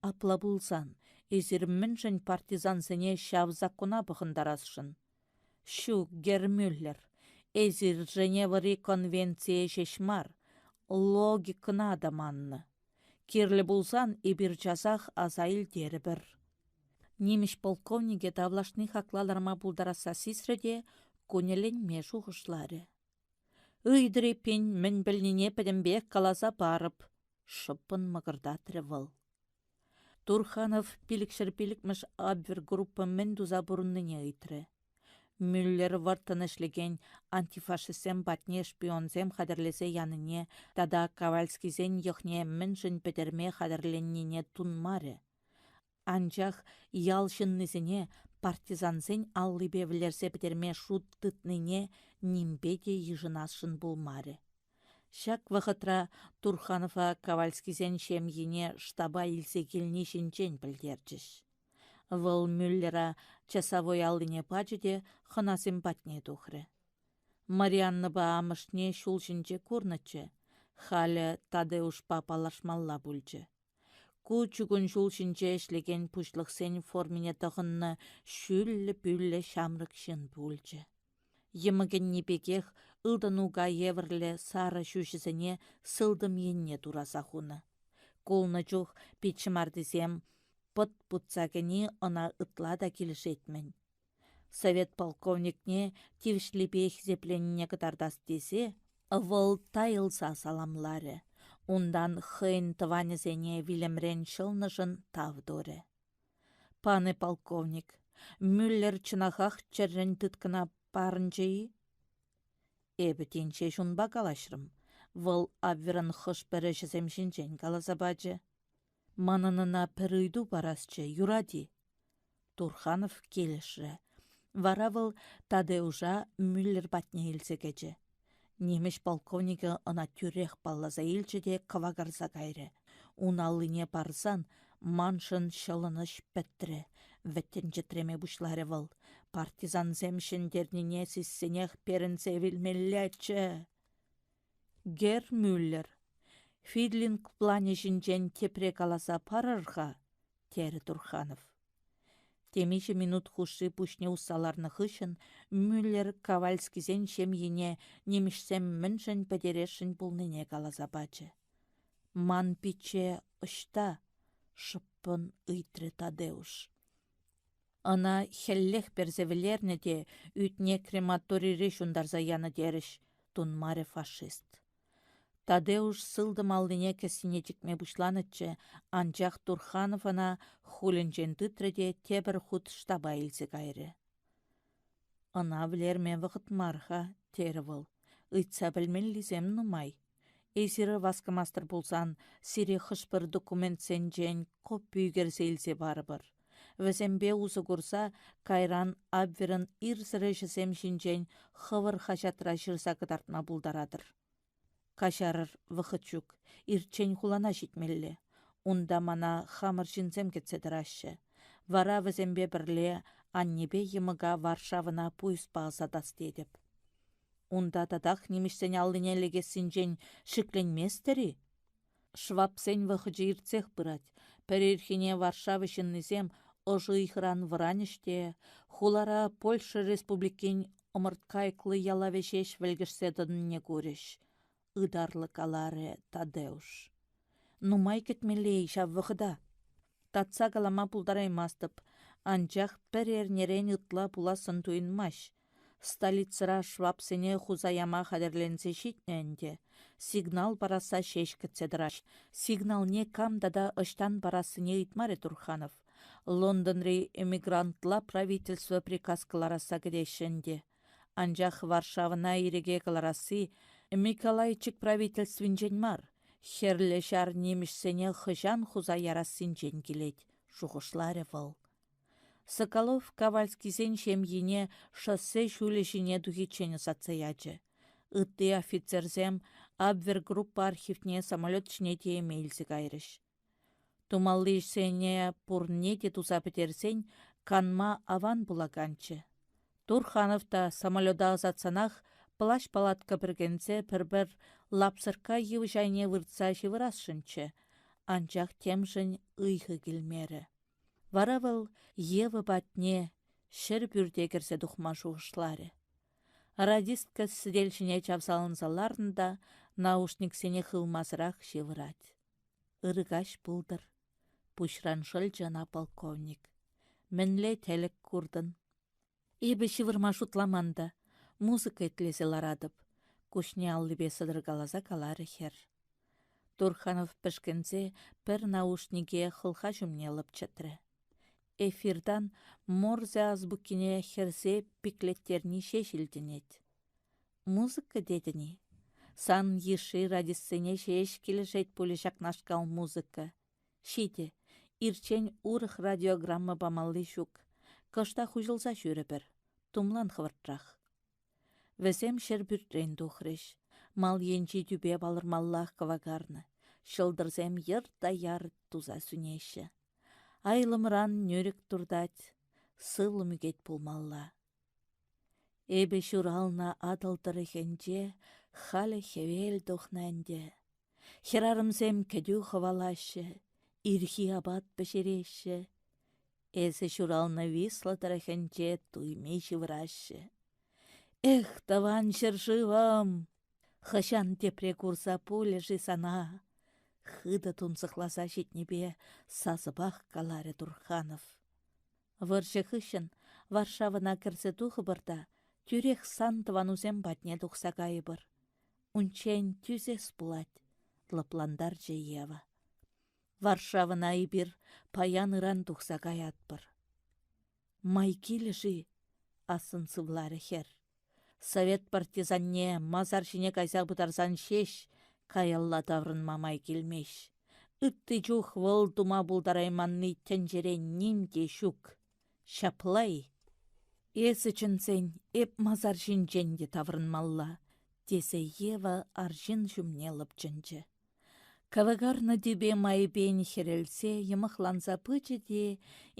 Апла пулсан, эсир мӗншӗн партизансене ҫав закона пӑхӑнтарасшӑн? Ҫук, герр Мюллер, эсир Женевӑри конвенцие ҫеҫ мар, логикӑна та маннӑ. Кирлӗ пулсан эпир часах аса илтерӗпӗр. Нимӗҫ полковникӗ тавлашни хакла ларма пултарасса сисрӗ те кунӗленме шухӑшларӗ. Ыйтӑр эппин, мӗн пӗлнине пӗтӗмпех каласа парӑп, шӑппӑн мӑкӑртатрӗ вӑл. Турханов пилӗкҫӗр пилӗкмӗш абвергруппа мӗн туса пурӑннине ыйтрӗ. Мюллер вӑрттӑн ӗҫлекен антифашистсем патне шпионсем хатӗрлесе янине тата Ковальскисен йӑхне мӗншӗн пӗтерме хатӗрленнине тунмарӗ. Анчах ял ҫыннисене партизансен аллипе вӗлерсе пӗтерме шут тытнине нимпе те йышӑнасшӑн пулмарӗ. Ҫак вӑхӑтра Турханова Ковальскисен ҫемйине штаба илсе килни ҫинчен пӗлтерчӗҫ. Вӑл Мюллера часовой аллине пачӗ те хӑнасем патне тухрӗ. Марианнӑпа амӑшне ҫул ҫинче курнӑччӗ, халӗ Тадеушпа паллашмалла пулчӗ. Ку чукун ҫул ҫинче ӗҫлекен пуҫлӑхсен формине тӑхӑннӑ ҫӳллӗ-пӳллӗ ҫамрӑк ҫын пулчӗ. Йӑмӑкӗнни пекех ылтӑн ука евӗрлӗ сарӑ ҫӳҫӗсене сылтӑм енне тураса хунӑ. Кулнӑ чух питҫӑмартисем пӑт путса кӗни ӑна ытла та килӗшет-мӗн. Совет полковникне тивӗҫлипе хисепленине кӑтартас тесе вӑл тайӑлса саламларӗ, унтан хӑйӗн тӑванӗсене вилӗмрен ҫӑлнӑшӑн тав турӗ. Пане полковник, Мюллер чӑнахах чӗррӗн тыткӑна парӑнчӗ-и? Эпӗ тин ҫеҫ унпа калаҫрӑм. Вӑл Абверӑн хӑш-пӗр ӗҫӗсем ҫинчен каласа пачӗ. Манӑн ӑна пӗр ыйту парасчӗ, юрать-и? Турханов килӗшрӗ. Вара вӑл Тадеуша Мюллер патне илсе кӗчӗ. Нимӗҫ полковникӗ ӑна тӳрех палласа илчӗ те кӑвакарса кайрӗ. Ун аллине парсан маншӑн ҫӑлӑнӑҫ пӗтрӗ, вӗттӗн чӗтреме пуҫларӗ вӑл. Партизансем ҫӗнтернине сиссенех перӗнсе вилмеллеччӗ. Герр Мюллер, Фидлинг планӗ ҫинчен тепре каласа парӑр-ха, терӗ Турханов. Темиҫе минут хушши пуҫне усса ларнӑ хыҫҫӑн Мюллер Ковальскисен ҫемйине нимӗҫсем мӗншӗн пӗтересшӗн пулнине каласа пачӗ. «Ман пичче ӑҫта?» — шӑппӑн ыйтрӗ Тадеуш. Ӑна хӗллех персе вӗлернӗ те ӳтне крематорире ҫунтарса янӑ терӗҫ, тунмарӗ фашист. Тадеуш сылтӑм аллине кӗсйине чикме пуҫланӑччӗ, анчах Турханов ӑна хулӗнчен тытрӗ те тепӗр хут штаба илсе кайрӗ. «Ӑна вӗлерме вӑхӑт мар-ха», — терӗ вӑл. «Ыйтса пӗлмеллисем нумай. Эсир васкамастӑр пулсан сире хӑш-пӗр документсенчен копи ӳкерсе илсе парӑпӑр. Вӗсемпе усӑ курса кайран Абверӑн ирсӗр ӗҫӗсем ҫинчен хӑвӑр хаҫатра ҫырса кӑтартма пултаратӑр. Каҫарӑр, вӑхӑт ҫук, ирччен хулана ҫитмелле. Унта мана хамӑр ҫынсем кӗтсе тӑраҫҫӗ. Вара вӗсемпе пӗрле аннепе йӑмӑка Варшавӑна пуйӑспа ӑсатас тетӗп. Унта татах нимӗҫсен аллине лекессинчен шикленместӗр-и? Швабсен вӑхӑчӗ иртсех пырать. Пӗр ирхине Варшава ҫыннисем ӑшӑ ыйхӑран вӑранӗҫ те хулара Польша Республикин ӑмӑрткайӑклӑ ялавӗ ҫеҫ вӗлкӗшсе тӑнине курӗҫ, ытарлӑ каларӗ Тадеуш. Нумай кӗтмелле-и ҫав вӑхӑта? Татса калама пултараймастӑп, анчах пӗр эрнерен ытла пулассӑн туйӑнмасть. Столицӑра швабсене хуса яма хатӗрленсе ҫитнӗ ӗнтӗ. Сигнал парасса ҫеҫ кӗтсе тӑраҫ. Сигналне кам тата ӑҫтан парассине ыйтмарӗ Турханов. Лондонри эмигрантла правительство приказ кӑларасса кӗтеҫҫӗ ӗнтӗ. Анчах Варшавӑна ирӗке кӑларасси Миколайчик правительствинчен мар, Хӗрлӗ Ҫар нимӗҫсене хӑҫан хуса ярассинчен килет, шухӑшларӗ вӑл. Соколов Ковальскисен ҫемйине шоссе ҫулӗ ҫине тухиччен ӑсатса ячӗ. Ытти офицерсем Абвергруппа архивне самолет ҫине тиеме илсе кайрӗҫ. Тумалли ӗҫсене пурне те туса пӗтерсен канма аван пулаканччӗ. Турханов та самолета ӑсатсанах плащ-палатка пӗркенсе пӗр-пӗр лапсӑркка йывӑҫ айне выртса ҫывӑрасшӑнччӗ, анчах темшӗн ыйхӑ килмерӗ. Вара вӑл Ева патне ҫӗрпӳрте кӗрсе тухма шухӑшларӗ. Радистка сӗтел ҫине чавсаланса ларнӑ та наушниксене хывмасӑрах ҫывӑрать. Ырӑ каҫ пултӑр. Пуҫран шӑлчӗ ӑна полковник. Мӗнле тӗлӗк куртӑн? Эпӗ ҫывӑрма шутламан та, музыка итлесе ларатӑп, куҫне аллипе сӑтӑркаласа каларӗ хӗр. Турханов пӗшкӗнсе пӗр наушнике хӑлха ҫумне лӑпчӑтрӗ. Эфиртан Морзе азбукине хӗрсе пиклеттерни ҫеҫ илтӗнет. Музыка тетӗн-и? Сан йышши радистсене ҫеҫ килӗшет пулӗ ҫакнашкал музыка. Ҫитӗ, ирччен урӑх радиограмма памалли ҫук. Кӑштах уҫӑлса ҫӳрӗпӗр. Тумлан хӑвӑртрах. Вӗсем ҫӗрпӳртрен тухрӗҫ. Мал енчи тӳпе палӑрмаллах кӑвакарнӑ. Ҫӑлтӑрсем йӑрт та яр туса сӳнеҫҫӗ. Айлӑмран нӳрӗк туртать, сывлӑм ӳкет пулмалла. Эпӗ ҫуралнӑ Атӑл тӑрӑхӗнче халӗ хӗвел тухнӑ ӗнтӗ. Хӗрарӑмсем кӗтӳ хӑвалаҫҫӗ, ирхи апат пӗҫереҫҫӗ. Эсӗ ҫуралнӑ Висла тӑрӑхӗнче туйми ҫывӑраҫҫӗ. Эх, тӑван ҫӗршывӑм! Хӑҫан тепре курса пулӗ-ши сана? Хытӑ тунсӑхласа ҫитнипе сасӑпах каларӗ Турханов. Вӑрҫӑ хыҫҫӑн Варшавӑна кӗрсе тухӑпӑр та тӳрех сан тӑванусем патне тухса кайӑпӑр. Унччен тӳсес пулать, лӑплантарчӗ Ева. Варшавӑна эпир паян-ыран тухса каятпӑр. Май килӗ-ши? ассӑн сывларӗ хӗр. Совет партизанне масар ҫине кайса пытарсан ҫеҫ каялла таврӑнма май килмест. Ытти чух вӑл тума пултарайманни тӗнчере ним те ҫук. Ҫапла-и? Эсӗ чӗнсен эп масар ҫинчен те таврӑнмалла, тесе Ева арҫын ҫумне лӑпчӑнчӗ. Кӑвакарнӑ тӳпе майӗпен хӗрелсе, йӑмӑхланса пычӗ те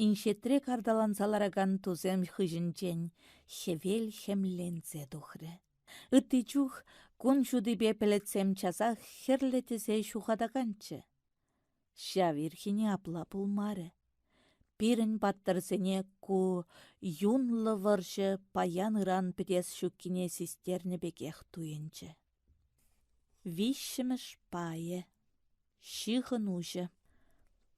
инҫетре карталанса ларакан тусем хыҫӗнчен хӗвел хӗмленсе тухрӗ. Ытти чух кун ҫутипе пӗлӗтсем часах хӗрлӗ тӗсе ҫухатаканччӗ. Ҫав ирхине апла пулмарӗ. Пирӗн паттӑрсене ку юнлӑ вӑрҫӑ паян-ыран пӗтес ҫуккине систернӗ пекех туйӑнчӗ. Виҫҫӗмӗш пайӗ. Ҫыхӑнуҫӑ.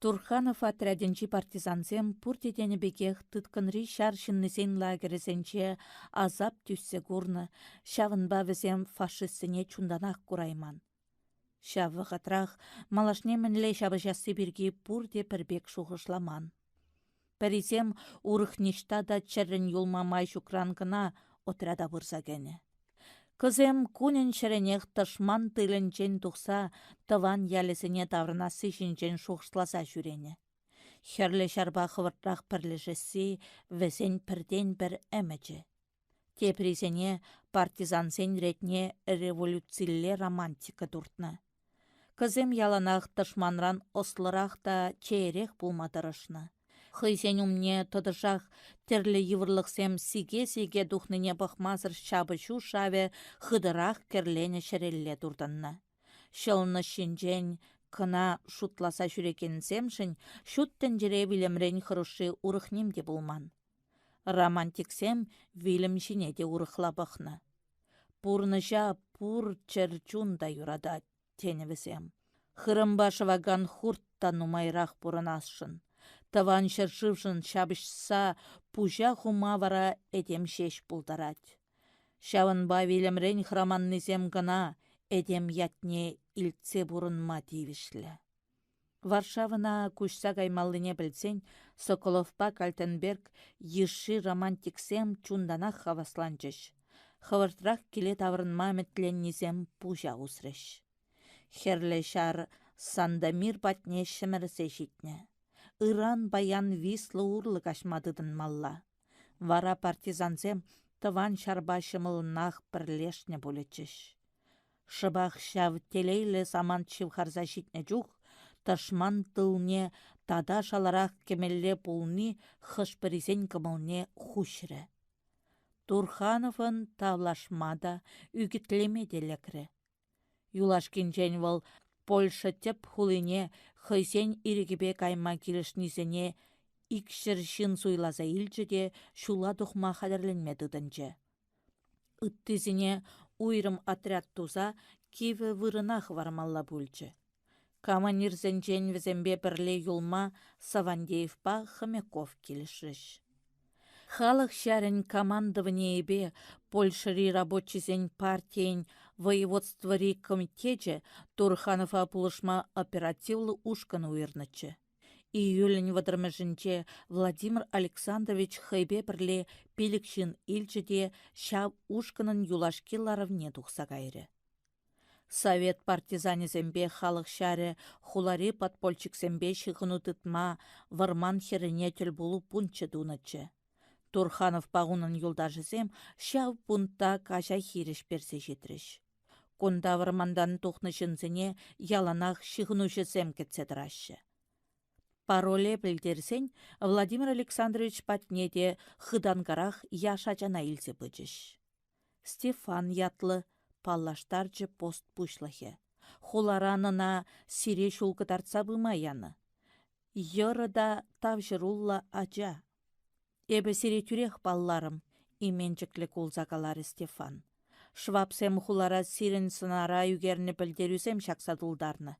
Турханов отрядӗнчи партизансем пурте тенӗ пекех тыткӑнри ҫар ҫыннисен лагерӗсенче асап тӳссе курнӑ, ҫавӑнпа вӗсем фашистсене чунтанах курайман. Ҫав вӑхӑтрах малашне мӗнле ҫапӑҫасси пирки пурте пӗр пек шухӑшламан. Пӗрисем урӑх ниҫта та чӗррӗн юлма май ҫукран кӑна отряда пырса кӗнӗ. Кӑсем кунӗн-ҫӗрӗнех тӑшман тылӗнчен тухса тӑван ялӗсене таврӑнасси ҫинчен шухӑшласа ҫӳренӗ. Хӗрлӗ ҫарпа хӑвӑртрах пӗрлешесси вӗсен пӗртен-пӗр ӗмӗчӗ. Теприсене партизансен ретне революцилле романтика туртнӑ. Кӑсем яланах тӑшманран ӑслӑрах та чеерех пулма тӑрӑшнӑ. Хӑйсен умне тӑтӑшах тӗрлӗ йывӑрлӑхсем сике-сике тухнине пӑхмасӑр ҫапӑҫу шавӗ хытӑрах кӗрленӗ ҫӗрелле туртӑннӑ. Ҫӑлӑнӑҫ ҫинчен кӑна шутласа ҫӳрекенсемшӗн ҫут тӗнчере вилӗмрен хӑрушши урӑх ним те пулман. Романтиксем вилӗм ҫине те урӑхла пӑхнӑ. Пурнӑҫа пур чӗр чун та юратать, тенӗ вӗсем. Хырӑмпа шӑвакан хурт та нумайрах пурӑнасшӑн. Тӑван ҫӗршывшӑн ҫапӑҫса пуҫа хума вара этем ҫеҫ пултарать. Ҫавӑнпа вилӗмрен хӑраманнисем кӑна этем ятне илтсе пурӑнма тивӗҫлӗ. Варшавӑна куҫса каймаллине пӗлсен Соколовпа Кальтенберг йышши романтиксем чунтанах хавасланчӗҫ. Хӑвӑртрах киле таврӑнма ӗмӗтленнисем пуҫа усрӗҫ. Хӗрлӗ Ҫар Сандомир патне ҫӗмӗрсе ҫитнӗ. Ыран-паян Висла урлӑ каҫма тытӑнмалла. Вара партизансем тӑван ҫарпа ҫӑмӑллӑнах пӗрлешнӗ пулӗччӗҫ. Шӑпах ҫав телейлӗ самант ҫывхарса ҫитнӗ чух тӑшман тылне тата шаларах кӗмелле пулни хӑш-пӗрисен кӑмӑлне хуҫрӗ. Турхановӑн тавлашма та, ӳкӗтлеме те лекрӗ. Юлашкинчен вӑл Польша тӗп хулине хӑйсен ирӗкӗпе кайма килӗшнисене 200 ҫын суйласа илчӗ те ҫула тухма хатӗрленме тытӑнчӗ. Ыттисене уйрӑм отряд туса кивӗ вырӑна хӑвармалла пулчӗ. Командирсенчен вӗсемпе пӗрле юлма Савандеевпа Хомяков килӗшрӗҫ. Халӑх ҫарӗн командованийӗпе Польшӑри рабочисен партийӗн воеводствӑри комитечӗ Турханова пулӑшма оперативлӑ ушкӑн уйӑрнӑччӗ. Июлӗн вӑтӑрмӗшӗнче Владимир Александрович хӑйпе пӗрле пилӗк ҫын илчӗ те ҫав ушкӑнӑн юлашки ларӑвне тухса кайрӗ. Совет партизанӗсемпе халӑх ҫарӗ хулари подпольщиксемпе ҫыхӑну тытма вӑрман хӗррине тӗлпулу пункчӗ тунӑччӗ. Турхановпа унӑн юлташӗсем ҫав пункта каҫа хирӗҫ персе ҫитрӗҫ. Кунта вӑрмантан тухнӑ ҫынсене яланах ҫыхӑнуҫӑсем кӗтсе тӑраҫҫӗ. Пароле пӗлтерсен Владимир Александрович патне те хытанкарах яш ачана илсе пычӗҫ. Стефан ятлӑ, паллаштарчӗ пост пуҫлӑхӗ. Хуларан ӑна сире ҫул кӑтартса пыма янӑ. Йӑрӑ та тавҫӑруллӑ ача. Эпӗ сире тӳрех палларӑм, именчӗклӗ кулса каларӗ Стефан. Швабсем хулара сирӗн сӑнара ӳкернӗ пӗлтерӳсем ҫакса тултарнӑ.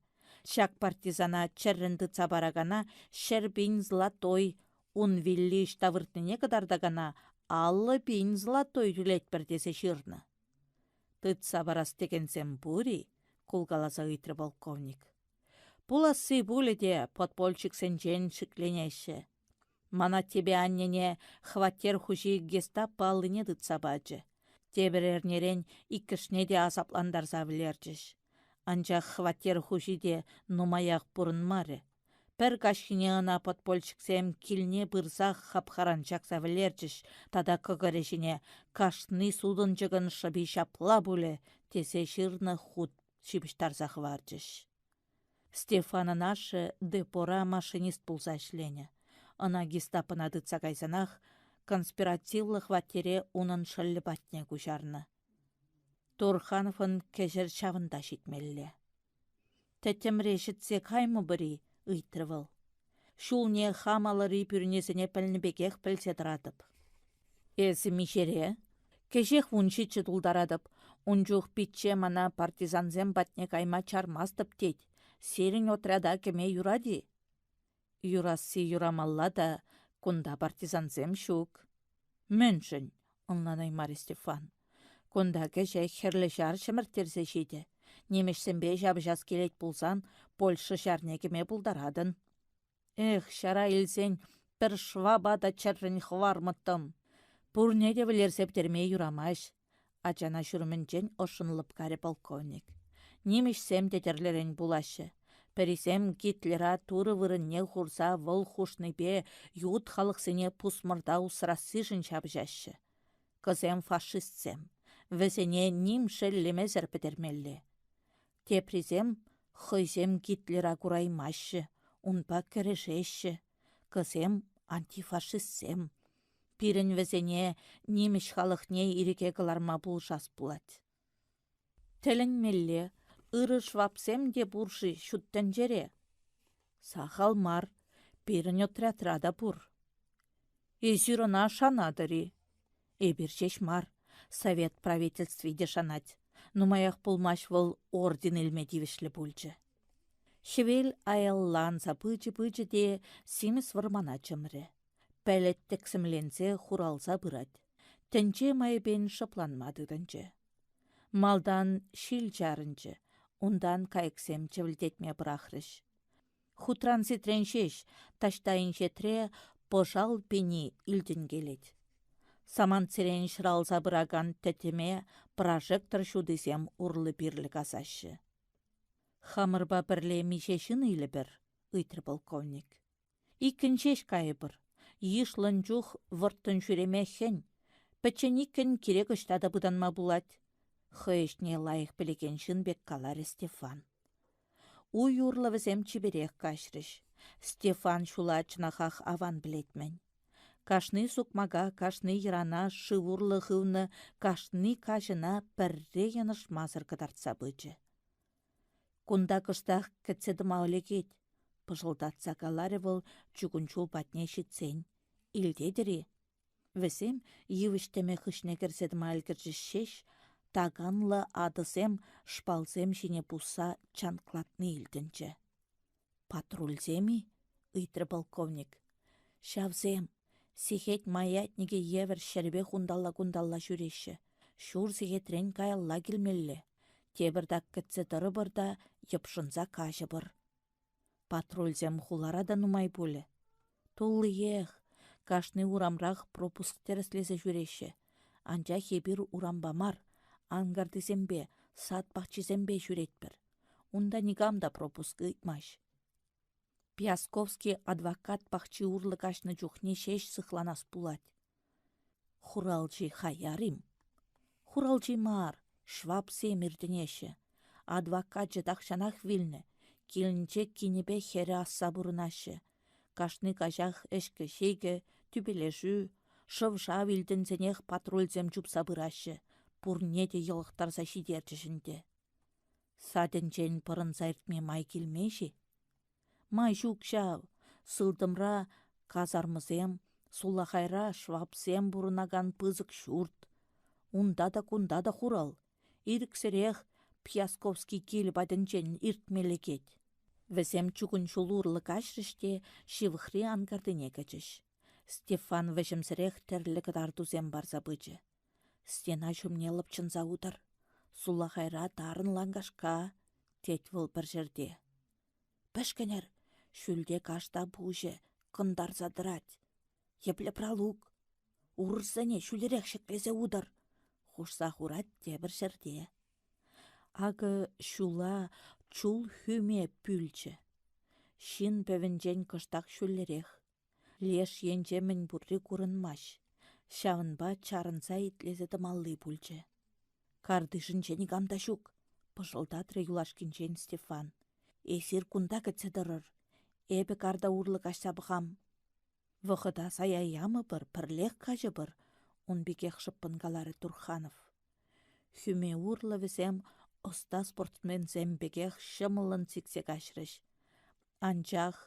Ҫак партизана чӗррӗн тытса паракана 100 000 златой, ун вилли ӑҫта выртнине кӑтартакана 50 000 златой тӳлетпӗр тесе ҫырнӑ. Тытса парас текенсем пур-и? кулкаласа ыйтрӗ полковник. Пуласси пулӗ те подпольщиксенчен шикленеҫҫӗ. Ман аттепе аннене хваттер хуҫи гестапо аллине тытса пачӗ. Тепӗр эрнерен иккӗшне те асаплантарса вӗлерчӗҫ. Анчах хваттер хуҫи те нумаях пурӑнмарӗ. Пӗр каҫхине ӑна подпольщиксем килне пырсах хапхаран ҫакса вӗлерчӗҫ тата кӑкӑрӗ ҫине «Кашни сутӑнчӑкӑн шӑпи ҫапла пулӗ» тесе ҫырнӑ хут ҫыпӑҫтарса хӑварчӗҫ. Стефанӑн ашшӗ депора машинист пулса ӗҫленӗ. Ӑна гестапӑна тытса кайсанах конспиративлӑ хваттере унӑн шӑллӗ патне куҫарнӑ. Турхановӑн кӗҫӗр ҫавӑнта ҫитмелле. Тӗттӗмре ҫӗтсе каймӑпӑр-и? ыйтрӗ вӑл. Ҫулне хам алӑри пӳрнесене пӗлнӗ пекех пӗлсе тӑратӑп. Эсӗ миҫере? Кӗҫех 17 тултаратӑп. Ун чух пичче мана партизансем патне кайма чармастӑп тет. Сирӗн отряда кӗме юрать-и? Юрасси юрамалла та, кунта партизансем ҫук. Мӗншӗн? ӑнланаймарӗ Стефан. Кунта кӗҫех Хӗрлӗ Ҫар ҫӗмӗрттерсе ҫитӗ. Нимӗҫсемпе ҫапӑҫас килет пулсан Польша ҫарне кӗме пултаратӑн. Эх, ҫара илсен пӗр шваба та чӗррӗн хӑвармӑттӑм. Пурне те вӗлерсе пӗтерме юрамасть. Ачана ҫурӑмӗнчен ӑшшӑн лӑпкарӗ полковник. Нимӗҫсем те тӗрлӗрен пулаҫҫӗ. Пӗрисем Гитлера турӑ вырӑнне хурса вӑл хушнипе ют халӑхсене пусмӑрта усрассишӗн ҫапӑҫаҫҫӗ. Кӑсем фашистсем. Вӗсене ним шеллемесӗр пӗтермелле. Теприсем хӑйсем Гитлера кураймаҫҫӗ, унпа кӗрешеҫҫӗ. Кӑсем антифашистсем. Пирӗн вӗсене нимӗҫ халӑхне ирӗке кӑларма пулӑшас пулать. Тӗлӗнмелле, ырӑ швабсем те пур-ши ҫут тӗнчере? Сахал мар, пирӗн отрядра та пур. Эсир ӑна шанатӑр-и? Эпир ҫеҫ мар, совет правительстви те шанать. Нумаях пулмасть вӑл орден илме тивӗҫлӗ пулчӗ. Хӗвел аялланса пычӗ-пычӗ те симӗс вӑрмана чӑмрӗ. Пӗлӗт тӗксӗмленсе хуралса пырать. Тӗнче майӗпен шӑпланма тытӑнчӗ. Малтан ҫил чарӑнчӗ, унтан кайӑксем чӗвӗлтетме пӑрахрӗҫ. Хутран-ситрен ҫеҫ таҫта инҫетре пӑшал пени илтӗнкелет. Самантсерен ҫӑралса пыракан тӗтӗме прожектор ҫутисем урлӑ-пирлӗ касаҫҫӗ. Хамӑрпа пӗрле миҫе ҫын илӗпӗр? ыйтрӗ полковник. Иккӗн ҫеҫ кайӑпӑр. Йышлӑн чух вӑрттӑн ҫӳреме хӗн. Пӗччен иккӗн кирек ӑҫта та пытанма пулать, хӑй ӗҫне лайӑх пӗлекен ҫын пек каларӗ Стефан. Уй урлӑ вӗсем чиперех каҫрӗҫ. Стефан ҫула чӑнахах аван пӗлет-мӗн. Кашни сукмака, кашни йӑрана шыв урлӑ хывнӑ кашни каҫӑна пӗрре йӑнӑшмасӑр кӑтартса пычӗ. Кунта кӑштах кӗтсе тӑма лекет, пӑшӑлтатса каларӗ вӑл чукун ҫул патне ҫитсен. Илтетӗр-и? Вӗсем йывӑҫ тӗмӗ хыҫне кӗрсе тӑма ӗлкӗрчӗҫ ҫеҫ, таканлӑ атӑсем шпалсем ҫине пусса чанклатни илтӗнчӗ. «Патрульсем-и?» — ыйтрӗ полковник. «Ҫавсем. Сехет маятникӗ евӗр ҫӗрӗпех унталла-кунталла ҫӳреҫҫӗ. Ҫур сехетрен каялла килмелле. Тепӗртак кӗтсе тӑрӑпӑр та йӑпшӑнса каҫӑпӑр». Патрульсем хулара та нумай пулӗ. Туллиех. Кашни урамрах пропуск тӗрӗслесе ҫӳреҫҫӗ. Анчах эпир урампа мар, анкартисемпе, сад пахчисемпе ҫӳретпӗр. Унта никам та пропуск ыйтмасть. Пясковский адвокат пахчи урлӑ каҫнӑ чухне ҫеҫ сыхланас пулать. Хуралҫи хаяр-им? Хуралҫи мар, швабсем иртӗнеҫҫӗ. Адвокачӗ тахҫанах вилнӗ. Килӗнче кинӗпе хӗрӗ асса пурӑнаҫҫӗ. Кашни каҫах ӗҫкӗ-ҫикӗ, тӳпелешӳ, шӑв-шав илтӗнсенех патрульсем чупса пыраҫҫӗ. Пурне те йӑлӑхтарса ҫитерчӗҫ ӗнтӗ. Садӗнчен пӑрӑнса иртме май килмен-ши? Май ҫук ҫав. Сылтӑмра казармӑсем, сулахайра швабсем пурӑнакан пысӑк ҫурт. Унта та кунта та хурал. Ирӗксӗрех Пьясковский кил патӗнчен иртме лекет. Вӗсем чукун ҫул урлӑ каҫрӗҫ те ҫывӑхри анкартине кӗчӗҫ. Стефан вӗҫӗмсӗрех тӗрлӗ кӑтартусем парса пычӗ. Стена ҫумне лӑпчӑнса утӑр. Сулахайра тарӑн ланкашка, тет вӑл пӗр ҫӗрте. Пӗшкӗнӗр, ҫӳлте кашта пуҫӗ кӑнтарса тӑрать. Епле пралук. Урӑрсене ҫӳлерех ҫӗклесе утӑр, хушса хурать тепӗр ҫӗрте. Акӑ ҫула чул хӳме пӳлчӗ. Ҫын пӗвӗнчен кӑштах ҫӳллӗрех. Леш енче мӗн пурри курӑнмасть. Ҫавӑнпа чарӑнса итлесе тӑмалли пулчӗ. Картишӗнче никам та ҫук, пӑшӑлтатрӗ юлашкинчен Стефан. Эсир кунта кӗтсе тӑрӑр. Эпӗ карта урлӑ каҫса пӑхам. Вӑхӑта сая ямӑпӑр, пӗрлех каҫӑпӑр, ун пекех шӑппӑн каларӗ Турханов. Хӳме урлӑ вӗсем ӑста спортсменсем пекех ҫӑмӑллӑн сиксе каҫрӗҫ. Анчах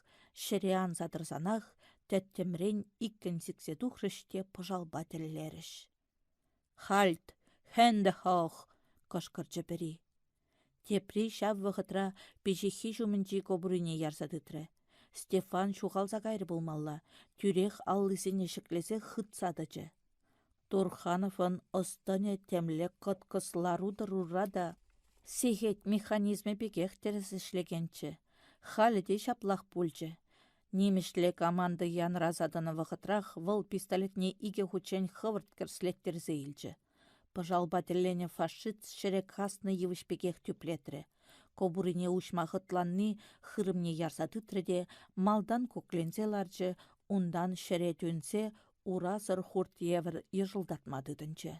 ҫӗре анса тӑрсанах тӗттӗмрен иккӗн сиксе тухрӗҫ те пӑшалпа тӗллерӗҫ. «Хальт! Хенде хох!» кӑшкӑрчӗ пӗри. Тепри ҫав вӑхӑтра пиҫиххи ҫумӗнчи кобурине ярса тытрӗ. Стефан ҫухалса кайрӗ пулмалла, тӳрех аллисене ҫӗклесе хытса тӑчӗ. Турхановӑн ӑс-тӑнӗ темле кӑткӑс лару-тӑрура та сехет механизмӗ пекех тӗрӗс ӗҫлекенччӗ. Халӗ те ҫаплах пулчӗ. Нимӗҫле команда янраса тӑнӑ вӑхӑтрах вӑл пистолетне икӗ хутчен хӑвӑрт кӗрслеттерсе илчӗ. Пӑшалпа тӗлленӗ фашист ҫӗре каснӑ йывӑҫ пекех тӳплетрӗ. Кобурине уҫма хӑтланни хырӑмне ярса тытрӗ те малтан кукленсе ларчӗ, унтан ҫӗре тӳнсе урасӑр хурт евӗр йӑшӑлтатма тытӑнчӗ.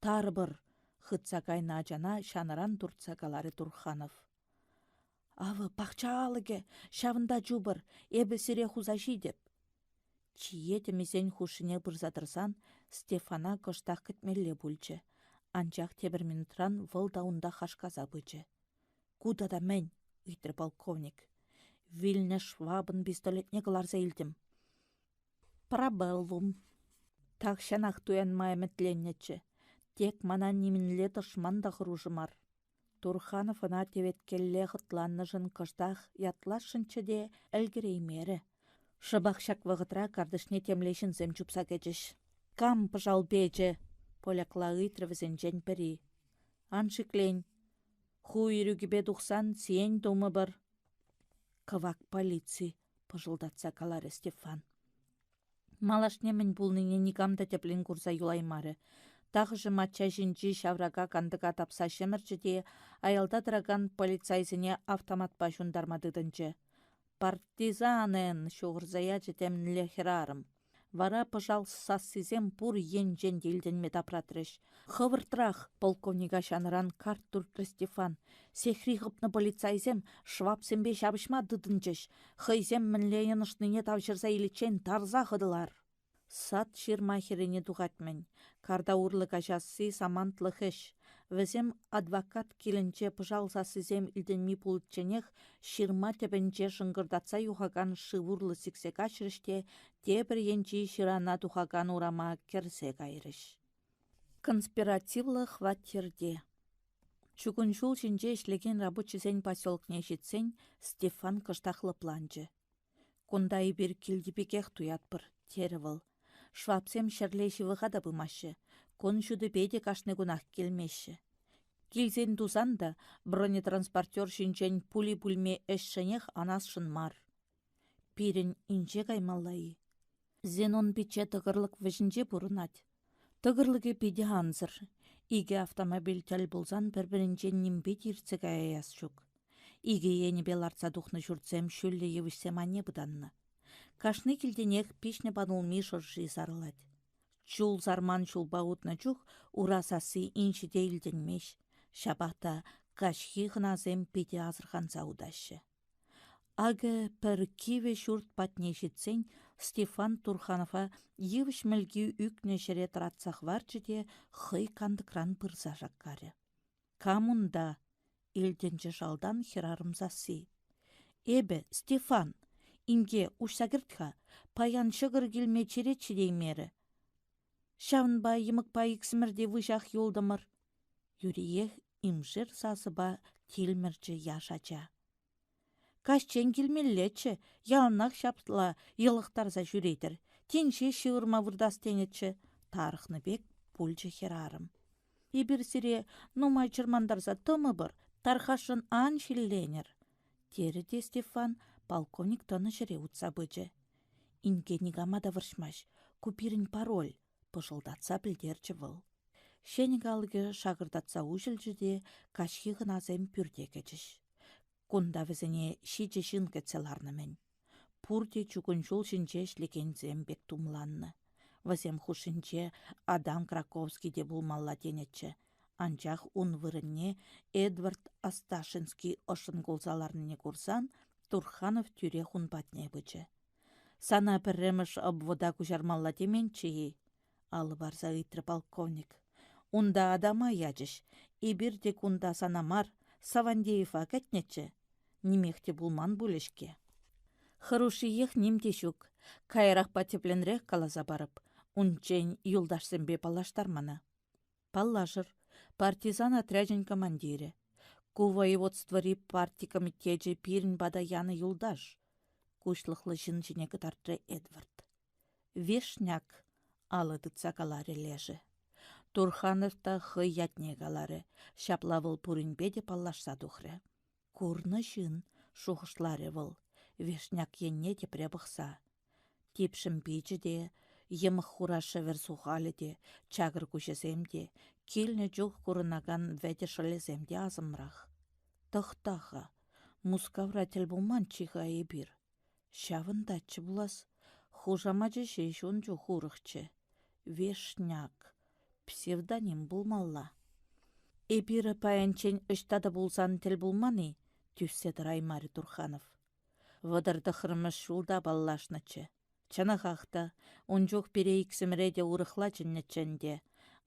«Тарпӑр!» — хытса кайнӑ ачана ҫанӑран туртса каларӗ Турханов. «Авӑ, пахча алӑкӗ! Ҫавӑнта чупӑр! Эпӗ сире хуса ҫитӗп!» Чие тӗмисен хушшине пырса тӑрсан Стефана кӑштах кӗтмелле пулчӗ. Анчах тепӗр минутран вӑл та унта хашкаса пычӗ. «Ку тата мӗн?» — ыйтрӗ полковник. «Вилнӗ швабӑн пистолетне кӑларса илтӗм. Парабеллум. Тахҫанах туянма ӗмӗтленнӗччӗ. Тек мана нимӗнле тӑшман та хӑрушӑ мар. Турханов ӑна теветкелле хӑтланнӑшӑн кӑштах ятласшӑнччӗ те ӗлкӗреймерӗ. Шӑпах ҫак вӑхӑтра картишне темле ҫынсем чупса кӗчӗҫ. «Кам пӑшал печӗ?» — полякла ыйтрӗ вӗсенчен пӗри. «Ан шиклен. Ху ирӗкӳпе тухсан сиен тумӑпӑр». «Кӑвак полици», — пӑшӑлтатса каларӗ Стефан. Малашне мӗн пулнине никам та тӗплӗн курса юлаймарӗ. Тахӑшӗ мачча ҫинчи ҫаврака кантӑка тапса ҫӗмӗрчӗ те аялта тӑракан полицайсене автоматпа ҫунтарма тытӑнчӗ. «Партизанен!» — ҫухӑрса ячӗ темӗнле хӗрарӑм. Вара пӑшал сассисем пур енчен те илтӗнме тапратрӗҫ. «Хӑвӑртрах!» — полковника ҫанӑран карт туртрӗ Стефан. «Сехри хӑпнӑ полицайсем швабсемпе ҫапӑҫма тытӑнчӗҫ. Хӑйсем мӗнле йӑнӑшнине тавҫӑрса иличчен тарса хӑтӑлар!» Сад ҫырма хӗррине тухать-мӗн. Карта урлӑ каҫасси самантлӑх ӗҫ. Вӗсем адвокат килӗнче пӑшал сассисем илтӗнми пуличченех ҫырма тӗпӗнче шӑнкӑртатса юхакан шыв урлӑ сиксе каҫрӗҫ те тепӗр енчи ҫырана тухакан урама кӗрсе кайрӗҫ. Конспиративлӑ хваттерте. Чукун ҫул ҫинче ӗҫлекен рабочисен поселокне ҫитсен Стефан кӑштах лӑпланчӗ. Кунта эпир килти пекех туятпӑр, терӗ вӑл. Швабсем ҫӗрле ҫывӑха та пымаҫҫӗ, кун ҫутипе те кашни кунах килмеҫҫӗ. Килсен тусан та бронетранспортер ҫинчен пули-пулми ӗҫшӗнех анасшӑн мар. Пирӗн инҫе каймалла-и? Зенон пичче тӑкӑрлӑк вӗҫӗнче пурӑнать. Тӑкӑрлӑкӗ питӗ ансӑр. Икӗ автомобиль тӗл пулсан пӗр-пӗринчен нимпе те иртсе каяйас ҫук. Икӗ енӗпе лартса тухнӑ ҫуртсем ҫӳллӗ йывӑҫсем айне пытаннӑ. Кашни килтенех пиҫнӗ панулми шӑрши сарӑлать. Чул сарман ҫулпа утнӑ чух ура сасси инҫете илтӗнмест. Ҫапах та каҫхи хӑнасем питӗ асӑрханса утаҫҫӗ. Акӑ пӗр кивӗ ҫурт патне ҫитсен Стефан Турханова йывӑҫ мӗлки ӳкнӗ ҫӗре тӑратса хӑварчӗ те хӑй кантӑкран пырса шаккарӗ. «Кам унта?» — илтӗнчӗ шалтан хӗрарӑм сасси. «Эпӗ, Стефан. Инке, уҫса кӗрт-ха. Паян ҫӑкӑр килме черет ҫитеймерӗ. Ҫавӑнпа йӑмӑкпа иксӗмӗр те выҫах юлтӑмӑр. Юриех имшер сасӑпа тилмӗрчӗ яш ача. Каҫчен килмеллеччӗ, яланах ҫапла йӑлӑхтарса ҫӳретӗр. Тин ҫеҫ ҫывӑрма выртас тенӗччӗ, тарӑхнӑ пек пулчӗ хӗрарӑм. Эпир сире нумай чӑрмантарса тӑмӑпӑр, тархасшӑн ан ҫилленӗр, терӗ те Стефан полковник тӑнӑ ҫӗре утса пычӗ. Инке никама та вӑрҫмасть, ку пирӗн пароль, пӑшӑлтатса пӗлтерчӗ вӑл. Ҫенӗк алӑкӗ шакӑртатса уҫӑлчӗ те каҫхи хӑнасем пӳрте кӗчӗҫ. Кунта вӗсене ҫичӗ ҫын кӗтсе ларнӑ-мӗн. Пурте чукун ҫул ҫинче ӗҫлекенсем пек тумланнӑ. Вӗсем хушшинче Адам Краковский те пулмалла тенӗччӗ, анчах ун вырӑнне Эдвард Осташинский ӑшшӑн кулса ларнине курсан Турханов тӳрех ун патне пычӗ. «Сана пӗрремӗш обвода куҫармалла теменччӗ-и?» алӑ парса ыйтрӗ полковник. Унта Адама ячӗҫ. Эпир те кунта сана мар, Савандеева кӗтнӗччӗ. Нимех те пулман пулӗ-ҫке. Хӑрушшиех ним те ҫук. Каярахпа тӗплӗнрех каласа парӑп. Унччен юлташсемпе паллаштар мана. Паллашӑр, партизан отрячӗн командирӗ. Ку воеводствӑри парти комитечӗ пирӗн пата янӑ юлташ, куҫлӑхлӑ ҫын ҫине кӑтартрӗ Эдвард. Вешняк, алӑ тытса каларӗ лешӗ. Турханов та хӑй ятне каларӗ, ҫапла вӑл пуринпе те паллашса тухрӗ. Курнӑ ҫын, шухӑшларӗ вӑл, Вешняк енне тепре пӑхса. Типшӗм пичӗ те, йӑмӑх хура шӗвӗр сухалӗ те, чакӑр куҫӗсем те, килнӗ чух курӑнакан вӗтӗ шӑлӗсем те асӑмрах. Тӑхта-ха, Мускавра тӗл пулманччӗ-ха эпир. Ҫавӑнтаччӗ пулас. Хушамачӗ ҫеҫ ун чух урӑхчӗ. Вешняк. Псевдоним пулмалла. Эпир паянччен ӑҫта та пулсан тӗл пулман-и? тӳссе тӑраймарӗ Турханов. 39-мӗш ҫулта паллашнӑччӗ. Чӑнахах та, ун чух пире иксӗмӗре те урӑхла чӗннӗччӗ ӗнтӗ.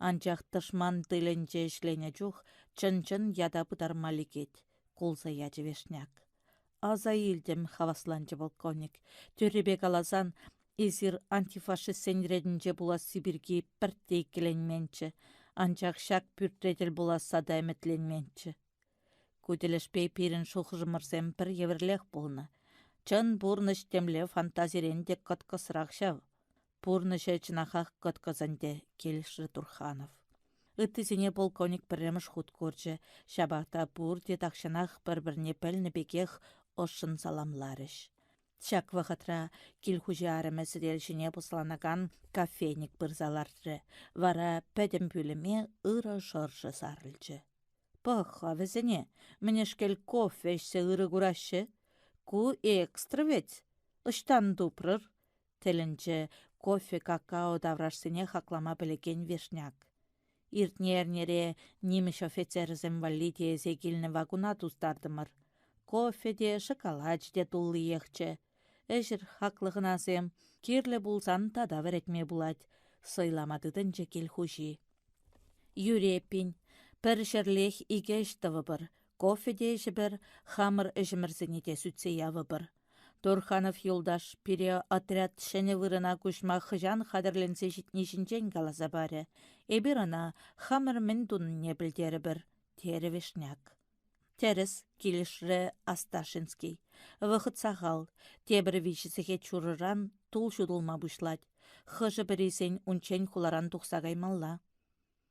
Анчах тӑшман тылӗнче ӗҫленӗ чух чӑн-чӑн ята пытарма лекет, кулса ячӗ Вешняк. Аса илтӗм, хавасланчӗ полковник. Тӳррипе каласан, эсир антифашистсен ретӗнче пуласси пирки пӗртте иккӗленменччӗ, анчах ҫак пӳртре тӗл пуласса та ӗмӗтленменччӗ. Ку тӗлӗшпе пирӗн шухӑшӑмӑрсем пӗр евӗрлех пулнӑ. Чӑн пурнӑҫ темле фантазирен те кӑткӑсрах ҫав. Пурнӑҫӗ чӑнахах кӑткӑс ӗнтӗ, килӗшрӗ Турханов. Ыттисене полковник пӗрремӗш хут курчӗ, ҫапах та пурте тахҫанах пӗр-пӗрне пӗлнӗ пекех ӑшшӑн саламларӗҫ. Ҫак вӑхӑтра кил хуҫи арӑмӗ сӗтел ҫине пӑсланакан кофейник пырса лартрӗ, вара пӗтӗм пӳлӗме ырӑ шӑршӑ сарӑлчӗ. Пӑх-ха вӗсене, мӗнешкел кофе ӗҫсе ырӑ кураҫҫӗ. Ку экстра вӗт. Ӑҫтан тупрӑр? Тӗлӗнчӗ кофе какао таврашсене хаклама пӗлекен Вешняк. Иртнӗ эрнере нимӗҫ офицерӗсем валли тиесе килнӗ вакуна тустартӑмӑр. Кофе те, шоколачӗ те туллиехчӗ. Ӗҫӗр, хаклӑ хӑнасем, кирлӗ пулсан тата вӗретме пулать, сӑйлама тытӑнчӗ кил хуҫи. Юрӗ эппин, пӗр ҫӗрлех икӗ ӗҫ тӑвӑпӑр, кофе те ӗҫӗпӗр, хамӑр ӗҫӗмӗрсене те сӳтсе явӑпӑр. Турханов юлташ пире отряд ҫӗнӗ вырӑна куҫма хӑҫан хатӗрленсе ҫитни ҫинчен каласа парӗ. Эпир ӑна хамӑр мӗн тунине пӗлтерӗпӗр, терӗ Вишняк. Тӗрӗс, килӗшрӗ Асташинский. Вӑхӑт сахал. Тепӗр виҫӗ сехет ҫурӑран тул ҫутӑлма пуҫлать. Хӑшӗ-пӗрисен унччен хуларан тухса каймалла.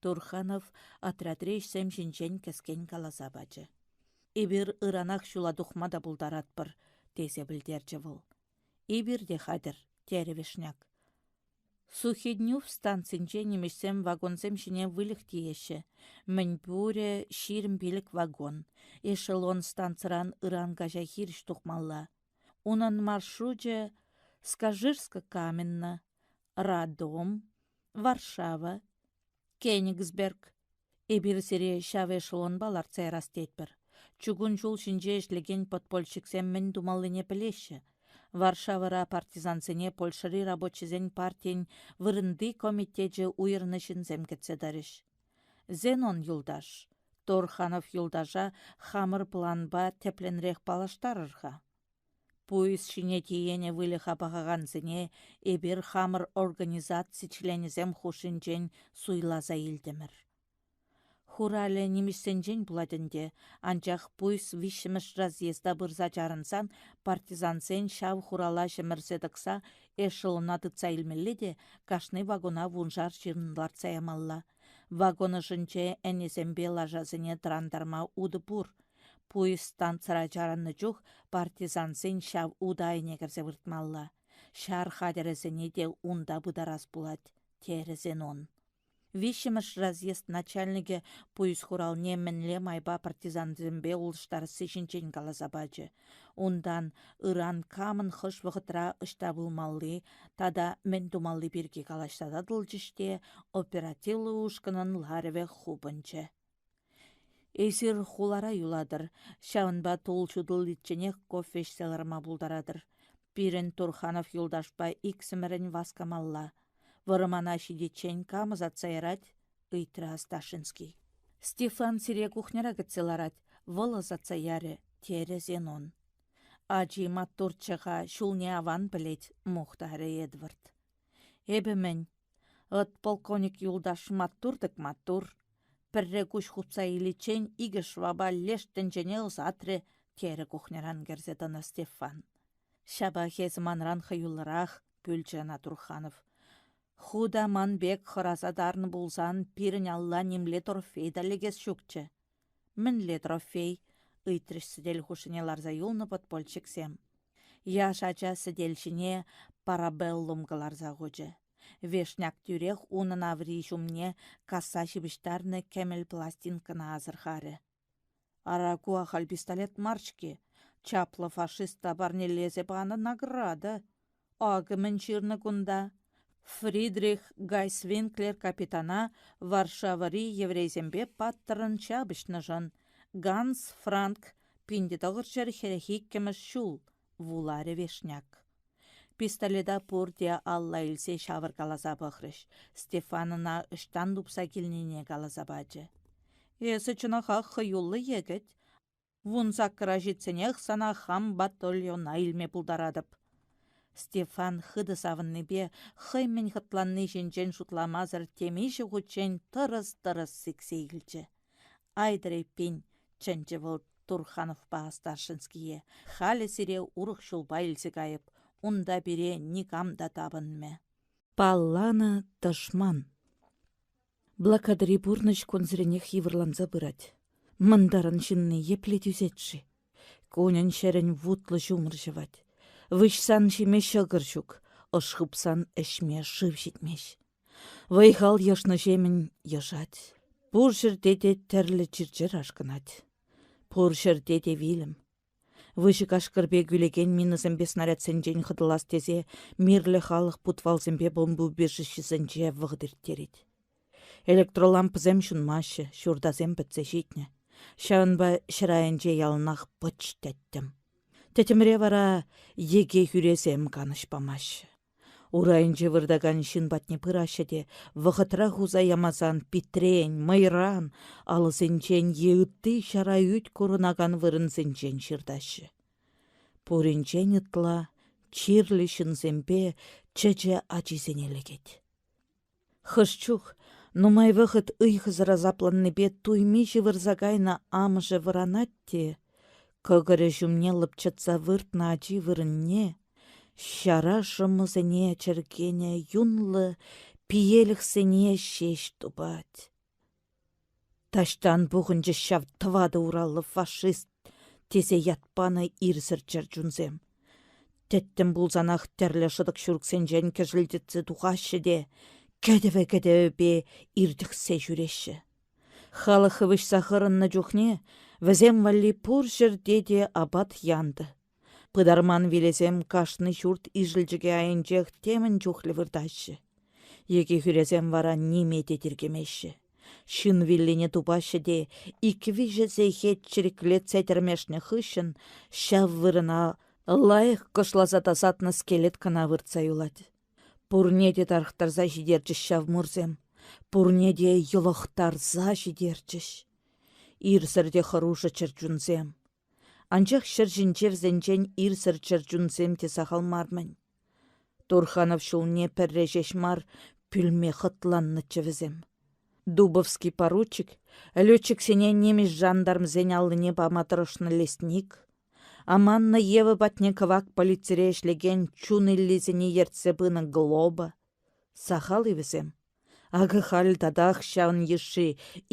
Турханов отрядри ӗҫсем ҫинчен кӗскен каласа пачӗ. Эпир ыранах ҫула тухма та пултаратпӑр, тесе пӗлтерчӗ вӑл. Эпир те хатӗр, терӗ Вишняк. Сухинюв станцинче нимӗҫсем вагонсем ҫине выльӑх тиеҫҫӗ. Мӗнпурӗ 25 вагон. Эшелон станцӑран ыран каҫа хирӗҫ тухмалла. Унӑн маршручӗ Скажирско-Каменна, Радом, Варшава, Кенигсберг. Эпир сире ҫав эшелонпа лартса ярас тетпӗр. Чукун ҫул ҫинче ӗҫлекен подпольщиксем мӗн тумаллине пӗлеҫҫӗ. Варшавӑра партизансене Польшӑри рабочисен партийӗн вырӑнти комитечӗ уйӑрнӑ ҫынсем кӗтсе тӑрӗҫ. Зенон юлташ, Торханов юлташа хамӑр планпа тӗплӗнрех паллаштарӑр-ха. Пуйӑс ҫине тиенӗ выльӑха пӑхакансене эпир хамӑр организаци членӗсем хушшинчен суйласа илтӗмӗр. Хуралӗ нимӗҫсенчен пулать ӗнтӗ, анчах пуйӑс виҫҫӗмӗш разъезда пырса чарӑнсан партизансен ҫав хурала ҫӗмӗрсе тӑкса эшелона тытса илмелле те кашни вагона вуншар ҫын лартса ямалла. Вагон ӑшӗнче ӗнесемпе лашасене тӑрантарма утӑ пур. Пуйӑс станцӑра чарӑннӑ чух партизансен ҫав утӑ айне кӗрсе выртмалла. Ҫар хатӗрӗсене те унта пытарас пулать, терӗ Зенон. Виҫҫӗмӗш разъезд начальникӗ пуйӑс хуралне мӗнле майпа партизансемпе улӑштарасси ҫинчен каласа пачӗ. Унтан ыран камӑн хӑш вӑхӑтра ӑҫта пулмалли тата мӗн тумалли пирки калаҫса татӑлчӗҫ те оперативлӑ ушкӑнӑн ларӑвӗ хупӑнчӗ. Эсир хулара юлатӑр, ҫавӑнпа тул ҫутӑличченех кофе ӗҫсе ларма пултаратӑр. Пирӗн Турханов юлташпа иксӗмӗрӗн васкамалла. Вӑрмана ҫитиччен кам ӑсатса ярать? ыйтрӗ Асташинский. Стефан сире кухньӑра кӗтсе ларать, вӑл ӑсатса ярӗ, терӗ Зенон. Ачи маттурччӗ-ха, ҫулне аван пӗлет, мухтарӗ Эдвард. Эпӗ мӗн, Ыт полковник юлташ маттур-тӑк маттур. Пӗрре куҫ хупса иличчен икӗ шваба леш тӗнчене ӑсатрӗ, терӗ кухньӑран кӗрсе тӑнӑ Стефан. Ҫапах эсӗ манран хӑюллӑрах, пӳлчӗ ӑна Турханов. Ху та ман пек хӑраса тарнӑ пулсан пирӗн алла нимле трофей та лекес ҫукчӗ. Мӗнле трофей? ыйтрӗҫ сӗтел хушшине ларса юлнӑ подпольщиксем. Яш ача сӗтел ҫине парабеллум кӑларса хучӗ. Вешняк тӳрех унӑн аври ҫумне касса ҫыпӑҫтарнӑ кӗмӗл пластинкӑна асӑрхарӗ. Ара, ку ахаль пистолет мар-ҫке. Чаплӑ фашиста парнелесе панӑ награда. Акӑ мӗн ҫырнӑ кунта. Фридрих Гайсвинклер капитана Варшавӑри еврейсемпе паттӑррӑн ҫапӑҫнӑшӑн Ганс Франк 1942 ҫул, вуларӗ Вешняк. Пистолета пурте алла илсе ҫавӑркаласа пӑхрӗҫ, Стефан ӑна ӑҫтан тупса килнине каласа пачӗ. Эсӗ чӑнахах хӑюллӑ йӗкӗт. Вунсаккӑра ҫитсенех сана хам батальона илме пултаратӑп. Стефан хытӑ савӑннипе хӑй мӗн хӑтланни ҫинчен шутламасӑр темиҫе хутчен тӑрӑс-тӑрӑс сиксе илчӗ. Айтӑр эппин, чӗнчӗ вӑл Турхановпа Осташинские, халӗ сире урӑх ҫулпа илсе кайӑп, унта пире никам та тапӑнмӗ. Палланӑ тӑшман. Блокадӑри пурнӑҫ кунсеренех йывӑрланса пырать. Мӑнтарӑн ҫынни епле тӳсет-ши? Кунӗн-ҫӗрӗн вутлӑ ҫумӑр ҫӑвать. Выҫсан ҫиме ҫӑкӑр ҫук, ӑш хыпсан ӗҫме шыв ҫитмест. Вӑй-хал йӑшнӑҫемӗн йӑшать. Пур ҫӗрте те тӗрлӗ чир-чӗр ашкӑнать. Пур ҫӗрте те вилӗм. Выҫӑ кашкӑр пек ӳлекен минӑсемпе снарядсенчен хӑтӑлас тесе мирлӗ халӑх путвалсемпе бомбоубежищӗсенче вӑхӑт ирттерет. Электролампӑсем ҫунмаҫҫӗ, ҫуртасем пӗтсе ҫитнӗ. Ҫавӑнпа ҫӗр айӗнче яланах пӑч тӗттӗм. Тӗтӗмре вара йӗке хӳресем канӑҫ памаҫҫӗ. Урайӗнче выртакан ҫын патне пыраҫҫӗ те вӑхӑтра хуса ямасан питрен, мӑйран, алӑсенчен е ытти ҫара ӳт курӑнакан вырӑнсенчен ҫыртаҫҫӗ. Пуринчен ытла чирлӗ ҫынсемпе чӗчӗ ачисене лекет. Хӑш чух нумай вӑхӑт ыйхӑсӑр асапланнипе туйми ҫывӑрса кайнӑ амӑшӗ вӑранать те кӑкӑрӗ ҫумне лӑпчӑтса выртнӑ ачи вырӑнне ҫара шӑмӑсене чӗркенӗ юнлӑ пиелӗхсене ҫеҫ тупать. Таҫтан пухӑнчӗҫ ҫав тӑватӑ ураллӑ фашист тесе ят панӑ ирсӗр чӗрчунсем. Тӗттӗм пулсанах тӗрлӗ шӑтӑк-ҫурӑксенчен кӗшӗлтетсе тухаҫҫӗ те кӗтӗвӗ-кӗтӗвӗпе иртӗхсе ҫӳреҫҫӗ. Халӑх хывӑҫса хырӑннӑ чухне вӗсем валли пур ҫӗрте те апат янтӑ. Пытарман вилесем кашни ҫурт ишӗлчӗкӗ айӗнчех темӗн чухлӗ выртаҫҫӗ. Йӗке хӳресем вара ниме те тиркемеҫҫӗ. Ҫын виллине тупаҫҫӗ те ик-виҫӗ сехет чӗриклетсе тӗрмешнӗ хыҫҫӑн ҫав вырӑна лайӑх кӑшласа тасатнӑ скелет кӑна выртса юлать. Пурне те тарӑхтарса ҫитерчӗҫ ҫав мурсем, пурне те йӑлӑхтарса ҫитерчӗҫ. Ирсӗр те хӑрушӑ чӗрчунсем. Анчах ҫӗр ҫинче вӗсенчен ирсӗр чӗрчунсем те сахал мар-мӗн. Турханов ҫулне пӗрре ҫеҫ мар пӳлме хӑтланнӑччӗ вӗсем. Дубовский поручик летчиксене нимӗҫ жандармсен аллине пама тӑрӑшнӑ лесник, аманнӑ Ева патне кӑвак полицире ӗҫлекен чун иллисене ертсе пынӑ Глоба. Сахал-и вӗсем? Акӑ халь татах ҫавӑн йышши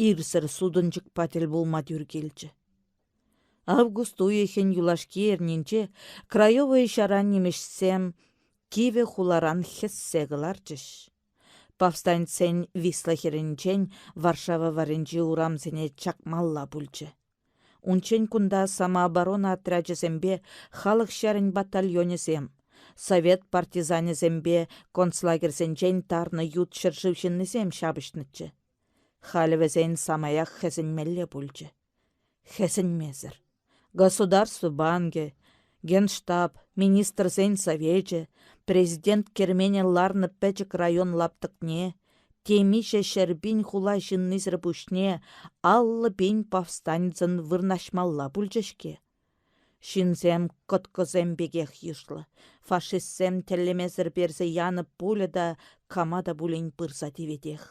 ирсӗр сутӑнчӑкпа тӗл пулма тӳр килчӗ. Август уйӑхӗн юлашки эрнинче Краевӑй ҫара нимӗҫсем кивӗ хуларан хӗссе кӑларчӗҫ. Повстанцсен Висла хӗрринчен Варшава варринчи урамсене чакмалла пулчӗ. Унччен кунта самооборона отрячӗсемпе халӑх ҫарӗн батальонӗсем, совет партизанӗсемпе концлагерьсенчен тарнӑ ют ҫӗршыв ҫыннисем ҫапӑҫнӑччӗ. Халӗ вӗсен самаях хӗсӗнмелле пулчӗ. Хӗсӗнмесӗр. Государство банкӗ, Генштаб, Министрсен Совечӗ, Президент керменӗ ларнӑ пӗчӗк район лаптӑкне, темиҫе 100 000 хула ҫыннисӗр пуҫне 50 000 повстанецӑн вырнаҫмалла пулчӗ-ҫке. Ҫынсем кӑткӑсем пекех йышлӑ, фашистсем тӗллемесӗр персе янӑ пуля та кама та пулин пырса тиветех.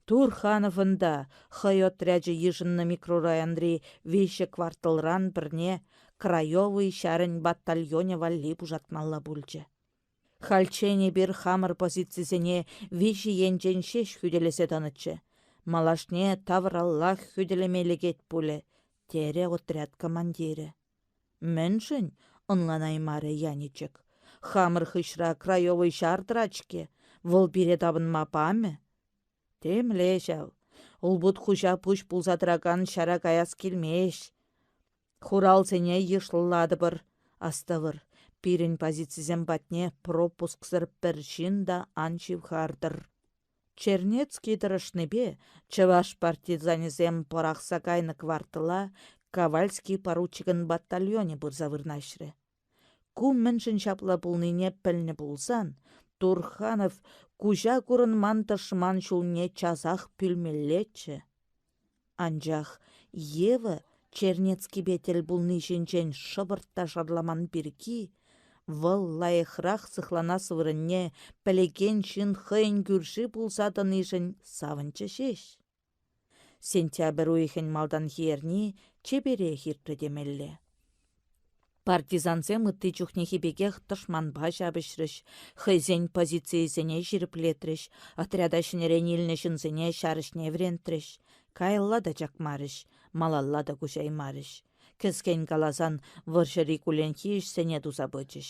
Турхановӑн та хӑй отрячӗ йышӑннӑ микрорайонри виҫӗ кварталран пӗрне Краевӑй ҫарӗн батальонӗ валли пушатмалла пулчӗ. Хальччен эпир хамӑр позицисене виҫӗ енчен ҫеҫ хӳтӗлесе тӑнӑччӗ. Малашне тавраллах хӳтӗлеме лекет пулӗ, терӗ отряд командирӗ. Мӗншӗн? ӑнланаймарӗ Яничек. Хамӑр хыҫра краевӑй ҫар тӑрать-ҫке, вӑл пире тапӑнма памӗ. Темле ҫав. Улпут хуҫа пуҫ пулса тӑракан ҫара каяс килмест. Хуралсене йышлӑлатӑпӑр. Астӑвӑр, пирӗн позицисем патне пропусксӑр пӗр ҫын та ан ҫывхартӑр. Чернецкий тӑрӑшнипе чӑваш партизанӗсем пӑрахса кайнӑ квартала Ковальский поручикӑн батальонӗ пырса вырнаҫрӗ. Ку мӗншӗн ҫапла пулнине пӗлнӗ пулсан, Турханов куҫа курӑнман тӑшман ҫулне часах пӳлмеллеччӗ. Анчах Ева Чернецкипе тӗл пулни ҫинчен шӑпӑрт та шарламан пирки вӑл лайӑхрах сыхланас вырӑнне пӗлекен ҫын хӑйӗн кӳрши пулса тӑнишӗн савӑнчӗ ҫеҫ. Сентябрь уйӑхӗн малтанхи эрни чиперех иртрӗ темелле. Партизансем ытти чухнехи пекех тӑшманпа ҫапӑҫрӗҫ, хӑйсен позицийӗсене ҫирӗплетрӗҫ, отряда ҫӗнӗрен илнӗ ҫынсене ҫар ӗҫне вӗрентрӗҫ, каялла та чакмарӗҫ, малалла та куҫаймарӗҫ. Кӗскен каласан, вӑрҫӑри кулленхи ӗҫсене туса пычӗҫ.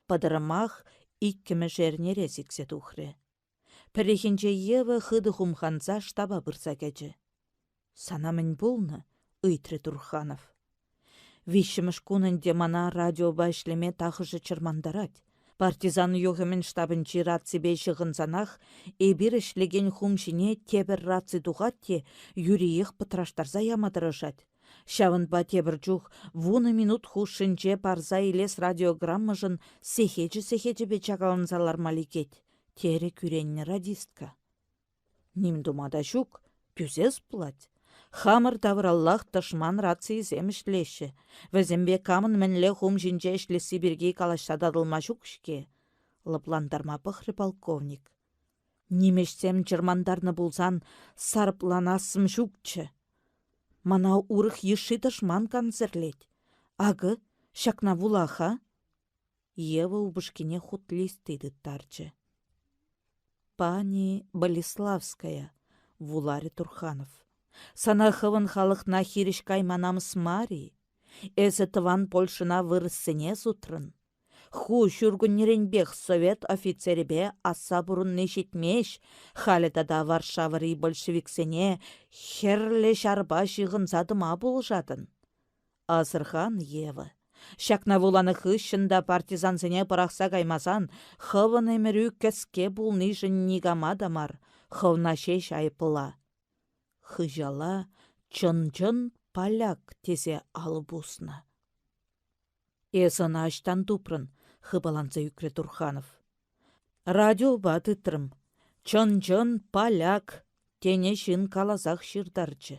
Пӑтӑрмах иккӗмӗш эрнере сиксе тухрӗ. Пӗррехинче Ева хытӑ хумханса штаба пырса кӗчӗ. «Сана мӗн пулнӑ?» — ыйтрӗ Турханов. Виҫҫӗмӗш кун ӗнтӗ мана радиопа ӗҫлеме тахӑшӗ чӑрмантарать. Партизан юхӑмӗн штабӗнчи раципе ҫыхӑнсанах эпир ӗҫлекен хум ҫине тепӗр раци тухать те юриех пӑтраштарса яма тӑрӑшать. Ҫавӑнпа тепӗр чух вунӑ минут хушшинче парса илес радиограммӑшӑн сехечӗ-сехечӗпе чакаланса ларма лекет, терӗ кӳреннӗ радистка. Ним тума та ҫук, тӳсес пулать. Хамӑр тавраллах тӑшман рацийӗсем ӗҫлеҫҫӗ. Вӗсемпе камӑн мӗнле хум ҫинче ӗҫлесси пирки калаҫса татӑлма ҫук-ҫке, лӑплантарма пӑхрӗ полковник. Нимӗҫсем чӑрмантарнӑ пулсан сарӑпланассӑм ҫукчӗ. Мана урӑх йышши тӑшман кансӗрлет. Акӑ, ҫакна вула-ха. Ева упӑшкине хут листи тыттарчӗ. «Пани Болеславская», — вуларӗ Турханов. «Сана хӑвӑн халӑхна хирӗҫ кайма намӑс мар-и? Эсӗ тӑван Польшӑна вырӑссене сутрӑн. Ху ҫуркуннеренпех совет офицерӗпе асса пурӑнни ҫитмест, халӗ тата Варшавӑри большевиксене Хӗрлӗ Ҫарпа ҫыхӑнса тӑма пулӑшатӑн. Асӑрхан, Ева. Ҫакна вуланӑ хыҫҫӑн та партизансене пӑрахса каймасан хӑвӑн ӗмӗрӳ кӗске пулнишӗн никама та мар, хӑвна ҫеҫ айӑпла. Хыҫала чӑн-чӑн поляк тесе алӑ пуснӑ. Эс ӑна ӑҫтан тупрӑн? хыпаланса ӳкрӗ Турханов. Радиопа тытрӑм. Чӑн-чӑн поляк, тенӗ ҫын каласах ҫыртарчӗ.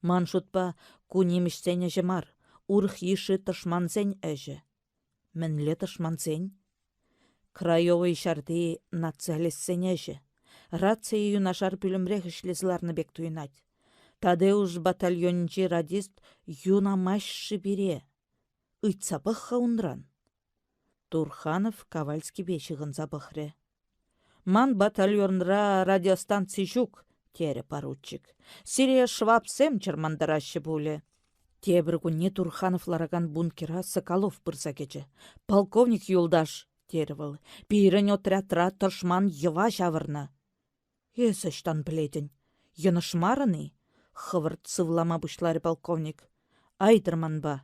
Ман шутпа, ку нимӗҫсен ӗҫӗ мар, урӑх йышши тӑшмансен ӗҫӗ. Мӗнле тӑшмансен? Краевӑй ҫарти националистсен ӗҫӗ. Рацие юнашар пӳлӗмрех ӗҫлесе ларнӑ пек туйӑнать. Тадеуш батальонӗнчи радист юнамасть-ши пире? Ыйтса пӑх-ха унран. Турханов Ковальскипе ҫыхӑнса пӑхрӗ. «Ман батальонра радиостанци ҫук», — терӗ поручик. «Сире швабсем чӑрмантараҫҫӗ пулӗ». Тепӗр кунне Турханов ларакан бункера Соколов пырса кӗчӗ. «Полковник юлташ», — терӗ вӑл, — «пирӗн отрядра тӑшман йӑва ҫавӑрнӑ». «Эс ӑҫтан пӗлетӗн? Йӑнӑшмарӑн-и?» — хӑвӑрт сывлама пуҫларӗ полковник. «Айтӑр манпа».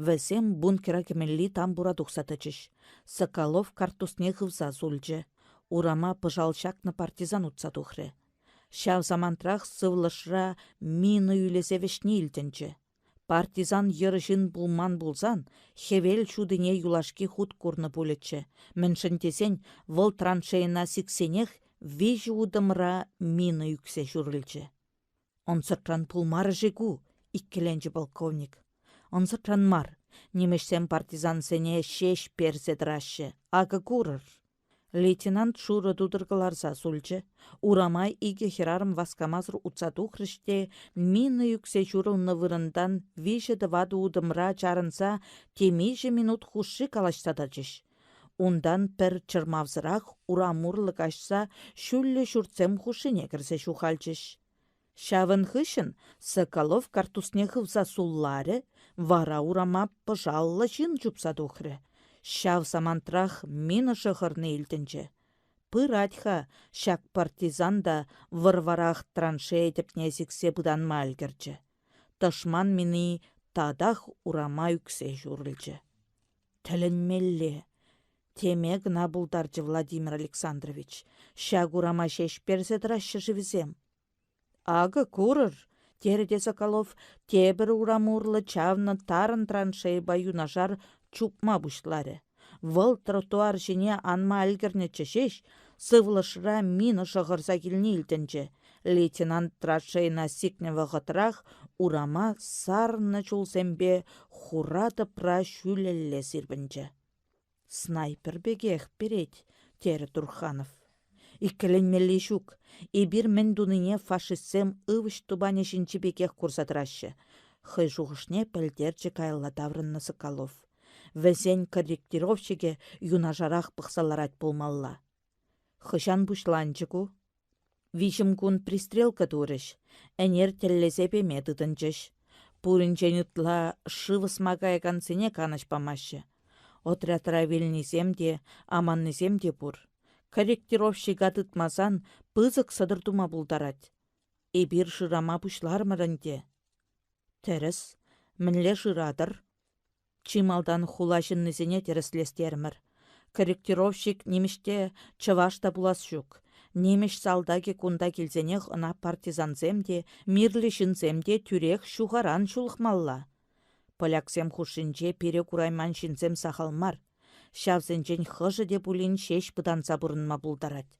Вӗсем бункера кӗмелли тамбура тухса тӑчӗҫ. Соколов карттусне хывса сулчӗ. Урама пӑшал ҫакнӑ партизан утса тухрӗ. Ҫав самантрах сывлӑшра мина ӳлесе вӗҫни илтӗнчӗ. Партизан йӑрӑ ҫын пулман пулсан, хӗвел ҫутине юлашки хут курнӑ пулӗччӗ, мӗншӗн тесен вӑл траншейӑна сиксенех виҫӗ утӑмра мина ӳксе ҫурӑлчӗ. Ӑнсӑртран пулмарӗ-ши ку? иккӗленчӗ полковник. Ӑнсӑртран мар. Нимӗҫсем партизансене ҫеҫ персе тӑраҫҫӗ. Акӑ курӑр. Лейтенант шурӑ тутӑр кӑларса сулчӗ. Урама икӗ хӗрарӑм васкамасӑр утса тухрӗҫ те мина ӳксе ҫурӑлнӑ вырӑнтан виҫӗ-тӑватӑ утӑмра чарӑнса темиҫе минут хушши калаҫса тӑчӗҫ. Унтан пӗр чӑрмавсӑрах урам урлӑ каҫса ҫӳллӗ ҫуртсем хушшине кӗрсе ҫухалчӗҫ. Ҫавӑн хыҫҫӑн Соколов карттусне хывса сулларӗ, вара урама пӑшаллӑ ҫын чупса тухрӗ. Ҫав самантрах мина шӑхӑрни илтӗнчӗ. Пырать-ха ҫак партизан та вӑр-варах траншея тӗпне сиксе пытанма ӗлкӗрчӗ. Тӑшман мини татах урама ӳксе ҫурӑлчӗ. Тӗлӗнмелле! Теме кӑна пултарчӗ Владимир Александрович. Ҫак урама ҫеҫ персе тӑраҫҫӗ-ши вӗсем? Акӑ курӑр, терӗ те Соколов тепӗр урам урлӑ чавнӑ тарӑн траншейӑпа юнашар чупма пуҫларӗ. Вӑл тротуар ҫине анма ӗлкӗрнӗччӗ ҫеҫ, сывлӑшра мина шӑхӑрса килни илтӗнчӗ. Лейтенант траншейӑна сикнӗ вӑхӑтрах урама сарнӑ чулсемпе хура тӑпра ҫӳлелле сирпӗнчӗ. Снайпер пекех перет, терӗ Турханов. Иккӗленмелли ҫук, эпир мӗн тунине фашистсем ывӑҫ тупанӗ ҫинчи пекех курса тӑраҫҫӗ, хӑй шухӑшне пӗлтерчӗ каялла таврӑннӑ Соколов. Вӗсен корректировщикӗ юнашарах пӑхса ларать пулмалла. Хӑҫан пуҫланчӗ ку? Виҫӗмкун пристрелка турӗҫ, ӗнер тӗллесе пеме тытӑнчӗҫ. Пуринчен ытла шыв ӑсма каякансене канӑҫ памаҫҫӗ. Отрядра вилнисем те, аманнисем те пур. Корректировщика тытмасан пысӑк сӑтӑр тума пултарать. Эпир шырама пуҫларӑмӑр ӗнтӗ. Тӗрӗс. Мӗнле шыратӑр? Чи малтан хула ҫыннисене тӗрӗслес терӗмӗр. Корректировщик нимӗҫ те, чӑваш та пулас ҫук. Нимӗҫ салтакӗ кунта килсенех ӑна партизансем те, мирлӗ ҫынсем те тӳрех ҫухаран ҫулӑхмалла. Поляксем хушшинче пире курайман ҫынсем сахал мар. Ҫавсенчен хӑшӗ те пулин ҫеҫ пытанса пурӑнма пултарать.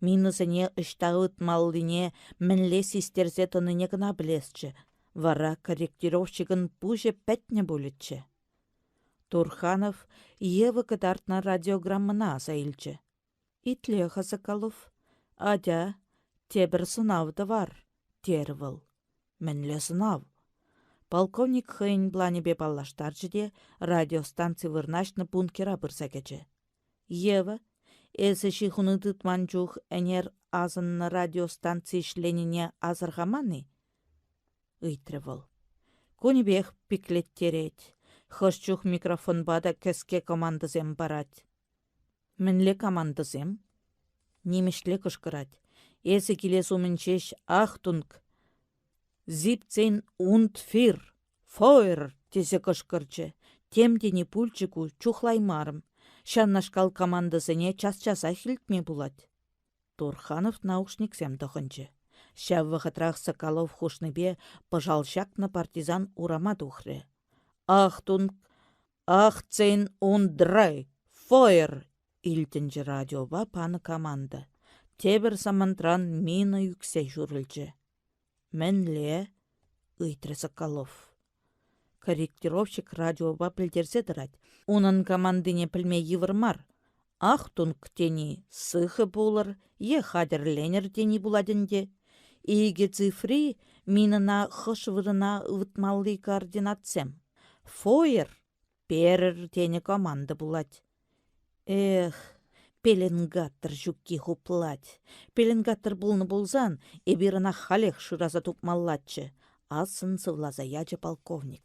Минӑсене ӑҫта ытмаллине мӗнле систерсе тӑнине кӑна пӗлесчӗ, вара корректировщикӑн пуҫӗ пӗтнӗ пулӗччӗ. Турханов Ева кӑтартнӑ радиограммӑна аса илчӗ. Итле-ха, Соколов, атя, тепӗр сӑнав тӑвар, терӗ вӑл. Мӗнле сӑнав? Полковник хӑйӗн планӗпе паллаштарчӗ те радиостанци вырнаҫнӑ бункера пырса кӗчӗ. Ева, эсӗ ҫыхӑну тытман чух ӗнер асӑннӑ радиостанци ӗҫленине асӑрхаман-и? ыйтрӗ вӑл. Кунӗпех пиклеттерет. Хӑш чух микрофонпа та кӗске командӑсем парать. Мӗнле командӑсем? Нимӗҫле кӑшкӑрать. Эсӗ килес умӗн ҫеҫ Ахтунг! Зипцен und фир! Фойер! тесе кӑшкӑрчӗ. Тем тени пулчӗ ку, чухлаймарӑм. Ҫавнашкал командӑсене час-часах илтме пулать. Турханов наушниксем тӑхӑнчӗ. Ҫав вӑхӑтрах Соколов хушнипе пӑшал ҫакнӑ партизан урама тухрӗ. Ахтунг! Ахцен und drei! Фойер! илтӗнчӗ радиопа панӑ команда. Тепӗр самантран мина ӳксе ҫурӑлчӗ. Мӗнле? ыйтрӗ Соколов. Корректировщик радиопа пӗлтерсе тӑрать. Унӑн командине пӗлме йывӑр мар. Ахтунг тени сыхӑ пулӑр е хатӗрленӗр тени пулать ӗнтӗ. Икӗ цифри минӑна хӑш вырӑна ывӑтмалли координатсем. Фойер перӗр тенӗ команда пулать. Эх, пеленгатор ҫукки хуплать. Пеленгатор пулнӑ пулсан эпир ӑна халех шыраса тупмаллаччӗ, ассӑн сывласа ячӗ полковник.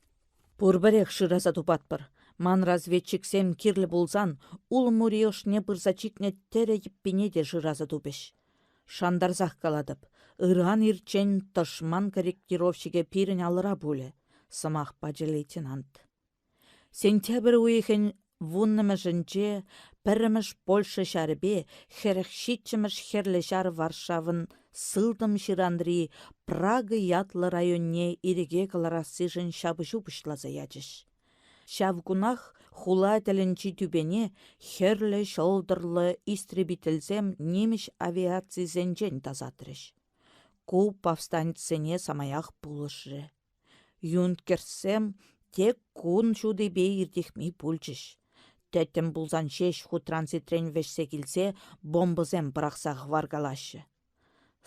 Пурпӗрех шыраса тупатпӑр. Ман разведчиксем кирлӗ пулсан улӑм ури ӑшне пырса чикнӗ тӗрӗ йӗппине те шыраса тупӗҫ. Шантарсах калатӑп, ыран ирччен тӑшман корректировщикӗ пирӗн алӑра пулӗ, сӑмах пачӗ лейтенант. Сентябрь уйӑхӗн вуннӑмӗшӗнче пӗрремӗш Польша ҫарӗпе хӗрӗх ҫиччӗмӗш Хӗрлӗ Ҫар Варшавӑн сылтӑм ҫыранри Прага ятлӑ районне ирӗке кӑларассишӗн ҫапӑҫу пуҫласа ячӗҫ. Ҫав кунах хула тӗлӗнчи тӳпене хӗрлӗ ҫӑлтӑрлӑ истребительсем нимӗҫ авиацисенчен тасатрӗҫ. Ку повстанецсене самаях пулӑшрӗ. Юнкерссем тек кун ҫутипе иртӗхми пулчӗҫ. Тӗттӗм пулсан ҫеҫ хутран-ситрен вӗҫсе килсе бомбӑсем пӑрахса хӑваркалаҫҫӗ.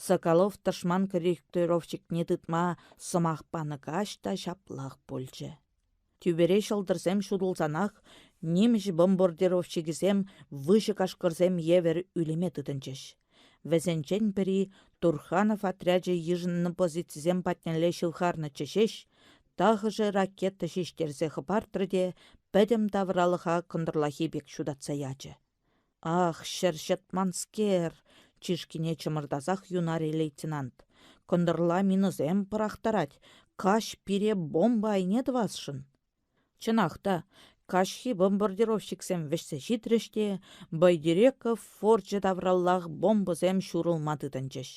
Соколов тӑшман корректировщикне тытма сӑмах панӑ каҫ та ҫаплах пулчӗ. Тӳпере ҫӑлтӑрсем ҫутӑлсанах нимӗҫ бомбардировщикӗсем выҫӑ кашкӑрсем евӗр ӳлеме тытӑнчӗҫ. Вӗсенчен пӗри Турханов отрячӗ йышӑннӑ позицисем патнелле ҫывхарнӑччӗ ҫеҫ, тахӑшӗ ракета ҫиҫтерсе хӑпартрӗ те пӗтӗм тавралӑха кӑнтӑрлахи пек ҫутатса ячӗ. Ах, ҫӗр ҫӑтманскер! чышкине чӑмӑртасах юнарӗ лейтенант. Кӑнтӑрла минӑсем пӑрахтарать, каҫ пире бомба айне тӑвасшӑн. Чӑнах та, каҫхи бомбардировщиксем вӗҫсе ҫитрӗҫ те Байдереков форчӗ тавраллах бомбӑсем ҫурӑлма тытӑнчӗҫ.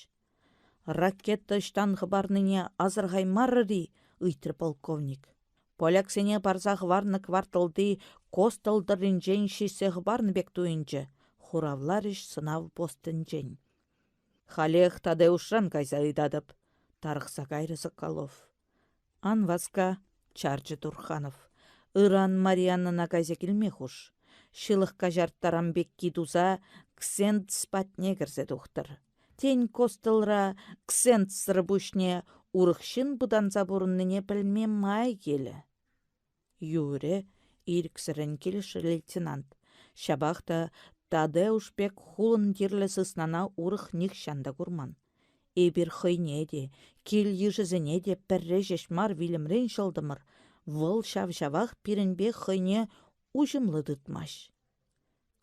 Ракета ӑҫтан хӑпарнине асӑрхаймарӑр-и? ыйтрӗ полковник. Поляксене парса хӑварнӑ кварталти костел тӑрринчен ҫиҫсе хӑпарнӑ пек туйӑнчӗ, хуравларӗҫ сӑнав постӗнчен. Халех Тадеушран кайса ыйтатӑп, тарӑхса кайрӗ Соколов. Ан васка, чарчӗ Турханов. Ыран Марианнӑна кайса килме хуш. Ҫылӑх каҫарттарам пекки туса ксендз патне кӗрсе тухтӑр. Тен, костелра ксендзсӑр пуҫне урӑх ҫын пытанса пурӑннине пӗлме май килӗ. Юрӗ, ирӗксӗррӗн килӗшрӗ лейтенант. Ҫапах та Тадеуш пек хулӑн тирлӗ сыснана урӑх нихҫан та курман. Эпир хӑйне те, кил-йышӗсене те пӗрре ҫеҫ мар вилӗмрен ҫӑлтӑмӑр, вӑл ҫав-ҫавах пирӗнпе хӑйне уҫӑмлӑ тытмасть.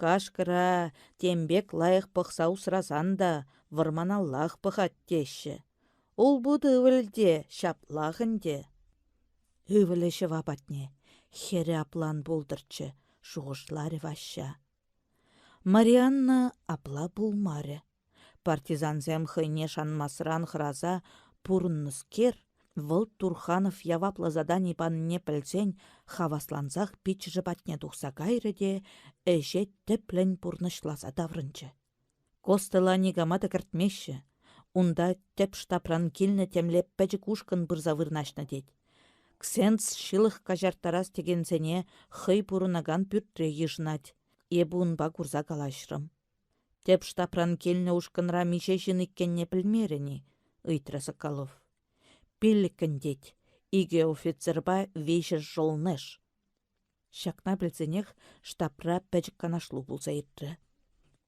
Кашкӑра тем пек лайӑх пӑхса усрасан та вӑрманаллах пӑхать теҫҫӗ. Улпут ывӑлӗ те ҫаплах ӗнтӗ. Ывӑлӗ ҫӑва патне, хӗрӗ аплан пултӑрччӗ, шухӑшларӗ Ваҫҫа. Марианна апла пулмарӗ. Партизансем хӑйне шанмасран хӑраса пурӑннӑскер, вӑл Турханов яваплӑ задани панине пӗлсен хаваслансах пиччӗшӗ патне тухса кайрӗ те ӗҫе тӗплӗн пурнӑҫласа таврӑнчӗ. Костӑла никама та кӗртмеҫҫӗ. Унта тӗп штабран килнӗ темле пӗчӗк ушкӑн пырса вырнаҫнӑ тет. Ксенц ҫылӑх каҫарттарас текенсене хӑй пурӑнакан пӳртре йышӑнать. Эпӗ унпа курса калаҫрӑм. Тӗп штабран килнӗ ушкӑнра миҫе ҫын иккенне пӗлмерӗн-и? ыйтрӗ Соколов. Пиллӗккӗн тет, икӗ офицерпа виҫӗ жолнеш. Ҫакна пӗлсенех штабра пӗчӗк канашлу пулса иртрӗ.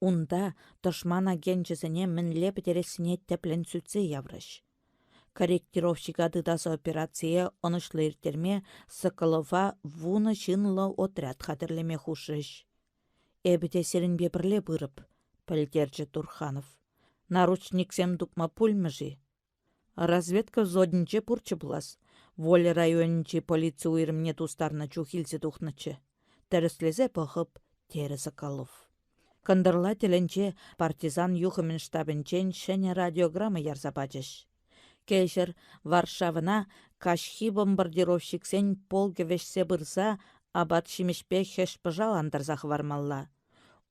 Унта тӑшман агенчӗсене мӗнле пӗтерессине тӗплӗн сӳтсе яврӗҫ. Корректировщика тытас операцие ӑнӑҫлӑ ирттерме Соколова вунӑ ҫынлӑ отряд хатӗрлеме хушрӗҫ. Эпӗ те сирӗнпе пӗрле пырӑп, пӗлтерчӗ Турханов. Наручниксем тупма пулмӗ-ши? Разведка взводӗнче пурччӗ пулас. Воля районӗнчи полици уйрӑмне тустарнӑ чух илсе тухнӑччӗ. Тӗрӗслесе пӑхӑп, терӗ Соколов. Кӑнтӑрла тӗлӗнче партизан юхӑмӗн штабӗнчен ҫӗнӗ радиограмма ярса пачӗҫ. Кӗҫӗр Варшавӑна каҫхи бомбардировщиксен полкӗ вӗҫсе пырса апат-ҫимӗҫпе хӗҫ-пӑшал антарса хӑвармалла.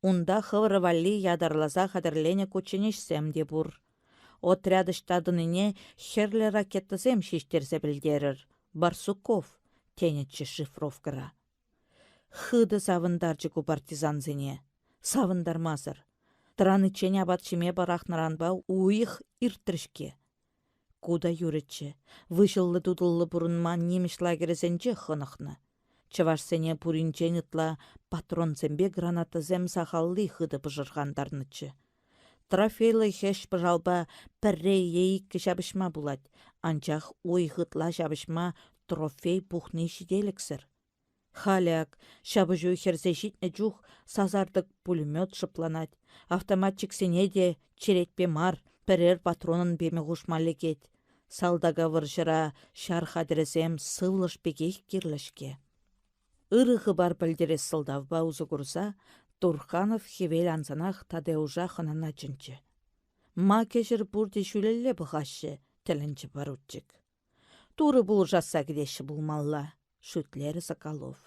Унта хӑвӑр валли ятарласа хатӗрленӗ кучченеҫсем те пур. Отряд ӑҫта тӑнине хӗрлӗ ракетӑсем ҫиҫтерсе пӗлтерӗр, Барсуков, тенӗччӗ шифровкӑра. Хытӑ савӑнтарчӗ ку партизансене. Савӑнтармасӑр. Тӑраниччен апат ҫиме пӑрахнӑранпа уйӑх иртрӗ-ҫке. Ку та юрӗччӗ. Выҫӑллӑ-тутӑллӑ пурӑнма нимӗҫ лагерӗсенче хӑнӑхнӑ. Чӑвашсене пуринчен ытла патронсемпе гранатӑсем сахалли хытӑ пӑшӑрхантарнӑччӗ. Трофейлӑ хӗҫ-пӑшалпа пӗрре е иккӗ ҫапӑҫма пулать, анчах уйӑх ытла ҫапӑҫма трофей пухни ҫителӗксӗр. Халӗ ак, ҫапӑҫу хӗрсе ҫитнӗ чух сасартӑк пулемет шӑпланать, автоматчиксене те черетпе мар, пӗрер патронӑн пеме хушма лекет. Салтака вӑрҫӑра ҫар хатӗрӗсем сывлӑш пекех кирлӗ-ҫке. Ырӑ хыпар пӗлтерес сӑлтавпа усӑ курса Турханов хӗвел ансанах Тадеуша хӑнана чӗнчӗ. Ма кӗҫӗр пурте ҫӳлелле пӑхаҫҫӗ, тӗлӗнчӗ поручик. Турӑ пулӑшасса кӗтеҫҫӗ пулмалла, шӳтлерӗ Соколов.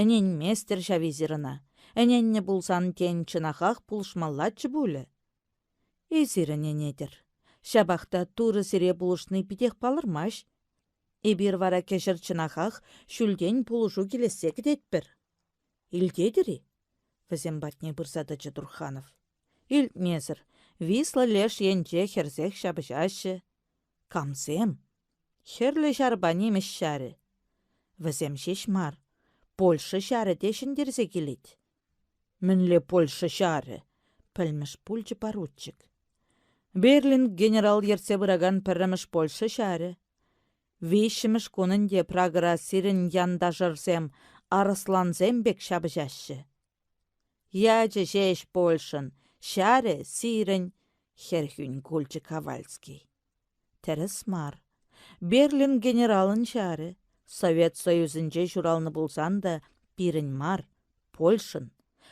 Ӗненместӗр ҫав эсир ӑна. Ӗненнӗ пулсан, тен, чӑнахах пулӑшмаллаччӗ пулӗ. Эсир ӗненетӗр. Ҫапах та Турӑ сире пулӑшни питех палӑрмасть. Эпир вара кӗҫӗр чӑнахах ҫӳлтен пулӑшу килессе кӗтетпӗр. Илтетӗр-и? Вӗсем патне пырса тӑчӗ Турханов. Илтмесӗр. Висла леш енче хӗрсех ҫапӑҫаҫҫӗ. Камсем? Хӗрлӗ ҫарпа нимӗҫ ҫарӗ. Вӗсем ҫеҫ мар, Польша ҫарӗ те ҫӗнтерсе килет. Мӗнле Польша ҫарӗ? пӗлмӗш пулчӗ поручик. Берлин генерал ертсе пыракан пӗрремӗш Польша ҫарӗ. Виҫҫӗмӗш кун ӗнтӗ Прагӑра сирӗн янташӑрсем арӑслансем пек ҫапӑҫаҫҫӗ. Ячӗ ҫеҫ Польшӑн, ҫарӗ сирӗн, хӗрхӳн кулчӗ Ковальский. Тӗрӗс мар. Берлин генералӑн ҫарӗ. Совет Союзӗнче ҫуралнӑ пулсан та пирӗн мар, Польшӑн.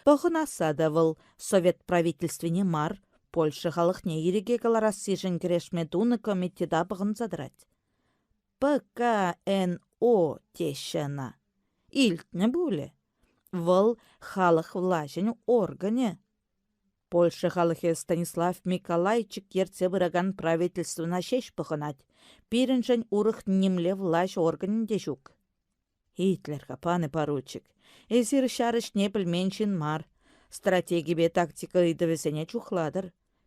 Пӑхӑнасса та вӑл Совет правительствине мар, Польша халӑхне ирӗке кӑларассишӗн кӗрешме тунӑ комитета пӑхӑнса тӑрать. ПКНО теҫҫӗ ӑна. Илтнӗ пулӗ. Вӑл халӑх влаҫӗн органӗ. Польша халӑхӗ Станислав Миколайчик ертсе пыракан правительствӑна ҫеҫ пӑхӑнать. Пирӗншӗн урӑх нимле влаҫ органӗ те ҫук. Итлӗр-ха, пане поручик, эсир ҫар ӗҫне пӗлмен ҫын мар. Стратегипе тактика ыйтӑвӗсене чухлатӑр.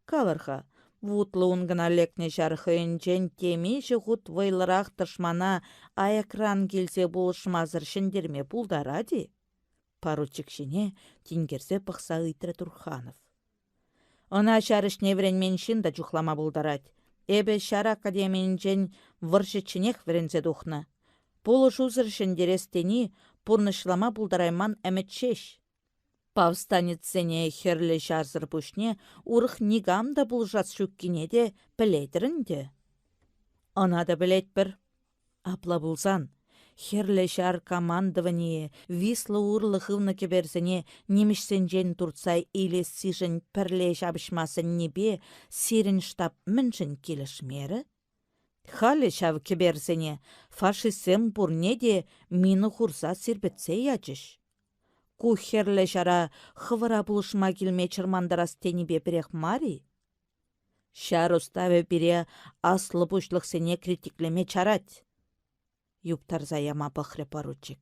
Калӑр-ха, вутлӑ ункӑна лекнӗ ҫар хӑйӗнчен темиҫе хут вӑйлӑрах тӑшмана аякран килсе пулӑшмасӑр ҫӗнтерме пултарать-и? Поручик ҫине тинкерсе пӑхса ыйтрӗ Турханов. Ӑна ҫар ӗҫне вӗренмен ҫын та чухлама пултарать. Эпӗ ҫар академийӗнчен вӑрҫӑчченех вӗренсе тухнӑ. Пулӑшусӑр ҫӗнтерес тени пурнӑҫлама пултарайман ӗмӗт ҫеҫ. Повстанецсене Хӗрлӗ Ҫарсӑр пуҫне урӑх никам та пулӑшас ҫуккине те пӗлетӗр ӗнтӗ. Ӑна та пӗлетпӗр. Апла пулсан, Хӗрлӗ Ҫар командованийӗ Висла урлӑ хывнӑ кӗперсене нимӗҫсенчен туртса илессишӗн пӗрле ҫапӑҫма сӗннипе сирӗн штаб мӗншӗн килӗшмерӗ? Халӗ ҫав кӗперсене фашистсем пурне те мина хурса сирпӗтсе ячӗҫ. Ку Хӗрлӗ Ҫара хӑвӑра пулӑшма килме чӑрмантарас тенипе пӗрех мар-и? Ҫар уставӗ пире аслӑ пуҫлӑхсене критиклеме чарать. Юптарса яма пӑхрӗ поручик.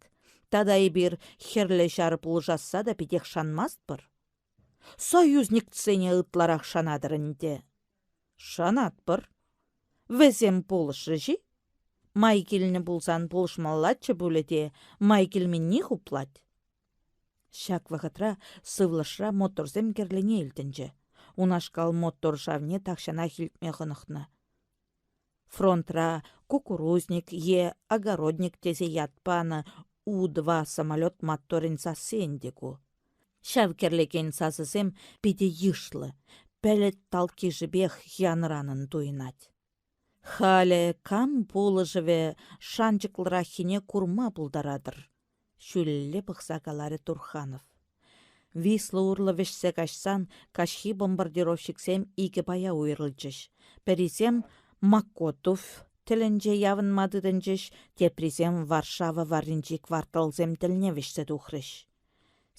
Тата эпир Хӗрлӗ Ҫар пулӑшасса та питех шанмастпӑр. Союзниксене ытларах шанатӑр ӗнтӗ. Шанатпӑр. Вӗсем пулӑшрӗҫ-и? Май килнӗ пулсан пулӑшмаллаччӗ пулӗ те, май килменни хуплать. Ҫак вӑхӑтра сывлӑшра моторсем кӗрлени илтӗнчӗ. Унашкал мотор шавне тахҫанах илтме хӑнӑхнӑ. Фронтра кукурузник е огородник тесе ят панӑ У-2 самолет моторӗн сасси ӗнтӗ ку. Ҫав кӗрлекен сасӑсем питӗ йышлӑ, пӗлӗт талккишӗпех янӑранӑн туйӑнать. Халӗ кам пулӑшӑвӗ шанчӑклӑраххине курма пултаратӑр, ҫӳлелле пӑхса каларӗ Турханов. Висла урлӑ вӗҫсе каҫсан каҫхи бомбардировщиксем икӗ пая уйрӑлчӗҫ. Пӗрисем Макотов тӗлӗнче явӑнма тытӑнчӗҫ, теприсем Варшава варринчи кварталсем тӗлне вӗҫсе тухрӗҫ.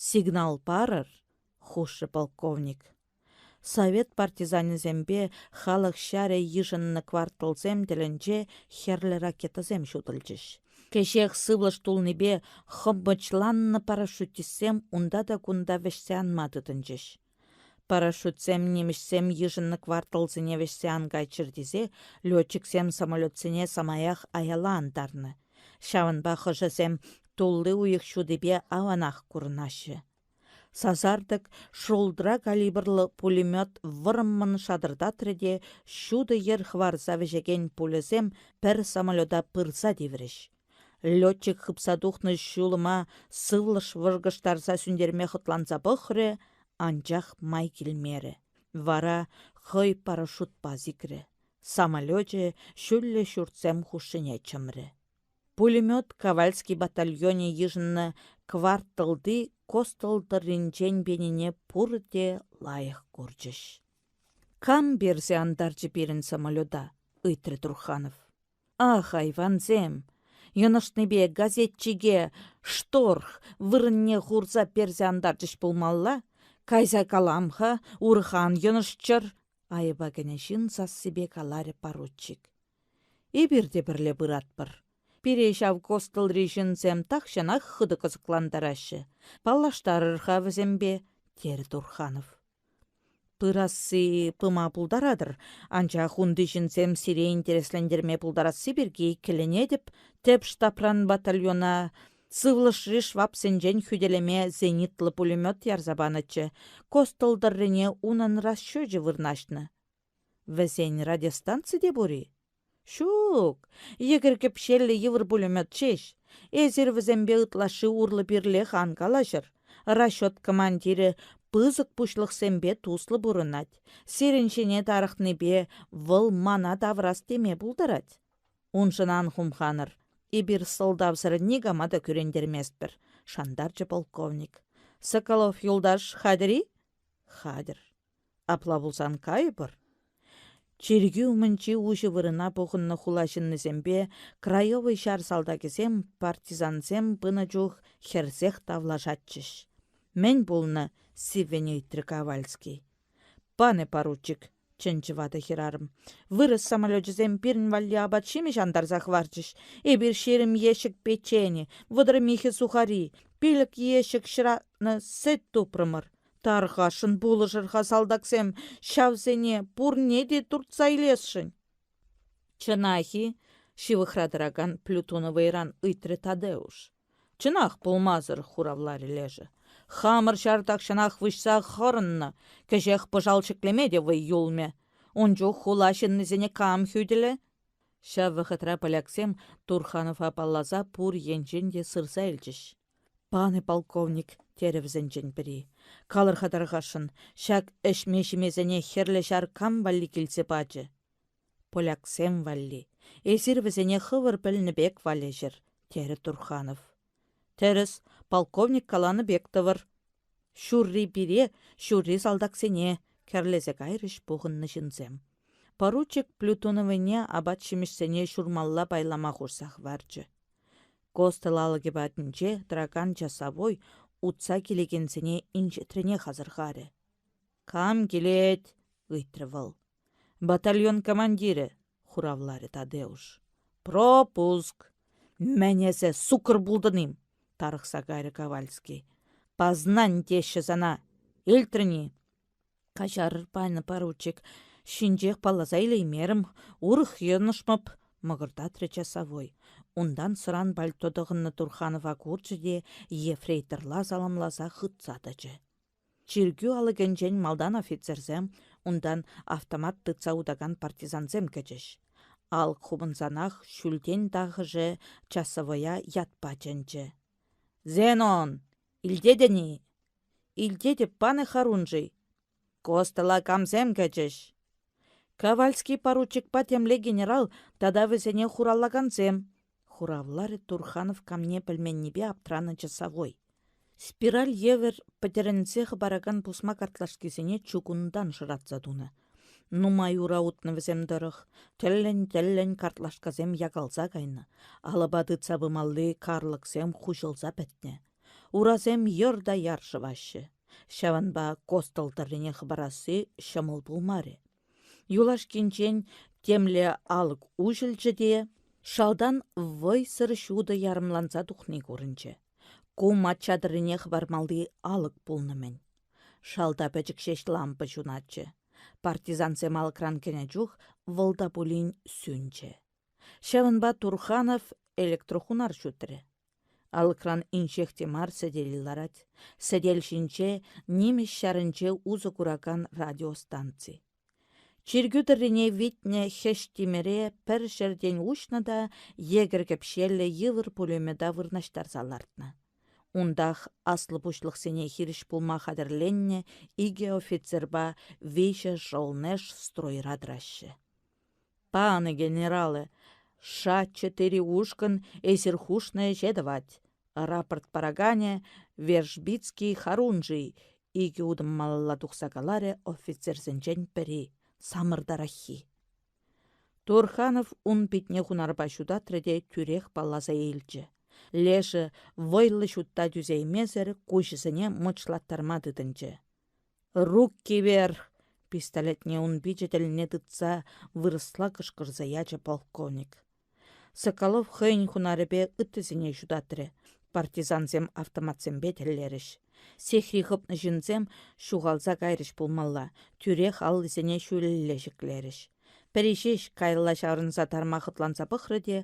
«Сигнал парӑр», — хушрӗ полковник. Совет партизанӗсемпе халӑх ҫарӗ йышӑннӑ кварталсем тӗлӗнче хӗрлӗ ракетӑсем ҫутӑлчӗҫ. Кӗҫех сывлӑш тулнипе хӑмӑчланнӑ парашютистсем унта та кунта вӗҫсе анма тытӑнчӗҫ. Парашютсем нимӗҫсем йышӑннӑ кварталсене вӗҫсе ан кайччӑр тесе летчиксем самолетсене самаях аяла антарнӑ. Ҫавӑнпа хӑшӗсем тулли уйӑх ҫутипе аванах курӑнаҫҫӗ. Сасартӑк шултра калибрлӑ пулемет вӑрӑммӑн шатӑртатрӗ те ҫутӑ йӗр хӑварса вӗҫекен пульӑсем пӗр самолета пырса тиврӗҫ. Летчик хыпса тухнӑ ҫулӑма сывлӑш вӑркӑштарса сӳнтерме хӑтланса пӑхрӗ, анчах май килмерӗ. Вара хӑй парашютпа сикрӗ. Самолечӗ ҫӳллӗ ҫуртсем хушшине чӑмрӗ. Пулемет Ковальский батальонӗ йышӑннӑ кварталти Костӑл тӑрринчен пенине пурте лайӑх курчӗҫ. «Кам персе антарчӗ пирӗн самолета?» — ыйтрӗ Труханов. «Ах, айвансем! Йӑнӑшнипе газетчике шторх вырӑнне хурса персе антарчӗҫ пулмалла. Кайса калам-ха, урӑх ан йӑнӑшчӑр!» — айӑпа кӗнӗ ҫын сассипе каларӗ поручик. Эпир те пӗрле пыратпӑр. Пире ҫав костылри ҫынсем тахҫанах хытӑ кӑсӑклантараҫҫӗ. Паллаштарӑр-ха вӗсемпе, терӗ Турханов. Пырасси пыма пултаратӑр, анчах унти ҫынсем сире интереслентерме пултарасси пирки иккӗленетӗп. Тӗп штабран батальона сывлӑшри швабсенчен хӳтӗлеме зенитлӑ пулемет ярса панӑччӗ. Костыл тӑррине унӑн расчечӗ вырнаҫнӑ. Вӗсен радиостанци те пур-и? Ҫук, йӗкӗр кӗпҫеллӗ йывӑр пулемет ҫеҫ. Эсир вӗсемпе ытлашши урлӑ-пирлех ан калаҫӑр. Расчет командирӗ пысӑк пуҫлӑхсемпе туслӑ пурӑнать. Сирӗн ҫине тарӑхнипе вӑл мана тавӑрас теме пултарать. Уншӑн ан хумханӑр. Эпир сӑлтавсӑр никама та кӳрентерместпӗр, шантарчӗ полковник. Соколов юлташ хатӗр-и? Хатӗр. Апла пулсан кайӑпӑр. Чиркӳ умӗнчи уҫӑ вырӑна пухӑннӑ хула ҫыннисемпе краевӑй ҫар салтакӗсем партизансем пынӑ чух хӗрсех тавлашатчӗҫ. «Мӗн пулнӑ?» — сиввӗн ыйтрӗ Ковальский. «Пане поручик», — чӗнчӗ ватӑ хӗрарӑм. «Вырӑс самолечӗсем пирӗн валли апат-ҫимӗҫ антарса хӑварчӗҫ. Эпир 20 ещӗк печени, 30 михӗ сухари, пилӗк ещӗк ҫӑратнӑ сӗт тупрӑмӑр. Тархасшӑн пулӑшӑр-ха, салтаксем, ҫавсене пурне те туртса илесшӗн. Чӑнах-и? ҫывӑхра тӑракан Плютоновӑйран ыйтрӗ Тадеуш. Чӑнах пулмасӑр, хуравларӗ лешӗ. Хамӑр ҫар тахҫанах выҫса хӑрӑннӑ, кӗҫех пӑшал ҫӗклеме те вӑй юлмӗ. Ун чух хула ҫыннисене кам хӳтӗлӗ? Ҫав вӑхӑтра поляксем Турханова палласа пур енчен те сырса илчӗҫ. «Пане полковник», — терӗ вӗсенчен пӗри, — «калӑр-ха тархасшӑн, ҫак ӗҫме-ҫимесене Хӗрлӗ Ҫар кам валли килсе пачӗ?» «Поляксем валли. Эсир вӗсене хӑвӑр пӗлнӗ пек валеҫӗр», терӗ Турханов. Тӗрӗс, полковник каланӑ пек тӑвӑр. Ҫурри пире, ҫурри салтаксене, кӗрлесе кайрӗҫ пухӑннӑ ҫынсем. Поручик Плютоновӑне апат-ҫимӗҫсене ҫурмалла пайлама хушса хӑварчӗ. Костел алӑкӗ патӗнче тӑракан часовой утса килекенсене инҫетренех асӑрхарӗ. «Кам килет?» — ыйтрӗ вӑл. «Батальон командирӗ», — хуравларӗ Тадеуш. «Пропуск!» «Мӗн эсӗ, суккӑр пултӑн-им?» — тарӑхса кайрӗ Ковальский. «Познань теҫҫӗ сана! Илтрӗн-и?» Каҫарӑр, панӑ поручик, ҫинчех палласа илеймерӗм, урӑх йӑнӑшмӑп, мӑкӑртатрӗ часовой. Унтан сӑран пальто тӑхӑннӑ Турханова курчӗ те ефрейторла саламласа хытса тӑчӗ. Чиркӳ алӑкӗнчен малтан офицерсем, унтан автомат тытса утакан партизансем кӗчӗҫ. Алӑк хупӑнсанах ҫӳлтен тахӑшӗ часовоя ятпа чӗнчӗ. «Зенон! Илтетӗн-и?» Илтетӗп панӑ хорунжий. Костӑла камсем кӗчӗҫ? Ковальский поручикпа темле генерал тата вӗсене хураллакансем, хуравларӗ Турханов камне пӗлменнипе аптранӑ часовой. Спираль евӗр пӗтӗрӗнсе хӑпаракан пусма картлашкисене чукунтан шӑратса тунӑ. Нумай ура утнӑ вӗсем тӑрӑх, тӗллӗн-тӗллӗн картлашкасем якалса кайнӑ, алӑпа тытса пымалли карлӑксем хуҫӑлса пӗтнӗ. Урасем йӑр та яр шӑваҫҫӗ. Ҫавӑнпа костӑл тӑррине хӑпарасси ҫӑмӑл пулмарӗ. Юлашкинчен темле алӑк уҫӑлчӗ те шалтан вӑйсӑр ҫутӑ ярӑмланса тухни курӑнчӗ. Ку мачча тӑррине хӑпармалли алӑк пулнӑ-мӗн. Шалта пӗчӗк ҫеҫ лампа ҫунатчӗ. Партизансем алӑкран кӗнӗ чух вӑл та пулин сӳнчӗ. Ҫавӑнпа Турханов электрохунар ҫутрӗ. Алӑкран инҫех те мар сӗтел ларать. Сӗтел ҫинче нимӗҫ ҫарӗнче усӑ куракан радиостанци. Чиркӳ тӑррине витнӗ хӗҫ тимӗре пӗр ҫӗртен уҫнӑ та йӗкӗр кӗпҫеллӗ йывӑр пулемета вырнаҫтарса лартнӑ. Унтах аслӑ пуҫлӑхсене хирӗҫ пулма хатӗрленнӗ икӗ офицерпа виҫӗ жолнеш стройра тӑраҫҫӗ. Панӑ генералӗ, Ша-четыре ушкӑн эсир хушнӑ ӗҫе тӑвать. Рапорт параканӗ Вержбицкий Харунжий, икӗ утӑм малалла тухса каларӗ офицерсенчен пӗри, самӑртараххи. Турханов ун питне хунарпа ҫутатрӗ те тӳрех палласа илчӗ. Лешӗ вӑйлӑ ҫутта тӳсеймесӗр куҫӗсене мӑчлаттарма тытӑнчӗ. «Руки вверх!» пистолетне ун пичӗ тӗлне тытса вырӑсла кӑшкӑрса ячӗ полковник. Соколов хӑйӗн хунарӗпе ыттисене ҫутатрӗ. Партизансем автоматсемпе тӗллерӗҫ. Сехри хӑпнӑ ҫынсем ҫухалса кайрӗҫ пулмалла, тӳрех аллисене ҫӳлелле ҫӗклерӗҫ. Пӗри ҫеҫ каялла ҫаврӑнса тарма хӑтланса пӑхрӗ те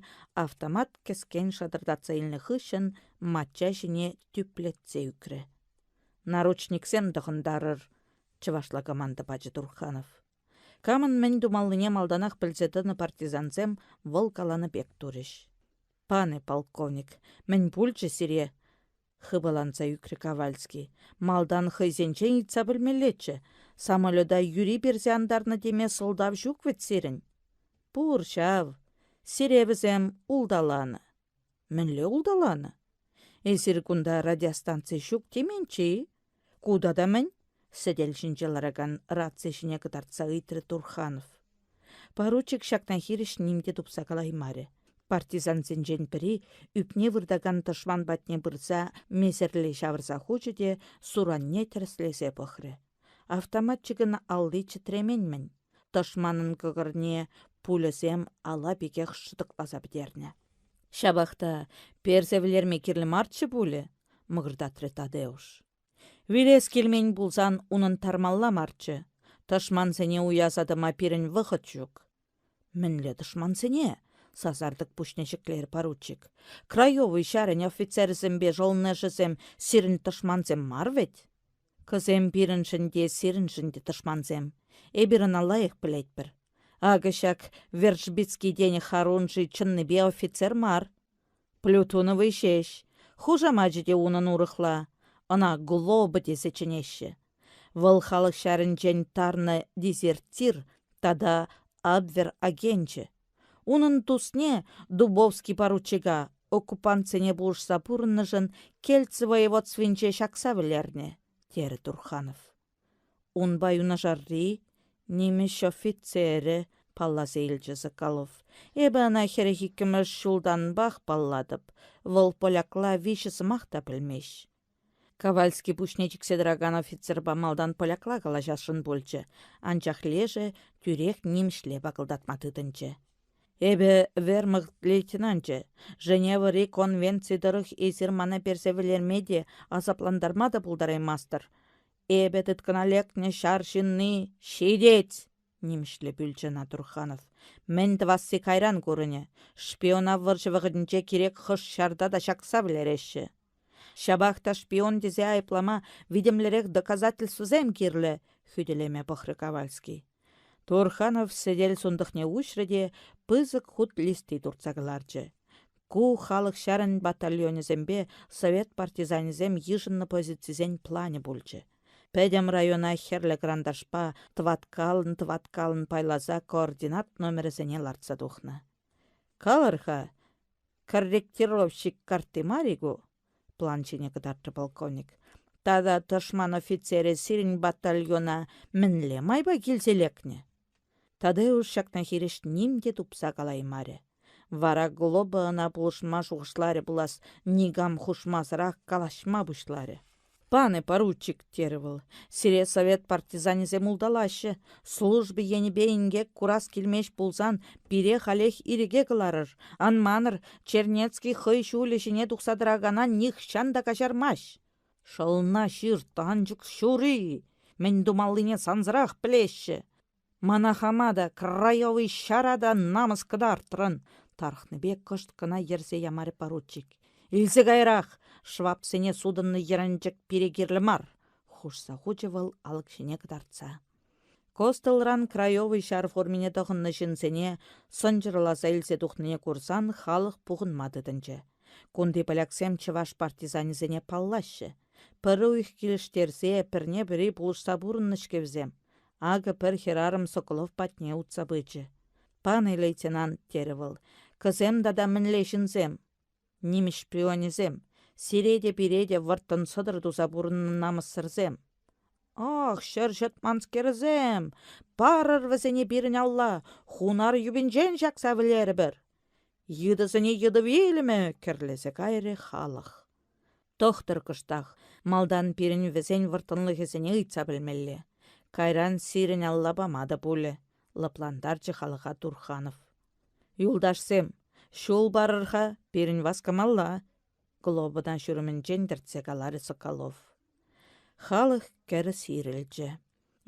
автомат кӗскен шатӑртатса илнӗ хыҫҫӑн мачча ҫине тӳплетсе ӳкрӗ. Наручниксем тӑхӑнтарӑр, чӑвашла команда пачӗ Турханов. Камӑн мӗн тумаллине малтанах пӗлсе тӑнӑ партизансем вӑл каланӑ пек турӗҫ. Пане полковник, мӗн пулчӗ сире? хыпаланса ӳкрӗ Ковальский. Малтан хӑйсенчен ыйтса пӗлмеллеччӗ. Самолета юри персе антарнӑ теме сӑлтав ҫук вӗт сирӗн. Пур ҫав. Сире вӗсем улталанӑ. Мӗнле улталанӑ? Эсир кунта радиостанци ҫук теменччӗ-и? Ку тата мӗн? Сӗтел ҫинче ларакан раци ҫине кӑтартса ыйтрӗ Турханов. Поручик ҫакна хирӗҫ ним те тупса калаймарӗ. Партизансенчен пӗри ӳпне выртакан тӑшман патне пырса месерле ҫавӑрса хучӗ те суранне тӗрӗслесе пӑхрӗ. Автоматчикӑн алли чӗтремен-мӗн. Тӑшманӑн кӑкӑрне пульӑсем ала пекех шӑтӑкласа пӗтернӗ. Ҫапах та персе вӗлерме кирлӗ марччӗ пулӗ, мӑкӑртатрӗ Тадеуш. Вилес килмен пулсан унӑн тармалла марччӗ. Тӑшмансене уяса тӑма пирӗн вӑхӑт ҫук. Мӗнле тӑшмансене? сасартӑк пуҫне ҫӗклерӗ поручик. Краевой ҫарӗн офицерӗсемпе жолнешӗсем сирӗн тӑшмансем мар вӗт? Кӑсем пирӗншӗн те, сирӗншӗн те тӑшмансем. Эпир ӑна лайӑх пӗлетпӗр. Акӑ ҫак Вержбицкий тенӗ Харунжи чӑннипе офицер мар. Плютоновый ҫеҫ. Хушамачӗ те унӑн урӑхла. Ӑна Глоба тесе чӗнеҫҫӗ. Вӑл халӑх ҫарӗнчен тарнӑ дезертир тата Абвер агенчӗ. Унӑн тусне, Дубовский поручика, Оккупантсене пулӑшса пурӑннӑшӑн Кельци воеводствинче ҫакса вӗлернӗ, терӗ Турханов. Унпа юнашарри нимӗҫ офицерӗ, палласа илчӗ Соколов. Эпӗ ӑна 42-мӗш ҫултанпах паллатӑп. Вӑл полякла виҫӗ сӑмах та пӗлмест. Ковальский пуҫне чиксе тӑракан офицерпа малтан полякла калаҫасшӑн пулчӗ, анчах лешӗ тӳрех нимӗҫле пакӑлтатма тытӑнчӗ. Эпӗ вермахт лейтенанчӗ. Женевӑри конвенци тӑрӑх эсир мана персе вӗлерме те, асаплантарма та пултараймастӑр. Эпӗ тыткӑна лекнӗ ҫар ҫынни ҫитет! нимӗҫле пӳлчӗ ӑна Турханов. Мӗн тӑвасси кайран курӑнӗ. Шпиона вӑрҫӑ вӑхӑтӗнче кирек хӑш ҫарта та ҫакса вӗлереҫҫӗ. Ҫапах та шпион тесе айӑплама витӗмлӗрех доказательствӑсем кирлӗ, хӳтӗлеме пӑхрӗ Ковальский. Турханов сӗтел сунтӑхне уҫрӗ те пысӑк хут листи туртса кӑларчӗ. Ку халӑх ҫарӗн батальонӗсемпе совет партизанӗсем йышӑннӑ позицисен планӗ пулчӗ. Пӗтӗм района хӗрлӗ кӑранташпа тӑваткалӑн-тӑваткалӑн пайласа координат номерӗсене лартса тухнӑ. Калӑр-ха, корректировщик картти мар-и ку? план ҫине кӑтартрӗ полковник. Тата тӑшман офицерӗ сирӗн батальона мӗнле майпа килсе лекнӗ? Тадеуш ҫакна хирӗҫ ним те тупса калаймарӗ. Вара Глоба ӑна пулӑшма шухӑшларӗ пулас, никам хушмасӑрах калаҫма пуҫларӗ. Пане поручик, терӗ вӑл, сире совет партизанӗсем улталаҫҫӗ. Служба енӗпе инкек курас килмест пулсан пире халех ирӗке кӑларӑр. Ан манӑр, Чернецкий хӑй ҫулӗ ҫине тухса тӑракана нихҫан та каҫармасть. Шӑлна ҫырт, анчӑк ҫури! Мӗн тумаллине сансӑрах пӗлеҫҫӗ. Мана хама та, краевый ҫара та намӑс кӑтартрӑн, тарӑхнипе кӑшт кӑна йӗрсе ямарӗ поручик. Илсе кайрах, швабсене сутӑннӑ йӗрӗнчӗк пире кирлӗ мар, хушса хучӗ вӑл алӑк ҫине кӑтартса. Костылран краевый ҫар формине тӑхӑннӑ ҫынсене сӑнчӑрласа илсе тухнине курсан халӑх пухӑнма тытӑнчӗ. Кунти поляксем чӑваш партизанӗсене паллаҫҫӗ. Пӗр уйӑх килӗштерсе пӗрне-пӗри пулӑшса пурӑннӑ-ҫке вӗсем. Акӑ пӗр хӗрарӑм Соколов патне утса пычӗ. «Пане лейтенант», терӗ вӑл, — «кӑсем тата мӗнле ҫынсем?» «Нимӗҫ шпионӗсем. Сире те пире те вӑрттӑн сӑтӑр туса пурӑннӑ намӑссӑрсем». «Ах, ҫӗр ҫӑтманскерсем! Парӑр вӗсене пирӗн алла, хунар юпинчен ҫакса вӗлерӗпӗр!» Йытӑсене йытӑ вилӗмӗ! кӗрлесе кайрӗ халӑх. Тӑхтӑр кӑштах, малтан пирӗн вӗсен вӑрттӑнлӑхӗсене ыйтса пӗлмелле. Кайран сирӗн алла пама та пулӗ, лӑплантарчӗ халӑха Турханов. Юлташсем, ҫул парӑр-ха, пирӗн васкамалла, Глобӑна ҫурӑмӗнчен тӗртсе каларӗ Соколов. Халӑх кӗрӗс ирӗлчӗ.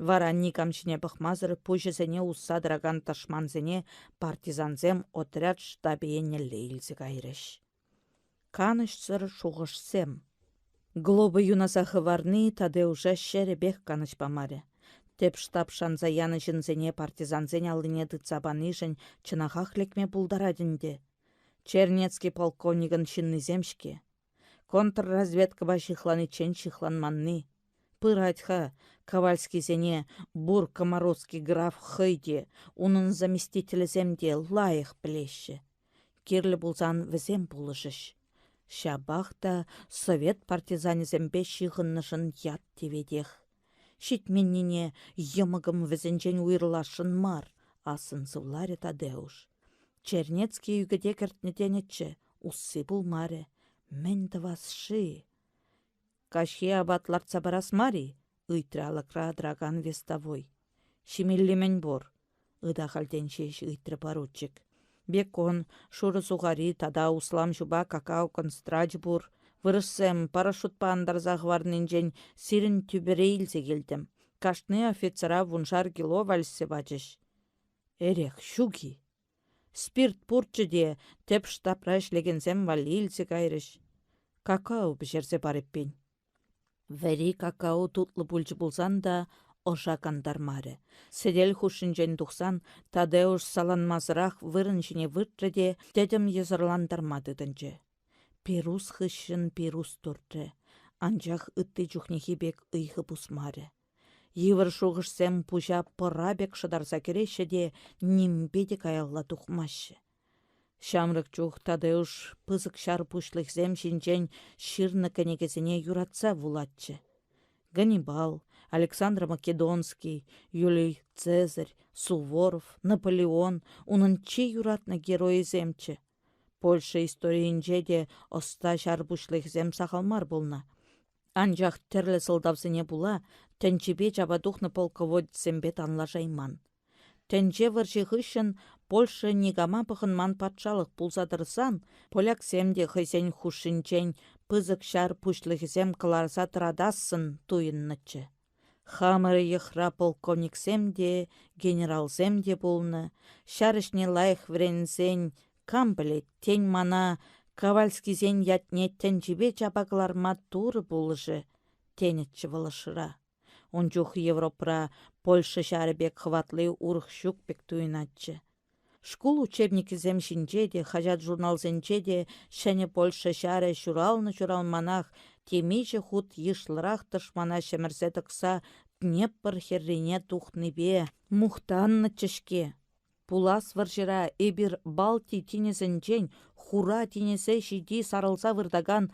Вара никам ҫине пӑхмасӑр пуҫӗсене усса тӑракан тӑшмансене партизансем отряд штабӗ еннелле илсе кайрӗҫ. Канӑҫсӑр шухӑшсем. Глоба юнаса хӑварни Тадеуша ҫӗрӗпех канӑҫ памарӗ. Тӗп штаб шанса янӑ ҫынсене партизансен аллине тытса панишӗн чӑнахах лекме пултарать ӗнтӗ. Чернецкий полковникӑн ҫыннисем-ҫке. Контрразведкӑпа ҫыхланиччен ҫыхланманни. Пырать-ха Ковальскисене Бур-Комаровский граф хӑй те, унӑн заместителӗсем те лайӑх пӗлеҫҫӗ. Кирлӗ пулсан вӗсем пулӑшӗҫ. Ҫапах та совет партизанӗсемпе ҫыхӑннӑшӑн ят тиветех. Ҫитменнине йӑмӑкӑм вӗсенчен уйрӑласшӑн мар, ассӑн сывларӗ Тадеуш. Чернецкий ӳкӗте кӗртнӗ тенӗччӗ, усси пулмарӗ. Мӗн тӑвас-ши? Каҫхи апат лартса парас мар-и? ыйтрӗ алӑкра тӑракан вестовой. Ҫимелли мӗн пур? Ытахальтен ҫеҫ ыйтрӗ поручик. Бекон, шурӑ сухари тата услам ҫупа какао концентрачӗ пур. Вырӑссем парашютпа антарса хӑварнинчен сирӗн тӳпере илсе килтӗм. Кашни офицера вуншар кило валеҫсе пачӗҫ. Эрех ҫук-и? Спирт пурччӗ те тӗп штабра ӗҫлекенсем валли илсе кайрӗҫ. Какао пӗҫерсе пар эппин. Вӗри какао тутлӑ пулчӗ пулсан та ӑша кантармарӗ. Сӗтел хушшинчен тухсан Тадеуш саланмасӑрах вырӑн ҫине выртрӗ те тӗтӗм йӑсӑрлантарма тытӑнчӗ. Пирус хыҫҫӑн пирус туртрӗ, анчах ытти чухнехи пек ыйхӑ пусмарӗ. Йывӑр шухӑшсем пуҫа пӑра пек шӑтарса кӗреҫҫӗ те нимпе те каялла тухмаҫҫӗ. Ҫамрӑк чух Тадеуш пысӑк ҫар пуҫлӑхӗсем ҫинчен ҫырнӑ кӗнекесене юратса вулатчӗ. Ганнибал, Александр Македонский, Юлий Цезарь, Суворов, Наполеон унӑн чи юратнӑ геройӗсемччӗ. Польша историйӗнче те ӑста ҫар пуҫлӑхӗсем сахал мар пулнӑ. Анчах тӗрлӗ сӑлтавсене пула тӗнчипе чапа тухнӑ полководецсемпе танлашайман. Тӗнче вӑрҫи хыҫҫӑн Польша никама пӑхӑнман патшалӑх пулса тӑрсан поляксем те хӑйсен хушшинчен пысӑк ҫар пуҫлӑхӗсем кӑларса тӑратассӑн туйӑннӑччӗ. Хамӑр йӑхра полковниксем те, генералсем те пулнӑ, ҫар ӗҫне лайӑх вӗренсен, кам пӗлет, тен, мана Ковальскисен ятне тӗнчипе чапа кӑларма Турӑ пулӑшӗ, тенӗччӗ вӑл ӑшра. Ун чух Европӑра Польша ҫарӗ пек хӑватли урӑх ҫук пек туйӑнатчӗ. Шкул учебникӗсем ҫинче те, хаҫат-журналсенче те ҫӗнӗ Польша ҫарӗ ҫуралнӑ-ҫуралманах темиҫе хут йышлӑрах тӑшмана ҫӗмӗрсе тӑкса Днепр хӗррине тухнипе мухтаннӑччӗ-ҫке. Пулас вӑрҫӑра эпир Балти тинӗсӗнчен Хура тинӗсе ҫити сарӑлса выртакан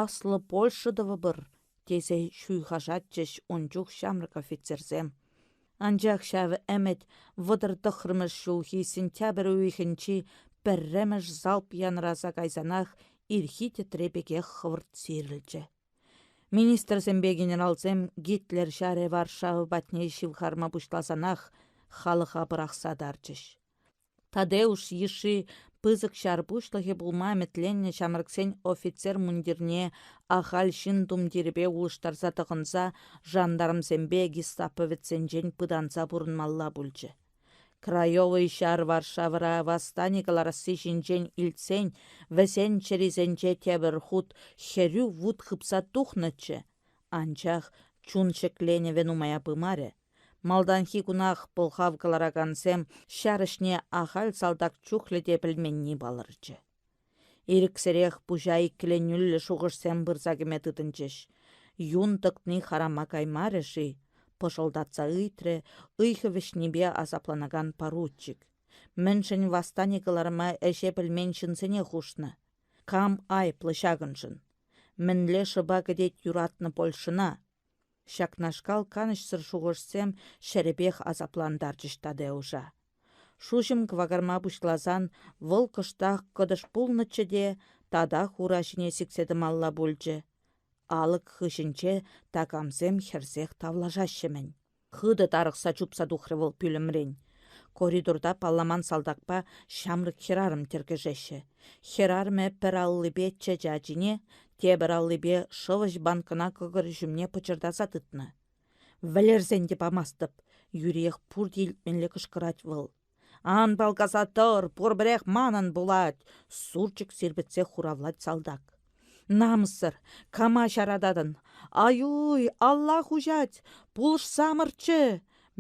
аслӑ Польша тӑвӑпӑр, тесе ҫуйхашатчӗҫ ун чух ҫамрӑк офицерсем. Анчах ҫав ӗмӗт 39-мӗш ҫулхи сентябрь уйӑхӗнчи пӗрремӗш залп янӑраса кайсанах ирхи тӗтре пекех хӑвӑрт сирӗлчӗ. Министрсемпе генералсем Гитлер ҫарӗ Варшава патне ҫывхарма пуҫласанах халӑха пӑрахса тарчӗҫ. Тадеуш йышши пысӑк ҫар пуҫлӑхӗ пулма ӗмӗтленнӗ ҫамрӑксен офицер мундирне ахаль ҫын тумтирӗпе улӑштарса тӑхӑнса жандармсемпе гестаповецсенчен пытанса пурӑнмалла пулчӗ. Краевӑй ҫар Варшавӑра восстани кӑларасси ҫинчен илтсен вӗсен чӗрисенче тепӗр хут хӗрӳ вут хыпса тухнӑччӗ, анчах чун ҫӗкленӗвӗ нумая пымарӗ. Малтанхи кунах пӑлхав кӑларакансем ҫар ӗҫне ахаль салтак чухлӗ те пӗлменни палӑрчӗ. Ирӗксӗрех пуҫа иккӗленӳллӗ шухӑшсем пырса кӗме тытӑнчӗҫ. Юн тӑкни харама каймарӗ-ши? пӑшӑлтатса ыйтрӗ ыйхӑ вӗҫнипе асапланакан поручик. Мӗншӗн восстани кӑларма ӗҫе пӗлмен ҫынсене хушнӑ? Кам айӑплӑ ҫакӑншӑн? Мӗнле шӑпа кӗтет юратнӑ Польшӑна? Ҫакнашкал канӑҫсӑр шухӑшсем ҫӗрӗпех асаплантарчӗҫ Тадеуша. Шуҫӑм кӑвакарма пуҫласан вӑл кӑштах кӑтӑш пулнӑччӗ те татах ура ҫине сиксе тӑмалла пулчӗ. Алӑк хыҫӗнче такамсем хӗрсех тавлашаҫҫӗ-мӗн. Хытӑ тарӑхса чупса тухрӗ вӑл пӳлӗмрен. Коридорта палламан салтакпа ҫамрӑк хӗрарӑм тӗркӗшеҫҫӗ. Хӗрарӑмӗ пӗр аллипе чӗчӗ ачине, тепӗр аллипе шӑвӑҫ банкӑна кӑкӑрӗ ҫумне пӑчӑртаса тытнӑ. «Вӗлерсен те памастӑп!» — юриех пурте илтмелле кӑшкӑрать вӑл. «Ан палкаса тӑр, пурпӗрех манӑн пулать!» — сурчӑк сирпӗтсе хуравлать салтак. «Намӑссӑр! Кама ҫарататӑн? Ай-уй, алла хуҫать! Пулӑшсамӑрччӗ!»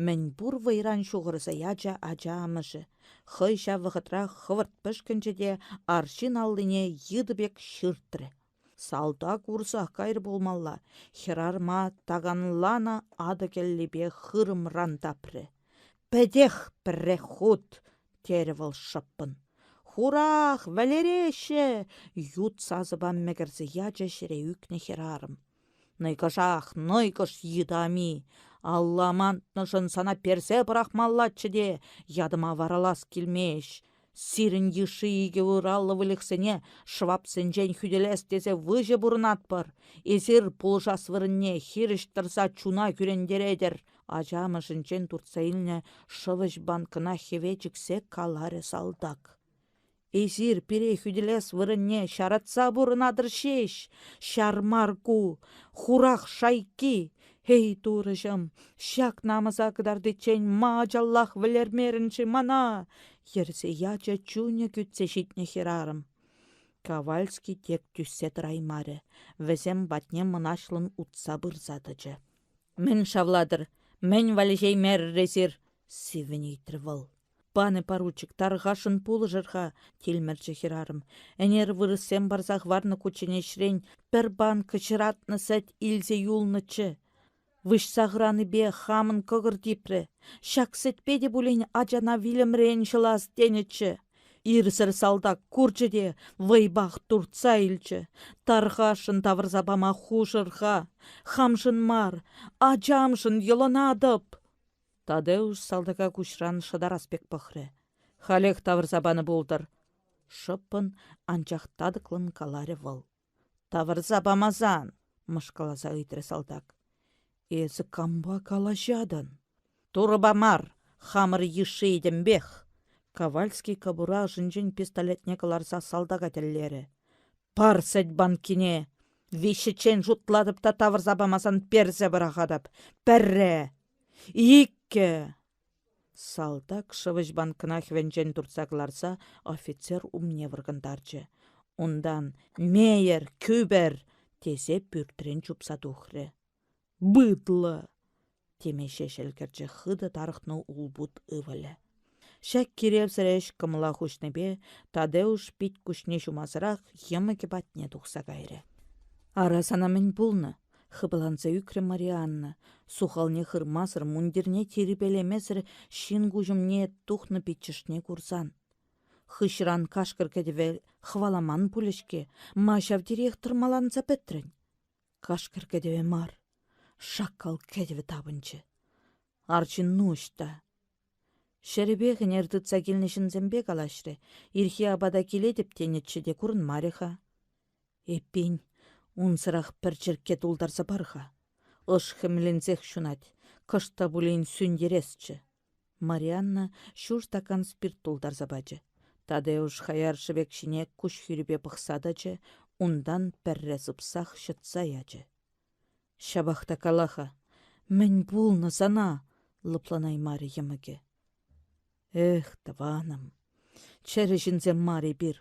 Мӗнпур вӑйран ҫухӑрса ячӗ ача амӑшӗ. Хӑй ҫав вӑхӑтрах хӑвӑрт пӗшкӗнчӗ те арҫын аллине йытӑ пек ҫыртрӗ. Салтак урсах кайрӗ пулмалла, хӗрарӑма таканланӑ атӑ кӗллипе хырӑмран тапрӗ. «Пӗтех пӗрех хут!» — терӗ вӑл шӑппӑн. «Хурах! Вӗлереҫҫӗ!» — ют сасӑпа мӗкӗрсе ячӗ ҫӗре ӳкнӗ хӗрарӑм. Нӑйкӑшах, нӑйкӑш йытӑ ами! Алла амантнӑшӑн сана персе пӑрахмаллаччӗ те, ятӑма варалас килмест. Сирӗн йышши икӗ ураллӑ выльӑхсене шӑвапсенчен хӳтӗлес тесе выҫӑ пурӑнатпӑр. Эсир пулӑшас вырӑнне хирӗҫ тӑрса чуна кӳрентеретӗр, ача амӑшӗнчен туртса илнӗ шӑвӑҫ банкӑна хӗве чиксе каларӗ салтак. Эсир пире хӳтӗлес вырӑнне ҫаратса пурӑнатӑр ҫеҫ. Ҫар мар ку, хурах шайкки. Эй, турӑҫӑм, ҫак намӑса кӑтартиччен ма ачаллах вӗлермерӗн-ши мана? йӗрсе ячӗ чунӗ кӳтсе ҫитнӗ хӗрарӑм. Ковальский тек тӳссе тӑраймарӗ, вӗсем патне мӑнаҫлӑн утса пырса тӑчӗ. Мӗн шавлатӑр? Мӗн валеҫеймерӗр эсир? сиввӗн ыйтрӗ вӑл. Пане поручик, тархасшӑн пулӑшӑр-ха, тилмӗрчӗ хӗрарӑм. Ӗнер вырӑссем парса хӑварнӑ кучченеҫрен пӗр банка ҫӑратнӑ сӗт илсе юлнӑччӗ. Выҫса хӑранипе хамӑн кӑкӑр типрӗ. Ҫак сӗтпе те пулин ачана вилӗмрен ҫӑлас тенӗччӗ. Ирсӗр салтак курчӗ те вӑйпах туртса илчӗ. Тархасшӑн тавӑрса пама хушӑр-ха. Хамшӑн мар, ачамшӑн йӑлӑнатӑп. Тадеуш салтака куҫран шӑтарас пек пӑхрӗ. Халех тавӑрса панӑ пултӑр. Шӑппӑн, анчах татӑклӑн каларӗ вӑл. Тавӑрса памасан, мӑшкӑласа ыйтрӗ салтак. Эсӗ кампа калаҫатӑн? Турӑпа мар, хамӑр йышши этемпех. Ковальский кобура ӑшӗнчен пистолетне кӑларса салтака тӗллерӗ. Пар сӗт банкине! Виҫҫӗччен шутлатӑп та тавӑрса памасан персе пӑрахатӑп. Пӗрре! Иккӗ! Салтак шӑвӑҫ банкӑна хӗвӗнчен туртса кӑларса офицер умне вӑркӑнтарчӗ. Унтан «Мейӗр! Кӳпӗр!» тесе пӳртрен чупса тухрӗ. «Быдло!» теме ҫеҫ ӗлкӗрчӗ хытӑ тарӑхнӑ улпут ывӑлӗ. Ҫак киревсӗр ӗҫ кӑмӑла хуҫнипе Тадеуш пит-куҫне ҫумасӑрах йӑмӑкӗ патне тухса кайрӗ. Ара сана мӗн пулнӑ? Хыпаланса ӳкрӗ Марианна, сухалне хырмасӑр, мундирне тирпейлемесӗр ҫын куҫ умне тухнӑ пиччӗшне курсан. Хыҫран кашкӑр кӗтӗве хӑваламан пулӗ-ҫке, ма ҫав териех тӑрмаланса пӗтрӗн? Кашкӑр кӗтӗвӗ мар, шаккал кӗтӗвӗ тапӑнчӗ. Арҫынну ӑҫта? Ҫӗрӗпех ӗнер тытса килнӗ ҫынсемпе калаҫрӗ, ирхи апата килетӗп тенӗччӗ те курӑнмарӗ-ха. Эппин, унсӑрах пӗр черкке тултарса пар-ха. Ӑш хӗмленсех ҫунать, кӑшт та пулин сӳнтересчӗ. Марианна ҫур стакан спирт тултарса пачӗ. Тадеуш хаяр шӗвек ҫине куҫ хӳрипе пӑхса тӑчӗ, унтан пӗрре сыпсах ҫӑтса ячӗ. Ҫапах та кала-ха, мӗн пулнӑ сана? лӑпланаймарӗ йӑмӑкӗ. Эх, тӑванӑм, чӗрӗ ҫынсем мар эпир,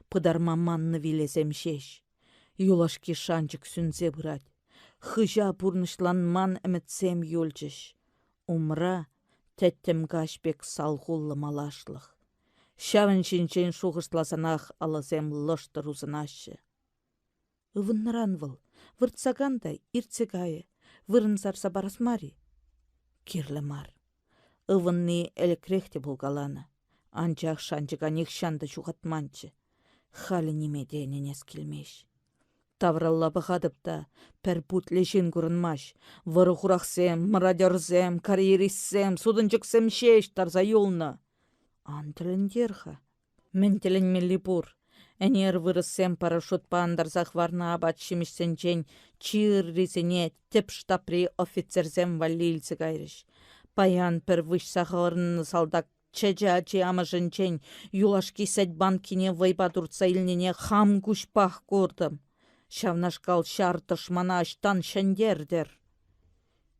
пытарма маннӑ вилесем ҫеҫ. Юлашки шанчӑк сӳнсе пырать. Хыҫа пурнӑҫланман ӗмӗтсем юлчӗҫ. Умра тӗттӗм каҫ пек салхуллӑ малашлӑх. Ҫавӑн ҫинчен шухӑшласанах алӑсем лӑштӑр усӑнаҫҫӗ. Ывӑннӑран вӑл, выртса кан та иртсе кайӗ, вырӑн сарса парас мар-и? Кирлӗ мар. Ывӑнни ӗлӗкрех те пулкаланӑ, анчах шанчӑка нихҫан та ҫухатманччӗ. Халӗ ниме те ӗненес килмест. Тавралла пӑхатӑп та пӗр путлӗ ҫын курӑнмасть. Вӑрӑ-хурахсем, мародерсем, карьеристсем, сутӑнчӑксем ҫеҫ тарса юлнӑ. Ан тӗлӗнтер-ха. Мӗн тӗлӗнмелли пур. Ӗнер вырӑссем парашютпа антарса хӑварнӑ апат-ҫимӗҫсенчен чи ыррисене тӗп штабри офицерсем валли илсе кайрӗҫ. Паян пӗр выҫса хӑрнӑ салтак чӗчӗ ачи амӑшӗнчен юлашки сӗт банкине вӑйпа туртса илнине хам куҫпах куртӑм. Ҫавнашкал ҫар тӑшмана ӑҫтан ҫӗнтертӗр?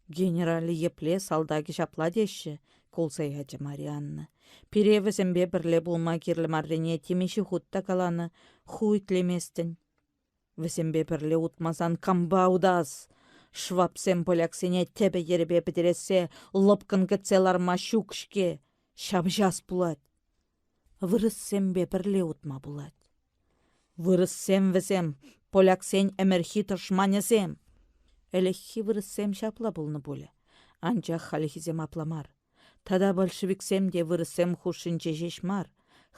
Генералӗ епле салтакӗ ҫапла теҫҫӗ, кулса ячӗ Марианна. Пире вӗсемпе пӗрле пулма кирлӗ маррине темиҫе хут та каланӑ, ху итлеместӗн. Вӗсемпе пӗрле утмасан кампа утас? Швабсем поляксене тӗпӗ-йӗрӗпе пӗтерессе лӑпкӑн кӗтсе ларма ҫук-ҫке, ҫапӑҫас пулать. Вырӑссемпе пӗрле утма пулать. Вырӑссем вӗсем, поляксен ӗмӗрхи тӑшманӗсем. Ӗлӗкхи вырӑссем ҫапла пулнӑ пулӗ, анчах хальхисем апла мар. Тата большевиксем те вырӑссем хушшинче ҫеҫ мар,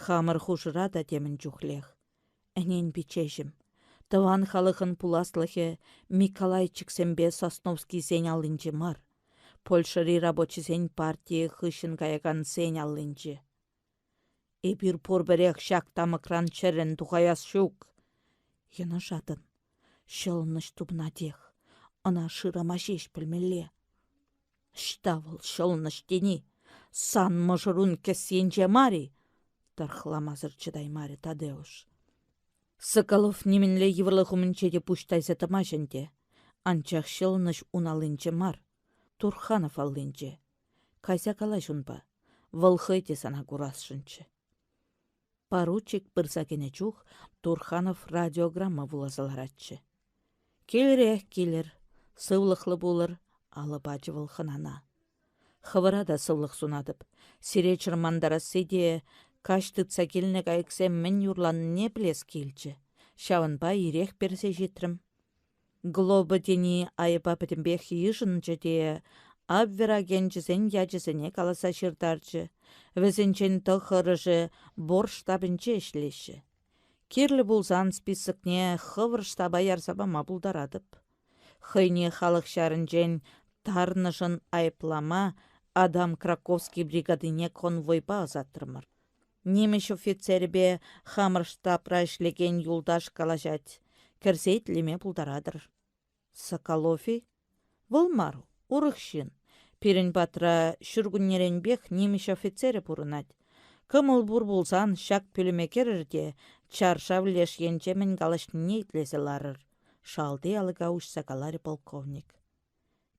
хамӑр хушӑра та темӗн чухлех. Ӗнен пиччеҫӗм, тӑван халӑхӑн пуласлӑхӗ Миколайчиксемпе Сосновскисен аллинче мар, Польшӑри рабочисен партийӗ хыҫҫӑн каякансен аллинче. Эпир пурпӗрех ҫак тамӑкран чӗррӗн тухаяс ҫук. Йӑнӑшатӑн. Ҫӑлӑнӑҫ тупӑнатех. Ӑна шырама ҫеҫ пӗлмелле. Ӑҫта вӑл ҫӑлӑнӑҫ тени? Сан мӑшӑрун кӗсйинче мар-и? Тӑрӑхламасӑр чӑтаймарӗ Тадеуш. Соколов нимӗнле йывӑрлӑх умӗнче те пуҫ тайса тӑмасть ӗнтӗ. Анчах ҫӑлӑнӑҫ ун аллинче мар, Турханов аллинче. Кайса калаҫ унпа. Вӑл хӑй те сана курасшӑнччӗ. Поручик пырса кӗнӗ чух Турханов радиограмма вуласа ларатчӗ. «Килӗрех, килӗр, сывлӑхлӑ пулӑр», — алӑ пачӗ вӑл хӑнана. «Хӑвӑра та сывлӑх сунатӑп. Сире чӑрмантарасси те каҫ тытса килнӗ кайӑксем мӗн юрланине пӗлес килчӗ. Ҫавӑнпа ирех персе ҫитрӗм. Глоба тени айӑпа пӗтӗмпех йышӑнчӗ те. Абвер агенчӗсен ячӗсене каласа ҫыртарчӗ. Вӗсенчен тӑххӑрӑшӗ бор штабӗнче ӗҫлеҫҫӗ. Кирлӗ пулсан списокне хӑвӑр штаба ярса пама пултаратӑп. Хӑйне халӑх ҫарӗнчен тарнӑшӑн айӑплама Адам Краковский бригадине конвойпа ӑсатрӑмӑр. Нимӗҫ офицерӗпе хамӑр штабра ӗҫлекен юлташ калаҫать. Кӗрсе итлеме пултаратӑр. Соколов-и? Вӑл мар, урӑх ҫын. Пирӗн патра ҫуркуннеренпех нимӗҫ офицерӗ пурӑнать. Кӑмӑл пур пулсан ҫак пӳлӗме кӗрӗр те чаршав леш енче мӗн калаҫнине итлесе ларӑр, шалти алӑка уҫса каларӗ полковник.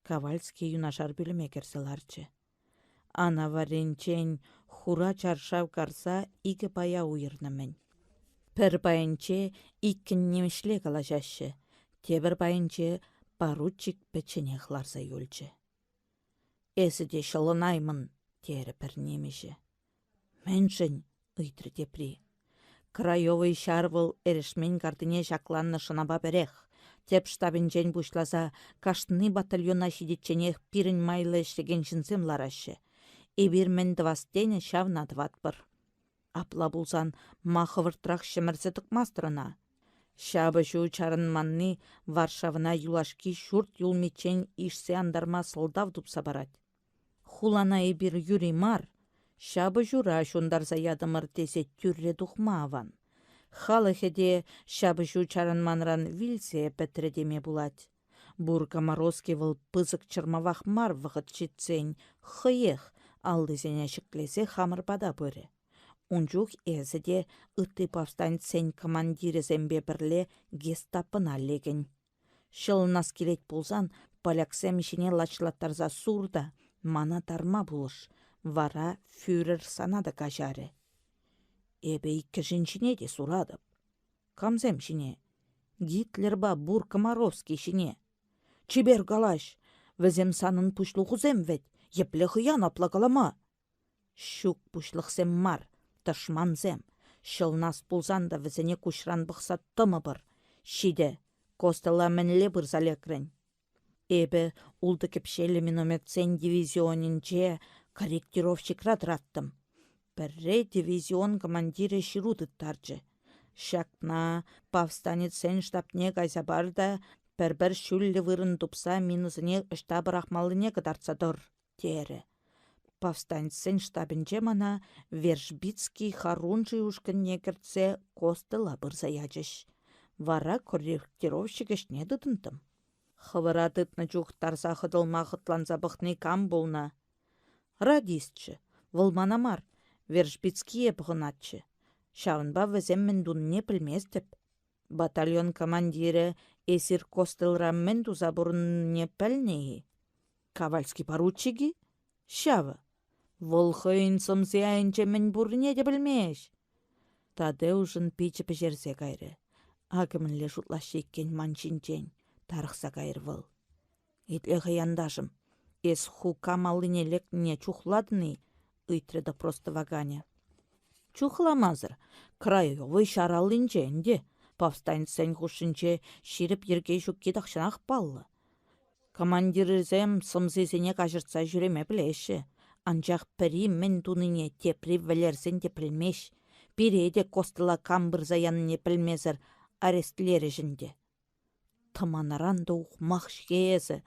Ковальский юнашар пӳлӗме кӗрсе ларчӗ. Ана варринчен хура чаршав карса икӗ пая уйӑрнӑ-мӗн. Пӗр пайӗнче иккӗн нимӗҫле калаҫаҫҫӗ, тепӗр пайӗнче поручик пӗчченех ларса юлчӗ. «Эсӗ те ҫӑлӑнаймӑн», терӗ пӗр нимӗҫӗ. «Мӗншӗн?» ыйтрӗ тепри. Краевӑй ҫар вӑл эрешмен картине ҫакланнӑ шӑнапа пӗрех. Тӗп штабӗнчен пуҫласа кашни батальона ҫитичченех пирӗн майлӑ ӗҫлекен ҫынсем лараҫҫӗ. Эпир мӗн тӑвас тенӗ, ҫавна тӑватпӑр. Апла пулсан ма хӑвӑртрах ҫӗмӗрсе тӑкмастӑр ӑна? Ҫапӑҫу чарӑнманни Варшавӑна юлашки ҫурт юлмиччен ишсе антарма сӑлтав тупса парать. Хулана эпир юри мар, ҫапӑҫура ҫунтарса ятӑмӑр тесе тӳрре тухма аван. Халӑхӗ те ҫапӑҫу чарӑнманран вилсе пӗтрӗ теме пулать. Бур Комаровский вӑл пысӑк чӑрмавах мар вӑхӑт ҫитсен хӑех аллисене ҫӗклесе хамӑр пата пырӗ. Ун чух эсӗ те ытти повстанцсен командирӗсемпе пӗрле гестапӑна лекӗн. Ҫӑлӑнас килет пулсан поляксем ҫине лачлаттарса сур та мана тарма пулӑш, вара фюрер сана та каҫарӗ. Эпӗ иккӗшин ҫине те суратӑп. Камсем ҫине? Гитлерпа Бур Комаровский ҫине. Чипер калаҫ, вӗсем санӑн пуҫлӑхусем вӗт, епле хӑян апла калама? Ҫук пуҫлӑхсем мар, тӑшмансем. Ҫӑлнас пулсан та вӗсене куҫран пӑхса тӑмӑпӑр. Ҫитӗ, Костӑла мӗнле пырса лекрӗн? Эпӗ ултӑ кӗпҫеллӗ минометсен дивизионӗнче корректировщикра тӑраттӑм. Пӗрре дивизион командирӗ ҫыру тыттарчӗ. Ҫакна повстанецсен штабне кайса пар та пӗр-пӗр ҫӳллӗ вырӑн тупса минӑсене ӑҫта пӑрахмаллине кӑтартса тӑр, терӗ. Повстанецсен штабӗнче мана Вержбицкий Харунжий ушкӑнне кӗртсе Костӑла пырса ячӗҫ. Вара корректировщик ӗҫне тытӑнтӑм. Хӑвӑра тытнӑ чух тарса хӑтӑлма хӑтланса пӑхни кам пулнӑ? Радистчӗ. Вӑл мана мар, Вержбицкие пӑхӑнатчӗ. Ҫавӑнпа вӗсем мӗн тунине пӗлместӗп. Батальон командирӗ эсир Костелра мӗн туса пурӑннине пӗлнӗ-и? Ковальский поручик-и? Ҫавӑ. Вӑл хӑйӗн сӑмси айӗнче мӗн пуррине те пӗлмест. Тадеушӑн пичӗ пӗҫерсе кайрӗ. Акӑ мӗнле шутлаҫҫӗ иккен ман ҫинчен, тарӑхса кайрӗ вӑл. Итле-ха, янташӑм, эс ху кам аллине лекнине чухлатӑн-и? ыйтрӗ допрос тӑваканӗ. Чухламасӑр, краевой ҫар аллинче ӗнтӗ. Повстанецсен хушшинче ҫирӗп йӗрке ҫукки тахҫанах паллӑ. Командирӗсем сӑмсисене каҫӑртса ҫӳреме пӗлеҫҫӗ. Анчах пӗри мӗн тунине тепри вӗлерсен те пӗлмест. Пире те Костӑла кам пырса янине пӗлмесӗр арестлерӗҫ ӗнтӗ. Тӑманаран та ухмах-ҫке эсӗ,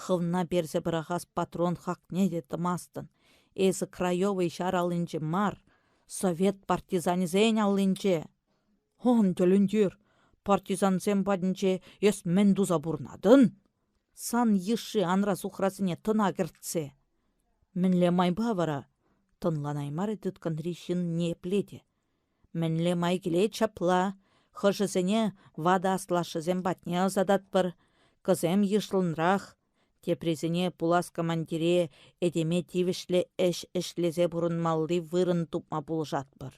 хӑвна персе пӑрахас патрон хакне те тӑмастӑн. Эсӗ Краевӑй ҫар аллинче мар, совет партизанӗсен аллинче. Ан тӗлӗнтер, партизансем патӗнче эс мӗн туса пурӑнатӑн? Сан йышши анра-сухрасене тӑна кӗртсе. Мӗнле майпа вара? Тӑнланаймарӗ тыткӑнри ҫын ниепле те. Мӗнле май килет ҫапла, хӑшӗсене ватӑ аслашшӗсем патне ӑсататпӑр, кӑсем йышлӑнрах, теприсене пулас командире этеме тивӗҫлӗ ӗҫ ӗҫлесе пурӑнмалли вырӑн тупма пулӑшатпӑр.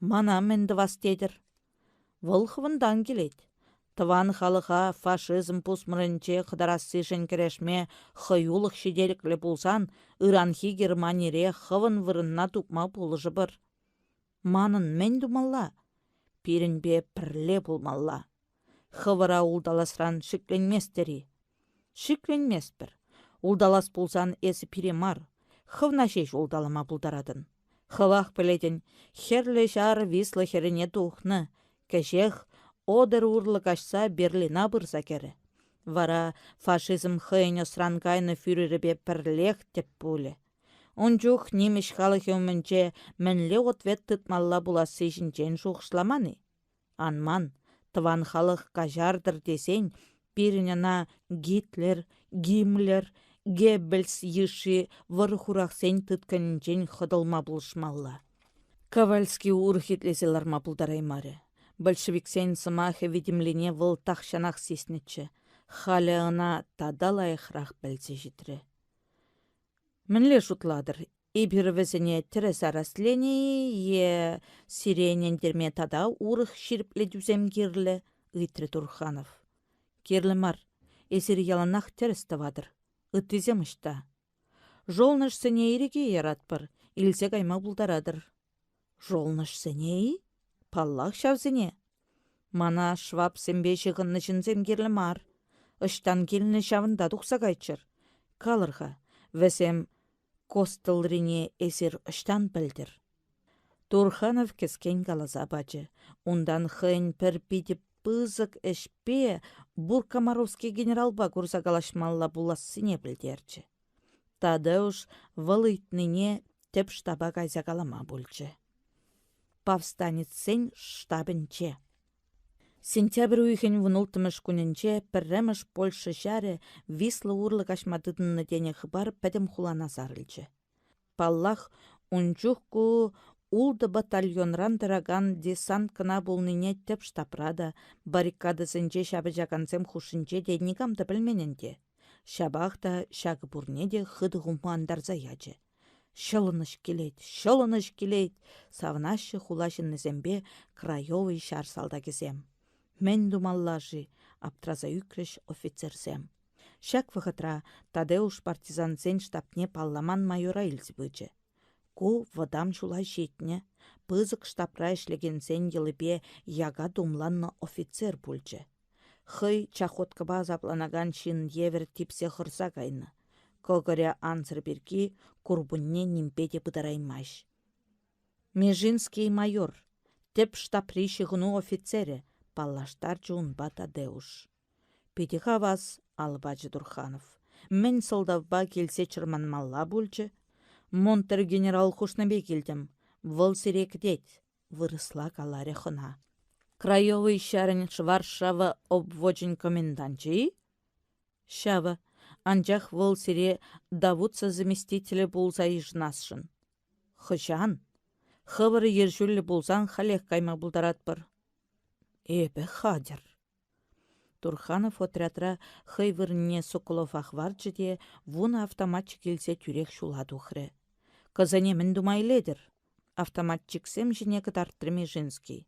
Мана мӗн тӑвас тетӗр? Вӑл хӑвӑнтан килет. Тӑван халӑха фашизм пусмӑрӗнче хӑтарассишӗн кӗрешме хӑюлӑх ҫителӗклӗ пулсан ыранхи Германире хӑвӑн вырӑнна тупма пулӑшӑпӑр. Манӑн мӗн тумалла? Пирӗнпе пӗрле пулмалла. Хӑвӑра улталасран шикленместӗр-и? Шикленместпӗр. Улталас пулсан эсӗ пире мар, хӑвна ҫеҫ улталама пултаратӑн. Хӑвах пӗлетӗн, Хӗрлӗ Ҫар Висла хӗррине тухнӑ, кӗҫех Одер урлӑ каҫса Берлина пырса кӗрӗ. Вара фашизм хӑйӗн ӑсран кайнӑ фюрерӗпе пӗрлех тӗп пулӗ. Ун чух нимӗҫ халӑхӗ умӗнче мӗнле ответ тытмалла пуласси ҫинчен шухӑшламан-и? Ан ман, тӑван халӑх каҫартӑр тесен пирӗн ӑна Гитлер, Гиммлер, Геббельс йышши вӑрӑ-хурахсен тыткӑнӗнчен хӑтӑлма пулӑшмалла. Ковальский урӑх итлесе ларма пултараймарӗ. Большевиксен сӑмахӗ витӗмлине вӑл тахҫанах сиснӗччӗ, халӗ ӑна тата лайӑхрах пӗлсе ҫитрӗ. Мӗнле шутлатӑр, эпир вӗсене тӗрӗс арестленӗ-и е сире ӗнентерме тата урӑх ҫирӗплетӳсем кирлӗ? ыйтрӗ Турханов. Кирлӗ мар. Эсир яланах тӗрӗс тӑватӑр. Ыттисем ӑҫта? Жолнӑшсене ирӗке яратпӑр, илсе кайма пултаратӑр. Жолнӑшсене-и? Паллах ҫавсене. Мана швабсемпе ҫыхӑннӑ ҫынсем кирлӗ мар. Ӑҫтан килнӗ ҫавӑнта тухса кайччӑр. Калӑр-ха, вӗсем Костылрине эсир ӑҫтан пӗлтӗр? Турханов кӗскен каласа пачӗ. Унтан хӑйӗн пӗр питӗ пысӑк ӗҫпе Буркомаровский генералпа курса калаҫмалла пулассине пӗлтерчӗ. Тадеуш вӑл ыйтнине тӗп штаба кайса калама пулчӗ. Повстанецсен штабӗнче. Сентябрь уйӑхӗн вунулттӑмӗш кунӗнче пӗрремӗш Польша ҫарӗ Висла урлӑ каҫма тытӑннӑ тенӗ хыпар пӗтӗм хулана сарӑлчӗ. Паллах, ун чух ку ултӑ батальонран тӑракан десант кӑна пулнине тӗп штабра та, баррикадӑсенче ҫапӑҫакансем хушшинче те никам та пӗлмен ӗнтӗ. Ҫапах та ҫакӑ пурне те хытӑ хумхантарса ячӗ. Ҫӑлӑнӑҫ килет, ҫӑлӑнӑҫ килет, савӑнаҫҫӗ хула ҫыннисемпе Краевӑй ҫар салтакӗсем. Мӗн тумалла-ши? аптраса ӳкрӗҫ офицерсем. Ҫак вӑхӑтра Тадеуш партизансен штабне палламан майора илсе пычӗ. Ку вӑтам ҫула ҫитнӗ, пысӑк штабра ӗҫлекенсен йӑлипе яка тумланнӑ офицер пулчӗ. Хӑй чахоткӑпа асапланакан ҫын евӗр типсе хӑрса кайнӑ. Кӑкӑрӗ ансӑр пирки курпунне нимпе те пытараймасть. Межинский майор, тӗп штабри ҫыхӑну офицерӗ, паллаштарчӗ унпа Тадеуш. Питӗ хавас, алӑ пачӗ Турханов. Мӗн сӑлтавпа килсе чӑрманмалла пулчӗ? Монтер генерал хушнипе килтӗм. Вӑл сире кӗтет, вырӑсла каларӗ хӑна. Краевой ҫарӗн Варшава обвочӗн коменданчӗ-и? Ҫавӑ. Анчах вӑл сире Давутса заместителӗ пулса йышӑнасшӑн. Хӑҫан? Хӑвӑр ерҫӳллӗ пулсан халех кайма пултаратпӑр. Эпӗ хатӗр. Турханов отрядра хӑй вырӑнне Соколова хӑварчӗ те вунӑ автоматчик илсе тӳрех ҫула тухрӗ. Кӑсене мӗн тума илетӗр? Автоматчиксем ҫине кӑтартрӗ Мижинский.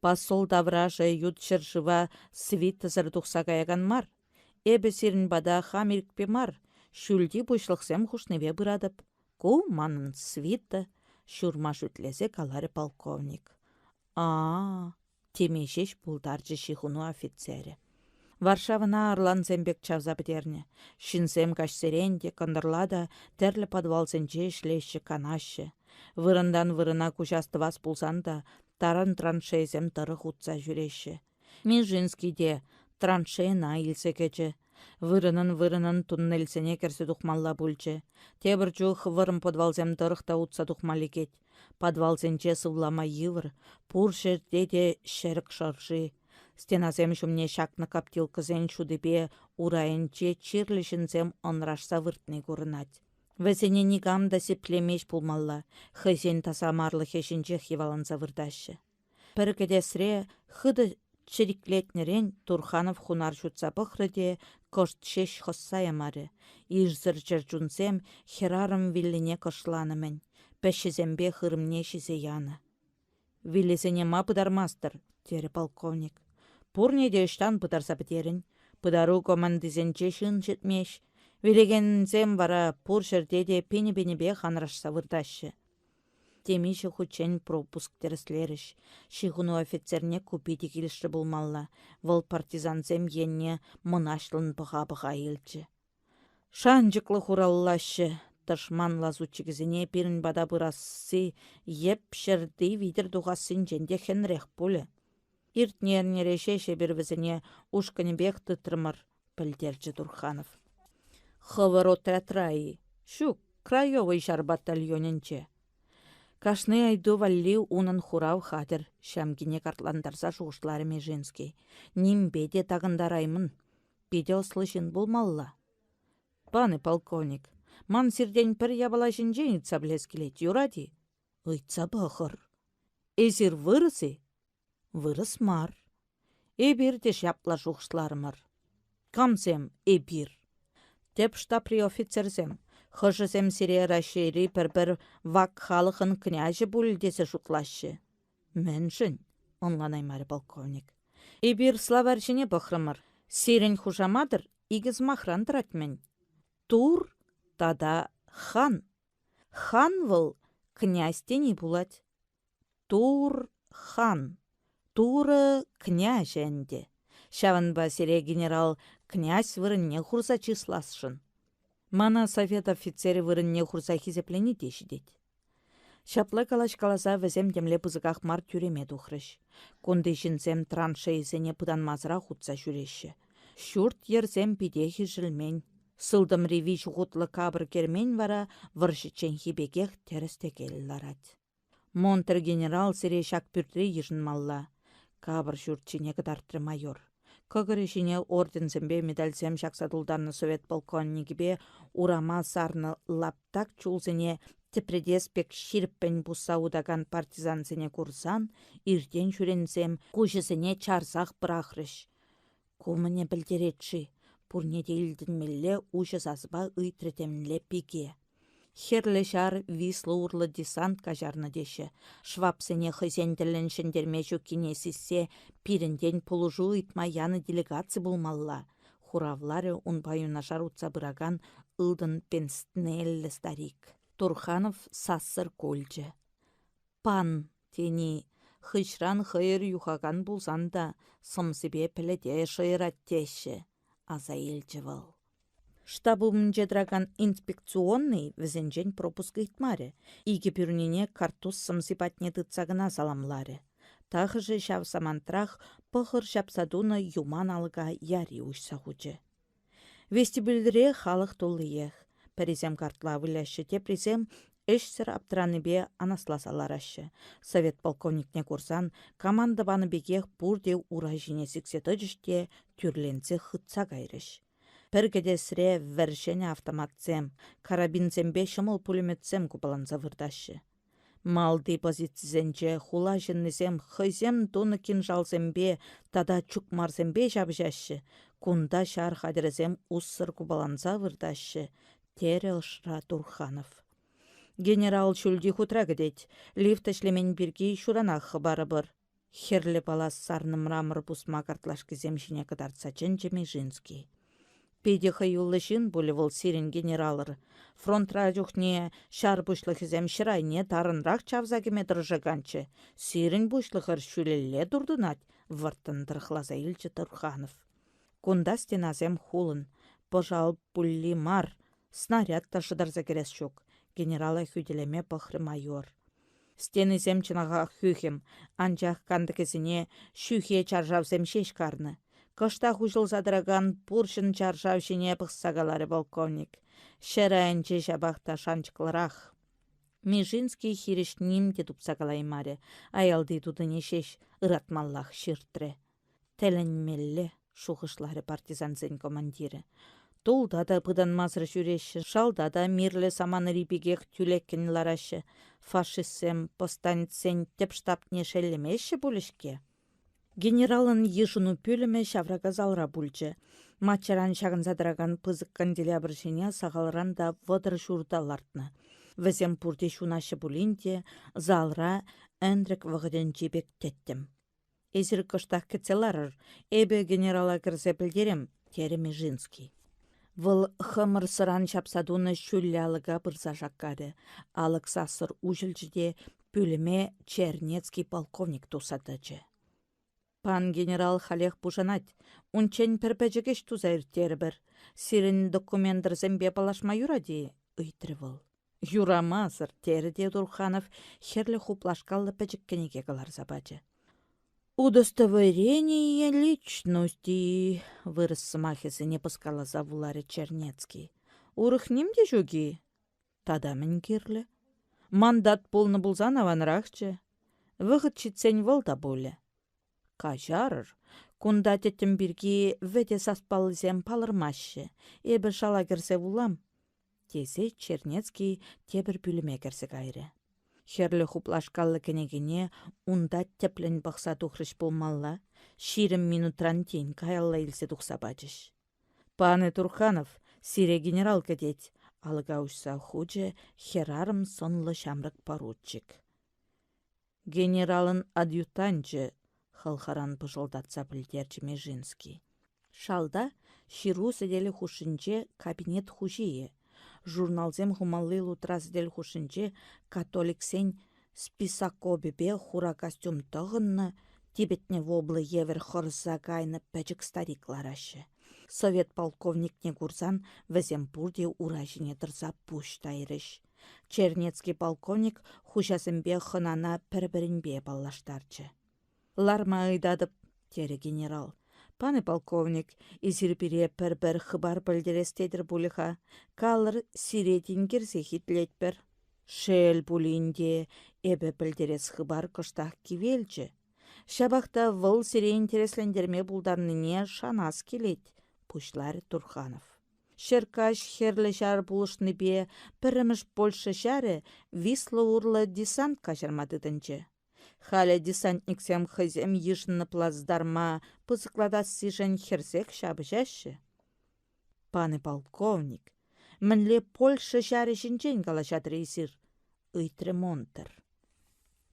Посол таврашӗ ют ҫӗршыва свитӑсӑр тухса каякан мар. Эпӗ сирӗн пата хам ирӗкпе мар, ҫӳлти пуҫлӑхсем хушнипе пыратӑп. Ку манӑн свита, ҫурма шӳтлесе каларӗ полковник. А-а, теме ҫеҫ пултарчӗ ҫыхӑну офицерӗ. Варшавӑна арлансем пек чавса пӗтернӗ. Ҫынсем каҫсерен те, кӑнтӑрла та тӗрлӗ подвалсенче ӗҫлеҫҫӗ, канаҫҫӗ. Вырӑнтан вырӑна куҫас-тӑвас пулсан та тарӑн траншейӑсем тӑрӑх утса ҫӳреҫҫӗ. Минжинский те траншейӑна илсе кӗчӗ. Вырӑнӑн-вырӑнӑн туннельсене кӗрсе тухмалла пулчӗ. Тепӗр чух вӑрӑм подвалсем тӑрӑх та утса тухма лекет. Подвалсенче сывлама йывӑр, пур ҫӗрте те ҫӗрӗк шӑрши. Стенасем ҫумне ҫакнӑ коптилкӑсен ҫутипе урайӗнче чирлӗ ҫынсем ӑнрашса выртни курӑнать. Вӗсене никам та сиплемест пулмалла, хӑйсен тасамарлӑхӗ ҫинчех йӑваланса выртаҫҫӗ. Пӗр кӗтесре хытӑ чӗриклетнӗрен Турханов хунар ҫутса пӑхрӗ те кӑшт ҫеҫ хӑсса ямарӗ. Ирсӗр чӗрчунсем хӗрарӑм виллине кӑшланӑ-мӗн, пӗҫҫисемпе хырӑмне ҫисе янӑ. «Вилесене ма пытармастӑр?» — терӗ полковник. «Пурне те ӑҫтан пытарса пӗтерӗн? Пытару командисенче ҫын ҫитмест. Вилекенсем вара пур ҫӗрте те пинӗ-пинӗпех анрашса выртаҫҫӗ. Темиҫе хутчен пропуск тӗрӗслерӗҫ. Ҫыхӑну офицерне ку питӗ килӗшрӗ пулмалла. Вӑл партизансем енне мӑнаҫлӑн пӑха-пӑха илчӗ. Шанчӑклӑ хураллаҫҫӗ тӑшман лазутчикӗсене пирӗн пата пырасси йӗп ҫӗрти витӗр тухассинчен те хӗнрех пулӗ. Иртнӗ эрнере ҫеҫ эпир вӗсене ушкӑнӗпех тытрӑмӑр, пӗлтерчӗ Турханов. Хӑвӑр отрядра-и? Ҫук, Краевӑй ҫар батальонӗнче. Кашни ыйту валли унӑн хурав хатӗр, ҫамкине картлантарса шухӑшларӗ Межинский. Нимпе те такӑнтараймӑн. Питӗ ӑслӑ ҫын пулмалла. Пане полковник, ман сиртен пӗр япала ҫинчен ыйтса пӗлес килет, юрать-и? Ыйтса пӑхӑр. Эсир вырӑс-и? Вырӑс мар. Эпир те ҫапла шухӑшларӑмӑр. Камсем эпир? Тӗп штабри офицерсем. Хӑшӗсем сире Раҫҫейри пӗр-пӗр вак халӑхӑн княҫӗ пуль тесе шутлаҫҫӗ. Мӗншӗн? ӑнланаймарӗ полковник. Эпир словарь ҫине пӑхрӑмӑр. Сирӗн хушаматӑр икӗ сӑмахран тӑрать-мӗн. Тур тата хан. Хан вӑл князь тени пулать. Тур-хан. Турӑ княҫӗ ӗнтӗ. Ҫавӑнпа сире генерал князь вырӑнне хурса чысласшӑн. Мана совет офицерӗ вырӑнне хурса хисеплени те ҫитет. Ҫапла калаҫкаласа вӗсем темле пысӑках мар тӳреме тухрӗҫ. Кунти ҫынсем траншейӑсене пытанмасӑрах утса ҫӳреҫҫӗ. Ҫурт-йӗрсем питех ишӗлмен. Сылтӑмри виҫ хутлӑ капӑр кермен вара вӑрҫӑчченхи пекех тӗрӗс-тӗкел ларать. Монтер генерал сире ҫак пӳртре йышӑнмалла, капӑр ҫурт ҫине кӑтартрӗ майор. Кӑкӑрӗ ҫине орденсемпе медальсем ҫакса тултарнӑ совет полковникӗпе урама сарнӑ лаптак чулсене тӗпретес пек ҫирӗппӗн пусса утакан партизансене курсан иртен-ҫӳренсем куҫӗсене чарсах пӑрахрӗҫ. Ку мӗне пӗлтерет-ши? Пурне те илтӗнмелле уҫӑ сасӑпа ыйтрӗ темӗнле пике. Хӗрлӗ ҫар Висла урлӑ десант каҫарнӑ теҫҫӗ. Швабсене хӑйсен тӗллӗн ҫӗнтерме ҫуккине сиссе пирӗнтен пулӑшу ыйтма янӑ делегаци пулмалла, хуравларӗ унпа юнашар утса пыракан ылтӑн пенснеллӗ старик. Турханов сассӑр кулчӗ. Пан тени хыҫран хӑйӑр юхакан пулсан та сӑмсипе пӗлӗте шӑйӑрать теҫҫӗ, аса илчӗ вӑл. Штаб умӗнче тӑракан инспекционнӑй вӗсенчен пропуск ыйтмарӗ, икӗ пӳрнине карттус сӑмси патне тытса кӑна саламларӗ. Тахӑшӗ ҫав самантрах пӑхӑр ҫапса тунӑ юман алӑка яри уҫса хучӗ. Вестибюльре халӑх туллиех. Пӗрисем картла выляҫҫӗ, теприсем ӗҫсӗр аптранипе анасласа лараҫҫӗ. Совет полковникне курсан команда панӑ пекех пурте ура ҫине сиксе тӑчӗҫ те тӳрленсе хытса кайрӗҫ. Пӗр кӗтесре вӗр-ҫӗнӗ автоматсем, карабинсемпе ҫӑмӑл пулеметсем купаланса выртаҫҫӗ. Малти позицисенче хула ҫыннисем хӑйсем тунӑ кинжалсемпе тата чукмарсемпе ҫапӑҫаҫҫӗ, кунта ҫар хатӗрӗсем уссӑр купаланса выртаҫҫӗ, терӗ ӑшра Турханов. Генерал ҫӳлти хутра кӗтет, лифт ӗҫлемен пирки ҫуранах хӑпарӑпӑр. Хӗрлӗ палас сарнӑ мрамор пусма картлашкисем ҫине кӑтартса чӗнчӗ Межинский. Питӗ хӑюллӑ ҫын пулӗ вӑл сирӗн генералӑр. Фронтра чухне ҫар пуҫлӑхӗсем ҫӗр айне тарӑнрах чавса кӗме тӑрӑшаканччӗ. Сирӗн пуҫлӑхӑр ҫӳлелле туртӑнать, вӑрттӑн тӑрӑхласа илчӗ Турханов. Кунта стенасем хулӑн, пӑшал пульли мар, снаряд та шӑтарса кӗрес ҫук, генерала хӳтӗлеме пӑхрӗ майор. Стенисем чӑнахах хӳхӗм, анчах кантӑкӗсене ҫӳхе чаршавсем ҫеҫ карнӑ. Кӑштах уҫӑлса тӑракан пурҫӑн чаршав ҫине пӑхса каларӗ полковник. Ҫӗр айӗнче ҫапах та шанчӑклӑрах. Мижинский хирӗҫ ним те тупса калаймарӗ, аялти тутине ҫеҫ ыратмаллах ҫыртрӗ. Тӗлӗнмелле, шухӑшларӗ партизансен командирӗ. Тулта та пытанмасӑр ҫӳреҫҫӗ, шалта та мирлӗ саманӑри пекех тӳлеккӗн лараҫҫӗ. Фашистсем повстанецсен тӗп штабне шеллемеҫҫӗ пулӗ-ҫке. Генералӑн йышӑну пӳлӗмӗ ҫаврака залра пулчӗ. Маччаран ҫакӑнса тӑракан пысӑк канделябр ҫине сахалран та 30 ҫурта лартнӑ. Вӗсем пурте ҫунаҫҫӗ пулин те залра ӗнтрӗк вӑхӑтӗнчи пек тӗттӗм. Эсир кӑштах кӗтсе ларӑр, эпӗ генерала кӗрсе пӗлтерем, терӗ Межинский. Вӑл хӑмӑр сӑран ҫапса тунӑ ҫӳллӗ алӑка пырса шаккарӗ. Алӑк сассӑр уҫӑлчӗ те пӳлӗме Чернецкий полковник туса тӑчӗ. Пан генерал халех пушанать. Унччен пӗр пӗчӗк ӗҫ туса ирттерӗпӗр. Сирӗн документӑрсемпе паллашма юрать-и? ыйтрӗ вӑл. Юрамасӑр, терӗ те Турханов хӗрлӗ хуплашкаллӑ пӗчӗк кӗнеке кӑларса пачӗ. «Удостоверение личности», вырӑс сӑмахӗсене пӑскаласа вуларӗ Чернецкий. «Урӑх ним те ҫук-и?» Тата мӗн кирлӗ? Мандат пулнӑ пулсан аванрахчӗ. Вӑхӑт ҫитсен вӑл та пулӗ. Каҫарӑр, кунта тӗттӗм пирки вӗтӗ саспаллисем палӑрмаҫҫӗ. Эпӗ шала кӗрсе вулам, тесе Чернецкий тепӗр пӳлӗме кӗрсе кайрӗ. Хӗрлӗ хуплашкаллӑ кӗнекене унта тӗплӗн пӑхса тухрӗҫ пулмалла, 20 минутран тин каялла илсе тухса пачӗҫ. Пане Турханов, сире генерал кӗтет, алӑка уҫса хучӗ хӗрарӑм сӑнлӑ ҫамрӑк поручик. Генералӑн адъютанчӗ, хӑлхаран пӑшӑлтатса пӗлтерчӗ Межинский. Шалта ҫыру сӗтелӗ хушшинче кабинет хуҫийӗ, журналсем хумалли лутра сӗтел хушшинче католиксен списокопӗпе хура костюм тӑхӑннӑ, типӗтнӗ вобла евӗр хӑрса кайнӑ пӗчӗк старик лараҫҫӗ. Совет полковникне курсан вӗсем пурте ура ҫине тӑрса пуҫ тайрӗҫ. Чернецкий полковник хуҫасемпе хӑнана пӗр-пӗринпе паллаштарчӗ. «Ларма ыйтатӑп», терӗ генерал. «Пане полковник, эсир пире пӗр-пӗр хыпар пӗлтерес тетӗр пулӗ-ха. Калӑр, сире тинкерсех итлетпӗр». Шел пулин те, эпӗ пӗлтерес хыпар кӑштах кивелчӗ. Ҫапах та вӑл сире интереслентерме пултарнине шанас килет, пуҫларӗ Турханов. Ҫӗркаҫ Хӗрлӗ Ҫар пулӑшнипе пӗрремӗш Польша ҫарӗ Висла урлӑ десант каҫарма тытӑнчӗ. Халӗ десантниксем хӑйсем йышӑннӑ плацдарма пысӑклатассишӗн хӗрсех ҫапӑҫаҫҫӗ. Пане полковник, мӗнле Польша ҫарӗ ҫинчен калаҫатӑр эсир? ыйтрӗ Монтер.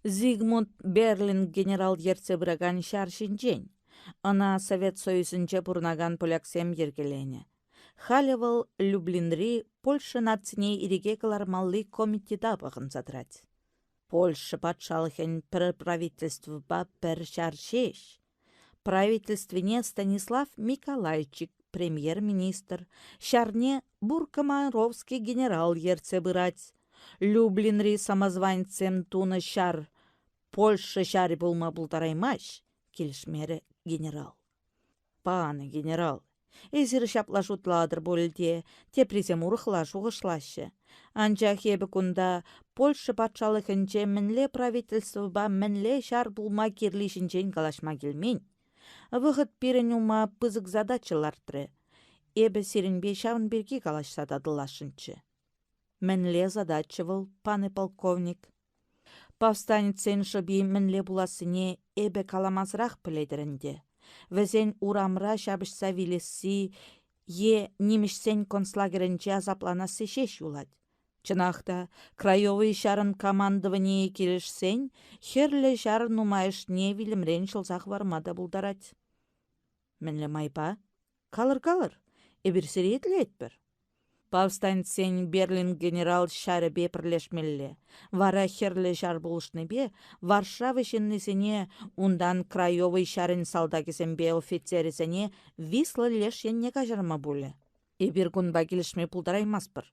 Зигмунд Берлин генерал ертсе пыракан ҫар ҫинчен. Ӑна Совет Союзӗнче пурӑнакан поляксем йӗркеленӗ. Халӗ вӑл Люблинри Польша нацине ирӗке кӑлармалли комитета пӑхӑнса тӑрать. Польша патшалӑхӗн пӗр правительствӑпа пӗр ҫар ҫеҫ. Правительствине Станислав Миколайчик премьер-министр, ҫарне Буркомаровский генерал ертсе пырать. Люблинри самозванцсем тунӑ ҫар Польша ҫарӗ пулма пултараймасть, килӗшмерӗ генерал. Панӑ генерал. Эсир ҫапла шутлатӑр пуль те, теприсем урӑхла шухӑшлаҫҫӗ. Анчах эпӗ кунта Польша патшалӑхӗнче мӗнле правительствӑпа мӗнле ҫар пулма кирли ҫинчен калаҫма килмен. Вӑхӑт пирӗн ума пысӑк задача лартрӗ. Эпӗ сирӗнпе ҫавӑн пирки калаҫса татӑласшӑнччӗ. Мӗнле задача вӑл, пане полковник? Повстанецсен шӑпи мӗнле пулассине эпӗ каламасӑрах пӗлетӗр ӗнтӗ. Вӗсен урамра ҫапӑҫса вилесси е нимӗҫсен концлагерӗнче асапланасси ҫеҫ юлать. Чӑнах та, Краевӑй ҫарӑн командованийӗ килӗшсен Хӗрлӗ Ҫар нумайӑшне вилӗмрен ҫӑлса хӑварма та пултарать. Мӗнле майпа? Калӑр-калӑр, эпир сире итлетпӗр. Повстанцсен Берлин генерал ҫарӗпе пӗрлешмелле. Вара Хӗрлӗ Ҫар пулӑшнипе Варшава ҫыннисене, унтан Краевӑй ҫарӗн салтакӗсемпе офицерӗсене Висла леш енне каҫарма пулӗ. Эпир кунпа килӗшме пултараймастпӑр.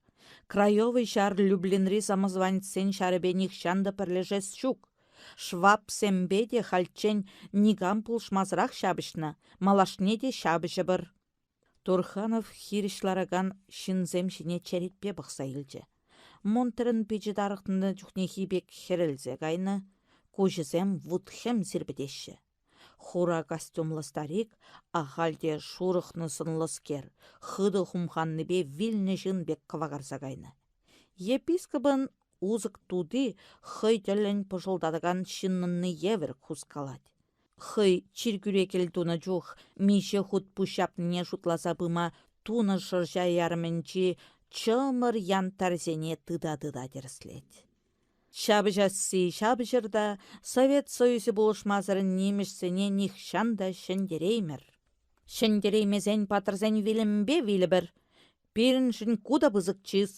Краевӑй ҫар Люблинри самозванецсен ҫарӗпе нихҫан та пӗрлешес ҫук. Швабсемпе те хальччен никам пулӑшмасӑрах ҫапӑҫнӑ, малашне те ҫапӑҫӑпӑр. Турханов хирӗҫ ларакан ҫынсем ҫине черетпе пӑхса илчӗ. Монтерӑн пичӗ тарӑхнӑ чухнехи пек хӗрелсе кайнӑ, куҫӗсем вут-хӗм сирпӗтеҫҫӗ. Хура костюмлӑ старик, ахаль те шурӑхнӑ сӑнлӑскер, хытӑ хумханнипе вилнӗ ҫын пек кӑвакарса кайнӑ. Епископӑн усӑк тути хӑй тӗллӗн пӑшӑлтатакан ҫыннӑнни евӗр хускалать. Хӑй чиркӳре кӗлтунӑ чух миҫе хут пуҫҫапнине шутласа пыма тунӑ шӑрҫа ярӑмӗнчи чӑмӑр янтарьсене тыта-тыта тӗрӗслет. Ҫапӑҫасси ҫапӑҫӑр та Совет Союзӗ пулӑшмасӑр нимӗҫсене нихҫан та ҫӗнтереймӗр. Ҫӗнтереймесен паттӑрсен вилӗмпе вилӗпӗр. Пирӗншӗн ку та пысӑк чыс,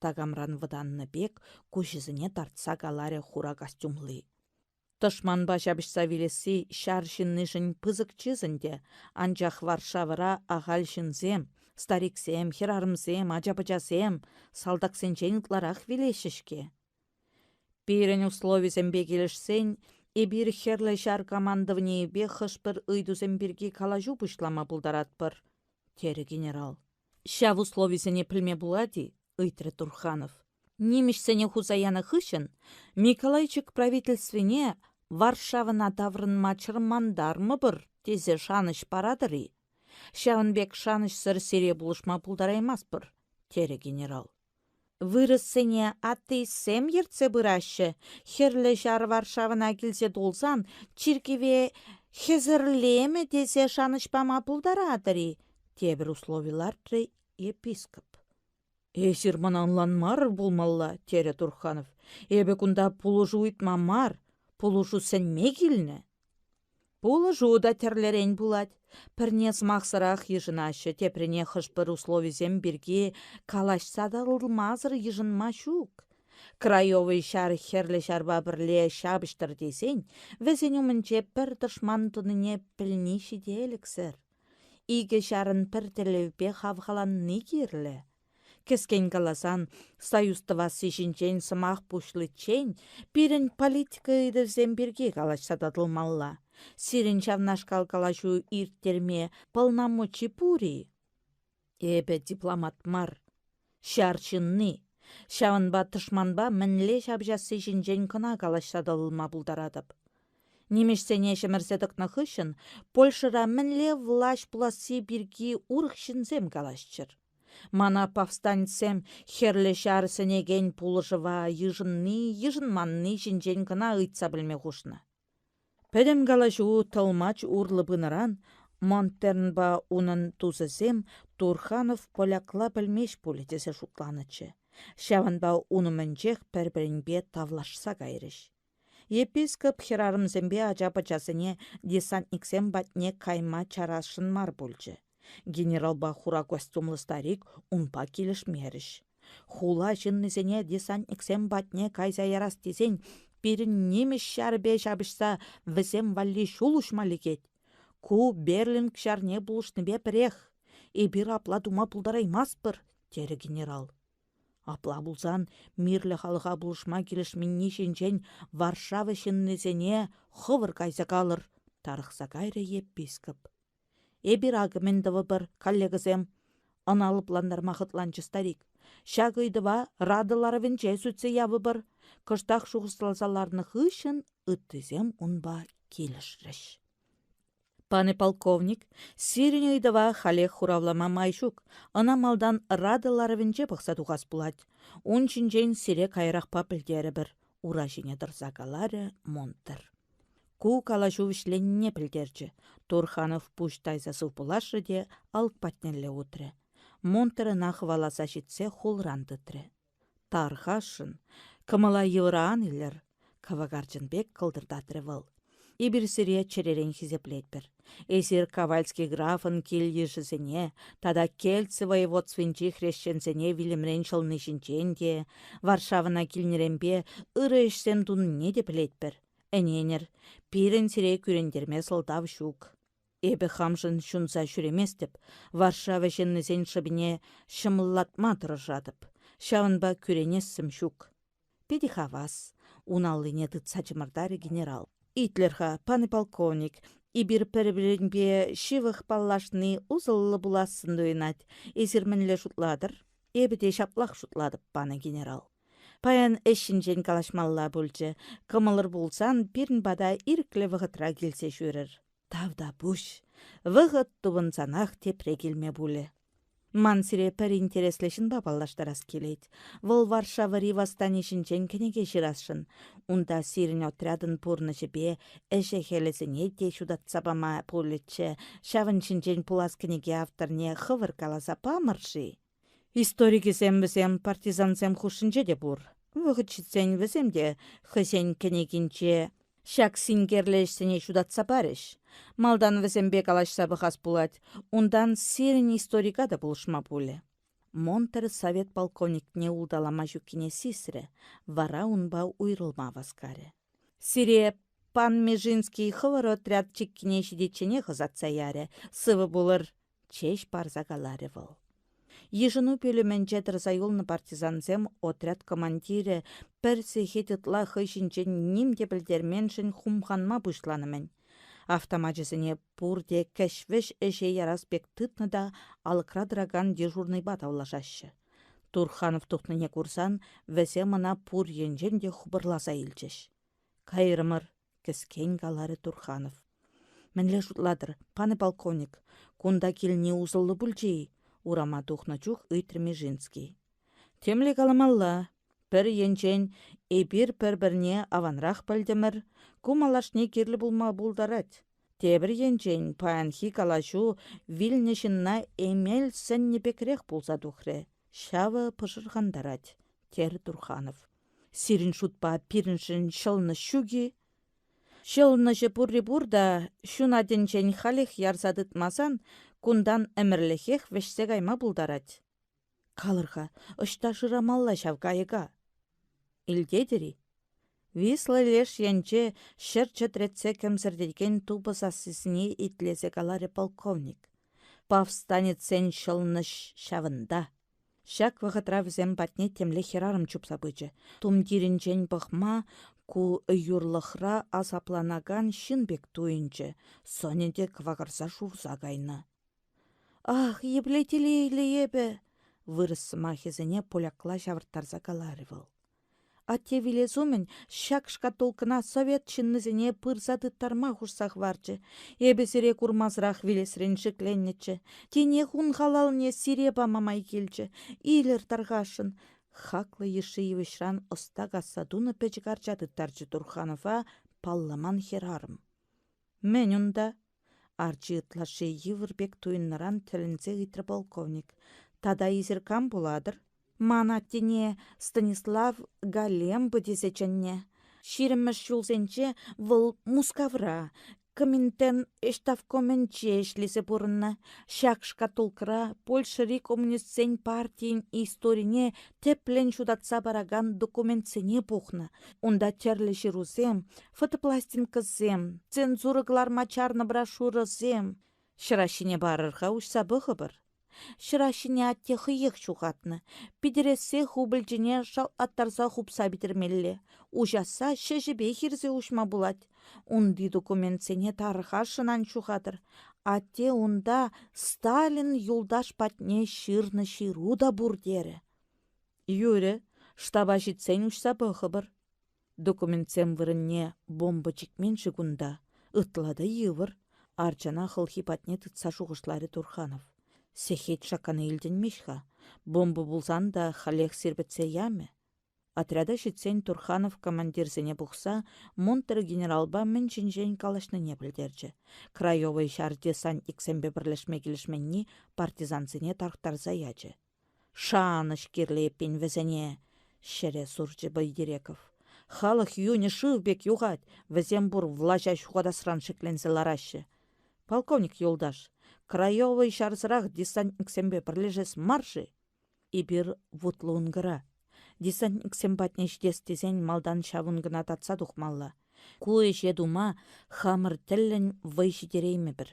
такамран вӑтаннӑ пек куҫӗсене тартса каларӗ хура костюмли. Тӑшманпа ҫапӑҫса вилесси ҫар ҫыннишӗн пысӑк чыс ӗнтӗ, анчах Варшавӑра ахаль ҫынсем, стариксем, хӗрарӑмсем, ача-пӑчасем салтаксенчен ытларах вилеҫҫӗ-ҫке. Пирӗн условисемпе килӗшсен, эпир Хӗрлӗ Ҫар командованийӗпе хӑш-пӗр ыйтусем пирки калаҫу пуҫлама пултаратпӑр, терӗ генерал. Ҫав условисене пӗлме пулать-и? ыйтрӗ Турханов. Нимӗҫсене хуса янӑ хыҫҫӑн Миколайчик правительствине Варшавӑна таврӑнма чӑрмантармӑпӑр тесе шанӑҫ паратӑр-и? Ҫавӑн пек шанӑҫсӑр сире пулӑшма пултараймастпӑр, терӗ генерал. Вырӑссене атеистсем ертсе пыраҫҫӗ. Хӗрлӗ Ҫар Варшавӑна килсе тулсан чиркӗве хӗсӗрлемӗ тесе шанӑҫ пама пултаратӑр-и? Тепӗр услови лартрӗ епископ. «Эсир мана ӑнланмарӑр пулмалла», — терӗ Турханов. «Эпӗ кунта пулӑшу ыйтма мар, пулӑшу сӗнме килнӗ». Пулӑшу та тӗрлӗрен пулать. Пӗрне сӑмахсӑрах йышӑнаҫҫӗ, теприне хӑш-пӗр условисем пирки калаҫса татӑлмасӑр йышӑнма ҫук. Краевӑй ҫар Хӗрлӗ Ҫарпа пӗрле ҫапӑҫтӑр тесен вӗсен умӗнче пӗр тӑшман тӑнине пӗлни ҫителӗксӗр. Икӗ ҫарӑн пӗр тӗллевпе хавхаланни кирлӗ. Кӗскен каласан, союз тӑвасси ҫинчен сӑмах пуҫличчен пирӗн политика ыйтӑвӗсем пирки калаҫса татӑлмалла. Сирӗн ҫавнашкал калаҫу ирттерме полномочи пур-и? Эпӗ дипломат мар, ҫар ҫынни. Ҫавӑнпа тӑшманпа мӗнле ҫапӑҫасси ҫинчен кӑна калаҫса татӑлма пултаратӑп. Нимӗҫсене ҫӗмӗрсе тӑкнӑ хыҫҫӑн Польшӑра мӗнле влаҫ пуласси пирки урӑх ҫынсем калаҫчӑр. Мана повстанецсем Хӗрлӗ Ҫар сӗнекен пулӑшӑва йышӑнни-йышӑнманни ҫинчен кӑна ыйтса пӗлме хушнӑ. Пӗтӗм калаҫу тӑлмач урлӑ пынӑран Монтернпа унӑн тусӗсем Турханов полякла пӗлмест пулӗ тесе шутланӑччӗ. Ҫавӑнпа ун умӗнчех пӗр-пӗринпе тавлашса кайрӗҫ. Епископ хӗрарӑмсемпе ача-пӑчасене десантниксем патне кайма чарасшӑн мар пулчӗ. Генералпа хура костюмлӑ старик унпа килӗшмерӗҫ. Хула ҫыннисене десантниксем патне кайса ярас тесен пирӗн нимӗҫ ҫарӗпе ҫапӑҫса вӗсем валли ҫул уҫма лекет. Ку Берлинг ҫарне пулӑшнипе пӗрех. Эпир апла тума пултараймастпӑр, терӗ генерал. Апла пулсан мирлӗ халӑха пулӑшма килӗшменни ҫинчен Варшава ҫыннисене хӑвӑр кайса калӑр, тарӑхса кайрӗ епископ. Эпир акӑ мӗн тӑвӑпӑр, коллегӑсем, ӑна лӑплантарма хӑтланчӗ старик. Ҫак ыйтӑва Рада ларӑвӗнче сӳтсе явӑпӑр. Кӑштах шухӑшласа ларнӑ хыҫҫӑн ыттисем унпа килӗшрӗҫ. Пане полковник, сирӗн ыйтӑва халех хуравлама май ҫук. Ӑна малтан Рада ларӑвӗнче пӑхса тухас пулать. Ун ҫинчен сире каярахпа пӗлтерӗпӗр, ура ҫине тӑрса каларӗ Монтер. Ку калаҫу вӗҫленнине пӗлтерчӗ. Турханов пуҫ тайса сывпуллашрӗ те алӑк патнелле утрӗ. Монтер ӑна хӑваласа ҫитсе хулран тытрӗ. Тархасшӑн, кӑмӑла йывӑра ан илӗр, кӑвакарчӑн пек кӑлтӑртатрӗ вӑл. Эпир сире чӗререн хисеплетпӗр. Эсир Ковальский графӑн кил-йышӗсене тата Кельци воеводствинчи хресченсене вилӗмрен ҫӑлни ҫинчен те, Варшавӑна килнӗренпе ырӑ ӗҫсем тунине те пӗлетпӗр. Ӗненӗр, пирӗн сире кӳрентерме сӑлтав ҫук. Эпӗ хамшӑн ҫунса ҫӳреместӗп, Варшава ҫыннисен шӑпине ҫӑмӑллатма тӑрӑшатӑп. Ҫавӑнпа кӳренессӗм ҫук. Питӗ хавас, ун аллине тытса чӑмӑртарӗ генерал. Итлӗр-ха, пане полковник, эпир пӗр-пӗринпе ҫывӑх паллашни усӑллӑ пулассӑн туйӑнать. Эсир мӗнле шутлатӑр? Эпӗ те ҫаплах шутлатӑп, панӑ генерал. Паян ӗҫ ҫинчен калаҫмалла пулчӗ. Кӑмӑлӑр пулсан пирӗн пата ирӗклӗ вӑхӑтра килсе ҫӳрӗр. Тавтапуҫ. Вӑхӑт тупӑнсанах тепре килме пулӗ. Ман сире пӗр интереслӗ ҫынпа паллаштарас килет. Вӑл Варшавӑри восстани ҫинчен кӗнеке ҫырасшӑн. Унта сирӗн отрядӑн пурнӑҫӗпе ӗҫӗ-хӗлӗсене те ҫутатса пама пулӗччӗ. Ҫавӑн ҫинчен пулас кӗнеке авторне хӑвӑр каласа памӑр-ши? Историкӗсем вӗсем партизансем хушшинче те пур. Вӑхӑт ҫитсен вӗсем те хӑйсен кӗнекинче ҫак синкерлӗ ӗҫсене ҫутатса парӗҫ. Малтан вӗсемпе калаҫса пӑхас пулать, унтан сирӗн историка та пулӑшма пулӗ. Монтер совет полковникне улталама ҫуккине сисрӗ, вара унпа уйрӑлма васкарӗ. Сире. Пан Межинский хӑвӑр отряд чиккине ҫитичченех ӑсатса ярӗ. Сывӑ пулӑр, чеҫ парса каларӗ вӑл. Йышӑну пӳлӗмӗнче тӑрса юлнӑ партизансем отряд командирӗ пӗр сехет ытла хӑй ҫинчен ним те пӗлтерменшӗн хумханма пуҫланӑ-мӗн. Автомачӗсене пурте кӗҫ-вӗҫ ӗҫе ярас пек тытнӑ та алӑкра тӑракан дежурнӑйпа тавлашаҫҫӗ. Турханов тухнине курсан вӗсем ӑна пур енчен те хупӑрласа илчӗҫ. Кайрӑмӑр, кӗскен каларӗ Турханов. Мӗнле шутлатӑр, пане полковник, кунта килни усӑллӑ пулчӗ-и? урама тухнӑ чух ыйтрӗ Межинский. Темле каламалла. Пӗр енчен, эпир пӗр-пӗрне аванрах пӗлтӗмӗр, ку малашне кирлӗ пулма пултарать. Тепӗр енчен, паянхи калаҫу вилнӗ ҫынна эмел сӗннӗ пекрех пулса тухрӗ. Ҫавӑ пӑшӑрхантарать, терӗ Турханов. Сирӗн шутпа пирӗншӗн ҫӑлнӑ ҫук-и? Ҫӑлӑнӑҫӗ пурри пур та, ҫунатӗнчен халех ярса тытмасан кунтан ӗмӗрлӗхех вӗҫсе кайма пултарать. Калӑр-ха, ӑҫта шырамалла ҫав кайӑка? Илтетӗр-и? Висла леш енче ҫӗр чӗтретсе кӗмсӗртекен тупӑ сассисене итлесе каларӗ полковник. Повстанецсен ҫӑлӑнӑҫ ҫавӑнта. Ҫак вӑхӑтра вӗсем патне темле хӗрарӑм чупса пычӗ. Тумтирӗнчен пӑхма ку юрлӑхра асапланакан ҫын пек туйӑнчӗ, сӑнӗ те кӑвакарса шурса кайнӑ. «Ах, епле телейлӗ эпӗ!» — вырӑс сӑмахӗсене полякла ҫавӑрттарса каларӗ вӑл. Атте вилес умӗн ҫак шкатулкӑна совет ҫыннисене пырса тыттарма хушса хӑварчӗ. Эпӗ сире курмасӑрах вилесрен шикленнӗччӗ. Тинех ун халалне сире пама май килчӗ. Илӗр тархасшӑн. Хаклӑ йышши йывӑҫран ӑста касса тунӑ пӗчӗк арча тыттарчӗ Турханова палламан хӗрарӑм. Мӗн унта? Арчи ытлашши йывӑр пек туйӑннӑран тӗлӗнсе ыйтрӗ полковник. Тата эсир кам пулатӑр? Ман аттене Станислав Галемба тесе чӗннӗ. Ҫирӗммӗш ҫулсенче вӑл Мускавра, Коминтерн ӗҫтӑвкомӗнче ӗҫлесе пурӑннӑ. Ҫак шкатулкӑра Польшӑри коммунистсен партийӗн историне тӗплӗн ҫутатса паракан документсене пухнӑ. Унта тӗрлӗ ҫырусем, фотопластинкӑсем, цензура кӑларма чарнӑ брошюрӑсем. Ҫӑраҫҫине парӑр-ха, уҫса пӑхӑпӑр. Ҫӑраҫҫине атте хӑех ҫухатнӑ. Питӗрессе хупӑлчине шалтлаттарса хупса питӗрмелле. Уҫасса ҫӗҫӗпе хирсе уҫма пулать. Унти документсене тархасшӑн ан ҫухатӑр. Атте унта Сталин юлташ патне ҫырнӑ ҫыру та пур терӗ. Юрӗ, штаба ҫитсен уҫса пӑхӑпӑр. Документсем вырӑнне бомба чикмен-ши кунта? Ытла та йывӑр, арчана хӑлхи патне тытса шухӑшларӗ Турханов. Сехет шаккани илтӗнмест-ха. Бомба пулсан та халех сирпӗтсе ямӗ. Отряда ҫитсен Турханов командирсене пухса Мунтер генералпа мӗн ҫинчен калаҫнине пӗлтерчӗ. Краевӑй ҫар десантниксемпе пӗрлешме килӗшменни партизансене тарӑхтарса ячӗ. Шанӑҫ кирлӗ эппин вӗсене, ҫӗре сурчӗ Байдереков. Халӑх юнӗ шыв пек юхать, вӗсем пур влаҫа ҫухатасран шикленсе лараҫҫӗ. Полковник юлташ, Краевӑй ҫарсӑрах десантниксемпе пӗрлешес мар-ши? Эпир вутлӑ ункӑра. Десантниксем патне ҫитес тесен малтан ҫав ункӑна татса тухмалла. Ку ӗҫе тума хамӑр тӗллӗн вӑй ҫитереймӗпӗр.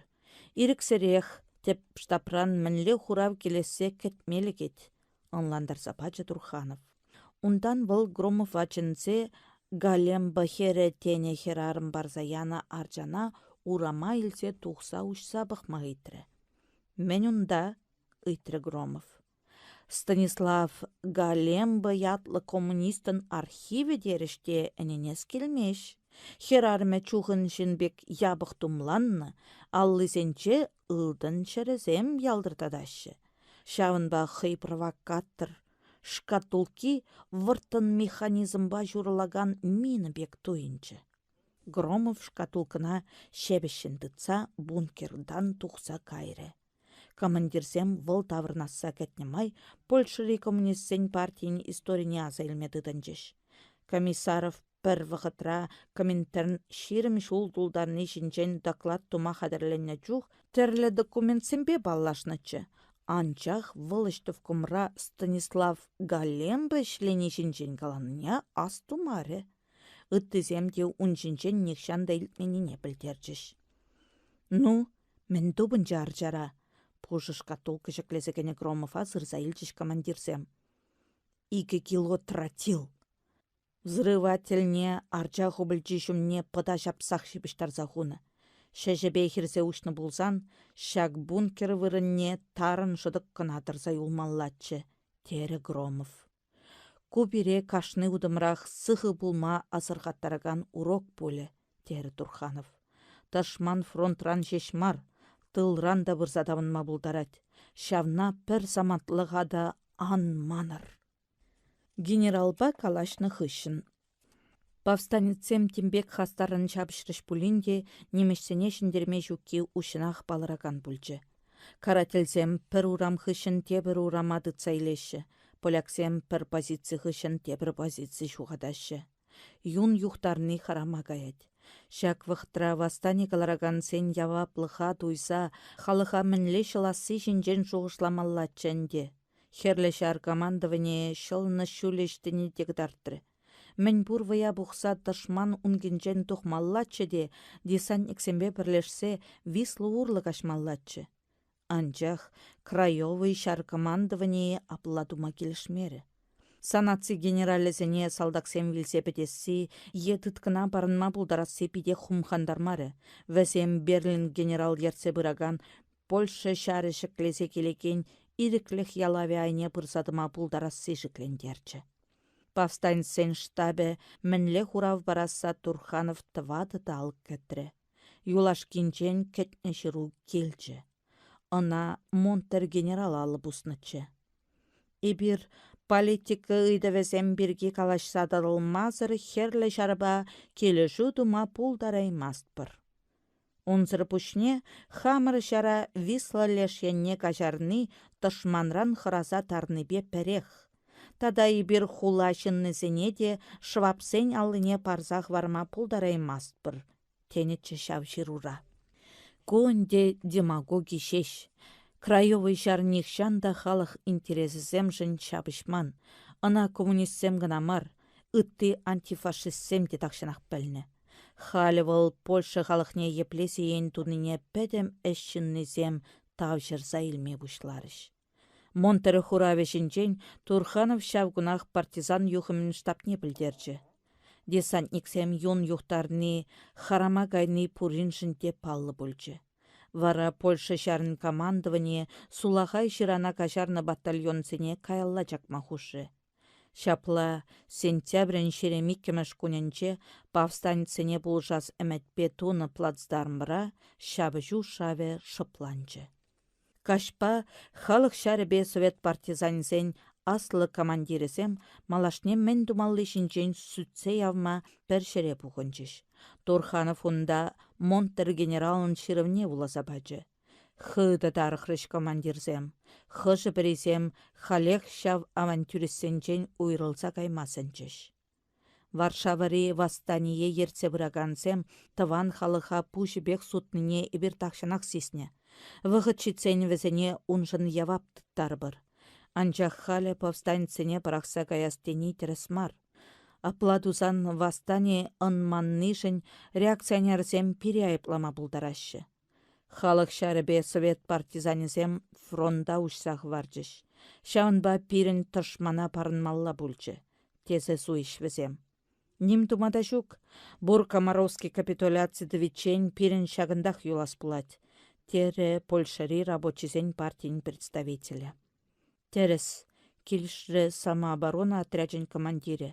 Ирӗксӗрех тӗп штабран мӗнле хурав килессе кӗтме лекет, ӑнлантарса пачӗ Турханов. Унтан вӑл Громова чӗнсе Галемба хӗрӗ тенӗ хӗрарӑм парса янӑ арчана урама илсе тухса уҫса пӑхма ыйтрӗ. Мӗн унта? ыйтрӗ Громов. Станислав Галемба ятлӑ коммунистӑн архивӗ терӗҫ те ӗненес килмест. Хӗрарӑмӗ чухӑн ҫын пек япӑх тумланнӑ, аллисенче ылтӑн ҫӗрӗсем ялтӑртатаҫҫӗ. Ҫавӑнпа хӑй провокатор, шкатулки вӑрттӑн механизмпа ҫурӑлакан мина пек туйӑнчӗ. Громов шкатулкӑна ҫепӗҫҫӗн тытса бункертан тухса кайрӗ. Командирсем вӑл таврӑнасса кӗтнӗ май Польшӑри коммунистсен партийӗн историне аса илме тытӑнчӗҫ. Комиссаров пӗр вӑхӑтра Коминтерн 20 ҫул тултарни ҫинчен доклад тума хатӗрленнӗ чух тӗрлӗ документсемпе паллашнӑччӗ, анчах вӑлӗҫтӑвкомра Станислав Галемба ӗҫлени ҫинчен каланине астумарӗ. Ыттисем те ун ҫинчен нихҫан та илтменнине пӗлтерчӗҫ. Ну, мӗн тупӑнчӗ арчара? Пушӑ шкатулка ҫӗклесе кӗнӗ Громова сырса илчӗҫ командирсем. Икӗ кило тротил! Взрывательне арча хупӑлчи ҫумне пӑта ҫапсах ҫыпӑҫтарса хунӑ. Ҫӗҫӗпе хирсе уҫнӑ пулсан, ҫак бункер вырӑнне тарӑн шӑтӑк кӑна тӑрса юлмаллаччӗ, терӗ Громов. Ку пире кашни утӑмрах сыхӑ пулма асӑрхаттаракан урок пулӗ, терӗ Турханов. Тӑшман фронтран ҫеҫ мар, тылран та пырса тапӑнма пултарать. Ҫавна пӗр самантлӑха та ан манӑр. Генералпа калаҫнӑ хыҫҫӑн Повстанецсем тем пек хастаррӑн ҫапӑҫрӗҫ пулин те нимӗҫсене ҫӗнтерме ҫукки уҫҫӑнах палӑракан пулчӗ. Карательсем пӗр урам хыҫҫӑн тепӗр урама тытса илеҫҫӗ, поляксем пӗр позици хыҫҫӑн тепӗр позици ҫухатаҫҫӗ. Юн юхтарни харама каять. Ҫак вӑхӑтра восстани кӑларакансен яваплӑха туйса халӑха мӗнле ҫӑласси ҫинчен шухӑшламаллаччӗ ӗнтӗ. Хӗрлӗ Ҫар командованийӗ ҫӑлӑнӑҫ ҫулӗ ӑҫтине те кӑтартрӗ. Мӗнпур вӑя пухса тӑшман ункинчен тухмаллаччӗ те десантниксемпе пӗрлешсе Висла урлӑ каҫмаллаччӗ. Анчах Краевӑй ҫар командованийӗ апла тума килӗшмерӗ. Санаци генералӗсене салтаксем вилсе пӗтесси е тыткӑна парӑнма пултарасси питех хумхантармарӗ. Вӗсем Берлин генерал ертсе пыракан Польша ҫарӗ ҫӗклесе килекен ирӗклӗх ялавӗ айне пырса тӑма пултарасси шиклентерчӗ. Повстанецсен штабӗ мӗнле хурав парасса Турханов тӑватӑ талӑк кӗтрӗ. Юлашкинчен кӗтнӗ ҫыру килчӗ. Ӑна Монтер генерал алӑ пуснӑччӗ. Эпир политика ыйтӑвӗсем пирки калаҫса татӑлмасӑр Хӗрлӗ Ҫарпа килӗшӳ тума пултараймастпӑр. Унсӑр пуҫне хамӑр ҫара Висла леш енне каҫарни тӑшманран хӑраса тарнипе пӗрех. Тата эпир хула ҫыннисене те швабсен аллине парса хӑварма пултараймастпӑр, тенӗччӗ ҫав ҫырура. Ку ӗнтӗ демагоги ҫеҫ. Краевӑй ҫар нихҫан та халӑх интересӗсемшӗн ҫапӑҫман, ӑна коммунистсем кӑна мар, ытти антифашистсем те тахҫанах пӗлнӗ. Халӗ вӑл Польша халӑхне епле сиен тунине пӗтӗм ӗҫ ҫыннисем тавҫӑрса илме пуҫларӗҫ. Монтер хуравӗ ҫинчен Турханов ҫав кунах партизан юхӑмӗн штабне пӗлтерчӗ. Десантниксем юн юхтарни, харама кайни пуриншӗн те паллӑ пулчӗ. Вара Польша ҫарӗн командованийӗ сулахай ҫырана каҫарнӑ батальонсене каялла чакма хушрӗ. Ҫапла, сентябрӗн 22-мӗш кунӗнче повстанецсене пулӑшас ӗмӗтпе тунӑ плацдармра ҫапӑҫу шавӗ шӑпланчӗ. Каҫпа халӑх ҫарӗпе совет партизанӗсен аслӑ командирӗсем малашне мӗн тумалли ҫинчен сӳтсе явма пӗр ҫӗре пухӑнчӗҫ. Турханов унта Монтер генералӑн ҫырӑвне вуласа пачӗ. Хытӑ тарӑхрӗҫ командирсем. Хӑшӗ-пӗрисем халех ҫав авантюристсенчен уйрӑлса кайма сӗнчӗҫ. Варшавӑри восстание ертсе пыракансем тӑван халӑха пуҫӗпех сутнине эпир тахҫанах сиснӗ. Вӑхӑт ҫитсен вӗсене уншӑн явап тыттарӑпӑр. Анчах халӗ повстанецсене пӑрахса каяс тени тӗрӗс мар. Апла тусан восстани ӑнманнишӗн реакционерсем пире айӑплама пултараҫҫӗ. Халӑх ҫарӗпе совет партизанӗсем фронта уҫса хӑварчӗҫ. Ҫавӑнпа пирӗн тӑшмана парӑнмалла пулчӗ, тесе суйӗҫ вӗсем. Ним тума та ҫук. Бур Комаровский капитуляци тӑвиччен пирӗн ҫакӑнтах юлас пулать, терӗ Польшӑри рабочисен партийӗн представителӗ. Тӗрӗс, килӗшрӗ самооборона отрячӗн командирӗ.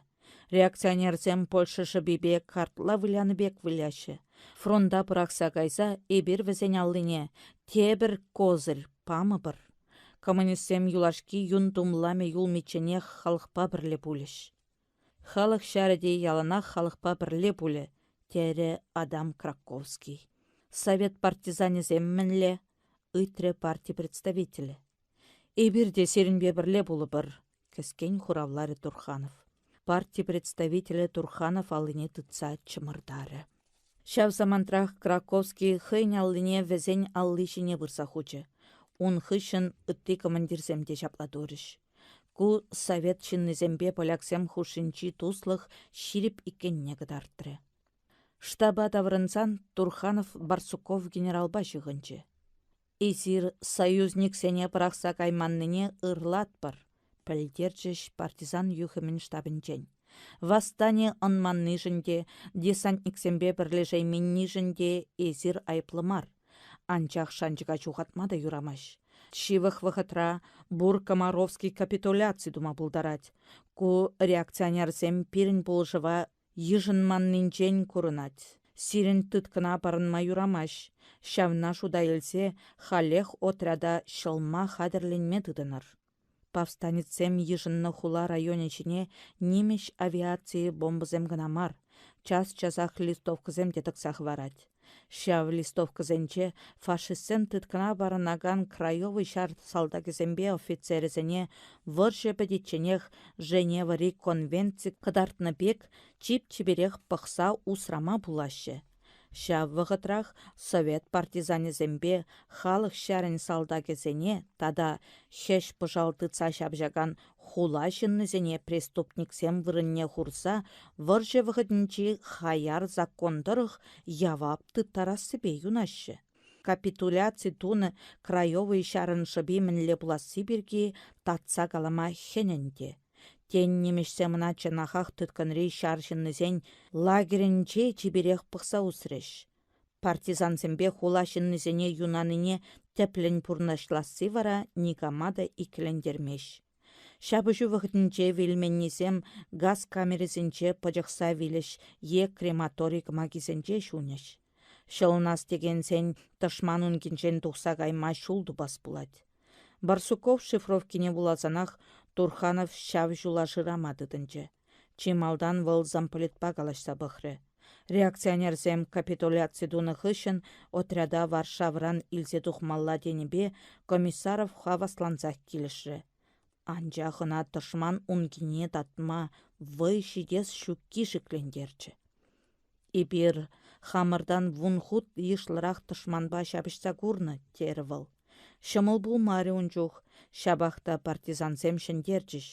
Реакционерсем Польша шӑпипе картла вылянӑ пек выляҫҫӗ. Фронта пӑрахса кайса эпир вӗсен аллине тепӗр козырь памӑпӑр. Коммунистсем юлашки юн тумламӗ юлмичченех халӑхпа пӗрле пулӗҫ. Халӑх ҫарӗ те яланах халӑхпа пӗрле пулӗ, терӗ Адам Краковский. Совет партизанӗсем мӗнле? ыйтрӗ парти представителӗ. Эпир те сирӗнпе пӗрле пулӑпӑр, кӗскен хуравларӗ Турханов. Парти представителӗ Турханов аллине тытса чӑмӑртарӗ. Ҫав самантрах Краковский хӑйӗн аллине вӗсен алли ҫине пырса хучӗ. Ун хыҫҫӑн ытти командирсем те ҫапла турӗҫ. Ку совет ҫыннисемпе поляксем хушшинчи туслӑх ҫирӗп иккенне кӑтартрӗ. Штаба таврӑнсан Турханов Барсуков генералпа ҫыхӑнчӗ. Эсир союзниксене пӑрахса кайманнине ырлатпӑр, пӗлтерчӗҫ партизан юхӑмӗн штабӗнчен. Восстани ӑнманнишӗн те, десантниксемпе пӗрлешейменнишӗн те эсир айӑплӑ мар. Анчах шанчӑка ҫухатма та юрамасть. Ҫывӑх вӑхӑтра Бур-Комаровский капитуляци тума пултарать. Ку реакционерсем пирӗн пулӑшӑва йышӑнманнинчен курӑнать. Сирӗн тыткӑна парӑнма юрамасть. Ҫавна шута илсе халех отряда ҫӑлма хатӗрленме тытӑнӑр. Повстанецсем йышӑннӑ хула районӗ ҫине нимӗҫ авиацийӗ бомбӑсем кӑна мар, час-часах листовкӑсем те тӑкса хӑварать. Ҫав листовкӑсенче фашистсем тыткӑна парӑнакан Краевӑй ҫар салтакӗсемпе офицерӗсене вӑрҫӑ пӗтичченех Женевӑри конвенци кӑтартнӑ пек чип-чиперех пӑхса усрама пулаҫҫӗ. Ҫав вӑхӑтрах совет партизанӗсемпе халӑх ҫарӗн салтакӗсене тата хӗҫ-пӑшал тытса ҫапӑҫакан хула ҫыннисене преступниксем вырӑнне хурса вӑрҫӑ вӑхӑтӗнчи хаяр закон тӑрӑх явап тыттарассипе юнаҫҫӗ. Капитуляци тунӑ Краевӑй ҫарӑн шӑпи мӗнле пуласси пирки татса калама хӗн ӗнтӗ. Тен, нимӗҫсем ӑна чӑнахах тыткӑнри ҫар ҫыннисен лагерӗнче чиперех пӑхса усрӗҫ. Партизансемпе хула ҫыннисене юнанине тӗплӗн пурнӑҫласси вара никама та иккӗлентермест. Ҫапӑҫу вӑхӑтӗнче вилменнисем газ камерисенче пӑчӑхса вилӗҫ е крематори кӑмакисенче ҫунӗҫ. Ҫӑлӑнас текенсен тӑшман ункинчен тухса кайма ҫул тупас пулать. Барсуков шифровкине вуласанах Турханов ҫав ҫула шырама тытӑнчӗ. Чи малтан вӑл замполитпа калаҫса пӑхрӗ. Реакционерсем капитуляци тунӑ хыҫҫӑн отряда Варшавӑран илсе тухмалла тенипе Комиссаров хаваслансах килӗшрӗ. Анчах ӑна тӑшман ункине татма вӑй ҫитес ҫукки шиклентерчӗ. Эпир хамӑртан вунхут йышлӑрах тӑшманпа ҫапӑҫса курнӑ, терӗ вӑл. Ҫӑмӑл пулмарӗ ун чух, ҫапах та партизансем ҫӗнтерчӗҫ.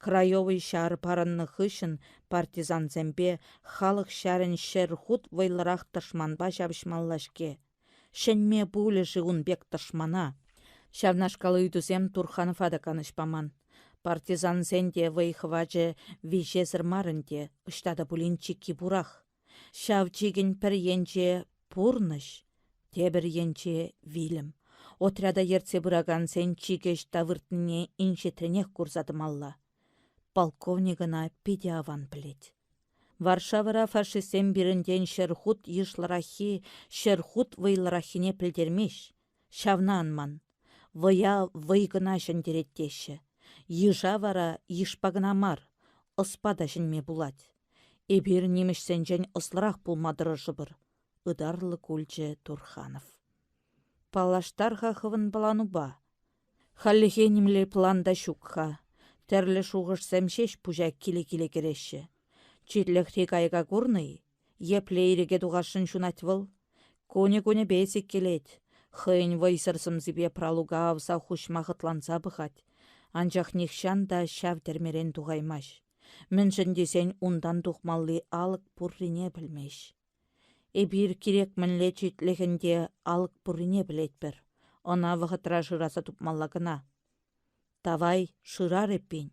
Краевӑй ҫар парӑннӑ хыҫҫӑн партизансемпе халӑх ҫарӗн 100 хут вӑйлӑрах тӑшманпа ҫапӑҫмалла-ҫке. Ҫӗнме пулӗ-ши ун пек тӑшмана? Ҫавнашкал ыйтусем Турханова та канӑҫ паман. Партизансен те вӑй-хӑвачӗ виҫесӗр мар ӗнтӗ, ӑҫта та пулин чикки пурах. Ҫав чикӗн пӗр енче пурнӑҫ, тепӗр енче вилӗм. Отряда ертсе пыракансен чикӗ ӑҫта выртнине инҫетренех курса тӑмалла. Полковник ӑна питӗ аван пӗлет. Варшавӑра фашистсем пирӗнтен 100 хут йышлӑраххи, 100 хут вӑйлӑраххине пӗлтермест. Ҫавна ан ман. Вӑя вӑй кӑна ҫӗнтерет теҫҫӗ. Йыша вара йышпа кӑна мар, ӑспа та ҫӗнме пулать. Эпир нимӗҫсенчен ӑслӑрах пулма тӑрӑшӑпӑр, ытарлӑ кулчӗ Турханов. Паллаштар-ха хӑвӑн планупа. Хальлӗхе нимле план та ҫук-ха. Тӗрлӗ шухӑшсем ҫеҫ пуҫа киле-киле кӗреҫҫӗ. Читлӗхри кайӑка курнӑ-и? Епле ирӗке тухасшӑн ҫунать вӑл? Кунӗ-кунӗпе сиккелет. Хӑйӗн вӑйсӑр сӑмсипе пралука авса хуҫма хӑтланса пӑхать. Анчах нихҫан та ҫав тӗрмерен тухаймасть. Мӗншӗн тесен унтан тухмалли алӑк пуррине пӗлмест. Эпир кирек мӗнле читлӗхӗн те алӑк пуррине пӗлетпӗр. Ӑна вӑхӑтра шыраса тупмалла кӑна. Тавай, шырар эппин.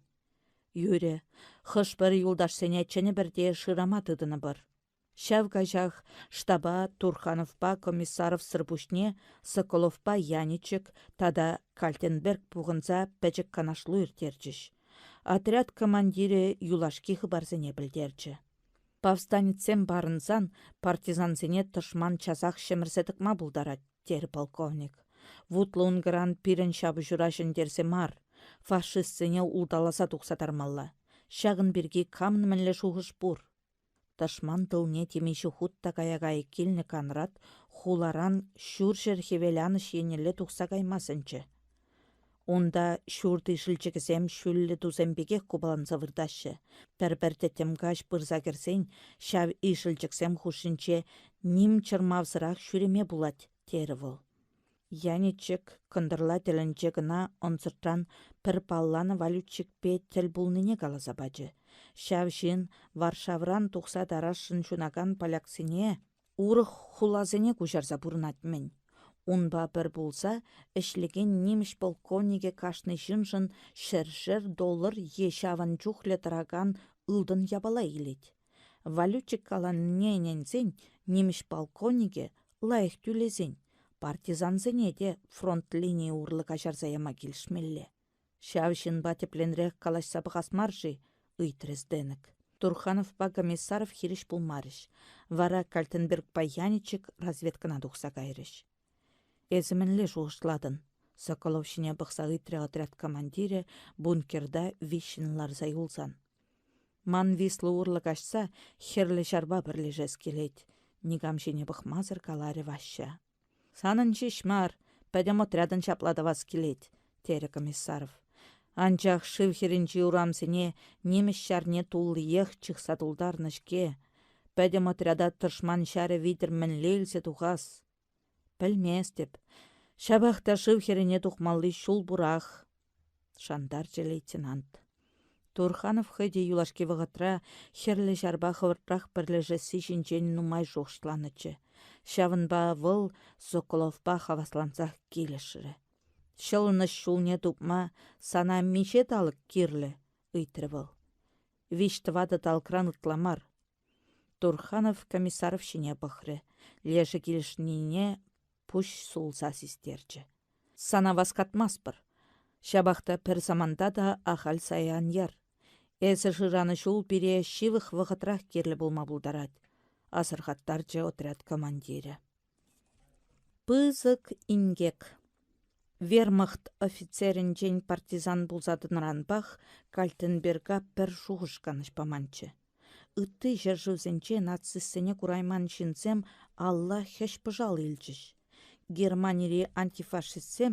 Юрӗ, хӑш-пӗр юлташсене чӗнӗпӗр те шырама тытӑнӑпӑр. Ҫав каҫах штаба Турхановпа Комиссаровсӑр пуҫне Соколовпа Яничек тата Кальтенберг пухӑнса пӗчӗк канашлу ирттерчӗҫ. Отряд командирӗ юлашки хыпарсене пӗлтерчӗ. Повстанецсем парӑнсан партизансене тӑшман часах ҫӗмӗрсе тӑкма пултарать, терӗ полковник. Вутлӑ ункӑран пирӗн ҫапӑҫура ҫӗнтерсе мар, фашистсене улталаса тухса тармалла. Ҫакӑн пирки камӑн мӗнле шухӑш пур? Тӑшман тылне темиҫе хут та кая-кая килнӗ Конрад хуларан ҫурҫӗр-хӗвеланӑҫ еннелле тухса кайма сӗнчӗ. Унта ҫурт ишӗлчӗкӗсем ҫӳллӗ тусем пекех купаланса выртаҫҫӗ. Пӗр-пӗр тӗттӗм каҫ пырса кӗрсен ҫав ишӗлчӗксем хушшинче ним чӑрмавсӑрах ҫӳреме пулать, терӗ вӑл. Яничек кӑнтӑрла тӗлӗнче кӑна ӑнсӑртран пӗр палланӑ валютчикпе тӗл пулнине каласа пачӗ. Ҫав ҫын Варшавӑран тухса тарасшӑн ҫунакан поляксене урӑх хуласене куҫарса пурӑнать-мӗн. Унпа пӗр пулса ӗҫлекен нимӗҫ полковникӗ кашни ҫыншӑн ҫӗршер доллар е ҫавӑн чухлӗ тӑракан ылтӑн япала илет. Валютчик каланине ӗненсен нимӗҫ полковникӗ лайӑх тӳлесен партизансене те фронт линийӗ урлӑ каҫарса яма килӗшмелле. Ҫав ҫынпа тӗплӗнрех калаҫса пӑхас мар-ши? ыйтрӗ Зденек. Турхановпа Комиссаров хирӗҫ пулмарӗҫ. Вара Кальтенбергпа Яничек разведкӑна тухса кайрӗҫ. Эсӗ мӗнле шухӑшлатӑн? Соколов ҫине пӑхса ыйтрӗ отряд командирӗ бункерта виҫҫӗн ларса юлсан. Ман Висла урлӑ каҫса Хӗрлӗ Ҫарпа пӗрлешес килет, никам ҫине пӑхмасӑр каларӗ Ваҫҫа. Санӑн ҫеҫ мар, пӗтӗм отрядӑн ҫапла тӑвас килет, терӗ Комиссаров. Анчах шыв хӗрринчи урамсене нимӗҫ ҫарне туллиех чыхса тултарнӑ-ҫке. Пӗтӗм отряда тӑшман ҫарӗ витӗр мӗнле илсе тухас? Пӗлместӗп. Ҫапах та шыв хӗррине тухмалли ҫул пурах, шантарчӗ лейтенант. Турханов хӑй те юлашки вӑхӑтра Хӗрлӗ Ҫарпа хӑвӑртрах пӗрлешесси ҫинчен нумай шухӑшланӑччӗ. Ҫавӑнпа вӑл Соколовпа хаваслансах килӗшрӗ. Ҫӑлӑнӑҫ ҫулне тупма сана миҫе талӑк кирлӗ? ыйтрӗ вӑл. Виҫ-тӑватӑ талӑкран ытла мар. Турханов Комиссаров ҫине пӑхрӗ. Лешӗ килӗшнине пуҫ сулса систерчӗ. Сана васкатмастпӑр. Ҫапах та пӗр саманта та ахаль сая ан яр. Эсӗ шыранӑ ҫул пире ҫывӑх вӑхӑтрах кирлӗ пулма пултарать, асӑрхаттарчӗ отряд командирӗ. Пысӑк инкек. Вермахт офицерӗнчен партизан пулса тӑнӑранпах Кальтенберга пӗр шухӑш канӑҫ паманччӗ. Ытти ҫӗршывсенче нацистсене курайман ҫынсем алла хӗҫ-пӑшал илчӗҫ. Германири антифашистсем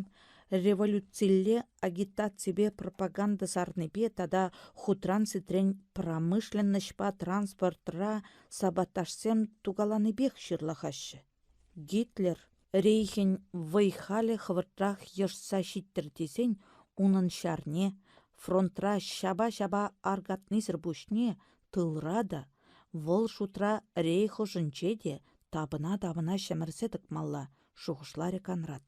революцилле агитаципе пропаганда сарнипе тата хутран-ситрен промышленноҫпа транспортра саботажсем тукаланипех ҫырлахаҫҫӗ. Гитлер рейхӗн вӑй-халӗ хӑвӑртрах йӑшса ҫиттӗр тесен унӑн ҫарне, фронтра ҫапа-ҫапа аркатнисӗр пуҫне, тылра та, вӑл шутра рейх ӑшӗнче те тапӑна-тапӑна ҫӗмӗрсе тӑкмалла, шухӑшларӗ Конрад.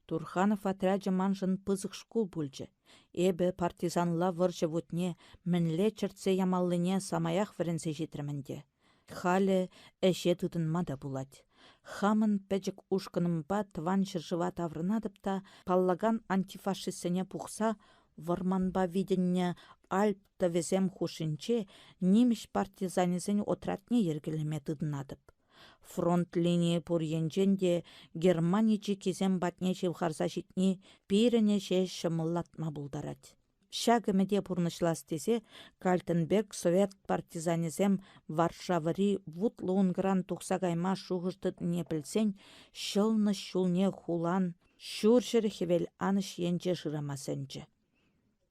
Турханов отрячӗ маншӑн пысӑк шкул пулчӗ. Эпӗ партизанла вӑрҫӑ вутне мӗнле чӗртсе ямаллине самаях вӗренсе ҫитрӗм ӗнтӗ. Халӗ ӗҫе тытӑнма та пулать. Хамӑн пӗчӗк ушкӑнӑмпа тӑван ҫӗршыва таврӑнатӑп та паллакан антифашистсене пухса вӑрманпа витӗннӗ Альп тӑвӗсем хушшинче нимӗҫ партизанӗсен отрядне йӗркелеме тытӑнатӑп. Фронт линийӗ пур енчен те Германи чиккисем патне ҫывхарса ҫитни пирӗн ӗҫе ҫӑмӑллатма пултарать. Ҫак ӗмӗте пурнӑҫлас тесе Кальтенберг совет партизанӗсем Варшавӑри вутлӑ ункӑран тухса кайма шухӑш тытнине пӗлсен ҫӑлӑнӑҫ ҫулне хулан ҫурҫӗр-хӗвел анӑҫ енче шырама сӗнчӗ.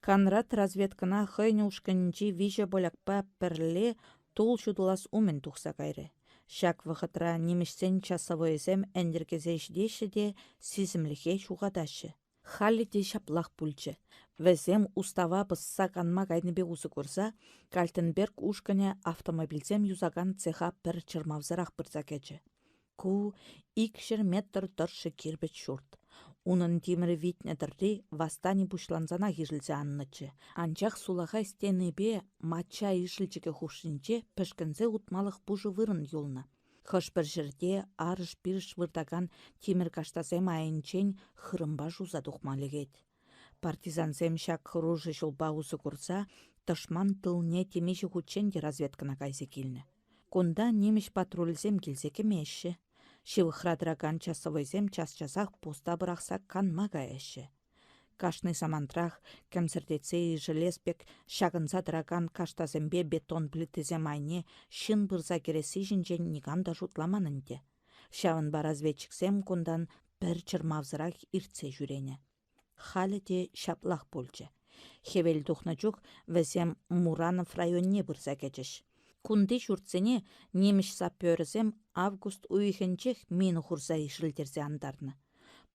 Конрад разведкӑна хӑйӗн ушкӑнӗнчи виҫӗ полякпа пӗрле тул ҫутӑлас умӗн тухса кайрӗ. Ҫак вӑхӑтра нимӗҫсен часовойӗсем ӗнтӗркесе ҫитеҫҫӗ те сисӗмлӗхе ҫухатаҫҫӗ. Халӗ те ҫаплах пулчӗ. Вӗсем устава пӑсса канма кайнипе усӑ курса Кальтенберг ушкӑнӗ автомобильсем юсакан цеха пӗр чӑрмавсӑрах пырса кӗчӗ. Ку 200 метр тӑршшӗ кирпӗч ҫурт. Унӑн тимӗр витнӗ тӑрри восстани пуҫлансанах ишӗлсе аннӑччӗ. Анчах сулахай стенипе мачча ишӗлчӗкӗ хушшинче пӗшкӗнсе утмалӑх пушӑ вырӑн юлнӑ. Хӑш-пӗр ҫӗрте арӑш-пирӗш выртакан тимӗр каштасем айӗнчен хырӑмпа шуса тухма лекет. Партизансем ҫак хӑрушӑ ҫулпа усӑ курса тӑшман тылне темиҫе хутчен те разведкӑна кайса килнӗ. Кунта нимӗҫ патрулӗсем килсе кӗмеҫҫӗ. Ҫывӑхра тӑракан часовойсем час-часах поста пӑрахса канма каяҫҫӗ. Кашни самантрах кӗмсӗртетсе ишӗлес пек ҫакӑнса тӑракан каштасемпе бетон плитисем айне ҫын пырса кӗресси ҫинчен никам та шутламан ӗнтӗ. Ҫавӑнпа разведчиксем кунтан пӗр чӑрмавсӑрах иртсе ҫӳренӗ. Халӗ те ҫаплах пулчӗ. Хӗвел тухнӑ чух вӗсем Муранов районне пырса кӗчӗҫ. Кунти ҫуртсене нимӗҫ саперӗсем август уйӑхӗнчех мина хурса ишӗлтерсе антарнӑ.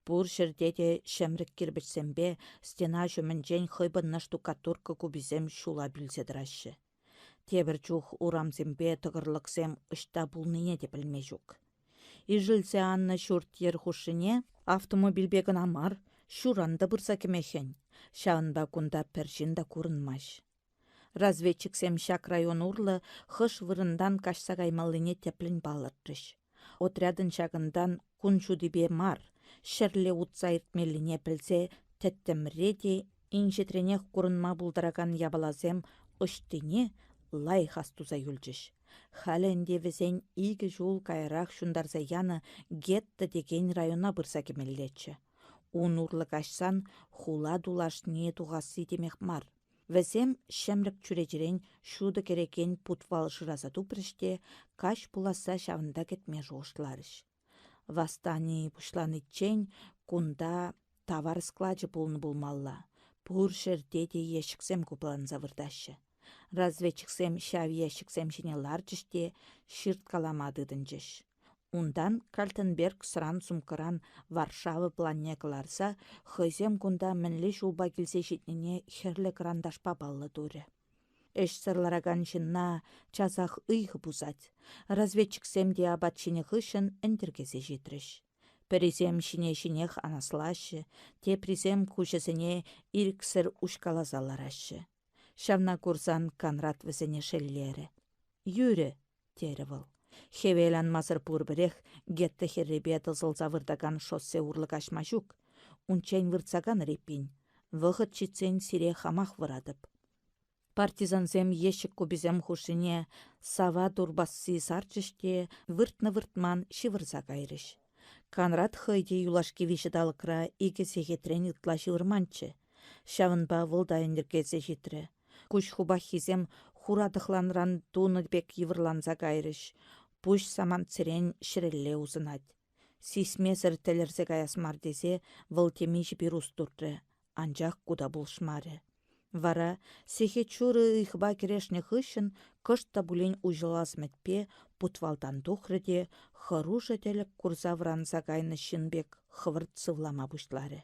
Пур ҫӗрте те ҫӗмрӗк кирпӗчсемпе стена ҫумӗнчен хӑйпӑннӑ штукатурка куписем ҫула пӳлсе тӑраҫҫӗ. Тепӗр чух урамсемпе тӑкӑрлӑксем ӑҫта пулнине те пӗлме ҫук. Ишӗлсе аннӑ ҫурт-йӗр хушшине автомобильпе кӑна мар, ҫуран та пырса кӗме хӗн. Ҫавӑнпа кунта пӗр ҫын та курӑнмасть. Разведчиксем ҫак район урлӑ хӑш вырӑнтан каҫса каймаллине тӗплӗн палӑртрӗҫ. Отрядӑн ҫакӑнтан кун ҫутипе мар, ҫӗрле утса иртмеллине пӗлсе тӗттӗмре те инҫетренех курӑнма пултаракан япаласем ӑҫтине лайӑх астуса юлчӗҫ. Халӗ ӗнтӗ вӗсен икӗ ҫул каярах ҫунтарса янӑ гетто текен района пырса кӗмеллеччӗ. Ун урлӑ каҫсан хула тулашне тухасси темех мар. Вӗсем ҫӗмрӗк чӳречерен ҫутӑ кӗрекен путвал шыраса тупрӗҫ те каҫ пуласса ҫавӑнта кӗтме шухӑшларӗҫ. Восстани пуҫланиччен кунта тавар склачӗ пулнӑ пулмалла, пур ҫӗрте те ещӗксем купаланса выртаҫҫӗ. Разведчиксем ҫав ещӗксем ҫине ларчӗҫ те ҫырткалама тытӑнчӗҫ. Унтан Кальтенберг сӑран сумкӑран Варшава планне кӑларса хӑйсем кунта мӗнле ҫулпа килсе ҫитнине хӗрлӗ кӑранташпа паллӑ турӗ. Ӗҫсӗр ларакан ҫынна часах ыйхӑ пусать. Разведчиксем те апат ҫинӗ хыҫҫӑн ӗнтӗркесе ҫитрӗҫ. Пӗрисем ҫине-ҫинех анаслаҫҫӗ, теприсем куҫӗсене ирӗксӗр уҫкаласа лараҫҫӗ. Ҫавна курсан Конрад вӗсене шеллерӗ. Юрӗ, терӗ вӑл. Хӗвел анмасӑр пурпӗрех гетто хӗррипе тӑсӑлса выртакан шоссе урлӑ каҫма ҫук. Унччен выртса канӑр эппин. Вӑхӑт ҫитсен сире хамах вӑратӑп. Партизансем ещӗк куписем хушшине сава турпасси сарчӗҫ те выртнӑ-выртман ҫывӑрса кайрӗҫ. Конрад хӑй те юлашки виҫӗ талӑкра икӗ сехетрен ытла ҫывӑрманччӗ. Ҫавӑнпа вӑл та ӗнтӗркесе ҫитрӗ. Куҫ хупаххисем хура тӑхланран тунӑ пек йывӑрланса кайрӗҫ, пуҫ самантсерен ҫӗрелле усӑнать. Сисмесӗр тӗлӗрсе каяс мар тесе вӑл темиҫе пирус туртрӗ, анчах ку та пулӑшмарӗ. Вара сехет ҫурӑ ыйхӑпа кӗрешнӗ хыҫҫӑн кӑшт та пулин уҫӑлас ӗмӗтпе путвалтан тухрӗ те хӑрушӑ тӗлӗк курса вӑранса кайнӑ ҫын пек хӑвӑрт сывлама пуҫларӗ.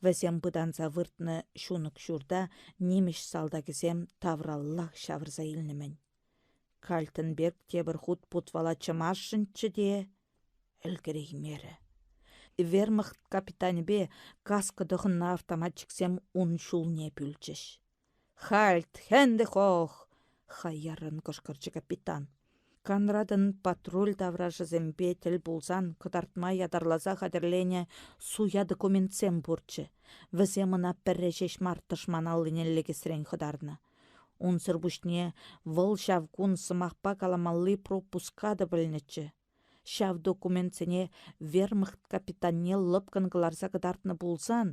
Вӗсем пытанса выртнӑ ҫунӑк ҫурта нимӗҫ салтакӗсем тавраллах ҫавӑрса илнӗ-мӗн. Кальтенберг тепӗр хут путвала чӑмасшӑнччӗ те ӗлкӗреймерӗ. Вермахт капитанӗпе каска тӑхӑннӑ автоматчиксем ун ҫулне пӳлчӗҫ. «Хальт, хенде хох!» — хаяррӑн кӑшкӑрчӗ капитан. Конрадӑн патруль таврашӗсемпе тӗл пулсан кӑтартма ятарласа хатӗрленӗ суя документсем пурччӗ. Вӗсем ӑна пӗрре ҫеҫ мар тӑшман аллине лекесрен хӑтарнӑ. Унсӑр пуҫне вӑл ҫав кун сӑмахпа каламалли пропуска та пӗлнӗччӗ. Ҫав документсене вермахт капитанне лӑпкӑн кӑларса кӑтартнӑ пулсан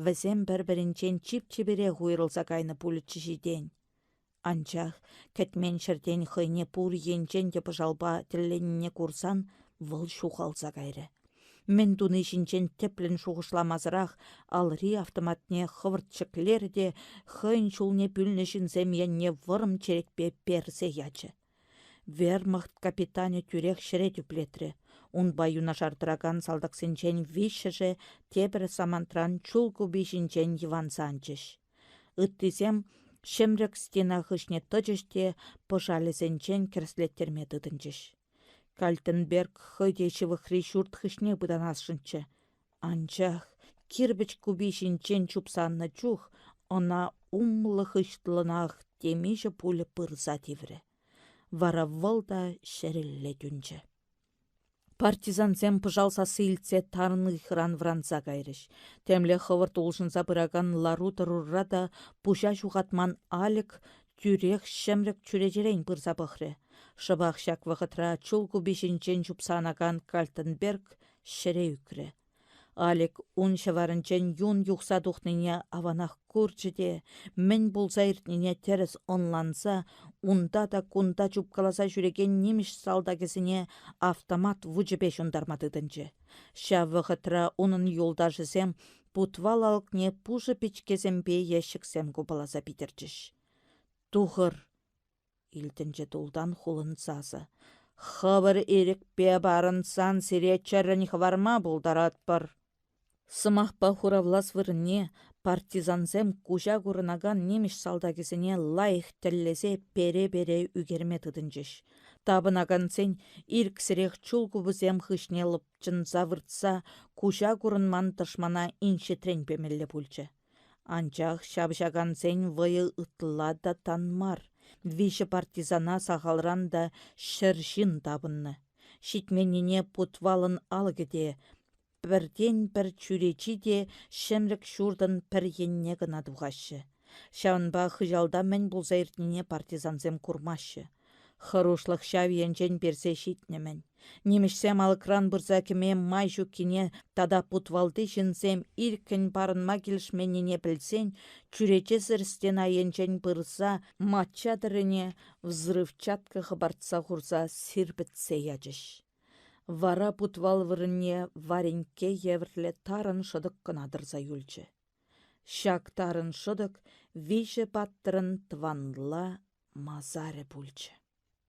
вӗсем пӗр-пӗринчен чип-чиперех уйрӑлса кайнӑ пулӗччӗҫ-и тен. Анчах кӗтмен ҫӗртен хӑйне пур енчен те пӑшалпа тӗлленине курсан вӑл ҫухалса кайрӗ. Мӗн туни ҫинчен тӗплӗн шухӑшламасӑрах алри автоматне хӑвӑрт ҫӗклерӗ те хӑйӗн ҫулне пӳлнӗ ҫынсем енне вӑрӑм черетпе персе ячӗ. Вермахт капитанӗ тӳрех ҫӗре тӳплетрӗ. Унпа юнашар тӑракан салтаксенчен виҫҫӗшӗ тепӗр самантран чул купи ҫинчен йӑванса анчӗҫ. Ыттисем ҫӗмрӗк стена хыҫне тӑчӗҫ те пӑшалӗсенчен кӗрӗслеттерме тытӑнчӗҫ. Кальтенберг хӑй те ҫывӑхри ҫурт хыҫне пытанасшӑнччӗ. Анчах кирпӗч купи ҫинчен чупса аннӑ чух ӑна умлӑ-хыҫлӑнах темиҫе пуля пырса тиврӗ. Вара вӑл та ҫӗрелле тӳнчӗ. Партизансем пӑшал сасси илтсе тарӑн ыйхӑран вӑранса кайрӗҫ. Темле хӑвӑрт улшӑнса пыракан лару-тӑрура та пуҫа ҫухатман Алик тӳрех ҫӗмрӗк чӳречерен пырса пӑхрӗ. Шӑпах ҫак вӑхӑтра чул купи ҫинчен чупса анакан Кальтенберг ҫӗре ӳкрӗ. Алик ун ҫӑварӗнчен юн юхса тухнине аванах курчӗ те, мӗн пулса иртнине тӗрӗс ӑнланса, унта та кунта чупкаласа ҫӳрекен нимӗҫ салтакӗсене автомат вучӗпе ҫунтарма тытӑнчӗ. Ҫав вӑхӑтра унӑн юлташӗсем путвал алӑкне пушӑ пичкесемпе ещӗксем купаласа питӗрчӗҫ. «Тухӑр!» илтӗнчӗ тултан хулӑн сасӑ. Хӑвӑр ирӗкпе парӑнсан сире чӗррӗн хӑварма пултаратпӑр. Сӑмахпа хуравлас вырӑнне партизансем куҫа курӑнакан нимӗҫ салтакӗсене лайӑх тӗллесе пере-пере ӳкерме тытӑнчӗҫ. Тапӑнакансен ирӗксӗрех чул куписем хыҫне лӑпчӑнса выртса куҫа курӑнман тӑшмана инҫетрен пемелле пулчӗ. Анчах ҫапӑҫакансен вӑйӗ ытла та тан мар. Виҫӗ партизана сахалран та 100 ҫын тапӑннӑ. Ҫитменнине путвалӑн алӑкӗ те, пӗртен-пӗр чӳречи те ҫӗмрӗк ҫуртӑн пӗр енне кӑна тухаҫҫӗ. Ҫавӑнпа хыҫалта мӗн пулса иртнине партизансем курмаҫҫӗ. Хӑрушлӑх ҫав енчен персе ҫитнӗ-мӗн. Нимӗҫсем алӑкран пырса кӗме май ҫуккине тата путвалти ҫынсем ирӗккӗн парӑнма килӗшменнине пӗлсен чӳречесӗр стена енчен пырса мачча тӑррине взрывчатка хӑпартса хурса сирпӗтсе ячӗҫ. Вара путвал вырӑнне варинкке евӗрлӗ тарӑн шӑтӑк кӑна тӑрса юлчӗ. Ҫак тарӑн шӑтӑк виҫӗ паттӑрӑн тӑванла масарӗ пулчӗ.